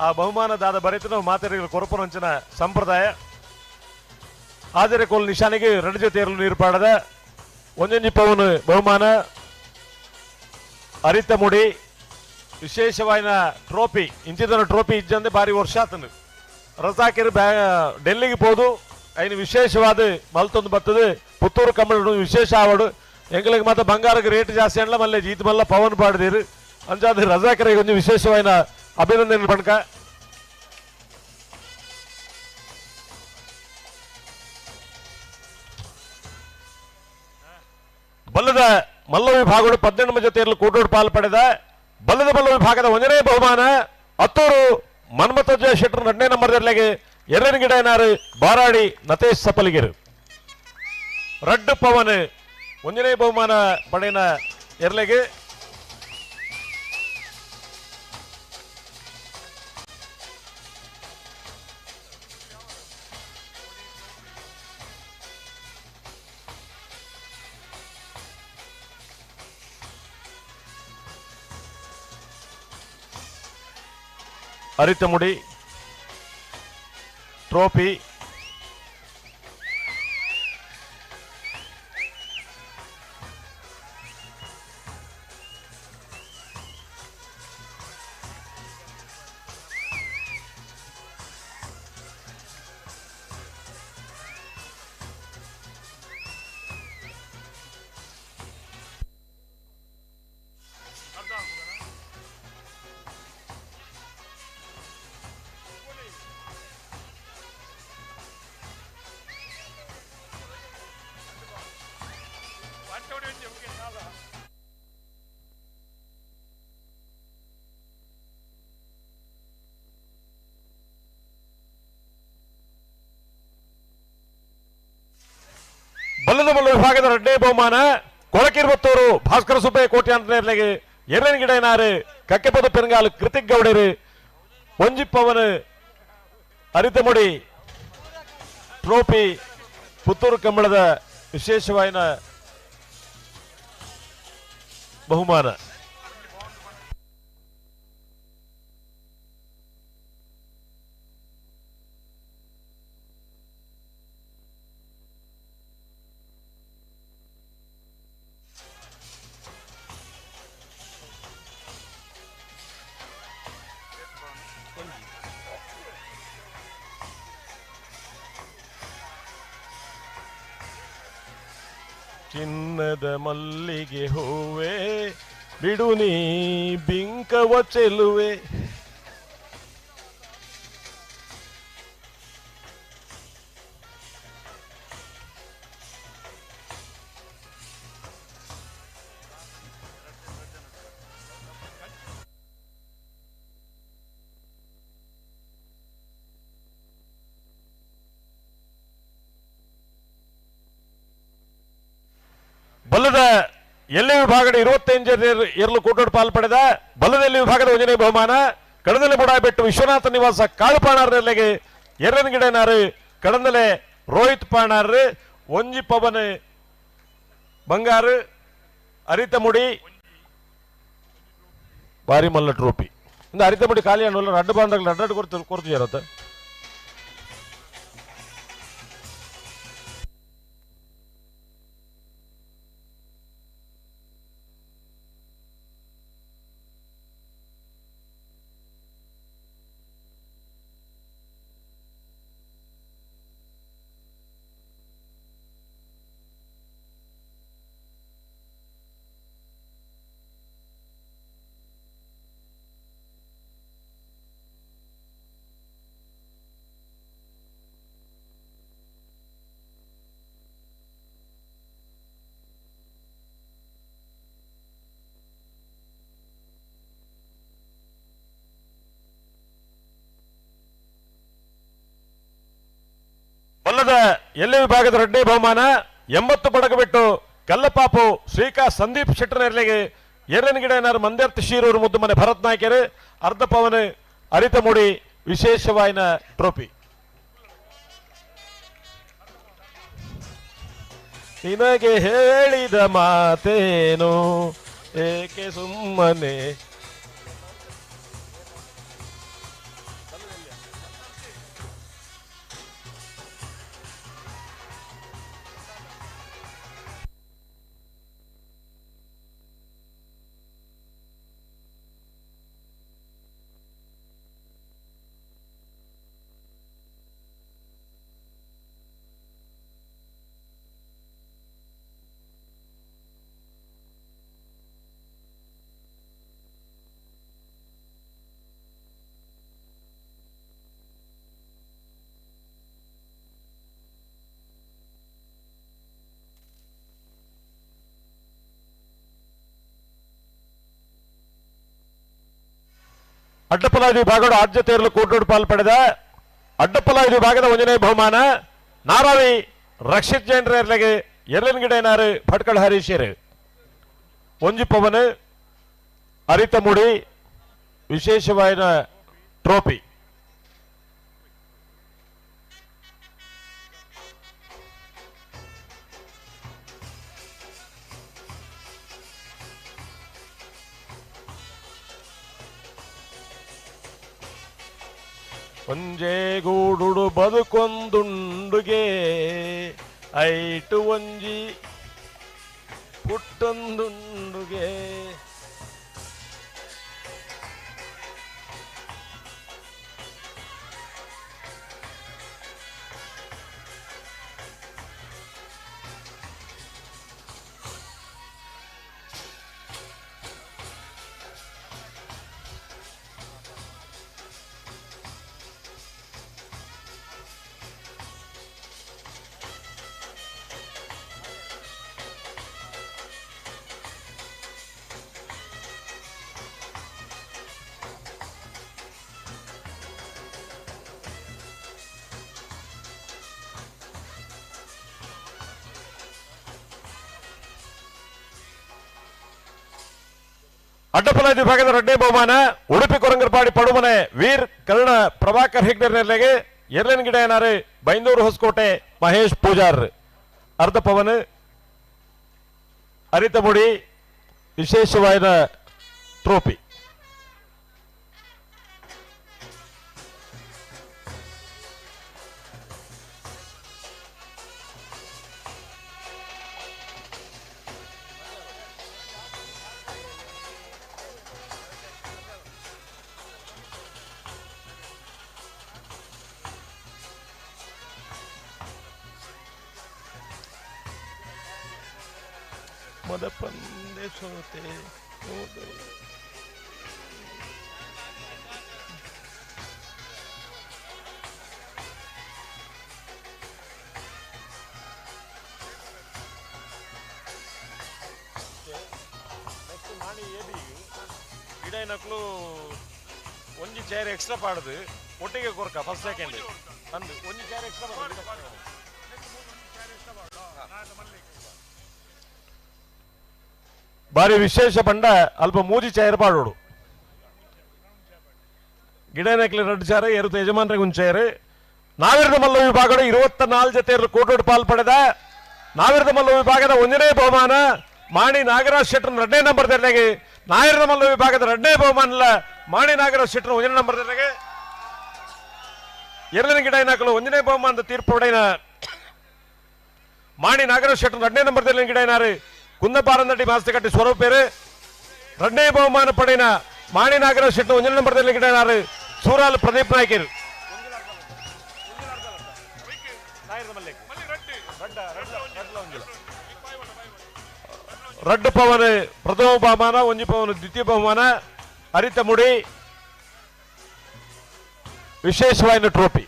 Speaker 10: ಆ ಬಹುಮಾನ ದಾದ ಬರೆತು ಮಾತೆರಿಗಳು ಕೊರಪುನಂಚಿನ ಸಂಪ್ರದಾಯ. ಹಾಜರಿಕೋಲ್ ನಿಶಾನಿಗೆ ಎರಡು ಜೊತೆ ಇರಲು ನೀರು ಪಾಡದ ಒಂಜೊಂಜಿ ಪವನ್ ಬಹುಮಾನ ಅರಿತ ಮುಡಿ ವಿಶೇಷವಾದ ಟ್ರೋಫಿ ಇಂಚಿದನ ಟ್ರೋಫಿ ಇಜ್ಜಂದೆ ಭಾರಿ ವರ್ಷ ಆತನು ರಸಾಕಿರು ಡೆಲ್ಲಿಗೆ ಪೋದು ಐನು ವಿಶೇಷವಾದ ಮಲ್ತೊಂದು ಬರ್ತದೆ ಪುತ್ತೂರು ಕಂಬಳ ವಿಶೇಷ ಆವಡು ಎಂಗಳಿಗೆ ಮಾತ್ರ ಬಂಗಾರಕ್ಕೆ ರೇಟ್ ಜಾಸ್ತಿ ಅಲ್ಲ ಮಲ್ಲೆ ಜೀತ್ ಮಲ್ಲ ಪವನ್ ಪಾಡ್ದಿರು ಅಂಚಾದ ರಜಾಕರಿಗೆ ಒಂದು ವಿಶೇಷವಾದ ಅಭಿನಂದನೆ ಪಣ್ಕ. ಬಲ್ಲದ ಮಲ್ಲ ವಿಭಾಗಗಳು 18 ಜೊತೆಯಲ್ಲಿ ಕೂಟೋಡು ಪಾಲು ಪಡೆದ ಬಲ್ಲದ ಮಲ್ಲ ವಿಭಾಗದ ಒಂದನೇ ಬಹುಮಾನ ಅತ್ತೂರು ಮನ್ಮಥ ಶೆಟ್ಟರ್ 2ನೇ ನಂಬರ್ ಜೊತೆಗೆ ಎರಡನೇ ಗಿಡನಾರು ಬಾರಾಡಿ ನತೇಶ್ ಸಪಲಿಗಿರು ರಡ್ಡು ಪವನ್ ಒಂದನೇ ಬಹುಮಾನ ಪಡೆಯನ ಎರ್ಲೆಗೆ. ಅರಿತಮುಡಿ ಟ್ರೋಫಿ ಬಲ್ಲದ ಬಲ್ಲ ವಿಭಾಗದ ಎರಡನೇ ಬಹುಮಾನ ಕೊಳಕಿರ್ಬತ್ತೂರು ಭಾಸ್ಕರ ಸುಬ್ಬಯ್ಯ ಕೋಟಿ ಅಂತನೇರ್ಲೆಗೆ ಎರಡನೇ ಗಿಡನಾರು ಕಕ್ಕೆಪದ ಪೆರುಂಗಾಲು ಕೃತಿಕ್ ಗೌಡರು ಒಂಜಿಪ್ಪವನ ಅರಿತಮುಡಿ ಟ್ರೋಫಿ ಪುತ್ತೂರು ಕಂಬಳದ ವಿಶೇಷವಾದ ಬಹುಮಾನ. ಚಿನ್ನದ ಮಲ್ಲಿಗೆ ಹೂವೆ ಬಿಡು ನೀ ಬಿಂಕವ ಚೆಲುವೆ. ಬಲ್ಲದ ಎಲ್ಲಿ ವಿಭಾಗದ 25 ಎರಲು ಕೂಟೋಡು ಪಾಲು ಪಡೆದ ಬಲ್ಲದ ಎಲ್ಲಿ ವಿಭಾಗದ ಒಂದನೇ ಬಹುಮಾನ ಕಡದಲೆ ಬುಡಾಬೆಟ್ಟು ವಿಶ್ವನಾಥ ನಿವಾಸ ಕಾಳುಪಾಣಾರ್ನೆಲೆಗೆ ಎರಡನೇ ಗಿಡನಾರು ಕಡದಲೆ ರೋಹಿತ್ ಪಾಣಾರ್ ಒಂಜಿ ಪವನ್ ಬಂಗಾರು ಅರಿತಮುಡಿ ಬಾರಿ ಮಲ್ಲ ಟ್ರೋಫಿ. ಇಂದ ಅರಿತಮುಡಿ ಖಾಲಿ ಅನ್ನೋಲ್ಲ ರಡ್ಡು ಬಾಂಡಗಳು ರಡ್ಡು ಕೊರ್ತು ಕೊರ್ತು ಜರತ್ತ. ಬಲ್ಲದ ಎಲ್ಲಿ ವಿಭಾಗದ ಎರಡನೇ ಬಹುಮಾನ 80 ಪಡಕ ಬಿಟ್ಟು ಕಲ್ಲಪಾಪು ಶ್ರೀಕಾ ಸಂದೀಪ್ ಶೆಟ್ಟರ್ನೆಲೆಗೆ ಎರಡನೇ ಗಿಡನಾರು ಮಂದ್ಯರ್ಥ ಶೀರೂರು ಮುದ್ದು ಮನೆ ಭರತ್ ನಾಯ್ಕರು ಅರ್ಧ ಪವನ್ ಅರಿತಮುಡಿ ವಿಶೇಷವಾಯಿನ ಟ್ರೋಫಿ. ನಿನಗೆ ಹೇಳಿದ ಮಾತೇನು ಏಕೆ ಸುಮ್ಮನೆ ಅಡ್ಡಪಲಾದಿ ವಿಭಾಗದ ಆದ್ಯತೆಯರಲು ಕೋಟೋಡು ಪಾಲು ಪಡೆದ ಅಡ್ಡಪಲಾದಿ ವಿಭಾಗದ ಒಂದನೇ ಬಹುಮಾನ ನಾರಾವಿ ರಕ್ಷಿತ್ ಜೈನ್ರರ್ಲೆಗೆ ಎರಲನ್ಗಿಡೇನಾರು ಭಟ್ಕಳ ಹರೀಶರು ಒಂಜಿ ಪವನ್ ಅರಿತಮುಡಿ ವಿಶೇಷವಾದ ಟ್ರೋಫಿ. ಒಂಜೇ ಗೂಡುಡು ಬದುಕೊಂದುಂಡುಗೆ ಐಟು ಒಂಜಿ ಪುಟ್ಟೊಂದುಂಡುಗೆ. ಅಡ್ಡಪಲ ವಿಭಾಗದ ರಡ್ಡೇ ಬಹುಮಾನ ಉಡುಪಿ ಕೊರಂಗರಪಾಡಿ ಪಡುಮನೆ ವೀರ್ ಕರ್ಣ ಪ್ರಭಾಕರ್ ಹೆಗ್ಡೆರ್ನೆಲೆಗೆ ಎರಲನ್ಗಿಡ ಏನಾರು ಬೈಂದೂರು ಹೊಸಕೋಟೆ ಮಹೇಶ್ ಪೂಜಾರ್. ಅರ್ಧ ಪವನ್ ಅರಿತಮುಡಿ ವಿಶೇಷವಾದ ಟ್ರೋಫಿ. ಮದಪಂದೆ ಸೋತೆ ಹೋದೆ. ನೆಕ್ಸ್ಟ್ ಮಾಣಿ ಏಬಿ ಗಿಡ ಏನಕ್ಲು ಒಂಜಿ ಚೇರ್ ಎಕ್ಸ್ಟ್ರಾ ಪಾಡುದು ಒಟ್ಟಿಗೆ ಕೊರ್ಕ ಫಸ್ಟ್ ಸೆಕೆಂಡ್ ಅಂದು ಒಂಜಿ ಚೇರ್ ಎಕ್ಸ್ಟ್ರಾ ಪಾಡುದು. ಬಾರಿ ವಿಶೇಷ ಪಂಡ ಅಲ್ಪ ಮೂಜಿ ಚೇರ್ ಪಾಡೋಡು ಗಿಡನಕ್ಲಿ ರಡ್ಡು ಚಾರ ಎರುತ ಯಜಮಾನ್ರಿಗೆ ಒಂದು ಚೇರು. ನಾವಿರದ ಮಲ್ಲ ವಿಭಾಗದ 24 ಜೊತೆಯರು ಕೋಟೋಡು ಪಾಲ್ ಪಡೆದ ನಾವಿರದ ಮಲ್ಲ ವಿಭಾಗದ ಒಂದನೇ ಬಹುಮಾನ ಮಾಣಿ ನಾಗರಾಜ್ ಶೆಟ್ಟರ್ ಎರಡನೇ ನಂಬರ್ ತೆರಗೆ. ನಾವಿರದ ಮಲ್ಲ ವಿಭಾಗದ ಎರಡನೇ ಬಹುಮಾನ ಮಾಣಿ ನಾಗರಾಜ್ ಶೆಟ್ಟರ್ ಒಂದನೇ ನಂಬರ್ ತೆರಗೆ. ಎರಡನೇ ಗಿಡ ಏನಾಕಲು ಒಂದನೇ ಬಹುಮಾನದ ತೀರ್ಪು ಪಡೆಯ ಮಾಣಿ ನಾಗರಾಜ್ ಶೆಟ್ಟರ್ ಎರಡನೇ ನಂಬರ್ ತೆರಳಿನ ಗಿಡ ಏನಾರು ಕುಂದಪಾರಂದಟ್ಟಿ ಮಾಸ್ತಕಟ್ಟಿ ಸ್ವರೂಪೇರು. ಎರಡನೇ ಬಹುಮಾನ ಪಡೆಯ ಮಾಣಿ ನಾಗರಾಜ್ ಶೆಟ್ಟರ್ ಒಂದನೇ ನಂಬರ್ ತೆರಳಿನ ಗಿಡ ಏನಾರು ಸೂರಾಲ್ ಪ್ರದೀಪ್ ನಾಯ್ಕರು. ರಡ್ಡು ಪವನ್ ಪ್ರಥಮ ಬಹುಮಾನ, ಒಂಜಿ ಪವನ್ ದ್ವಿತೀಯ ಬಹುಮಾನ, ಹರಿತ ಮುಡಿ ವಿಶೇಷವಾದ ಟ್ರೋಫಿ.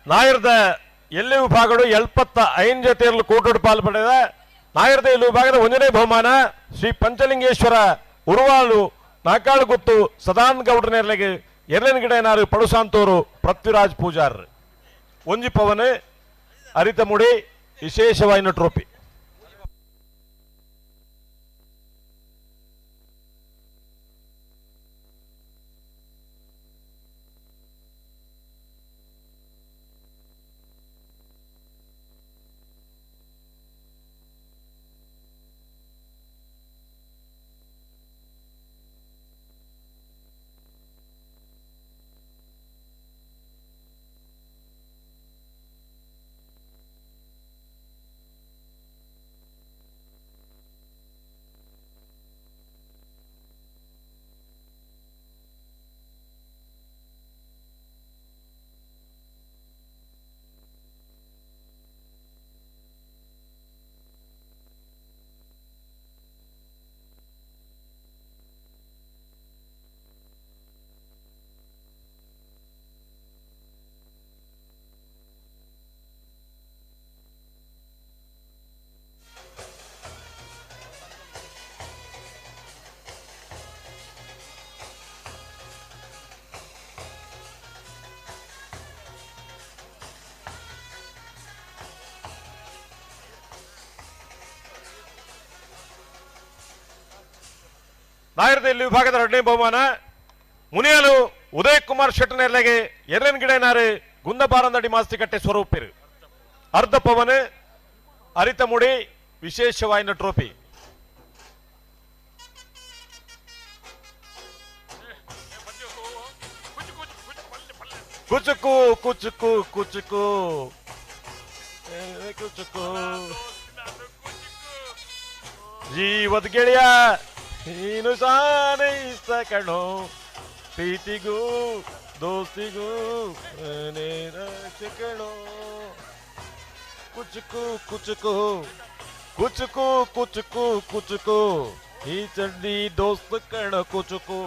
Speaker 10: ನಾಯರ್ದ ಎಲ್ಲಿ ವಿಭಾಗಡು 75 ಜೊತೆಯಲ್ಲೂ ಕೋಟೋಡು ಪಾಲು ಪಡೆದ ನಾಯರ್ದ ಎಲ್ಲಿ ವಿಭಾಗದ ಒಂದನೇ ಬಹುಮಾನ ಶ್ರೀ ಪಂಚಲಿಂಗೇಶ್ವರ ಉರುವಾಳು ನಾಕಾಳು ಗುತ್ತು ಸದಾನಂದ ಗೌಡ್ರ ನೇರ್ಲೆಗೆ ಎರಡನೇ ಪಡುಸಾಂತೋರು ಪೃಥ್ವಿರಾಜ್ ಪೂಜಾರ್ ಒಂಜಿ ಪವನ್ ಅರಿತಮುಡಿ ವಿಶೇಷವಾಯಿನ ಟ್ರೋಫಿ. ನಾಯರದಲ್ಲಿ ವಿಭಾಗದ ಎರಡನೇ ಬಹುಮಾನ ಮುನಿಯಲು ಉದಯ್ ಕುಮಾರ್ ಶೆಟ್ಟನೆರ್ಲೆಗೆ ಎರಡನೇ ಗಿಡನಾರು ಗುಂದಬಾರಂದಡಿ ಮಾಸ್ತಿಕಟ್ಟೆ ಸ್ವರೂಪಿರು ಅರ್ಧ ಪವನ್ ಅರಿತಮುಡಿ ವಿಶೇಷವಾಯಿನ ಟ್ರೋಫಿ. ಕುಚುಕು ಕುಚುಕು ಕುಚುಕು ಕುಚುಕು ಜೀವದ ಗೆಳೆಯ ನೀನು ಸಾನೆ ಇಷ್ಟ ಕಣೋ ಪ್ರೀತಿಗೂ ದೋಸ್ತಿಗೂ ಕಣೋ ಕುಚುಕು ಕುಚುಕು ಕುಚುಕು ಕುಚುಕು ಕುಚುಕು ಈ ಚಡ್ಡಿ ದೋಸ್ತ ಕಣ ಕುಚುಕು.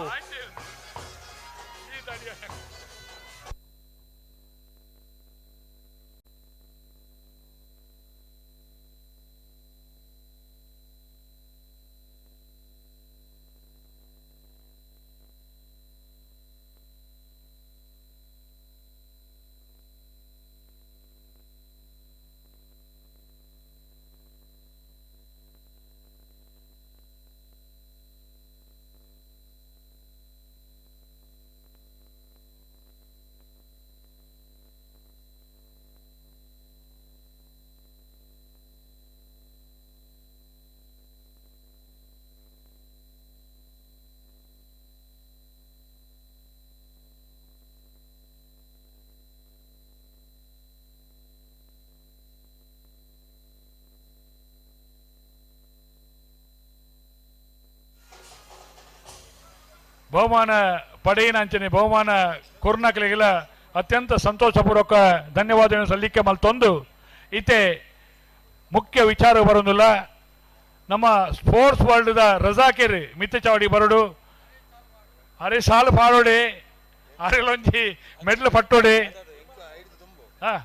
Speaker 3: ಬಹುಮಾನ ಪಡೆಯಿನ ಅಂಚನೆ ಬಹುಮಾನ ಕೊರ್ನಾಕಲಿಗೆಲ್ಲ ಅತ್ಯಂತ ಸಂತೋಷಪೂರ್ವಕ ಧನ್ಯವಾದಗಳನ್ನು ಸಲ್ಲಿಕೆ ಮಲ್ತೊಂದು ಇತ್ತೆ ಮುಖ್ಯ ವಿಚಾರ ಬರೋದಿಲ್ಲ. ನಮ್ಮ ಸ್ಪೋರ್ಟ್ಸ್ ವರ್ಲ್ಡ್ದ ರಜಾಕೇರಿ ಮಿತ್ತ ಚಾವಡಿ ಬರಡು ಅರೆ ಸಾಲು ಪಾಡೋಡಿ ಅರೆಲೊಂಜಿ ಮೆಡ್ಲು ಪಟ್ಟೋಡಿ ಹಾ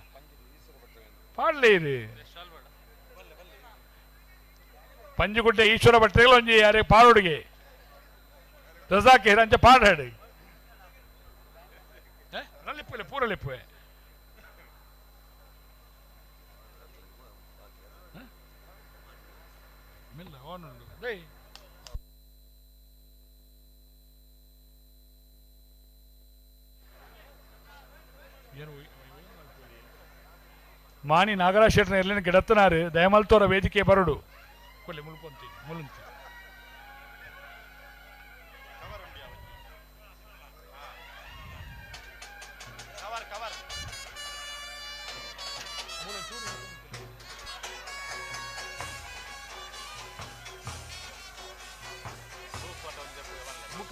Speaker 3: ಪಾಡ್ಲಿ ಇದು ಪಂಜುಗುಡ್ಡೆ ಈಶ್ವರ ಭಟ್ರೆಗಳೊಂಜಿ ಅರೆ ಪಾಡೋಡಿಗೆ ರಜಾಕೇರಿ ಅಂಚೆ ಪಾಡಾಡಿ ಲಿಪ್ಪು ಪೂರ ಲಿಪ್ಪು ಮಾಣಿ ನಾಗರಾಜ್ ಶೆಟ್ಟನ ಎಲ್ಲಿನ ಗಿಡತ್ತನಾರು ದಯಮಲ್ತೋರ ವೇದಿಕೆ ಬರಡು ಕೊಲ್ಲಿ ಮುಳ್ಕೊಂತಿ ಮುಳುಂತಿ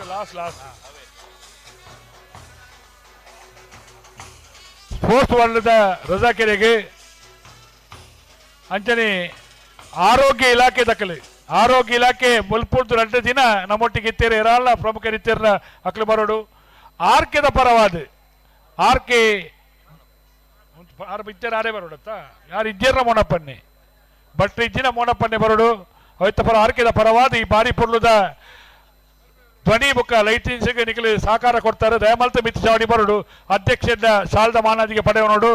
Speaker 3: last last sports world ರಜಾಕೆರೆಗೆ ಅಂಚನೆ ಆರೋಗ್ಯ ಇಲಾಖೆ ದಕ್ಕಲಿ ಆರೋಗ್ಯ ಇಲಾಖೆ ಮುಲ್ಪುರ್ದು 2 ದಿನ ನಮ್ಮೊಟ್ಟಿಗೆ ಇತ್ತೀರ ಇರಲ್ಲ ಪ್ರಮುಖ ರೀತಿಯರ ಅಕ್ಲು ಬರೋಡು ಆರ್ಕೆದ ಪರವಾದ ಆರ್ಕೆ ಆರು ಇದ್ದೇರು ಆರೇ ಬರೋಡತ್ತ ಯಾರು ಇದ್ದೇರ ಮೋನಪ್ಪನ್ನೆ ಬಟ್ ಇಜ್ಜಿನ ಮೋನಪ್ಪನ್ನೆ ಬರೋಡು ಅವತ್ತ ಪರ ಆರ್ಕೆದ ಪರವಾದ ಈ ಬಾರಿ ಪೊರ್ಲುದ ಧ್ವನಿ ಬುಕ್ಕ ಲೈಟಿಂಗ್ಸ್ಗೆ ನಿಖಲು ಸಹಕಾರ ಕೊಡ್ತಾರೆ. ದಯಮಲ್ತ ಮಿತ್ ಚಾವಡಿ ಬರೋಡು ಅಧ್ಯಕ್ಷದ ಶಾಲದ ಮಾನಾದಿಗೆ ಪಡೆಯ ನೋಡು.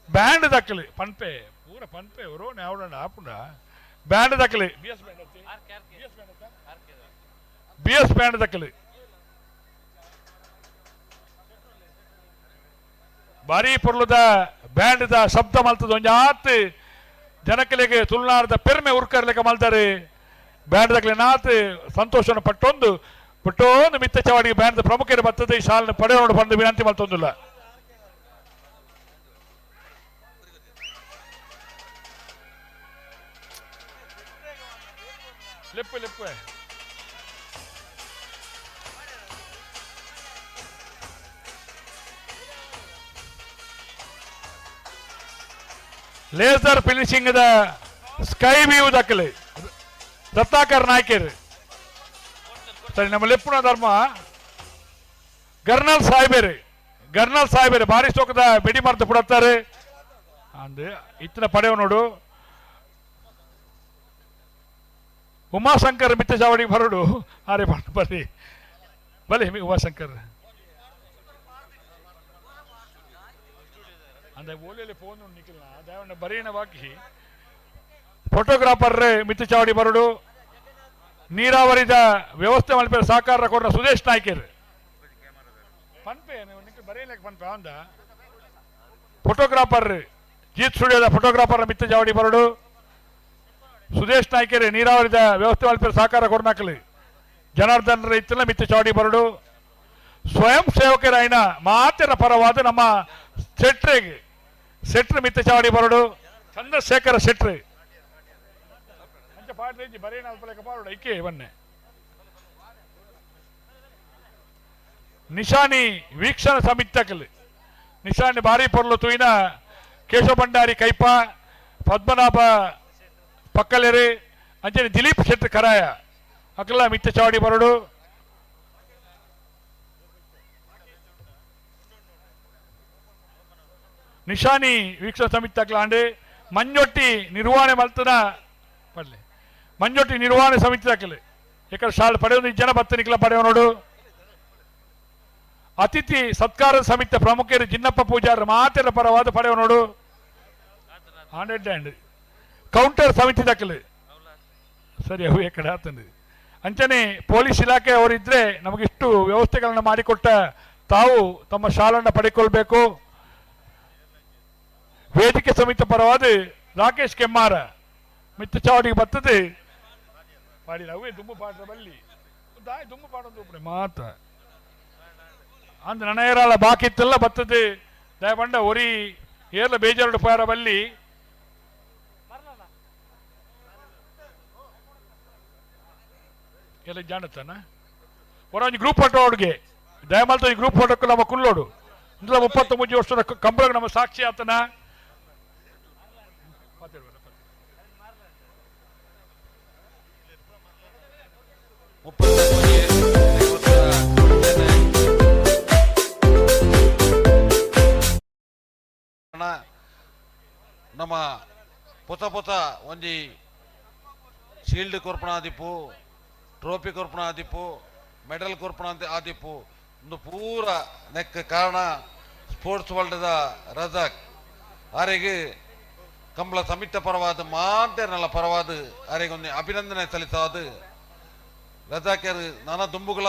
Speaker 3: ಬ್ಯಾಂಡ್ ದಕ್ಕಲಿ ಪನ್ಪೆ ಪೂರ ಪನ್ಪೆ ಅವರು ಯಾವಡ ಆಪುಂಡ ಬ್ಯಾಂಡ್ ದಕ್ಕಲಿ ಬಿ ಎಸ್ ಬ್ಯಾಂಡ್ ದಕ್ಕಲಿ ಬಾರಿ ಪೊರ್ಲುದ ಬ್ಯಾಂಡ್ದ ಶಬ್ದ ಮಲ್ತದ ಒಂಜಾತ್ ಜನಕಲಿಗೆ ತುಳುನಾಡದ ಪೆರ್ಮೆ ಉರ್ಕರ್ಲೆಕ ಮಲ್ತಾರೆ. ಬ್ಯಾಂಡ್ ದಕ್ಕಲಿ ನಾತ್ ಸಂತೋಷವನ್ನು ಪಟ್ಟೊಂದು ಪಟ್ಟೊಂದು ಮಿತ್ತ ಚವಾಡಿಗೆ ಬ್ಯಾಂಡ್ ಪ್ರಮುಖರು ಬರ್ತದೆ ಈ ಶಾಲೆನ ಪಡೆಯೋಡು ಬಂದು ವಿನಂತಿ ಮಲ್ತೊಂದಿಲ್ಲ. ಲೆಪ್ಪು ಲೆಪ್ಪು laser finishing the sky view ದಕ್ಕಲಿ Ratnakar Naikar. ಸರಿ, ನಮ್ಮ ಲೆಪ್ಪುನ ಧರ್ಮ ಗರ್ನಲ್ ಸಾಹೇಬೇರು, ಗರ್ನಲ್ ಸಾಹೇಬೇರು ಭಾರಿ ಸೋಕದ ಬೆಡಿ ಮರ್ದು ಪುಡತ್ತಾರೆ ಅಂದ್ ಇತ್ತಿನ ಪಡೆವ ನೋಡು. ಉಮಾಶಂಕರ್ ಮಿತ್ತ ಚಾವಡಿ ಬರಡು ಆರೆ ಬರ್ರಿ ಬಲಿ ಉಮಾಶಂಕರ್ ಅಂದ್ರೆ ಓಲೆಯಲ್ಲಿ ಫೋನ್ ನಿಖಿಲ್ನ ದೇವಣ್ಣ ಬರೀನ ಬಾಕಿ. ಫೋಟೋಗ್ರಾಫರ್ ಮಿತ್ತ ಚಾವಡಿ ಬರಡು. ನೀರಾವರಿದ ವ್ಯವಸ್ಥೆ ಮಲ್ಪೆ ಸಹಕಾರ ಕೊಡ್ರ ಸುದೇಶ್ ನಾಯ್ಕರ್ ಪನ್ಪೆ ಬರೀಲಕ್ಕೆ ಪನ್ಪೆ ಅಂದ. ಫೋಟೋಗ್ರಾಫರ್ ಜೀತ್ ಸ್ಟುಡಿಯೋದ ಫೋಟೋಗ್ರಾಫರ್ ಮಿತ್ತ ಚಾವಡಿ ಬರಡು. ಸುದೇಶ್ ನಾಯ್ಕರ್ ನೀರಾವರಿದ ವ್ಯವಸ್ಥೆ ಮಲ್ಪೆ ಸಹಕಾರ ಕೊಡ್ನಾಕಲಿ. ಜನಾರ್ದನ್ ರೈತನ ಮಿತ್ತ ಚಾವಡಿ ಬರಡು. ಸ್ವಯಂ ಸೇವಕರಾಯಿನ ಮಾತಿನ ಪರವಾದ ನಮ್ಮ ಶೆಟ್ರಿಗೆ ಶೆಟ್ರು ಮಿತ್ತ ಚಾವಡಿ ಬರಡು. ಚಂದ್ರಶೇಖರ ಶೆಟ್ರಿ ಐಕೆ ಬನ್ನೆ. ನಿಶಾನಿ ವೀಕ್ಷಣ ಸಮಿತಿ ನಿಶಾನಿ ಭಾರಿ ಪೊರ್ಲು ತೂಯಿನ ಕೇಶವ ಭಂಡಾರಿ ಕೈಪ, ಪದ್ಮನಾಭ ಪಕ್ಕಲೆರೆ, ಅಂಚನೆ ದಿಲೀಪ್ ಶೆಟ್ಟಿ ಕರಾಯ ಅಕಲ ಮಿತ್ತ ಚಾವಡಿ ಬರಡು. ನಿಶಾನಿ ವೀಕ್ಷಣ ಸಮಿತಿ ಅಕ್ಲಾಂಡೆ ಮಂಜೊಟ್ಟಿ ನಿರ್ವಹಣೆ ಮಲ್ತನ ಪಡ್ಲೆ ಮಂಜೊಟ್ಟಿ ನಿರ್ವಹಣೆ ಸಮಿತಿ ದಾಖಲೆ ఇక్కడ ಶಾಲೆ ಪಡೆಯೋದು ಜನ ಬತ್ತನಿಕ್ಲ ಪಡೆಯೋ ನೋಡು. ಅತಿಥಿ ಸತ್ಕಾರ ಸಮಿತಿ ಪ್ರಮುಖರು ಜಿನ್ನಪ್ಪ ಪೂಜಾರ ಮಾತಿನ ಪರವಾದ ಪಡೆಯೋ ನೋಡು. 100 ಅಂಡ್ ಕೌಂಟರ್ ಸಮಿತಿ ದಾಖಲೆ ಸರಿ ಅವು ಎಕ್ಕಡ ಆತಂದು. ಅಂಚನೆ ಪೊಲೀಸ್ ಇಲಾಖೆ ಅವರಿದ್ರೆ ನಮಗಿಷ್ಟು ವ್ಯವಸ್ಥೆಗಳನ್ನು ಮಾಡಿಕೊಟ್ಟ ತಾವು ತಮ್ಮ ಶಾಲನ್ನು ಪಡೆಕೊಳ್ಬೇಕು. ವೇದಿಕೆ ಸಮಿತಿ ಪರವಾದ ರಾಕೇಶ್ ಕೆಮ್ಮಾರ ಮಿತ್ತ ಚಾವಡಿಗೆ ಬರ್ತದೆ ಪಾಡಿದ ಅವೇ ದುಂಬು ಪಾಡ್ರ ಬಲ್ಲಿ ದಾಯ್ ದುಂಬು ಪಾಡೋದು ಮಾತ ಅಂದ್ ನನಯರಾಳ ಬಾಕಿ ಇತ್ತೆಲ್ಲ ಬರ್ತದೆ ದಯಪಂಡ ಒರಿ ಏರ್ಲ ಬೇಜಾರು ಪಾರ ಬಲ್ಲಿ ಎಲ್ಲ ಜಾಣತ್ತಾನ ಹೊರ ಗ್ರೂಪ್ ಫೋಟೋ ಅವ್ರಿಗೆ ದಯಮಾಲ್ತ ಗ್ರೂಪ್ ಫೋಟೋಕ್ಕೆ ನಮ್ಮ ಕುಲ್ಲೋಡು ಇಂದ್ರ 33 ವರ್ಷದ ಕಂಬಳಗೆ ನಮ್ಮ ಸಾಕ್ಷಿ ಆತನ.
Speaker 15: ನಮ್ಮ ಪೊಸ ಪೊಸ ಒಂಜಿ ಶೀಲ್ಡ್ ಕೊರ್ಪಣ ಆದಿಪ್ಪು, ಟ್ರೋಫಿ ಕೊರ್ಪಣ ಆದಿಪ್ಪು, ಮೆಡಲ್ ಕೊರ್ಪಣ ಆದಿಪ್ಪು. ಒಂದು ಪೂರ ನೆಕ್ ಕಾರಣ ಸ್ಪೋರ್ಟ್ಸ್ ವರ್ಲ್ಡ್ದ ರಜಾಕ್ ಆರೆಗೆ ಕಂಬಳ ಸಮಿತ ಪರವಾದ ಮಾಂತೇರ್ನಲ್ಲ ಪರವಾದ ಆರೆಗೆ ಒಂದು ಅಭಿನಂದನೆ ಸಲ್ಲಿಸಾದ ರಜಾಕರ್ ನಾನಾ ದುಂಬುಗಳ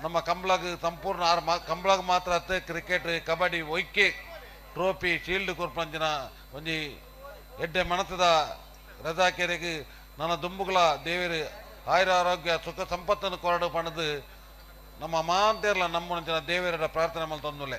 Speaker 15: ನಮ್ಮ ಕಂಬಳಗ್ ಸಂಪೂರ್ಣ ಆರು ಕಂಬಳಗ್ ಮಾತ್ರ ಕ್ರಿಕೆಟ್ ಕಬಡ್ಡಿ ಒಯ್ಕೆ ಟ್ರೋಫಿ ಶೀಲ್ಡ್ ಕೊರ್ಪಂಜಿನ ಒಂಜಿ ಎಡ್ಡೆ ಮನತದ ರಜಾಕೆರೆಗೆ ನನ್ನ ದುಂಬುಗಳ ದೇವರು ಆಯುರ ಆರೋಗ್ಯ ಸುಖ ಸಂಪತ್ತನ್ನು ಕೊರಡು ಪಣದು ನಮ್ಮ ಮಾಂತೇರ್ಲ ನಮ್ಮ ದೇವರ ಪ್ರಾರ್ಥನೆ ಮಲ್ತೊಂದುಲೆ.